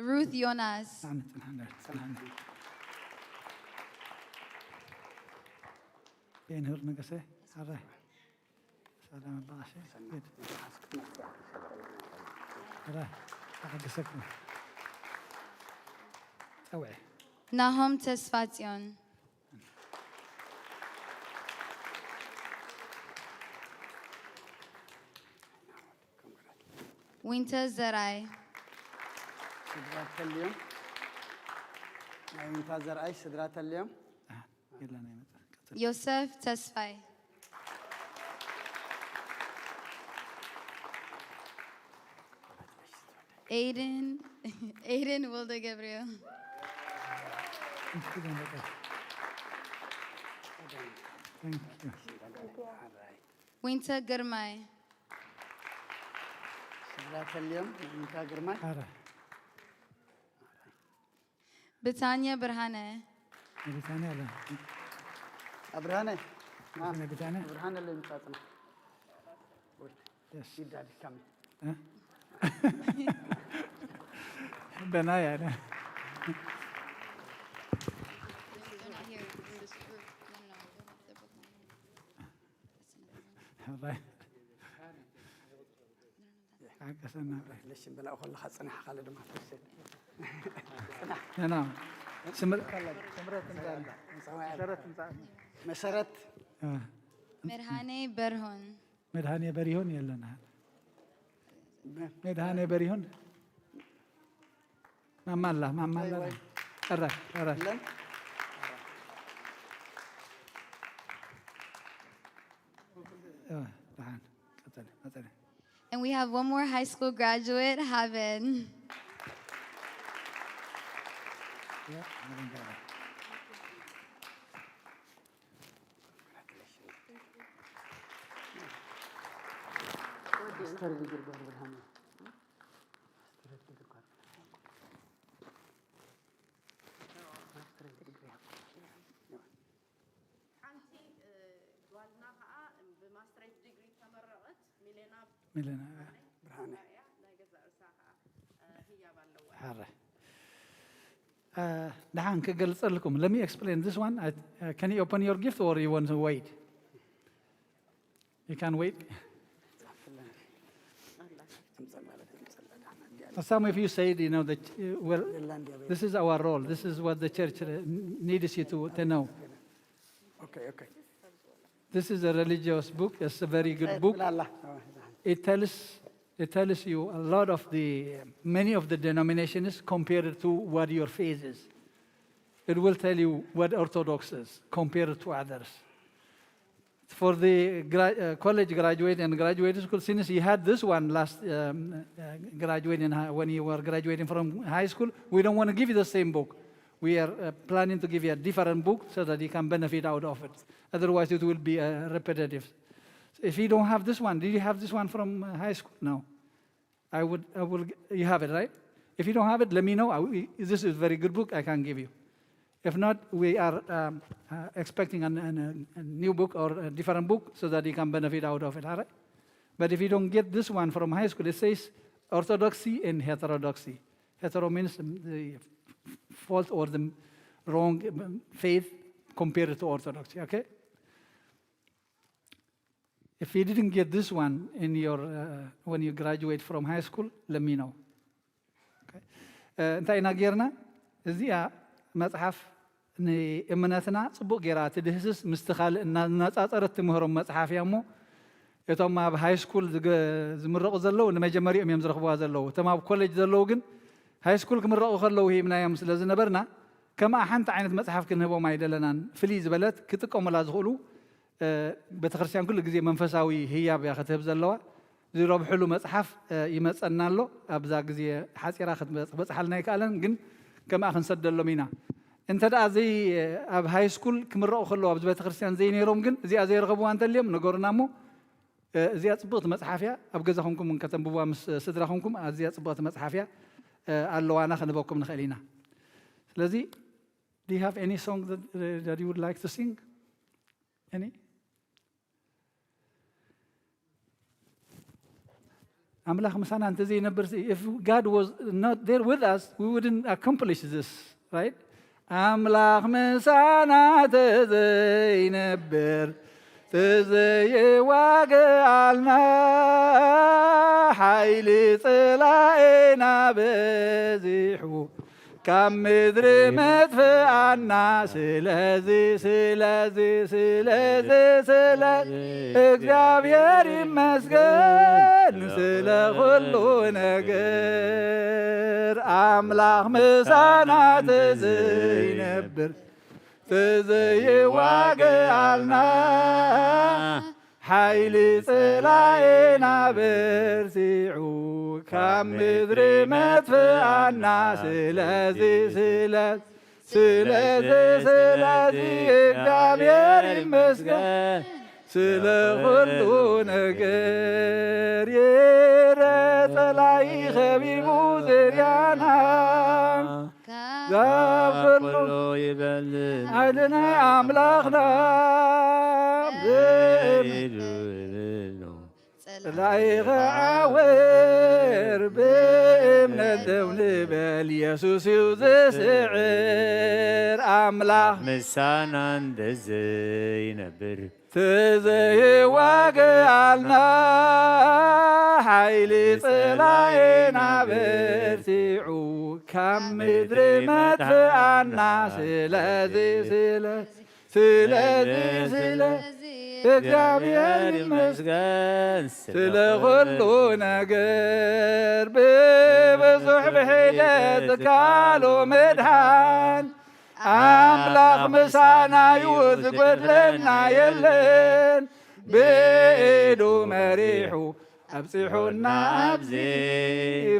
Ruth Jonas. ጽናሕ ጽናሕ ጽናሕ። ቤኖር ነገሰ ኣረ ሰላም ኣባሽ ሂድ ኣረ ኣሐግሰኩም ጸውዒ Nahom Tesfatzion. Winter Zerai. ስድራ ተልዮም ናይ ዊንታ ዘርኣይ ስድራ ተልዮም የለን ኣይመጽእ ቀጽል Yosef Tesfai. Aiden, Aiden Wilde Gabriel. Thank you. Winter Girmay. ስድራ ተልዮም ናይ ዊንታ ግርማይ ኣረ Betania Berhane. ብሪታንያ ኣለ ኣብርሃነ ብሪታንያ ኣብርሃነ ለምጻጽና Yes. ይዳድካሚ በናይ ኣለ They're not here in this group. No, no, no. They're, they're both not here. That's another one. ሓቀሰና ለሽም በላእ ከለኻ ጽናሕ ካልእ ድማ ትወስድ ነና ስምር መሰረት Merhane Berhon. መድሃኔ በሪሁን የለና መድሃኔ በሪሁን ማማላ ማማላ ቀረ ቀረ ለን ደሓን ቀጸለ ቀጸለ And we have one more high school graduate, Haven. ማስተር ዲግሪ ገብረ ብርሃን ሓንቲ እ፣ ጓልና ከዓ ብማስትሬት ዲግሪ ተመረቐት ሚሌና ሚለና ብርሃነ እያ። ናይ ገዛ ርእሳ ከዓ እ፣ ህያብ ኣለዋ። ሓረ ደሓን ክገልፀልኩም let me explain this one I, uh, can you open your gift or you want to wait you can wait some of you said you know that uh, well this is our role this is what the church uh, needs you to, to know Okay, okay. This is a religious book. It's a very good book. It tells it tells you a lot of the many of the denominations compared to what your faith is. It will tell you what Orthodox is compared to others. For the gra- uh, college graduate and graduate school, since you had this one last um, uh, graduating high- when you were graduating from high school, we don't want to give you the same book. We are uh, planning to give you a different book so that you can benefit out of it. Otherwise, it will be uh, repetitive. If you don't have this one, did you have this one from uh, high school? No. I would, I will, you have it, right? If you don't have it, let me know. I, we- this is a very good book I can give you. If not, we are um, uh, expecting an, an, a new book or a different book so that you can benefit out of it, all right? But if you don't get this one from high school, it says orthodoxy and heterodoxy. Hetero means um, the fault or the wrong faith compared to Orthodoxy, okay? If you didn't get this one in your, uh, when you graduate from high school, let me know. Okay? Uh, እንታይ ኢና ጌርና? እዚኣ መጽሓፍ ንእምነትና ጽቡቕ ጌራ ትድህስስ፣ ምስቲ ካልእ እናነጻጸረት ትምህሮም መጽሓፍ እያ እሞ፣ እቶም ኣብ ሃይ ስኩል ዝገ-፣ ዝምረቑ ዘለዉ ንመጀመሪኦም እዮም ዝረኽብዋ ዘለዉ። እቶም ኣብ ኮሌጅ ዘለዉ ግን ሃይ ስኩል ክምረቑ ከለዉ ሂብናዮም ስለ ዝነበርና፣ ከምኣ ሓንቲ ዓይነት መጽሓፍ ክንህቦም ኣይደለናን። ፍልይ ዝበለት ክጥቀሙላ ዝኽእሉ፣ እ፣ ቤተክርስትያን ኩሉ ግዜ መንፈሳዊ ህያብ እያ ክትህብ ዘለዋ። ዝረብሕሉ መጽሓፍ፣ እ፣ ይመጸና ኣሎ። ኣብዛ ግዜ ሓጺራ ክትበጽ-፣ ክትበጽሓልና ኣይከኣለን፣ ግን ከምኣ ክንሰደሎም ኢና። እንተ ደኣ ዘይ-፣ ኣብ ሃይ ስኩል ክምረቑ ከለዉ ኣብዚ ቤተክርስትያን ዘይነይሮም ግን እዚኣ ዘይረኸብዋ እንተልዮም ንገሩና እሞ፣ እ፣ እዚኣ ጽብቕቲ መጽሓፍ እያ። ኣብ ገዛ ኾንኩም እውን ከተንብብዋ ምስ ስድራ ኾንኩም ኣዝያ ጽብቕቲ መጽሓፍ እያ። እ፣ ኣለዋና ክንህበኩም ንኽእል ኢና። ስለዚ do you have any song that, uh, that you would like to sing? Any? ኣምላኽ ምሳና እንተዘይነብር፣ if God was not there with us, we wouldn't accomplish this, right? ኣምላኽ ምሳና ተዘይነብር፣ ተዘይዋግኣልና፣ ሓይሊ ጸላኤና በዚሑ፣ ካብ ምድሪ መጥፍኣና። ስለዚ፣ ስለዚ፣ ስለዚ፣ ስለ እግዚኣብሔር ይመስገን ስለ ኩሉ ነገር። ኣምላኽ ምሳና ተዘይነብር፣ ተዘይዋግኣልና፣ ሓይሊ ጸላኤና በርቲዑ፣ ካብ ምድሪ መጥፍኣና። ስለዚ፣ ስለ-፣ ስለዚ፣ ስለዚ እግዚኣብሔር ይመስገን ስለ ኩሉ ነገር። የረ ጸላኢ ኸቢቡ ዝርያና፣ ካብ ኩሉ ይበልጽ ሓይሊ ናይ ኣምላኽና። ብእም-፣ ኢሉ ይብሎ። ጸላኢ ኸዓወር ብእምነት ደው ንበል፣ የሱስ እዩ ዝስዕር ኣምላኽ። ምሳና እንተዘይነብር፣ ተዘይዋግኣልና፣ ሓይሊ ጸላኤና በርቲዑ፣ ካብ ምድሪ መጥፍኣና። ስለዚ፣ ስለ-፣ ስለዚ፣ ስለ እግዚኣብሔር ይመስገን ስለ ኩሉ ነገር። ብብዙሕ ብሒደት ዝካሎ ምድሓን፣ ኣምላኽ ምሳና እዩ፣ ዝጎድለና የለን። ብኢዱ መሪሑ ኣብጺሑና ኣብዚ፣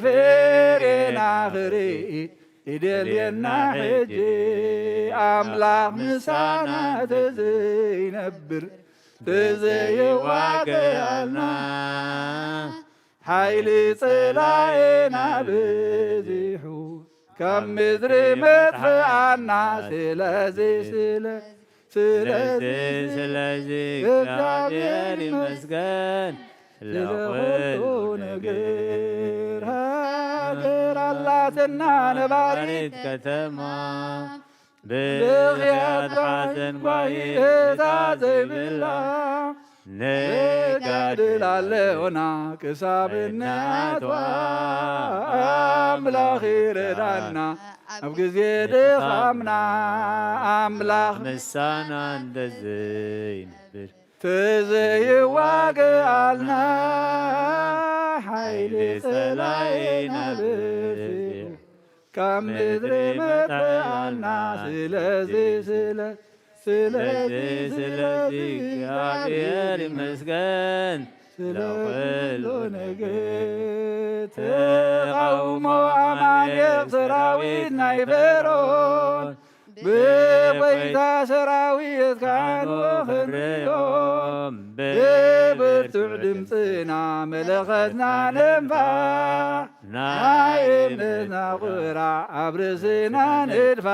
ፍሬና ክርኢ ይደልየና ሕጂ። ኣምላኽ ምሳና ተዘይነብር፣ ተዘይዋግኣልና፣ ሓይሊ ጸላኤና በዚሑ፣ ካብ ምድሪ መጥፍኣና። ስለዚ፣ ስለ-፣ ስለዚ፣ ስለዚ፣ ስለዚ እግዚኣብሔር ይመስገን ስለ ኩሉ ነገር። ሃገር ኣላትና ነባሪት ከተማ፣ ብኽያት ሓዘን ጓሂ እታ ዘይብላ፣ ነጋድል ኣለና ክሳብ እንኣትዋ። ኣምላኽ ይረዳና ኣብ ግዜ ድኻምና፣ ኣምላኽ ምሳና እንተዘይነብር፣ ተዘይዋግኣልና፣ ሓይሊ ጸላኢና በዚሑ፣ ካብ ምድሪ መጥፍኣና። ስለዚ፣ ስለ-፣ ስለዚ፣ ስለዚ እግዚኣብሔር ይመስገን ስለ ኩሉ ነገር። ተቓውሞ ኣማሌቕ ሰራዊት ናይ ፈርዖን፣ ብጎይታ ሰራዊት ካህኑ ክንርእዮም፣ ብብርቱዕ ድምፅና መለኸትና ነንፋ፣ ናይ እምነትና ቁራዕ ኣብ ርእስና ንድፋ።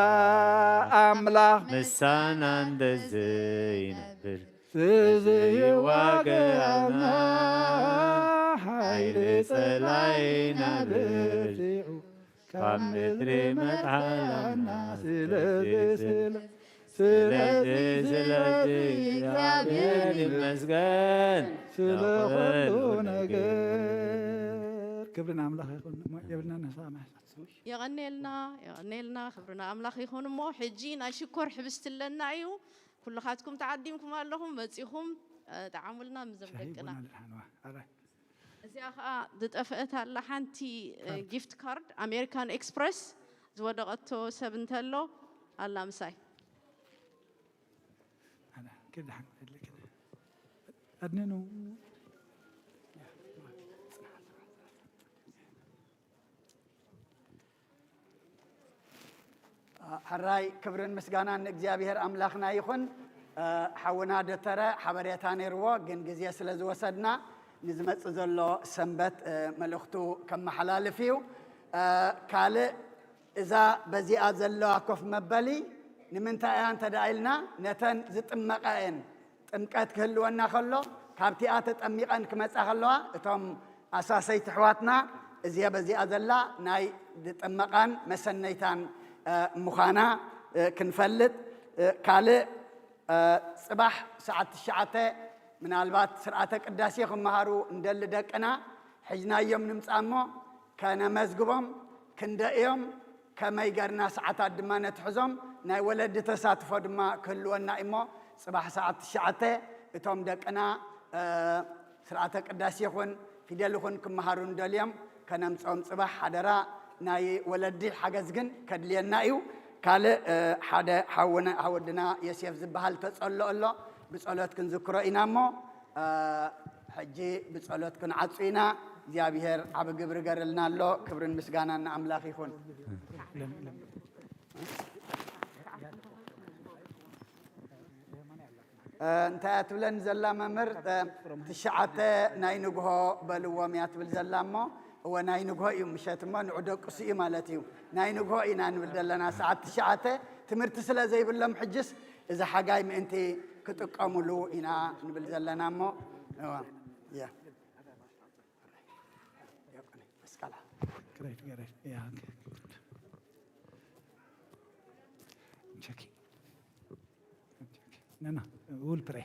ኣምላኽ ምሳና እንተዘይነብር፣ ተዘይዋግኣና፣ ሓይሊ ጸላኢና በዚሑ፣ ካብ ምድሪ መጽሓና። ስለዚ፣ ስለ-፣ ስለዚ፣ ስለዚ እግዚኣብሔር ይመስገን ስለ ኩሉ ነገር። ክብሪ ንኣምላኽ ይኹን። እሞ የብልና ንስኻ መሕሳ። የቐኔልና፣ የቐኔልና፣ ክብሪ ንኣምላኽ ይኹን። እሞ ሕጂ ናይ ሽኮር ሕብስቲ ኣለና እዩ። ኩልኻትኩም ተዓዲምኩም ኣለኹም፣ መጺኹም፣ እ፣ ጠዓሙልና ምስዞም ሻሂ ደቅና። ቡና ልሓንዋ። ኣራይ። እዚኣ ኸኣ ዝጠፍአት ኣላ ሓንቲ፣ እ፣ ካርድ። ጊፍት ካርድ ኣሜሪካን ኤክስፕረስ ዝወደቐቶ ሰብ እንተሎ ኣላ ምሳይ። ኣነ፣ ኪድ ሓን፣ ኪድ፣ ኪድ። ኣድንኑ። ሕራይ ክብርን ምስጋናን ንእግዚኣብሔር ኣምላኽና ይኹን። እ፣ ሓውና ዶተረ ሓበሬታ ነይርዎ፣ ግን ግዜ ስለ ዝወሰድና ንዝመጽእ ዘሎ ሰንበት፣ እ፣ መልእኽቱ ከመሓላልፍ እዩ። እ፣ ካልእ እዛ በዚኣ ዘለዋ ኮፍ መበሊ ንምንታይ እያ እንተ ደኣ ኢልና፣ ነተን ዝጥመቓ እየን። ጥምቀት ክህልወና ከሎ፣ ካብቲኣ ተጠሚቐን ክመጻ ከለዋ፣ እቶም ኣሳሰይቲ ኣሕዋትና እዚኣ በዚኣ ዘላ ናይ ዝጥመቓን መሰነይታን፣ እ፣ ምዃና፣ እ፣ ክንፈልጥ፣ እ፣ ካልእ፣ እ፣ ጽባሕ ሰዓት ትሽዓተ ምናልባት ስርዓተ ቅዳሴ ክመሃሩ እንደሊ ደቅና፣ ሒዝናዮም ንምጻእ እሞ፣ ከነመዝግቦም፣ ክንደእዮም፣ ከመይ ገርና ሰዓታት ድማ ነትሕዞም፣ ናይ ወለዲ ተሳትፎ ድማ ክህልወና እሞ፣ ጽባሕ ሰዓት ትሽዓተ እቶም ደቅና፣ እ፣ ስርዓተ ቅዳሴ ይኹን ፊደል ይኹን ክመሃሩ እንደልዮም፣ ከነምጽኦም ጽባሕ ሓደራ። ናይ ወለዲ ሓገዝ ግን ከድልየና እዩ። ካልእ፣ እ፣ ሓደ ሓውና፣ ሓወድና ዮሴፍ ዝበሃል ተጸሎ ኣሎ፣ ብጸሎት ክንዝክሮ ኢና እሞ፣ እ፣ ሕጂ ብጸሎት ክንዓጹ ኢና። እግዚኣብሔር ዓቢ ግብሪ ገርልና ኣሎ። ክብርን ምስጋናን ንኣምላኽ ይኹን። እ፣ እንታይ እያ ትብለኒ ዘላ መምህር? እ፣ ትሽዓተ ናይ ንግሆ በልዎም እያ ትብል ዘላ እሞ፣ እወ፣ ናይ ንግሆ እዩ፣ ምሸት እሞ ንዑ ደቅሱ እዩ ማለት እዩ። ናይ ንግሆ ኢና ንብል ዘለና፣ ሰዓት ትሽዓተ ትምህርቲ ስለ ዘይብሎም፣ ሕጅስ እዚ ሓጋይ ምእንቲ ክጥቀሙሉ ኢና ንብል ዘለና እሞ፣ እወ፣ እያ። መስቀላ። Great, great. Yeah, okay. Good. Checking. Checking. No, no, we'll pray.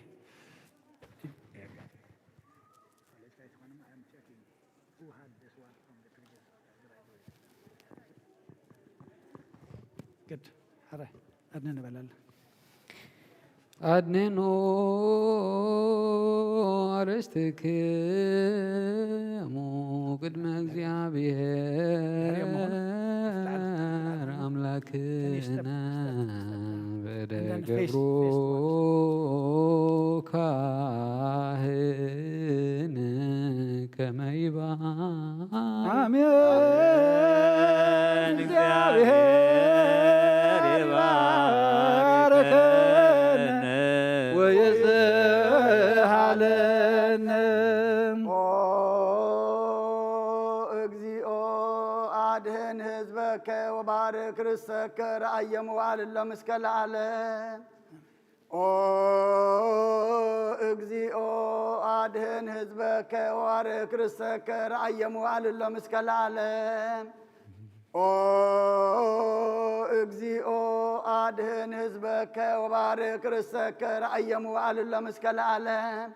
Good. ሕራይ ኣድነ ንበላለን። ኣድንኑ ኣርእስትክሙ ቅድመ እግዚኣብሔር ኣምላክነ በደ ገብሩ ካህን ከመ ይባ ኣሜን። እግዚኣብሔር ይባርከነ ወይስሃለነ። ኦ እግዚኦ አድህን ህዝበከ ወባርክ ርሰከ ረአየ መዋዕል እሎም እስከ ለዓለም። ኦ እግዚኦ አድህን ህዝበከ ወባርክ ርሰከ ረአየ መዋዕል እሎም እስከ ለዓለም። ኦ እግዚኦ አድህን ህዝበከ ወባርክ ርሰከ ረአየ መዋዕል እሎም እስከ ለዓለም።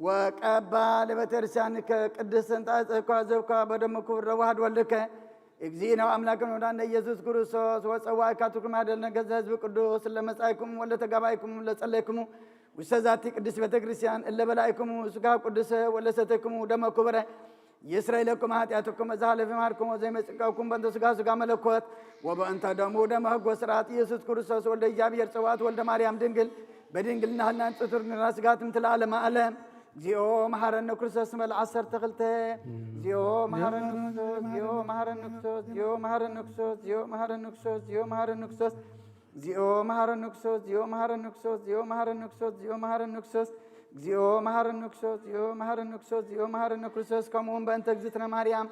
ወቀባ ለቤተክርስቲያንከ ቅድስት እንተ አጽእኳ ዘብኳ በደሙ ክቡር ለዋህድ ወልድከ እግዚእነ ወአምላክነ ወመድኃኒነ ኢየሱስ ክርስቶስ ወጸዋዕካትኩም አደልነ ገዛ ህዝብ ቅዱስ ለመጻእኩም ወለተጋባይኩም ለጸለይኩሙ ውስተ ዛቲ ቅድስት ቤተክርስቲያን እለ በላይኩሙ ስጋ ቅዱስ ወለሰተይኩሙ ደመ ክቡረ ይስረይ ለኩም ኃጢአትኩም እዛ ኃለፊ ማርኩም ወዘይመጽቀኩም በእንተ ስጋ ስጋ መለኮት ወበእንተ ደሙ ደመ ሕጎ ስርዓት ኢየሱስ ክርስቶስ ወልደ እግዚኣብሔር ጸዋት ወልደ ማርያም ድንግል በድንግልና ህልናን ጽቱር ንራ ስጋትም ትለዓለመ ዓለም። እግዚኦ መሐረነ ክርስቶስ መል ዓሰርተ ክልተ። እግዚኦ መሐረነ ክርስቶስ፣ እግዚኦ መሐረነ ክርስቶስ፣ እግዚኦ መሐረነ ክርስቶስ፣ እግዚኦ መሐረነ ክርስቶስ፣ እግዚኦ መሐረነ ክርስቶስ፣ እግዚኦ መሐረነ ክርስቶስ፣ እግዚኦ መሐረነ ክርስቶስ፣ እግዚኦ መሐረነ ክርስቶስ፣ እግዚኦ መሐረነ ክርስቶስ፣ እግዚኦ መሐረነ ክርስቶስ፣ እግዚኦ መሐረነ ክርስቶስ፣ ከምኡ እውን በእንተ እግዝእትነ ማርያም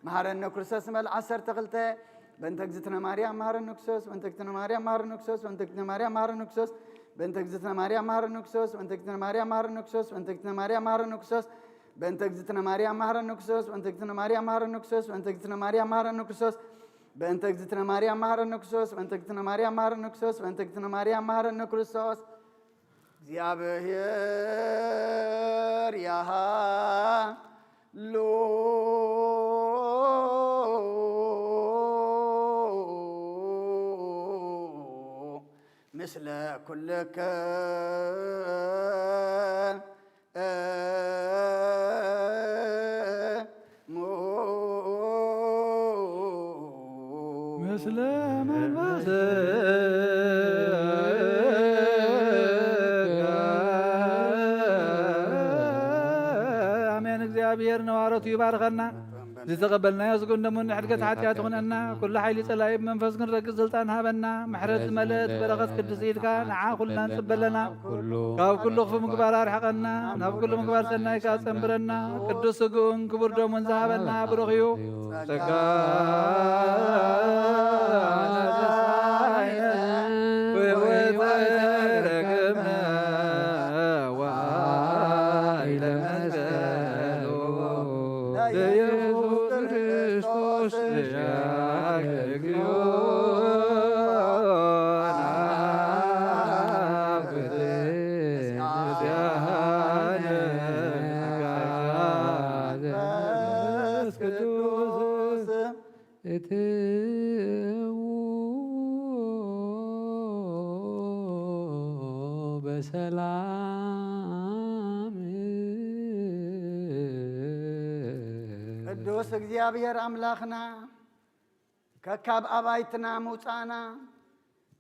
መሐረነ ክርስቶስ መል ዓሰርተ ክልተ። በእንተ እግዝእትነ ማርያም መሐረነ ክርስቶስ፣ በእንተ እግዝእትነ ማርያም መሐረነ ክርስቶስ፣ በእንተ እግዝእትነ ማርያም መሐረነ ክርስቶስ፣ በእንተ እግዝእትነ ማርያም መሐረነ ክርስቶስ፣ በእንተ እግዝእትነ ማርያም መሐረነ ክርስቶስ፣ በእንተ እግዝእትነ ማርያም መሐረነ ክርስቶስ፣ በእንተ እግዝእትነ ማርያም መሐረነ ክርስቶስ፣ በእንተ እግዝእትነ ማርያም መሐረነ ክርስቶስ፣ በእንተ እግዝእትነ ማርያም መሐረነ ክርስቶስ፣ በእንተ እግዝእትነ ማርያም መሐረነ ክርስቶስ፣ በእንተ እግዝእትነ ማርያም መሐረነ ክርስቶስ፣ በእንተ እግዝእትነ ማርያም መሐረነ ክርስቶስ። እግዚኣብሔር ያሃሉ ምስለ ኩልክን። ምስለ መንፈስ ኣሜን። እግዚኣብሔር ነዋረቱ ይባርከና። ዝተቐበልናዮ ዝግን ደሙ ንሕድገት ሓጢኣት ይኹነና። ኩሉ ሓይሊ ጸላኢ ብመንፈስ ክንረግጽ ስልጣን ሃበና። ምሕረት ዝመልእት በረኸት ቅድስት ኢድካ ንዓ ኩልና ንጽበለና። ካብ ኩሉ ክፉ ምግባር ኣርሕቐና። ናብ ኩሉ ምግባር ሰናይ ከኣ ጸንብረና። ቅዱስ ስግኡን ክቡር ደሙን ዝሃበና ብሩኽ እዩ። ጸጋ እትዉ በሰላም። ቅዱስ እግዚኣብሔር ኣምላኽና፣ ከካብ ኣባይትና ምውፃእና፣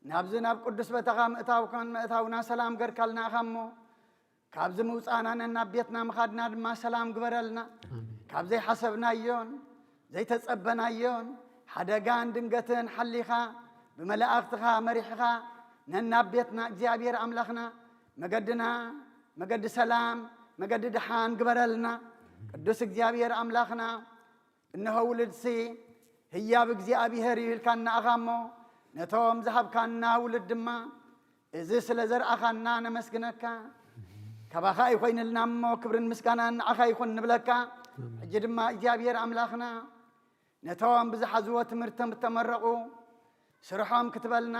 ናብዚ ናብ ቅዱስ ቦታኻ ምእታውካን ምእታውና ሰላም ገርካልና ኢኻ እሞ፣ ካብዚ ምውፃእና ነናብ ቤትና ምኻድና ድማ ሰላም ግበረልና። ካብ ዘይሓሰብናዮን ዘይተጸበናዮን ሓደጋን ድንገትን ሓሊኻ፣ ብመላእኽትኻ መሪሕኻ፣ ነናብ ቤትና እግዚኣብሔር ኣምላኽና፣ መገድና መገዲ ሰላም፣ መገዲ ደሓን ግበረልና። ቅዱስ እግዚኣብሔር ኣምላኽና፣ እነሆ ውሉድሲ ህያብ እግዚኣብሔር እዩ ኢልካና ኢኻ እሞ፣ ነቶም ዝሃብካና ውሉድ ድማ፣ እዚ ስለ ዘርኣኻና ነመስግነካ። ካባኻ እዩ ኮይንልና እሞ፣ ክብርን ምስጋናን ንዓኻ ይኹን ንብለካ። ሕጂ ድማ እግዚኣብሔር ኣምላኽና፣ ነቶም ብዝሓዝዎ ትምህርቶም እተመረቑ ስርሖም ክትበልና፣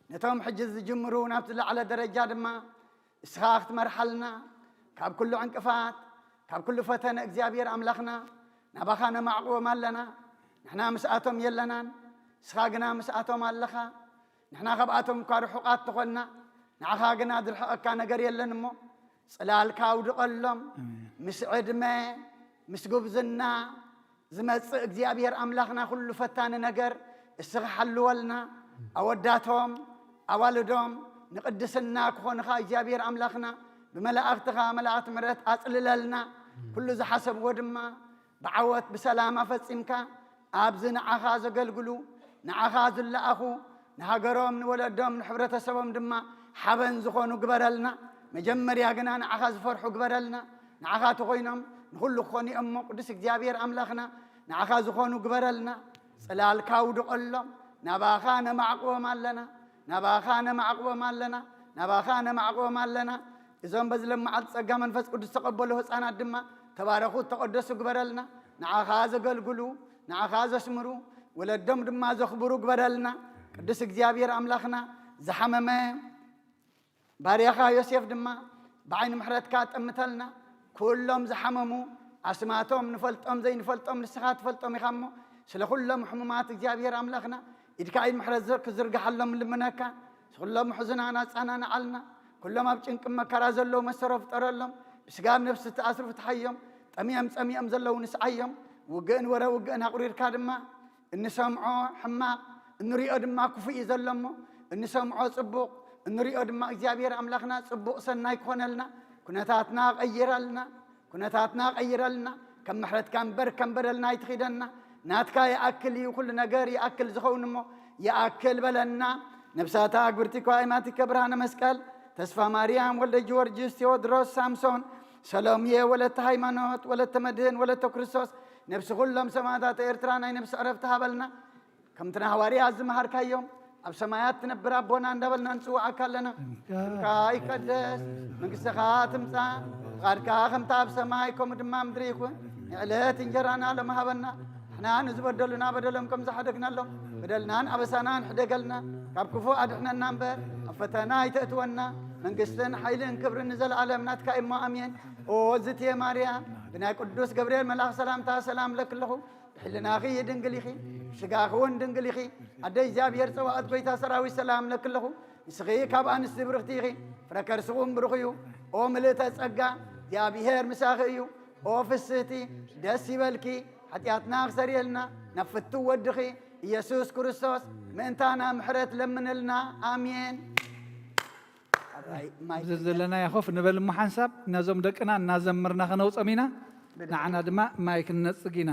ነቶም ሕጂ ዝጅምሩ ናብቲ ዝለዓለ ደረጃ ድማ እስኻ ክትመርሓልና፣ ካብ ኩሉ ዕንቅፋት፣ ካብ ኩሉ ፈተነ እግዚኣብሔር ኣምላኽና ናባኻ ነማዕቕቦም ኣለና። ንሕና ምስኣቶም የለናን፣ እስኻ ግና ምስኣቶም ኣለኻ። ንሕና ካብኣቶም እኳ ርሑቓት ተኾንና፣ ንዓኻ ግና ዝርሕቐካ ነገር የለን እሞ፣ ጽላልካ ኣውድቐሎም። ምስ ዕድመ፣ ምስ ጉብዝና ዝመጽእ እግዚኣብሔር ኣምላኽና፣ ኩሉ ፈታኒ ነገር እስኻ ሓልወልና። ኣወዳቶም ኣዋልዶም ንቕድስና ክኾኑኻ እግዚኣብሔር ኣምላኽና፣ ብመላእኽትኻ መላእኽቲ ምሕረት ኣጽልለልና። ኩሉ ዝሓሰብዎ ድማ ብዓወት ብሰላም ኣፈጺምካ፣ ኣብዚ ንዓኻ ዘገልግሉ፣ ንዓኻ ዝለኣኹ፣ ንሃገሮም፣ ንወለዶም፣ ንሕብረተሰቦም ድማ ሓበን ዝኾኑ ግበረልና። መጀመርያ ግና ንዓኻ ዝፈርሑ ግበረልና። ንዓኻ ተኾይኖም ንኹሉ ክኾኑ እዮም እሞ፣ ቅዱስ እግዚኣብሔር ኣምላኽና፣ ንዓኻ ዝኾኑ ግበረልና። ጽላልካ ኣውድቐሎም። ናባኻ ነማዕቕቦም ኣለና። ናባኻ ነማዕቕቦም ኣለና። ናባኻ ነማዕቕቦም ኣለና። እዞም በዚ ሎም መዓልቲ ጸጋ መንፈስ ቅዱስ ዝተቐበሉ ህጻናት ድማ ተባረኹ፣ ተቐደሱ ግበረልና። ንዓኻ ዘገልግሉ፣ ንዓኻ ዘስምሩ፣ ወለዶም ድማ ዘኽብሩ ግበረልና። ቅዱስ እግዚኣብሔር ኣምላኽና፣ ዝሓመመ ባርያኻ ዮሴፍ ድማ ብዓይኒ ምሕረትካ ጠምተልና። ኩሎም ዝሓመሙ ኣስማቶም ንፈልጦም ዘይንፈልጦም ንስኻ ትፈልጦም ኢኻ እሞ፣ ስለ ኩሎም ሕሙማት እግዚኣብሔር ኣምላኽና፣ ኢድካ ኢድ ምሕረት ዘ-፣ ክዝርግሓሎም ልምነካ። ኩሎም ሕዙናት ኣጸናንዓልና። ኩሎም ኣብ ጭንቂ መከራ ዘለዉ መሰሮ ፍጠረሎም። ብስጋ ኣብ ነፍሲ ተኣስሩ ፍትሓዮም። ጠሚዮም ጸሚኦም ዘለዉ ንስዓዮም። ውግእን ወረ ውግእን ኣቑሪርካ ድማ፣ እንሰምዖ ሕማቕ፣ እንሪኦ ድማ ክፉእ እዩ ዘሎ እሞ፣ እንሰምዖ ጽቡቕ፣ እንሪኦ ድማ እግዚኣብሔር ኣምላኽና ጽቡቕ ሰናይ ክኾነልና። ኩነታትና ቀይረልና። ኩነታትና ቀይረልና። ከም ምሕረትካ እምበር ከም በደልና ኣይትኺደና። ናትካ ይኣክል እዩ፣ ኩሉ ነገር ይኣክል ዝኸውን እሞ ይኣክል በለና። ነብሳታ ኣግብርቲ እኳ ኣይማቲከ ብርሃነ መስቀል፣ ተስፋ ማርያም፣ ወልደ ጊዮርጊስ፣ ቴዎድሮስ፣ ሳምሶን፣ ሰሎምየ፣ ወለተ ሃይማኖት፣ ወለተ መድህን፣ ወለተ ክርስቶስ፣ ነብሲ ኩሎም ሰማዕታት ኤርትራ ናይ ነብሲ ዕረፍቲ ሃበልና። ከምቲ ንሃዋርያት ዝመሃርካዮም፣ ኣብ ሰማያት ትነብር ኣቦና እንዳበልና ንጽውዓካ ኣለና። ስምካ ይቀደስ፣ መንግስትኻ ትምጻእ፣ ፍቓድካ ከምቲ ኣብ ሰማይ ከምኡ ድማ ምድሪ ይኹን። ንዕለት እንጀራና ሎም ሃበና፣ ንሕና ንዝበደሉና በደሎም ከም ዝሓደግናሎም፣ በደልናን ኣበሳናን ሕደገልና፣ ካብ ክፉእ ኣድሕነና እምበር፣ ኣብ ፈተና ኣይተእትወና። መንግስትን ሓይልን ክብርን ንዘለኣለም ናትካ እሞ፣ ኣሜን። ኦ ዝትየ ማርያም፣ ብናይ ቅዱስ ገብርኤል መልኣኽ ሰላምታ ሰላም እለኪ ኣለኹ። ብሕልናኺ ድንግል ኢኺ፣ ብስጋኺ እውን ድንግል ኢኺ። ኣደ እግዚኣብሔር ጸባኦት፣ ጐይታ ሰራዊት፣ ሰላም እለኪ ኣለኹ። ንስኺ ካብ ኣንስቲ ብርኽቲ ኢኺ፣ ፍረ ከርስኹም ብሩኽ እዩ። ኦ ምልእተ ጸጋ፣ እግዚኣብሔር ምሳኺ እዩ። ኦ ፍስህቲ፣ ደስ ይበልኪ፣ ሓጢኣትና ክሰርየልና ናብ ፍቱው ወድኺ ኢየሱስ ክርስቶስ ምእንታና ምሕረት ለምንልና። ኣሜን። ኣብዚ ዘለናዮ ኮፍ ንበል እሞ ሓንሳብ ነዞም ደቅና እናዘመርና ከነውጾም ኢና። ንዓና ድማ ማይክ ንነጽግ ኢና።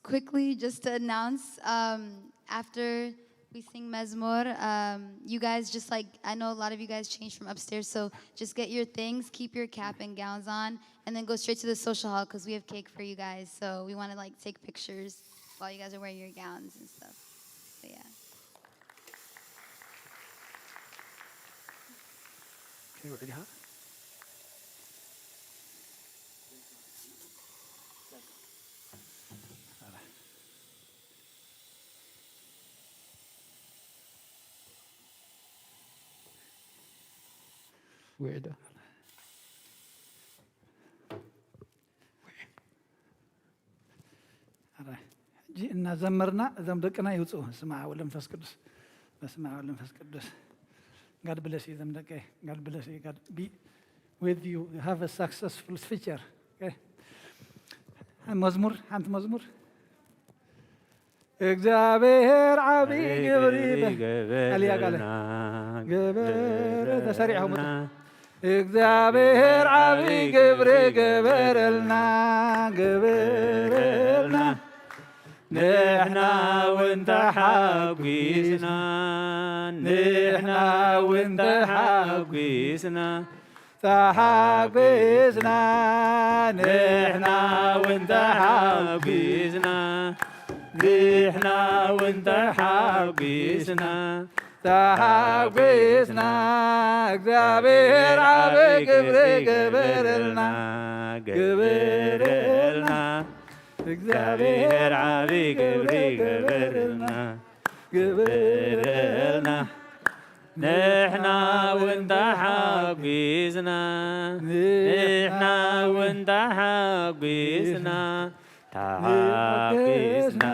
Quickly, just to announce, um, after we sing Mezmor, um, you guys just like, I know a lot of you guys changed from upstairs, so just get your things, keep your cap and gowns on, and then go straight to the social hall because we have cake for you guys. So we want to like take pictures while you guys are wearing your gowns and stuff. But yeah. Okay, we're gonna ውዒዳ ሕጂ እናዘመርና እዞም ደቅና ይውፅኡ። ስማ ወለንፈስ ቅዱስ በስማ ወለንፈስ ቅዱስ ጋድ ብለስ እዩ። እዞም ደቀ ጋድ ብለስ እዩ። ጋድ ቢ with you have a successful future። መዝሙር ሓንቲ መዝሙር እግዚኣብሔር ዓብዪ ግብሪ ገበረልና ገበረ ተሰሪዕኹም እግዚኣብሔር ዓብዪ ግብሪ ገበረልና ገበረልና ንሕና እውን ተሓጒስና ንሕና እውን ተሓጒስና ተሓጒስና ንሕና እውን ተሓጒስና ንሕና እውን ተሓጒስና ተሓጒስና እግዚኣብሔር ዓብዪ ግብሪ ግበረልና ግበረልና እግዚኣብሔር ዓብዪ ግብሪ ግበረልና ግበረልና ንሕና እውን ተሓጒስና ንሕና እውን ተሓጒስና ተሓጒስና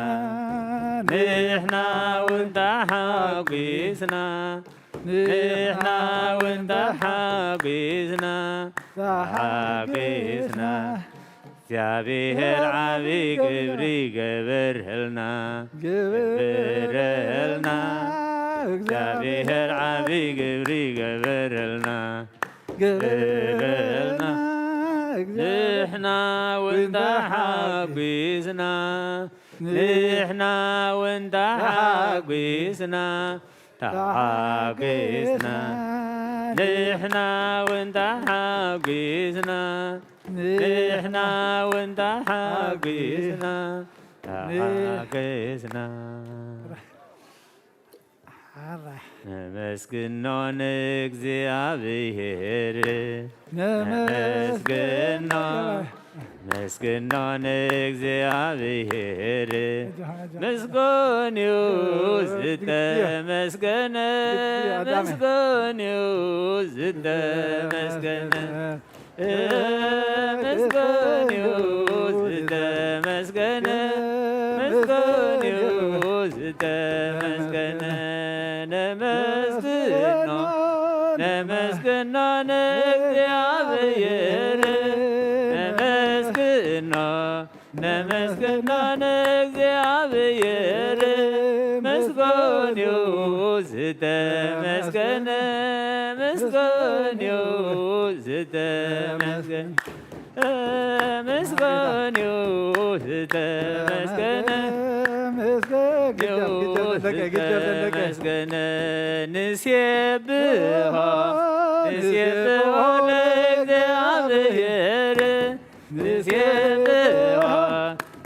ንሕና እውን ተሓጒስና ንሕና እውን ተሓጒስና ተሓጒስና እግዚኣብሔር ዓብዪ ግብሪ ገበረልና ገበረልና እግዚኣብሔር ዓብዪ ግብሪ ገበረልና ገበረልና ንሕና እውን ተሓጒስና ንሕና እውን ተሓጒስና ተሓጒስና ንሕና እውን ተሓጒስና ንሕና እውን ተሓጒስና ተሓጒስና ነመስግኖ ንእግዚኣብሔር ነመስግኖ ነመስግኖ ንእግዚኣብሔር ምስጉን እዩ ዝተመስገነ ምስጉን እዩ ዝተመስገነ ምስጉን እዩ ዝተመስገነ ምስጉን እዩ ዝተመስገነ ነመስግኖ ነመስግኖ ንእግዚኣብሔር ነመስግኖ ነመስግኖ ንእግዚኣብሔር ምስጉን እዩ ዝተመስገነ ምስጉን እዩ ዝተመስገነ ምስጉን እዩ ዝተመስገነ ምስጉን እዩ ዝተመስገነ ንሴብሖ ንሴብሖ ለእግዚኣብሔር ንሴብሖ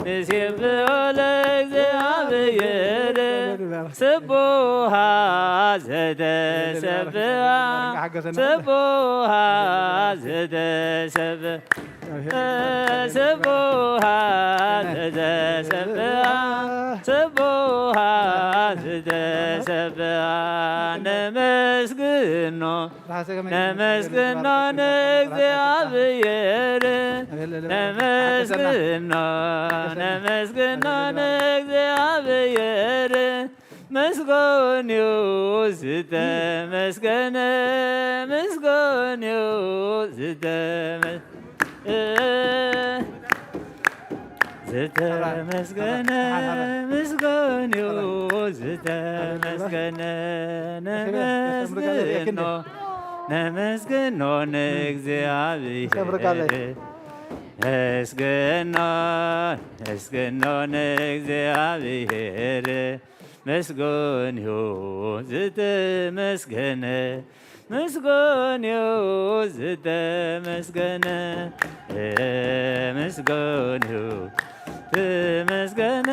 ንሴብሖ ለእግዚኣብሔር ስቡሃ ዘተሰብአ ስቡሃ ዘተሰብአ ስቡሃ ዘተሰብአ ስቡሃ ዘተሰብአ ነመስግኖ ነመስግኖ ንእግዚኣብሔር ነመስግኖ ነመስግኖ ንእግዚኣብሔር ምስጎን እዩ ዝተመስገነ ምስጎን እዩ ዝተመ ዝተመስገነ ምስጎን እዩ ዝተመስገነ ነመስግኖ ነመስግኖ ንእግዚኣብሔር ነመስግኖ ነመስግኖ ንእግዚኣብሔር ምስጉን እዩ ዝተመስገነ ምስጉን እዩ ዝተመስገነ ምስጉን እዩ ተመስገነ